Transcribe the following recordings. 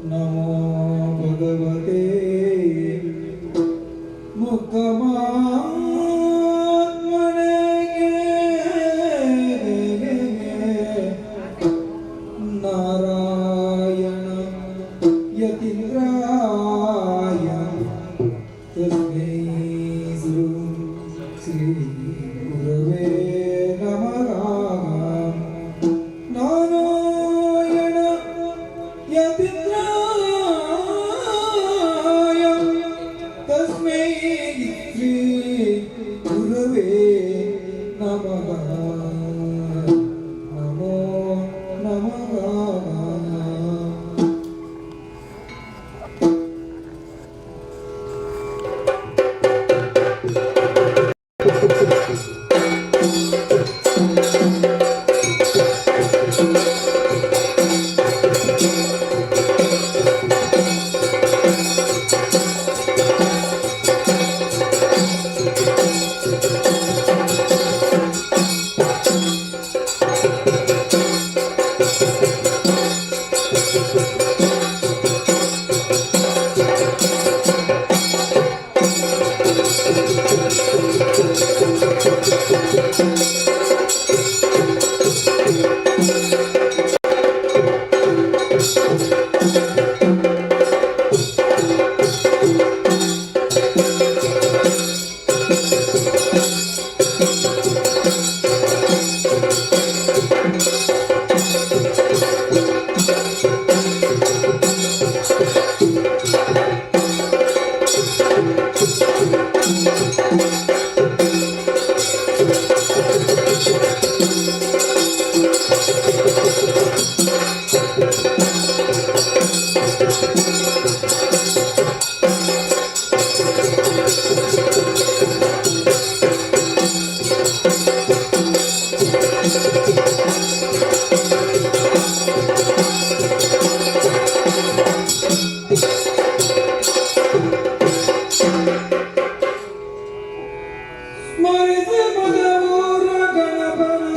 ನಮೋ ಭಗವತೆ ಮುಕ್ತಮಾತ್ಮನೆ ನಾರಾಯಣ ಯತೀಂದ್ರಾಯ ತಸ್ಮೈ ಶ್ರೀ ಗುರವೇ ನಮಃ. ನಾರಾಯಣ ಯತೀಂದ್ರಾಯ ತಸ್ಮೈ ಶ್ರೀ ಗುರವೇ ನಮಃ. ನಮೋ ನಮಃ. ಸ್ಮರಿಸಿ ಮದವೂರ ಗಣಪನ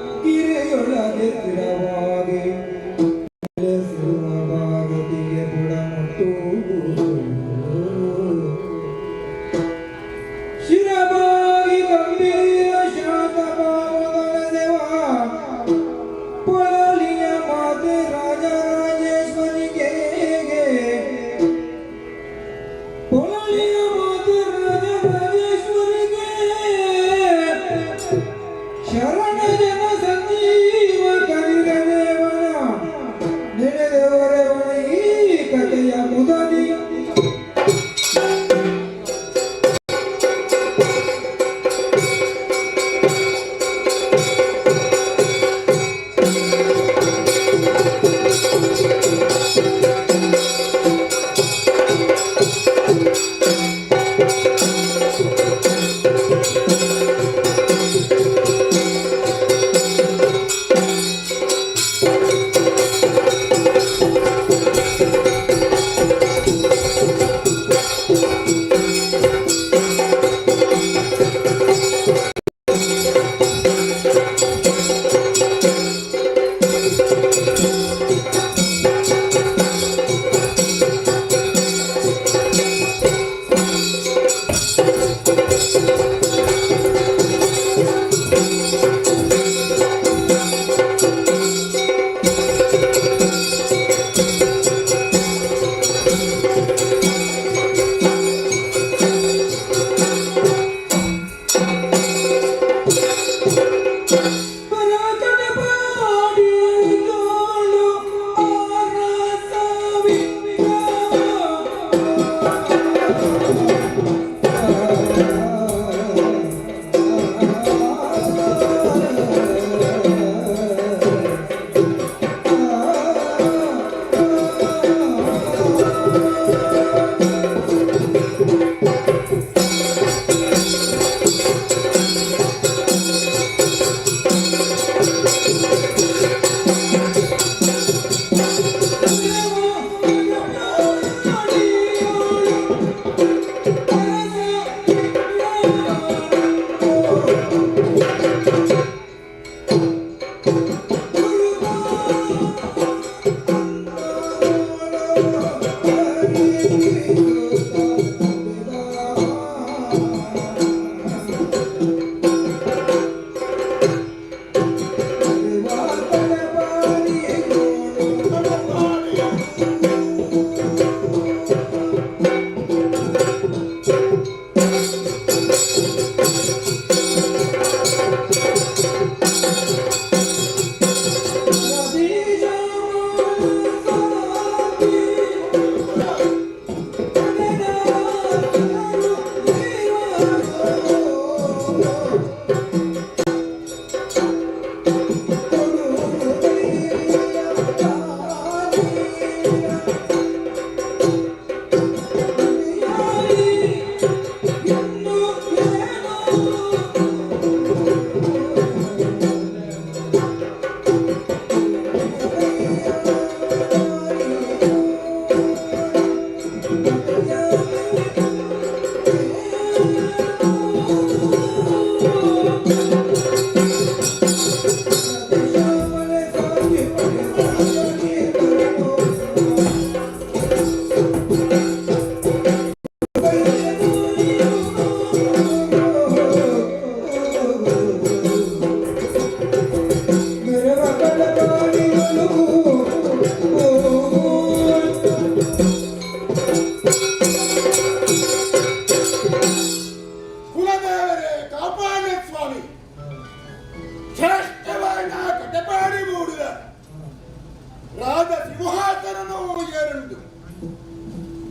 ಶೃಂಗಗಿರಿಯೊಳಗೆ ಸ್ಥಿರವಾಗಿ.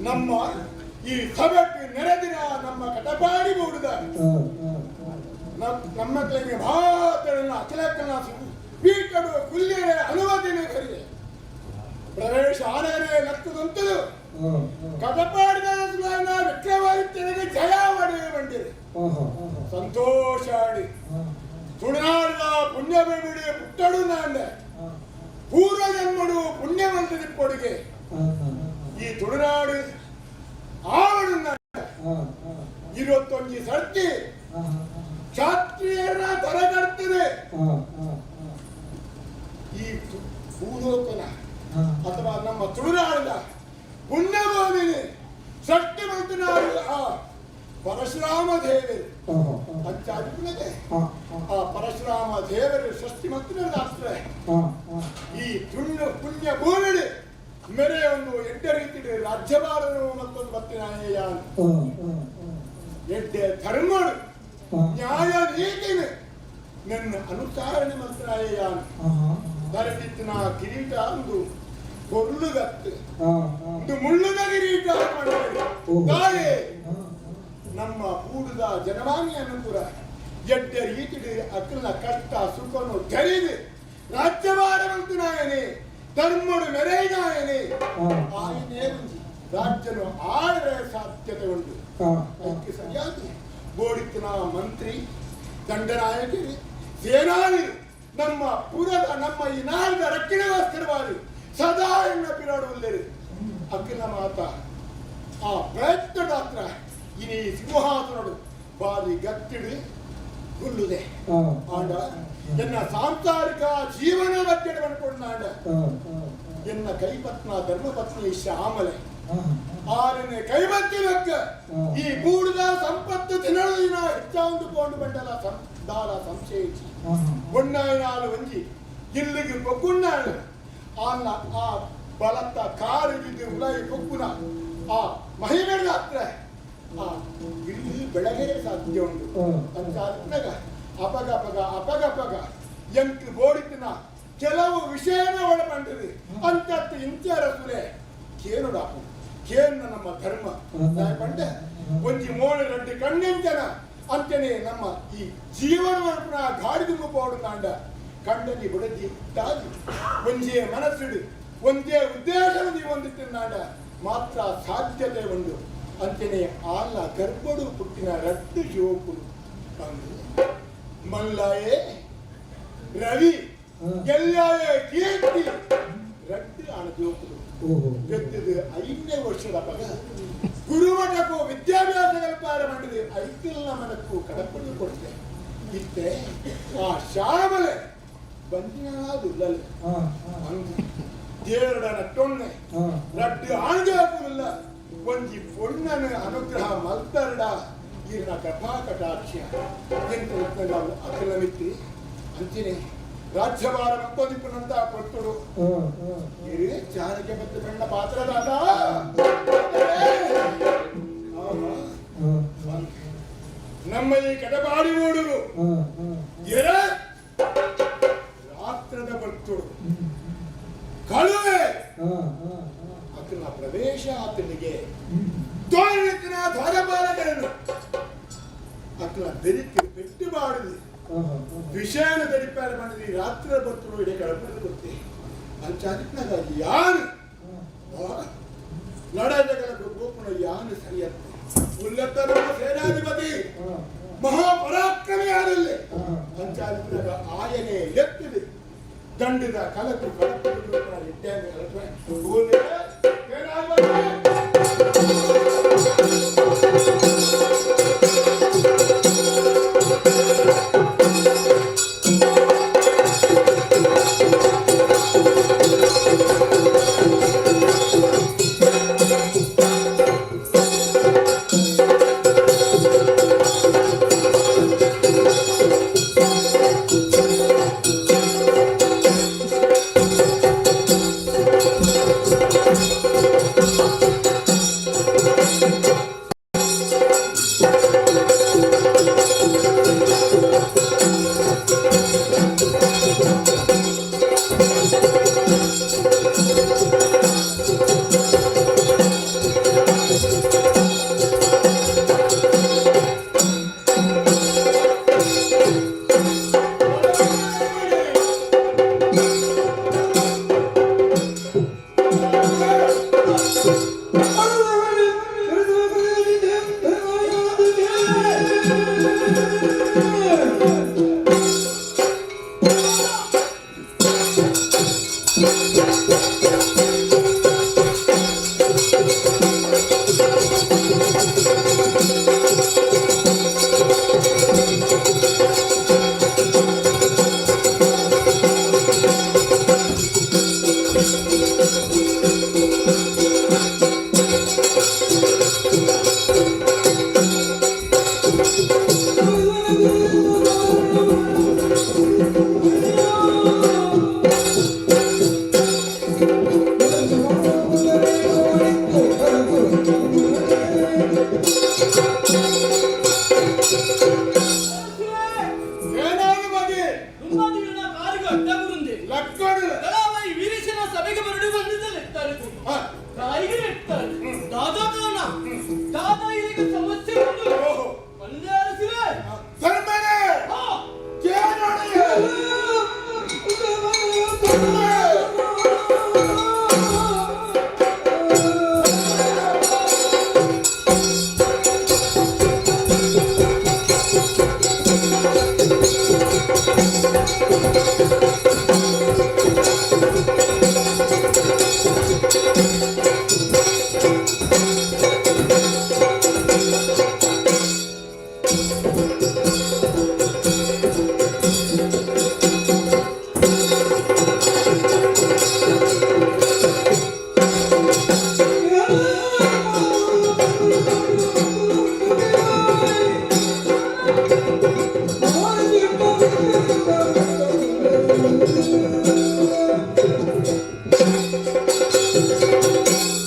ನಮ್ಮ ಈ ಸಭೆಗೆ ನೆರೆದಿನ ನಮ್ಮ ಕಟಪಾಡಿ ಮೂಡಿದ ನಮ್ಮ ಕಲೆಗೆ ಭಾತರನ್ನ ಅಖಿಲಕ್ಕನ್ನ ಪೀಠಡು ಕುಲ್ಯರೆ ಅನುಮತಿನ ಕರಿದೆ ಪ್ರವೇಶ ಆನಗರೆ ಲಕ್ಕದಂತದು ಕಟಪಾಡಿದ ವಿಕ್ರಮಾದಿತ್ಯನಿಗೆ ಜಯ ಒಡೆಯ ಬಂದಿದೆ. ಸಂತೋಷ ಆಡಿ ತುಳುನಾಡಿದ ಪುಣ್ಯ ಬಿಡಿ ಪುಟ್ಟಡು ನಾಂಡೆ ಪೂರ್ವ ಜನ್ಮಡು ಪುಣ್ಯವಂತದಿ ಕೊಡುಗೆ ಈ ತುಳುನಾಡು ಆವಡು 21 ಸರ್ತಿ ಕ್ಷಾತ್ರಿಯರ ತರಗಡ್ತದೆ. ಈ ಭೂಲೋಕನ ಅಥವಾ ನಮ್ಮ ತುಳುನಾಡಿನ ಪುಣ್ಯಭೂಮಿನಿ ಸೃಷ್ಟಿ ಮಂತನಾಡು ಆ ಪರಶುರಾಮ ದೇವರು ಅಂಚಾದಿಪುನಗೆ ಆ ಪರಶುರಾಮ ದೇವರು ಸೃಷ್ಟಿ ಮಂತ್ರಿನಾಗ್ತದೆ. ಈ ಪುಣ್ಯ ಪುಣ್ಯ ಭೂಮಿಡಿ ಮೆರೆ ಒಂದು ಎಡ್ಡೆ ರೀತಿ ರಾಜ್ಯಭಾರನು ಮತ್ತೊಂದು ಬತ್ತಿನಾಯ ಎಡ್ಡೆ ಧರ್ಮಡು ನ್ಯಾಯ ನೀತಿನ ನನ್ನ ಅನುಸಾರಣೆ ಮಂತ್ರಾಯ ದರಟಿತ್ತಿನ ಕಿರೀಟ ಒಂದು ಕೊರ್ಲುಗತ್ತು ಒಂದು ಮುಳ್ಳುದ ಕಿರೀಟ ಮಾಡಿದರು. ತಾಯೇ ನಮ್ಮ ಕೂಡುದ ಜನಮಾನ್ಯನು ಕೂಡ ಎಡ್ಡೆ ರೀತಿಡು ಅಕ್ಕನ ಕಷ್ಟ ಸುಖನು ತೆರೆದು ರಾಜ್ಯಭಾರವಂತು ನಾಯನೆ ಧರ್ಮಡು ಮೆರೆನಾಯನೆ ಆಯನೇ ಒಂಜಿ ರಾಜ್ಯನು ಆಳರೆ ಸಾಧ್ಯತೆ ಉಂಟು. ಅದಕ್ಕೆ ಸರಿಯಾಗಿ ಬೋಡಿತ್ತಿನ ಮಂತ್ರಿ ದಂಡನಾಯಕರು ಸೇನಾನಿ ನಮ್ಮ ಪುರದ ನಮ್ಮ ಈ ನಾಡಿನ ರಕ್ಷಣೆಗೋಸ್ಕರವಾಗಿ ಸದಾ ಎನ್ನ ಪಿರಾಡುವಲ್ಲರು ಅಕ್ಕಿನ ಮಾತ ಆ ಪ್ರಯತ್ನ ಡಾಕ್ಟ್ರ ಇನಿ ಸಿಂಹಾಸನಡು ಬಾರಿ ಗತ್ತಿಡು ಗುಲ್ಲುದೆ ಆಂಡ ಎನ್ನ ಸಾಂಸಾರಿಕ ಜೀವನ ಬಗ್ಗೆ ಅನ್ಕೊಂಡಾಂಡ ಎನ್ನ ಕೈಪತ್ನ ಧರ್ಮಪತ್ನಿ ಶ್ಯಾಮಲೆ ಆರನೆ ಕೈಬತ್ತಿನಕ್ಕ ಈ ಬೂಡುದ ಸಂಪತ್ತು ದಿನದ ದಿನ ಹೆಚ್ಚಾಂದು ಕೊಂಡು ಬಂಡಲ ದಾಲ ಸಂಶಯಿಸಿ ಒಣ್ಣಾಯಿನಾಲು ಒಂಜಿ ಇಲ್ಲಿಗೆ ಪೊಕ್ಕುಣ್ಣಾಳು ಆನ್ನ ಆ ಬಲತ್ತ ಕಾರು ಬಿದ್ದು ಉಲಾಯಿ ಪೊಕ್ಕುನ ಆ ಮಹಿಮೆಗಳ ಹತ್ರ ಆ ಇಲ್ಲಿ ಬೆಳಗ್ಗೆ ಸಾಧ್ಯ ಉಂಟು ಅಂತ ಆದ್ನಾಗ ಅಪಗ ಅಪಗ ಅಪಗ ಅಪಗ ಎಂಕ್ ಬೋಡಿತಿನ ಕೆಲವು ವಿಷಯನ ಒಳಪಂಡಿದೆ ಅಂತತ್ತು ಇಂಚರ ಸುಲೆ ಕೇನುಡಾಪು ಕೇನ್ನ ನಮ್ಮ ಧರ್ಮ ಪಂಡೆ ಒಂಜಿ ಮೋಣ ರಡ್ಡು ಕಣ್ಣೆಂಜನ ಅಂತನೇ ನಮ್ಮ ಈ ಜೀವನವನ್ನು ಗಾಡಿ ಪೋಡು ನಾಂಡ ಕಂಡನಿ ಬುಡದಿ ತಾದಿ ಒಂಜೇ ಮನಸ್ಸುಡು ಒಂದೇ ಉದ್ದೇಶವನ್ನು ಹೊಂದಿತ್ತಿನಾಂಡ ಮಾತ್ರ ಸಾಧ್ಯತೆ ಉಂಟು. ಅಂತೆಯೇ ಆಲ ಗರ್ಭಡು ಪುಟ್ಟಿನ ರಡ್ಡು ಜೋಕುಲು ಬಂದು ಮಲ್ಲಾಯೇ ರವಿ ಎಲ್ಲಾಯೇ ಕೀರ್ತಿ ರಡ್ಡು ಆಣ ಜೋಕುಲು ಪೆತ್ತದು 5ನೇ ವರ್ಷದ ಪಗ ಗುರುಮಠಕ್ಕೂ ವಿದ್ಯಾಭ್ಯಾಸ ಕಲ್ಪಾರ ಮಾಡಿದೆ ಐತಿಲ್ಲ ಮನಕ್ಕೂ ಕಡಪನ್ನು ಕೊಡ್ತೆ ಇತ್ತೆ ಆ ಶ್ಯಾಮಲೆ ಬಂದಿನಾದುಲ್ಲಲ್ಲ ದೇವರಡನ ಟೊಣ್ಣೆ ರಡ್ಡು ಆಣ್ಜಾಪುಲ್ಲ ಒಂಜಿ ಪೊಣ್ಣನ ಅನುಗ್ರಹ ಮಲ್ತರಡ ಈರ್ನ ಕಥಾ ಕಟಾಕ್ಷ ಎಂತ ನಾವು ಅಖಿಲಮಿತ್ತಿ ಅಂಚಿನೆ ರಾಜ್ಯಭಾರ ಮತ್ತೊಂದಿಪ್ಪನಂತ ಪೊತ್ತುಡು ಇರೇ ಚಾಣಕ್ಯ ಮತ್ತು ಬಣ್ಣ ಪಾತ್ರದಾದ. ಆಹಾ. ನಮ್ಮ ಈ ಕಟಪಾಡಿ ಓಡುರು ಎರ ರಾತ್ರದ ಬರ್ತುಡು ಕಳುವೆ ಅತನ ಪ್ರವೇಶ ಆತನಿಗೆ ತೋರಿನ ದ್ವಾರಪಾಲಕರನ್ನು ಅತನ ಬೆರಿಕೆ ಪೆಟ್ಟು ಮಾಡಿದೆ ವಿಷಯನ ಗಡಿಪಾರ ಮಾಡಿದ್ರಿ ರಾತ್ರಿ ಬರ್ತುಡು ಇಡೀ ಕಳಪಡೆ ಗೊತ್ತೆ ಅಂಚಾದಿತ್ನಾಗ ಯಾರು ಲಡಾಜಗಳ ಗೋಪುಣ ಯಾನು ಸರಿಯತ್ತೆ ಉಲ್ಲತ್ತನ ಸೇನಾಧಿಪತಿ ಮಹಾಪರಾಕ್ರಮಿಯಾದಲ್ಲಿ ಅಂಚಾದಿತ್ನಾಗ ಆಯನೆ ಎತ್ತಿದೆ ದಂಡಿದ ಕಲಕು ಕಲಕು ಇಟ್ಟೆ ಸೇನಾಧಿಪತಿ.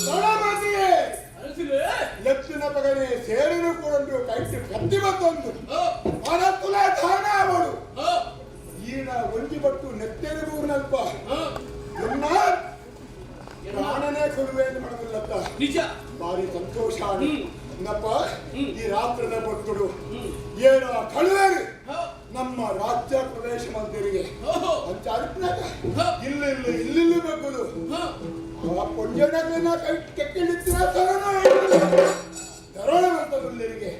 ದೊಡಮತಿಯೇ ಅರಸುಲೇ ಲೆತ್ತಿನ ಪಗನೆ ಸೇರಿನ ಕೂಡಂಟು ಕೈಟ್ ಕತ್ತಿ ಬತ್ತೊಂದು ಮನತ್ತುಲ ಧಾರಣ ಅವಳು ಈಣ ಒಂಜಿ ಬಟ್ಟು ನೆತ್ತೆರು ನಲ್ಪ ಎನ್ನ ಪ್ರಾಣನೇ ಕೊಡುವೆ ಎಂದು ಮಾಡದಿಲ್ಲತ್ತ. ನಿಜ. ಭಾರಿ ಸಂತೋಷ ನಪ್ಪ. ಈ ರಾತ್ರಿದ ಬರ್ತುಡು ಏನ ಕಳುವೇರು ನಮ್ಮ ರಾಜ್ಯ ಪ್ರವೇಶ ಮಂದಿರಿಗೆ ಅಂಚ ಅರ್ಪಣಕ ಇಲ್ಲ ಇಲ್ಲ ಇಲ್ಲಿಲ್ಲಿ ಬೇಕದು. ಆ ಪೊಂಜನಗಳನ್ನ ಕೈ ಕೆಕ್ಕಿಳಿತ್ತಿನ ತರಣ ತರಣ ಅಂತದುಲ್ಲಿರಿಗೆ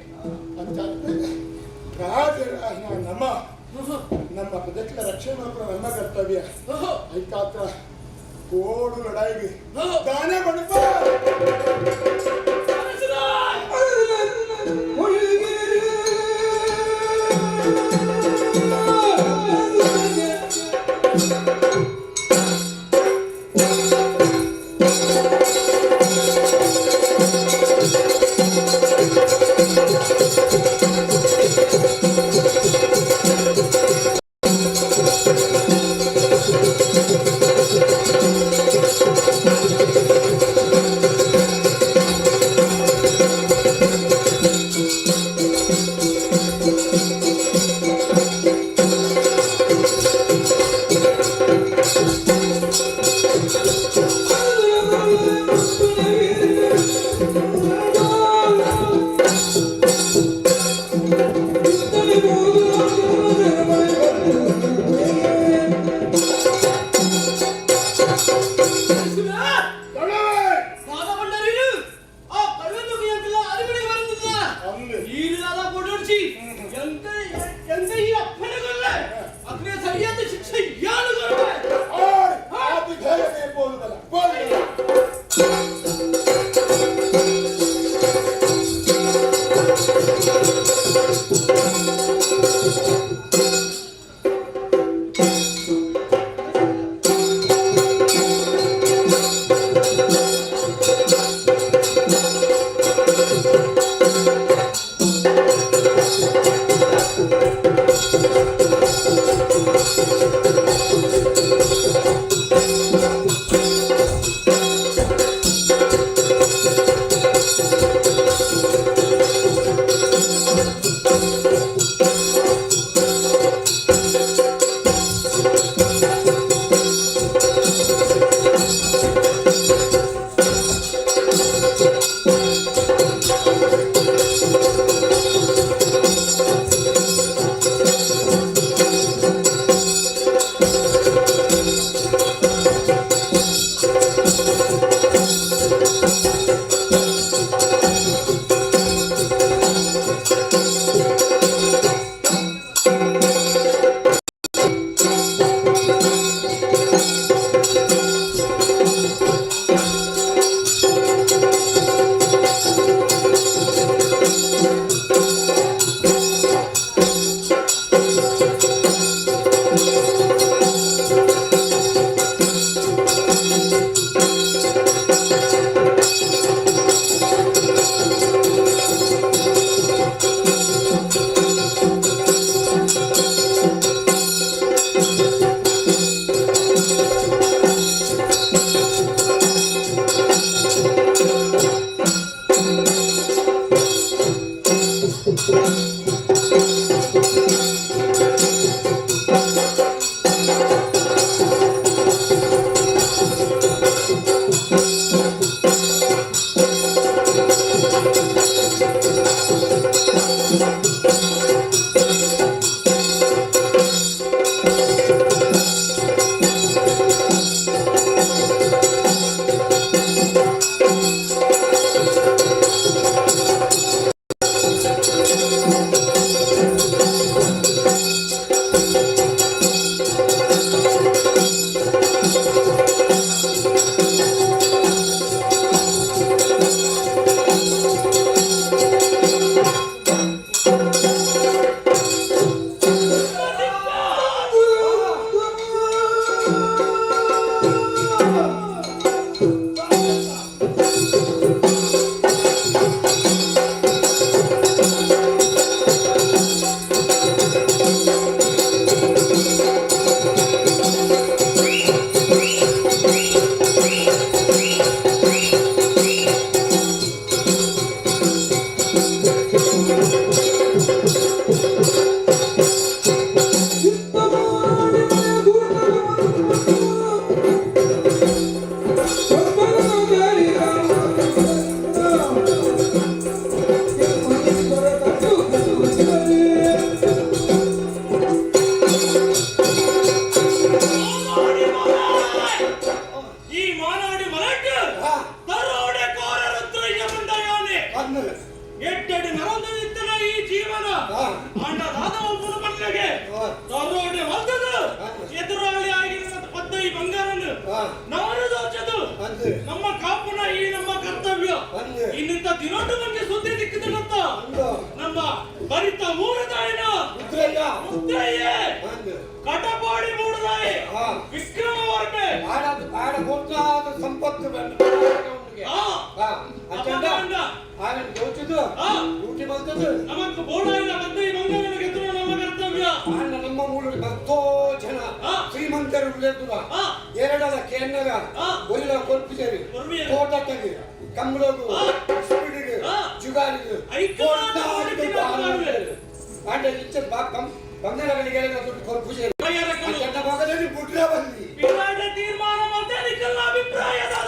ಅಂಚ ಅರ್ಪಣಕ ರಾಜ ನಮ್ಮ ನಮ್ಮ ಪ್ರಜೆಗಳ ರಕ್ಷಣೆ ಮಾತ್ರ ನಮ್ಮ ಕರ್ತವ್ಯ. ಐಕಾತ್ರ ಕೋಡು ಲಡಾಯಿಗೆ ದಾನೆ ಬಡಪ. ಅರಸುಲೇ. ಅರಸುಲೇ. ದೊಡವೆ. ದಾದ ಬಂಡಾರಿನು ಆ ಕಳ್ಳನು ಎಂಕಲ ಅರಮನೆಗೆ ಬರುತ್ತಿದ್ದ. ಅಲ್ಲಿ. ನೀರು ದಾದ ಕೊಡೋಡ್ಸಿ ಎಂತ ಎಂತ ಈ ಅಪ್ಪಣೆಗಲ್ಲ ಅಗ್ನೇ ಸರಿಯಾದ ಶಿಕ್ಷೆ ಯಾರು ಕೊಡುವೆ? ಆರ್ ಆದಿ ಧೈರ್ಯ ಬೋಲುವಲ್ಲ ಬೋಲುವಲ್ಲ. ನರೊಂದಿತ್ತನ ಈ ಜೀವನ. ಆಂಡ ದಾದ ಒಬ್ಬನು ಮಕ್ಕಳಿಗೆ ದರೋಡೆ ಮಲ್ತದು ಎದುರಾಳಿ ಆಗಿರುವ ಪದ್ದ ಈ ಬಂಗಾರನು ನಾನು ದೋಚದು ನಮ್ಮ ಕಾಪುನ ಈ ನಮ್ಮ ಕರ್ತವ್ಯ. ಇನ್ನಿಂತ ದಿನೋಟು ನಮಗೆ ಸುದ್ದಿ ದಿಕ್ಕಿದ ಗೊತ್ತ, ನಮ್ಮ ಬರಿತ ಊರದಾಯಿನ ಮುದ್ದಯ್ಯ ಕಟಪಾಡಿ ಮೂಡದಾಯಿ ವಿಕ್ರಮವರ್ಮೆ. ಸಂಪತ್ತು. ಅಪಗಾಂಡ. ಆನಂದ್ ದೋಚುದು ಡ್ಯೂಟಿ ಬರ್ತದೆ. ನಮಕ್ ಬೋಡಾಯಿನ ಪದ್ದ ಈ ಬಂಗಾರನ ಗೆದ್ದು ನಮ್ಮ ಕರ್ತವ್ಯ. ಆಂಡ ನಮ್ಮ ಮೂಲ ಮತ್ತೋ ಜನ ಶ್ರೀಮಂತರು ಉಳ್ಳೇತುನ ಎರಡಲ ಕೇನ್ನಗ ಒರಿಲ ಕೊರ್ಪಿಜರು. ಕೊರ್ಪಿಜೆರು. ತೋಟತ್ತಗೆ ಕಂಬಳಗು ಸ್ಪೀಡಿಗೆ ಜುಗಾರಿಗೆ. ಐಕ್ಯವಾದ ಕೋಟಿನ ಮಾಡುವೆ. ಆಂಡ ಇಚ್ಚ ಬಂಗಾರಗಳಿಗೆ ದುಡ್ಡು ಕೊರ್ಪುಜರು. ರಾಯರಕಲು. ಚೆಂಡ ಭಾಗದಲ್ಲಿ ಬುಡ್ರ ಬಂದಿ. ಬಿಡಾಟ ತೀರ್ಮಾನ ಮತ್ತೆ ನಿಖಲ್ಲ ಅಭಿಪ್ರಾಯ ದಾದ.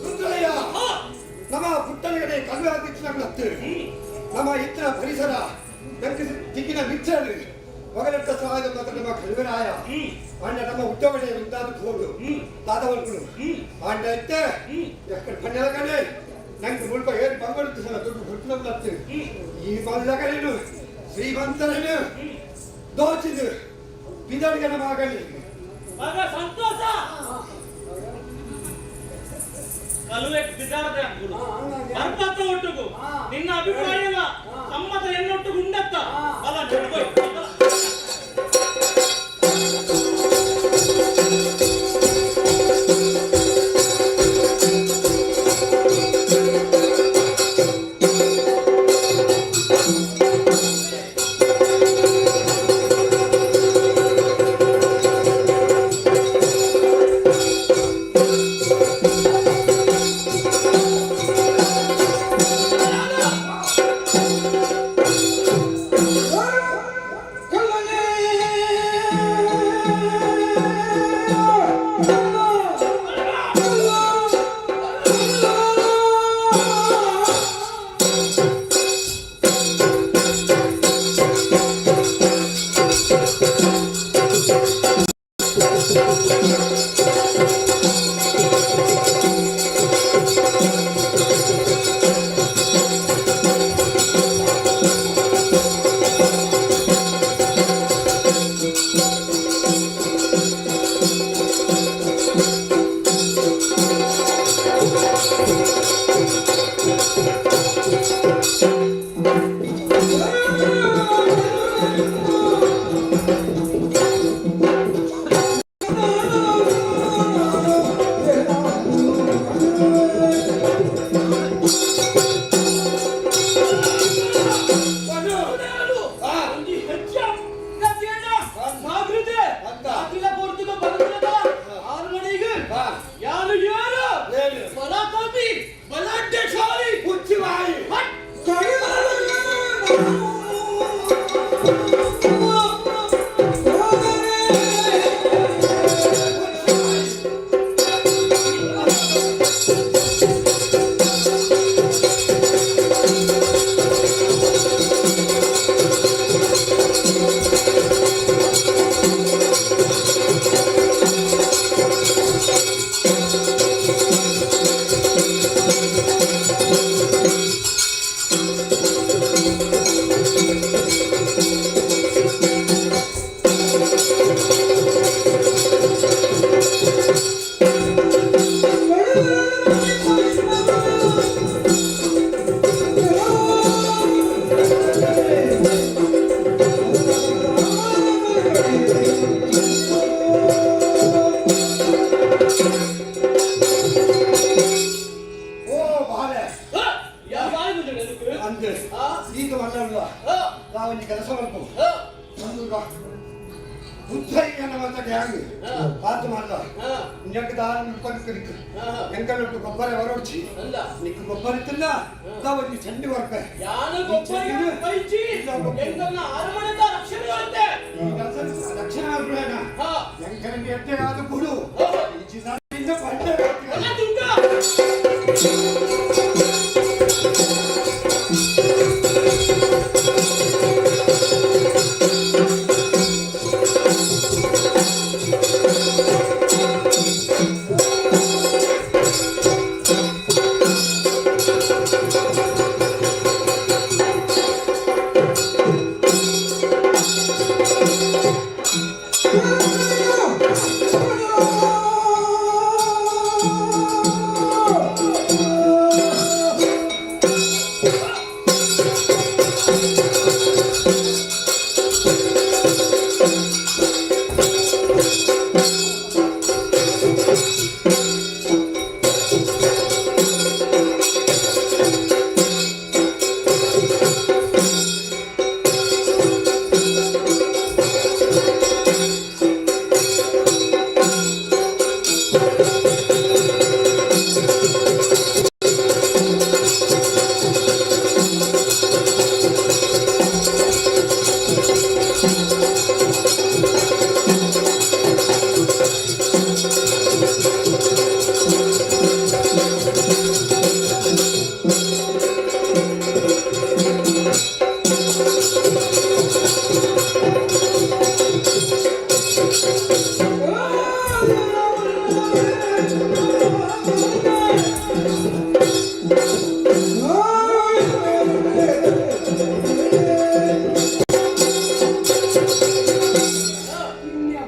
ರುದ್ರಯ್ಯ, ನಮ್ಮ ಪುಟ್ಟನಗಡೆ ಕಲ್ವೆ ಅಧ್ಯಕ್ಷನಾಗ್ಲತ್ತು ನಮ್ಮ ಇತರ ಪರಿಸರ ನಂಗೆ ದಿಕ್ಕಿನ ಮಿಚ್ಚರು ಮೊಗಲೆಟ್ಟ ಸಹಾಯದ ಮಾತ್ರ ನಮ್ಮ ಕಲ್ವೆರಾಯ. ಆಂಡ ನಮ್ಮ ಉದ್ದವಡೆ ಉದ್ದಾದ ಹೋಗು ತಾತವಲ್ಕುಳು ಆಂಡ ಇತ್ತೆ ಎಕ್ಕಡ ಪನ್ನೆಲ ಕಡೆ ನಂಗೆ ಮುಲ್ಪ ಏರು ಬಂಗಡುತ್ತು ಸಲ ದುಡ್ಡು ಹುಟ್ಟಿನಗ್ಲತ್ತು ಈ ಮಲ್ಲಗನೇನು ಶ್ರೀಮಂತರೇನು ದೋಚಿದು ಬಿದಡಿಗನ ಮಗನಿ. ಮಗ ಸಂತೋಷ ಕಲುವೆ ಬಿದಾರದೆ ಅಂಕುಲು ಬರ್ಪತ್ತ ಒಟ್ಟುಗು ನಿನ್ನ ಅಭಿಪ್ರಾಯ ಇಲ್ಲ ಸಮ್ಮತ ಎನ್ನೊಟ್ಟುಗು ಉಂಡತ್ತ ಅಲ್ಲ ನೆಟ್ಕೊಯ್. ಒಂದು ಕೆಲಸ ಮಾಡ್ಕೊ ಬುದ್ಧಯ್ಯನ ಮಾತ ಗ್ಯಾಂಗ್ ಆತ ಮಾಡ್ದ ನಿಂಗೆ ದಾನ ಮುಖ ಎಂಕಲೊಟ್ಟು ಗೊಬ್ಬರ ಹೊರಡ್ಚಿ ನಿಕ್ ಗೊಬ್ಬರ ಇತ್ತಿಲ್ಲ ಒಂದು ಚಂಡಿ ಬರ್ಪೆ ಯಾನು ಗೊಬ್ಬರ ಪೈಚಿ ಎಂಕಲ್ನ ಅರಮನೆದ ರಕ್ಷಣೆ ಆಗುತ್ತೆ. ರಕ್ಷಣೆ ಮಾಡ್ಬೇಡ ಎಂಕಲಿಗೆ ಎಟ್ಟೆ ಆದ ಕೊಡು ಈ ಚಿನ್ನಾಡಿಂದ ಬಂಡೆ. ಎಲ್ಲ ದುಡ್ಡ.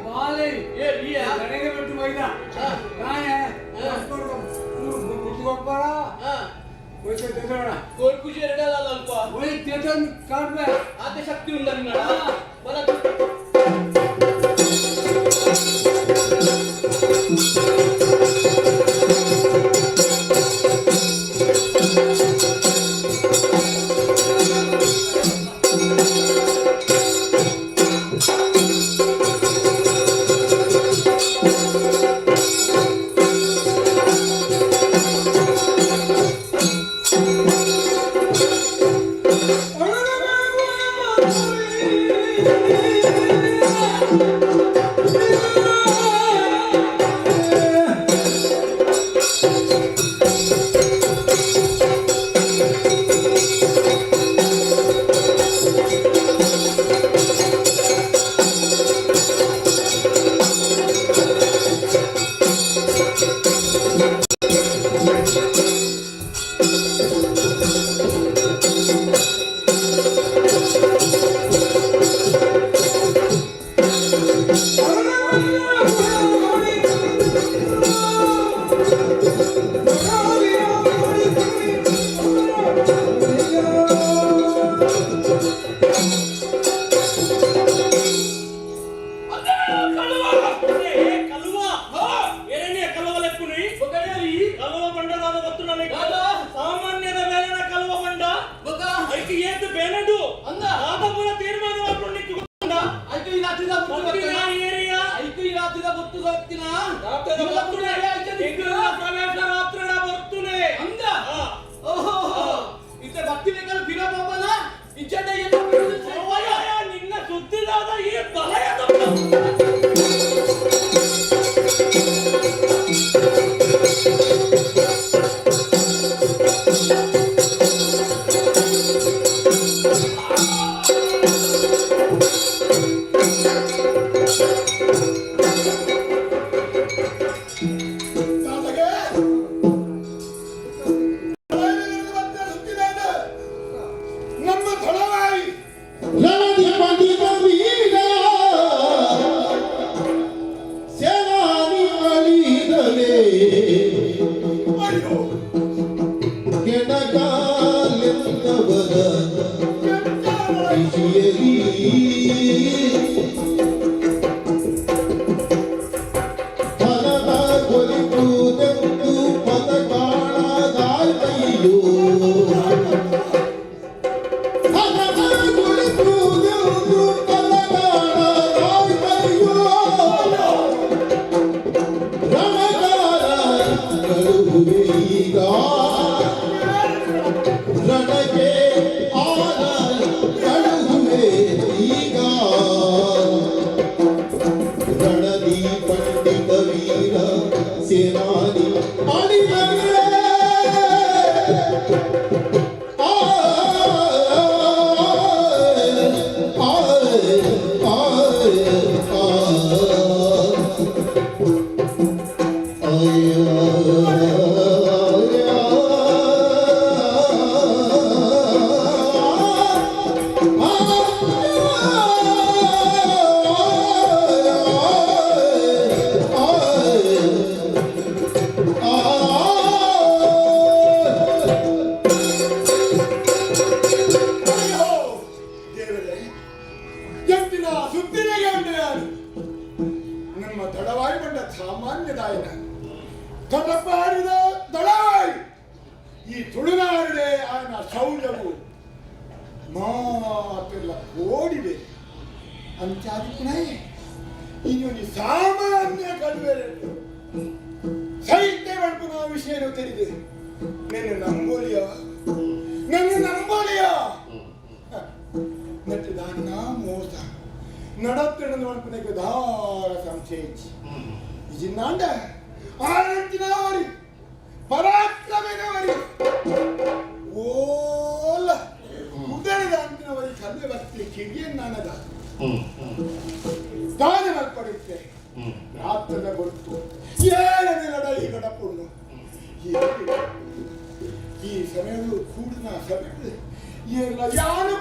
ಬಾಲೆ. ಏ ಈಯ. ನನಗೆ ಬಿಟ್ಟು ಮೈದ ತಾನೇ ಗೊಬ್ಬರ ಹೋಯ್ತು. ಕೋಲ್ ಪೂಜೆ ಎರಡಲ್ಲ ಅಲ್ಪ. ಹೋಯ್ತು ಕಾಣ್ಬೇ. ಆತ ಶಕ್ತಿ ಉಂಡ ನಿನ್ನಡ ಬಲ. ಏ ಕಲುವ, ಏನೇ ಕಲುವ ಲೆಪ್ಪುನಿ ಕಲುವ ಬಂಡದಾದ ಗೊತ್ತು ನನಗೆ. ಸಾಮಾನ್ಯದ ಮೇಲಿನ ಕಲುವ ಬಂಡ ಐಕೆ ಏತು ಬೇನಡು ಆದ ಪೂರ ತೀರ್ಮಾನ ಮಾಡ್ಕೊಂಡು ನಿಕ್ಕು ಗೊತ್ತುಂಡ ಬಂದಿನ ಏರಿಯಾ ಪ್ರವೇಶ ರಾತ್ರಿಡ ಬರ್ತುನೆ. ನಿನ್ನ ಸುದ್ದಿದಾದ ಈ ಬಲಯ. ತಾತಗೆ ಸುತ್ತಿದ ನಮ್ಮ ತಳವಾಯಿ ರಣದಿ ಪಂಡಿತ ವೀರ ಸೇನಾನಿ ಅಳಿದಲೆ. ಅಯ್ಯೋ. ಕೆಣಕಾಲೆಂದವರ ಕೃಷಿಯಲಿ ಧನದ ಕೊಲಿಪುದೆಂದು ಪದ ಕಾಣದಾಯ್ತಯ್ಯೋ. ಧನದ ಕೊಲಿಪುದೆಂದು ಶೌರ್ಯವು ಮಾತೆಲ್ಲ ಓಡಿದೆ ಅಂಚಾದಿಪ್ಪುನೇ ಇನ್ನೊಂದು ಸಾಮಾನ್ಯ ಕಡುವೆರೆ ಸಹಿತ್ಯ ಮಲ್ಪುನ ವಿಷಯ ತಿಳಿದೆ. ನನ್ನ ನಂಬೋಲಿಯ, ನನ್ನ ನಂಬೋಲಿಯ. ನಟ್ಟು ದಾನ ಮೋಸ ನಡತ್ತಿಡದು ಮಲ್ಪುನಕ್ಕೆ ದಾರ ಸಂಶಯ ಇಜ್ಜಿ. ಇಜಿನ್ನಾಂಡ ಆರಂಚಿನವರಿ ಪರಾಕ್ರಮಿನವರಿ ಓಲ ಉದರದ ಅಂತಿನವರಿ ಕಲ್ಲೆ ಬತ್ತಿ ಕಿಡಿಯನ್ನಾನದ ದಾನ ಮಲ್ಪಡಿತ್ತೆ. ರಾತ್ರದ ಗೊತ್ತು ಏಳನೇ ಲಡಾಯಿ ಗಡಪುಣ್ಣು. ಈ ಸಮಯವು ಕೂಡಿನ ಸಮಯ ಎಲ್ಲ ಯಾರು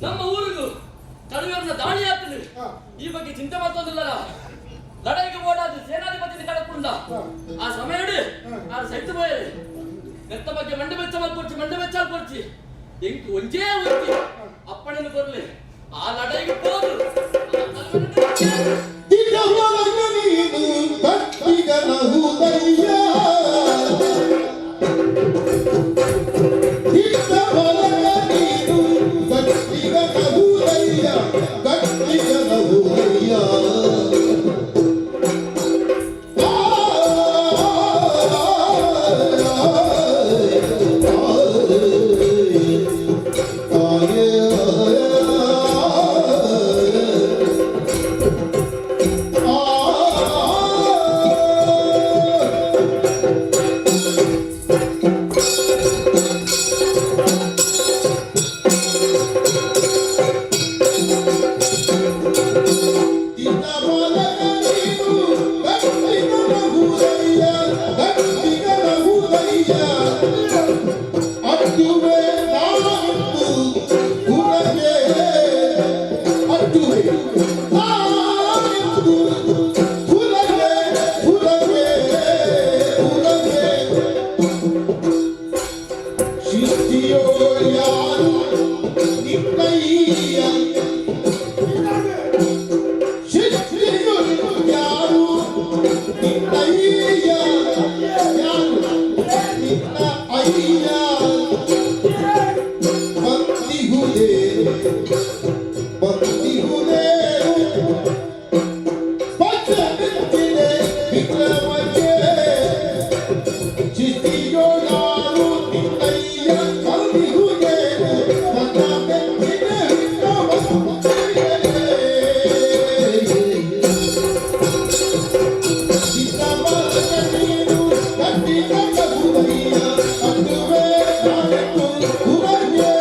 ನಮ್ಮ ಊರಿಗೂ ಕಡುವೆರನ್ನ ದಾಳಿ ಆಗ್ತದೆ. ಈ ಬಗ್ಗೆ ಚಿಂತೆ ಮಾಡ್ತೋದಿಲ್ಲ. ಲಡಾಯಿಗೆ ಓಡಾದ ಸೇನಾಧಿಪತಿ ಕಡಪುಂಡ ಆ ಸಮಯ ಆ ಸೈತು ಪೋಯರು. ನೆತ್ತ ಬಗ್ಗೆ ಮಂಡೆ ಬೆಚ್ಚ ಮಲ್ಪೊಡ್ಚಿ, ಮಂಡೆ ಬೆಚ್ಚ ಕೊಡ್ಚಿ. ಎಂಕ್ ಒಂಜೇ ಒಂಜಿ ಅಪ್ಪಣೆಯನ್ನು ಕೊರ್ಲಿ, ಆ ಲಡಾಯಿಗೆ ಹೋದು. ದಿನವೊಳಗ ನೀನು ಭಕ್ತಿಗನಹುದಯ್ಯ. ದಿನವೊಳಗ ನೀನು ಭಕ್ತಿಗನಹುದಯ್ಯ, ಭಕ್ತಿಗನಹುದಯ್ಯ. ಆ, ಆ, ಆ. ನೀನು ಗಟ್ಟಿಗನಹುದಯ್ಯ, ಗಟ್ಟಿಗನಹುದಯ್ಯ. ಅಟ್ಟುವೆ ನಾನಿಂದು ಉರಗೆ, ಅಟ್ಟುವೆ ನಾನಿಂದು ಉರಗೆ, ಉರಗೆ, ಉರಗೆ. ಶಿಷ್ಟಿಯೋ ಯಾರು ನಿನ್ನಯ್ಯ, ಶಿಷ್ಟಿಯೋ ಯಾರು ನಿನ್ನಯ್ಯ, ಯಾರು ನಿನ್ನ ಅಯ್ಯ. ಬಂದಿಹುದೇ, ಬಂದಿಹುದೇ, ಪಚ್ಚ ಬಿತ್ತಿದೆ ವಿಕ್ರಮಕ್ಕೆ. ಚಿಷ್ಟಿಯೋ ಯಾರು ನಿನ್ನಯ್ಯ, ಬಂದಿಹುದೇ, ಪಚ್ಚ ಬಿತ್ತಿದೆ ವಿಕ್ರಮಕ್ಕೆ. ನೀನು ಗಟ್ಟಿಗನಹುದಯ್ಯ, ಅಟ್ಟುವೆ ನಾನೆಂದು ಉರಗೆ.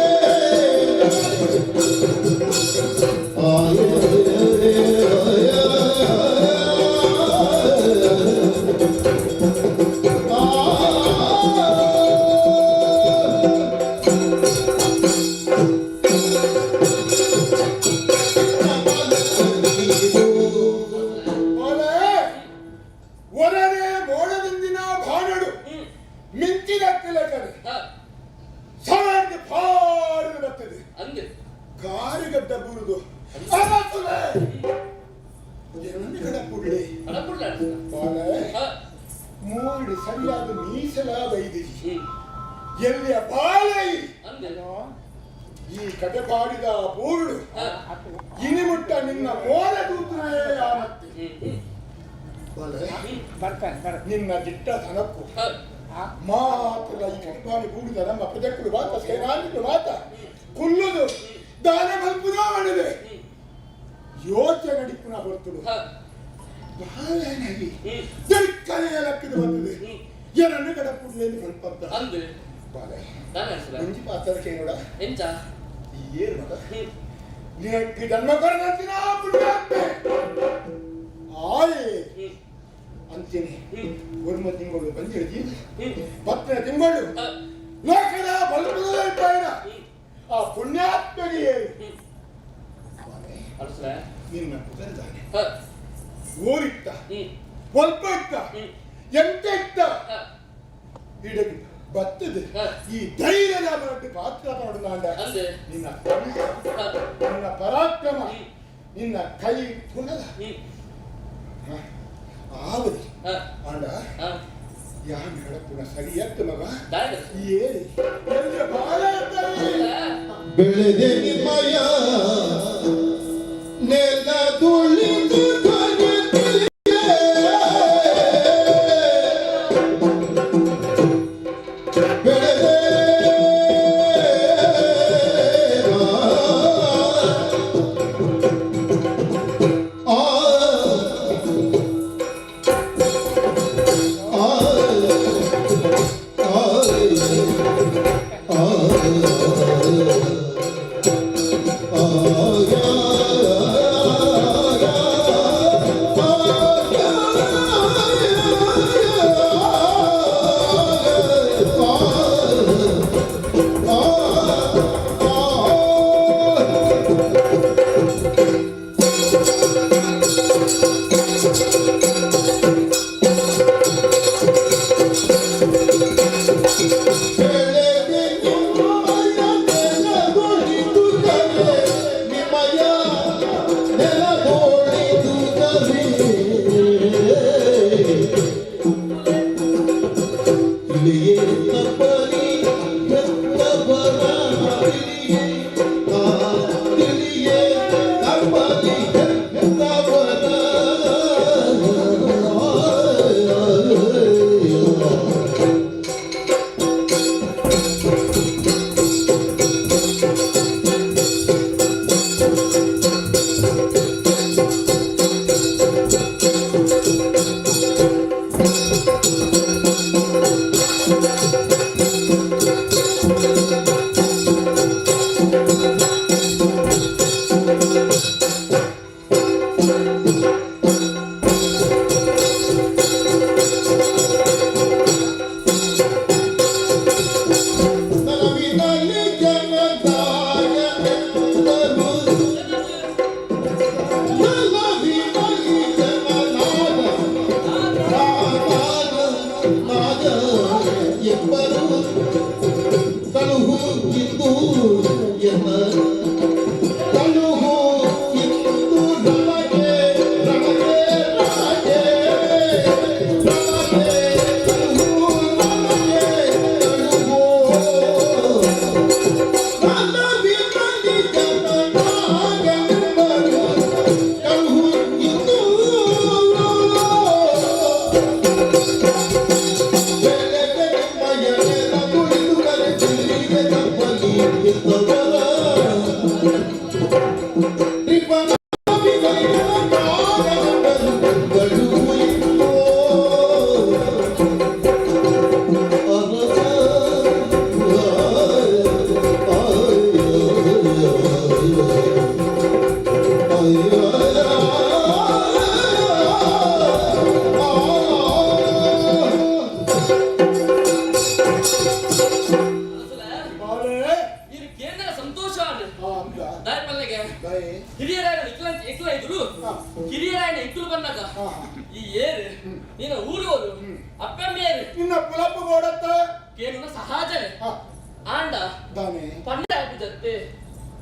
ಓಲೆ ಒರನೆ ಮೋಡದಿಂದಿನ ಭಾನಡು ಮಿಂಚಿದಕ್ಕಿಲ್ಲ ಕಡೆ ಸಮಾಜ ಪಾರು ಬರ್ತದೆ. ಅಂದೆ. ಕಾರಿಗಡ್ಡ ಬುರುದು ಅರಸುಲೆ ಎರಡು ಕಡ ಪುಡ್ಲಿ. ಕಡಪುಡ್ಲ. ಓಲೆ, ಮೋಡಿ ಸರಿಯಾದ ಮೀಸಲ ಬೈದಿರಿ ಎಲ್ಲಿಯ ಬಾಳೆ. ಅಂದೆ. ಈ ಕಟಪಾಡಿದ ಪೂರ್ಳು ಇನಿಮುಟ್ಟ ನಿನ್ನ ಮೋಡ ದೂತನೇ. ಮತ್ತೆ ಬಾಲೆ. ಬರ್ತಾರೆ ಬರ್ತಾರೆ. ನಿನ್ನ ದಿಟ್ಟ ತನಕ್ಕು ಮಾತ್ರ ಈ ಕಡಿಪಾಡಿ ಕೂಡಿದ ನಮ್ಮ ಪ್ರಜೆಗಳು ಮಾತ ಸೇನಾನಿಗಳು ಮಾತ ಕುಲ್ಲುದು ದಾನ ಮಲ್ಪುದ ಮಾಡಿದೆ ಯೋಚನೆ ನಡಿಪುನ ಹೊರತುಡು ಬಾಳೆನಾಗಿ ದರ್ಕನೆ ಲಕ್ಕಿದು ಬಂದಿದೆ ಏನನ್ನು ಕಡ ಪುಡ್ಲೇನು ಸ್ವಲ್ಪ ಅಂದು ಬಾಳೆ ದಾನೆ ಅರಸುಲೆ ಮಂಜಿ ಪಾತ್ರ ಕೇಳೋಡ ಎಂಚ ಏನು ಮಗ ನಿನಕ್ಕೆ ಜನ್ಮ ಕೊರನಂತಿನ ಪುಣ್ಯಾತ್ಮೆ ಆಯ್ ಅಂತೀನಿ ಒರ್ಮ ತಿಂಗಳು ಬಂದಿಳಿದಿ ಪತ್ನ ತಿಂಗಳು ಲೋಕದ ಬಲ್ಪದ ಇದ್ದಾಯಿನ ಆ ಪುಣ್ಯಾತ್ಮೆಗೆ ಏರು ಬಾಳೆ, ಅರಸುಲೆ ನಿನ್ನ ಪುದರ್ದಾನೆ ಊರಿತ್ತ ಒಲ್ಪ ಇತ್ತ ಎಂತ ಇತ್ತ ಇಡಗಿ ಬತ್ತದ ಈ ಧೈರ್ಯದ ಮಾಡಿ ಪಾತ್ರ ಮಾಡುದಾಂಡ ಅಂದೆ ನಿನ್ನ ತಂಡ, ನಿನ್ನ ಪರಾಕ್ರಮ ನಿನ್ನ ಕೈ ಪುನಃ ಆವದಿ ಆಂಡ ಯಾನ್ ಹೇಳಪ್ಪುನ ಸರಿ ಎತ್ತು ಮಗ ದಾನೆ ಏರಿ ಎಲ್ಲಿ ಬಾಳ ಎತ್ತಲಿ. ಬೆಳೆದೆ ನಿಮ್ಮಯ ನೆಲ ತುಳಿದು ಕರೆತಿಯೇ. ಬೆಳೆದೆ ಆ ಆ ಆ ಆ ನವಿನಲ್ಲಿ ಜನದಾಯನೆಂದರು ನವಿನಲ್ಲಿ ಜನನಾದ ನಾಗ ನಾಗ ಎಂಬರು ಕಳುಹು ಇಂದು ಎನ್ನ ಕಳುಹು ಇಂದು ರಣಗೆ ರಣಗೆ ರಣಗೆ ರಣಗೆ ಕಳುಹು ರಣಗೆ ಕಳುಹು ನವಿನಲ್ಲಿ ಜನನಾಗೆಂಬರು ಕಳುಹು ಇಂದು ಅರಸುಲೆ ಬಾಳೆ ಇದು ಕೇಂದ್ರ ಸಂತೋಷ ಆ, ಅಂದ. ದಾಯ ಪಲ್ಲೆಗೆ ಬಾಯಿ. ಹಿರಿಯರಾಯನ ಇಕ್ಲ ಇಕ್ಲ ಇದ್ರು ಕಿರಿಯರಾಯನ ಇಕ್ಕಲು ಬಂದಾಗ ಹಾ. ಈ ಏರು ನೀನ ಊರು ಅಪ್ಪಮ್ಮೇರು ನಿನ್ನ ಪುಲಪ್ಪ ಗೋಡತ್ತ ಕೇನುನ ಸಹಜನೆ ಹಾ, ಆಂಡ ದಾನೆ ಪಂಡ ಹಾಕಿದತ್ತೆ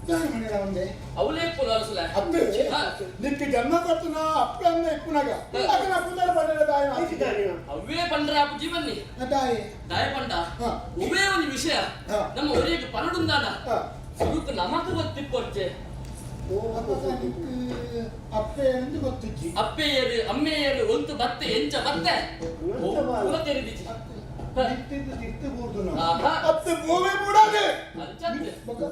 ದಾನೆ ಮನೆಯ ಒಂದೇ ಅವಲೇ ಪುಲ ಅರಸುಲೆ ಅತ್ತೆ ಹಾ. ನಿಕ್ಕೆ ಜನ್ಮ ಕೊಡ್ತನ ಅಪ್ಪ ಅಮ್ಮ ಇಪ್ಪುನಾಗ ಅದನ್ನ ಪುನರ್ ಪಡೆದ ತಾಯಿ ಅವೇ ಪಂಡ್ರ ಆಪುಜಿ ಬನ್ನಿ ತಾಯಿ ದಾಯ ಪಂಡ ಹಾ. ಒಬ್ಬೇ ಒಂದು ವಿಷಯ ಹಾ. ನಮ್ಮ ಒರೆಗೆ ಪನ್ನಡುಂದಾನ ಹಾ. ಸುರುಕು ನಮಕ್ ಗೊತ್ತಿಪ್ಪೊರ್ಚೆ. ಅಪ್ಪಗ ನಿಕ್ಕ್ ಅಪ್ಪೆ ಎಂದು ಗೊತ್ತಿಜ್ಜಿ. ಅಪ್ಪೆಯರು ಅಮ್ಮೆಯರು ಒಂದು ಬತ್ತೆ ಎಂಚ ಬತ್ತೆ ಪೂರ ತೆರೆದಿಜಿ. ನಿಟ್ಟಿದ್ದು ತಿರ್ತು ಬೂರ್ದು ನಾವು. ಆಹಾ. ಅತ್ತೆ ಭೂಮಿ ಬೂಡಾದೆ. ಅಂಚತ್ತೆ. ಬೊಕ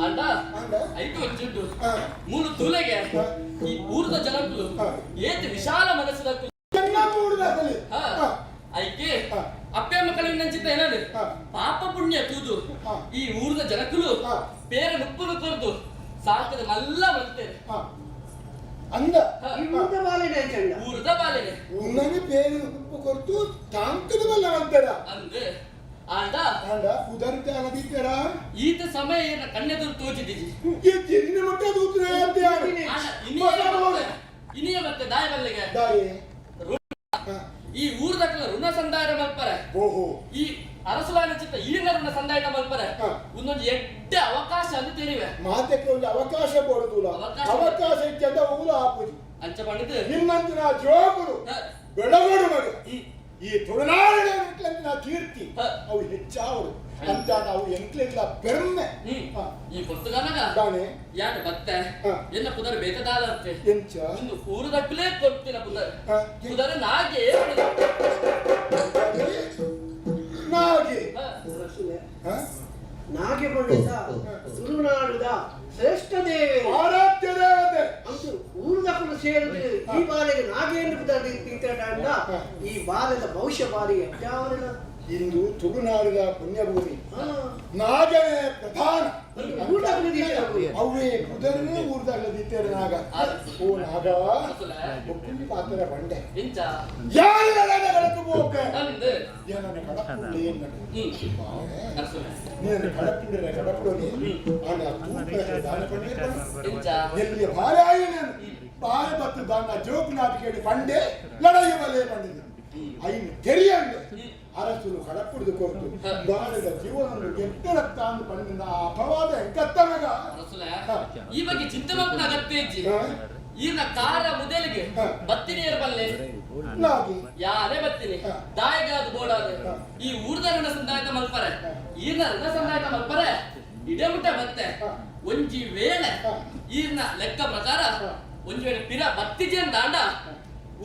ಅಂಡ ಆಂಡ? ಐಟು ಒಂಜುಂಡು. ಹಾ. ಮೂಲು ತೂಲೆಗೆ ಹಾ. ಈ ಊರದ ಜನಕ್ಕುಲು ಹಾ. ಏತ್ ವಿಶಾಲ ಮನಸ್ಸುದಕ್ಕುಲು. ಎಲ್ಲ ಬೂಡ್ದಾಗಲಿ. ಹಾ. ಹಾ. ಐಕೆ ಹಾ. ಅಪ್ಪೆ ಮಕ್ಕಳು ನಂಚಿತ ಏನಾದ್ರು ಹಾ. ಪಾಪ ಪುಣ್ಯ ತೂದು ಹಾ. ಈ ಊರದ ಜನಕ್ಕುಲು ಹಾ. ಬೇರೆ ನುಪ್ಪುನು ಕೊರ್ದು ಸಾಕದ ಮಲ್ಲ ಮಲ್ತೇನೆ. ಹಾ. ಅಂದ. ಹಾ. ಈ ಊರ್ದ ಬಾಲೆನೆ ಚಂಡ. ಊರದ ಬಾಲೆನೆ. ಉನ್ನನಿ ಪೇರು ಉಪ್ಪು ಕೊರ್ತು ತಾಂಕದ ಬಲ್ಲ ಅಂತರ. ಅಂದ್ ಆಂಡ ಆಂಡ ಉದರ್ಜಾನ ದೀತೆರ. ಈತ ಸಮಯ ಏನ ಕಣ್ಣೆದುರು ತೋಚಿದಿಜಿ. ಈ ತಿರಿನ ಮಟ್ಟ ದೂತ್ರ ಅಂತ ಯಾರು? ಆಂಡ ಇನಿಯ ಮತ್ತೆ ಇನಿಯ ಮತ್ತೆ ದಾಯ ಬಲ್ಲೆಗೆ ದಾಯಿ. ಹಾ. ಈ ಊರ್ದಕ್ಕಲ ಋಣ ಸಂದಾಯ ಮಲ್ಪರೆ. ಓಹೋ. ಈ ಅರಸುಲಾನ ಚಿತ್ತ ಈನ ಋಣ ಸಂದಾಯ ಮಲ್ಪರೆ. ಹಾ. ಒಂದೊಂದು ಎಡ್ಡೆ ಅವಕಾಶ ಅಂತ ತೆರಿವೆ. ಮಾತೆಕ್ಕೆ ಒಂದು ಅವಕಾಶ ಕೊಡುದಿಲ್ಲ. ಅವಕಾಶ. ಅವಕಾಶ ಇಚ್ಚಂದ ಊಲ ಹಾಪುಜಿ. ಅಂಚ ಪಂಡಿತು. ನಿನ್ನಂತಿನ ಜೋಗುರು ಹ. ಬೆಳಗೋಡು ಮಗ ಈ ತುಳುನಾಡಿನ ಕೀರ್ತಿ ಹ. ಅವು ಹೆಚ್ಚಾವರು ಅಂತ ನಾವು ಎಂಕ್ಲೆಗ್ಲ ಪೆರ್ಮೆ. ಹ್ಮ್. ಹ. ಈ ಪೊರ್ತುಗಾನಗ ದಾನೆ. ಯಾನ್ ಬತ್ತೆ ಹ. ಎನ್ನ ಪುದರ್ ಬೇತದಾಲಂತೆ. ಎಂಚ? ಒಂದು ಊರುದಕ್ಕಲೇ ಕೊಡ್ತಿನ ಪುದರ್. ಹ. ಪುದರ್ ನಾಗೆ ಪಂಡುದು. ನಾಗೆ. ಹ. ಅರಸುಲೆ, ಹ? ನಾಗೆ ಪಂಡಿತ ತುಳುನಾಡುದ ಶ್ರೇಷ್ಠ ದೇವೆ. ಆರಾಧ್ಯ ದೇವತೆ. ಅಂತು ಊರ್ದಕ್ಕಲು ಸೇರಿದು ಈ ಬಾಲೆಗೆ ನಾಗೇಂದ್ರ ತಿಂತಾಂಡ ಹಾ. ಈ ಬಾಲದ ಭವಿಷ್ಯ ಬಾರಿ ಅತ್ಯಾವರಣ. ಇಂದು ತುಳುನಾಡಿನ ಪುಣ್ಯಭೂಮಿ. ಹಾ. ನಾಗನೇ ಪ್ರಧಾನ. ಊರ್ದಕ್ಕಲು ದೀತೆರ. ಅವೇ ಪುದರ್ನೇ ಊರ್ದಾಗಲ ದಿತ್ತೇರ ನಾಗ. ಓ ನಾಗ. ಅರಸುಲೆ. ಒಕ್ಕುಂಡಿ ಪಾತ್ರ ಬಂಡೆ. ಎಂಚ? ಯಾರು ಲಡದ ಕಡಕು ಹೋಗ. ಅಂದ್ ಏನನ್ನ ಕಡಪುಳ್ಳಿ ಎನ್ನಡು. ಹ್ಮ್ ಅರಸುಲೆ. ನೀನು ಕಡಪುಂಡಿರ ಕಡಪುಡೋನಿ ಆಂಡ ತೂಪರ ದಾನ ಪಂಡೆ. ಎಂಚ? ಎಲ್ಲಿಯ ಭಾರ್ಯ ನಾನು ಬಾಯ ಬತ್ತು ದಾನ ಜೋಕ್ ನಾಟಿಕೇಡಿ ಪಂಡೆ ಲಡಾಯಿ ಬಲೆ ಪಂಡಿದೆ ಐನು ತೆರಿಯಂದೆ ಅರಸುಲು ಕಡಪುಡಿದು ಕೊರ್ತು ಬಾಳದ ಜೀವನವನ್ನು ಗೆದ್ದರತ್ತಾಂದು ಪಂಡಿನ ಆ ಅಪವಾದ ಹೆಗ್ಗತ್ತನಗ. ಅರಸುಲೆ. ಹ. ಈ ಬಗ್ಗೆ ಚಿಂತೆ ಮಲ್ಪುನ ಅಗತ್ಯ ಇಜ್ಜಿ. ಹ. ಈರ್ನ ಕಾರ ಮುದೆಲಿಗೆ ಹ. ಬತ್ತಿನಿ ಬಲ್ಲೆ. ನಾಗಿ. ಯಾರೇ ಬತ್ತೀನಿ. ಹ. ದಾಯಗಾದ ಬೋಡಾದ ಹ. ಈ ಊರ್ದ ಋಣ ಸಂದಾಯತ ಮಲ್ಪರೆ. ಹ. ಈರ್ನ ಋಣ ಸಂದಾಯತ ಮಲ್ಪರೆ ಇಡೆ ಮುಟ್ಟ ಬತ್ತೆ. ಹ. ಒಂಜಿ ವೇಳೆ ಹ. ಈರ್ನ ಲೆಕ್ಕ ಪ್ರಕಾರ ಹ. ಒಂಜಿ ವೇಳೆ ಪಿರ ಬತ್ತಿಜೆ ದಾಂಡ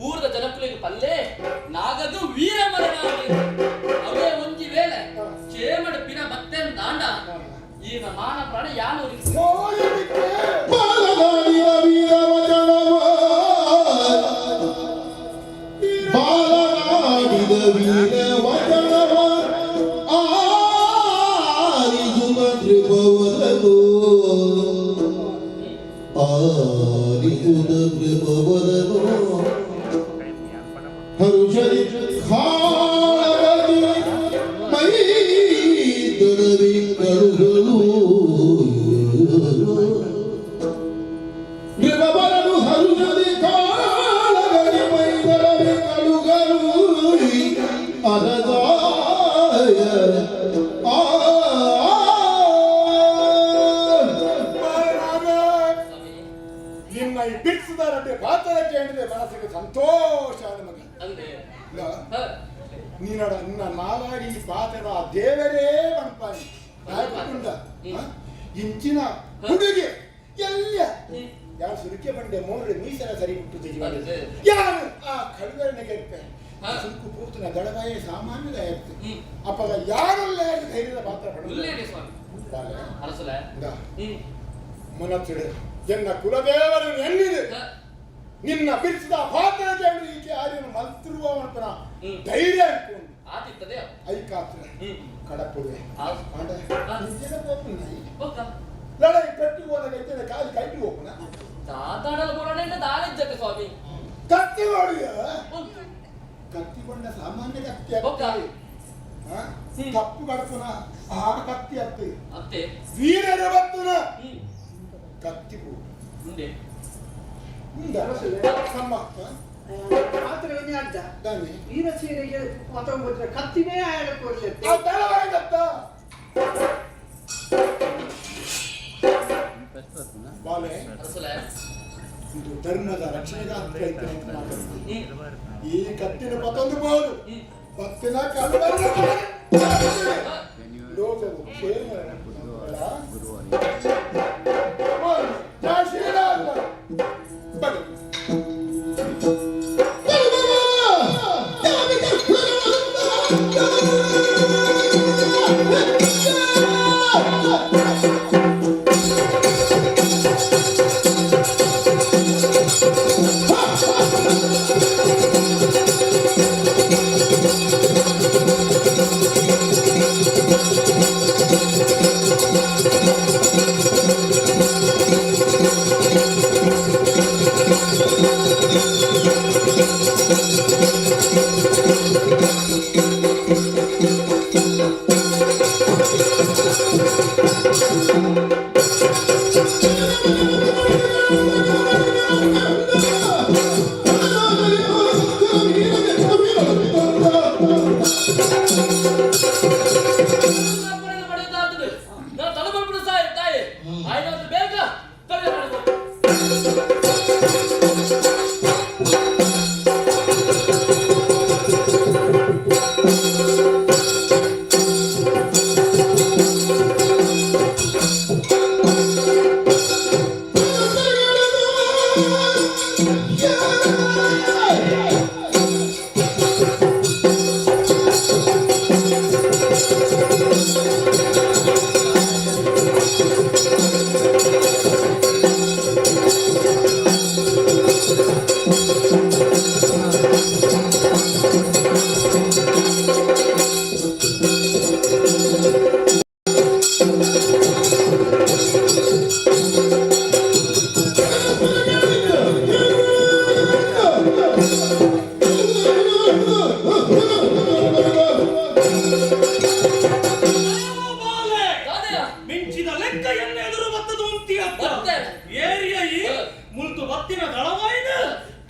ಊರ್ದ ಜನಕುಲಿಗೆ ಪಲ್ಲೆ ನಾಗದು ವೀರ ಮರಣ. ಅವೇ ಒಂಜಿ ವೇಳೆ ಹ. ಚೇಮಡ ಪಿರ ಬತ್ತೆ ದಾಂಡ ಹ. ಈರ್ನ ಮಾನ ಪ್ರಾಣ ಯಾನು ಮೋಯಲಿಕ್ಕೆ. ಬಾಲನಾಡಿದ ವೀರ ವಚನವ, ಬಾಲನಾಡಿದ ವೀರ ವಚನವ ಆಲಿಸುವ ಕೃಪವರನು, ಆಲಿಸುವ ಕೃಪವರನು ಹರುಷರಿ ಖಾಳವದಿ ಮೈ ದಡವಿ ಕಳುಗಳು ಕೃಪವರನು ಹರುಷದಿ ಕಾಳಗಲಿ ಮೈದಳವಿ ಕಳುಗಳು ಅರದಾಯ ಆ ಬಾಲನಾಗ ನಿನ್ನ ಈ ಬಿಡಿಸಿದಾರಂತೆ ಪಾತ್ರ ಕೇಳಿದ್ರೆ ಮನಸ್ಸಿಗೆ ಸಂತೋಷ ನಮಗೆ. ಅಂದೆ. ಇಲ್ಲ, ಹ. ನೀನಡ ನಿನ್ನ ನಾಲಾಡಿ ಪಾತ್ರ ದೇವರೇ ಮನ್ಪಾನಿ ನಾಯಕುಂಡ ಇಂಚಿನ ಹುಡುಗಿ ಎಲ್ಲ ಹ್ಮ್. ಯಾರು ಸುರುಕೆ ಬಂಡೆ ಮೋರೆ ಮೀಸಲ ಸರಿ ಹುಟ್ಟುತ್ತೆ ಜೀವನ. ಅದೇ. ಯಾರು ಆ ಕಳುವರನ್ನ ಗೆಲ್ಪೆ ಹಾ. ಸುರುಕು ಪೂತನ ದಳವಾಯ ಸಾಮಾನ್ಯದ ಆಯ್ತು. ಹ್ಮ್. ಅಪ್ಪಗ ಯಾರಲ್ಲ ಧೈರ್ಯದ ಪಾತ್ರ ಪಡೆದ ಉಲ್ಲೇನೆ ಸ್ವಾಮಿ. ಅರಸುಲೆ. ಹ್ಮ್. ಮನಸ್ಸಿಡು ಎನ್ನ ಕುಲದೇವರು ಎನ್ನಿದೆ ಹ. ನಿನ್ನ ಬಿಡಿಸಿದ ಪಾತ್ರ ಕೇಳಿ ಈಕೆ ಆರ್ಯನ ಮಲ್ತಿರುವ ಮನ್ಪನ ಹ್ಮ್. ಧೈರ್ಯ ಅನ್ಕೊಂಡು ಆತಿತ್ತದೆ. ಐಕಾತ್ರ ಹ್ಮ್. ಕಡಪುಡುವೆ. ಆ- ಆಂಡ ಹಾ. ಇಂಚಿನ ಪೋಪುನ ಈ. ಬೊಕ್ಕ ಲಡಾಯಿ ಪೆಟ್ಟು ಹೋದಾಗ ಇದ್ದೇನೆ ಕಾಲು ಕೈಟಿ ಹೋಪುನ. ತಾತಾಡಲು ಬೋಡಾಣ ದಾಳಿಜ್ಜತೆ ಸ್ವಾಮಿ. ಕತ್ತಿ ಹೊಡೆಯ. ಉಂಟು. ಕತ್ತಿ ಕೊಂಡ ಸಾಮಾನ್ಯ ಕತ್ತಿ ಬೊಕ್ಕ. ಅತ್ತಿ. ಹಾ? ಹ್ಮ್. ತಪ್ಪು ಕಡಪುನ ಆ ಕತ್ತಿ ಅತ್ತಿ. ಅತ್ತೆ. ವೀರರ ಬತ್ತುನ ಹ್ಮ್. ಕತ್ತಿ ಪೂ ಮುಂದೆ ಮುಂದ ನಮ್ಮ ಹಾ? ಪಾತ್ರ ಅಡ್ಡ ದಾನಿ. ವೀರಸೇನೆಗೆ ಮತ್ತೊಂದು ಕತ್ತಿನೇ ಆಯಣ ಕೊಡ್ಲಿ. ಆ ತಳವಾಯಿ ದತ್ತ ಬಾಲೆ. ಅರಸುಲೆ. ಇದು ಧರ್ಮದ ರಕ್ಷಣೆಗಾತ್ರ ಇತ್ತು ಅಂತ ಮಾತಾಡ್ತೀನಿ. ಹ್ಮ್. ಈ ಕತ್ತಿನ ಪತ್ತೊಂದು ಬಹುದು ಹ್ಮ್. ಪತ್ತಿನ ಕಲ್ವರ್ಣ ಹ. ಲೋಕವು ಕ್ಷೇಮ. ಜಯ ಶ್ರೀರಾಮ್. ಮಿಂಚಿದ ಲೆಕ್ಕ ಎನ್ನ ಎದುರು ಬತ್ತದು ಉಂತಿ ಅತ್ತ ಬತ್ತೆ. ಏರಿಯ ಈ ಮುಲ್ತು ಬತ್ತಿನ ದಳವಾಯಿನ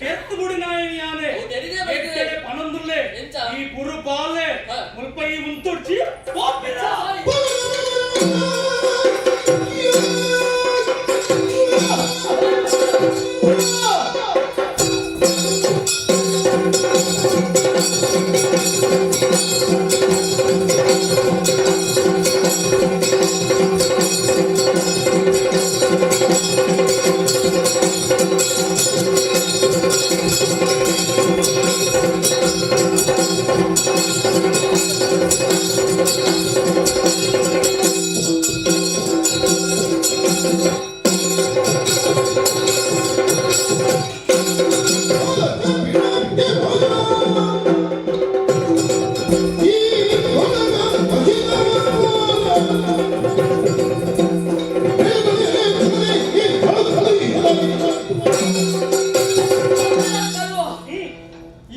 ಕೆತ್ತು ಗುಡಿ ನಾಯನಿಯಾನೆ ಹೌದು, ಎಲ್ಲಿದೆ ಬೈದಿದೆ? ಎಟ್ಟೆ ಪನೊಂದುಲ್ಲೆ ಎಂಚ? ಈ ಪುರು ಬಾಲೆ ಮುಲ್ಪ ಈ ಮುಂತೊಡ್ಚಿ ಪೋಪಿನ.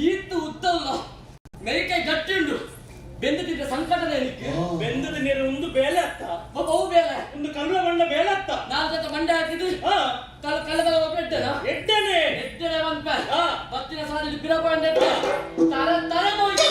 ಈತ್ತು ಉತ್ತಲ್ಲ ಮೇಕೈ ಗಟ್ಟಿ ಉಂಡು ಬೆಂದದಿದ್ದ ಸಂಕಟದ ಎನಿಕೆ. ಬೆಂದದ ನೀರು ಒಂದು ಬೇಲೆ ಅತ್ತ. ಒಬ್ಬ ಅವು ಬೇಲೆ. ಒಂದು ಕಲ್ವ ಬಣ್ಣ ಬೇಲೆ ಅತ್ತ. ನಾಲ್ ಜೊತೆ ಮಂಡೆ ಹಾಕಿದ್ದು ಕಲ್ ಕಲ್ಲದ ಒಬ್ಬ ಎಡ್ಡೆನ ಎಡ್ಡೆನೆ. ಎಡ್ಡೆನೆ ಒಂದ್ಪ ಬತ್ತಿನ ಸಾಲಿಲಿ ಬಿರಪಾಂಡೆ ತರ ತರ ಹೋಯ್ತು.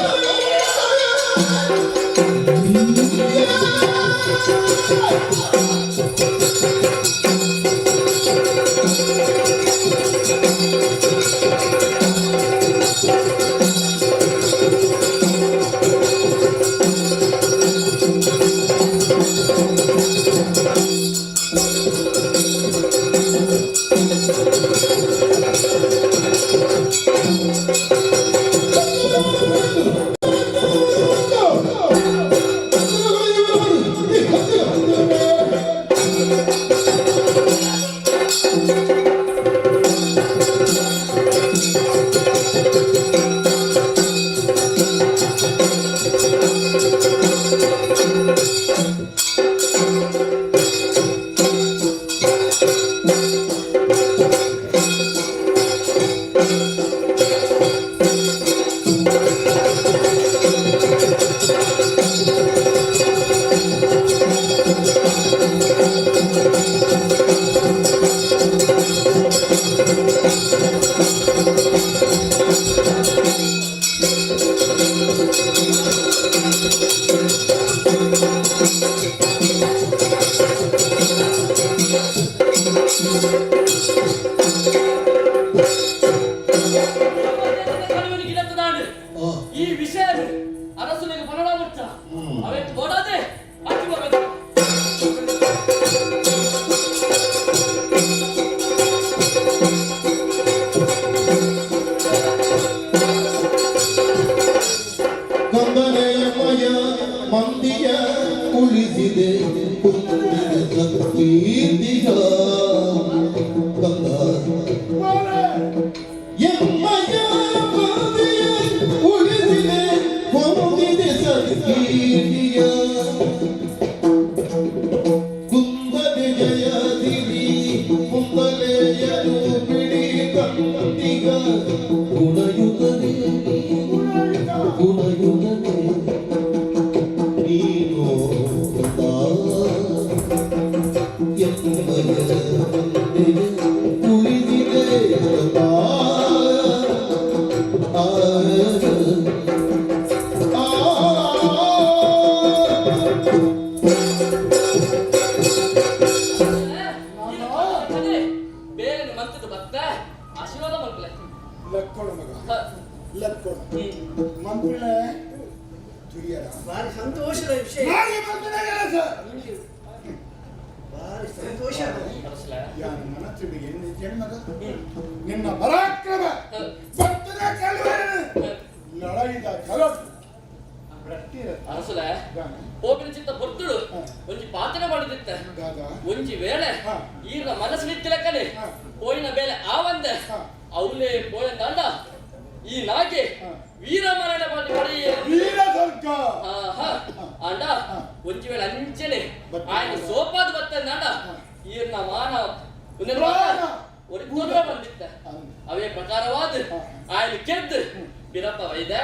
ಈ ವಿಷಯ ಅರಸುನಿಗೆ ಪನಡ ಮುಚ್ಚ ಅವೆತ್ತು ಬೋಡಾದೆ ಅಚ್ಚಿ ಹೋಗಬೇಕು. ಕಂದನೆಯಮಯ ಮಂದಿಯ ಉಳಿಸಿದೆ ಕುಂದಿದ ಕೀರ್ತಿಯ ಕಂದ ಎಮ್ಮಯ ಮಂದಿಯ ಉಳಿಸಿದೆ. ಗುಣಯುತನೇ ನೀನು, ಗುಣಯುತನೇ ನೀನು ಕಂದ. ಎಮ್ಮಯ ಮಂದೆಯ ಉಳಿಸಿದೆ ಕಂದ. ಆ ಆ. ಬೇರೆ ಮಂತದ ಭಕ್ತ ಆಶೀರ್ವಾದ ಮಲ್ಪಲೆ. ಲಕ್ಕೋಣ ಮಗ, ಲಕ್ಕೋಣ. ಮಂತ್ರಿಗಳೇ, ತುರಿಯರ. ಭಾರಿ ಸಂತೋಷದ ವಿಷಯ. ನಾಳೆ ಮಂತ್ರಿನ ಕೆಲಸ. ಭಾರಿ ಸಂತೋಷ. ಅರಸಲೆ. ಯಾನು ಮನಸ್ಸಿಗೆ ಎಣ್ಣೆ ಮಗ, ನಿನ್ನ ಪರಾಕ್ರಮ ಭಕ್ತನ ಕಳುವರನು ಲಡಾಯಿದ ಕಲ ಅರಸಲೆ, ಹೋಗಿನ ಚಿತ್ತ ಬರ್ತುಡು ಒಂಜಿ ಪಾತ್ರ ಮಾಡಿದಿತ್ತ. ದಾದಾ? ಒಂಜಿ ವೇಳೆ ಈರ್ನ ಮನಸ್ಸು ನಿತ್ತಿಲಕ್ಕನೆ ಹೋಯಿನ ಬೇಲೆ ಆವಂದೆ ಅವಲೇ ಪೋಯಂದಾಂಡ ಈ ನಾಗೆ ವೀರ ಮರಣ ಮಾಡಿ ಪಡೆಯ. ವೀರ ಸ್ವರ್ಗ. ಆಹಾ. ಆಂಡ ಒಂಜಿ ವೇಳೆ ಅಂಚನೆ ఆయన ಸೋಪಾದ ಬತ್ತಂದಾಂಡ ಈರ್ನ ಮಾನ ಒಂದೆಲ್ಲ ಪ್ರಾಣ. ಒಂದು ತೊಂದರೆ ಬಂದಿತ್ತ. ಅವೇ ಪ್ರಕಾರವಾದ ఆయన ಗೆದ್ದು ಬಿರಪ್ಪ ವೈದ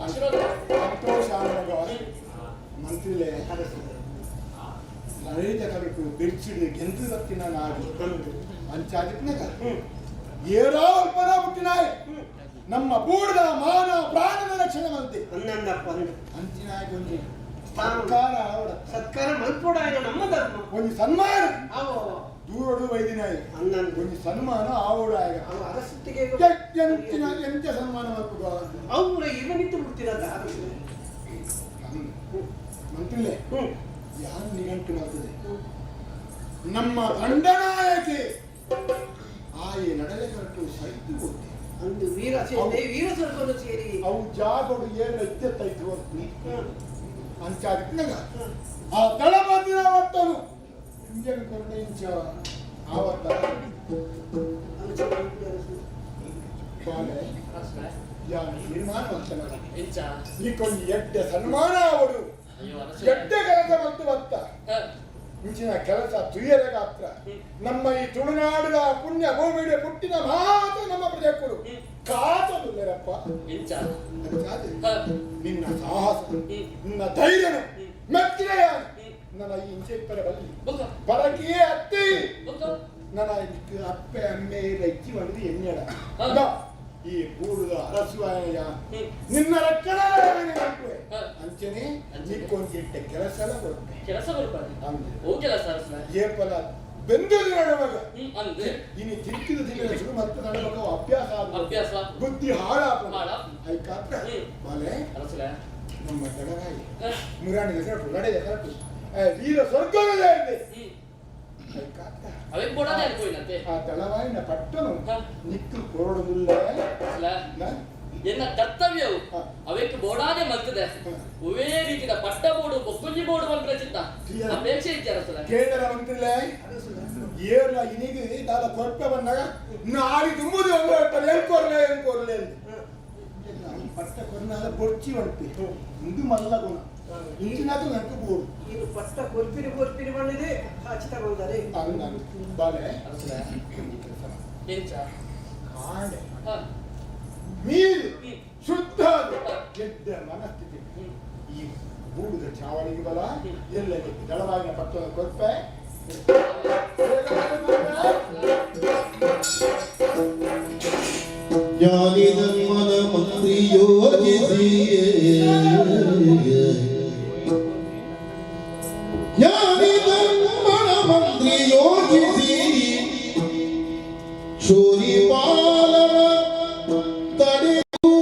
ಆಶೀರ್ವಾದ. ಸಂತೋಷ ಮಗ. ಮಂತ್ರಿಲೇ, ಲಡಾಯಿದ ಕಲಟು ಬಿರ್ಚಿಡು ಗೆಂದು ಬತ್ತಿನ ನಾಡು ಅಂಚಾದಿಪ್ಪನಗ ಏರೋ ಅಲ್ಪನ ಹುಟ್ಟಿನಾಯ್ ನಮ್ಮ ಬೂಡದ ಮಾನ ಪ್ರಾಣದ ರಕ್ಷಣೆ ಮಂತಿ. ಅನ್ನಂದಪ್ಪ ಅಂದು. ಅಂಚಿನಾಯ್ ಒಂಜಿ ಸ್ಥಾನ. ಸತ್ಕಾರ ಆವಡ. ಸತ್ಕಾರ ಮಲ್ಪೋಡಾಯನ ನಮ್ಮ ಧರ್ಮ. ಒಂಜಿ ಸನ್ಮಾನ. ಅವು. ದೂರಡು ವೈದಿನಾಯ್. ಅನ್ನಂದು. ಒಂಜಿ ಸನ್ಮಾನ ಆವಡ ಆಗ. ಅವು ಅರಸುತ್ತಿಗೆ. ಎಂತಿನ ಎಂತ ಸನ್ಮಾನ ಮಲ್ಪುಗ? ಅವು ಇವನಿತ್ತು ಬಿಡ್ತಿರಲ್ಲ ಅರಸು. ಮಂತ್ರಿಲೇ, ಯಾರು ನಿಘಂಟು ಮಾಡ್ತದೆ ನಮ್ಮ ತಂಡನಾಯಕಿ ಆಯೆ ನಡಲೆ ಕಟ್ಟು ಸೈತು ಗೊತ್ತೆ. ಅಂದು ವೀರ ಸೇನೆ ವೀರ ಸ್ವರ್ಗವನ್ನು ಸೇರಿ. ಅವು ಜಾಗೋಡು ಏನು ಎತ್ತೆತ್ತೈತು ಅಂತ ಅಂಚಾದಿಪ್ಪನಾಗ ಆ ದಳಪತಿನ ಒಟ್ಟನು ಇಂಜನ್ ಕೊರಡೆ ಇಂಚ ಆವತ್ತ. ಅಂಚೆ ಮಲ್ಪುಡು ಅರಸು. ಬಾಲೆ, ಯಾನು ತೀರ್ಮಾನ ಮಾಡ್ತಾನ. ಇಂಚ? ಈ ಎಡ್ಡೆ ಸನ್ಮಾನ ಅವಡು. ಅಯ್ಯೋ ಅರಸು. ಎಡ್ಡೆ ಕೆಲಸ ಮತ್ತು ಬತ್ತ ಇಂಚಿನ ಕೆಲಸ ತುಯ್ಯರ ಗಾತ್ರ. ನಮ್ಮ ಈ ತುಳುನಾಡಿನ ಪುಣ್ಯ ಭೂಮಿಗೆ ಪುಟ್ಟಿನ ಮಾತು ನಮ್ಮ ಪ್ರಜೆಕ್ಕಳು ಕಾತದುಲ್ಲರಪ್ಪ. ಇಂಚ? ಅಂಚಾದೆ ನಿನ್ನ ಸಾಹಸ, ನಿನ್ನ ಧೈರ್ಯನು ಮೆಚ್ಚಿದೆ. ನನ್ನ ಈ ಇಂಚೆ ಬಲ್ಲಿ ಬುಕ್ಕ. ಬರಕಿಯೇ ಅತ್ತಿ. ಬುಕ್ಕ. ನನ್ನ ಇದಕ್ಕೆ ಅಪ್ಪೆ ಅಮ್ಮೆ ಇಚ್ಚಿ ಮಾಡಿದ ಎಣ್ಣೆಡ ಈ ಬೂಡುದ ಅರಸುವಾಯ ನಿನ್ನ ರಕ್ಷಣೆ ಮಾಡ್ಕುವೆ. ಅಂಚನೆ ನಿಕ್ಕೊಂದಿಟ್ಟ ಕೆಲಸ ಎಲ್ಲ ಕೊಡುತ್ತೆ. ಕೆಲಸ ಬರ್ತಾರೆ. ಅಂದೆ. ಓ ಕೆಲಸ ಅರಸಲೆ. ಏಪಲ ಬೆಂದು ನಡುವಾಗ ಅಂದೆ. ಇನಿ ತಿಕ್ಕಿದ ದಿನ ಶುರು ಮತ್ತೆ ನಡಬೇಕು ಅಭ್ಯಾಸ ಆಗ್ಬೇಕು. ಅಭ್ಯಾಸ. ಬುದ್ಧಿ ಹಾಳಾಪ. ಹಾಳಾಪ. ಐಕಾತ್ರ ಬಾಲೆ, ಅರಸಲೆ. ನಮ್ಮ ದಡರಾಯಿ ಮುರಾಣಿ ಹೆಸರು ಲಡೆದ ಕರೆಕ್ಟ್ ವೀರ ಸ್ವರ್ಗದ ಇದೆ. ಐಕಾತ್ರ ಅವೆ ಕೊಡೋದೇ ಅನ್ಕೋಯಿನಂತೆ. ಆ ದಳವಾಯಿನ ಪಟ್ಟನು ನಿಕ್ಕು ಕೊರಡುದಿಲ್ಲ. ಅರಸಲೆ, ಎನ್ನ ಕರ್ತವ್ಯವು ಅವೆಕ್ ಬೋಡಾದೆ ಮಲ್ತದೆ. ಒವೇ ರೀತಿಯ ಪಟ್ಟ ಬೋರ್ಡು ಬೊಕ್ಕುಂಜಿ ಬೋರ್ಡು ಮಲ್ಪುನ ಚಿತ್ತ ಅಪೇಕ್ಷೆ ಇತ್ತೆ ಅರಸಲೆ. ಕೇಂದ್ರ ಮಂತ್ರಿಲೇ, ಏರ್ಲ ಇನಿಗೆ ದಾದ ಕೊರ್ಪೆ ಬಂದಾಗ ನಾಡಿ ತುಂಬುದು ಅಂದ್ರೆ ಏನ್ ಕೊರ್ಲೆ ಏನ್ ಕೊರ್ಲೆ ಅಂತ ಪಟ್ಟ ಕೊರ್ನಾದ ಬೊರ್ಚಿ ಹೊಡ್ಪಿ ಇಂದು ಮಲ್ಲ ಗುಣ ಇಂಚಿನಾದ್ರು ನಂಗೆ ಬೋಡು. ಇದು ಪಟ್ಟ ಕೊರ್ಪಿರಿ ಕೊರ್ಪಿರಿ ಬಂದಿದೆ ಹಚ್ಚಿ ತಗೊಂಡರೆ. ನಾನು ಬಾಲೆ. ಅರಸಲೆ. ಒಂದು ಕೆಲಸ ಮಾಡು. ಎಂಚ? ಕಾಂಡೆ ಮೀರು ಶುದ್ಧ ಎದ್ದ ಮನಸ್ಥಿತಿ ಈ ಬೂಡುದ ಚಾವಣಿಗೆ ಬಲ ಎಲ್ಲ ದಳವಾಗಿನ ಪಟ್ಟಣ ಕೊರ್ಪೆ. ಜ್ಞಾನಿ ಧರ್ಮದ ಮಂತ್ರಿ ಯೋಜಿಸಿ, ಜ್ಞಾನಿ ಧರ್ಮನ ಮಂತ್ರಿ ಯೋಜಿಸಿ, ಶೂರಿಪಾಲನ ತಡೆದು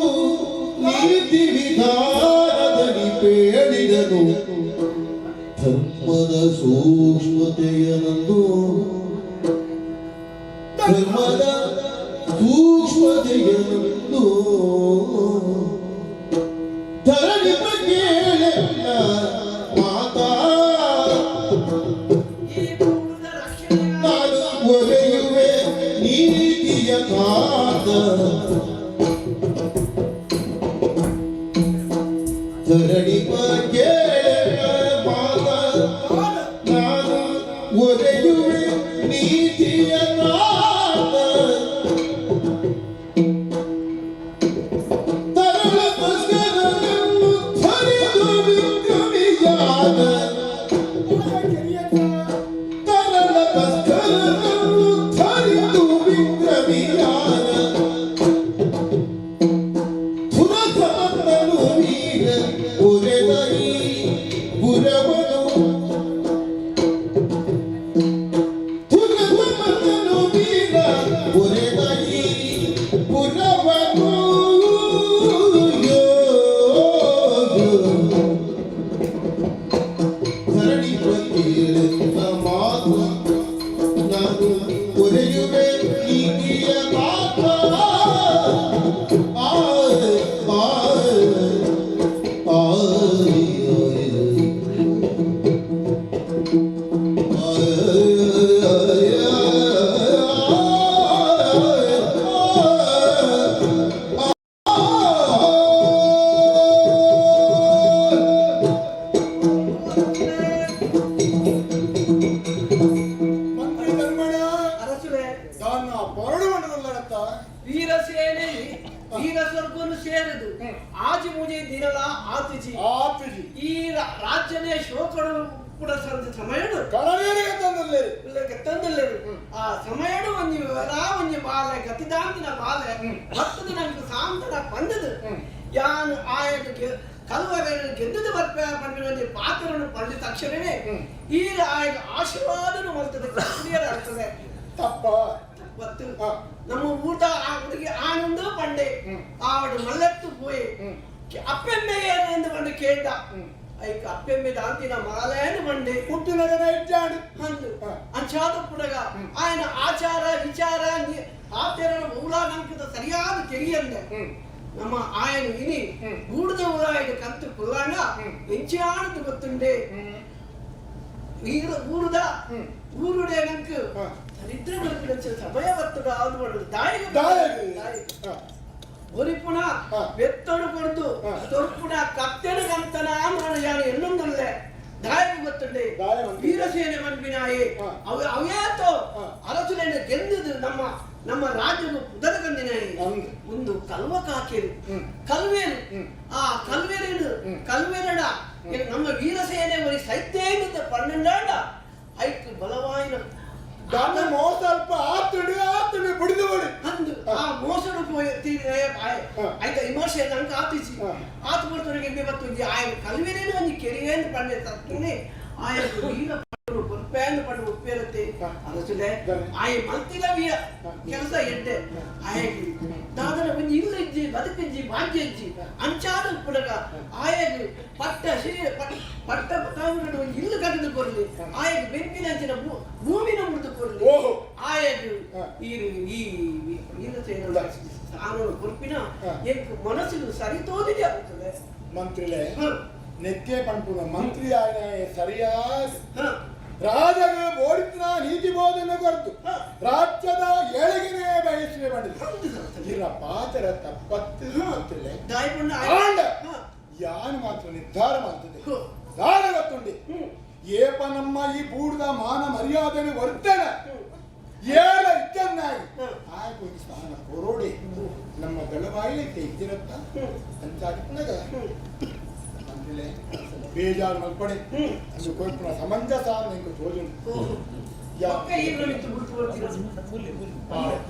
ನೀತಿ ವಿಧಾನದಡಿ ಪೇಳಿದನು ಧರ್ಮದ ಸೂಕ್ಷ್ಮತೆಯನಂದು, ಧರ್ಮದ ಸೂಕ್ಷ್ಮತೆಯನಂದು. ಧರಣಿ ಕೇಳೆಲ್ಲ ಮಾತಾ ಈ ಬೂಡುದ ರಕ್ಷಣೆ ನಾನು ಒರೆಯುವೆ ನೀತಿಯ ಕಾದ. ಧರಣಿ ಕೇಳೆಲ್ಲ ಮಾತಾ ನಾನು ಒರೆಯುವೆ ನೀತಿಯ ಕಾದ. ವೀರ ಸ್ವರ್ಗವನ್ನು ಸೇರದು ಆಜಿ ಮೂಜೆ ದಿನಲ ಆತಿಜಿ. ಆತಿಜಿ. ಈ ರಾಜ್ಯನೇ ಶೋಕಡು ಕೂಡ ಸಂದ ಸಮಯಡು ಕಳವೇರಿಗೆ ತಂದಲ್ಲೇ. ತಂದಲ್ಲೇರು. ಆ ಸಮಯಡು ಒಂಜಿ ವರ ಒಂಜಿ ಬಾಲೆ ಗತಿದಾಂತಿನ ಬಾಲೆ ಭಕ್ತದ ನಂಗೆ ಸಾಂತನ ಪಂದದು ಯಾನು ಆಯಗ ಕಲ್ವರೇನು ಗೆದ್ದದ ಬರ್ಪೆ ಪಂಡಿನ ಒಂಜಿ ಪಾತ್ರನು ಪಂಡ ತಕ್ಷಣವೇ ಈ ಆಯಗ ಆಶೀರ್ವಾದನು ಮಾಡ್ತದೆ, ಕ್ಲಿಯರ್ ಆಗ್ತದೆ. ತಪ್ಪ. ಮತ್ತು ನಮ್ಮ ಊಟ ಆ ಹುಡುಗಿ ಆನಂದ ಪಂಡೆ ಆವಡು ಮಲ್ಲತ್ತು ಪೋಯಿ ಅಪ್ಪೆಮ್ಮೆ ಏನು ಎಂದು ಪಂಡು ಕೇಂಡ ಐಕ್ ಅಪ್ಪೆಮ್ಮೆ ದಾಂತಿನ ಮಾಲೇನು ಪಂಡೆ. ಹುಟ್ಟಿನಗನ ಇಜ್ಜಾಂಡ್. ಅಂದು ಅಂಚಾದ ಪುಡಗ ಆಯನ ಆಚಾರ ವಿಚಾರ ಆತೇರನ ಊಲಾನಂಕದ ಸರಿಯಾದ ತೆರಿಯಂದೆ ನಮ್ಮ ಆಯನ ಇನಿ ಗೂಡದ ಊರಾಯದ ಕಂತು ಕುಲ್ಲಾಂಡ ಎಂಚಾಣದು ಗೊತ್ತುಂಡೆ ಊರುದ ಊರುಡೆ ನಂಕು ದರಿದ್ರ ಬದುಕಿನ ಸಮಯ ಬರ್ತದ ಅದು ಮಾಡುದು ದಾಯಿಗೆ. ದಾಯಗೆ. ದಾಯಿ ಒರಿಪುಣ ಬೆತ್ತಡು ಕೊಡ್ದು ತೊರ್ಪುಣ ಕತ್ತೆಡು ಕಂತನ ಆಂಧ್ರನ ಯಾನು ಎನ್ನೊಂದುಲ್ಲೆ ದಾಯకు ಗೊತ್ತುಂಡೆ. ದಾಯ ಮಂತ್ರಿ. ವೀರಸೇನೆ ಮನ್ಪಿನಾಯೆ ಅವ ಅವೇತೋ ಅರಸುಲೇನ ಗೆಂದುದು ನಮ್ಮ ನಮ್ಮ ರಾಜ್ಯವು ಪುದರ ಕಂದಿನಾಯಿ. ಅಂದ್. ಒಂದು ಕಲ್ವ ಕಾಕೇರು ಕಲ್ವೇರು ಆ ಕಲ್ವೇರೇನು ಕಲ್ವೇರಡ ನಮ್ಮ ವೀರಸೇನೆ ಒರಿ ಸೈತ್ಯ ಪನ್ನೆಂಡಾಂಡ ಐಕ್ ಬಲವಾಯಿನ ದಾನ ಮೋಸ ಅಲ್ಪ ಆತುಡು ಆತುಡು ಬುಡಿದು ಬಡಿ. ಅಂದು ಆ ಮೋಸಡು ಪೋಯಿ ಐತ ವಿಮರ್ಶೆ ನಂಗೆ ಆತಿಸಿ ಆತ ಬರ್ತವರಿಗೆ ಇವತ್ತು ಒಂಜಿ ಆಯ ಕಲ್ವೇರೇನು ಒಂಜಿ ಕೆರಿಯೇನು ಪಂಡೆ ತತ್ತುನೆ ಆಯ ವೀರ ಪಂಡು ಪಂಡು ಉಪ್ಪೇರತ್ತೆ ಅರಸುಲೆ ಆಯ ಮಲ್ತಿಲ ವೀರ ಕೆಲಸ ಎಡ್ಡೆ ಆಯಗ್ ದಾದನ ಒಂಜಿ ಇಲ್ಲ ಇಜ್ಜಿ ಬದುಕಿಜ್ಜಿ ಭಾಗ್ಯ ಇಜ್ಜಿ ಅಂಚಾದ ಉಪ್ಪುಡಗ ಆಯಗ್ ಪಟ್ಟ ಶ್ರೀ ಪಟ್ಟ ಪಟಾಂಗಣ ಒಂಜಿ ಇಲ್ಲು ಕಟ್ಟಿದು ಕೊರ್ಲಿ ಆಯಗ್ ಬೆಂಪಿನ ಅಂಚಿನ ಭೂಮಿನ ಮುರಿದು ಕೊರ್ಲಿ. ಆಯಗ್ ಈ ಈ ವೀರಸೇನ ಸ್ಥಾನ ಕೊರ್ಪಿನ ಎಂಕ್ ಮನಸ್ಸು ಸರಿ ತೋದಿದೆ ಆಗ್ತದೆ. ಮಂತ್ರಿಲೆ ನೆಕ್ಕೆ ಪಂಪುನ ಮಂತ್ರಿ ಆಯನ ಸರಿಯಾದ ರಾಜಗ ಬೋಡಿತನ ನೀತಿ ಬೋಧನೆ ಕೊರ್ತು ರಾಜ್ಯದ ಏಳಿಗೆನೇ ಬಯಸುವೆ ಮಾಡಿದ ಇಲ್ಲ ಪಾತ್ರ ತಪ್ಪತ್ತು ಮಂತ್ರಿಲೆ. ದಾಯಿಪುಣ್ಣ. ಆಂಡ ಯಾನು ಮಾತ್ರ ನಿರ್ಧಾರ ಮಾಡ್ತದೆ ದಾನ ಗೊತ್ತುಂಡಿ ಏಪ ನಮ್ಮ ಈ ಬೂಡ್ದ ಮಾನ ಮರ್ಯಾದೆನೆ ವರ್ತನೆ ಏಳ ಇದ್ದನ್ನಾಗಿ ಆಯ್ತು ಒಂದು ಸ್ಥಾನ ಕೊರೋಡಿ ನಮ್ಮ ದಳವಾಯಿ ಇದ್ದಿರತ್ತ ಅಂಚಾಗಿ ಮಂತ್ರಿಲೆ ಬೇಜಾರು ಮಲ್ಪಡೆ ಅದು ಕೊಯ್ಪುನ ಸಮಂಜಸ ನಿಂಗೆ ತೋಜುಂಡು. ಯಾ ಒಕ್ಕ ಈರ್ನ ಮಿತ್ತು ಬುಡ್ತು ಬರ್ತೀರ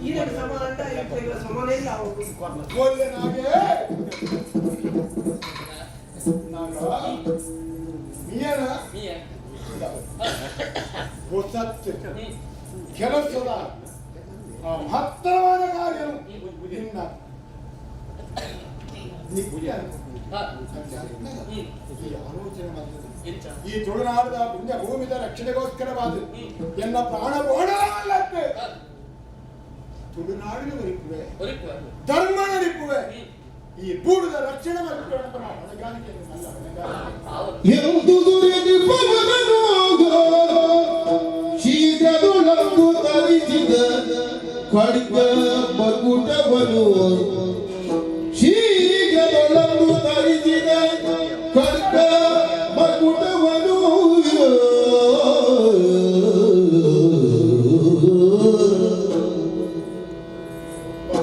ಈರಡು ಸಮಾನ ಅಂಡ ಇವ್ರ ಸಮಾನ ಇಲ್ಲ ಅವು. ಒಲ್ಲೆ ನಾಗೆ ನಾಗ ಮೀಯನ ಮೀಯ. ಹೊಸತ್ತು ಕೆಲಸದ ಆ ಮಹತ್ತರವಾದ ಕಾರ್ಯನು ನಿನ್ನ ನಿತ್ಯ ಈ ಆಲೋಚನೆ ಮಾಡ್ತದೆ. ಎಂಚ? ಈ ತುಳುನಾಡದ ಪುಣ್ಯ ಭೂಮಿದ ರಕ್ಷಣೆಗೋಸ್ಕರವಾದ ಎನ್ನ ಪ್ರಾಣ ಬೋಣವಲ್ಲತ್ತೆ ತುಳುನಾಡಿನ ಒರಿಪುವೆ ಒರಿಪುವ. ಧರ್ಮ ನಡಿಪುವೆ ಈ ಬೂಡದ ರಕ್ಷಣೆ ಮಾಡ್ಕೊಳ್ಳೋಣ ಹೊಣೆಗಾರಿಕೆ ಅಲ್ಲ ಹೊಣೆಗಾರಿಕೆ. ಎಂದು ದುರಿದು ಪವನನು ಶೀಘ್ರದೊಳಂದು ಧರಿಸಿದ ಖಡ್ಗ ಮಕುಟವನು ಶೀಘ್ರದೊಳಂದು ಧರಿಸಿದ ಖಡ್ಗ ಮಕುಟವನು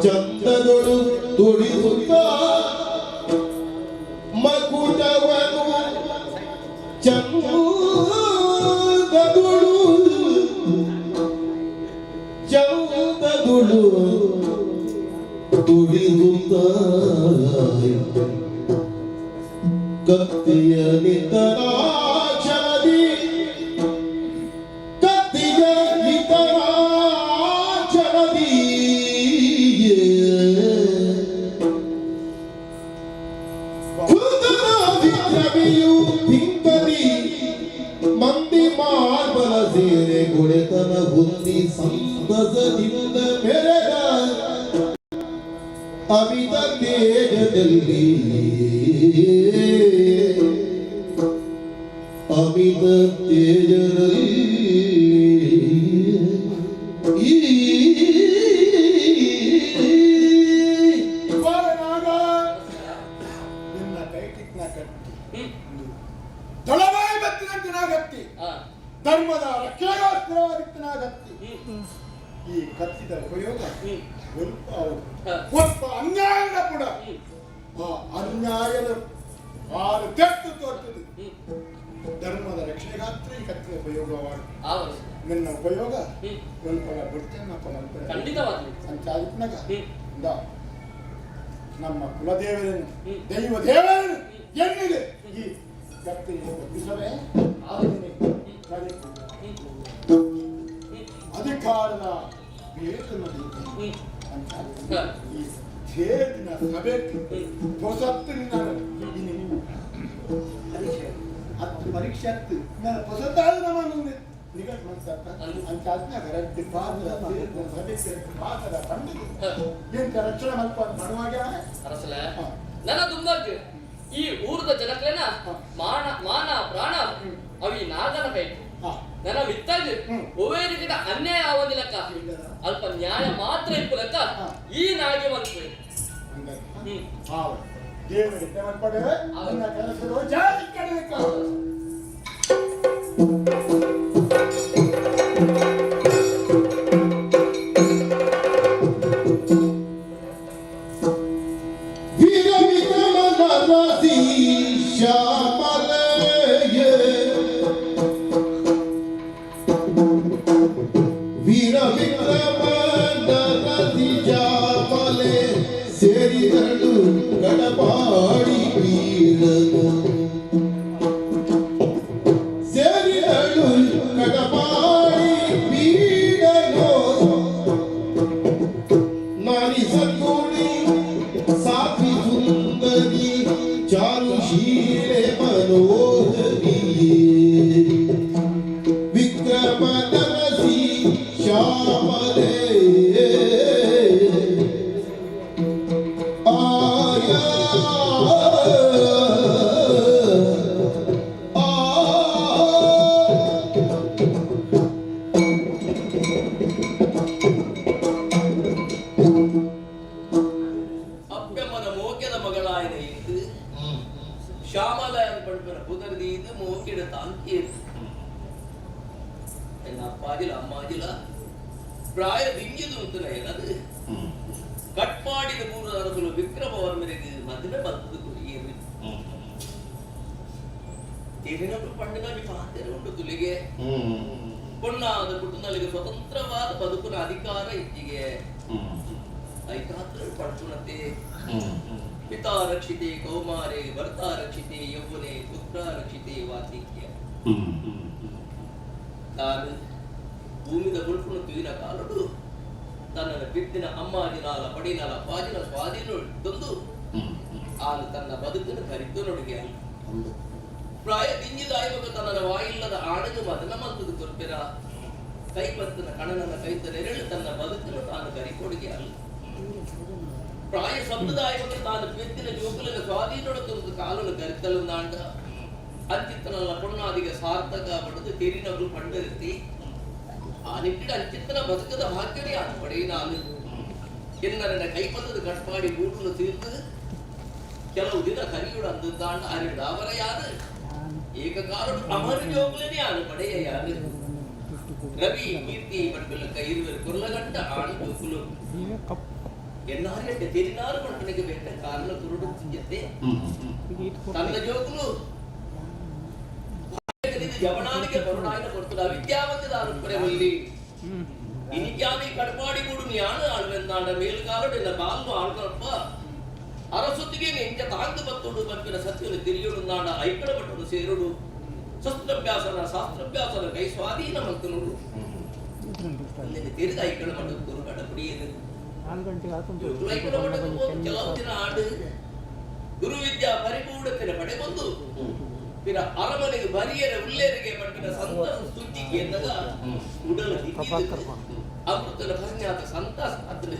ಚಂದದೊಳು ತುಳಿಸುತ್ತ ಮಕುಟವನು ಚಂದದುಳು ಚಂದದುಳು ತುಳಿಸುತ್ತ ಕತ್ತಿಯ ನಿತರಾಕ್ಷಣದಿ ಕತ್ತಿಯ ನಿತರಾಕ್ಷಣದಿ ಕುಂದನ ವಿಕ್ರಮಿಯು ತಿಂಕದಿ ಮಂದಿ ಮಾರ್ಬಲ ಸೇರೆ ಗುಳೆತನ ಹೊಂದಿ ಸಂತಸದಿಂದ ಮೆರೆದ ಅಮಿತ ತೇಜದಲ್ಲಿ ಅಮಿತ ತೇಜದಲ್ಲಿ ಈ ಬಾಲನಾಗ ನಿನ್ನ ಕೈಟಿಕ್ನ ಕಟ್ಟಿ ದಳವಾಯಿ ಬತ್ತಿನಂತಿನಾಗತ್ತಿ ಧರ್ಮದ ರಕ್ಷಣೆಗೋಸ್ಕರವಾಗಿತ್ತನಾಗತ್ತಿ ಈ ಕತ್ತಿದ ಉಪಯೋಗ ಸ್ವಲ್ಪ ಹೌದು ಸ್ವಲ್ಪ ಅನ್ಯಾಯ ನಡಪುಂಡು. ಒಲ್ಪಲ ಬುಡ್ತೇನಪ್ಪ ಮಲ್ಪರೆ ಖಂಡಿತವಾಗ್ಲಿ. ಅಂಚಾದಿಪ್ಪನಾಗ ಇಂದ ನಮ್ಮ ಕುಲದೇವರನ್ನು ದೈವ ದೇವರನ್ನು ಎನ್ನಿದೆ ಈ ಗತ್ತಿ ಒಪ್ಪಿಸವೆ ಆಲೋಚನೆ ಅಧಿಕಾರದ ವೇತನ ಅಂತ ಈ ಛೇದಿನ ಸಭೆಗೆ ಹೊಸತ್ತಿನ ನಾನು ಇನ್ನು ಹತ್ತು ಪರೀಕ್ಷೆ ಹತ್ತು ನಾನು ಹೊಸತಾದ ನಮ್ಮ ನಿಗಟ್ ಮಾಡ್ತಾರ ಅಂತ ರಡ್ಡು ಪಾತ್ರ ಸಭೆಗೆ ಪಾತ್ರ ಪಂಡಿತ ಎಂತ ರಕ್ಷಣೆ ಮಲ್ಪ ಮಾಡುವಾಗ. ಅರಸಲ, ನನ್ನ ದುಂಬಾಗ್ ಈ ಊರದ ಜನಕ್ಲೆನ ಮಾನ ಮಾನ ಪ್ರಾಣ ಅವಿ ನಾಗನ ಕೈ. ನನ್ನ ಮಿತ್ತಾಗಿ ಒವೇ ರೀತಿಯ ಅನ್ಯಾಯ ಆವಂದಿಲ್ಲಕ್ಕ, ಅಲ್ಪ ನ್ಯಾಯ ಮಾತ್ರ ಇಪ್ಪುಲಕ್ಕ ಈ ನಾಗೆ ಮನ್ಪು. ದೇವರಿಗೆ ಮಲ್ಪಡೆ ನನ್ನ ಕೆಲಸಗಳು ಜಾಸ್ತಿ ಕಡಿಮೆ. ವೀರ ವಿಕ್ರಮ ನರಸಿ ಶ್ಯಾಮಲೆಯೇ, ವೀರ ವಿಕ್ರಮ ನರಸಿ ಶ್ಯಾಮಲೆ, ಸೇರಿದಳು ಕಡಪಾಡಿ ವೀರನು, ಸೇರಿದಳು ಕಡಪಾಡಿ ವೀರನು. ನಾರಿ ಸದ್ಗುಣಿ ಸಾಧ್ವಿ ಸುಂದರಿ ಚಾರುಶೀಲೆ ಮನೋಹರಿ, ವಿಕ್ರಮ ನರಸಿ ಶ್ಯಾಮಲೆ. ಆಯ ಆ. ಅಪ್ಪೆಮ್ಮನ ಮೋಕೆದ ಮಗಳಾಯನ ಇತ್ತು ಶ್ಯಾಮಲ ಪಡ್ಪನ ಪುದರ್ದೀದು ಮೋಕಿಡ ತಾಂಕಿ. ಎನ್ನ ಅಪ್ಪಾಜಿಲ ಅಮ್ಮಾಜಿಲ ಪ್ರಾಯ ದಿಂಗಿದು ಉಂಟುನ ಏನದು ಕಟ್ಪಾಡಿದ ಪೂರ್ವ ಅರಸುಲು ವಿಕ್ರಮವರ್ಮರಿಗೆ ಮದುವೆ ಬತ್ತದು ಕುರಿಯರು ತಿರಿನೊಬ್ರು ಪಂಡಿನ ಪಾತೆರೆ ಉಂಟು ತುಲಿಗೆ ಪೊಣ್ಣಾದ ಪುಟ್ಟನಲ್ಲಿಗೆ ಸ್ವತಂತ್ರವಾದ ಬದುಕುನ ಅಧಿಕಾರ ಇತ್ತಿಗೆ ಐಕಾತ್ರ ಪಡ್ಪುಣತೆ. ಪಿತಾ ರಕ್ಷಿತೆ ಕೌಮಾರೆ, ಭರ್ತಾ ರಕ್ಷಿತೆ ಯೌವನೆ, ಪುತ್ರ ರಕ್ಷಿತೆ ವಾರ್ಧಕ್ಯ. ತಾನು ಭೂಮಿದ ಬುಲ್ಪುಣ ತುಯಿನ ಕಾಲುಡು ತನ್ನ ಬಿದ್ದಿನ ಅಮ್ಮಾಜಿನಾಲ ಪಡಿನಾಲ ಅಪ್ಪಾಜಿನ ಸ್ವಾಧೀನ ತಂದು ಆನು ತನ್ನ ಬದುಕನ್ನು ಕರಿತು ನೊಡುಗೆ. ಪ್ರಾಯ ದಿಂಜಿದಾಯುವಾಗ ತನ್ನ ವಾಯಿಲ್ಲದ ಆಣಗು ಮದನ ಮಂತದು ಕೊರ್ಪಿರ ಕೈ ಬತ್ತನ ಕಣನನ ಕೈತ ನೆರಳು ತನ್ನ ಬದುಕನ್ನು ತಾನು ಕರಿಕೊಡುಗೆ ಅಲ್ಲ. ಪ್ರಾಯ ಸಮುದಾಯಕ್ಕೆ ತಾನು ಪೆದ್ದಿನ ಜೋಕುಲಿನ ಸ್ವಾಧೀನೊಡ ಕಾಲನ್ನು ಕರಿತಲು ನಾಂಡ ಅಂಚಿತ್ತನಲ್ಲ ಪೊಣ್ಣಾದಿಗೆ ಸಾರ್ಥಕ ಪಡೆದು ತೆರಿನವರು ಪಂಡರಿತಿ. ಆ ನಿಟ್ಟಿನ ಅಂಚಿತ್ತನ ಬದುಕದ ಭಾಗ್ಯನೇ ಆನು ಪಡೆಯಿನಾನು ಎನ್ನರನ್ನ ಕೈಪತ್ತದ ಕಟ್ಪಾಡಿ ಗೂಡುಲು ತೀರ್ದು ಕೆಲವು ದಿನ ಕರಿಯುಡ ಅಂದುದ್ದಾಂಡ ಅರಿಡಾವರ ಯಾರು ಏಕಕಾಲಡು ಅಮರ ಜೋಗುಲನೇ ಆನು ಪಡೆಯ ಯಾರು. ರವಿ ಕೀರ್ತಿ ಪಡ್ಪಿಲಕ್ಕ ಇರುವರು ಕೊಲ್ಲಗಂಟ ಆಣು ಜೋಕುಲು ಎನ್ನಾರೆಡ್ಡೆ ತೆರಿನಾರು ಪಡ್ಪಿನಗೆ ಬೆಟ್ಟ ಕಾರಣ ಕುರುಡು ಜತೆ ತನ್ನ ಜೋಕುಲು ಜವನಾನಿಗೆ ಬರುಣಾಯಿನ ಕೊಡ್ತದ ಅವಿದ್ಯಾವಂತದ ಒಲ್ಲಿ ಇನಿಕ್ಯಾನಿ ಕಡ್ಪಾಡಿ ಗೂಡು ಯಾನು ಆಳ್ವೆಂದಾಂಡ ಮೇಲುಗಾಲಡು ಎನ್ನ ಬಾಲ್ನು ಆಳ್ನಪ್ಪ ಅರಸೊತ್ತಿಗೆ ಎಂಚ ತಾಂಗ್ ಬತ್ತುಡು ಪನ್ಪಿನ ಸತ್ಯನು ತಿರಿಯುಡು ಐಕಳ ಪಟ್ಟುಡು ಸೇರುಡು ಶಸ್ತ್ರಾಭ್ಯಾಸನ ಶಾಸ್ತ್ರಾಭ್ಯಾಸನ ಕೈ ಸ್ವಾಧೀನ ಮಲ್ತನುಡು ತಿರುಗ ಐಕಳ ಮಟ್ಟ ಗುರು ಕಡಪಡಿಯದು ಐಕಳ ಮಟ್ಟಕ್ಕೆ ಕೆಲವು ದಿನ ಆಡು ಗುರುವಿದ್ಯಾ ಪರಿಪೂರ್ಣತೆಯ ಪಡೆಗೊಂದು ಪಿರ ಅರಮನೆಗೆ ಬರಿಯರ ಉಲ್ಲೇರಿಗೆ ಪಟ್ಟಿನ ಸಂತಸ ಸುದ್ದಿಗೆ ಎನ್ನಗ ಉಡಲ ಅಮೃತನ ಪರಿಜ್ಞಾತ ಸಂತಾಸ ಅದ್ರ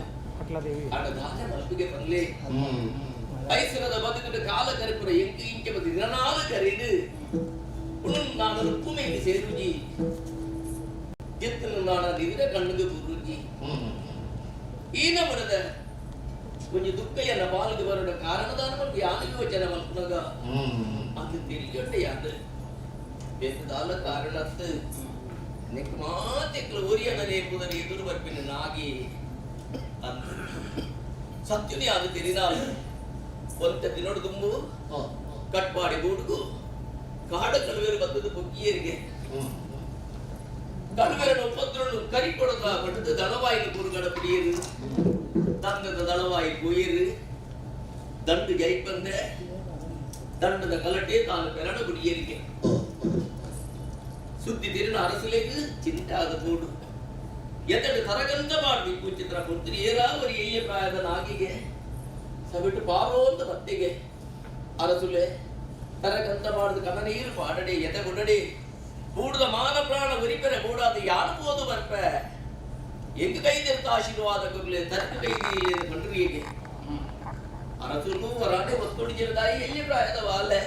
ಅಡ ದಾನ ಮಲ್ಪಿಗೆ ಪನ್ಲೆ ಐಸರದ ಬದುಕಿನ ಕಾಲ ಕರಿಪುರ ಎಂಕು ಇಂಕೆ ಬದಿ ದಿನನಾಲ ಕರೀದು ಉಣ್ ನಾನು ರುಕ್ಕುಮೇಲಿ ಸೇರುಜಿ ಜೆತ್ತನು ನಾನ ನಿವಿರ ಕಣ್ಣುಗೆ ಬುರುಜಿ ಈನ ಮನದ ಒಂಜಿ ದುಃಖಯನ್ನ ಬಾಲಿಗೆ ಬರೋಡ ಕಾರಣದಾನ ಮಲ್ಪು ಯಾನು ಯೋಚನೆ ಮಲ್ಪುನಗ ಅದು ತೆರಿಯೊಂಡೆ ಯಾದು ಬೆತ್ತದಾಲ ಕಾರಣತ್ತು ನೆಕ್ ಮಾತೆಕ್ಲು ಒರಿಯನನೇ ಪುದರಿ ಎದುರು ಬರ್ಪಿನ ನಾಗಿ ಅಂತ ಸತ್ಯನೇ ಅದು ತೆರಿನಾಲ್ ಒಂತ ದಿನೊಡು ದುಂಬು ಕಟ್ಪಾಡಿ ಗೂಡುಗು ಕಾಡ ಕಳುವೇರು ಬತ್ತದ ಬೊಕ್ಕಿಯರಿಗೆ. ಕಡುವೆರನ ಉಪದ್ರನು ಕರಿಕೊಡದ ಪಟ್ಟದ ದಳವಾಯಿ ಕುರುಗಡ ಪಿಡಿಯರು ತಂದದ ದಳವಾಯಿ ಪೋಯಿರು ದಂಡು ಜೈಪಂದೆ ದಂಡದ ಕಲಟೆ ತಾನು ಪೆರಣ ಗುಡಿಯರಿಗೆ ಸುದ್ದಿ ತಿರಿನ ಅರಸುಲೆಗ್ ಚಿಂತೆ ಆದ ಕೂಡು ಎದಡು ತರಗಂತ ಮಾಡಿ ಕೂಚಿತ್ರ ಕೊಡ್ತೀರಿ ಏರಾವರಿ ಎಯ್ಯ ಪ್ರಾಯದ ನಾಗಿಗೆ ಸಬಿಟ್ಟು ಪಾರೋ ಅಂತ ಬತ್ತಿಗೆ ಅರಸುಲೆ ತರಗಂತ ಮಾಡಿದ ಕನನೀರು ಪಾಡಡೆ ಎದೆ ಗುಡಡೆ ಬೂಡದ ಮಾನ ಪ್ರಾಣ ಉರಿಪೆರೆ ಬೂಡಾದ ಯಾರು போது ಬರ್ಪೆ ಎಂಗ್ ಕೈದಿರ್ತ ಆಶೀರ್ವಾದ ಕೊರ್ಲೆ ತರ್ಕ ಕೈದಿ ಪಂಡ್ರಿಗೆ ಅರಸುಲು ವರಾಣೆ ಒತ್ತೊಡಿ ಜಿರದಾಯಿ ಎಲ್ಲಿ ಪ್ರಾಯದ ವಾಲೆ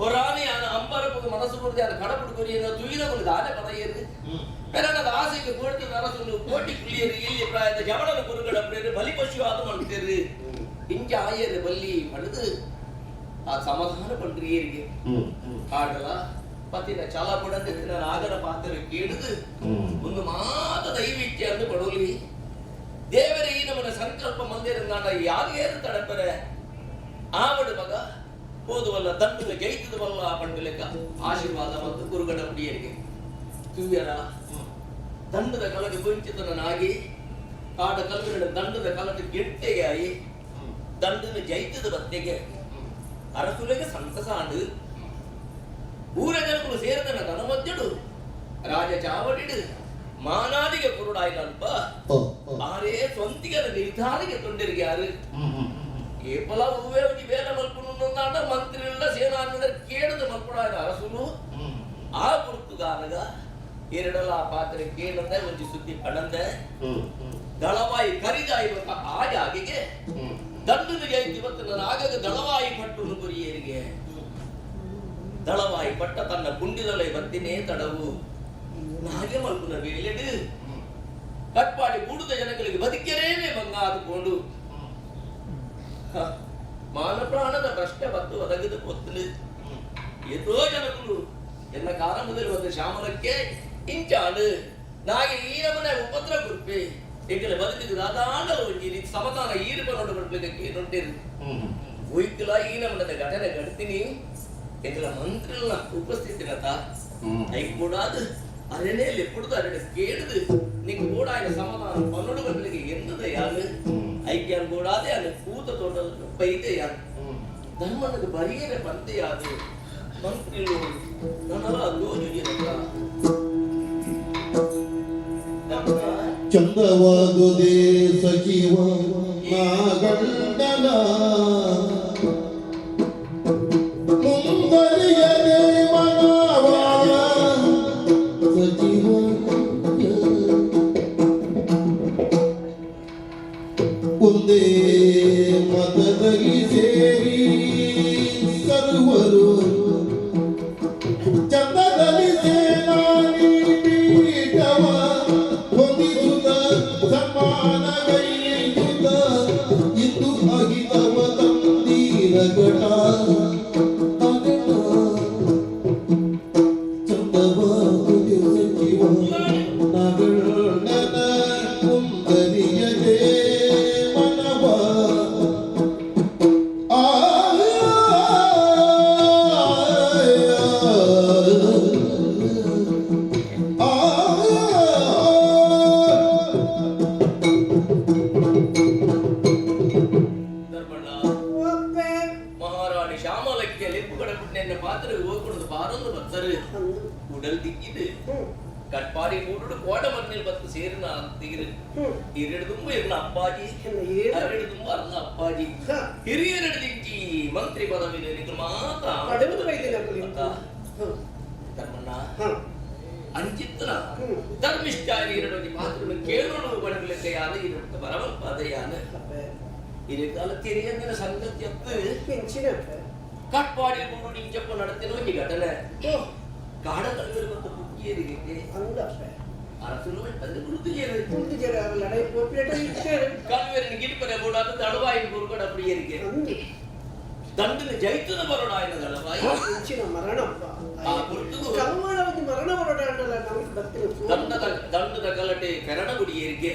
ಒರಾಣೆ ಆನ ಅಂಬರಪುಗ ಮನಸ್ಸು ಕೊಡದೆ ಆನ ಕಡಪುಡು ಕೊರಿಯನ ತುಯಿನ ಕೊಲು ದಾನೆ ಪದಯೇರು ಪೆರನದ ಆಸೆಗೆ ಕೋಡ್ತದ ಅರಸುಲು ಕೋಟಿ ಕುಲಿಯರು ಎಲ್ಲಿ ಪ್ರಾಯದ ಜವಳನ ಗುರುಗಳ ಪ್ರೇರು ಬಲಿ ಪಶು ಆದ ಮಾಡ್ತೇರು ಇಂಚ ಆಯರು ಬಲ್ಲಿ ಪಡೆದು ಆ ಸಮಾಧಾನ ಪಂಡ್ರಿಯರಿಗೆ ಆಡಲ ಪತಿನ ಚಾಲ ಕೊಡಂದಿತ್ತಿನ ನಾಗರ ಪಾತ್ರ ಕೇಳುದು ಒಂದು ಮಾತ ದೈವಿಚ್ಛೆ ಅಂದು ಪಡೋಲಿ ದೇವರೇ ಈ ನಮ್ಮನ ಸಂಕಲ್ಪ ಮಂದಿರ ಯಾರು ಏರು ತಡಪರೆ ಆವಡು ಮಗ ಹೋದುವಲ್ಲ ದಂಡದ ಜೈತದವಲ್ಲ ಪಂಡು ಲೆಕ್ಕ ಆಶೀರ್ವಾದ ಮತ್ತು ಗುರುಗಡ ಪುಡಿಯರಿಗೆ ತೂಯರ ದಂಡದ ಕಲಗೆ ವಂಚಿತನಾಗಿ ಕಾಡ ಕಲ್ಲುಗಳ ದಂಡದ ಕಲದ ಗೆಟ್ಟೆಗೆ ಆಯಿ ದಂಡದ ಜೈತದ ಬತ್ತೆಗೆ ಅರಸುಲೆಗೆ ಸಂತಸಾಂಡು ಊರ ಜನಗಳು ಸೇರಿದನ ತನ ಮಧ್ಯಡು ರಾಜ ಚಾವಡಿಡು ಮಾನಾದಿಗೆ ಕುರುಡಾಯ್ನಲ್ಪ ಆರೇ ಸ್ವಂತಿಗರ ನಿರ್ಧಾರಕ್ಕೆ ತೊಂದರೆಗೆ ಯಾರು ಏಪಲ ಹೂವೇ ಒಂಜಿ ಬೇಲೆ ಮಲ್ಪುನುಂದಾಂಡ ಮಂತ್ರಿಲ ಸೇನಾನಿದ ಕೇಡದ ಮಲ್ಪುಡಾಯನ ಅರಸುಲು ಆ ಗುರುತುಗಾನಗ ಎರಡಲ ಪಾತ್ರೆ ಕೇಳಂದೆ ಒಂಜಿ ಸುದ್ದಿ ಪಣಂದೆ ದಳವಾಯಿ ಕರಿದಾಯಿ ಬತ್ತ ಆ ಜಾಗೆಗೆ ದಂಡದ ಜೈತಿ ಇವತ್ತು ನನ್ನ ಆಗಾಗ ದಳವಾಯಿ ಪಟ್ಟು ಗುರಿಯರಿಗೆ ದಳವಾಯಿ ಪಟ್ಟ ತನ್ನ ಗುಂಡಿದೊಲೆ ಬತ್ತಿನೇ ತಡವು ನಾಗೆ ಮಲ್ಪುನ ವೇಲೆಡು ಕಟ್ಪಾಡಿ ಬೂಡುದ ಜನಗಳಿಗೆ ಬದುಕೆರೇನೆ ಬಂಗಾದುಕೊಂಡು ಮಾನ ಪ್ರಾಣದ ಪ್ರಶ್ನೆ ಬತ್ತು ಒದಗದು ಪೊತ್ತಲು ಏತೋ ಜನಗಳು ಎನ್ನ ಕಾರ ಮೊದಲು ಒಂದು ಶ್ಯಾಮಲಕ್ಕೆ ಇಂಚಾಡು ನಾಗೆ ಈ ನಮನೆ ಉಪದ್ರ ಕುರ್ಪಿ ಎಂಕಲೆ ಬದುಕಿದು ದಾದಾಂಡಲ ಒಂಜಿ ರೀತಿ ಸಮತಾನ ಈರು ಬನ್ನೋಡು ಬಡ್ಬೇಕಕ್ಕೆ ಏನೊಂಟೇರು ಒಯ್ತುಲ ಈ ನಮನದ ಘಟನೆ ಘಡ್ತೀನಿ ಎಂಕಲ ಮಂತ್ರಿಲ ಉಪಸ್ಥಿತಿನತ ಐಕ್ ಕೂಡಾದು ಅರೆನೇ ಲೆಪ್ಪುಡುದು ಅರೆಡೆ ಕೇಳುದು ನಿಂಗೆ ಕೂಡ ఆయన ಸಮಾಧಾನ ಪನ್ನೊಡು ಬಡ್ಲಿಗೆ ಎನ್ನದ ಯಾರು ಐಕ್ಯಾನ್ ಕೂಡಾದೆ ಅನ್ನ ಕೂತ ತೋಟ ಬೈದೆ ಯಾರು ಧರ್ಮನದ ಬರಿಯರೆ ಪಂತೆ ಯಾದು ಮಂತ್ರಿಲು ನನಲ ದೋಜು ಜನಕ ಚಂದವಾದುದೇ ಸಚಿವ ನಾಗಂಡನ ಮುಂದರಿಯದೆ ಮನವಾದ ಸಚಿವ ಒಂದೇ ಮತದಲ್ಲಿ ಸೇರಿ ಸರ್ವರು ಚಂದದಲ್ಲಿ ಸೇನಾನಿ ಪೀಠವ ಹೊಂದಿಸುತ್ತ ಸನ್ಮಾನಗೈಯುತ್ತ ಇಂದು ಅಹಿತವ ತಂದೀರ ಘಟ ಚಂದವಾದುದೇ ಸಚಿವ ನಾಗಣ್ಣನ ಕುಂದರಿಯದೆ ಮನವ ಆ ಆ ಧರ್ಮಣ್ಣ ಒಪ್ಪೆ ಮಹಾರಾಣಿ ಶ್ಯಾಮಲಕ್ಕೆ ಲೆಪ್ಪು ಕಡಪುಟ್ಟೆನ್ನ ಪಾತ್ರ ಹೋಗ್ಕೊಡುದು ಪಾರೊಂದು ಬತ್ತರು ಉಡಲ್ ದಿಕ್ಕಿದು ಕಟ್ಪಾಡಿ ಕೂಡುಡು ಕೋಡ ಮಣ್ಣಿಲ್ ಬತ್ತು ಸೇರಿನ ಅಂತೀರು ಎರಡು ತುಂಬ ಇರ್ನ ಅಪ್ಪಾಜಿ ಎರಡು ತುಂಬ ಅರ್ನ ಅಪ್ಪಾಜಿ ಹಿರಿಯರೆಡು ದಿಂಚಿ ಮಂತ್ರಿ ಪದವಿ ನಿಕ್ಲು ಮಾತ ಪಡೆದು ಬೈದಿನ ಧರ್ಮಣ್ಣ ಅಂಚಿತ್ತನ ಧರ್ಮಿಷ್ಠ ಎರಡು ಪಾತ್ರನು ಕೇಳೋಣ ಬಡಗಲಿಕ್ಕೆ ಯಾರು ಇರುತ್ತೆ ಬರವಲ್ ಪದಯಾನ ಇರಕಾಲ ತೆರೆಯಂದಿನ ಸಂಗತಿ ಅತ್ತು ಕಟ್ಪಾಡಿ ಕೂಡು ಇಂಚಪ್ಪ ನಡತಿನ ಒಂಜಿ ಘಟನೆ ಕಾಡ ಕಲ್ವರು ಮತ್ತು ಕುಕ್ಕಿಯರಿಗೆ ಅರಸುಲು ತಂದೆ ಕುಳಿತು ಕಲ್ವೆರನ ಗಿರಿಪರೆ ಕೂಡಾದ ದಳವಾಯಿ ಗುರುಗಡ ಪ್ರಿಯರಿಗೆ ದಂಡನ ಜೈತದ ಬರೋಡಾಯನ ದಳವಾಯಿ ಮರಣಪ್ಪ ಆ ಗುರುತುಗು ಕಲ್ವಾಣ ಒಂದು ಮರಣ ಬರೋಡ ನಮಗೆ ಬರ್ತೀನಿ ದಂಡದ ದಂಡದ ಗಲಟೆ ಕರಣಗುಡಿಯರಿಗೆ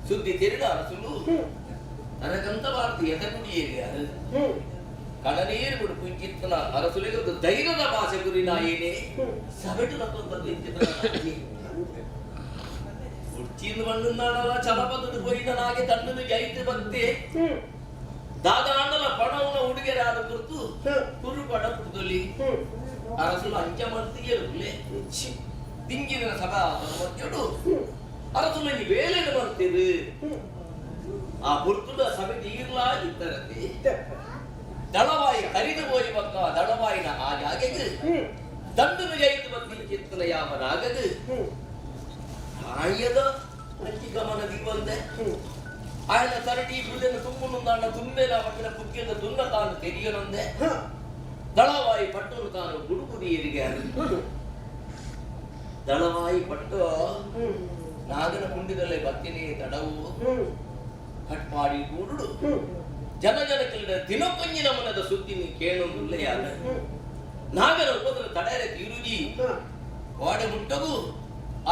ಸುದ್ದಿ ತೆರಡ ಅರಸುಲು ತನಗಂತ ಬಾರದು ಎದಗುಡಿಯರಿಗೆ ಅದು ಕಣನೀರು ಬಿಡು ಪುಂಚಿತ್ತನ ಅರಸುಲಿಗೆ ಒಂದು ಧೈರ್ಯದ ಭಾಷೆ ಗುರಿ ನಾಯಿನೇ ಸಬೆಟು ನಕ್ಕೊಂದು ಉಡ್ಚಿಂದು ಮಣ್ಣುನ್ನಾಡಲ ಚಲಪದದು ಪೊಯ್ದ ನಾಗೆ ತಣ್ಣದು ಜೈತು ಬತ್ತೆ ದಾದಾಂಡಲ ಪಣವುನ ಉಡುಗೆರಾದ ಕುರ್ತು ಕುರು ಪಡ ಪುಡ್ದೊಲಿ ಅರಸುಲು ಅಂಚ ಮಂತಿಗೆ ದಿಂಗಿನ ಸಭಾ ಮಧ್ಯಡು ಅರಸುಲು ಈ ವೇಳೆನು ಬರ್ತೀರು ಆ ಪುರ್ತುಡ ಸಭೆ ನೀರ್ಲಾ ಇತ್ತರತಿ ದಳವಾಯಿ ಕರಿದು ಪೋಯಿ ಬಕ್ಕ ದಳವಾಯಿನ ಆ ಜಾಗೆಗೆ ದಂಡನು ಜೈತು ಬತ್ತಿ ಚಿತ್ತನ ಯಾವ ರಾಗದು ರಾಯದ ಅಂಚಿ ಗಮನ ದೀವಂದೆ ಆಯನ ತರಟಿ ಬುಲ್ಲೆನ ತುಂಬುನುಂದಾಂಡ ತುಂಬೆನ ಪಟ್ಟಿನ ಪುಗ್ಗೆದ ದುನ್ನ ತಾನು ತೆರಿಯನೊಂದೆ ದಳವಾಯಿ ಪಟ್ಟುನು ತಾನು ಗುಡುಗುಡಿಯರಿಗೆ ದಳವಾಯಿ ಪಟ್ಟು ನಾಗನ ಕುಂಡಿದಲ್ಲೇ ಬತ್ತಿನಿ ತಡವು ಕಟ್ಪಾಡಿ ಕೂಡುಡು ಜನ ಜನಕ್ಕಿಲ್ಲ ದಿನಕ್ಕೊಂಜಿ ನಮನದ ಸುದ್ದಿ ನೀ ಕೇಳೊಂದುಲ್ಲೆಯಾದ ನಾಗನ ಉಪದ್ರ ತಡೆಯರೆ ತೀರುಜಿ ಕೋಡೆ ಮುಟ್ಟಗು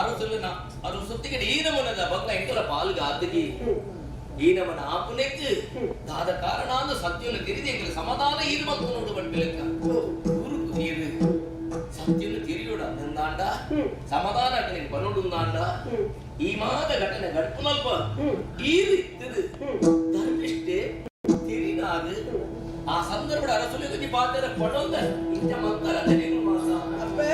ಅರಸುಲಿನ ಅರಸುತ್ತಿಗೆ ಈ ನಮನದ ಬಂಗ ಎಂಕಲ ಪಾಲ್ಗ ಆದಗಿ ಈ ನಮನ ಆಪುನೆಕ್ ದಾದ ಕಾರಣ ಅಂದು ಸತ್ಯನ ತಿರಿದು ಎಂಕಲ ಸಮಾಧಾನ ಈರು ಬಂತು ನೋಡು ಬಂಡ್ಲೆಕ್ಕ ಊರು ನೀರು ಸತ್ಯನ ತಿರಿಯೋಡ ಅಂದಾಂಡ ಸಮಾಧಾನ ಅಕಲಿಗೆ ಬರೋಡುಂದಾಂಡ ಈ ಮಾದ ಘಟನೆ ಗಡ್ಪುನಲ್ಪ ಈರು ಇತ್ತದು ಧರ್ಮಿಷ್ಠೆ ತಿರಿನಾದು ಆ ಸಂದರ್ಭದ ಅರಸುಲಿ ಗುಜಿ ಪಾತ್ರ ಪಡೊಂದ ಇಂಚ ಮಂತರ ತೆರಿನು ಮಾಸ ಅಪ್ಪೇ.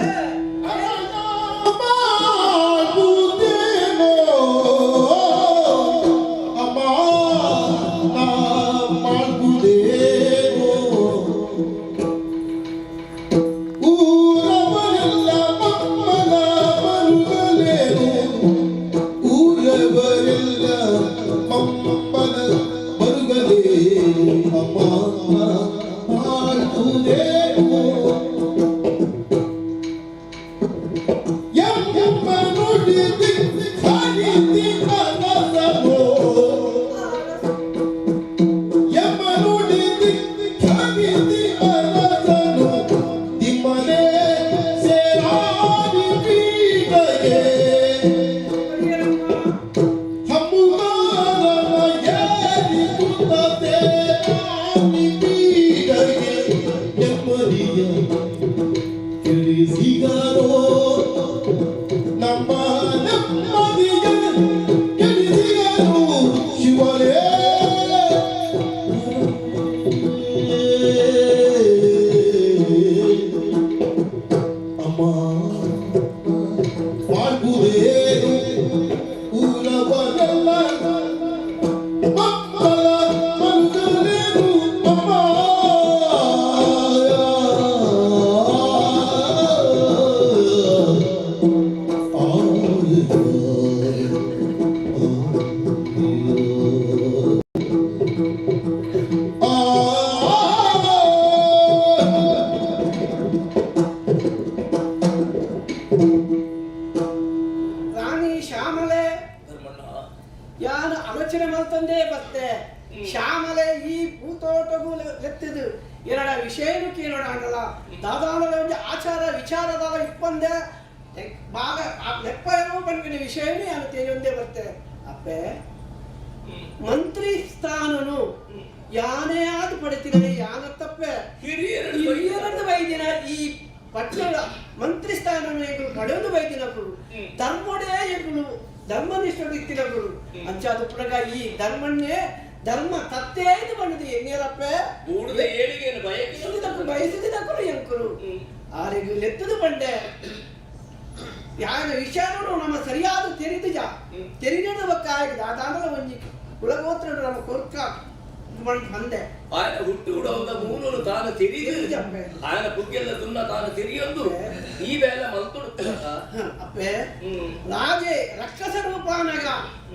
ನಮ್ಮ ನೆಮ್ಮದಿಯ ಕೆಡಿಸಿಗರು ಶಿವನೇ. ಅಮ್ಮ ಮಾಡ್ಬುದೇನು ಊರವರೆಲ್ಲ ಮಕ್ಕಳ ಮರುಗಲೇನು ಅಮ್ಮ. ರಾಣಿ ಶ್ಯಾಮಲೆ. ಧರ್ಮಣ್ಣ. ಯಾನು ಆಲೋಚನೆ ಮಲ್ತಂದೇ ಬತ್ತೆ ಶ್ಯಾಮಲೆ ಈ ಭೂತೋಟಗೂ ಲೆತ್ತಿದು ಏನಡ ವಿಷಯನು ಕೇಳೋಣ ಅನ್ನಲ್ಲ ದಾದಾನಲ ಒಂಜಿ ಆಚಾರ ವಿಚಾರದಾದ ಇಪ್ಪಂದೆ ಬಾಗ ಲೆಪ್ಪ ಏನೋ ಪನ್ಪಿನ ವಿಷಯನೇ ಯಾನು ತೇಜೊಂದೇ ಬರ್ತೆ ಅಪ್ಪೆ. ಮಂತ್ರಿ ಸ್ಥಾನನು ಯಾನೇ ಆದ ಪಡಿತಿನ ಯಾನ ತಪ್ಪೆ. ಹಿರಿಯರನ್ನು ಹಿರಿಯರನ್ನು ಬೈದಿನ ಈ ಪಟ್ಟಣ ಮಂತ್ರಿ ಸ್ಥಾನನು ಎಂಕುಲು ಪಡೆಯೊಂದು ಬೈದಿನಕುಲು ಧರ್ಮೊಡೆ ಎಂಕುಲು ಧರ್ಮನಿಷ್ಠರು ಇತ್ತಿನಕುಲು ಅಂಚಾದ ಪುನಗ ಈ ಧರ್ಮನ್ನೇ ಧರ್ಮ ತತ್ತೇ ಇದು ಬಂದದು ಎನ್ನೇರಪ್ಪೆ. ಬೂಡುದ ಏಳಿಗೆಯನ್ನು ಬಯಕಿದ ಬಯಸಿದಕ್ಕಳು ಎಂಕುಲು ಆರೆಗು ಲೆತ್ತದು ಬಂಡೆ ಯಾನ ವಿಷಯನೂ ನಮ್ಮ ಸರಿಯಾದ ತೆರಿದು ಜಾ ತೆರಿನದ ಬಕ್ಕ ಆಗಿ ದಾದಾನದ ಒಂಜಿ ಕುಲಗೋತ್ರ ನಮ್ಮ ಕೊರ್ಕ ಬಂದೆ. ఆయన ಹುಟ್ಟು ಹುಡವಂದ ಮೂಲನು ತಾನು ತೆರಿದು ತೆರಿದಪ್ಪೆ. ఆయన ಪುಗ್ಗೆಲ್ಲ ದುನ್ನ ತಾನು ತೆರಿಯೊಂದು ಈ ಬೇಲೆ ಮಲ್ತೊಡು. ಅಪ್ಪೆ, ರಾಜೆ ರಕ್ಕಸ ರೂಪಾನಗ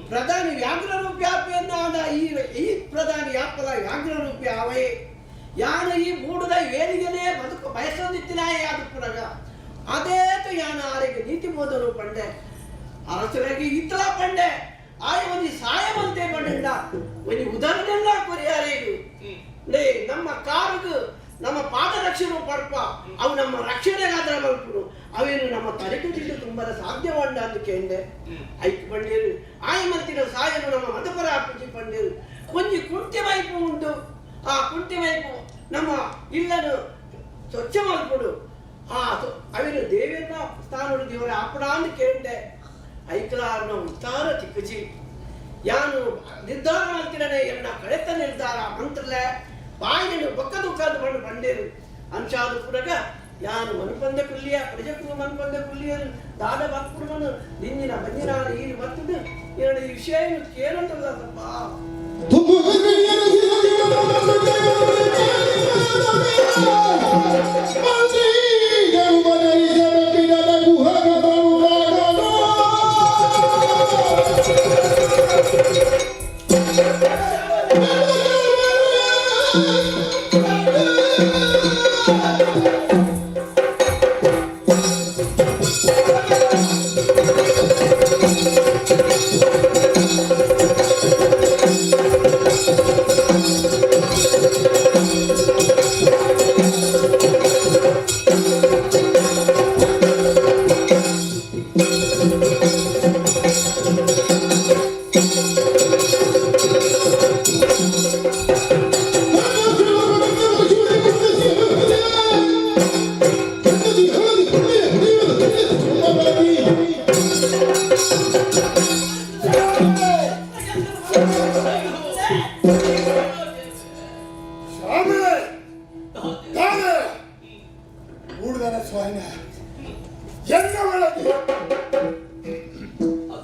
ಪ್ರಧಾನಿ ವ್ಯಾಘ್ರ ರೂಪ್ಯಾಪೆಯನ್ನಾದ ಈ ಈ ಪ್ರಧಾನಿ ಯಾಪಲ ವ್ಯಾಘ್ರ ರೂಪಿ ಅವೇ ಯಾನ ಈ ಮೂಡುದ ವೇಲಿಗೆನೇ ಬದುಕು ಬಯಸೊಂದಿತ್ತಿನಾಯ ಪುನಗ ಅದೇತು ಯಾನ ಆರೆಗೆ ನೀತಿ ಬೋಧನು ಪಂಡೆ ಅರಸರಿಗೆ ಇತ್ತಲ ಪಂಡೆ ಆಯ ಒಂಜಿ ಸಾಯವಂತೆ ಪಂಡ ಒಂಜಿ ಉದಾಹರಣೆಲ್ಲ ಕೊರಿಯಾರೇಗು ಲೇ ನಮ್ಮ ಕಾರುಗು ನಮ್ಮ ಪಾದರಕ್ಷಣೆ ಪಡ್ಪ ಅವು ನಮ್ಮ ರಕ್ಷಣೆಗಾದ್ರ ಮಲ್ಪುನು ಅವೇನು ನಮ್ಮ ತಲೆಕುಟಿಲು ತುಂಬರ ಸಾಧ್ಯವಾಂಡ ಅಂದು ಐಕ್ ಪಂಡೇರು ಆಯ ಮಲ್ತಿನ ಸಾಯನು ನಮ್ಮ ಮತಪರ ಆಪುಜಿ ಪಂಡೇರು ಒಂಜಿ ಕುಂಟೆ ಮೈಪು ಉಂಟು. ಆ ಕುಂಟೆ ಮೈಪು ನಮ್ಮ ಇಲ್ಲನು ಸ್ವಚ್ಛ ಮಾಡ್ಕೊಡು ಆ ಅವಿನ ದೇವೇಂದ್ರ ಸ್ಥಾನಡು ದೇವರ ಅಪ್ಪಡಾಂದು ಕೇಂಡೆ ಐಕ್ಲಾರ್ನ ಉತ್ತಾರ ತಿಕ್ಕುಜಿ ಯಾನು ನಿರ್ಧಾರ ಮಾಡ್ತಿರನೆ ಎನ್ನ ಕಳೆತ ನಿರ್ಧಾರ ಮಂತ್ರಲೆ ಬಾಯಿನ ಬೊಕ್ಕ ದುಃಖಾದ ಬಂಡು ಬಂಡೇರು ಅಂಚಾದ ಪುರಗ ಯಾನು ಮನುಪಂದೆ ಕುಲ್ಲಿಯ ಪ್ರಜೆಕು ಮನುಪಂದೆ ಕುಲ್ಲಿಯರು ದಾದ ಬತ್ಪುರಮನು ನಿಂದಿನ ಬಂದಿನ ಈರು ಬತ್ತದು ಎರಡು ಈ ವಿಷಯ ಕೇಳಂತಲ್ಲಪ್ಪ.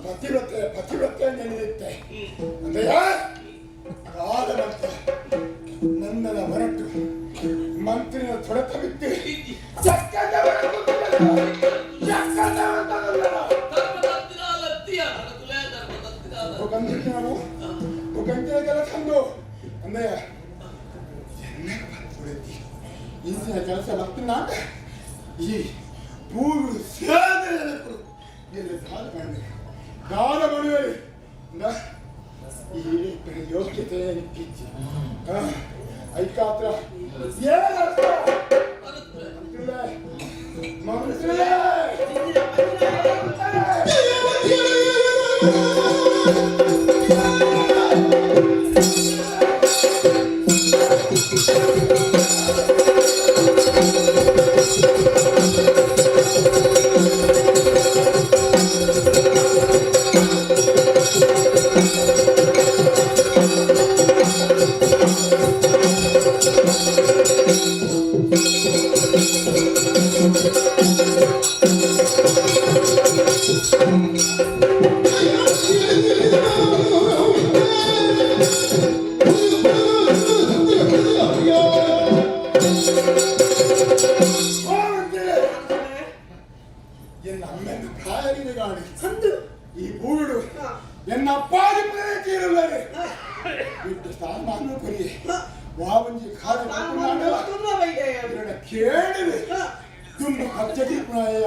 ಪತಿವ್ರತೆ ಪತಿವ್ರತೆ ನೆನೆದಿತ್ತೆ ಅಂದ್ರೆ ರಾಜ ನಂದನ ಹೊರಟು ಮಂತ್ರಿನ ತೊಡೆತ ಬಿತ್ತು ಚಕ್ಕಂದ ನಾವು ಗಂಟಿನ ಕೆಲಸ ಅಂದು ಅಂದ್ರೆ ಎನ್ನ ಬಂದ್ಬಿಡತ್ತಿ ಇಂಚಿನ ಕೆಲಸ ಬರ್ತೀನ ಈ ಪೂರು ಸೇರಿದ್ರೆ ಎಲ್ಲಿ ದಾನ ಮಾಡಿ ದಾನ ಮಾಡುವೆ ಈ ಯೋಗ್ಯತೆ ಇಚ್ಛೆ ಐಕಾತ್ರ ಏನರ್ಥ ಮಂತ್ರಿಗಳೇ ಈ ಬೂಡು ಎನ್ನ ಅಪ್ಪಾಜಿ ತೀರುಲ್ಲರೆ ಬಿಟ್ಟು ಸ್ಥಾನಮಾನ ಕೊರಿಯೆ ವಾವಂಜಿ ಖಾದ ಕೇಳಿದೆ ತುಂಬ ಕಚ್ಚಟಿ ಪುಣಾಯ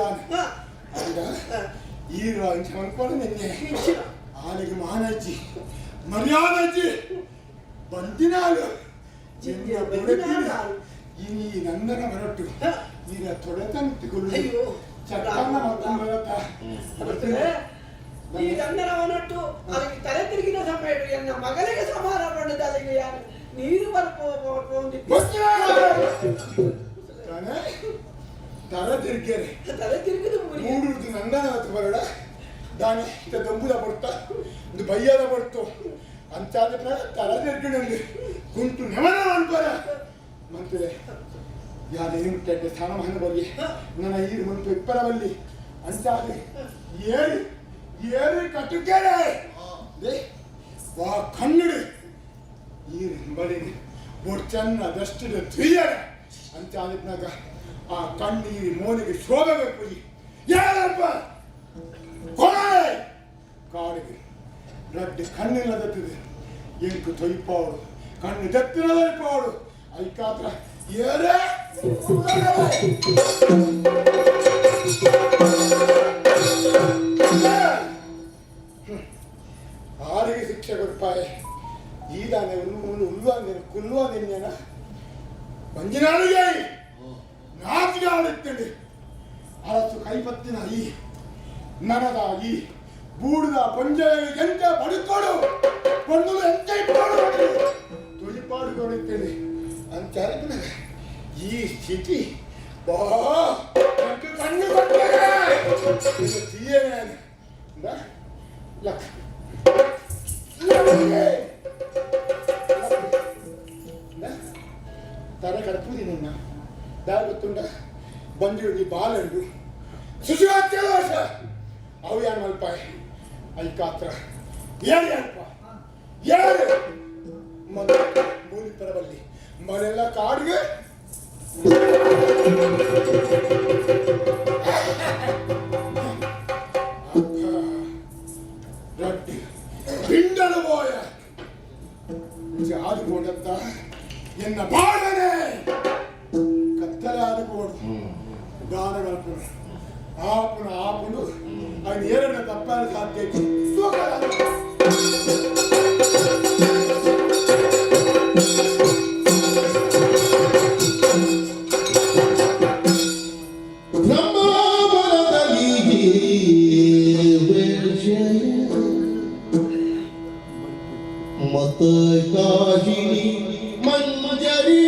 ಈ ಅಂಚ ನಿನ್ನೆ ಆನೆಗೆ ಮಾನಜ್ಜಿ ಮರ್ಯಾದಜ್ಜಿ ಬಂದಿನಾಳು ಇನಿ ನಂದನ ಬರಟ್ಟು ಈಗ ತೊಡೆತನ ಚಟ್ಟನ್ನ ಮತ್ತೊಂದು ಬರತ್ತ. ಈ ನಂದನವನಟ್ಟು ಅದಕ್ಕೆ ತಲೆ ತಿರುಗಿನ ಸಮಯ ಎನ್ನ ಮಗನಿಗೆ ಸಮಾನ ಪಡೆದ ಅದಕ್ಕೆ ಯಾರು ನೀರು ಬರ್ಪೋ ತಲೆ ತಿರುಗೇನೆ ತಲೆ ತಿರುಗಿದು ಮೂಡುದು ನಂದನ ಬರಡ ದಾನಿ ದೊಂಬುದ ಬಡ್ತ ಒಂದು ಬಯ್ಯದ ಬಡ್ತು ಅಂಚಾದ ತಲೆ ತಿರ್ಗಿಣಂದು ಗುಂಟು ನೆಮನ ಅನ್ಪರ ಮಂತ್ರೆ ಯಾರು ಏನು ಕೆಟ್ಟ ಸ್ಥಾನಮಾನ ಬಲ್ಲಿ ನನ್ನ ಈರು ಮಂತು ಇಪ್ಪರ ಬಲ್ಲಿ ಅಂಚಾದ ಏಳು ಏಳು ಕಟ್ಟುಕೇಳೆ ವಾ ಕಣ್ಣಡು ಈರು ಬಳಿ ಬೊಡ್ಚನ್ನ ದಷ್ಟಿದ ತುಯ್ಯರ ಅಂಚಾದಿದ್ನಾಗ ಆ ಕಣ್ಣೀರಿ ಮೋನಿಗೆ ಶೋಭೆ ಬೇಕು. ಯಾರಪ್ಪ ಕೊಳೆ ಕಾಡಿಗೆ ರಡ್ಡು ಕಣ್ಣಿಲ್ಲ ದತ್ತಿದೆ ಎಂಕು ತೊಯ್ಪಾವಡು ಕಣ್ಣು ದತ್ತಿನ ತೊಯ್ಪಾವಡು ಐಕಾತ್ರ ಏರೇ ಆರಿಗೆ ಶಿಕ್ಷೆ ಕೊಡ್ಪಾಯ ಈದಾನೆ ಉಲ್ಲು ಉಲ್ವಾಂದಿನ ಕುಲ್ವಾಂದಿನ ಮಂಜಿನಾಳಿಗೆ ನಾಚಿಗೆ ಆಡುತ್ತೇನೆ ಅರಸು ಕೈಪತ್ತಿನ ಈ ನನದ ಈ ಬೂಡುದ ಪಂಜೆ ಎಂತ ಬಡುಕೋಡು ಪಣ್ಣು ಎಂತ ಇಪ್ಪಾಡು ತೊಳಿಪಾಡು ಕೊಡುತ್ತೇನೆ. ಅಂತ ಅಂಚಾರೆ ಈ ಸ್ಥಿತಿ ಬಾ ಕಣ್ಣು ಕೊಡ್ತಾರೆ ತೀಯೇ ಲಕ್ ತರೆ ಕಡಪುದಿ ನಿನ್ನ ದಾರಿ ಗೊತ್ತುಂಡ ಬಂದಿಡಿ ಬಾಲಂಡು ಸುಶಾಂತ ವರ್ಷ ಅವು ಯಾರು ಮಲ್ಪಾಯ್ ಐಕಾತ್ರ ಏಳು ಅಲ್ಪ ಏಳು ಮೂಲಿ ಪರಬಲ್ಲಿ ಮನೆಲ್ಲ ಕಾಡಿಗೆ ರಡ್ಡಿ ಪಿಂಡಲು ಬೋಯ ಜಾದು ಕೊಡತ್ತ ಎನ್ನ ಬಾಳನೆ ಕತ್ತಲಾದ ಕೋಡು ದಾನಗಳ ಆಪುನ ಆಪುನು ಅವನು ಏನನ್ನ ತಪ್ಪಾದ ಸಾಧ್ಯ ಮತಕಾಶಿನಿ ಮಂಜರಿ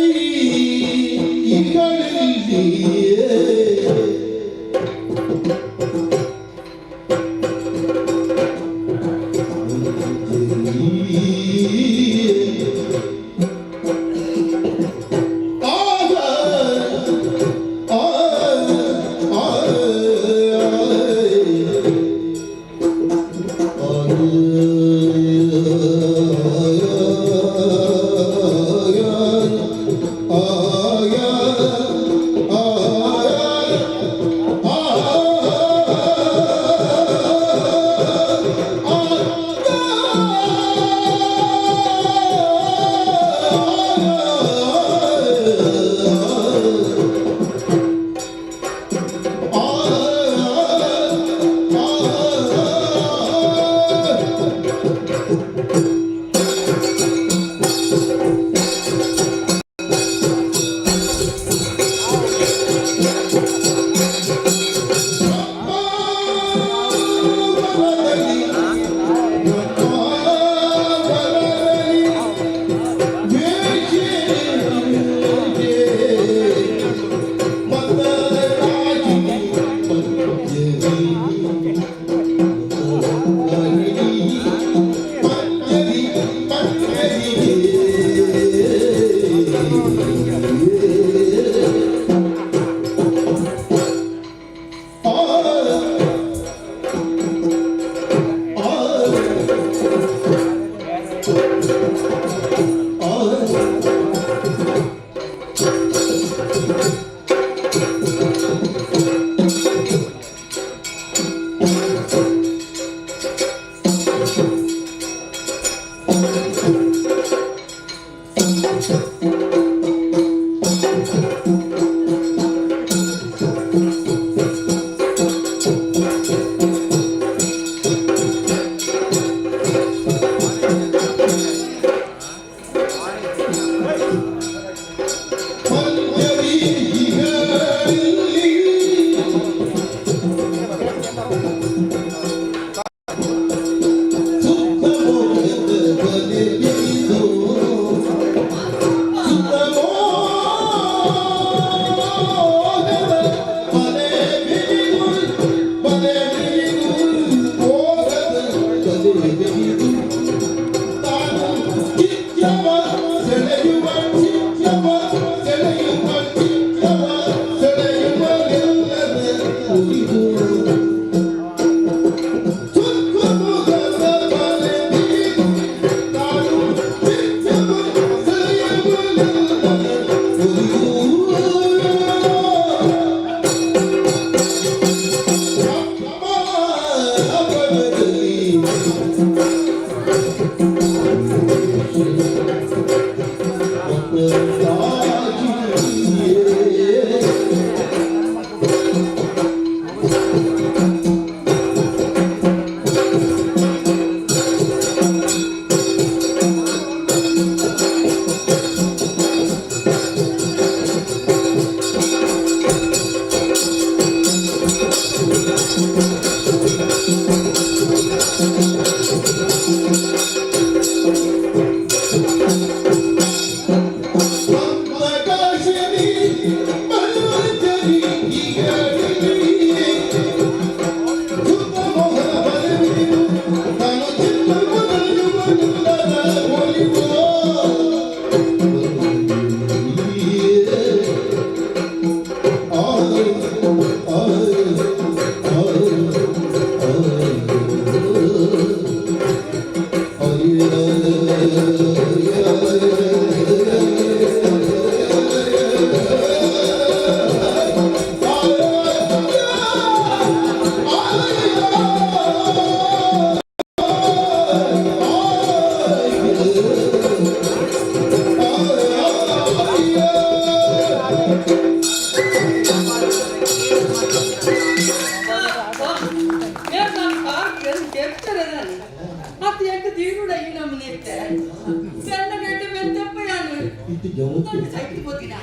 ಇತ್ತೆ ಜವತ್ತು ಸೈತಿ ಪೋತಿನ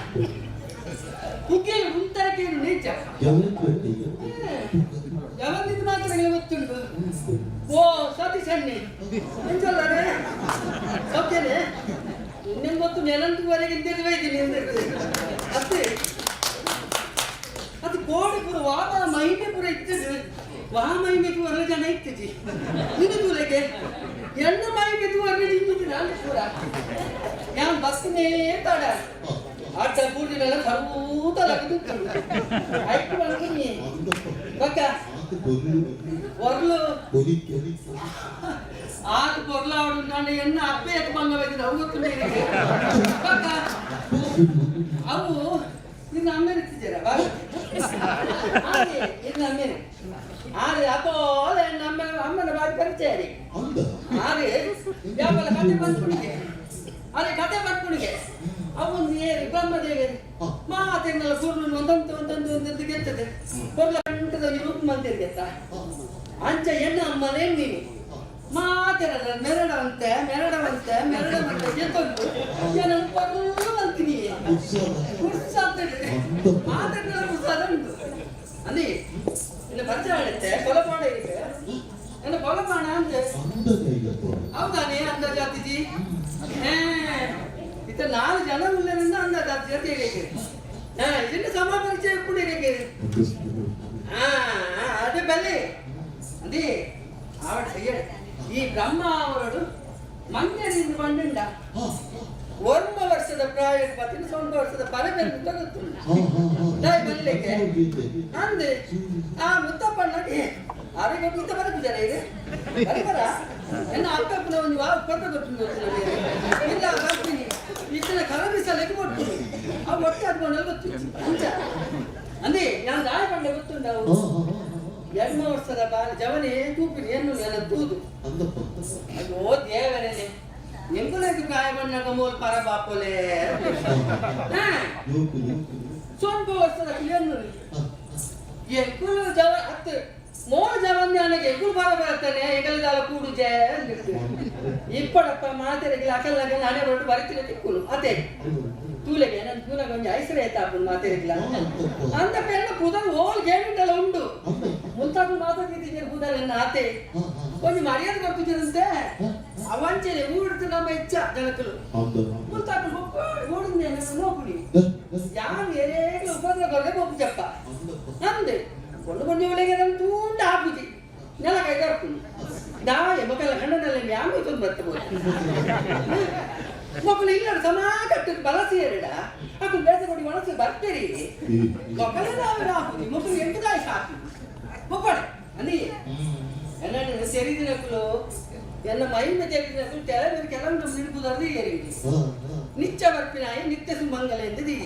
ಕುಗ್ಗೇನು ಉಂತಾಕೇನು ನೇಚ ಜವತ್ತು ಯಾವಂದಿದ್ದು ಮಾತ್ರ ನನಗೆ ಗೊತ್ತುಂಟು. ಓ ಸತೀಶ್ ಅಣ್ಣೆ, ಎಂಚಲ್ಲರೆ ಸೌಖ್ಯನೇ? ಇನ್ನೇನು ಗೊತ್ತು, ನೆನಂತುವರೆಗೆ ಇಂದೇದು ಬೈತೀನಿ ಅತ್ತೆ. ಅದು ಕೋಡಿ ಪೂರ ವಾದ ಮಹಿಮೆ ಪೂರ ಇತ್ತದು. ವಾ ಮಹಿಮೆ ತೂವರ್ಲ ಜನ ಇತ್ತಜಿ ಇದು ತೂಲೆಗೆ ಎಣ್ಣ ಮಹಿಮೆ ತೂವರ್ಲ ಜಿಂಜಿದ್ದು ನಾನು ಪೂರ ಯಾನ್ ಬಸ್ನೇ ತಡ ಆಟ ಪೂರ್ಣಿನೆಲ್ಲ ಸರ್ವೂತ ಲಗದು ಆಯ್ತು ಅನ್ಕುನಿ ಬಕ್ಕ. ಆತ ಕೊಲ್ಲು. ಒರ್ಲು. ಕೊಲಿಕ್ಕೆ. ಆತ ಪೊರ್ಲಾವಡು ನಾನು ಎನ್ನ ಅಪ್ಪೆ ಎತ್ತು ಬಂಗ ಬೈದಿನ ಅವು ಗೊತ್ತು ನೀರಿಗೆ ಬಕ್ಕ. ಅವು ಇನ್ನು ಅಮ್ಮೇನೆ ಇತ್ತಿದ್ದೀರ ಬಾ. ಹಾಗೆ ಇನ್ನು ಅಮ್ಮೇನೆ ಆದ್ರೆ ಅಪ್ಪೋ ನಮ್ಮ ಅಮ್ಮನ ಬಾರಿ ಪರಿಚಯ ರೀ. ಅಂದ. ಆದ್ರೆ ಯಾವಲ್ಲ ಕತೆ ಬಂದ್ಕುಣಿಗೆ, ಅದೇ ಕತೆ ಬಂದ್ಕುಣಿಗೆ ಅವೊಂದು ಏರಿ ಬ್ರಹ್ಮದೇವರು ಮಾತೆನ್ನೆಲ್ಲ ಕೂರ್ಲು ಒಂದೊಂದು ಒಂದೊಂದು ಒಂದೊಂದು ಗೆತ್ತದೆ ಕೊರ್ಲ ಗಂಟದ ರೂಪ ಮಂತಿರ್ ಗೆತ್ತ. ಅಂಚ ಎಣ್ಣ ಅಮ್ಮನೇ ನೀನು ಮಾತೆರಲ್ಲ ಮೆರಡವಂತೆ ಮೆರಡವಂತೆ ಮೆರಡವಂತೆ ಗೆತ್ತೊಂದು ಏನನ್ನು ಕೊರ್ಲು ಅಂತೀನಿ. ಉತ್ಸಾಹ ಮಾತೆನ್ನೆಲ್ಲ ಉತ್ಸಾಹ ಉಂಟು. ಅಂದಿ ಇನ್ನು ಪರಿಚಯ ಆಡುತ್ತೆ ಕೊಲಪಾಣ ಇದೆ ಎನ್ನ ಕೊಲಪಾಣ ಅಂತೆ. ಅಂದ ಕೈಗಪ್ಪ. ಹೌದಾನೆ ಅಂದಾಜಾತಿಜಿ? ಇತ್ತ ನಾಲ್ ಜನ ಉಳ್ಳರಿಂದ ಅಂದಾಜಾತಿ ಅಂತ ಹೇಳಿಕೆ. ಹಾ, ಇದನ್ನ ಸಮ ಪರಿಚಯ ಕೂಡ ಇರಕ್ಕೆ. ಹಾ ಹಾ, ಅದೇ ಬಲ್ಲಿ ಅಂದಿ ಆವಡ ಹೇಳ. ಈ ಬ್ರಹ್ಮ ಅವರಡು ಮಂಜರಿಂದ ಬಂಡುಂಡ ಒರ್ಮ ವರ್ಷದ ಪ್ರಾಯ ಪತ್ತಿನ ಸೊಂಟ ವರ್ಷದ ಪರಬೆಂದು ಗೊತ್ತುಂಡ. ದಾಯಿ ಬಲ್ಲಿಕ್ಕೆ ಅಂದೆ ಆ ಮುತ್ತಪ್ಪಣ್ಣಗೆ ಅರೆಗೆ ಮುತ್ತ ಬರಪಿದ್ದಾರೆ ಇದು ಬರಬರ ಎನ್ನ ಅಕ್ಕಪ್ಪನ ಒಂದು ವಾ ಕೊಟ್ಟ ಗೊತ್ತು ಇಲ್ಲ ಬರ್ತೀನಿ ಇತ್ತಿನ ಕರಬಿಸಲಿಕ್ಕೆ ಕೊಡ್ತೀನಿ. ಆ ಒಟ್ಟೆ ಅದು ಗೊತ್ತು ಅಂಚ ಅಂದೆ. ನಾನು ದಾಯ ಪಂಡೆ ಗೊತ್ತುಂಡವು. ಎಣ್ಮ ವರ್ಷದ ಬಾಲ ಜವನೇ ತೂಪಿನ ಎನ್ನು ನೆನ ತೂದು. ಅಂದಪ್ಪ. ಅಯ್ಯೋ ದೇವರೇನೆ, ನಿಂಕುಲಕ್ಕೆ ಪ್ರಾಯ ಬಣ್ಣಗ ಮೂಲ ಪರ ಬಾಪೋಲೆ. ಹಾ. ಯೋಕು ಯೋಕು. ಸ್ವಲ್ಪ ವರ್ಷದ ಕಿಲಿಯನ್ನು ಎಂಕುಲು ಜವ ಹತ್ತು ಮೋಳು ಜವನ್ಯಾನಗೆ ಎಂಕುಲು ಬರ ಬರ್ತಾನೆ ಎಂಗಲಿದಾಲ ಕೂಡು ಜಯ ಅಂದಿರ್ತು. ಇಪ್ಪಡಪ್ಪ ಮಾತೆರೆಗಿಲ್ಲ ಅಕಲ್ ನಗಲ್ ನಾನೇ ಹೊರಟು ಬರಿತಿನ ತಿಕ್ಕುಲು ಅದೇ ತೂಲೆಗೆ ನನ್ನ ತೂಲಗೆ ಒಂಜಿ ಐಸರೆ ಆಯ್ತಾಪುಂಡು ಮಾತೆರೆಗಿಲ್ಲ ಅಂದ ಪೆಲ್ಲ ಪುದರ್ ಓಲ್ ಗೇಣಿಂಟಲ ಉಂಡು. ಮುಂತಾದ ಮಾತಾಡ್ತಿದ್ದೀರಿ ಪುದರ್ ಎನ್ನ ಆತೆ ಒಂಜಿ ಮರ್ಯಾದೆ ಕೊಡ್ತಿದ್ದೀರಂತೆ ಅವಂಚನೆ ಊಡ್ತು ನಮ್ಮ ಹೆಚ್ಚ ಜನಕುಲು. ಮುಂತಾದ ಓಡಿಂದ ನೋಪುಡಿ ಯಾರು ಏನೇನು ಉಪದ್ರ ಕೊರದೆ ಒಪ್ಪು ಚಪ್ಪ ಅಂದೆ ಕೊಂಡು ಕೊಂಡು ಇವಳಿಗೆ ನಮ್ಮ ತೂಂಡ ಹಾಕುಜಿ ನೆಲ ಕೈ ಕರ್ಪುನಿ ದಾಯ ಮೊಕಲ ಗಂಡನಲ್ಲಿ ಯಾಮ ತೊಂದು ಬರ್ತಬೋದು. ಮಕ್ಕಳು ಇಲ್ಲ ಸಮ ಕಟ್ಟು ಬಲಸಿ ಎರಡ ಅಕು ಬೇಸ ಕೊಡಿ ಒಣಸು ಬರ್ತೀರಿ. ಮೊಕಲೇ ನಾವು ಹಾಕುಜಿ ಮಕ್ಕಳು ಎಂಟು ದಾಯ ಸಾಕು ಮೊಕ್ಕಡೆ ಅಂದಿ. ಎನ್ನ ತೆರಿದಿನಕ್ಕಲು ಎನ್ನ ಮೈಮ ತೆರಿದಿನಕ್ಕಲು ತೆಲ ಮೇಲೆ ಕೆಲವೊಂದು ನಿಡುಕುದರ್ದು ಏರಿಂಗಿ ನಿತ್ಯ ಬರ್ಪಿನಾಯಿ ನಿತ್ಯ ಸುಮಂಗಲ ಎಂದಿದಿ.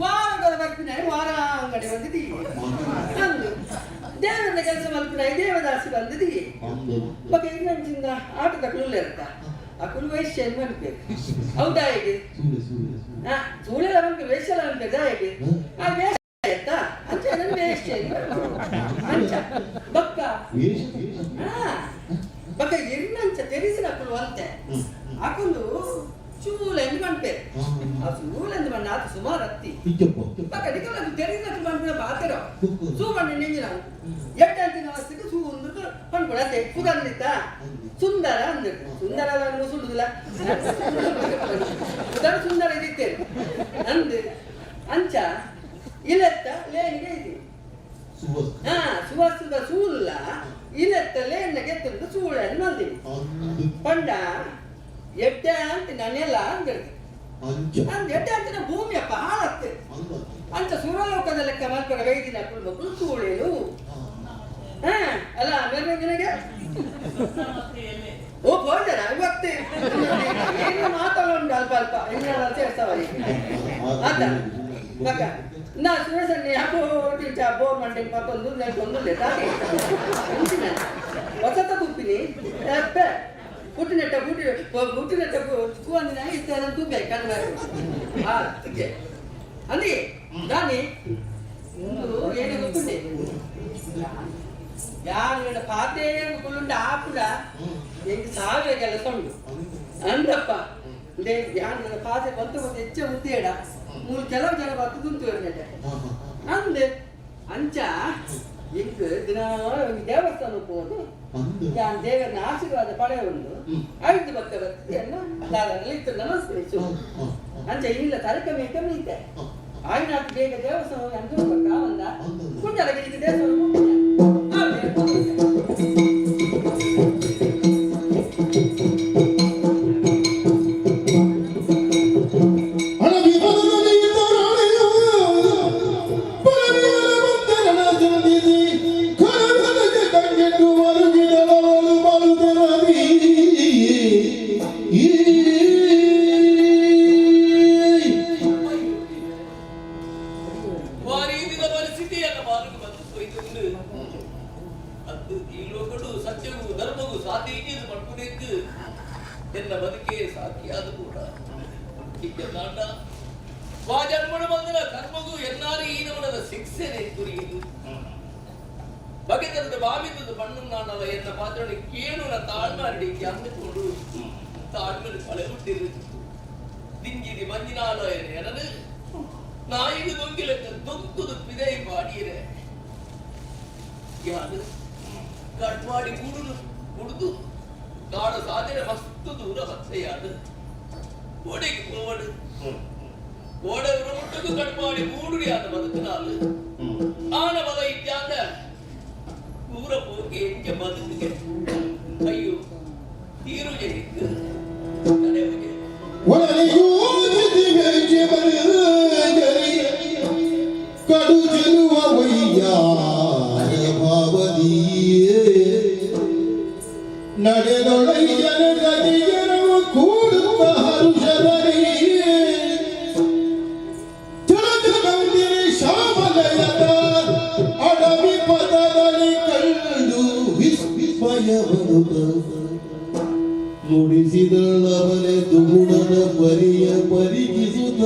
ವಾರಗಳ ಬರ್ಪಿನಾಯಿ ವಾರ ಅಂಗಡಿ ಬಂದಿದಿ ಅಂದು. ದೇವರ ಕೆಲಸ ಮಲ್ಪಿನಾಯಿ ದೇವದಾಸಿ ಬಂದಿದಿ. ಬಗೆ ಇನ್ನೊಂಚಿಂದ ಆಟದ ಕುಲ್ಲ ಇರ್ತ ಆ ಕುಲು ವೈಶ್ಯ ಮನ್ಪೇರು ಹೌದಾ ಹೇಗೆ? ಹಾ, ಸೂಳೆಲ್ಲ ಮನ್ಪೇರು ವೈಶ್ಯಲ ಮನ್ಪೇರು ಹೇಗೆ? ಆ ವೇಷ ಆಯ್ತಾ ಅಂಚ ನನ್ನ ವೇಷ್ಯ ಅಂಚ ಬಕ್ಕ. ಹಾ, ಬಕ್ಕ ಇನ್ನಂಚ ತೆರಿಸಿನ ಕುಲು ಅಂತೆ ಅಕುಲು ಚೂಲ ಎಂದು ಮನ್ಪೇರು. ಆ ಚೂಲ ಎಂದು ಮಣ್ಣ ಆತ ಸುಮಾರು ಅತ್ತಿ. ಬಕ್ಕ ನಿಕಲ ತೆರಿಸಿನ ಕುಲು ಮನ್ಪಿನ ಪಾತೆರೋ ಸೂ ಬಣ್ಣ ನಿಂಜಿನ ಎಟ್ಟಂತಿನ ವಸ್ತಿಗೆ ಸೂ ಒಂದು ಪಣ್ಕೊಳತ್ತೆ ಸುಗಂಧಿತ ಸುಂದರ ಅಂದ್ರು. ಸುಂದರ ಮುಸುಳುದಿಲ್ಲ ಉದರ ಸುಂದರ ಇದಿತ್ತೇನೆ ಅಂದು ಅಂಚ ಇಲೆತ್ತ ಲೇನಿಗೆ ಇದೆ. ಹಾ, ಸುವಾಸದ ಸೂಲ್ಲ ಇಲೆತ್ತ ಲೇನಿಗೆ ತಂದು ಸೂಳೆಯನ್ನು ಮಲ್ದಿವಿ ಪಂಡ ಎಡ್ಡೆ ಅಂತ ನಾನೆಲ್ಲ ಅಂದಿರ್ದು ಅಂದ್ ಎಡ್ಡೆ ಅಂತಿನ ಭೂಮಿಯಪ್ಪ ಹಾಳತ್ತೆ ಅಂಚ ಸುರಲೋಕದ ಲೆಕ್ಕ ಮಲ್ಪರ ವೈದಿನ ಮಕ್ಕಳು ಸೂಳೇನು. ಹಾ, ಅಲ್ಲ ಮೇರೆ ನಿನಗೆ ಓ ಪೋಜನ ಇವತ್ತೆ ಏನು ಮಾತಾಡೋಣ ಅಲ್ಪ ಅಲ್ಪ ಇನ್ನೆಲ್ಲ ಸೇರ್ಸವರಿ ಆತ ಮಗ ನಾ ಸುರೇಶನ್ ಯಾಕೋ ಟೀಚ ಬೋರ್ ಮಂಟೆನ್ ಮತ್ತೊಂದು ನೆಲ್ಕೊಂದು ಹೊಸತ ತುಪ್ಪಿನಿ ಅಪ್ಪೆ ಹುಟ್ಟಿನೆಟ್ಟ ಹುಟ್ಟಿ ಹುಟ್ಟಿನೆಟ್ಟ ಕೂವಂದಿನ ಇತ್ತ ತುಪ್ಪೆ ಕಣ್ಣು ಆ ತುಕ್ಕೆ ಅಂದಿ ದಾನಿ ಮುಂದು ಏನೇ ಗೊತ್ತುಂಡೆ ಯಾರು ಪಾತೆ ಕುಳ್ಳುಂಡ ಆಪುಡ ಎಂಕ್ ಸಾವಿರ ಕೆಲಸ ಉಂಡು ಅಂದಪ್ಪ. ಇಂದೇ ಯಾನ್ ನನ್ನ ಪಾತೆ ಬಂತು ಬಂತು ಹೆಚ್ಚ ಉತ್ತೇಡ ಮೂಲು ಕೆಲವು ಜನ ಬತ್ತು ತುಂತು ನೆಟೆ ಅಂದೆ ಅಂಚ ಇಂಕ್ ದಿನ ಒಂದು ದೇವಸ್ಥಾನ ಹೋದು ಅಂದು ಯಾನ್ ದೇವರನ್ನ ಆಶೀರ್ವಾದ ಪಡೆಯುಂಡು ಐದು ಭಕ್ತ ಬತ್ತಿಯನ್ನ ದಾದನಲ್ಲಿ ಇತ್ತು ನಮಸ್ಕರಿಸು ಅಂಚ ಇಲ್ಲ ತಲೆ ಕಮ್ಮಿ ಕಮ್ಮಿ ಇತ್ತೆ ಆಯ್ನಾತ್ ಬೇಗ ದೇವಸ್ಥಾನ ಅಂದು ಕಾವಂದ ಕುಂಜಲಗೆ ಇದು ದೇವಸ್ಥಾನ ಹೋಗ್ತೀನಿ. ಆ, ಬೇಗ ಹೋಗ್ತೀನಿ. ವಾರೀದಿನ ಪರಿಸ್ಥಿತಿಯನ್ನು ಬಾಲಕ ಬಂದು ಹೋಯ್ತುಂಡು ಅದು ಈ ಲೋಕಡು ಸತ್ಯವು ಧರ್ಮವು ಸಾಧ್ಯ ಇದು ಪಡ್ಕೊನೆಂದು ಎನ್ನ ಬದುಕೇ ಸಾಕಿಯಾದ ಕೂಡ ನಾಟ ವಾ ಜನ್ಮಡು ಬಂದನ ಕರ್ಮಗೂ ಎನ್ನಾರು ಈನವನದ ಶಿಕ್ಷೆನೆ ಕುರಿಯುದು ಬಗೆತನದ ಬಾಮಿತದ ಬಣ್ಣು ನಾನಲ್ಲ ಎನ್ನ ಪಾತ್ರನ ಕೇಳುನ ತಾಳ್ಮಾರಡಿ ಅಂದುಕೊಂಡು ತಾಳ್ಮೆಲು ಕಳೆಬಿಟ್ಟಿರು ದಿಂಗಿದಿ ಮಂಜಿನಾಲ எனது ನಾಯಿಗೆ ದೊಂಕಿಲಕ್ಕ ದೊಂಕುದು ಪಿದೈ ಪಾಡಿಯರೆ ಯಾರು ಕಟ್ವಾಡಿ ಕುಡುದು ಕುಡಿದು ಕಾಡ ಸಾಧನೆ ಮಸ್ತು ದೂರ ಬತ್ತೆಯಾಡು ಓಡೆಗೆ போவடு ಓಡೆ ಮುಟ್ಟకు ಕಟ್ಪಾಡಿ ಮೂಡುಡಿ ಆದ ಬದುಕಿನಾಲು ಆನ ಬದ ಇತ್ಯಾಂದ ದೂರ போக்கி எங்க ಬದುಕಿಗೆ ಅಯ್ಯೋ ತೀರು ಜಯಿக்கு ತಡೆಯುಗೆ ಕಡು ಚೆಲುವ ವೈಯಾರ ಭಾವದಿಯೇ ನಡೆದೊಳೈಯನ ಗತಿಯನವು ಕೂಡುತ್ತ ಹರುಷದರಿಯೇ ತಿಳಿದು ಬಂದಿರಿ ಶ್ಯಾಮಲಯದ ಅಡವಿ ಪದದಲ್ಲಿ ಕಂಡು ವಿಸ್ಮಯ ಬರುತ್ತ ನುಡಿಸಿದಳವನೆ ದುಗುಡದ ಪರಿಯ ಪರಿಗಿಸುತ್ತ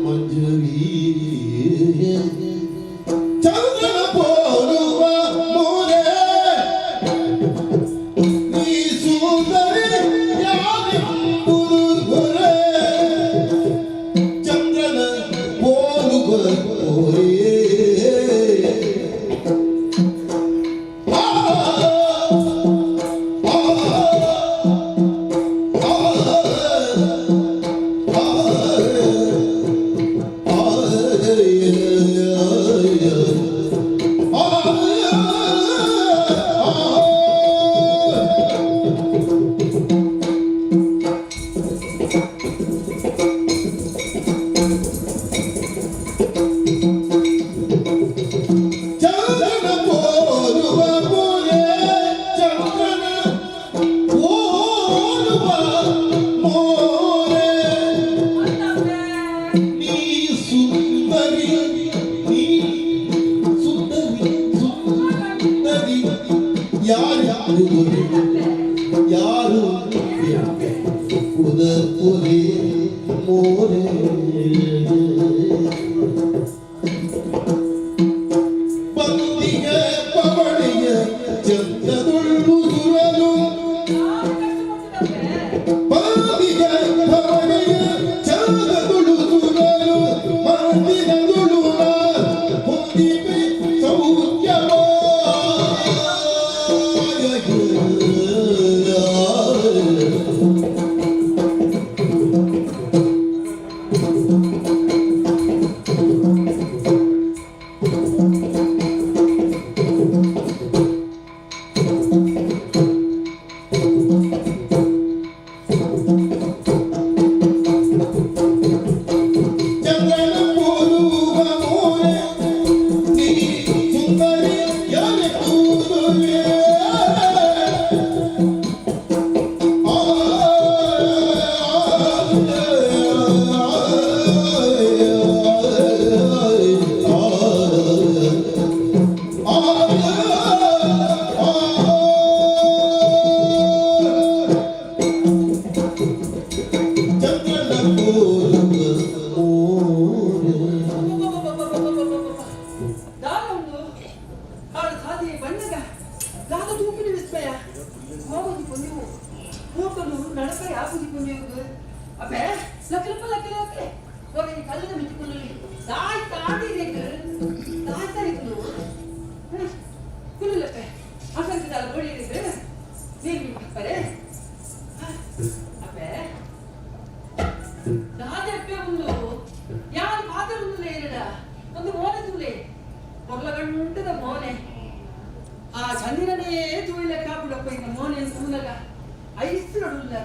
ಮಂಜರಿ ಚಂದ್ರನ ಪೋಲುವ ಮೋರೆ ನೀ ಸುಂದರಿ ಯಾರೆಂಬುದು ಗೊರೆ ಚಂದ್ರನ ಪೋಲುವ ಮೋರೆ ಚಂದ್ರನ ಪೋಲುವ ಮೋರೆ ಚಂದ್ರನ ಪೋಲುವ ಮೋರೆ ನೀ ಸುಂದರಿ ನೀ ಸುಂದರಿ ಸುಂದರಿ ಯಾರು ಯಾರು ಉದಪುರಿ ಮೋರೆ ಬಂದಿಗೆ ಪವಣಿಯ ಚಂದದುಳ್ಳು ಸುರಲು ಬಂದಿಗೆ ಪವಣಿಯ ಚಂದದುಳು ಸುರಲು ಮಂದಿರದುಳು ಹೊಂದಿವೆ ಸೌಖ್ಯವೋ. ಅಪ್ಪೆ, ಲಕ್ಕಲಪ್ಪ ಲಕ್ಕಲೆ ಲಕ್ಕಲೆ ಹೋಗಿ ಕಲ್ಲಿನ ಮಿಚ್ಚಿಕೊಳ್ಳಿ. ತಾಯಿ ತಾಡಿ ತಾಯಿ ತಾಯಿತು ಕುಲ್ಲಪ್ಪೆ. ಅಸಂತಿದಲ್ಲ ಗೋಡಿ ನೀರು ಹಾಕ್ತಾರೆ. ಅಪ್ಪೆ, ದಾದಪ್ಪೆ, ಒಂದು ಯಾರು ಮಾತಾಡುದಿಲ್ಲ ಏನಿಡ ಒಂದು ಮೋನೆ ತುಲೆ ಮೊಗಲ ಗಂಟದ ಮೋನೆ. ಆ ಚಂದಿರನೇ ತೂಯಿಲ ಕಾಪುಡಪ್ಪ. ಈಗ ಮೋನೆ ತೂನಗ ಐಸ್ರುಡು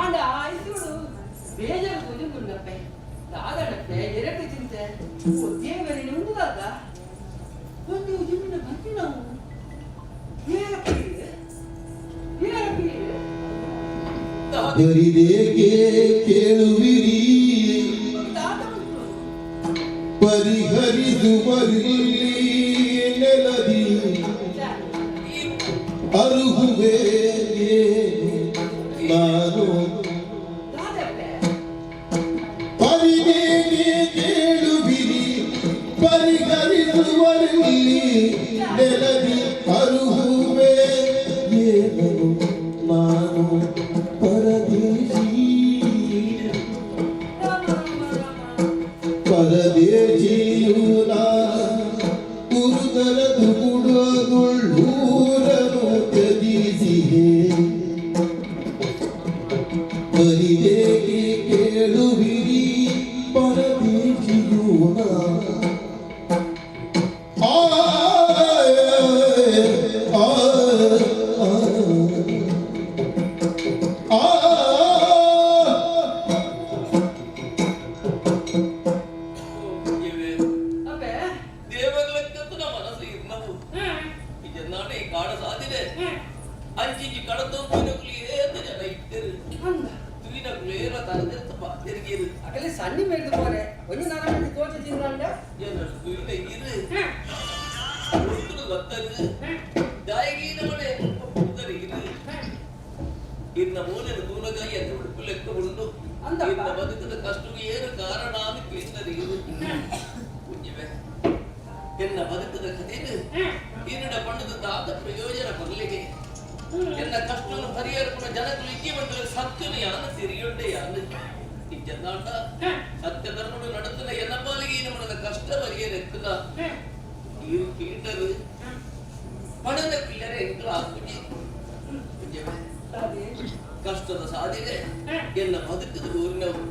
ಆಂಡ ಆ ಐಸ್ರುಡು ಬೇಜಾರು ತೋಜುಂಡುಂಡಪ್ಪೆ. ದಾದಡಪ್ಪೆ, ಎರಟು ಚಿಂತೆ. ಓ ದೇವರೇ, ಒಂದು ದಾದ ಒಂದು ಜಿಮ್ಮಿನ ಬಂದಿ ನಾವು. ಏನಪ್ಪ ಇದು? ಏನಪ್ಪ ಇದು? ಬರಿದೇಕೆ ಕೇಳುವಿರಿ? ದಾದ ಬಂತು. ಪರಿಹರಿಸುವಲ್ಲಿ ನೆಲದಿ ಅರುಹುವೆ ನಾನು. ದಾದಪ್ಪೆ. ಪರಿದೇಕೆ ಕೇಳುವಿರಿ? ಪರಿಹರಿಸುವಲ್ಲಿ ನೆಲದಿ ಅರುಹುವೆ ಏನನು ನಾನು ಪರದೇಶಿ. ರಾಮ ರಾಮ ರಾಮ. ಪರದೇಶಿಯೂನ ಗುರುತರದು ಗುಡದುಳ್ಳೂರನು ತ್ಯಜಿಸಿಹೆ. ಬರಿದೇಕೆ ಕೇಳುವಿರಿ? ಪರದೇಶಿಯೂನ ಆ ಆ ಆ ಆ. ಇವೆ. ಅಪ್ಪೆ. ದೇವರ ಲೆಕ್ಕತ್ತು ಮನಸ್ಸು ಇರ್ನವು. ಈ ಜನ್ನಾಟೆ ಈ ಕಾಡ ಸಾಧಿದೆ. ಅಂಚಿಂಚಿ ಕಡತು ತೂನಕುಲು ಏತ ಜನ ಇತ್ತರು. ಅಂದ. ತೂಯಿನಕುಲು ಏರ ತರದಿರ್ತ ಪಾತೆರ್ಗೇರು. ಅಕಲೆ ಸಣ್ಣಿ ಮೇಲ್ದು ಪೋರೆ ಒಂಜಿ ನರಮಣಿ ತೋಚ ತಿಂದಂಡ. ಏನು ತೂಯಿನ ಇರು ಒತ್ತುಡು ಗೊತ್ತರು ದಾಯಿಗೀನ ಮನೆ ಪುದರಿ ಇರು ಇನ್ನ ಮೂಲೆನ ತೂನಗ ಎನ್ನ ಉಡುಪು ಲೆಕ್ಕ ಉಂಡು. ಅಂದಪ್ಪ. ಇನ್ನ ಬದುಕದ ಕಷ್ಟಕ್ಕೆ ಏನು ಕಾರಣ ಅಂತ ಕೇಳಿದರೆ ಇರು. ಪುಣ್ಯವೇ, ಎನ್ನ ಬದುಕದ ಕಥೆನು ಇನ್ನಡ ಪಣ್ಣದ ದಾದ ಪ್ರಯೋಜನ ಬರಲಿಗೆ. ಎನ್ನ ಕಷ್ಟವನ್ನು ಪರಿಹರಿಸುವ ಜನಗಳು ಇಕ್ಕಿ ಬಂದರೆ ಸತ್ಯನು ಯಾನು ತಿರಿಯೊಡ್ಡೆ ಯಾನು ಇಜ್ಜಂದಾಂಡ ಸತ್ಯ ಧರ್ಮಡು ನಡುತ್ತನ ಎನ್ನ ಪಾಲಿಗೆ ಏನು ಮಾಡದ ಕಷ್ಟ ಪರಿಹರಿಸುತ್ತ ಇರು ಕೇಟರು ಪಣದ ಪಿಲ್ಲರೆ ಎಂಕಲ ಆಗುಜಿ. ಪುಣ್ಯವೇ, ಕಷ್ಟದ ಸಾಧಿನೆ ಎನ್ನ ಬದುಕದ ಊರಿನವು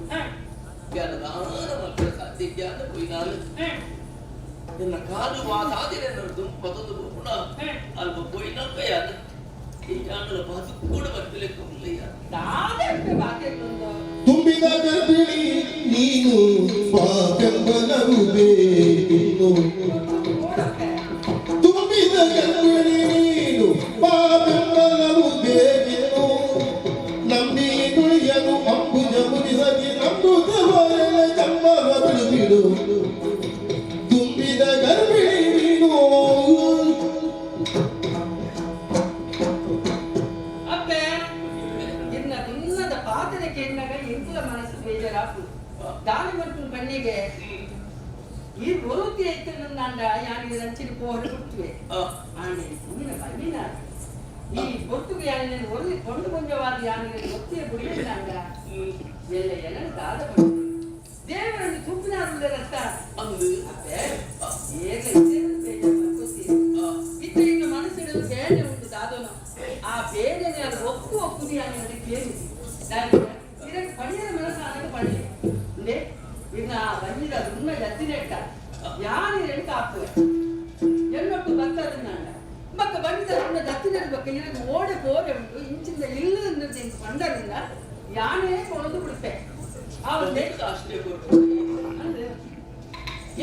ಜ್ಞಾನ ದಾನ ಮಕ್ಕಳ ಸಾಧ್ಯ ಜ್ಞಾನ ಪೋಯಿನಾಲು ಎನ್ನ ಕಾಲು ಆ ಸಾಧಿನೆ ದುಂಪದೊಂದು ಪುಣ ಅಲ್ಪ ಪೋಯಿನಲ್ಪ ಯಾನು ಈ ಜಾನದ ಬದುಕು ಕೂಡ ಬರ್ತಿಲೆಕ್ಕ ಉಲ್ಲಯ್ಯ. ದಾದಪ್ಪೆ ಬಾತೆರ್ಲುಂದು. ತುಂಬಿದ ಗರ್ಭಿಣಿ ನೀನು, ಪಾಪೆಂಬನವು ಬೇಕಿನ್ನು. ಓಡಪ್ಪೆ. ತುಂಬಿದ ಗರ್ಭಿಣಿ ನೀನು, ಪಾಪೆಂಬನವು ಬೇಕಿನ್ನು. ನಂಬಿ ನುಳಿಯನು ಅಂಬುಜ ಮುನಿಸತಿ ಅಮೃತವರಣ ಜಮ್ಮವ ಬಿಡು ಬಿಡು. ತುಂಬಿದ ಗರ್ಭಿಣಿ ನೀನು. ಅಪ್ಪೆ, ಇನ್ನ ದುನ್ನದ ಪಾತ್ರೆ ಕೇಂದಾಗ ಎಂಕುಲ ಮನಸ್ಸು ಬೇಜಾರಾಪು. ದಾನಿ ಮಲ್ಪುನ ಬನ್ನಿಗೆ ಈ ಒರುತಿ ಎತ್ತಿನಂದಾಂಡ ಯಾನಿಗೆ ರಂಚಿನ ಪೋರು ಹುಟ್ಟುವೆ. ಆಂಡೆ ತುಂಬಿನ ಬನ್ನಿನ ಈ ಬೊಟ್ಟುಗೆ ಯಾನಿನ ಒರಲಿ ಕೊಂಡು ಕೊಂಜವಾದ ಯಾನಿಗೆ ಒತ್ತಿಯ ಬುಡಿಯಂದಾಂಡ ಎಲ್ಲ ಎಲ್ಲ ದಾದ ಪಡು ದೇವರನ್ನು ತುಂಬಿನಾರುಳ್ಳರತ್ತ. ಅಂದು. ಅಪ್ಪೆ, ಏಗ ಇದ್ದೇನು ಬೇಜಾರು ಮಾಡ್ಕೊತೀರಿ. ಇತ್ತ ಇನ್ನು ಮನಸ್ಸಿಡಲು ಬೇನೆ ಉಂಟು ದಾದೋನು. ಆ ಬೇನೆ ಅದು ಒಕ್ಕು ಒಕ್ಕುದಿ ಅನ್ನೋದು ಕೇಳಿ ನಾನು ಇದಕ್ಕೆ ಪಣಿಯರ ಮನಸ್ಸು ಅನ್ನೋದು ಪಣಿ ಅಂದೆ. ಇನ್ನು ಆ ಬಂದಿದ ದುನ್ನ ಜತ್ತಿನೆಟ್ಟ ಯಾರು ಎರಡು ಕಾಪುವೆ ಎನ್ನೊಟ್ಟು ಬತ್ತದನ್ನಾಂಡ ಬಕ್ಕ ಬಂದಿದ ದುನ್ನ ಜತ್ತಿನ ಬಕ್ಕ ಇದಕ್ಕೆ ಓಡೆ ಪೋರೆ ಉಂಟು. ಇಂಚಿಂದ ಇಲ್ಲ ಪಂಡರಿಂದ ಯಾನೇ ಕೊಣದು ಬಿಡುತ್ತೆ ಆ ಒಂದು ಆಶ್ರಯ ಕೊಟ್ಟು ಅಂದ್ರೆ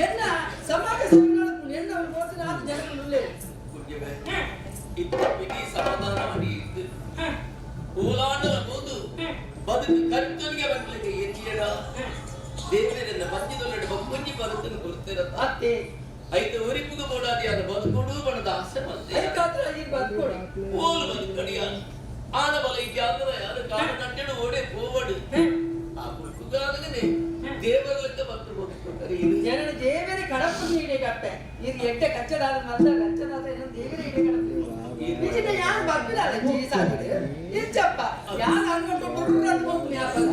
ಎನ್ನ ಸಮಾಜ ಸೇವೆ ಎನ್ನ ಅವನು ಗೋಚರ ಆದ ಜನಗಳು. ಪುಣ್ಯವೇ, ಇತ್ತ ಪಿಡಿ ಸಮಾಧಾನ ಮಾಡಿ ಇತ್ತು ಓಲಾಂಡಲ ಹೋದು ಬದುಕು ಕರ್ತನಿಗೆ ಬರ್ತಲಿಕ್ಕೆ ಎಲ್ಲಿಯಡ ದೇವರನ್ನ ಮಧ್ಯದೊಳಗಡೆ ಬೊಕ್ಕೊಂಜಿ ಬದುಕನ್ನು ಕೊಡ್ತಿರತ್ತ. ಅತ್ತೆ. ಐದು ಉರಿಪುಗ ಬೋಡಾದಿ ಅನ್ನ ಬದುಕೊಡು ಬಣದ ಆಸೆ ಬಂದೆ. ಅದಕ್ಕಾತ್ರ ಈ ಬದುಕೊಡು. ಓಲು ಬದುಕಡಿಯ ಆನ ಬಲ ಇದ್ಯಾಂದ್ರ ಯಾರು ಕಾಡು ನಟ್ಟೆಡು ಓಡೆ ಪೋವಡು. ಆ ಬುಕ್ಕುಗಾಗನೆ ದೇವರ ಲೆಕ್ಕ ಬಂದು ಬದುಕೊಟ್ಟರೆ ಇದು. ಜನರು ದೇವರೇ ಕಡಪು ನೀಡೆ ಕಪ್ಪೆ. ಇದು ಎಡ್ಡೆ ಕಚ್ಚಡಾದ ಮಲ್ಲ ಕಚ್ಚಡಾದ ಏನೋ ದೇವರೇ ಇಡೆ ಕಡಪು ನಿಜ. ಯಾರು ಬರ್ಪಿಲ್ಲ ಜೀಸಾಗಿದೆ ಇಚ್ಚಪ್ಪ. ಯಾರು ಅನ್ಕೊಂಡು ಡೊರ್ರ ಅನ್ಕೊಂಡು ಯಾಪಲ್ಲ.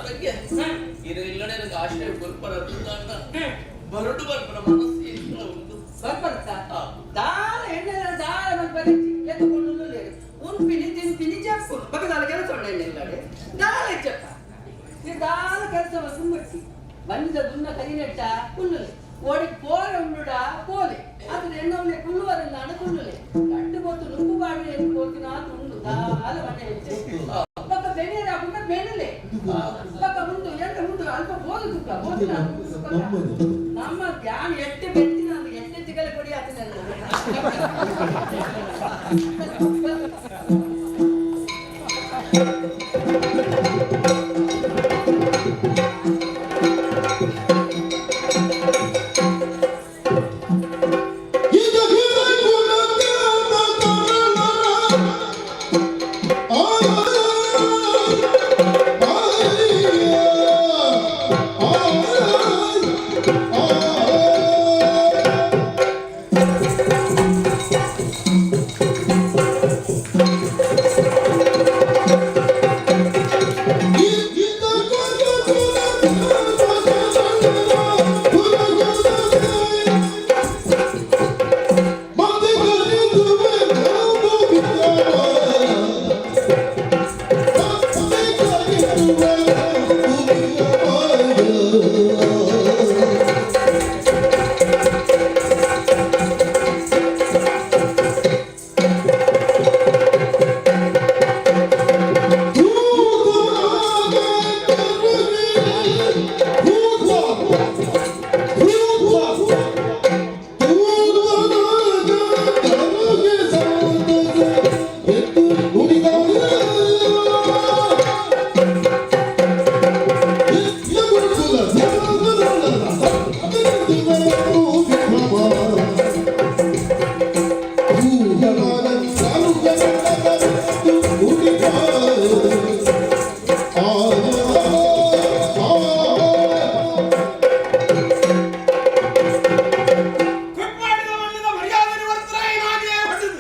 ಆರೋಗ್ಯ ಇರ ಇಲ್ಲಡೆ ನನಗೆ ಆಶ್ರಯ ಕೊಲ್ಪರ ಬರಡು ಬರ್ಪರ ಮನಸ್ಸು ಎಂತ ಉಂಟು. ಬರ್ಪರ್ತ ದಾಲ ಎಣ್ಣೆ ದಾಲ ಮಲ್ಪರೆ ಎತ್ತುಕೊಂಡು ಉನ್ಪಿನಿ ತಿನ್ಪಿನಿ ಜಪ್ಪು ಬಗ್ಗದಾಲ ಕೆಲಸ ಉಂಡು ಎಣ್ಣೆ ಇಲ್ಲಡೆ ದಾಲ ಹೆಚ್ಚಪ್ಪ ಈ ದಾಲ ಕೆಲಸ ಸುಮ್ಮಟ್ಟಿ ಬಂದಿದ ದುನ್ನ ಕೈನೆಟ್ಟ ಕುಲ್ಲುಲೆ ಓಡಿ ಪೋರೆ ಉಂಡುಡ ಪೋಲೆ ಅದು ಎಣ್ಣೆ ಕುಲ್ಲುವರೆಲ್ಲ ಕುಲ್ಲುಲೆ ಕಟ್ಟು ಪೋತು ನುಂಗು ಬಾಡು ಏನು ಪೋತಿನ ಆತು ಉಂಡು ದಾಲ ಮನೆ ಹೆಚ್ಚೆ ಬಕ್ಕ ಬೆನಿಯರ ಹಾಕುಂಡ ಬೆನಲೆ ಬಕ್ಕ ಉಂಡು ಎಂತ ಉಂಡು ಅಲ್ಪ ಬೋದು ತುಪ್ಪ ಬೋದಿನ ನಮ್ಮ ಜ್ಞಾನ ಎಟ್ಟೆ ಬೆಟ್ಟಿನ ಎಟ್ಟೆ ತಿಗಲೆ ಕೊಡಿ ಆತನ. ಕಟ್ಪಾಡಿದ ಮಣ್ಣಿನ ಮರ್ಯಾದೆ ನಿವರ್ತನಾಗಿಯೇ ಹೊಡೆದು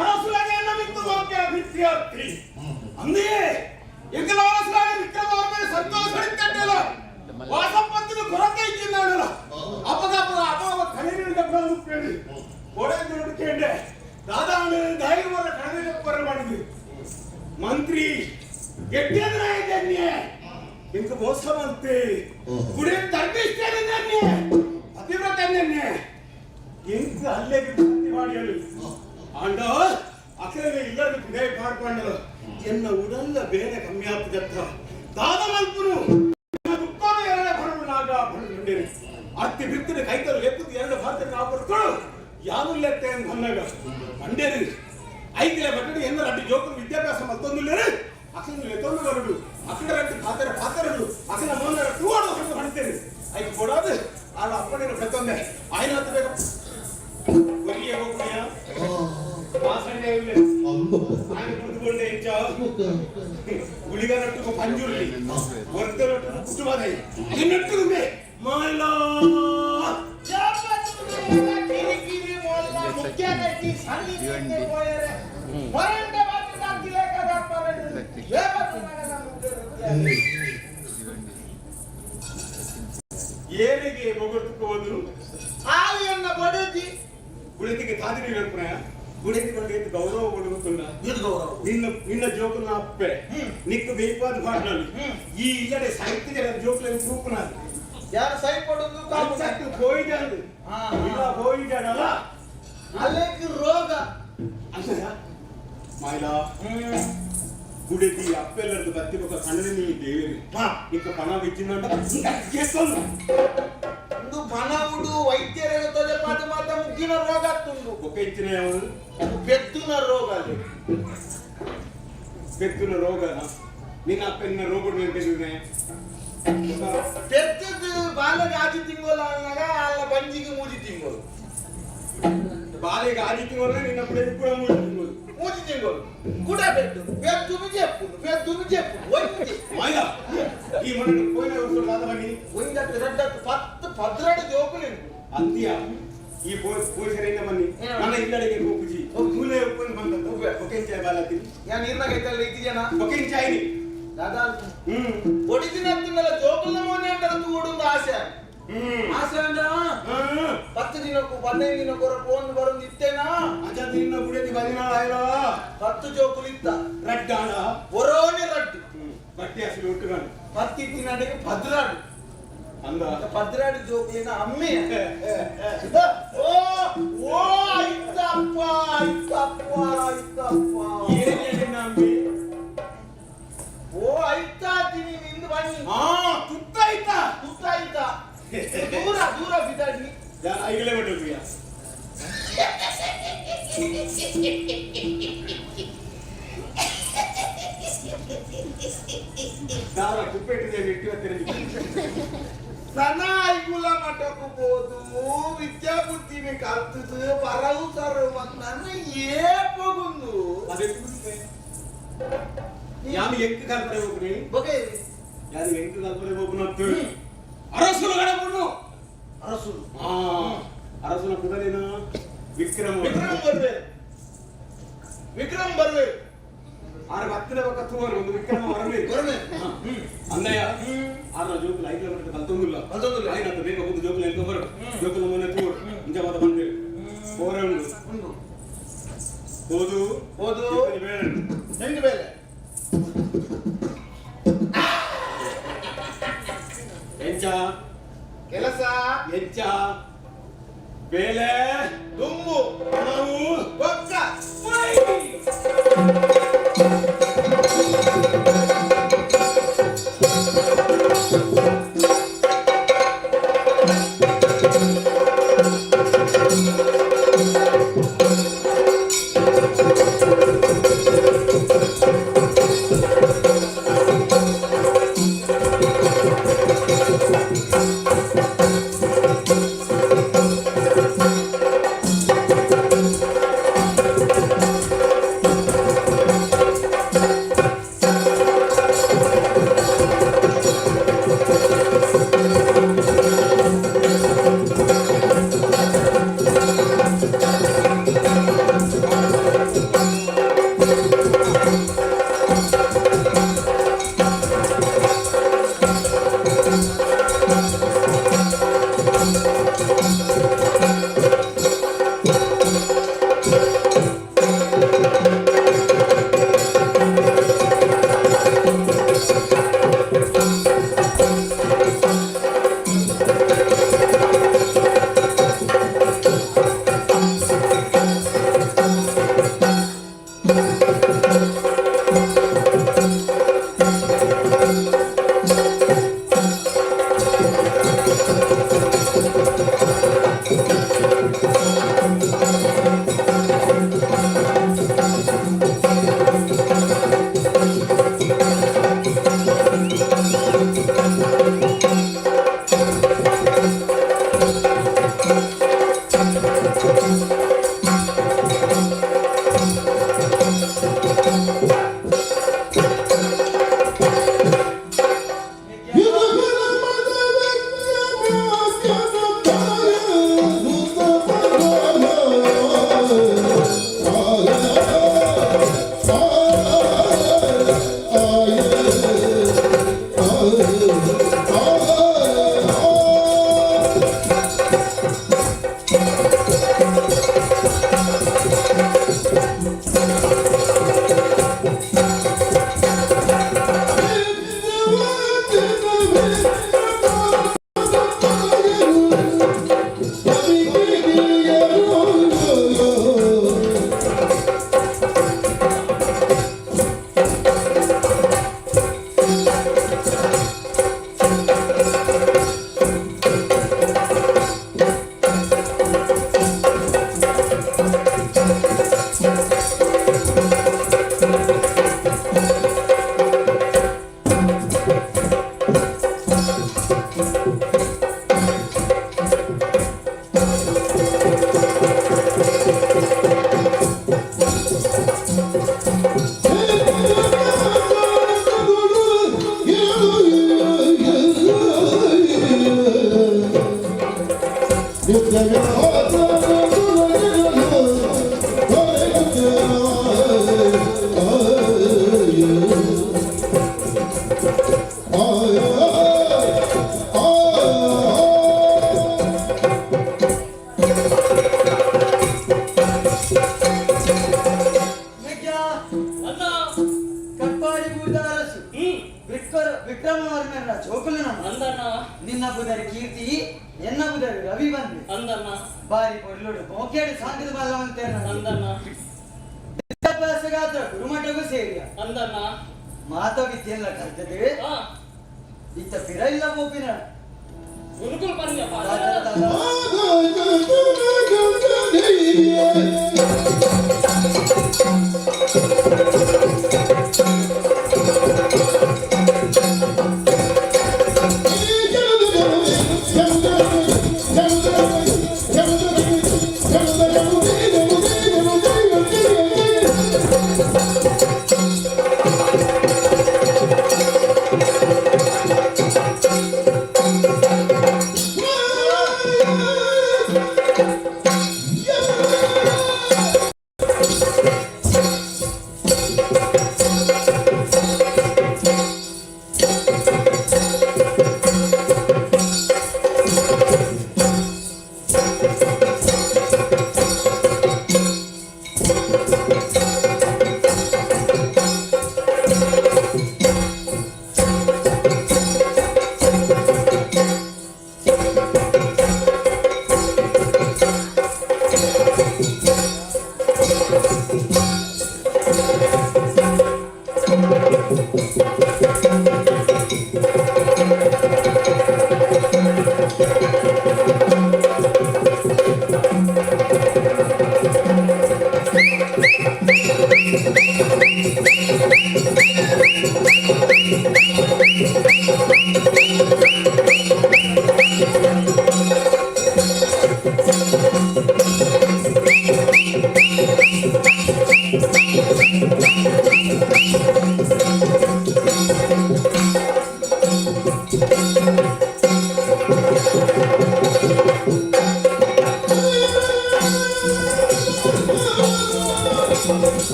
ಅರಸುಲಗೆಯನ್ನು ಬಿತ್ತು ಹೋಗ್ಯ ವಿದ್ಯಾರ್ಥಿ ಅಂದೆಯೇ ಎಂಗಲ ಅರಸುಲಾಗ ವಿಕ್ರಮವರ್ಮನ ಸಂತೋಷ ಹಿಡಿತಟ್ಟಲ್ಲ ವಾಸಪ್ಪಂತದ ಕೊರತೆ ಇಚ್ಚಿದ್ದಾನಲ್ಲ ಅಪ್ಪಗ ಅಪ್ಪಗ ಅಪ್ಪ ಕಣ್ಣೀರಿನ ಕೇಳಿ ಒಡೆ ನೋಡಿಕೊಂಡೆ ದಾದಾ ದಾಯಿವರ ಕಣ್ಣೀರ ಪರ ಮಾಡಿದ್ವಿ ಮಂತ್ರಿ ಎಟ್ಟೆದ್ರೆ ಇಂಕ ಮೋಸ ಮಂತೆ ಗುಡಿ ತರ್ಪಿಸ್ತೇನೆ ನನ್ನೆ ಪತಿವ್ರತ ನನ್ನೆ ಇಂಕ ಅಲ್ಲೇಗೆ ಭಕ್ತಿ ಮಾಡಿಯಲು ಆಂಡ ಅಖರವೇ ಇಲ್ಲದ ಬಿಡೇ ಮಾಡ್ಕೊಂಡಳು ಎನ್ನ ಉಡಲ್ಲ ಬೇರೆ ಕಮ್ಮಿ ಆಗ್ತದತ್ತ ದಾದ ಮಲ್ಪುನು ದುಃಖನು ಎರಡ ಬರಲು ನಾಗ ಬಂಡೇನೆ ಅತ್ತಿ ಬಿತ್ತಿನ ಕೈತಲು ಎತ್ತದು ಎರಡು ಭಾರತ ನಾವು ಬರ್ಕೊಳು ಯಾವುದು ಲೆತ್ತೆ ಅಂತ ಅಂದಾಗ ಮಂಡೇರಿ ಐತಿಲ ಬಟ್ಟಡಿ ಎನ್ನ ರಡ್ಡಿ ಜೋಕರು ವಿದ್ಯಾಭ್ಯಾಸ ಮತ್ತೊಂದು ಅಖನ ಲೆತ್ತೊಂದು ಬರಡು ಅಖಂಡ ರಡ್ಡಿ ಪಾತರ ಪಾತರಡು ಅಖನ ಮೋನರ ಟೂವಾಡು ಹೊರಟು ಹೊಂಟೇನೆ ಐಕ್ ಕೊಡೋದು ಆಡ ಅಪ್ಪಣೆನ ಪ್ರತೊಂದೆ ಆಯ್ನ ಹತ್ತು ಬೇಗ ಒರಿಯೇ ಹೋಗ್ತೀಯ ವಾಸನೆ ಇಲ್ಲ ఆయన ಕುತ್ಕೊಂಡೆ ಇಚ್ಚ ಗುಳಿಗ ನಟ್ಟುకు పంజుర్లి వర్త నట్టుకు కుట్టుబాదై నట్టుకు మాలా ಏರಿಗೆ ಮೊಗರ್ತುಕೋದು ಆಲಿಯನ್ನ ಬಡಜಿ ಗುಳಿತಿಗೆ ತಾದಿರಿ ಹೇಳ್ಪುನ ಗುಳಿತಿ ಕೊಂಡೆ ಗೌರವ ಕೊಡುಗುತ್ತುಂಡ ಇದು ಗೌರವ. ನಿನ್ನ ನಿನ್ನ ಜೋಕುನ ಅಪ್ಪೆ ನಿಕ್ಕು ಬೇಕಾದ ಪಾಟ್ನಲ್ಲಿ ಈ ಇಲ್ಲಡೆ ಸಾಹಿತ್ಯ ಜನ ಜೋಕುలను ತೂಪುನ ಯಾರು ಸೈ ಕೊಡುದು? ಕಾನ್ಸೆಪ್ಟ್ ಹೋಯ್ದಾಂದು ಇಲ್ಲ ಹೋಯ್ದಾನಲ್ಲ. ಅಲ್ಲೇಕ್ ರೋಗ. ಅಂದ್ರ ಮಾಯ್ಲಾ ಗುಡಿದಿ ಅಪ್ಪೆಲ್ಲರದು ಬತ್ತಿ ಬೊಕ್ಕ ಕಣ್ಣು ನೀ ದೇವೇರಿ ನಿಕ್ಕ ಪಣ ಬಿಚ್ಚಿಂದಂಡ ಕೇಸೊಂದು ಒಂದು ಪಣ ಉಡು ವೈದ್ಯರ ತೊಲೆ ಪಾತ ಮಾತ ಮುಗ್ಗಿನ ರೋಗ ತುಂಡು. ಬೊಕ್ಕ ಇಚ್ಚಿನ ಯಾವುದು? ಪೆದ್ದುನ ರೋಗ ಅಲ್ಲಿ. ಪೆತ್ತುನ ರೋಗನ ನಿನ್ನ ಅಪ್ಪ ನಿನ್ನ ರೋಗ ನೆನಪಿದ್ರೆ. ಪೆತ್ತದ್ದು ಬಾಲಗ ಆಜಿ ತಿಂಗಳು ಅನ್ನಾಗ ಅಲ್ಲ ಬಂಜಿಗೆ ಮೂಜಿ ತಿಂಗಳು. ಬಾಲಿಗೆ ಆಜಿ ತಿಂಗಳು ನಿನ್ನ ಅಪ್ಪನಿಗೆ ಕೂಡ ಮೂರು ತಿಂಗಳು. ಮೂಜಿ ತಿಂಗಳು ಕೂಡ ಪೆದ್ದು ಪೆದ್ದುನು ಜೆಪ್ಪುನು ಪೆದ್ದುನು ಜೆಪ್ಪುನು ಒಂಜಿ. ಮಾಯ್ಲಾ ಈ ಮನೆ ಕೋಯಿನ ವರ್ಷ ದಾದವನಿ. ಒಂದತ್ತು ರಡ್ಡತ್ತು ಪತ್ತು ಪದ್ರಡು ಜೋಕುಲು. ಅಂತ್ಯ ಈ ಪೋಷರಿಂದ ಬನ್ನಿ ನನ್ನ ಇಲ್ಲಡೆಗೆ ಹೋಗುಜಿ ಮೂಲೆ ಒಪ್ಪಂದು ಬಂದದ್ದು ಒಕೆಂಚಾಯ ಬಾಲತಿ. ಯಾನ್ ಇರ್ನಾಗ ಐತಲ್ಲ ಇತ್ತಿಜನ. ಒಕೆಂಚಾಯಿನಿ. ದಾದಾ ಒಡಿದಿನತ್ತಿನಲ್ಲ ಜೋಕುಲ್ನ ಮೋನೆ ಅಂಡಲ ತೂಡುಂದು ಆಸೆ. ಆಸೆ ಅಂಡ 10 ದಿನಕ್ಕೂ 15 ದಿನಕ್ಕೂ ಹೊರ ಫೋನ್ ಬರೋದು ಇತ್ತೇನಾ? ಅಜ್ಜ ನಿನ್ನ ಬುಡದಿ ಬದಿನಾಳ ಆಯ್ರೋ. 10 ಜೋಕುಲು ಇತ್ತ. ರಡ್ಡಾಣ. ಒರೋನೆ ರಡ್ಡು. ಬಟ್ಟೆ ಹಸಿರು ಉಟ್ಟುಕೊಂಡು ಪತ್ತಿ ತಿನ್ನಡೆಗೆ ಪದ್ರಾಡು. ಅಂದ. ಪದ್ರಾಡು ಜೋಕುಲಿನ ಅಮ್ಮೆ. ಓ ಓ ಆಯ್ತಪ್ಪ ಆಯ್ತಪ್ಪ ಆಯ್ತಪ್ಪ. ಏನ್ ಹೇಳಿನ ಅಮ್ಮಿ? ಓ ಆಯ್ತಾತೀನಿ ನಿಂದು ಬನ್ನಿ. ಹಾ ತುತ್ತಾಯ್ತಾ? ತುತ್ತಾಯ್ತಾ? ದೂರ ದೂರ ಬಿದ್ದಾಡಿ. ಐಗಲೇ ಬಿಟ್ಟು. ದಾರ ಕುಪ್ಪೆಟ್ಟಿದೆ ಇಟ್ಟು ಸನ ಐಗುಲ ಮಠಕ್ಕೂ ಹೋದು ವಿದ್ಯಾ ಬುದ್ಧಿನ ಕಲ್ತದು ಬರವು ಸರವು ಬಂದನ್ನ ಏಪಗುಂದು. ಅದೇ ಯಾನು ಎಂಕ್ ಕಲ್ಪನೆ ಹೋಗ್ರಿ. ಬಗೆ. ಯಾನು ಎಂಕ್ ಕಲ್ಪನೆ ಹೋಗ್ನತ್ತು ಅರಸುಲು ಗಡಪುಣ್ಣು. ಅರಸುಲು. ಆ ಅರಸುನ ಕುದರೇನ ವಿಕ್ರಮ. ವಿಕ್ರಮ್ ಬರ್ವೆ, ವಿಕ್ರಮ್ ಬರ್ವೆ. ಆರು ಹತ್ತಿರ ಪಕ್ಕ ತೂವರು ಒಂದು ವಿಕ್ರಮ ವರಮೆ. ಬರ್ವೆ. ಅಂದಯ್ಯ ಆರ ಜೋಕುಲು ಐಕ್ಲ ಮಟ್ಟ ಕಲ್ತೊಂದುಲ್ಲ. ಕಲ್ತೊಂದುಲ್ಲ. ಆಯ್ನತ್ತ ಬೇಗ ಹೋಗುದು ಜೋಕುಲು ಎಂತ ಬರು ಜೋಕುಲ ಮೊನ್ನೆ ತೂವರು ನಿಜವಾದ ಬಂದೆ ಹೋರೆ ಉಂಡು. ಉಂಡು. ಹೋದು. ಹೋದು. ಇಬ್ಬರಿ ಬೇಡ. ಹೆಂಗ್ ಬೇಲೆ? ಎಂಚ? ಕೆಲಸ. ಎಂಚ ಬೇಲೆ? ದುಂಬು. ನಾವು ಬೊಕ್ಕ. ಊರ್ದ ಅರಸು ವಿಕ್ರಮವರ್ಮನ ಜೋಕುಲು ನಮ್ಮ ಅಂದಣ್ಣ. ನಿನ್ನ ಬುದರಿ ಕೀರ್ತಿ, ಎನ್ನ ಬುದರಿ ರವಿ ಬಂದೆ. ಅಂದಣ್ಣ. ಬಾರಿ ಕೊಡ್ಲುಡು ಮೋಕೇಡು ಸಾಂಗದ ಬಲ್ಲವಂತೆ. ಅಂದಣ್ಣ. ವಿದ್ಯಾಭ್ಯಾಸಗಾತ್ರ ಗುರುಮಠಗೂ ಸೇರಿಯ. ಅಂದಣ್ಣ. ಮಾತ ವಿದ್ಯೆಲ್ಲ ಕಲ್ತದೆ. ಇತ್ತ ಪಿರ ಇಲ್ಲ ಗೋಪಿನ. ಗುರುಕುಲ್ ಪನ್ಯ.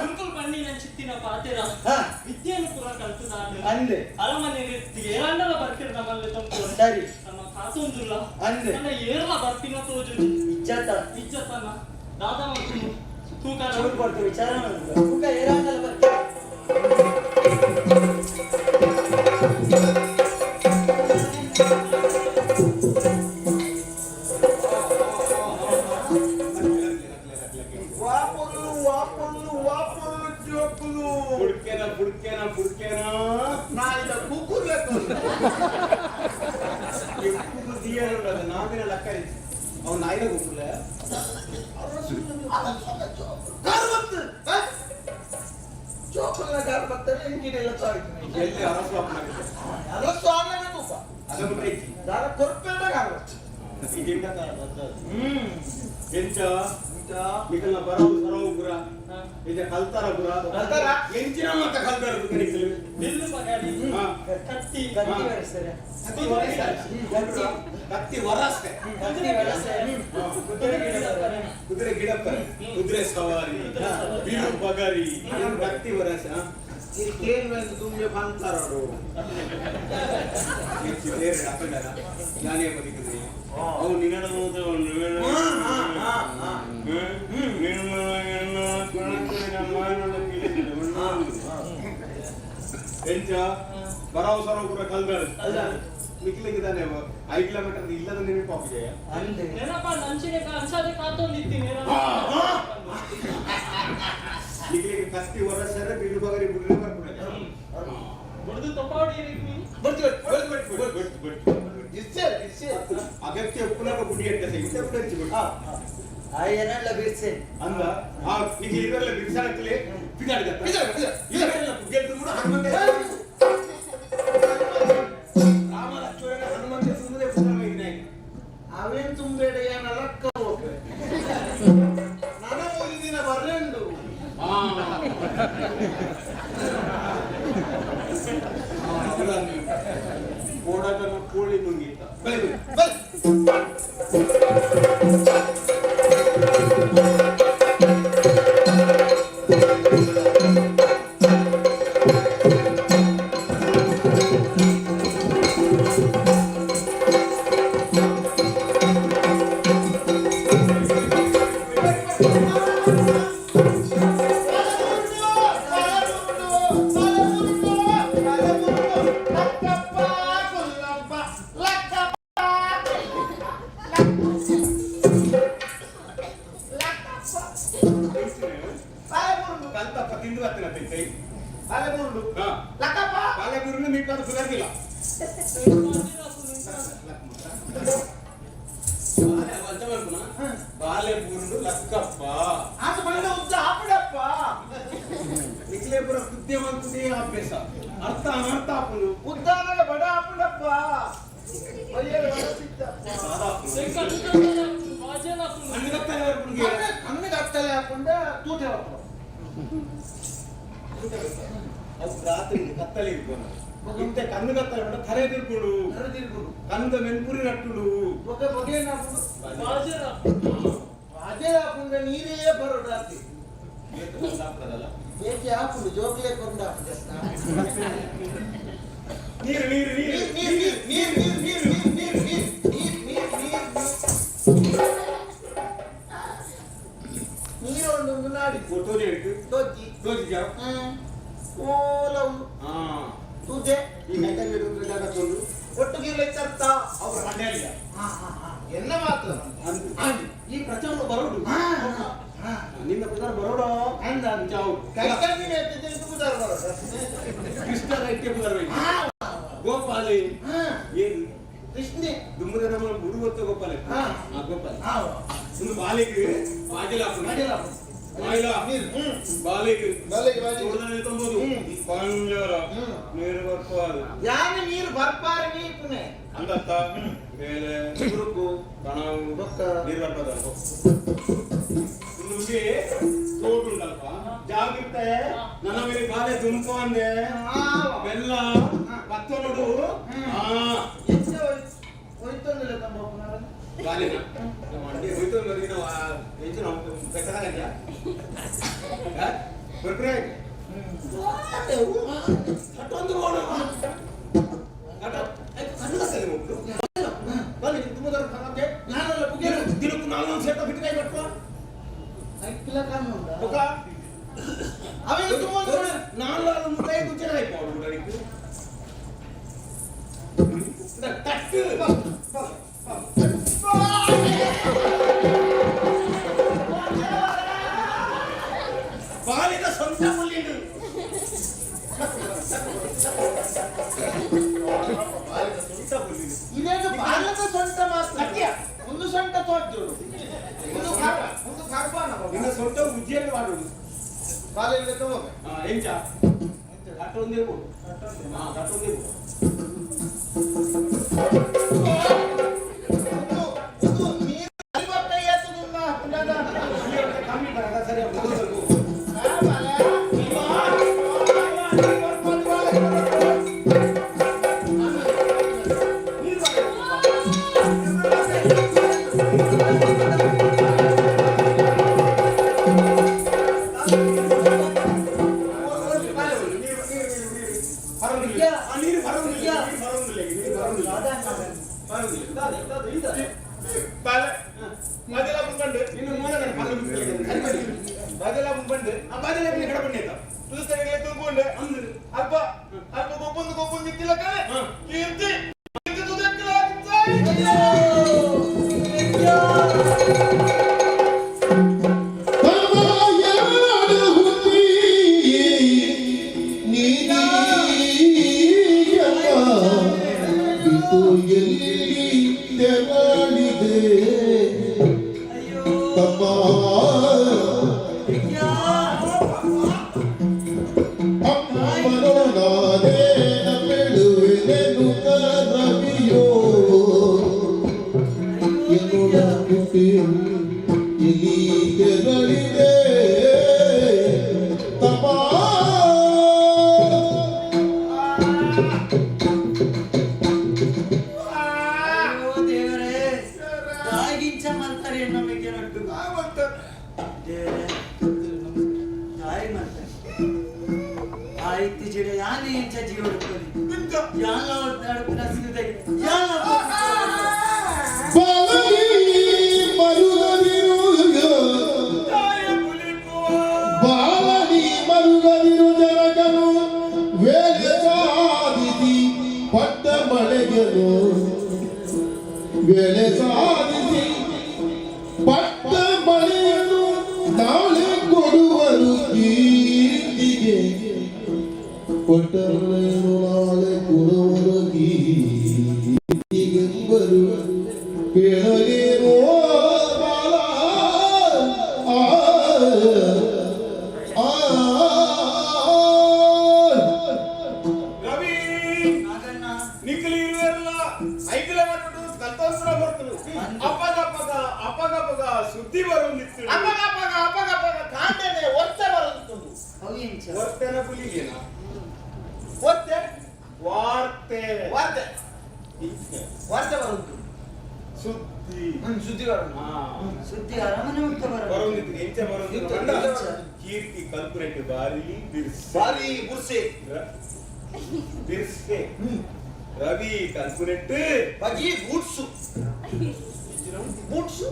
ಗುರುಕುಲ್ ಪನ್ನಿ ಚಿತ್ತಿನ ಪಾತೆರ. ವಿದ್ಯೆಯನ್ನು ಪೂರ ಕಲ್ತುದಾಂಡ್. ಅಂದೆ. ಅರಮನೆ ಏರಂಡಲ ಬರ್ತಿರ್ ನಮ್ಮಲ್ಲಿ ತಂಪು. ಸರಿ. ನಮ್ಮ ಕಾಸೊಂದುಲ್ಲ. ಅಂದೆ. ನನ್ನ ಏರ್ಲ ಬರ್ಪಿನ ತೋಜು. ಇಜ್ಜತ. ಇಜ್ಜತನ ದಾದಾ ಮತ್ತು ತೂಕ. ಚೂರು ಕೊಡ್ತು ವಿಚಾರ ಮಾಡುದು. ತೂಕ ಏರಾಂಡಲ ಬರ್ತಿ. ವಾಪೊಲ್ಲು ವಾಪೊಲ್ಲು ವಾಪೊಲ್ಲು ಜೋಕುಲು. ಬುಡ್ಕೇನ ಬುಡ್ಕೇನ ಬುಡ್ಕೇನ. ನಾಯಿದ ಕುಕ್ಕುರ್ ಲೆಕ್ಕ. ಕುಕ್ಕುರು ದಿಯರು ಅದು ನಾವಿನ ಲಕ್ಕ. ಅವ್ನು ನಾಯಿನ ಕುಕ್ಕುರ್ಲೆ. ಕಾರ್ ಬತ್ತು ಜೋಕುಲ್ನ ಕಾರ್ ಬರ್ತಾರೆ ಎಂಕಿಡೆಲ್ಲ ತಾಯ್ತು. ಎಲ್ಲಿ ಅರಸು ಅಪ್ಪನಾಗಿದೆ. ಅರಸು ಆಮೇಲೆ ತೂಕ. ಅದ ಬಿಟ್ರೆ ಇಜ್ಜಿ. ದಾರ ಕೊರ್ಪೇಟ ಕಾರ್ ಬತ್ತು. ಈ ದಿಂಡ ಕಾರ್ ಬರ್ತದೆ. ಎಂಚ ನಿಕಲ್ನ ಬರವು ಸರವು ಗುರ ಇದ ಕಲ್ತಾರ ಗುರ. ಕಲ್ತಾರ? ಎಂಚಿನ ಮಾತ ಕಲ್ತಾರ ನಿಕಲ್. ಬಿಲ್ಲು ಪಗಾಡಿ. ಕತ್ತಿ. ಗಟ್ಟಿ ಬೆಳೆಸ್ತಾರೆ. ಕತ್ತಿ ವರಸ್ತೆ. ಕತ್ತಿ ವರಸ್ತೆ. ಗಟ್ಟಿ ಬೆಳೆಸ್ತಾರೆ. ಕುದುರೆ ಗಿಡತಾರೆ. ಕುದುರೆ ಗಿಡಪ್ಪರೆ, ಕುದುರೆ ಸವಾರಿ, ಬೀರು ಬಗರಿ, ಕತ್ತಿ ವರಸ. ಈ ಕೇಳ್ಬೇಕು ತುಂಬೆ ಬಂತಾರರು. ಬೇರೆ ಅಪ್ಪಂಡರ ನಾನೇ ಬದುಕಿದ್ರಿ ಅವು ನಿನ್ನಡ. ಎಂಚ ಬರಾವ್ ಸರವು ಕೂಡ ಕಲ್ದಾಳು ನಿಕ್ಲಿಗಿದ್ದಾನೆ 5 ಕಿಲೋಮೀಟರ್ ಇಲ್ಲದ ನೆನಪು ಆಗಿದೆ. ಅಂದೆ. ನೆನಪ ನಂಚಿನ ಅಂಚಾದೆ ಕಾತೊಂದಿತ್ತೀನಿ. ನಿಕ್ಲಿಗೆ ಕತ್ತಿ ವರಸರ ಬಿಲ್ಲು ಬಗರಿ ಬಿಡ್ರೆ ಬರ್ಬಿಡ. ಬುಡ್ದು ತಪಾಡಿ ರೀತಿ. ಬರ್ತೀವಿ. ಬಿಟ್ಟು ಬಿಟ್ಟು ಬಿಟ್ಟು. ಇಷ್ಟೇ ಇಷ್ಟೇ. ಅಗತ್ಯ ಉಪ್ಪುಲಾಗ ಗುಡಿ ಅಡ್ಡ ಇಂತ ಕೂಡ ಹಚ್ಚಿ ಬಿಡು. ಆ ಏನಲ್ಲ ಬಿರ್ಸೆ. ಅಂದ ಆ ನಿಖಿಲ್ ಇವೆಲ್ಲ ಬಿರ್ಸಾಡಕ್ಲೆ ಬಿಗಾಡಿದ. ಬಿಜಾಡ, ಬಿಜಾಡ. ಇವೆಲ್ಲ ಗೆದ್ದು ಕೂಡ ಹನುಮಂತ ರಾಮ ಲಕ್ಷ್ಮಣ ಹನುಮಂತ ಸುಮ್ಮನೆ ಪುತ್ರವಾಗಿದ್ದಾನೆ. ಅವೇನ್ ತುಂಬೇಡ ಏನ ಲಕ್ಕ ಹೋಗ್ರೆ ನನ ಒಂದು ದಿನ ಬರ್ರೆಂಡು. ಕೋಡಗನ ಕೋಳಿ ನುಂಗಿತ್ತ ಬಲೆ ಬಲೆ. ಬಲ್. ತಿಂದು ಬರ್ತೀನ ತೈ ಬಾಲೆ ಬುರುಂಡು. ಹಾ. ಲಕ್ಕಪ್ಪ. ಬಾಲೆ ಬುರುಂಡು ಮೀಪಾದ ಸುಧಾರಿಲ್ಲ. ಬಾಲೆ ಬುರುಂಡು ಲಕ್ಕಪ್ಪ. ಆತ ಬಂಡ ಉದ್ದ ಆಪಡಪ್ಪ. ನಿಕ್ಲೆ ಪುರ ಕುದ್ಯ ಮಂತುದೇ ಅಭ್ಯಾಸ ಅರ್ಥ ಅನರ್ಥ ಆಪುಂಡು. ಉದ್ದಾನದ ಬಡ ಆಪಡಪ್ಪ. ಬಯ್ಯದ ಬಡ ಸಿಕ್ತಪ್ಪ. ಕಣ್ಣು ಕತ್ತಲೆ ಬರ್ಪುಂಡು. ಕಣ್ಣು ಕತ್ತಲೆ ಹಾಕೊಂಡ ತೂಟೆ ಬರ್ಪುಂಡು. ಅದು ರಾತ್ರಿ ಕತ್ತಲೆ ಇರ್ಬೋದು. ಇಂತೆ ಕಣ್ಣು ಕತ್ತಲೆ ಪಂಡ ತಲೆ ತಿರ್ಪುಂಡು. ತಲೆ ತಿರ್ಪುಂಡು. ಕಣ್ಣುದ ಮೆನ್ಪುರಿ ನಟ್ಟುಡು. ಬೊಕ ಬೊಗೆನಾಪುಂಡು. ಬಾಜೆ ಹಾಪುಂಡ ನೀರೇ ಬರೋಡು ರಾತ್ರಿ. ಏಕೆ ಹಾಪುಂಡು ಜೋಗ್ಲೆ ಕೊಂಡ ಹಾಪುಂಡು. ನೀರು ನೀರು ನೀರು ನೀರು ನೀರು ನೀರು ನೀರು ನೀರು ನೀರು ನೀರು ನೀರು ನೀರು ನೀರು ನೀರು ಒಂದು ನಾಡಿ. ತೋಜಿ ಹಿಡ್ಕು. ತೋಜಿ. ತೋಜಿ ಜಾವ್. ಓಲ ಉಂಡು. ಹಾ. ತೂಜೆ. ಈ ಕೈತಂಗಿ ಹಿಡಿದ್ರೆ ಜಾಗ ತೊಂದು. ಒಟ್ಟು ಗೀರ್ಲೆ ಚರ್ತ. ಅವ್ರು ಹಂಡೆ ಎನ್ನ ಮಾತ್ರ. ಅಂದು ಈ ಪ್ರಚಾರ ಬರೋಡು. ನಿನ್ನ ಪ್ರಚಾರ ಬರೋಡು. ಚಾವು. ಕೈತಂಗಿ ಎತ್ತಿದ್ದೇನೆ ಪುದಾರ್ ಬರೋಡು. ಕೃಷ್ಣ ರೈಟ್ಗೆ ಪುದಾರ್ ಗೋಪಾಲಿ. ಏನು? ಕೃಷ್ಣೆ. ದುಮ್ಮದ ನಮ್ಮ ಗುರು ಗೊತ್ತ ಗೋಪಾಲ. ಹಾ. ಆ ಗೋಪಾಲ. ಒಂದು ಬಾಲಿಗೆ ಬಾಜಿಲ ಬಾಜಿಲ. ಬಾಯಿಲ. ಬಾಲಿಗೆ. ಬಾಲಿಗೆ ಬಾಜಿಲ. ತೋಟದಲ್ಲಿ ತುಂಬೋದು. ಪಂಜರ. ನೀರು ಬರ್ಪಾರು. ಯಾನೆ ನೀರು ಬರ್ಪಾರೆ ನೀಪುನೆ. ಅಂದತ್ತ ಬೇಲೆ ಕುರುಕು. ಕಣವು ಬೊಕ್ಕ. ನೀರು ಬರ್ಪದ ನಿಮಗೆ ತೋಟ ಉಂಟಲ್ಪ ಜಾಗ್ರತೆ. ನನ್ನ ಮೇಲೆ ಬಾಲೆ ದುಂಪು ಅಂದೆ ಬೆಲ್ಲ ಭತ್ತ ನೋಡು. ಹಾ. ಎಂಚ ಹೋಯ್ತೊಂದಿಲ್ಲ ತಮ್ಮ ಬಾಲೆನ ಮಂಡಿ ಹೋಯ್ತು ಅಂದ್ರೆ ನಾವು ಎಂಚ ನಾವು ಬೆಕ್ಕದಾಗಂಜ ಬರ್ಪ್ರೆ ಅಟ್ಟೊಂದು ರೋಡು ಕಣ್ಣು ಕತ್ತಲೆ ಹೋಗ್ದು ಬನ್ನಿ ತುಂಬ ದೊಡ್ಡ ಮತ್ತೆ ನಾನೆಲ್ಲ ಪುಗೇರು. ದಿನಕ್ಕೂ ನಾಲ್ಕು ಸೇಟ ಬಿಟ್ಟು ಕೈ ಪಟ್ಕೋ. ಐಕ್ಲ ಕಾಮುಂಡ. ಬೊಕ್ಕ ಅವೆ ತುಂಬ ನಾಲ್ಕು ಮುಖ ಗುಚ್ಚರ అయిపోవడం నీకు తట్టు. బాలిక సొంత పుల్లిండు. బాలిక సొంత పుల్లిండు. ಇದೇನು ಬಾಲದ ಸೊಂಟ ಮಾತ್ರ ಒಂದು ಸೊಂಟ ತೋರ್ಜುಡು ಒಂದು ಖರ್ಬ ಒಂದು ಖರ್ಬಾನ. నిన్న సొంత ఉజ్జయిని వాడు. ಬಾಲೆಲ್ಲ ತಗೋಬೆ. ಎಂಚ కట్టు ఉంది కట్టు ఉంది. ಒಂದು ಒಂದು ನೀರು ಅರಿವತ್ತ ಏತುದುನ್ನ ಪುಂಡದ. ಕಮ್ಮಿ ಬರಗ ಸರಿ. ಆ ಬಾಲೆ. నీరు ಬಾಲೆ ಮದಲ ಮುಂಬಂಡು. నిన్ను మూలన ಬದಲ ಮುಂಬಂಡು. ಆ ಬಾಜಲ ಕಡಪಣ್ಣೆ ತುಸೆಗೆ ತುಂಬುಂಡು. ಅಂದು ಅಲ್ಪ ಅಲ್ಪ ಗೊಬ್ಬೊಂದು ಗೊಬ್ಬೊಂದು ಇತ್ತಿಲ್ಲ ಕಣೆ. ಕೀರ್ತಿ ಕೀರ್ತಿ ತುದಕ್ಕಲ. ಇದು ಎಲ್ಲಿ ತೆರಳಿದೆ ತಮ್ಮ ಅಮ್ಮನೊಡಾದೇನ ಪೆಳುವೆನೆನುತ ರವಿಯೋ ಎನ್ನುಡ ಹುಟ್ಟಿ ಎಲ್ಲಿ ತೆರಳಿದೆ ತಮ್ಮ. ಅಯ್ಯೋ ದೇವರೇ, ದಾಯಿಗಿಂಚ ಮಂತಾರೆ ನಮಗೆ ನಡ್ಡು ದೇವರೇ ದಾಯಿ ಮಂತಾರೆ ಆ ಇತ್ತೀಚೆಗೆ ಯಾನೆ ಇಂಚ ಜೀವ ಹುಡುಕೋಲಿ ಯಾಲ ನಡುಪಿನ ಸಿಗದೆ ಯಾಲ. ಬಾಲನಿ ಮರುಗದಿರು ಬಾಲನಿ ಮರುಗದಿರು ಜನಕನು ವೇಳೆ ಸಾಧಿಸಿ ಪಟ್ಟ ಮಳೆಗೆನು ವೇಳೆ ಸಾಧಿಸಿ ಪಟ್ಟ ಮಳೆಯನ್ನು ನಾಳೆ ಕೊಡುವರು ಕೀರ್ತಿ. ಪಟ್ಟಣನು ನಾಳೆ ಕುರವರ ಕೀರ್ತಿಗೆಂಬರು ಪೇಳಗೇನೋ ಬಾಲ ಆ ಆ. ರವಿ, ನಿಕ್ಕಲಿ ಇರುವೆಲ್ಲ ಐಕಲೆ ಮಟ್ಟಡು ಕಲ್ತಂತ್ರ ಬರ್ತಲು. ಅಪ್ಪಗಪ್ಪಗ ಅಪ್ಪಗಪ್ಪಗ ಸುದ್ದಿ ಬರುಂದಿತ್ತು. ಅಪಗಪಗ ಅಪಗಪಗ ಕಾಂಡೆನೆ ಒತ್ತೆ ಬರುತ್ತುಂಡು. ಅವು ಎಂಚ? ವರ್ತನ ಪುಲಿಗೇನ? ಒತ್ತೆ. ವಾರ್ತೆ. ವಾರ್ತೆ. ಇಂಚೆ. ವಾರ್ತೆ ಬರುಂಟು. ಸುದ್ದಿ. ಸುದ್ದಿ ಬರುಂಟು. ಹಾ. ಸುದ್ದಿ ಅರಮನೆ ಮುಟ್ಟ ಬರೋದು. ಬರುಂದಿತ್ತು, ಎಂಚ ಬರುಂದಿತ್ತು ಎಂಚ? ಪಂಡ, ಕೀರ್ತಿ ಕಲ್ಪುನೆಟ್ ಬಾರಿ ಬಿರ್ಸೆ. ಬಾರಿ ಬುರ್ಸೆ. ಬಿರ್ಸೆ. ರವಿ ಕಲ್ಪುನೆಟ್ ಬಜಿ ಬೂಟ್ಸು ಬೂಟ್ಸು.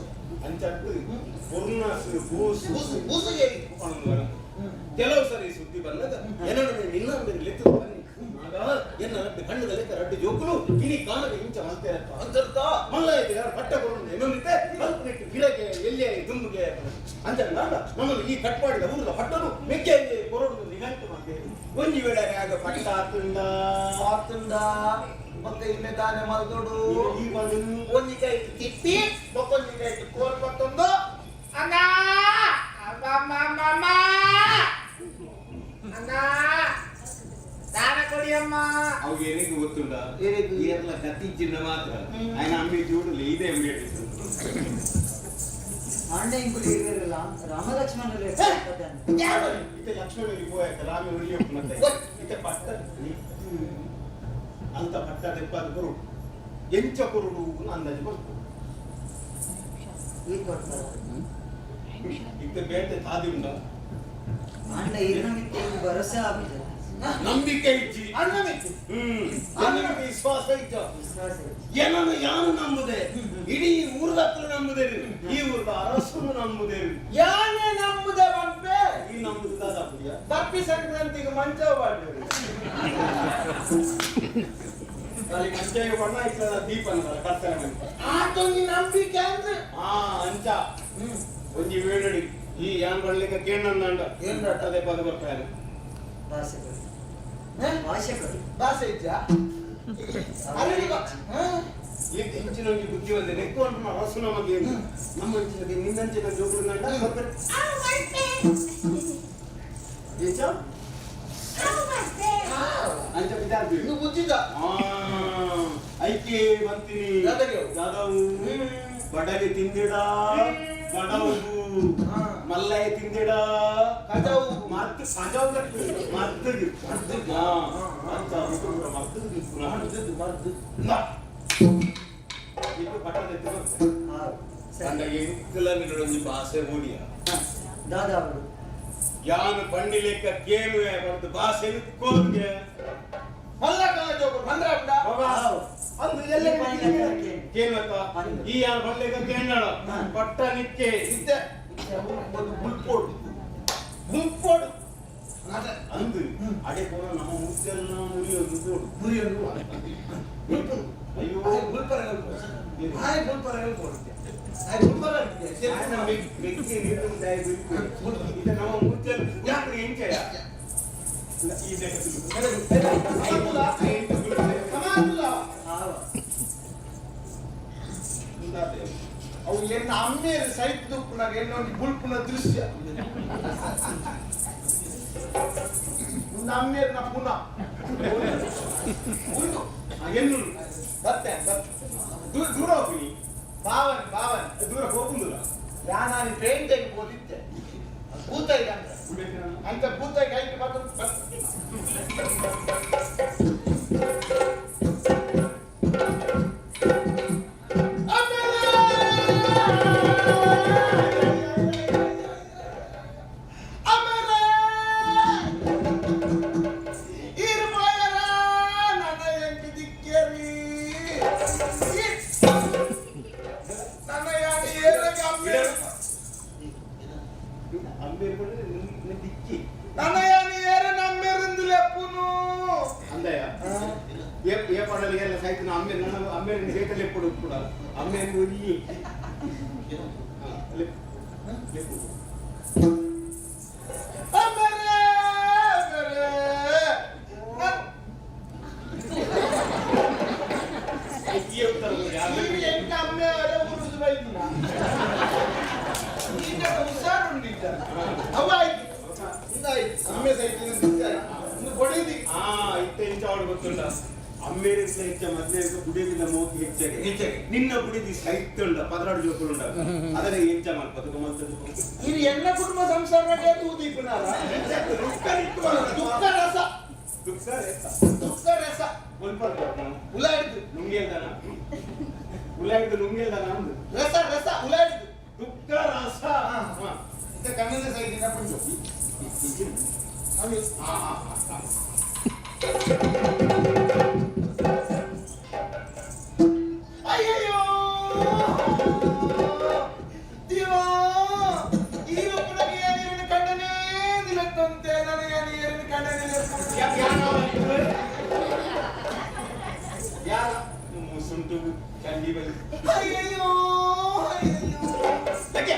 ಅಂಚಟ್ಟು ಪುರ್ನಸು ಬೂಸು. ಬೂಸು ಬೂಸು ಹೇಳಿ. ಕೆಲವು ಸರಿ ಸುದ್ದಿ ಬಂದಾಗ ಏನೋ ನಿನ್ನ ಲೆತ್ತು ಬನ್ನಿ ಆಗ ಎನ್ನ ರಡ್ಡು ಕಣ್ಣದ ಲೆಕ್ಕ ರಡ್ಡು ಜೋಕುಲು ಇನಿ ಕಾಣದ ಇಂಚ ಮಲ್ತೇರಪ್ಪ. ಅಂತರ್ತ. ಮಲ್ಲ ಐತೆ ಪಟ್ಟ ಕೊಡು ಎನ್ನೊಂದಿತ್ತೆ ಕಲ್ಪನೆಟ್ಟು ಗಿಡಕ್ಕೆ ಎಲ್ಲಿಯ ದುಂಬುಗೆ ಅಂಚ ನಮ್ಮನ್ನು ಈ ಕಟ್ಪಾಡಿದ ಊರದ ಪಟ್ಟನು ಮೆಕ್ಕೆ ಕೊರಡು ನಿಘಂಟು ಮಾಡ್ತೇವೆ. ಒಂಜಿ ವೇಳೆ ಆಗ ಪಟ್ಟ ಆತುಂಡ. ಆತುಂಡ ಮತ್ತೆ ಇನ್ನೆ ದಾನೆ ಮಲ್ದೊಡು. ಈ ಒಂದು ಒಂಜಿ ಕೈಟ್ ತಿಪ್ಪಿ ಬೊಕ್ಕೊಂಜಿ ಕೈಟ್ ಕೋಲ್ ಪತ್ತೊಂದು ಅಣ್ಣ ಅಮ್ಮ ಅಣ್ಣ ದಾನ ಕೊಡಿಯಮ್ಮ. ಅವು ಏನಿಗೆ ಗೊತ್ತುಂಡ? ಏನಿಗೆ? ಏರ್ಲ ಗತಿ ಚಿನ್ನ ಮಾತ್ರ ఆయన ಅಮ್ಮಿ ಜೂಡುಲಿ ಇದೇ ಉಂಡೇಟಿ. ಆಂಡ ಇಂಕುಲು ಇರುವೆರಲ್ಲ ರಾಮ ಲಕ್ಷ್ಮಣರು. ಇತ್ತೆ ಲಕ್ಷ್ಮಣರಿಗೆ ಪೋಯಕ್ಕ ರಾಮೆ ಉರಿಯಪ್ಪ ಮತ್ತೆ ಇತ್ತೆ ಪಟ್ಟ ಅಂತ ಪಟ್ಟ ತೆಪ್ಪಾದ ಕೊರುಡು ಎಂಚ ಕೊರುಡು ಅಂದಾಜು ಬರ್ತು. ಈ ಕೊಡ್ತಾರ. ಇತ್ತೆ ಬೇಟೆ ತಾದಿ ಉಂಡ. ಆಂಡ ಇರ್ನ ಮಿತ್ತ ಇಂಕ್ ಭರೋಸೆ ಆಪುಜ. ನಂಬಿಕೆ ಇಜ್ಜಿ. ಅಣ್ಣ ಮಿತ್ತು. ಅಣ್ಣನ ವಿಶ್ವಾಸ ಇಜ್ಜ. ವಿಶ್ವಾಸ ಇಜ್ಜಿ. ಏನನ್ನು ಯಾನು ನಂಬುದೆ? ಇಡೀ ಊರ್ದತ್ರ ನಂಬುದೇರು, ಈ ಊರ್ದ ಅರಸನು ನಂಬುದೇರು. ಯಾನೆ ನಂಬುದ ಪನ್ಪೆ. ಈ ನಂಬುದು ದಾದಾಪುಡಿಯ. ಬರ್ಪಿ ಸಂಕ್ರಾಂತಿಗೆ ಮಂಚ ಪಾಡ್ಲೇರು. ಅಲ್ಲಿ ಮಂಚೆಗೆ ಬಣ್ಣ ಇತ್ತದ ದೀಪ ಕರ್ತನ ಮಂಚ. ಆತೊಂಜಿ ನಂಬಿಕೆ ಅಂದ್ರೆ. ಆ ಅಂಚ ಒಂಜಿ ವೇಳಡಿ ಈ ಯಾನ್ ಬಳ್ಳಿಕ ಕೇಳಂದಾಂಡ. ಏನ್? ಅದೇ ಪದ ಬರ್ತಾರೆ. ಭಾಷೆ ಕೊಡಿ, ಭಾಷೆ ಕೊಡಿ. ಭಾಷೆ ಇಜ್ಜಾ ಅಲ್ಲಿ? ಈ ಇಂಚಿನ ಒಂಜಿ ಬುದ್ಧಿ ಒಂದೆ ನೆಕ್ಕು ಅಂತ ಅರಸು ನಮಗೆ ನಮ್ಮ ಅಂಚಿನ ನಿನ್ನಂಚಿನ ಜೋಕುಲು ನಂಡ ಬರ್ತಾರೆ. ಎಂಚ ಅಂಚ ಬಿದ್ದಾರ್ಬಿ. ಇನ್ನು ಬುದ್ಧಿದ. ಆ ಐಕೆ ಬಂತೀನಿ. ದಾದಗೆ. ದಾದವು ಬಡಗೆ ತಿಂದಿಡ ಬಡವು. ಮಲ್ಲಯ್ಯ ತಿಂದಿಡ ಕಜವು. ಮರ್ತು ಕಜವು ಮರ್ತಿಗೆ ಮರ್ತಿಗೆ ಮರ್ತಿಗೆ ಮರ್ದು ಮರ್ದು. ಇದು ಪಟ್ಟದ ಎತ್ತು. ಹಾವು ಸರಿ. ಅಂಡ ಎಂಕಲ ಒಂಜಿ ಭಾಷೆ ಓಡಿಯ. ದಾದಾ ಅವರು. ಯಾನು ಪಂಡಿ ಲೆಕ್ಕ ಕೇಳುವೆ ಬರ್ದು ಭಾಷೆ ಕೋರ್ಗೆ. ಮಲ್ಲ ಕಾಲ ಜೋಕು ಬಂದ್ರ ಉಂಡ. ಹಾವು. ಅಂದು ಎಲ್ಲ ಈ ಪಂಡಿ ಲೆಕ್ಕ ಕೇಳು. ಕೇಳುವತ್ತ. ಈ ಯಾನು ಪಂಡಿ ಕೇಳೋಣ ಪಟ್ಟ ನಿಕ್ಕೆ. ಇತ್ತೆ ಒಂದು ಬುಲ್ಪೋಡು ಬುಲ್ಪೋಡು. ಅಂದು ಅಡೆ ಪೋನ ನಮ್ಮ ಮುಚ್ಚೆಲ್ಲ ಮುರಿಯೊಂದು ಕೋಡು. ಮುರಿಯಲು ಬುಲ್ಪು. ಅಯ್ಯೋ. ಆಯ್ ಬುಲ್ಪರ ಹೇಳ್ಬೋದು, ಆಯ್ ಬುಲ್ಪರ ಹೇಳ್ಬೋದು, ಆಯ್ ಬುಲ್ಪರ. ಆಯ್ನ ಮೆಕ್ಕಿ ನೀರು ದಾಯಿ ಬಿಲ್ಕು. ಇದು ನಮ್ಮ ಮುಚ್ಚೆಲ್ಲ ಯಾಕ್ರಿ ಎಂಚಯ ಈ ಹಾವು. ಅವು ಎನ್ನ ಅಮ್ಮೇರು ಸೈತ್ ದುಪ್ಪುನಾಗ ಎನ್ನೊಂದು ಬುಲ್ಪುನ ದೃಶ್ಯ ಅಮ್ಮೇರ್ನ ಪುನಃ ಉಂಟು. ಎನ್ನು ಬತ್ತೆ ಬತ್ತೆ. ದೂರ ದೂರ ಹೋಗಿ. ಬಾವನ್ ಬಾವನ್. ದೂರ ಹೋಗುದಿಲ್ಲ. ನಾನು ಪೇಂಟೆಗೆ ಹೋದಿದ್ದೆ ಭೂತಾಯಿಗೆ ಅಂತ ಅಂತ ಭೂತಾಯಿಗೆ ಐದು ಮಾತ್ರ. ದಿಕ್ಕಿ. ನನ್ನ ಯಾನಿ ಏರ ನಮ್ಮೆರಿಂದು ಲೆಪ್ಪುನು. ಅಂದಯ್ಯ ಏ ಏ ಪಡಲಿ ಎಲ್ಲ ಸಾಯ್ತು ಅಮ್ಮೆ ನನ್ನ ಅಮ್ಮೆ ಸೇತಲ್ಲಿ ಎಪ್ಪಡು ಕೂಡ ಅಮ್ಮೆ ಒಯ್ಯಿ ಲೆಪ್ಪು. ಅಮ್ಮರೇ ಅಮ್ಮರೇ. ಸೈತಿನ. ಈಗ ಹುಷಾರುಂಡು ಈಗ. ಅವ ಆಯ್ತು. ಇಂದಾಯ್ತು. ಅಮ್ಮೆ ಸೈತಿನ ಇನ್ನು ಕೊಡಿದಿ. ಆ ಇತ್ತೆ ಇಂಚ ಅವಳು ಗೊತ್ತುಂಟ ಅಮ್ಮೇರಿನ ಹೆಚ್ಚ ಮದ್ವೆ ಬುಡಿದಿನ ಮೋತಿ ಹೆಚ್ಚಾಗಿ ಹೆಚ್ಚಾಗಿ. ನಿನ್ನ ಬುಡಿದಿ ಸೈತ್ಯುಂಡ 16 ಜೋಕುಲುಂಡ ಅದನ್ನ ಎಂಚ ಮಲ್ಪ ಮಲ್ತದ್ದು. ಇದು ಎನ್ನ ಕುಟುಂಬ ಸಂಸಾರಕ್ಕೆ ತೂದೀಪುನಾರ ದುಃಖ ರಸ. ದುಃಖ ರಸ. ದುಃಖ ರಸ. ಒಲ್ಪ ಉಲಾಡಿದು. ನುಂಗೇಲ್ದನ ಉಲಾಗಿದ್ದು ನುಂಗೇಲ್ದನ ಅಂದು. ರಸ ರಸ ಉಲಾಡಿದು. ದುಃಖ ರಸ. ಇತ್ತ ಕಣ್ಣನ ಸೈದಿನ ಪುಂಜು. ಅಯ್ಯಯ್ಯೋ ದೇವಾ, ಈ ಒಬ್ಬನಿಗೆ ನೀರಿನ ಕಣ್ಣನೇ ನಿಲ್ಲತ್ತಂತೆ, ನನಗೆ ನೀರಿನ ಕಣ್ಣನೇ. ಯಾರ ಮುಸುಂಟು ಚಂಡಿ ಬಲಿ. ಅಯ್ಯಯ್ಯೋ ಅಯ್ಯಯ್ಯೋ. ಲಕ್ಕೆ.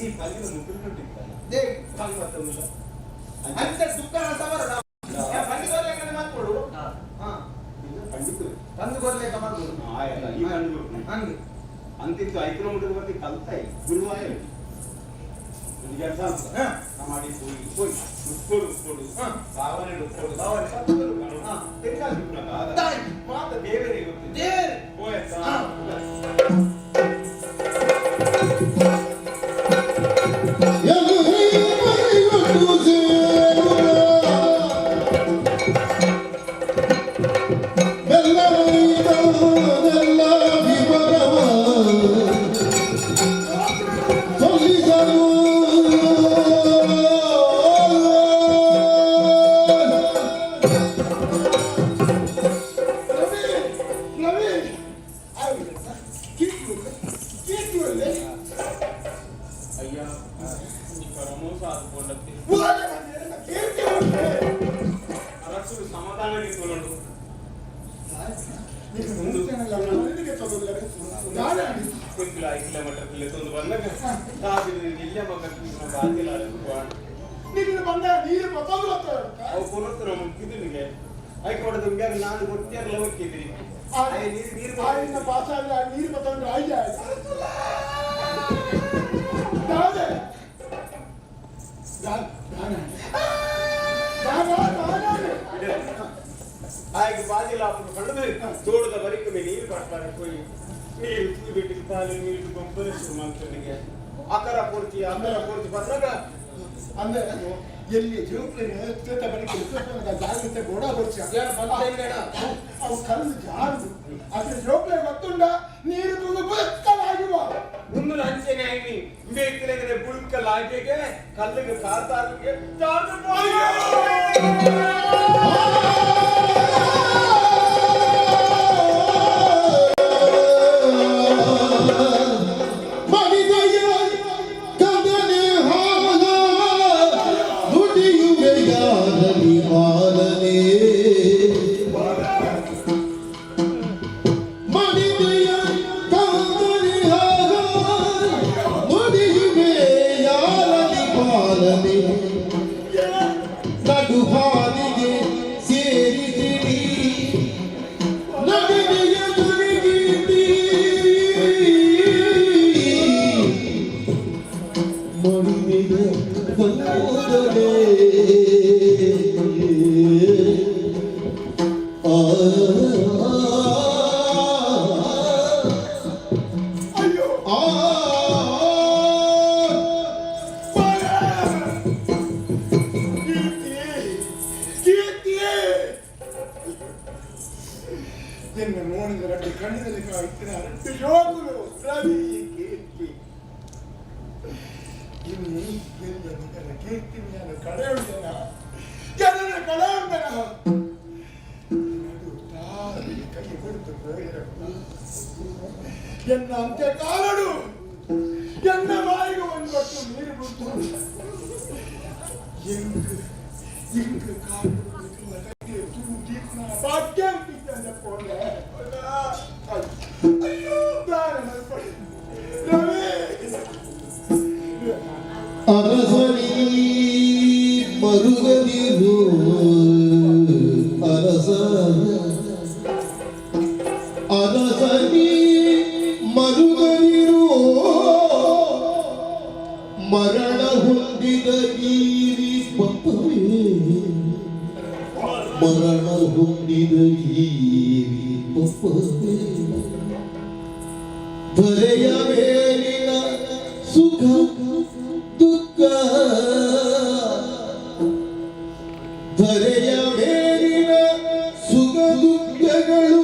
ಈ ಪಲ್ಲಿನ ಮುಕ್ಕುಂಟು. ದೇವಿ ಪಲ್ಲಿ ಮತ್ತೊಂದು. ಅಂತ ದುಃಖ ರಸ ಬರೋಣ. ಬಂದು ಬರ್ಲಿಕ್ಕೆ ಮಾತ್ಕೊಡು. ಹಾ. ಪಂಡಿತರು. ಬಂದು ಬರ್ಲಿಕ್ಕೆ ಮಾಡ್ಕೊಡು. ಆಯಲ್ಲ ಈ ಕಂಡು. ಹಂಗೆ. ಅಂತಿತ್ತು 5 ಕಿಲೋಮೀಟರ್ ಬರ್ತಿ ಕಲ್ತಾಯಿ ಗುರುವಾಯ ಒಂದು ಕೆಲಸ ಅಂತ ಮಾಡಿ ಹೋಗಿ ಹೋಗಿ ಉಕ್ಕೋಡು ಉಕ್ಕೋಡು ಭಾವನೆ ಉಕ್ಕೋಡು ಭಾವನೆ. ತೆಂಕಾಯಿ ತಾಯಿ. ಮಾತ ದೇವರಿಗೆ ಗೊತ್ತಿದೆ. ದೇವರು. ಹೋಯ್ತಾ. ರವಿ ರವಿ ಕೀರ್ತಿ ಕೀರ್ತಿ ಒಳ್ಳೆ. ಅಯ್ಯ, ಪರಮೋಸ ಆದುಕೊಂಡತ್ತೆ. ಕೀರ್ತಿ ಒಳ್ಳೆ. ಅರಸರು ಸಮಾಧಾನಕ್ಕೆ ತೊಗೊಂಡು. ಗೊತ್ತಿಲ್ಲ, 5 ಕಿಲೋಮೀಟರ್ ತೊಂದು ಬಂದಾಗ ಕಾದಿನ ಎಲ್ಲಿಯ ಮಗ ಬಾತಿಲ. ನಿನ್ನ ಬಂದ ನೀರು ಮತ್ತೊಂದು. ಅವು ಕೊರತ್ರ ಮುಗ್ಗಿದಿನಿಗೆ ಐಕೊಡದ ನಾನು ಗೊತ್ತಿರಲ್ಲ ಹೋಗ್ತಿದ್ರಿ. ನೀರು ನೀರು. ಆಯಿನ ಪಾಸಾದ ನೀರು ಮತ್ತೊಂದು ಆಯ್ಯ ದಾದೆ ದಾನ ದಾನ ದಾನ ದಾನ. ಆಯ್ತು, ಬಾಜಿಲ ಅಪ್ಪು ಕಂಡು ತೋಟದ ಬರಿಕುಮೆ ನೀರು ಪಟ್ಟಾರೆ ಹೋಗಿ ನೀರು ತೂ ಬಿಟ್ಟು ಪಾಲು ನೀರು ಗೊಬ್ಬರ ಶುರು ಮಾಡ್ತನಿಗೆ ಆಕಾರ ಪೂರ್ತಿ ಆಕಾರ ಪೂರ್ತಿ ಬಂದಾಗ. ಅಂದ್ರೆ ಎಲ್ಲಿ ಜೋಕ್ಲಿನ ತೇತ ಬಳಿ ಜಾಗ್ರತೆ ಗೋಡ ಬರ್ಸಿ ಅವು ಕಲ್ಲು ಜಾರುದು ಅದ್ರ ಜೋಕ್ಲೆ ಗೊತ್ತುಂಡ ನೀರು ತೂದು ಬುಕ್ಕಲಾಗಿವ. ಒಂದು ಅಂಚೆನೆ ಆಯ್ನಿ ಬೇಕಿಲ್ಲ ಬುಳ್ಕಲ್ ಆಗೆಗೆ ಕಲ್ಲಿಗೆ ಕಾರ್ತಾರಿಗೆ ಜಾರು. ಮಣಿದೆಯ ಕಂದನೆ ಹಾಲ ನುಡಿಯುವೆಯಾರಲಿ ಬಾಲನೆ. ಮಣಿದೆಯ ಕಂದನೆ ಹಾಲ ನುಡಿಯುವೆಯಾರಲಿ ಬಾಲನೆ. ನಡುಹಾಲಿಗೆ ಸೇರಿಸಿರಿ ನಡಿದೆಯ ದುನಿಗೀತಿ. ಮಡಿದೆಯ ಬಂದನೆ ಆ ಅಯ್ಯೋ ಆ ಬಾಲ! ಕೀರ್ತಿ ಕೀರ್ತಿ ಎನ್ನ ಮೋಣದ ರಡ್ಡು ಕಣ್ಣಿನಲ್ಲಿ ಕಾಯ್ತಿನ ರಡ್ಡು ಯೋಗುಲು ರವಿ ಕೀರ್ತಿ. ಇನ್ನು ಎಲ್ಲ ನಿಗಲ ಕೀರ್ತಿ ನಾನು ಕಡೆ ಉಂಟನ ಜನರ ಕಡೆ ಉಂಟನ ನಡು ತಾರಿ ಕೈ ಕೊಡುತ್ತು ಹೋಗಿರಪ್ಪ. ಎನ್ನ ಅಂತ್ಯ ಕಾಲಡು ಎನ್ನ ಬಾಯಿಗೆ ಒಂದು ಬಟ್ಟು ನೀರು ಬಿಟ್ಟು ಎಂಗ್ ಎಂಗ್ ಕಾಲು ಭಾಗ್ಯ ಪೋಲೆ. ಅಯ್ಯೋ ದಾನ ಮಲ್ಪಡಿ ರವಿ. ಅರಸನಿ ಮರುಗದಿರು ಅರಸ. ಪಪ್ಪವೇ ಧರೆಯ ಮೇಲಿನ ಸುಖ ದುಃಖ ಧರೆಯ ಮೇಲಿನ ಸುಖ ದುಃಖಗಳು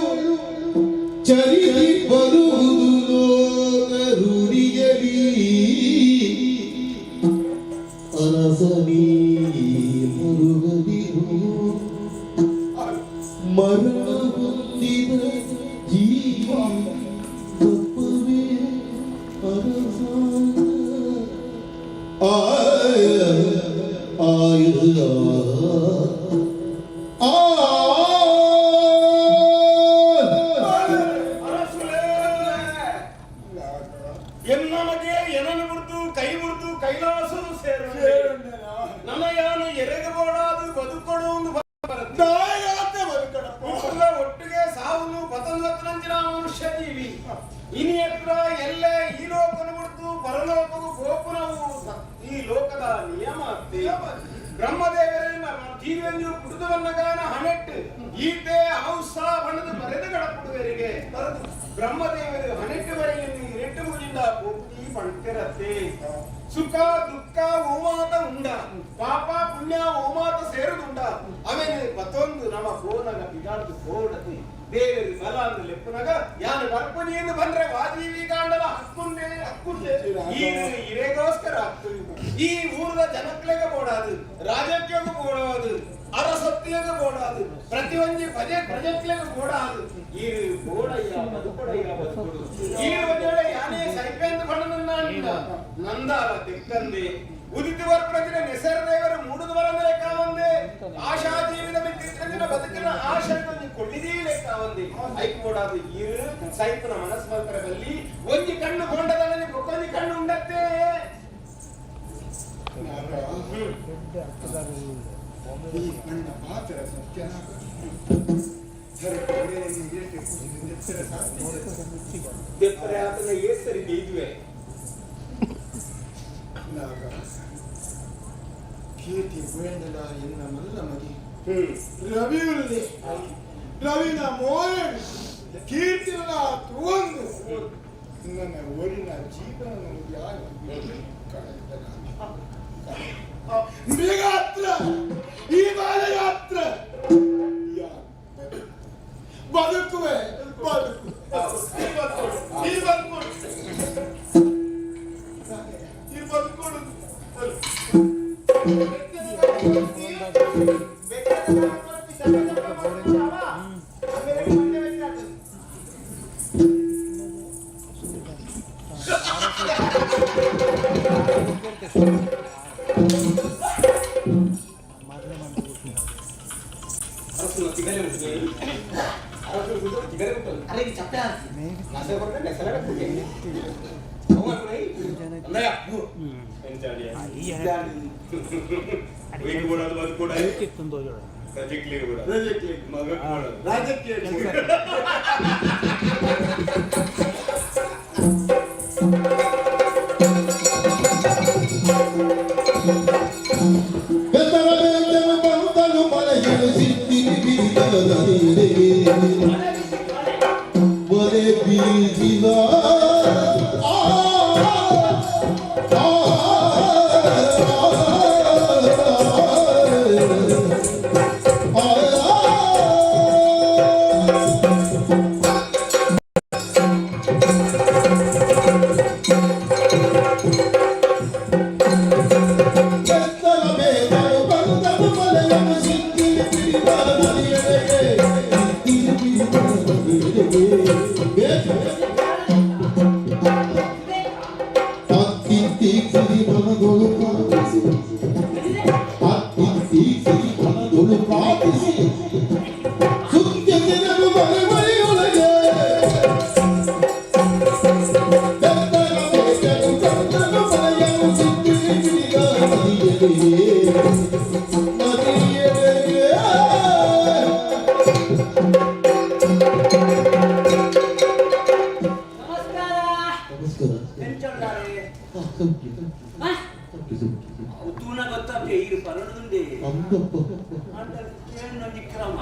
ಚರಿಸಿ ಬರುವುದು ಲೋಕ ರೂಢಿಯಲಿ ಅರಸನೀ ಮರುಗದಿರು ಮರಣ ಹೊಂದಿದ ಜೀವ ತಪ್ಪವೇ ಅರಸ ಆಯ ಆಯ ಆ. ಅರಸುಲೇ, ಎನ್ನಮಗೆ ಎನನು ಬಿಡ್ತು ಕೈ ಬಿಡ್ತು ಕೈಲಾಸ ಸೇರು ನಮ್ಮ ಯಾನು ಎರೆಗಬೋಡಾದು ಬದುಕೊಡು ಒಂದು ಕುಟುಂಬ ಒಟ್ಟಿಗೆ ಸಾವುನು ಪತಂಗತ್ನಂಚಿನ ಮನುಷ್ಯ ಜೀವಿ. ಇನಿ ಹತ್ರ ಎಲ್ಲ ಈ ಲೋಕನು ಬಿಡ್ತು ಪರಲೋಕವು ಗೋಪುರವು ಈ ಲೋಕದ ನಿಯಮ ಅತ್ತೆ. ಬ್ರಹ್ಮದೇವರನ್ನ ಜೀವಂಜು ಕುಡಿದುವನ್ನಗಾನ ಹಣೆಟ್ಟು ಈತೆ ಔಸ ಬಣ್ಣದ ಬರೆದು ಗಡಪುಡುವರಿಗೆ ಬ್ರಹ್ಮದೇವರು ಹಣೆಟ್ಟು ಬರೆಯನ್ನು ಇರೆಟ್ಟು ಮುಗಿಂದ ಪೋಪುದಿ ಪಣ್ತಿರತ್ತೆ. ಸುಖ ದುಃಖ ಓಮಾತ ಉಂಡ, ಪಾಪ ಪುಣ್ಯ ಓಮಾತ ಸೇರುದುಂಡ. ಅವೇನು ಮತ್ತೊಂದು ನಮ್ಮ ಫೋನಗ ಬಿಗಾಡ್ದು ಕೋಡತಿ ದೇವರು ಬಲ ಅಂದು ಲೆಪ್ಪುನಗ ಯಾನು ಬರ್ಪನಿ ಎಂದು ಬಂದ್ರೆ ವಾಜೀವಿ ಕಾಂಡಲ ಹಕ್ಕುಂಡೆ ಹಕ್ಕುಂಡೆ. ಈ ಇರೆಗೋಸ್ಕರ ಈ ಊರದ ಜನಕ್ಲೆಗ ಬೋಡಾದು, ರಾಜಕೀಯಗೂ ಬೋಡಾದು, ಅರಸತ್ತಿಯಗ ಬೋಡಾದು, ಪ್ರತಿಯೊಂದು ಪ್ರಜೆ ಪ್ರಜೆಕ್ಲೆಗ ಬೋಡಾದು. ಈ ಬೋಡಯ್ಯ ಬದುಕೊಡಯ್ಯ ಬದುಕೊಡು. ಈ ಒಂದೇಳೆ ಯಾನೇ ಸೈಪೆಂದು ಬಣ್ಣನನ್ನ ನಂದಾಲ ತೆಕ್ಕಂದೆ ಉದಿತು ಬರ್ಪ್ರಜಿನ ನೆಸರದೇವರು ಮೂಡುದು ಬರಂದ್ರೆ ಕಾವಂದೆ ಆಶಾ ಜೀವಿತ ಮಿತ್ತಿನ ಬದುಕಿನ ಆಶೆ ಕೊಂಚ ಕೊಳ್ಳಿದೀ ಲೆಕ್ಕಾವಂದೆ ಐಕ್ ಬೋಡಾದು. ಈರು ಸೈಪನ ಮನಸ್ಸು ಮಂತ್ರ ಬಲ್ಲಿ ಒಂಜಿ ಕಣ್ಣು ಕೊಂಡದಲ್ಲಿ ಬೊಕ್ಕೊಂಜಿ ಕಣ್ಣು ಉಂಡತ್ತೆ. ಈ ನನ್ನ ಪಾತ್ರ ಸತ್ಯನಾಗ ದೆಪ್ಪರೆ ಆತನ ಏಸರಿ ಇದುವೆ. ನಾಗ ಕೀರ್ತಿ ಪುಯಂದಲ ಎನ್ನ ಮಲ್ಲ ಮಗಿ ರವಿ ಉಳ್ಳೆ ರವಿನ ಮೋಯನ್ ಕೀರ್ತಿನ ತೂಂದು ನನ್ನ ಊರಿನ ಜೀವನ ಯಾರು ಮೃಗಾತ್ರ ಈ ಬಾಲಯಾತ್ರ ಬದುಕುವೆ ಬದುಕು. ಈ ಬದುಕು ಈ ಬದುಕೊಡು. ರಾಜಕೀಯ. ಬೆದರ ಬೇಜನು ಬಂದನು ಮನೆಯನು ಸಿದ್ಧಿನಿ ಬಿರಿದನ ಬಲೆ ಬೀಜಿನ ಆ ಆ ನಮಸ್ಕಾರ. ನಮಸ್ಕಾರ. ಎಂಚೊಲ್ಲಾರೆ? ಸೌಖ್ಯ. ಆ? ಸೌಖ್ಯ ಸೌಖ್ಯ. ತೂನ ಗೊತ್ತಾಪ್ಗೆ ಈರು ಪರಡುದುಂಡೆ. ಅಂದಪ್ಪ. ಅಂಡ ಕೇಳೊಂದು ಕ್ರಮ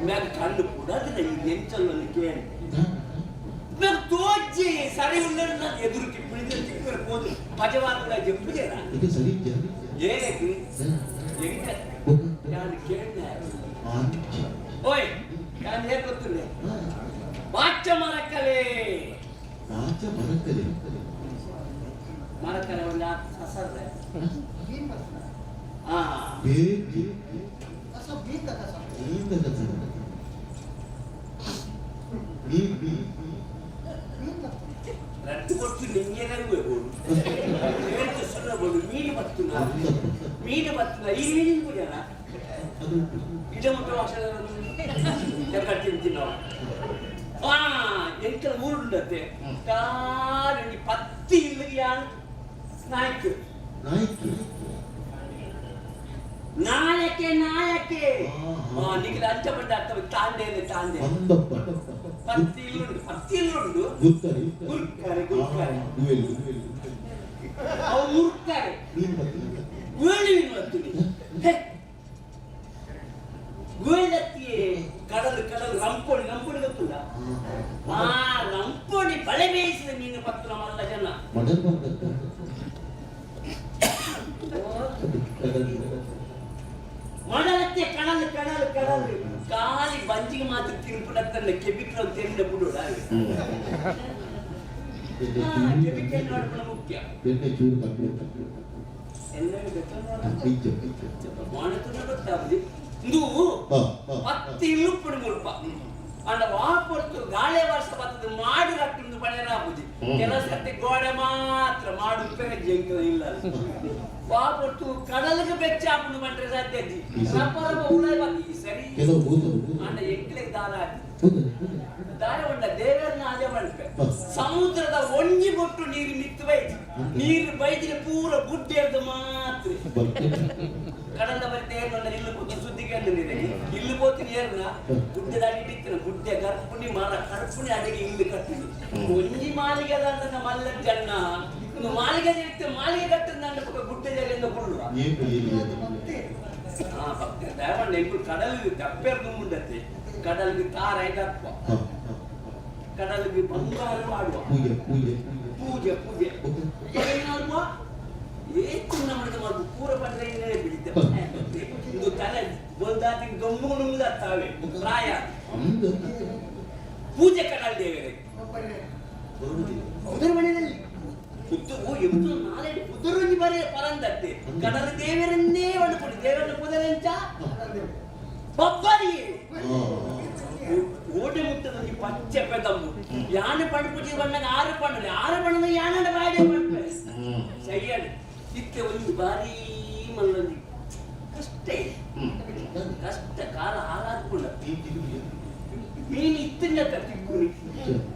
ಮ್ಯಾಗ ಕಣ್ಣು ಪುಡದ್ರೆ ಈ ಎಂಚಲ್ಲೊಂದು ಕೇಳಿ ಮ್ಯಾಗ ತೋಜಿ ಸರಿ ಉಳ್ಳ ಎದುರು ಕಿಪ್ಪಿಳಿದ್ರೆ ಚಿಕ್ಕರು ಹೋದು ಪಜವಾದ ಜಂಪುಜೇನ ಇದು ಸರಿ ಇದ್ಯಾ? ಏನಕ್ಕೆ ಎಂಕ ನಾನು ಕೇಳಿದೆ ಆಂಚ. ಓಯ್ ನಾನು ಹೇಗೆ ಗೊತ್ತಿಲ್ಲ ಬಾಚ ಮರಕಲೆ. ಆಚ ಮರಕಲೆ. ಮರಕಲೆ ಒಂದು ಸಸರ್ರೆ ಹಾ. ಬೇಕಿ. ಕಸ ಬೀತ ಕಸ. ಈತ ಕಸ. ನೀ ಬಿ. ರಟ್ಟು ಕೊಟ್ಟು ನಿಂಗೆ ಬೋಡು ಹೇಳ್ತು ಸುಳ್ಳಬೋದು ಮೀನು ಬತ್ತುನ ಮೀನು ಬತ್ತುನ ಈ ಮೀನಿನ ಪೂಜಾನ ಅದು ಉಂಟು. ಇಡ ಮುಟ್ಟ ವರ್ಷದ ತಿಂತೀನಿ ನಾವು ಆ ಎಂತ ಊರುಂಡತ್ತೆ ತಾನು ಪತ್ತಿ ಇಲ್ಲಿಗೆ ಯಾನ್ ನಾಯ್ಕು. ನಾಯ್ಕು. ನಾಯಕೆ ನಾಯಕೆ ಆ ನಿಖಿಲ ಅಂಚ ಬಂಡ ಅರ್ಥ ತಾಂಡೇನೆ ತಾಂಡೆ. ಅಂದಪ್ಪ. ಪತ್ತಿ ಇಲ್ಲುಂಡು ಪತ್ತಿ ಇಲ್ಲುಂಡು. ಗುತ್ತರಿ. ಗುರ್ಕಾರೆ ಗುರ್ಕಾರೆ. ಗುವೆಲ್. ಅವು ಮುರ್ತಾರೆ. ನೀನು ಬತ್ತಿ. ಗುಳ್ಳಿ ಮೀನು ಬರ್ತದೆ ಗುಳ್ಳತ್ತಿಯೇ ಕಡಲು ಕಡಲು ರಂಪೋಣಿ ರಂಪೋಣಿ ಗೊತ್ತುಂಡ ಆ ರಂಪೋಣಿ ಬಳೆ ಬೇಯಿಸಿದ ಮೀನು ಪತ್ತು ನಮ್ಮಲ್ಲ ಜನ. ಮಡಲ್ ಬಂದತ್ತ. ಮಡಲತ್ತೆ ಕಡಲು ಕಡಲು ಕಡಲು ಖಾಲಿ ಬಂಜಿಗೆ ಮಾತ್ರ ತಿನ್ಪುಡತ್ತನ್ನ ಕೆಬಿಕ್ಲ ತೆಂಡ ಬಿಡು ಕೆಬಿಕೆ ನೋಡ್ಕೊಂಡು ಮುಖ್ಯ. ಬೆಣ್ಣೆ ಚೂರು ಕಮ್ಮಿ. ಎಲ್ಲರಿಗೂ ಗೊತ್ತಲ್ಲ. ನಿಜ. ಮಾಣತುನ ಗೊತ್ತಾಗುದು ಇಂದು. ಹಾ, ಹಾ. ಪತ್ತಿ ಇಲ್ಲುಪ್ಪುಡು ಮುಲ್ಪ ಅಂಡ ವಾಪೊರ್ತು ಗಾಳಿ ವರ್ಷ ಬತ್ತದ ಮಾಡಿ ರಟ್ಟುಂದು ಪಡೆಯರಾಪುಜಿ. ಕೆಲಸ ಗೋಡೆ ಮಾತ್ರ ಮಾಡು ಉಪ್ಪೆಗೆ ಜಂಕ ಇಲ್ಲ ವಾಪೊರ್ತು ಕಡಲಿಗೆ ಬೆಚ್ಚ ಹಾಕೊಂಡು ಬಂದ್ರೆ ಸಾಧ್ಯ ಅಜ್ಜಿ ರಪ್ಪ ರಪ್ಪ ಉಳಾಯ ಬಾಕಿ ಈ ಸರಿ. ಕೆಲವು ಭೂತರು. ಅಂಡ ಎಂಕ್ಲೆಗ್ ದಾನ ಆತಿ. ಹೌದಾ? ದಾಯ ಉಂಡ ದೇವರನ್ನ ಆಜೆ ಮಲ್ಪೆ ಸಮುದ್ರದ ಒಂಜಿ ಬೊಟ್ಟು ನೀರು ಮಿತ್ತು ಬೈದು ನೀರು ಬೈದಿನ ಪೂರ ಗುಡ್ಡೆ ಮಾತ್ರ. ಬರ್ತೇನೆ. ಕಡಲ ಬರಿ ಏರ್ನ ಇಲ್ಲು ಪೋತು ಸುದ್ದಿಗೆ ನೀರಿಗೆ ಇಲ್ಲು ಪೋತಿನ ಏರ್ನ ಗುಡ್ಡೆ ದಾಟಿ ಬಿತ್ತಿನ ಗುಡ್ಡೆ ಗರ್ಪುಣಿ ಮರ ಕರ್ಪುಣಿ ಅಡಿಗೆ ಇಲ್ಲು ಕಟ್ಟಿನಿ ಒಂಜಿ ಮಾಲಿಗೆ ದಂಡನ ಮಲ್ಲ ಜನ್ನ ಒಂದು ಮಾಲಿಗೆ ಇತ್ತು ಮಾಲಿಗೆ ಕಟ್ಟಿದ ದಂಡ ಪಕ್ಕ ಗುಡ್ಡೆ ಜಲ್ಲಿಂದ ಕುಳ್ಳುವ. ಏನು ಏನು ಏನು? ಹಾ ಭಕ್ತ ದೇವಣ್ಣ ಇಬ್ಬರು ಕಡಲ್ ದಪ್ಪೇರ್ ದುಂಬುಂಡತ್ತೆ ಕಡಲ್ಗೆ ತಾರ ದಪ್ಪ. ಹಾ, ಹಾ. ಕಡಲ್ಗೆ ಬಂಗಾರ ಮಾಡುವ. ಪೂಜೆ ಪೂಜೆ. ಪೂಜೆ ಪೂಜೆ ಏನಾಗುವ ಏಕು ನಮ್ಮದು ಮಗು ಪೂರ ಪಂಡ್ರೆ ಇನ್ನೇ ಬಿಡಿದ್ದೆ ಇದು ತಲೆ ಬೊಲ್ದಾತಿ ದೊಮ್ಮು ನುಂಗುದಾತ್ತಾವೆ ಪ್ರಾಯ. ಅಂದ. ಪೂಜೆ ಕಡಲ್ ದೇವರಿಗೆ. ಬರುವುದಿಲ್ಲ. ಉದರ ಮನೆಯಲ್ಲಿ ಪುತ್ತು ಓ ಎಂಟು ನಾಲ್ಕು ಪುದರುಂಜಿ ಬರೇ ಪರಂದತ್ತೆ ಕಡಲ ದೇವರನ್ನೇ ಒಣಕೊಡಿ ದೇವರನ್ನ ಪುದರೆಂಚ ಬಬ್ಬರಿ. ಹಾ. ಓಟೆ ಮುಟ್ಟದೊಂಜಿ ಪಚ್ಚೆ ಪೆದಂಬು ಯಾನೆ ಪಂಡು ಪೂಜೆ ಬಣ್ಣಗ ಆರು ಪಂಡು ಆರು ಬಣ್ಣದ ಯಾನಡ ಬಾಡೆ ಪಂಪೆ ಸೈಯಡ್ ಇತ್ತೆ ಒಂದು ಬಾರಿ ಮಲ್ಲೊಂಜಿ ಕಷ್ಟ ಇದೆ. ಕಷ್ಟ ಕಾಲ ಹಾಳಾದ್ಕೊಂಡ. ಮೀನು ಇತ್ತಿನ ತಿಕ್ಕುನಿ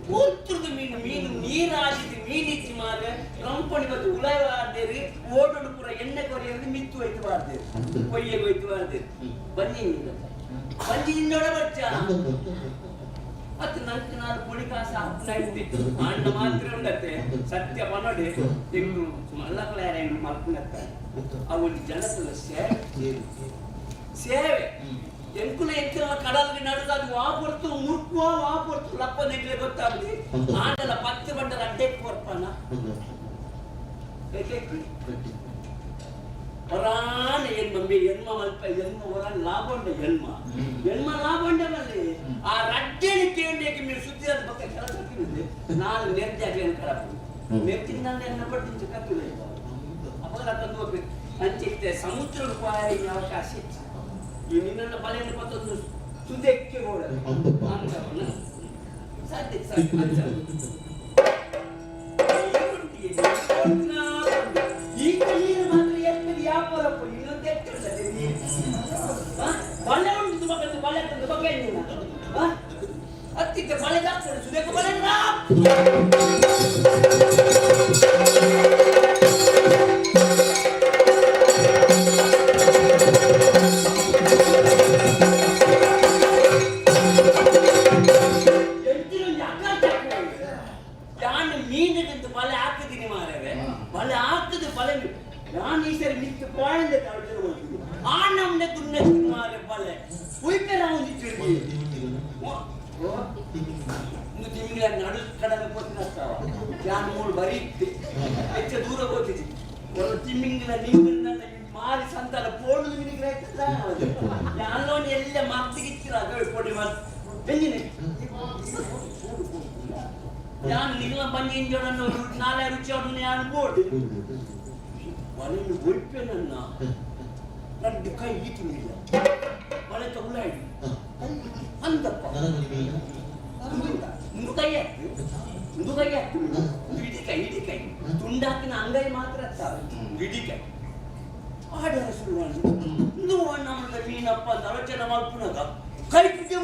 ಪೂರ್ತುರ್ದು ಮೀನು ಮೀನು ನೀರಾಜಿದ್ದು ಮೀನು ಇಚ್ಚಿ ಮಾರೆ ರಂಪಣಿ ಮತ್ತು ಉಲಾಯ ಆರ್ದೇರಿ ಓಡೋಡು ಪೂರ ಎಣ್ಣೆ ಕೊರಿಯದು ಮಿತ್ತು ಹೋಯ್ತು ಬಾರ್ದೇರಿ ಕೊಯ್ಯ ಹೋಯ್ತು ಬಾರ್ದೇರಿ ಬನ್ನಿ ಬಂಜಿ ನಿನ್ನೊಡ ಬಚ್ಚ ಅತ್ತು ನಂಗೆ ನಾನು ಪುಡಿ ಕಾಸು ಹಾಕ್ತಾ ಇದ್ದೆ ಅಣ್ಣ ಮಾತ್ರ ಉಂಡತ್ತೆ ಸತ್ಯ ಪನೋಡಿ ತಿಂಗಳು ಮಲ್ಲಕಲ ಮಲ್ಪುನತ್ತ ಆ ಒಂದು ಜನತದ ಸೇವೆ ಸೇವೆ ಎಂಕುಲ ಎಂಕಲ ಕಡಲ್ಗೆ ನಡುದು ಅದು ವಾಪೊರ್ತು ಮುರ್ಕುವ ವಾಪೊರ್ತು ಲಪ್ಪ ನೆಗ್ಲೆ ಗೊತ್ತಾಗುದು ಆಂಡಲ ಪತ್ತು ಬಂಡಲ ಅಡ್ಡೆಕ್ ಕೊರ್ಪನ ಹೊರಾನ ಎನ್ಮ ಎನ್ಮ ಮಲ್ಪ ಎನ್ಮ ಹೊರಾನ್ ಲಾಭ ಉಂಡ ಎನ್ಮ ಎನ್ಮ ಲಾಭ ಉಂಡ ಮಲ್ಲಿ ಆ ರಡ್ಡೇಳಿ ಕೇಂದ್ರಕ್ಕೆ మీరు ಸುದ್ದಿ ಅದ ಪಕ್ಕ ಕೆಲಸ ತಿನ್ನುದೆ ನಾನು ನೆರ್ಜಿ ಆಗಲಿ ಕಳಪು ನೆರ್ತಿನ ಎನ್ನ ಪಟ್ಟು ಕತ್ತುಲೆ ಅಪಗಲ ತಂದು ಹೋಗ್ಬೇಕು ಅಂಚಿತ್ತೆ ಸಮುದ್ರ ಪಾಯ ಅವಕಾಶ ಇತ್ತು ಈ ನಿನ್ನನ್ನು ಬಲೆಯನ್ನು ಮತ್ತೊಂದು ಸುದ್ದಕ್ಕೆ ಕೂಡ ಸಾಧ್ಯ ಸಾಧ್ಯ ಈ ನೀರು ಮಾತ್ರ ಎತ್ತದು ಯಾಪರಪ್ಪ ಇನ್ನೊಂದು ಎತ್ತದ ನೀರು ಬಲೆ ಉಂಟು ಮಗಂದು ಬಲೆ ತಂದು ಬಗೆ ನೀನು ಹತ್ತಿದ್ದೆ ಬಲೆ ದಾಕ್ತದೆ ಸುದೇಕ ಬಲೆ ಯಾನು ಮೀನಿಗಂತ ಬಲೆ ಹಾಕಿದ್ದೀನಿ ಮಾರವೆ ಬಲೆ ಹಾಕದು ಬಲೆ ನಾನು ಈ ಸರಿ ಮಿತ್ತು ಪಾಯಿಂದ ಆ ನಮ್ನೆ ದುನ್ನ ಮಾರೆ ಬಲೆ ತಿಮಿಂಗಿಲ ನಡು ಕಡಲು ಪೋತಿನಷ್ಟಾವ ಯಾನ್ ಮೂರು ಬರಿ ಇತ್ತೆ ಹೆಚ್ಚ ದೂರ ಹೋತಿದ್ದಿ ಒಂದು ತಿಮಿಂಗಿಲ ನೀರಿನ ಮಾರಿ ಸಂತಾನ ಪೋಡುದು ಮಿನಿಗ್ರ ಯಾನೋನ್ ಎಲ್ಲ ಮರ್ತಿಗಿತ್ತಿರ ಪೊಡಿ ಮರ್ತ್ ಬೆಂಜಿನೆ ಯಾನ್ ನಿಗ್ಲ ಬಂಜಿ ಇಂಜೋಡನ್ನು ನಾಳೆ ರುಚಿ ಅವನು ಯಾನ್ ಬೋರ್ಡ್ ಮನೆಯನ್ನು ಒಯ್ಪೆ ನನ್ನ ರಡ್ಡು ಕೈ ಈತಿನಿಲ್ಲ ಮಳೆ ತಗುಲಾಡಿ ಅಂದಪ್ಪ ಮುಂದು ಕೈ ಮುಂದು ಕೈ ಇಡೀ ಕೈ ಇಡೀ ಕೈ ತುಂಡಾಕಿನ ಅಂಗೈ ಮಾತ್ರ ಇಡೀ ಕೈ ಆಡರ ಶುರು ಇಂದು ನಮ್ಮದ ಮೀನಪ್ಪ ಅಂತ ಆಲೋಚನೆ ಮಲ್ಪುನಗ ಕೈ ಪಿಟ್ಟೆ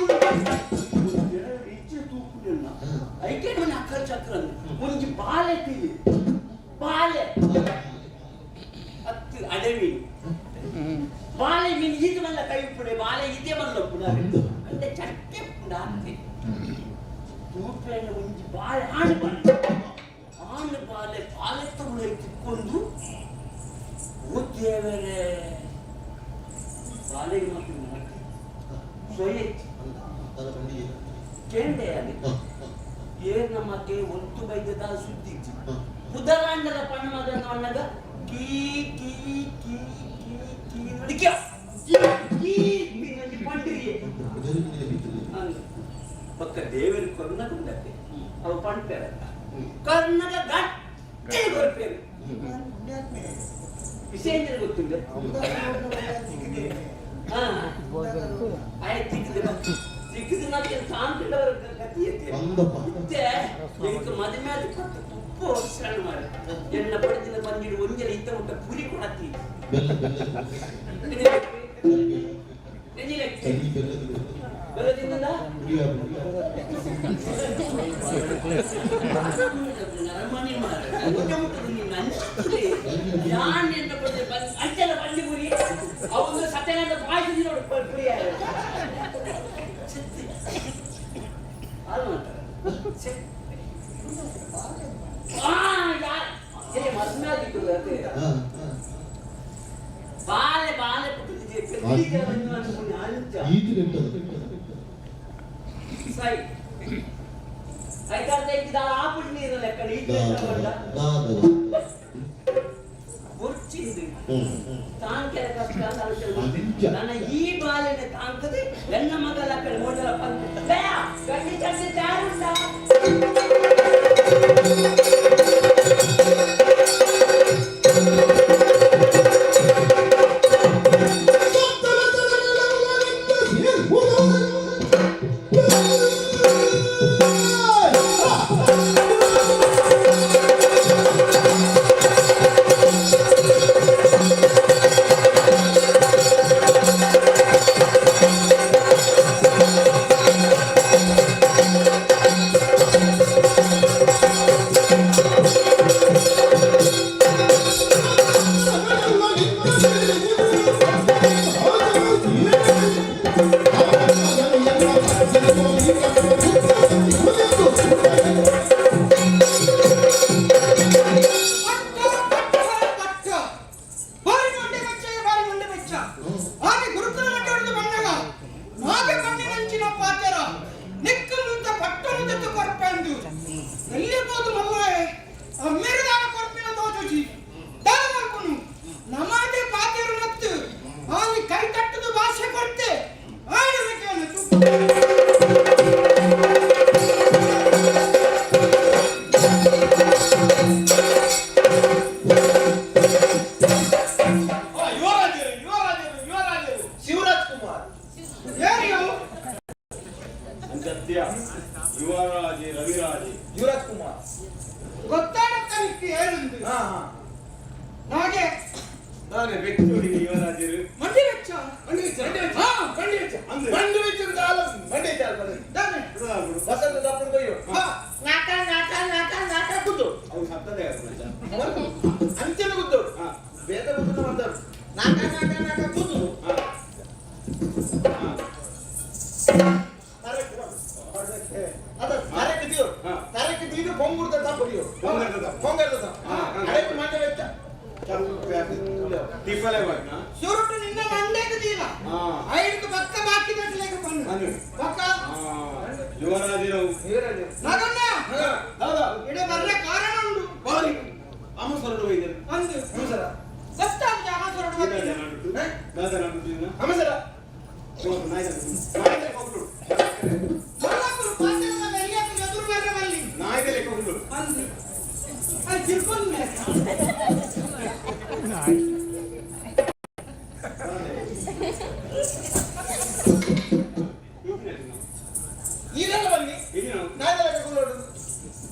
ಇಚ್ಚೆ ತೂಪುನ ಐಕೆ ನನ್ನ ಅಕ್ಕರ ಚಕ್ರ ಒಂಜಿ ಬಾಲೆ ತಿಳಿ ಬಾಲೆ ಅತ್ತು ಅಡೆ ಮೀನು ಬಾಳೆ ಮೀನು ಇದು ಮಲ್ಲ ಕೈ ಉಪ್ಪುಡೆ ಬಾಳೆ ಇದೇ ಮಲ್ಲ ಉಪ್ಪುಡ ಅಂದ್ರೆ ಚಟ್ಟೆ ಉಪ್ಪುಡ ಅಂತೆ ತೂಪೆನ ಒಂಜಿ ಬಾಳೆ ಆಣು ಬಾಳೆ ಆಣು ಬಾಳೆ ಬಾಳೆ ತಗೊಳ್ಳಿ ತಿಕ್ಕೊಂಡು ಓ ದೇವರೇ ಬಾಳೆಗೆ ಮಾತ್ರ ಸೊಯೆಚ್ಚಿ ಕೇಂಡೆ ಅದು ಏರ್ ನಮಗೆ ಒತ್ತು ಬೈದದ ಸುದ್ದಿ ಪುದರಾಂಡದ ಪಣ್ಣ ಮಗನ ಅಣ್ಣಗ ಕೀ ಕೀ ಕೀ ಕೀ ಕೀ ನಡಿಕ್ಯ ಕೀ ಕೀ ಮಿನ್ನಂಜಿ ಪಂಡಿರಿಯೆ ಪಕ್ಕ ದೇವರು ಕರ್ಣಕ ಉಂಡತ್ತೆ ಅವು ಪಂಡ್ಪೇರ ಕರ್ಣಗ ಗಟ್ಟಿ ಕೊರ್ಪೇರು ವಿಷಯ ಎಂತ ಗೊತ್ತುಂಡೆ ಹಾ ಆಯ್ತು ತಿಕ್ಕಿದೆ ತಿಕ್ಕಿದ ನಾಕೆ ತಾಂಟಿಡವರ ಗತಿ ಎತ್ತೆ ಇತ್ತೆ ಎಂಕ್ ಮದುವೆ ಆದ ಪತ್ತು ತುಪ್ಪ ವರ್ಷ ಮಾರೆ ಎನ್ನ ಪಡೆದಿನ ಬಂದಿಡು ಒಂಜಲ ಇತ್ತ ಮುಟ್ಟ ಪುರಿ ಕೊಡತ್ತಿ ಬೆಲ್ಲದಿಂದ ನರಮಣಿ ಮಾರೆ ಊಟ ಮುಟ್ಟದು ನಿನ್ನ ಅಂಚಿದೆ ಯಾನ್ ಎಂತ ಪಡೆದ ಅಂಚೆಲ್ಲ ಬಂದಿ ಪುರಿ ಅವನು ಸತ್ಯನಾದ ಪಾಯಸ ನೋಡು ಪುರಿ ಅದು ಮಾಡ್ತಾರೆ ಆ ಯಾರ್ ಏ ಮದ್ವೆ ಆಗಿತ್ತು ಅದೇ ಬಾಲೆ ಬಾಲೆ ಪುಟ್ಟಿದೆ ಅಂಚ ಸೈ ಐದಾರು ಇದ್ದ ಆಪುಡಿ ನೀರು ಲೆಕ್ಕ ಬೊರ್ಚಿಂದು ತಾಂಕೆಲ ಕಷ್ಟ ಅಂತ ಆಲೋಚನೆ ನನ್ನ ಈ ಬಾಲೆನ ತಾಂಕದೆ ನನ್ನ ಮಗಲ ಕಡೆ ಮೊದಲ ಪಂತ ಗಂಡಿ ಚಂಡಿ ತಯಾರುಂಟ. ಯುವರಾಜರು ನಾಗಣ್ಣ. ಇಡೆ ಬರ್ರೆ ಕಾರಣ ಉಂಡು. ಬಾರಿ ಅಮಸರಡು ವೈದ್ಯರು. ಅಂದು. ಅಮಸರ. ಗೊತ್ತಾಗ್ತದೆ ಅಮಸರಡು ಬರ್ತೀನಿ. ಅಮಸರ. ಮಲ್ಲಕ್ಕಲು ಪಾತೆರದ ಬೆರಿಯಕ್ಕಲು ಎದುರು ಬರ್ರೆ ಬಲ್ಲಿ. ಅಂದು. ಅದು ತಿರ್ಕೊಂಡು. ಈರೆಲ್ಲ ಬನ್ನಿ. ನಾಯ್ದ ಲೆಕ್ಕ ಕುಲ್ಲೋಡು.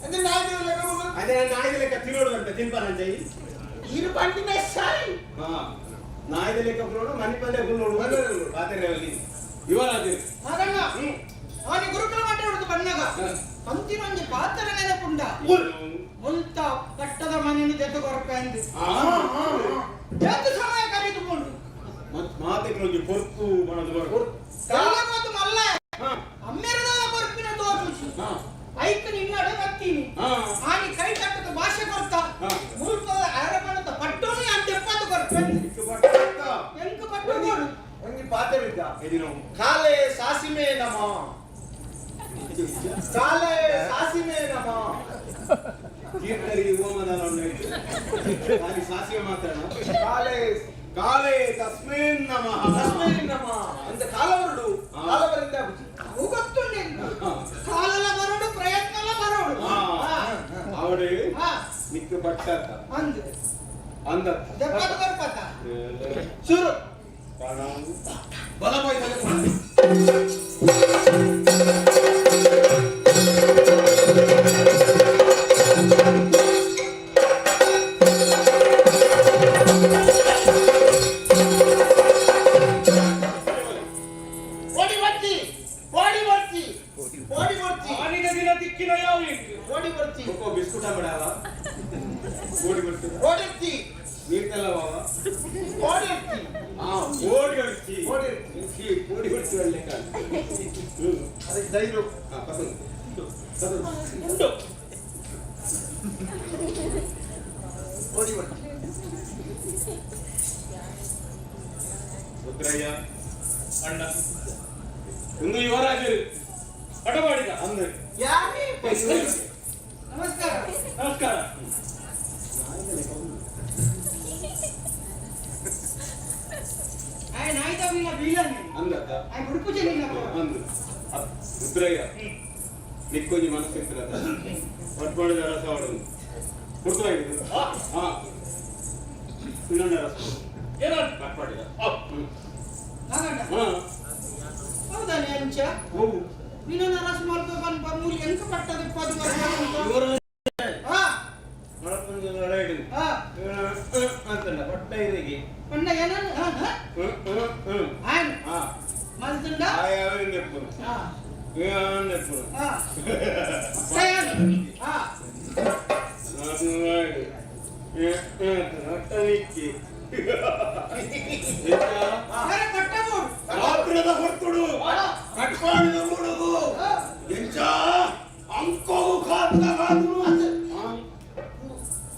ಅಂದ್ರೆ ನಾಯ್ದ ಲೆಕ್ಕ ಕುಲ್ಲೋಡು. ಅದೇ ನಾಯ್ದ ಲೆಕ್ಕ ತಿನ್ನೋಡು ಅಂತ ತಿನ್ಪಾರಂಜೈ. ಇರು ಬಂಡಿನ ಸಾಯಿ. ನಾಯ್ದ ಲೆಕ್ಕ ಕುಲ್ಲೋಡು, ಮನೆ ಪಲ್ಯ ಕುಲ್ಲೋಡು ಪಾತ್ರೆ ಯುವರಾಜರು. ಹಾಗಣ್ಣ, ಆನೆ ಗುರುಕುಲ ಮಾತಾಡುದು ಬಣ್ಣಗ ಅಂತಿನೊಂಜಿ ಪಾತ್ರ ನೆನಪುಂಡ ಮುಲ್ತ ಪಟ್ಟದ ಮನೆಯನ್ನು ಜೊತೆ ಕೊರಪ ಎಂದು ಎಷ್ಟು ಸಮಯ ಕರೆದುಕೊಂಡು ಮಾತೆಗೆ ಪೊರ್ತು ಬಣದು ಬರು. ಮತ್ತು ಮಲ್ಲ ಅಮ್ಮೆರದಾದ ಕೊರ್ಪಿನ ತೋಚುಚಿ ಐಕ್ ನಿನ್ನಡ ಬತ್ತೀನಿ. ಆನಿ ಕೈ ತಟ್ಟದ ಭಾಷೆ ಕೊರ್ತ ಮುಲ್ಪದ ಅರಮನದ ಪಟ್ಟೋನಿ ಅಂತ ಎಪ್ಪತ್ತು ಕೊರ್ಪೆಂದು ಎಂಕ್ ಪಟ್ಟು ಕೊಡು. ಒಂಜಿ ಪಾತೆರಿದ್ದ ಕಾಲೆ ಸಾಸಿಮೆ ನಮ, ಕಾಲೆ ಸಾಸಿಮೆ ನಮ. ಕೀರ್ತರಿಗೆ ಓಮದಾನ ಅಲ್ಲಿ ಸಾಸಿವೆ ಮಾತ್ರ. ಕಾಲೆ ಕಾಲೇ ತಸ್ಮಿನ್ ನಮಃ. ತಸ್ಮೈ ನಮ ಅಂತ ಕಾಲವರುಡು ಕಾಲವರಿಂದ ಆಗುಚಿ. ಅವು ಗೊತ್ತುಂಡು ಎಂಕ್. ಕಾಲಲ ಬರೋಡು, ಪ್ರಯತ್ನಲ ಬರೋಡು. ಅವಡು ನಿಕ್ಕ ಬಟ್ಟ ಅಂದು. ಅಂದ. ದೆಪ್ಪದು ಕೊರ್ಪತ. ಶುರು. ಬಲಪಾಯಿ. ಓಡಿ ಬರ್ತಿ, ಓಡಿ ಬರ್ತಿ, ಓಡಿ ಬರ್ತಿ. ಆನಿದ ದಿನ ದಿಕ್ಕಿನ ಯಾವ ಇಂಕು? ಓಡಿ ಬರ್ತಿ. ಬಿಸ್ಕುಟ ಬಿಡಲ್ಲ, ಓಡಿ ಬರ್ತದೆ. ಓಡಿರ್ತಿ. ನೀರ್ತೆಲ್ಲ ಬಾವ. ಓಡಿರ್ತಿ. ಹಾ, ಓಡಿ ಹೊಡ್ತಿ. ಓಡಿರ್ತಿ. ಓಡಿ ಹೊಡ್ತಿ, ಒಳ್ಳೆ ಕಾಲ. ಅದಕ್ಕೆ ಧೈರ್ಯ. ಹಾ, ಪಸಂದ್. ಉಂಟು. ಓಡಿ ಬರ್ತಿ. ರುದ್ರಯ್ಯ. ಅಣ್ಣ. ಒಂದು ಯುವರಾಜರು. ಹಠ ಮಾಡಿದ. ಅಂದ್ರೆ ಯಾರೇ. ನಮಸ್ಕಾರ. ನಮಸ್ಕಾರ. ಆಯ್ ನಾಯ್ದವಿನ ಬೀಳನೆ. ಅಂದತ್ತ. ಆಯ್ ಉಡುಪು ಜನಿನ. ಅಂದು ರುದ್ರಯ್ಯ, ನಿಕ್ಕೊಂಜಿ ಮನಸ್ಸು ಇತ್ತಿರತ್ತ ಪಟ್ಪಾಡಿದ ರಸ ಅವಳು ಹುಡ್ತಾಯಿದ್ದು. ಹಾ, ಇನ್ನೊಂದು ರಸ. ಏನಂತ? ಪಟ್ಪಾಡಿದ. ನಾಗಣ್ಣ. ಹಾ. ಹೌದಾನೆ ಅಂಚ? ಹೋಗು. ನಿನ್ನ ರಸ ಮಲ್ಪ ಬನ್ ಮೂಲಿ ಎಂಕ ಪಟ್ಟದ ಇಪ್ಪತ್ತು ವರ್ಷ. ಹಾ. ಮಳಪುಂಜ ಲಡಾಯಿಡು. ಹಾ. ಅಂತಲ್ಲ ಪಟ್ಟ ಇರಿಗೆ. ಪಂಡ ಏನನ್? ಹಾ ಹಾ. ಹ್ಮ್ ಹ್ಮ್ ಹ್ಮ್. ಆಯ್ ಹಾ. ಮಲ್ತುಂಡ. ಆಯ್ ಅವರಿಂದ ಎಪ್ಪುನು. ಹಾ. ಎಪ್ಪುನು. ಹಾ ತಯಾರು ಹಾ. ಅಟ್ಟಲಿಕ್ಕಿ. ಅರೆ ಪಟ್ಟ ಬೋಡು. ರಾತ್ರಿದ ಹೊರ್ತುಡು ಕಟ್ಪಾಡಿದ ಮೂಡುಗು ಎಂಚ ಅಂಕೋಗು ಕಾತ ಕಾದುನು.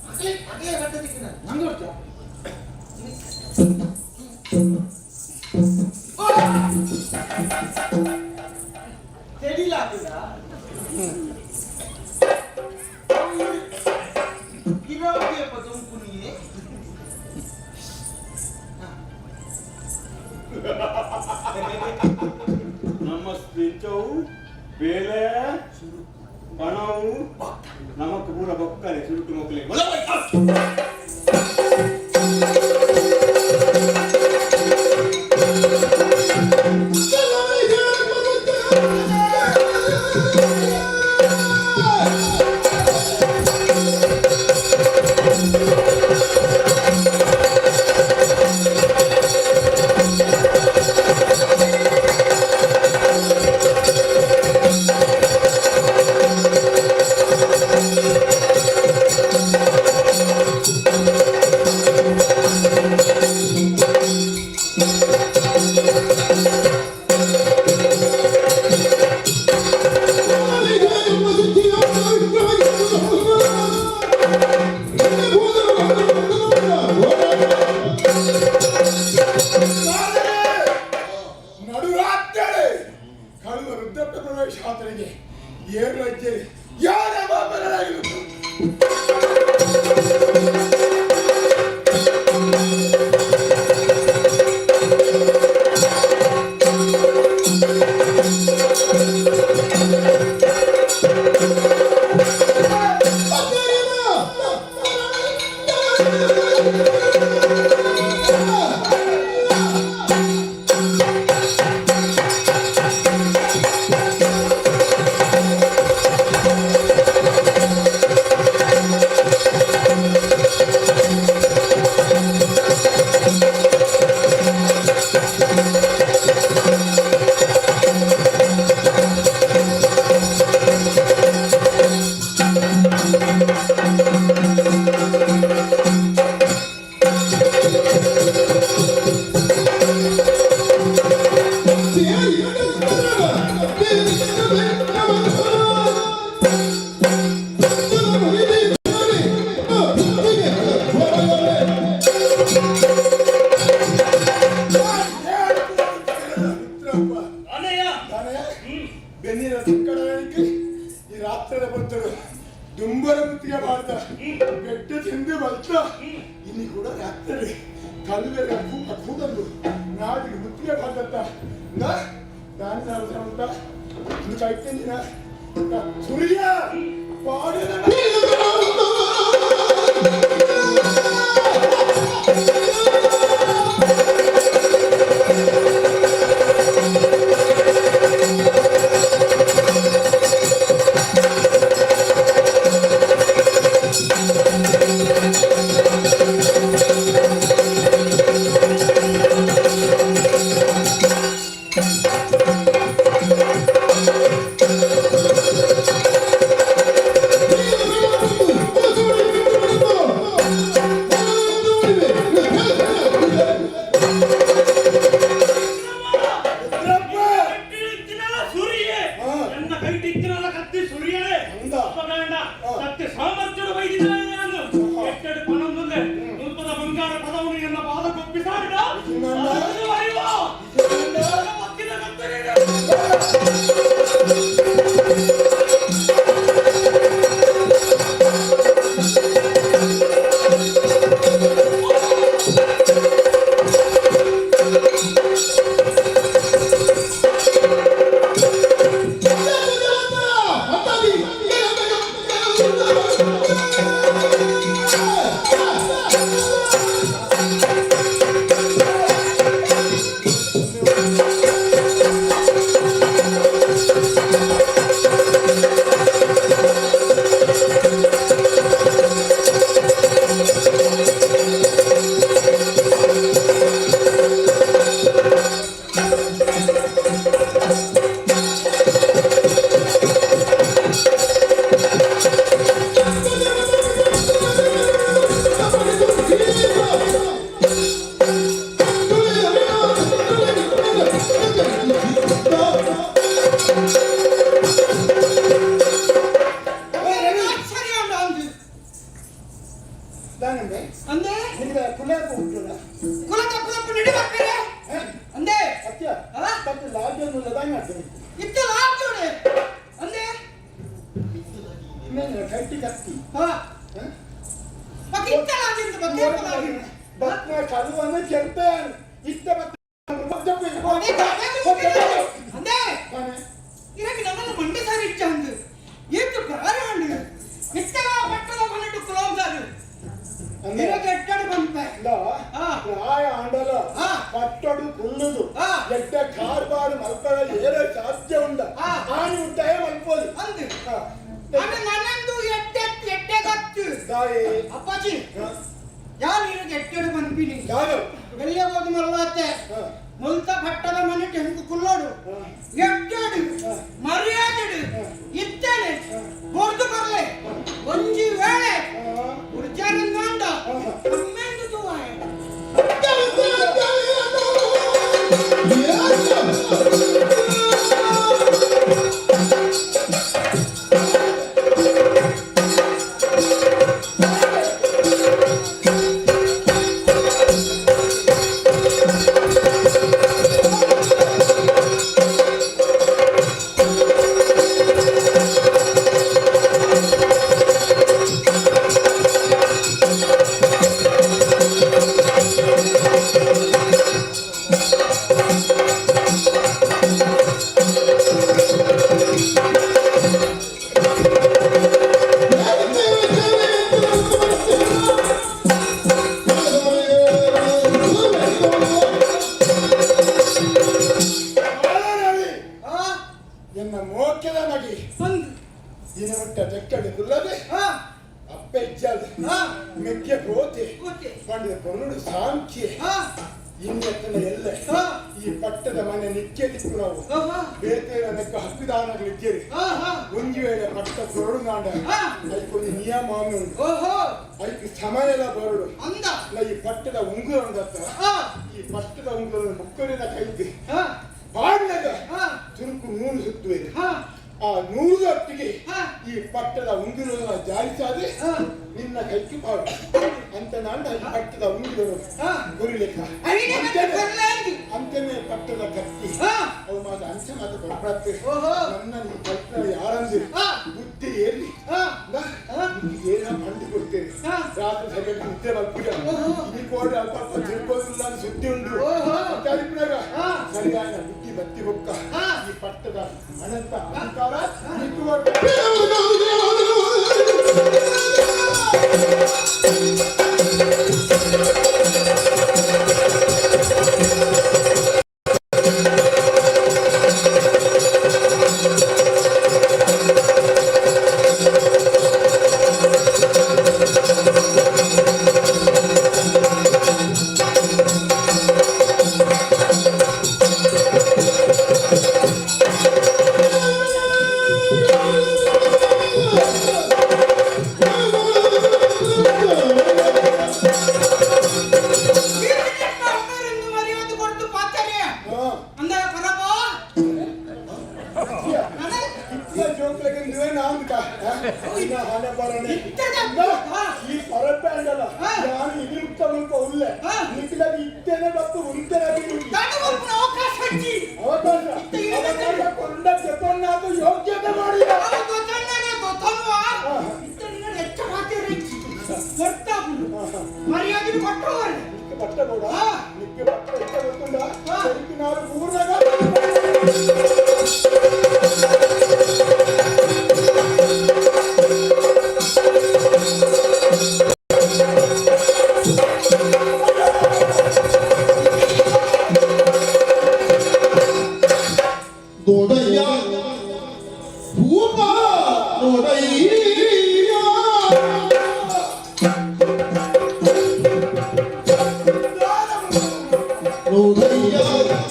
ಅಗಲೇ ಅಗಲೇ ಕಟ್ಟ ದಿಕ್ಕಿನ ನಂಗೆ ಹೊಡ್ತಾ. ತೆಡಿಲ ಹಾಕಿದ ಇರೋಗೆ ಪದುಂಕುನಿಯೇ. ನಮಸ್ತಿಂಚವು ಬೇಲೆ ಪಣವು ನಮಕ್ ಪೂರ ಬೊಕ್ಕಲೆ ಸುರುಟು ಮೊಕ್ಕಲೆ. ಏರ್ಲ ಯಾರ ಬಾಬರಾಗಿರು. ಅನಯ್ಯ. ಬೆನ್ನಿನ ಸಂಕಟಕ್ಕೆ ಈ ರಾತ್ರಿದ ಬಂತರು ದುಂಬರ ಮುತ್ತಿಗೆ ಮಾಡ್ದ ಬೆಟ್ಟ ತಿಂದು ಬಲ್ತ ಇಲ್ಲಿ ಕೂಡ ರಾತ್ರಿ ಕಲ್ವೆರ ಕೂಟ ಕೂಡಲು ನಾಡಿಗೆ ಮುತ್ತಿಗೆ ಮಾಡ್ದತ್ತ ನಾನು ಅಂತ ಇದು ಕೈತೇನಿನ ಸುರಿಯ ಪಾಡಿದ. ಇತ್ತಿನಲ್ಲ ಸುರಿಯೆ. ಎನ್ನ ಕೈಟ್ ಇತ್ತಿನಲ್ಲ ಕತ್ತಿ ಸುರಿಯಳೆ. ಅಪಗಾಂಡ ಸತ್ಯ ಸಾಮರ್ಥ್ಯದ ಬೈದಿದ್ದಾನೆ ನಾನು. ಎಟ್ಟೆಡು ಪಣೊಂದುಂದೆ ಮುಲ್ಪದ ಬಂಗಾರ ಪದವನ್ನು ಎನ್ನ ಪಾದ ಕೊಪ್ಪಿಸಾಡಿದ ಅರಿವು ಪತ್ತಿನ ಕತ್ತರಿಡ. ದಾನಂದೆ. ಅಂದೆ. ನಿಮಗೆ ಕುಲಾಪ ಉಂಟಲ್ಲ? ಕುಲದ ಕುಲಪ್ಪ ನಡಿಬೇಕಾರೆ ಅಂದೆ. ಸತ್ಯ ತಪ್ಪು ಲಾಭ್ಯ ದಾನ ಇತ್ತ ಲಾಭ್ಯೋಡೆ ಅಂದೆ. ಇನ್ನೇನು ಕಟ್ಟಿ ಕತ್ತಿ. ಹಾ, ಮತ್ತೆ ಇತ್ತ ಲಾಜಿಂದ ಮತ್ತೆ ಲಾಜಿಂದ. ಬತ್ನ ಕಳುವನ್ನು ಕೆಂಪೆಯಾನು ಇತ್ತ ಬತ್ತ. ಅಂದೆ, ಇರಕ್ಕೆ ನನ್ನನ್ನು ಮಂಡೆ ಸಾರಿ ಇಚ್ಚ ಅಂದು ಏತು ಪ್ರಾಯ ಅಂಡು ಇತ್ತಲ ಪಟ್ಟದ ಮನೆಟು ಕುಲೋಂಸಾರು ಇರಕ್ಕೆ ಎಟ್ಟಡು ಬಂಪೆ. ಪ್ರಾಯ ಆಂಡಲ ಪಟ್ಟಡು ಕುಲ್ಲುದು ಎಡ್ಡ ಕಾರ್ಬಾರು ಮಲ್ಪದ ಏರೋ ಸಾಧ್ಯ ಉಂಡ ಆನಿ ಉಂಟಾಯ ಮಲ್ಪೋದು. ಅಂದು ಅಣ್ಣ ನನ್ನಂದು ಎಟ್ಟೆ ಎಟ್ಟೆ ಗತ್ತು. ದಾಯಿ? ಅಪ್ಪಾಜಿ, ಯಾರು ಇರಕ್ಕೆ ಎಟ್ಟಡು ಬಂಪಿನಿ? ಯಾರು? ಎಲ್ಲೇ ಹೋದ ಮಲ್ಲಾತೆ ಮುಲ್ತ ಪಟ್ಟದ ಮನೆ ಟೆಂಕು ಕುಲ್ಲೋಡು ಎಟ್ಟಡು ಮರ್ಯಾದೆಡು ಇತ್ತೇನೆ ಬೋರ್ದು ಬರ್ಲೆ. ಒಂಜಿ ವೇಳೆ ಉರ್ಜಾರಂದಾಂಡ ಅಮ್ಮೆಂದು ತೂವಾಯ. ದಾನ. ದಿನಮಟ್ಟ ತೆಕ್ಕಡೆ ಕುಲ್ಲದೆ ಅಪ್ಪೆಜ್ಜಾದ ಮೆಕ್ಕೆ ಪ್ರೋತೆ ಪಂಡಿತ ಪೊರ್ನುಡು ಸಾಂಖ್ಯೆ ಇನ್ನೆತ್ತನ ಎಲ್ಲ ಈ ಪಟ್ಟದ ಮನೆ ನಿತ್ಯ ದಿಕ್ಕು ನಾವು ಬೇತೇರ ನೆಕ್ಕ ಹಕ್ಕಿದಾನಗಳಿದ್ದೀರಿ. ಒಂಜಿ ವೇಳೆ ಪಟ್ಟ ಕೊರಡು ನಾಂಡ ಐಕೊಂದು ನಿಯಮ ಉಂಟು. ಐಕ್ ಸಮಯದ ಬರಡು ಈ ಪಟ್ಟದ ಉಂಗುರ ಉಂಡತ್ತ. ಈ ಪಟ್ಟದ ಉಂಗುರ ಮುಕ್ಕಳಿನ ಕೈಗೆ ಪಾಡ್ನಗ ತುರುಕು ನೂರು ಸುತ್ತುವೆ. ಆ ನೂರು ಅಟ್ಟಿಗೆ ಈ ಪಟ್ಟದ ಉಂಗುರವನ್ನು ಜಾರಿಸಾದೆ ನಿನ್ನ ಕೈಗೆ ಪಾಡು ಅಂತ ನಾನು ಈ ಪಟ್ಟದ ಉಂಗುರ ಗುರಿಲೆಕ್ಕ ಅಂತೆನೆ ಪಟ್ಟದ ಕತ್ತಿ ಅವು ಮಾತ ಅಂಚೆ ಮಾತ ಕೊಡ್ಬಾರ್ದು. ನನ್ನ ಈ ಕಲ್ಪನೆ ಯಾರಂದ್ರೆ ಬುದ್ಧಿ ಏರ್ಲಿ ಏನ ಪಂಡು ಕೊಡ್ತೇನೆ. ರಾತ್ರಿ ಸರಿಯಾಗಿ ನಿದ್ದೆ ಬರ್ಪುಜ. ಈ ಕೋಡೆ ಅಲ್ಪ ಅಲ್ಪ ತಿಳ್ಕೊಳ್ಳಿಲ್ಲ ಅಂತ ಸುದ್ದಿ ಉಂಟು. ಸರಿಯಾದ ಬುದ್ಧಿ ಬತ್ತಿ ಬೊಕ್ಕ ಈ ಪಟ್ಟದ ಅನಂತ ಅಧಿಕಾರ ನಿಂತು. ಈ ಪರಪ್ಪೆ ಅಂದಲ್ಲ ನಾನು ಇನಿರುತ್ತ ಮುಲ್ಪ ಉಲ್ಲೆ ನಿಖಿಲಾಗಿ ಇತ್ತೇನೆ ಬತ್ತು ಉಂತೇನೆ. ಅವಕಾಶ ಅವಕಾಶ ಕೊಂಡ ತೆಕೊಂಡಾತು ಯೋಗ್ಯತೆ ಮಾಡಿದ. ಮರ್ಯಾದೆ ಕೊಟ್ಟವರು. ನಿಕ್ಕೆ ಬಟ್ಟೆ ಬೇಡ, ನಿಕ್ಕೆ ಬಟ್ಟೆ ಇಷ್ಟ ಗೊತ್ತುಂಡ ಸరికి ನಾರು ಊರ್ನಾಗ. ನೋಡಯ್ಯ ಭೂಪ ನೋಡಯ್ಯ, ನೋಡಯ್ಯ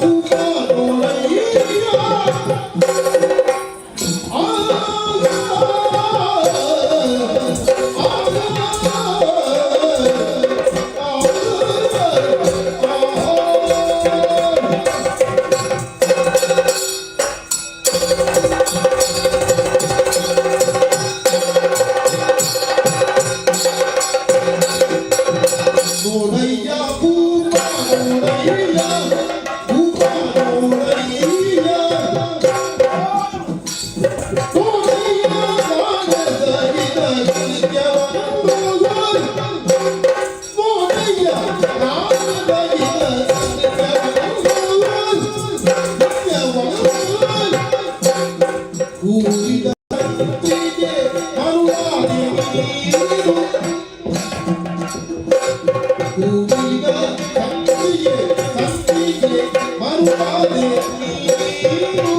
ಭೂಪ ನೋಡಯ್ಯ. ಆ ನೋಡಯ್ಯ ಭೂಪ ನೋಡಯ್ಯ, ಭೂಪ ನೋಡಯ್ಯ, ನೋಡಯ್ಯ ಜ್ಞಾನ ಸಹಿತ ಕೃತ್ಯವನ್ನು. ನೋಡಯ್ಯ ಜ್ಞಾನ ಸಹಿತ ಕೃತ್ಯವನ್ನು. ಕೂಡಿದ ಸಂತಿಗೆ ಮರುಳಾದೆ ನೀನು. ಕೂಡಿದ ಸಂತಿಗೆ ಸಂತಿಗೆ ಮರುಳಾದೆ ನೀನು.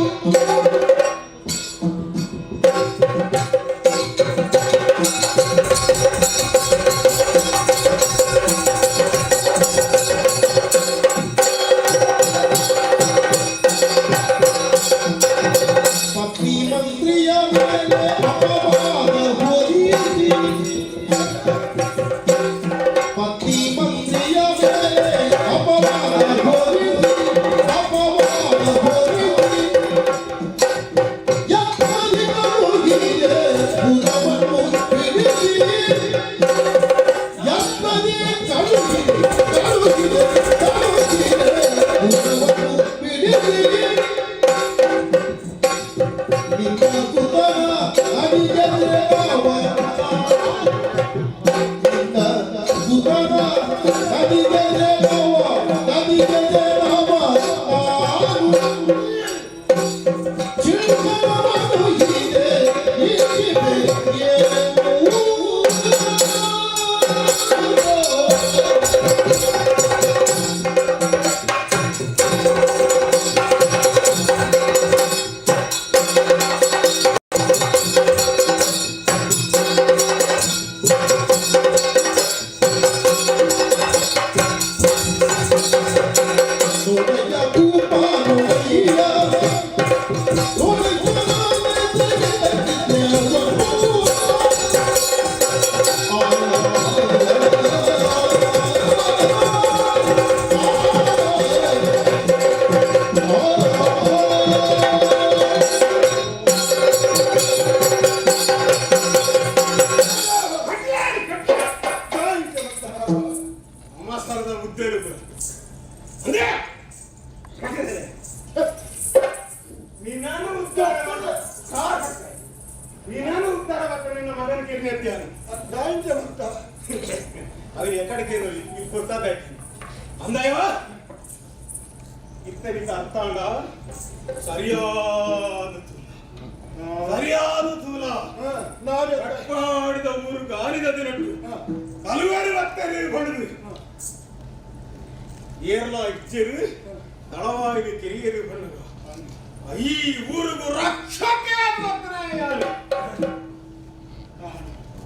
ಪತ್ನಿ ಮಂತ್ರಿಯ ಮೇಲೆ ಅಪವಾದ ಹೊರಿಸಿ, ಪತ್ನಿ ಮಂತ್ರಿಯ ಮೇಲೆ ಅಪವಾದ ಹೊರಿಸಿ, ಅಪವಾದ ಹೊರಿಸಿ ಎತ್ತರಿಗಳು ಹೀಗೆ ಪುರವನ್ನು ಬಿಡಿಸಿ, ಎತ್ತರಿ ಕಳುಹಿದೆ ಕಳುಹಿದೆ ಕಳುಹಿದೆ ಪುರವನ್ನು ಬಿಡಿಸಿ. ನಿನ್ನ ಸುತನ ಅಡಿಗೆರೆವ, ನಿನ್ನ ಸುತನ ಅಡಿಗೆರೆವ, ಅಡಿಗೆರೆವ ನಾನು. ಚಿಕ್ಕನವನು ಹೀಗೆ ಇಚ್ಛಿಪೆಯೇನು? ಉದ್ದಾರ ಬರ್ತಾರೆ ನಿನ್ನ ಮಗನ ಕಿರ್ನೆತ್ತಿಯಾನು ದಾಂಚ ಭಕ್ತ ಅవి ಎಕ್ಕಡಿಗೆ ಇಲ್ಲಿ ಕೊಡ್ತಾ ಬೇಕು ಅಂದಾಯವ ಇತ್ತನಿಗೆ ಅರ್ಥಾಂಡ ಸರಿಯಾದ ತೂಲ ಸರಿಯಾದ ತೂಲ ನಾನು ಕಟ್ಪಾಡಿದ ಊರು ಗಾಲಿದ ದಿನಟ್ಟು ಕಲುವಾರಿ ಬರ್ತಾರೆ ಬಡದು ಏರ್ಲ ಇಚ್ಚಿರು ತಳವಾಯಿದು ಕಿರಿಯರು ಬಣ್ಣಗ ಈ ಊರಿಗೂ ರಕ್ಷಕೆ ಯಾರು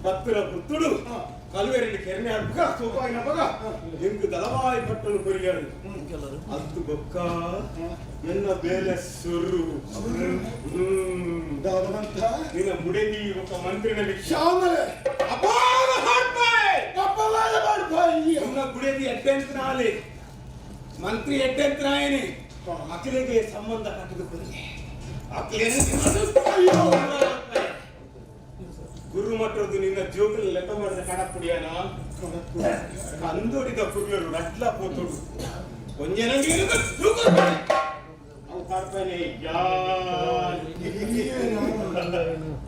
ಭಕ್ತರ ಪುತ್ತುಡು ಕಲ್ವೇರಿನ ಕೆರೆನೆ ಅಡ್ಗ ಸೋಪಾಯಿನ ಮಗ ಎಂಕು ದಳವಾಯಿ ಪಟ್ಟಲು ಕೊರಿಯಾడు ಅಂತು ಬೊಕ್ಕ ಎನ್ನ ಬೇಲೆ ಸುರು ದಾದವಂತ ನಿನ್ನ ಮುಡೆದಿ ಒಕ್ಕ ಮಂತ್ರಿನಲ್ಲಿ ಶ್ಯಾಮಲೆ ಅಪಾರ ಹಾಡ್ಪಾಯ್ ಅಪವಾದ ಮಾಡ್ಪಾಯಿ ఉన్న గుడేది ఎడ్డెంతనాలి ಮಂತ್ರಿ ಎಡ್ಡೆಂತನಾಯನಿ ಅಖಿಲಿಗೆ ಸಂಬಂಧ ಕಟ್ಟದು ಕೊರಿಗೆ ಅಯ್ಯೋ ಗುರು ಮಟ್ಟದ್ದು ನಿನ್ನ ಜೋಗುలు ಲೆಕ್ಕ ಮಾಡಿದ ಕಡಪುಡಿಯಾನ ಕಂದೋಡಿದ ಕುರ್ಲರು ರಡ್ಲ ಪೋತುಡು ಒಂಜನ ಅವು ಕಾರ್ಪನೆ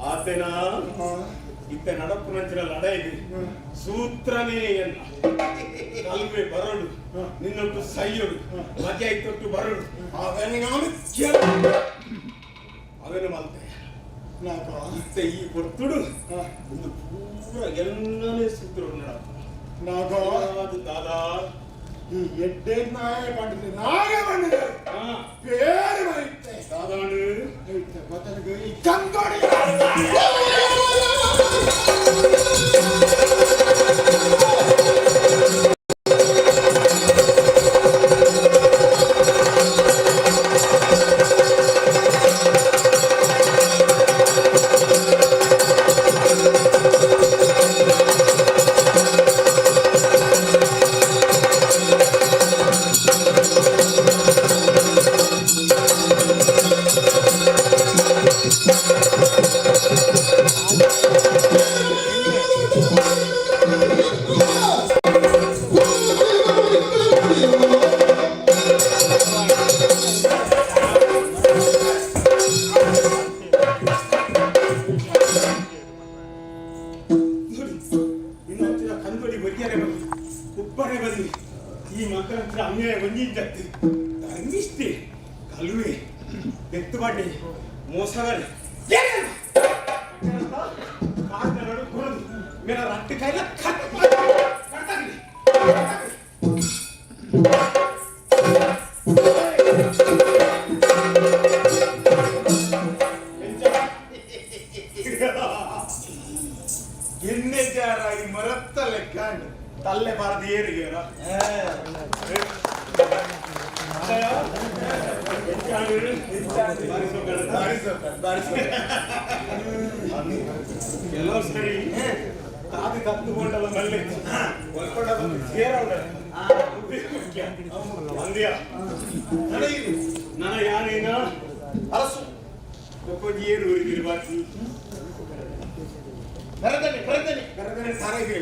ಆತನ ಇತ್ತ ನಡಪು ನಂಚಿನ ಲಡಾಯಿ ಸೂತ್ರನೇ ಎನ್ನ ಕಲ್ವೆ ಬರಡು ನಿನ್ನೊಟ್ಟು ಸೈಯಡು ಮಜೆ ತೊಟ್ಟು ಬರಡು ಅವನು ನಾನು ಅವನು ಮಲ್ತೆ ನಾಕ ಇತ್ತ ಈ ಕೊರ್ತುಡು ಒಂದು ಪೂರ ಎಲ್ಲನೇ ಸೂತ್ರ ನಡಪ ನಾಗ ಅದು ದಾದಾ ಈ ಎಡ್ಡೆ ನಾಯ ಪಂಡಿತ ನಾಗೆ ಬಂದಿದೆ ಬೇರೆ ಬೈತೆ ದಾದಾನು ಬದಲಿಗೆ ಈ ಕಂದೋಡಿ ನೋಡಿ ಇನ್ನು ಹತ್ತಿರ ಕಂದೋಡಿ ಬರಿಯಾರೆ ಬಲ್ಲಿ ಉಪ್ಪರೆ ಬಲ್ಲಿ ಈ ಮಕ್ಕಳ ಹತ್ರ ಅನ್ಯಾಯ ಒಂಜಿಂಜತ್ತಿ ಧರ್ಮಿಷ್ಠೆ ಕಲುವೆ ಬೆತ್ತುಬಾಡಿ ಮೋಸಗಾರೆ ಕಾಡ್ನಡು ಕುರಿದು ಮೇಲ ರಟ್ಟಿ ಕೈಲ ಕಟ್ ಕಟ್ಟಾಗಲಿ ಎಣ್ಣೆ ಜಾರಾಗಿ ಮರತ್ತ ಲೆಕ್ಕ ತಲ್ಲೆ ಬಾರದು ಏರಿಗೆರ ಕೆಲವು ಸರಿ ತಾದಿ ತಪ್ಪುಕೊಂಡಲ್ಲ ಮಲ್ಲೆ ಒಲ್ಕೊಂಡ ಬಂದು ಸೇರ ಅಂದ್ಯ ನನ್ನ ಯಾನೇನ ಅರಸು ಒಕ್ಕೊಂಜಿ ಏರು ಊರಿಗಿರಿ ಬಾಕಿ ಭರತನಿ ಭರತನಿ ಕರೆದರೆ ಸಾರಾಗಿ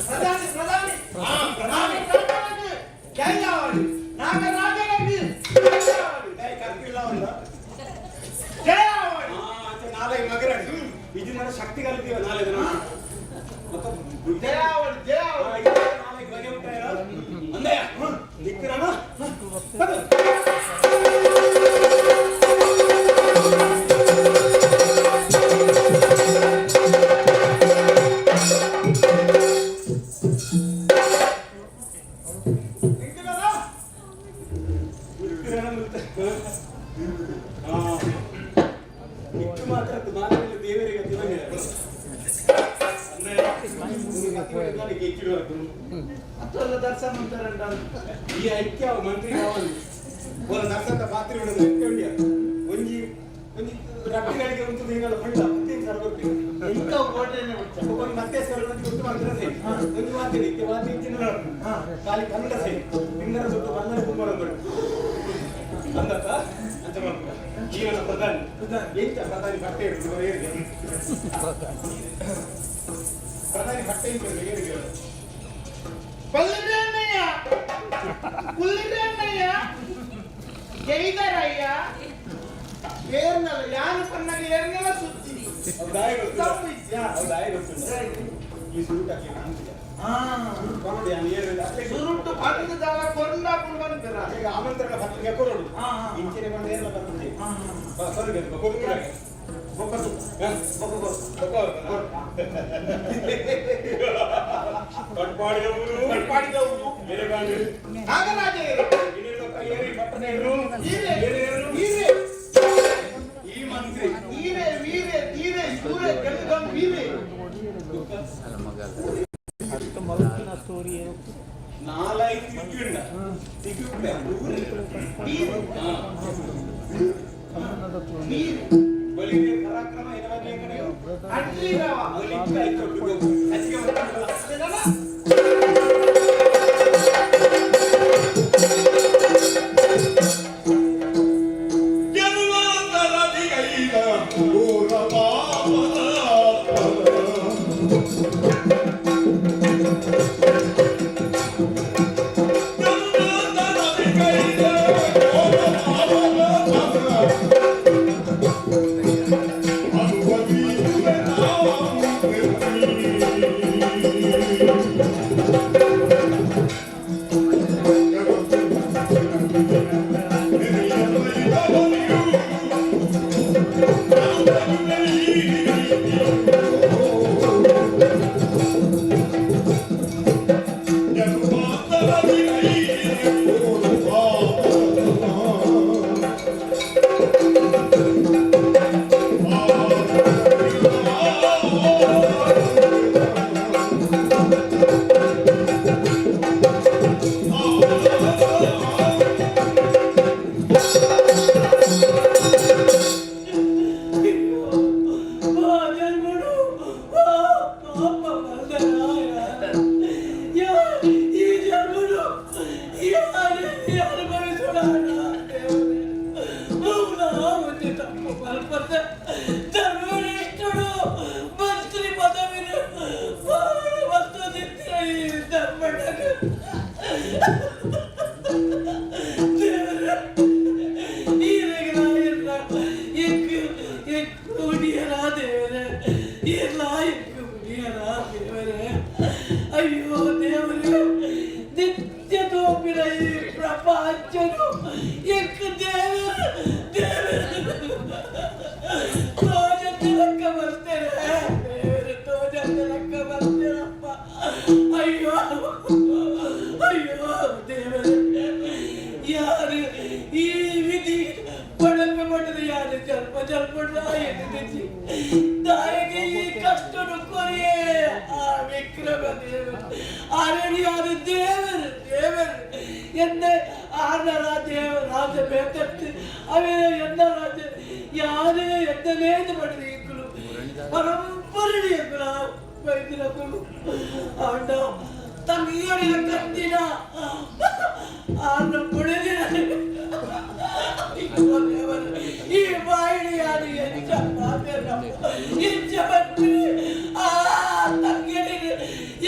ಪ್ರಧಾನಿ ಪ್ರಧಾನಿ ಪ್ರಧಾನಿ ಜಯ ನಾಗರಾಜನಿಗೆ ಕರ್ತಿಲ್ಲ ಜಯ ನಾಳೆ ಮಗರ ಇದು ನನ್ನ ಶಕ್ತಿ ಕಲಿತೀವ ನಾಳೆ ಮತ್ತೆ ಜಯ ಜಯ ನಾಳೆ ಬಗೆ ಉಂಟಾಯ ಅಂದಯ್ಯ ದಿಕ್ಕರಣ ಇಟ್ಟು ಮಾತ್ರ ಮಾತಾಡಲು ದೇವರಿಗೆ ದರ್ಶನ ಅಂತಾರಂಟ ಈ ಐಕ್ಯ ಮಂತ್ರಿ ಕಾವಲು ಓಲ ದರ್ಶನದ ಪಾತ್ರೆ ಬಿಡೋದು ಐಕ್ಯ ಉಂಡಿಯ ಒಂಜಿ ಒಂಜಿ ರಟ್ಟಿಗಳಿಗೆ ಉಂಟು ನೀನೆಲ್ಲ ಪಂಡ ಮತ್ತೆ ಸರ ಬರ್ತೀವಿ ಎಂತ ಓಟೇನೆ ಒಂದು ಮತ್ತೆ ಸರ ಉಂಟು ಮಾತ್ರ ಸೇ ಒಂದು ಮಾತೆ ನಿತ್ಯ ಮಾತೆ ಇಚ್ಚಿನ ಖಾಲಿ ಕನ್ನಡ ಸೇ ನಿನ್ನರ ಸುಟ್ಟು ಬಂದನೆ ಕುಂಬಳ ಅಂದತ್ತ ಅಂತ ಮಾಡ್ಕೊ ಜೀವನ ಪ್ರಧಾನಿ ಎಂತ ಪ್ರಧಾನಿ ಬಟ್ಟೆ ಇಡುದು ಏರಿಗೆ ಪ್ರಧಾನಿ ಬಟ್ಟೆ ಇಟ್ಟು ಏರಿಗೆ ಪಲ್ಲಿರಣ್ಣಯ್ಯ ಕುಲ್ಲಿರಣ್ಣಯ್ಯ ಜೈದರಯ್ಯ ಏರ್ನಲ್ಲ ಯಾನು ಪನ್ನಗ ಏರ್ನಲ್ಲ ಸುತ್ತಿ. ಸುರುಟ್ಟು ಪಂದ್ ದಾಲ ಕೊರ್ಲ ಪಂದ್ ಆಮಂತ್ರಣ ಪತ್ರಿಕೆ ಕೊರಡು ಇಂಚಿನ ಬಂದ ಏರ್ಲ ಬರ್ತದೆ ಕೊರಡು ಕಟ್ಪಾಡಿದವರು ಕಟ್ಪಾಡಿದವರು ನಾಗರಾಜರು ಈ ಮಂತ್ರಿ ಈರೆ ವೀರೆ ಧೀರೆ ಶೂರೆ ಗೆಲ್ಲುಗಂ ವೀರೆ ನಾಲೈದು ತಿಕ್ಕಿಂಡ ತಿಕ್ಕಿಂಡ ಬಲಿಗೆ ಪರಾಕ್ರಮ ಇನವನ್ನೇ ಕಡೆ ಅಡ್ಲಿರವ ಬಲಿಗೆ ಐತೊಟ್ಟು ಅಚ್ಚಿಗೆ ಬರ್ತಾನಲ್ಲ. ಅಯ್ಯೋ ದೇವರೇ, ನಿತ್ಯ ತೋಪಿನ ಈ ಪ್ರಪಂಚನು ಎಕ್ ದೇವರು ದೇವರು ತೋಜಂತೆ ಲೆಕ್ಕ ಬರ್ತೇನೆ, ದೇವರು ತೋಜಂತೆ ಲೆಕ್ಕ ಬರ್ತೇನಪ್ಪ. ಅಯ್ಯೋ ಅಯ್ಯೋ ದೇವರೇ, ಯಾರು ಈ ವಿಧಿ ಪಡಲ್ಪೆ ಪಟ್ಟದ, ಯಾರು ಜನ್ಮ ಜನ್ಮ ಎತ್ತಿச்சு ತಾಯಿಗೆ ಈ ಕಷ್ಟನು ಕೊರಿಯೇ ಆ ವಿಕ್ರಮ ದೇವರು ಅರಣ್ಯಾದ ದೇವರು ದೇವರು ಎನ್ನ ಆರ್ನ ರಾಜ್ಯ ರಾಜ ಬೇಕತ್ತು ಅವೇ ಎನ್ನ ರಾಜ ಯಾರೇ ಎದ್ದನೇದು ಮಾಡಿದ ಇಂಕುಲು ಪರಂಪರಣಿ ಎಂಕುಲ ವೈದ್ಯರಕುಲು ಆಂಡ ತಂಗಿಯಡಿನ ಕತ್ತಿನ ಆರ್ನ ಪುಡಿದಿನ ಈ ಬಾಯಿಡಿ ಯಾರು ಎಂಚ ಮಾತೇನಪ್ಪ ಎಂಚ ಬಟ್ಟಿ ಆ ತಂಗಿಯಡಿ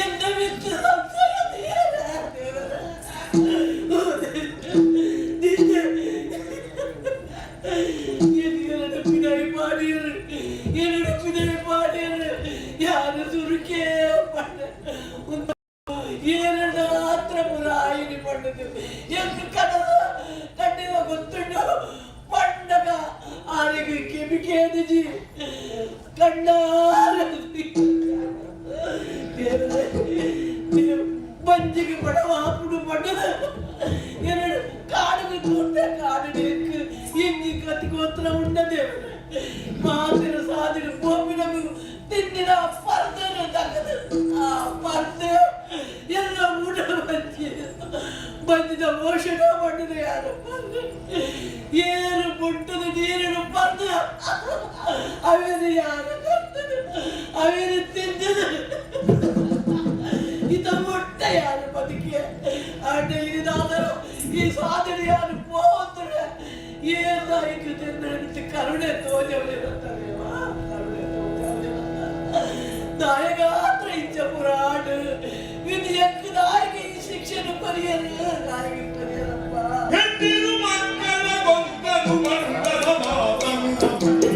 ಎನ್ನ ಬಿಟ್ಟು ಸಂಸಾರ என்னோட பிதாய் பாடியரு, என்னோட பிதாய் பாடியரு ಯಾರು ಸುರುಕೇ பண்ண ಏರಡ ಆತ್ರ ಆಯಿನಿ ಪಂಡದು ಎಂಕ್ ಕನಸ ಕಣ್ಣಿನ ಗೊತ್ತುಂಡು ಪಂಡಗ ಆರೆಗೆ ಕೆಬಿಕೇದಿಜಿ ಕಣ್ಣಾರ ಬಂಜಿಗೆ ಬಡವ ಹಾಪುಡು ಪಂಡದ ಎರಡು ಕಾಡಿಗೆ ತೋಟ ಕಾಡು ಎಂಜಿ ಕತ್ತಿಗೋತ್ರ ಉಂಡ ದೇವರೇ ಮಾತಿನ ಸಾಧಿನ ಪೋಪಿನಗು ತಿಂದಿನ ಪರ್ದನ ತಗದು ಆ ಪರ್ದೆ ಎಲ್ಲ ಊಟ ಬಂಜಿ ಬಂದಿದ ಮೋಷಣ ಪಂಡದ ಯಾರು ಏನು ಪುಟ್ಟದ ನೀರಿನ ಪರ್ದ ಅವೇನು ಯಾರು ಕರ್ತದು ಅವೇನು ತಿಂದದು ಇದ ಮೊಟ್ಟೆ ಯಾರು ಬದುಕಿ ಆಂಡ ಇದಾದರೂ ಈ ಸಾಧನೆ ಯಾರು ಹೋದ್ರೆ ಏನಾಯಿತು ತಿಂದ್ರೆ ಕರುಣೆ ತೋಜವಲಿರುತ್ತಾರೆ ಕರುಣೆ ನಾಯಗಾತ್ರ ಇಚ್ಛ ಪುರಾಣ ಇದು ಎಕ್ಕ ನಾಯಕ ಈ ಶಿಕ್ಷಣ ಪರಿಯರು ನಾಯಕ ಪರಿಯರಪ್ಪ. ಹೆಣ್ಣಿರು ಮಕ್ಕಳ ಗೊಂದಲು ಬಂದರ ಮಾತನ್ನು ನಂಬಿ.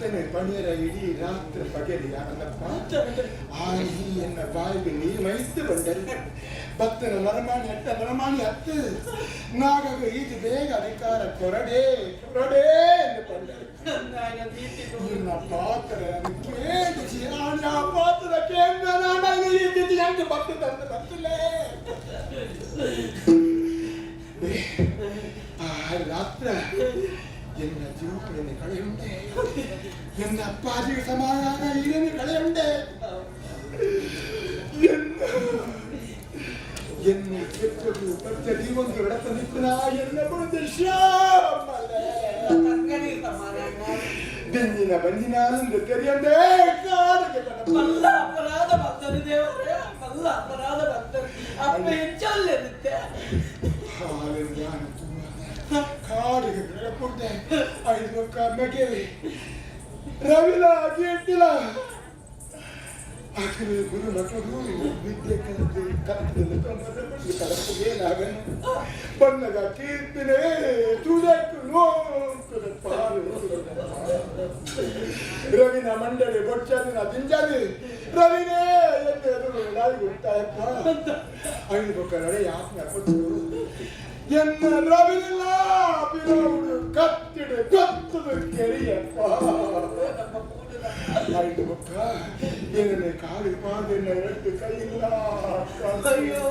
ಕಥೆನೆ ಪಣಿಯರ ಇಡೀ ರಾತ್ರಿ ಪಗೆಲಿ ಆನಂದಪ್ಪ ಆಯಿ ಎನ್ನ ಬಾಯಿಗೆ ನೀ ಮೈತು ಬಂದರೆ ಭಕ್ತನ ನರಮಾಣಿ ಅಟ್ಟ ನರಮಾಣಿ ಹತ್ತು ನಾಗಗ ಈಜು ಬೇಗ ಅಧಿಕಾರ ಕೊರಡೆ ಕೊರಡೆ ಎಂದು ಪಂಡರು. ನಿನ್ನ ಪಾತ್ರ ಕೇಳಿಸಿ ಆ ಪಾತ್ರ ಕೇಂದ್ರ ನಾನು ಈ ತಿಥಿ ಹೆಂಗೆ ಬರ್ತದೆ ಅಂತ ಗೊತ್ತಿಲ್ಲ. ಆ ರಾತ್ರ ಎನ್ನ ಜೀವಕಡೆನೆ ಕಳೆಯುಂಡೆ, ಎನ್ನ ಅಪ್ಪಾಜಿಗೆ ಸಮಾಧಾನ ಈರೇನೆ ಕಳೆಯುಂಡೆ. ಎನ್ನ ಎನ್ನ ಕೆಟ್ಟದು ಪಚ್ಚ ದೀವೊಂದು ಎಡತ ನಿಪ್ಪುನ ಎನ್ನ ಬುಡದ ಶ್ಯಾಮಲೆ ಬೆಂದಿನ ಬಂದಿನಾನಂದು ತೆರೆಯಂದೇ ಕಾಡಿಗೆ ಕಡಪ. ಮಲ್ಲ ಅಪರಾಧ ಬಂದರು ದೇವರೇ, ಮಲ್ಲ ಅಪರಾಧ ಬಂದರು. ಅಪ್ಪ ಎಂಚಲ್ಲೆರುತ್ತೆ. ಹಾಲಿನ ಜ್ಞಾನ ತುಂಬ ಕಾಡಿಗೆ ಬೆಳಪುಟ್ಟೆ ಐದು ಮೆಗೆ ರವಿಲ ಅಗಿಟ್ಟಿಲ್ಲ. ಆಕರೆ ಗುರು ಮಕ್ಕಳು ವಿದ್ಯೆ ಕಲಿತು ಕತ್ತಲು ಕಡಪುಗೆ ನಾಗನು ಬಣ್ಣಗ ಕೀರ್ತನೆ ತುದಕು ನೋಂಕುದ ಪಾರು. ರವಿನ ಮಂಡಳಿ ಬೊಚ್ಚದಿನ ದಿಂಜಾದಿ ರವಿನೇ ಎಂದು ಎದುರು ನಾಯಿ ಗೊತ್ತಾಯಪ್ಪ. ಐದು ಬೊಕ್ಕ ನಡೆ ಯಾತ್ನ ಕೊಟ್ಟು ಎನ್ನ ರವಿನಿಲ್ಲ ಬಿರೋಡು ಕತ್ತಿಡು ಗೊತ್ತದು ಕೆರಿಯಪ್ಪ. ಐದು ಬೊಕ್ಕ ಏನನ್ನೇ ಕಾಲು ಪಾದೆನ್ನ ಎರಡು ಕೈಯಿಲ್ಲ. ಅಯ್ಯೋ.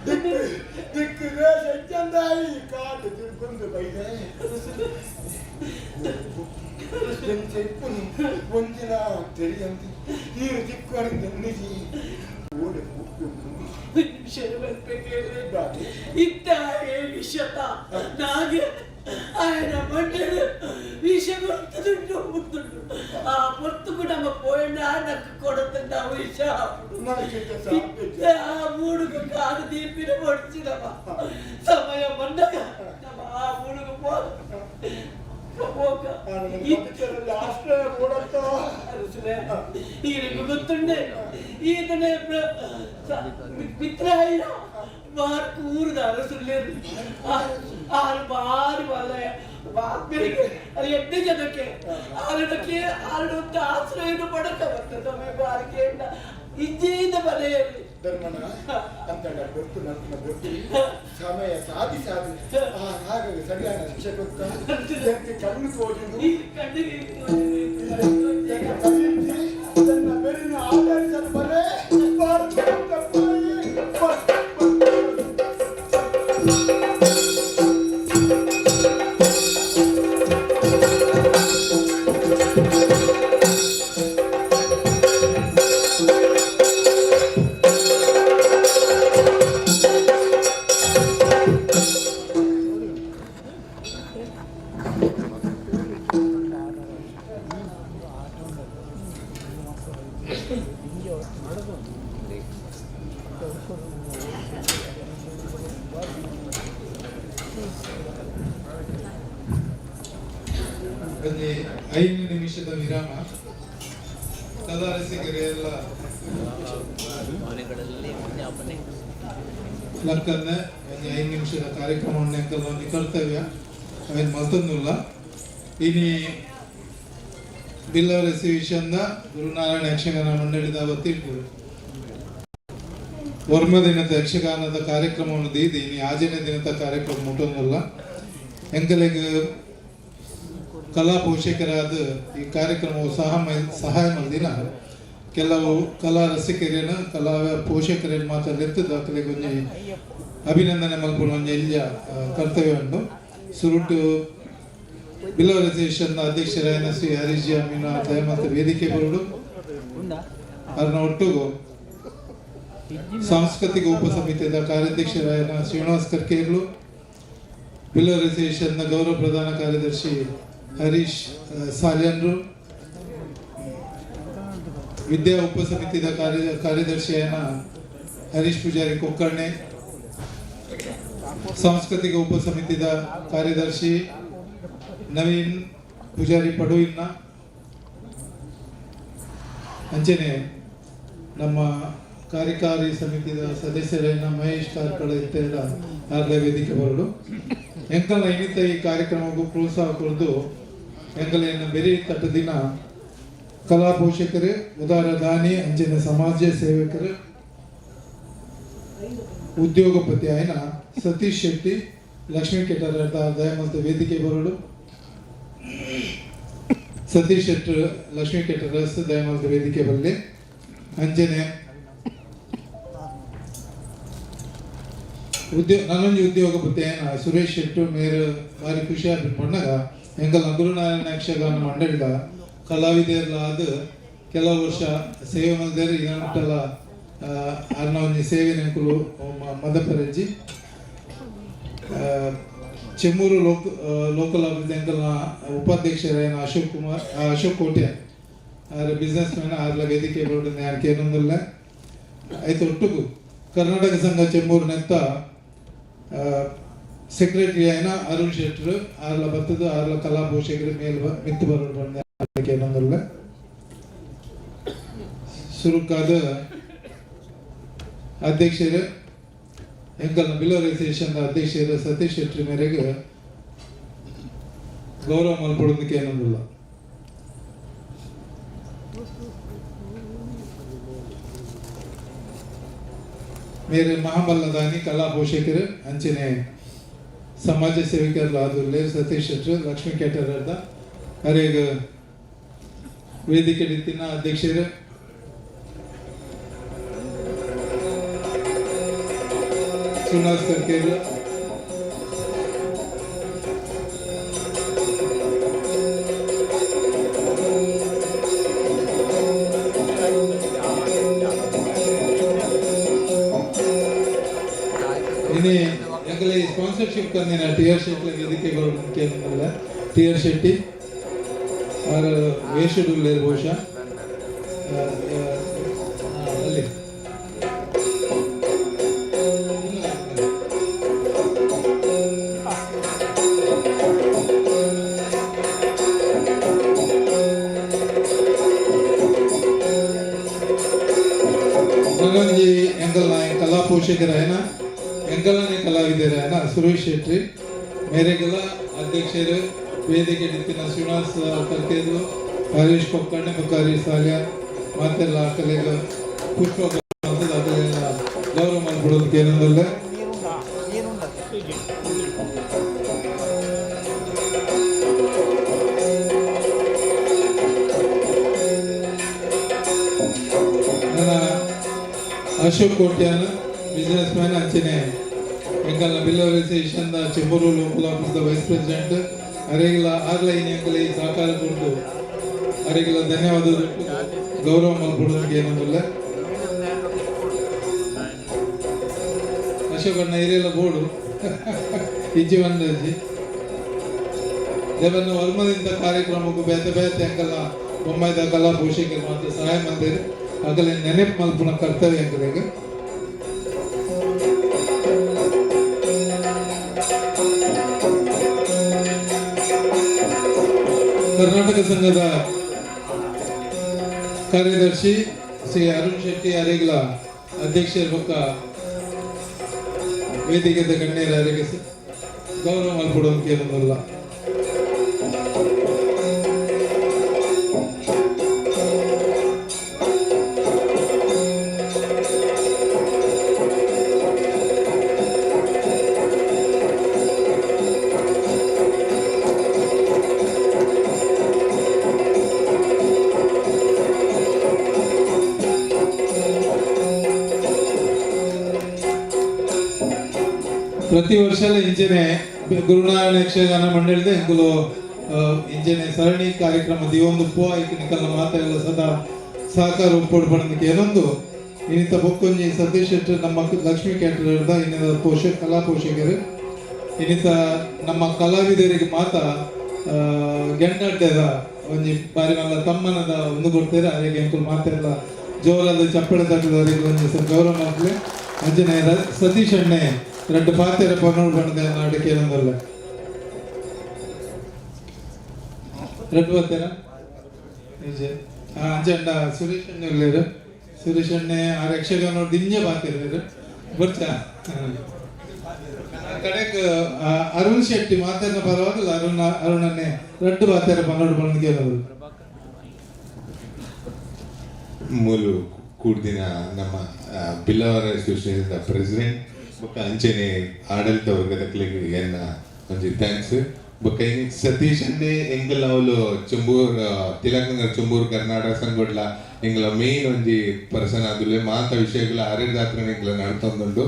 ದಿಕ್ಕು ದಿಕ್ಕು ದೇಶ ಚಂದಾಯಿ ಕಾಡು ತಿಳ್ಕೊಂಡು ಬೈದೆ ಎಂಚೆಪ್ಪುನು ಒಂದಿನ ತಿಳಿಯಂತೆ ಈ ದಿಕ್ಕು ಅಣಿಂದ ನಿಜಿ ಓಡೆ ಇತ್ತ ವಿಷತ ನಾಗೆ ఆయన ಮಂಡಳಿ ವಿಷ ಗೊತ್ತುಂಟು ಮುತ್ತುಂಟು. ಆ పొత్తుకు నమ్మ పోయినా నాకు కొడుతున్న విష ఆ మూడుకు కాదు దీపిన పొడిచినమ్మ సమయం ఉండగా ನಮ್ಮ ಆ మూడుకు పో పోక. ఈయనకు ಗೊತ್ತುಂಡೆ ಈತನೇ ಮಿತ್ರ అయిన వారికి ఊరు అరసులు ఆరు ಬಾರಿ వల్ల ಆತ್ಮೀಯರಿಗೆ ಅದು ಎಡ್ಡೆ ಜನಕ್ಕೆ ಆರಡಕ್ಕೆ ಆರಡುವಂತ ಆಶ್ರಯನು ಪಡಕ ಬರ್ತದೆ ಸಮಯ ಬಾರಿಕೆ ಇಜ್ಜಿಯಿಂದ ಮನೆಯಲ್ಲಿ. ಧರ್ಮನ ಅಂತ ಗೊತ್ತು ನನ್ನ ಗೊತ್ತು ಸಮಯ ಸಾಧಿ ಸಾಧಿ ಆ ನಾಗಗೆ ಸರಿಯಾದ ಶಿಕ್ಷೆ ಕೊಟ್ಟ ಎಂತ ಕಣ್ಣು ತೋಜುದು ಈ ಕಣ್ಣಿಗೆ ತನ್ನ ಬೆರಿನ ಆಧರಿಸಲು ಬಲೆ ಒಂಜಿ 5 ನಿಮಿಷದ ವಿರಾಮ. ಕಲಾರಸಿಕರು ಎಲ್ಲ ಲಕ್ಕಂದೆ ಒಂಜಿ 5 ನಿಮಿಷದ ಕಾರ್ಯಕ್ರಮವನ್ನು ಎಂಕಲ್ನ ಒಂಜಿ ಕರ್ತವ್ಯ ಅವೇನು ಮಲ್ತೊಂದುಲ್ಲ. ಇನಿ ಬಿಲ್ಲವರಸಿ ವಿಷಯದ ಗುರುನಾರಾಯಣ ಯಕ್ಷಗಾನ ಮಂಡಳಿದ ವತಿಡ್ದು ವರ್ಮ ದಿನದ ಯಕ್ಷಗಾನದ ಕಾರ್ಯಕ್ರಮವನ್ನು ದೀದಿ ಇನಿ ಆಜನೇ ದಿನದ ಕಾರ್ಯಕ್ರಮ ಮುಟ್ಟೊಂದುಲ್ಲ. ಎಂಕಲೆಗ್ ಕಲಾ ಪೋಷಕರಾದ ಈ ಕಾರ್ಯಕ್ರಮವು ಸಹ ಸಹಾಯ ಮಲ್ದಿನ ಕೆಲವು ಕಲಾ ರಸಿಕರೇನ ಕಲಾ ಪೋಷಕರೇನು ಮಾತ್ರ ಲೆತ್ತದ ಅಕಲೆಗ್ ಒಂಜಿ ಅಭಿನಂದನೆ ಮಲ್ಪುನ ಒಂಜಿ ಎಲ್ಯ ಕರ್ತವ್ಯ ಉಂಡು. ಸುರುಟು ಬಿಲ್ಲವ ಅಸೋಸಿಯೇಷನ್ ಅಧ್ಯಕ್ಷರಾಯನ ಶ್ರೀ ಹರೀಶ್ ಜಿ ಅಮೀನ ದಯಮತ ವೇದಿಕೆ ಬರುಡು ಅದನ್ನ ಒಟ್ಟುಗು ಸಾಂಸ್ಕೃತಿಕ ಉಪಸಮಿತಿಯ ಕಾರ್ಯಾಧ್ಯಕ್ಷರಾಯನ ಶ್ರೀನಿವಾಸ್ ಕರ್ಕೇರ್ಲು, ಬಿಲ್ಲವ ಅಸೋಸಿಯೇಷನ್ನ ಗೌರವ ಪ್ರಧಾನ ಕಾರ್ಯದರ್ಶಿ ಹರೀಶ್ ಸಾಲ್ಯನ್ರು, ವಿದ್ಯಾ ಉಪಸಮಿತಿಯ ಕಾರ್ಯದರ್ಶಿಯಾಯನ ಹರೀಶ್ ಪೂಜಾರಿ ಕೊಕ್ಕರ್ಣೆ, ಸಾಂಸ್ಕೃತಿಕ ಉಪಸಮಿತಿಯ ಕಾರ್ಯದರ್ಶಿ ನವೀನ್ ಪೂಜಾರಿ ಪಡುವಿನ, ಅಂಚನೆ ನಮ್ಮ ಕಾರ್ಯಕಾರಿ ಸಮಿತಿಯ ಸದಸ್ಯರಾದ ಮಹೇಶ್ ಕಾರ್ಕಳ ಇತ್ತೆಲ್ಲ ಆಗಲೇ ವೇದಿಕೆ ಬರಲು. ಎಂಕಲ್ನ ಇನ್ನಿತ ಈ ಕಾರ್ಯಕ್ರಮಕ್ಕೂ ಪ್ರೋತ್ಸಾಹ ಕೊಡ್ದು ಎಂಕಲೆನ ಬೆರಿ ತಟ್ಟು ದಿನ ಕಲಾ ಪೋಷಕರು ಉದಾರ ದಾನಿ ಅಂಚಿನ ಸಮಾಜ ಸೇವಕರು ಉದ್ಯೋಗಪತಿ ಆಯ್ನ ಸತೀಶ್ ಶೆಟ್ಟಿ ಲಕ್ಷ್ಮೀ ಕೆಟರ್ ದಯಮಲ್ತ ವೇದಿಕೆ ಬರಡು. ಸತೀಶ್ ಶೆಟ್ಟಿ ಲಕ್ಷ್ಮೀ ಕೆಟರಸ್ ದಯಮಲ್ತ ವೇದಿಕೆ ಬರಲಿ. ಅಂಚನೆ ನನ್ನೊಂಜಿ ಉದ್ಯೋಗಪತಿ ಆಯ್ನ ಸುರೇಶ್ ಶೆಟ್ಟಿ ಮೇರು ಬಾರಿ ಖುಷಿ ಆಪಿನ ಪಣ್ಣಗ ಎಂಕಲ್ನ ಗುರುನಾರಾಯಣ ಯಕ್ಷಗಾನ ಮಂಡಳಿದ ಕಲಾವಿದೆರ್ಲಾದ್ ಕೆಲವು ವರ್ಷ ಸೇವೆ ಮಲ್ದೇರು ಇದನ್ನಟ್ಟಲ ಅರ್ನ ಒಂಜಿ ಸೇವೆ ನೆಂಕುಲು ಮದಪರೆಜ್ಜಿ ಚೆಮ್ಮೂರು ಲೋಕಲ್ ಆಫೀಸ್ ಎಂಕಲ್ನ ಉಪಾಧ್ಯಕ್ಷರಾಯನ ಅಶೋಕ್ ಕುಮಾರ್ ಅಶೋಕ್ ಕೋಟ್ಯ ಆರ್ ಬಿಸ್ನೆಸ್ ಮ್ಯಾನ್ ಆರ್ಲ ವೇದಿಕೆ ಬರೋಡು ಯಾನ್ ಕೇನೊಂದುಲ್ಲೆ. ಐತ ಒಟ್ಟುಗು ಕರ್ನಾಟಕ ಸಂಘ ಚೆಮ್ಮೂರು ನೆತ್ತ ಸೆಕ್ರೆಟರಿ ಆಯ್ನ ಅರುಣ್ ಶೆಟ್ಟರು ಆರ್ಲ ಬತ್ತದು ಆರ್ಲ ಕಲಾ ಪೋಷಕರು ಮೇಲ್ ಮಿತ್ತು ಬರೋಡು ಪಂಡ ಕೇನೊಂದುಲ್ಲೆ. ಸುರುಕಾದ ಅಧ್ಯಕ್ಷರು ಎಂಕಲ್ನ ಬಿಲ್ಲವರೈಸೇಷನ್ ಅಧ್ಯಕ್ಷರು ಸತೀಶ್ ಶೆಟ್ಟಿ ಮೇರೆಗೆ ಗೌರವ ಮಲ್ಪಡೋದಕ್ಕೆ ಏನೊಂದಿಲ್ಲ. ಮೇರೆ ಮಹಾಮಲ್ಲದಾನಿ ಕಲಾ ಪೋಷಕರು ಅಂಚನೆ ಸಮಾಜ ಸೇವಕರು ಸತೀಶ್ ಶೆಟ್ಟರು ಲಕ್ಷ್ಮೀ ಕೇಟರ್ ಅರೆಗ್ ವೇದಿಕೆ ತಿನ್ನ ಅಧ್ಯಕ್ಷರು ಶ್ರೀನಿವಾಸ್ ಕರ್ಕೇರು ಇನಿ ಎಂಕಲೆ ಸ್ಪಾನ್ಸರ್ಶಿಪ್ ಕಂದಿನ ಟಿ ಆರ್ ಶೆಟ್ಟಿ ವೇದಿಕೆ ಬರೋದು ಟಿ ಆರ್ ಶೆಟ್ಟಿ ಆರ್ ವೇಷಡುಲ್ಲೇರು ಬಹುಶಃ ಅಲ್ಲಿ ನನೊಂಜಿ ಎಂಕಲ್ನ ಕಲಾ ಪೋಷಕರಾಯನ ಎಂಕಲ್ನೇ ಕಲಾವಿದರಾಯನ ಸುರೇಶ್ ಶೆಟ್ಟಿ ಮೇರೆಗೆಲ್ಲ ಅಧ್ಯಕ್ಷರು ವೇದಿಕೆ ನಿಂತಿನ ಶ್ರೀನಿವಾಸ್ ಕರ್ಕೇರು ಹರೀಶ್ ಕೊಕ್ಕರ್ಣೆ ಬೊಕ್ಕ ಹರೀಶ್ ಸಾಲ್ಯ ಮಾತೆಲ್ಲ ಅಕಲೆಗ್ ಪುಷ್ಪ ಅಕಲೆನ ಗೌರವ ಮಲ್ಪಡೋದಕ್ಕೆ ಏನಂದಲ್ಲ. ನನ್ನ ಅಶೋಕ್ ಕೋಟ್ಯಾನ್ ಬಿಸ್ನೆಸ್ ಮ್ಯಾನ್ ಅಂಚನೆ ಎಂಕಲ್ನ ಬಿಲ್ಲವರೈಸೇಷನ್ Chembur local office the vice president ಅರೆಗಿಲ ಆರ್ಲ ಇನಿ ಎಂಕಲ ಈ ಸಹಕಾರ ಕೊಡ್ದು ಅರೆಗಿಲ ಧನ್ಯವಾದ ಗೌರವ ಮಲ್ಪಡೋದಕ್ಕೆ ಏನಂದಿಲ್ಲ. ಅಶೋಕ್ ಅಣ್ಣ ಹಿರಿಯಲ್ಲ ಬೋರ್ಡು ಇಜ್ಜಿ ಬಂದಜ್ಜಿ ದೇವನ್ನ ವರ್ಮದಿಂದ ಕಾರ್ಯಕ್ರಮಕ್ಕೂ ಬೇತೆ ಬೇತೆ ಎಂಕಲ್ನ ಬೊಮ್ಮಾಯಿದ ಕಲಾ ಪೋಷಕರು ಮಾತ್ರ ಸಹಾಯ ಮಂದಿರು ಅಗಲ ನೆನಪು ಮಲ್ಪುನ ಕರ್ತವ್ಯ ಎಂಕಲೆಗ್. ಕರ್ನಾಟಕ ಸಂಘದ ಕಾರ್ಯದರ್ಶಿ ಶ್ರೀ ಅರುಣ್ ಶೆಟ್ಟಿ ಅರೆಗ್ಲ ಅಧ್ಯಕ್ಷರ ಬೊಕ್ಕ ವೇದಿಕೆದ ಗಣ್ಯರ ಅರೆಗೆ ಗೌರವ ಮಲ್ಪಡೋದಕ್ಕೆ ಏನೊಂದಲ್ಲ. ಪ್ರತಿ ವರ್ಷಲ ಇಂಚನೆ ಗುರುನಾರಾಯಣ ಯಕ್ಷಗಾನ ಮಂಡಳಿದ ಎಂಕುಲು ಇಂಚನೆ ಸರಣಿ ಕಾರ್ಯಕ್ರಮ ದಿವೊಂದು ಪೋ ಐಕ್ ನಿಕಲ್ನ ಮಾತೆಲ್ಲ ಸದಾ ಸಹಕಾರ ಒಪ್ಪೊಡು ಪಂಡಕ್ಕೆ ಏನೊಂದು ಇನ್ನಿತ ಬೊಕ್ಕೊಂಜಿ ಸತೀಶ್ ಶೆಟ್ಟಿ ನಮ್ಮ ಲಕ್ಷ್ಮೀ ಕ್ಯಾಟರರ್ದ ಇನ್ನಿತ ಕಲಾ ಪೋಷಕರು ಇನ್ನಿತ ನಮ್ಮ ಕಲಾವಿದರಿಗೆ ಮಾತ ಗೆಂಡಡ್ಡೆದ ಒಂಜಿ ಬಾರಿ ಮಲ್ಲ ತಮ್ಮನದ ಒಂದು ಕೊಡ್ತಾರೆ ಅರೆಗೆ ಎಂಕುಲು ಮಾತೆಲ್ಲ ಜೋರಾದ ಚಪ್ಪಳೆ ತಟ್ಟದವರಿಗೆ ಒಂಜಿ ಗೌರವ ಮಾಡ್ಲಿ. ಅಂಚನೆ ಸತೀಶ್ ಅಣ್ಣೆ రెండు ಪಾತ್ರೆ ಪನ್ನೊಂದು ಬಣ್ಣದ ನಾಟಕ ಏನಂದಲ್ಲ రెండు ಪಾತ್ರೆ ನಿಜ ಅಂಚಂಡ ಸುರೇಶ್ ಅಣ್ಣೆ ಉಲ್ಲೇರು ಸುರೇಶ್ ಅಣ್ಣೆ ಆ ಯಕ್ಷಗಾನ ದಿಂಜ ಪಾತಿರ್ವೇರು ಬರ್ಚಾ. ಕಡೆಕ್ ಅರುಣ್ ಶೆಟ್ಟಿ ಮಾತಾಡಿನ ಪರವಾಗಿಲ್ಲ. ಅರುಣ್, ಅರುಣನ್ನೇ ರಡ್ಡು ಮಾತಾಡ ಪನ್ನೋಡು ಬಂದು ಕೇಳೋದು. ಮೂಲು ಕೂಡ್ದಿನ ನಮ್ಮ ಬಿಲ್ಲವರ ಅಸೋಸಿಯೇಷನ್ ಪ್ರೆಸಿಡೆಂಟ್ ಬೊಕ್ಕ ಅಂಚೆನೆ ಆಡಳಿತ ವರ್ಗದಕ್ಲೆಗ್ ಎನ್ನ ಒಂಜಿ thanks. ಬೊಕ್ಕ ಇನಿ ಸತೀಶ್ ಅಂಡೆ ಎಂಕಲ್ನ ಅವ್ಲು ಚೆಂಬೂರ್, ತಿಲಕ್ ನಗರ್ ಚೆಂಬೂರು ಕರ್ನಾಟಕ ಸಂಗೊಡ್ಲ ಎಂಕಲ ಮೇನ್ ಒಂಜಿ ಪರ್ಸನ್ ಆದುಲ್ಲೆ. ಮಾತ ವಿಷಯಗಳ ಅರೆದಾತ್ರನೆ ಎಂಕಲ ನಡತೊಂದುಂಡು.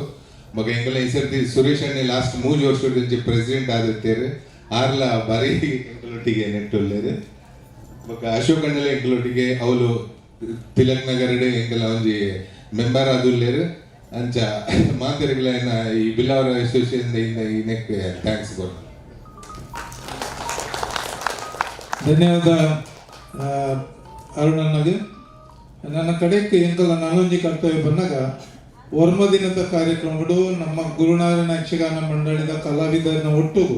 ಬೊಕ್ಕ ಎಂಕಲ ಈ ಸರ್ತಿ ಸುರೇಶ್ ಅಣ್ಣೆ ಲಾಸ್ಟ್ 3 ವರ್ಷದ ಒಂಜಿ ಪ್ರೆಸಿಡೆಂಟ್ ಆದಿತ್ತೇರು. ಆರ್ಲ ಬಾರಿ ಎಂಕಲೊಟ್ಟಿಗೆ ನೆಟ್ಟುಲ್ಲೇರು. ಬೊಕ್ಕ ಅಶೋಕ್ ಅಣ್ಣಲೆ ಎಂಕಲೊಟ್ಟಿಗೆ ಅವಳು ತಿಲಕ್ ನಗರಡ್ ಎಂಕಲ ಒಂಜಿ ಮೆಂಬರ್ ಆದುಲ್ಲೇರು. ಅಂಚ ಮಾತೆರೆಗ್ಲ ಈ ಬಿಲ್ಲವರ ಅಸೋಸಿಯೇಷನ್ ಇಂದ ಈ ನೆಕ್ thanks ಕೊರ್. ಧನ್ಯವಾದ ಅರುಣಣ್ಣಗೆ. ನನ್ನ ಕಡೆಗೆ ಎಂಕಲ ನಾನೊಂಜಿ ಕರ್ತವ್ಯ ಬಂದಾಗ ವರ್ಮ ದಿನದ ಕಾರ್ಯಕ್ರಮಗಳು ನಮ್ಮ ಗುರುನಾರಾಯಣ ಯಕ್ಷಗಾನ ಮಂಡಳಿದ ಕಲಾವಿದರನ್ನ ಒಟ್ಟುಗು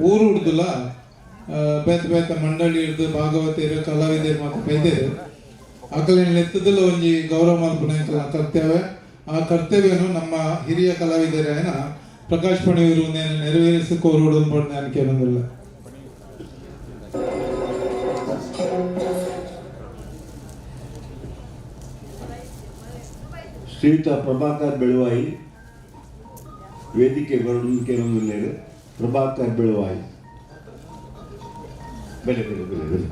ಊರು ಹುಡ್ದುಲ ಬೇತೆ ಬೇತೆ ಮಂಡಳಿ ಹಿಡ್ದು ಭಾಗವತರು ಕಲಾವಿದರು ಮತ್ತು ಬೈದೇರು ಅಕಲಿನ ಲೆತ್ತದಲ್ಲ ಒಂಜಿ ಗೌರವ ಮಲ್ಪುನ ಎಂಕಲ್ನ ಕರ್ತವ್ಯ. ಆ ಕರ್ತವ್ಯನು ನಮ್ಮ ಹಿರಿಯ ಕಲಾವಿದರಾಯನ ಪ್ರಕಾಶ್ ಪಣಿಯವರು ನೆರವೇರಿಸಿ ಕೋರೋಡು ಪಂದ್ ಕೇಳೊಂದಿಲ್ಲ. ಶ್ರೀಯುತ ಪ್ರಭಾಕರ್ ಬೆಳುವಾಯಿ ವೇದಿಕೆ ಬರಲು ಕೇಳೊಂದುಲ್ಲೇರು. ಪ್ರಭಾಕರ್ ಬೆಳುವಾಯಿ, ಬೆಲೆ ಬೆಲೆ ಬೆಲೆ ಬೆಲೆ.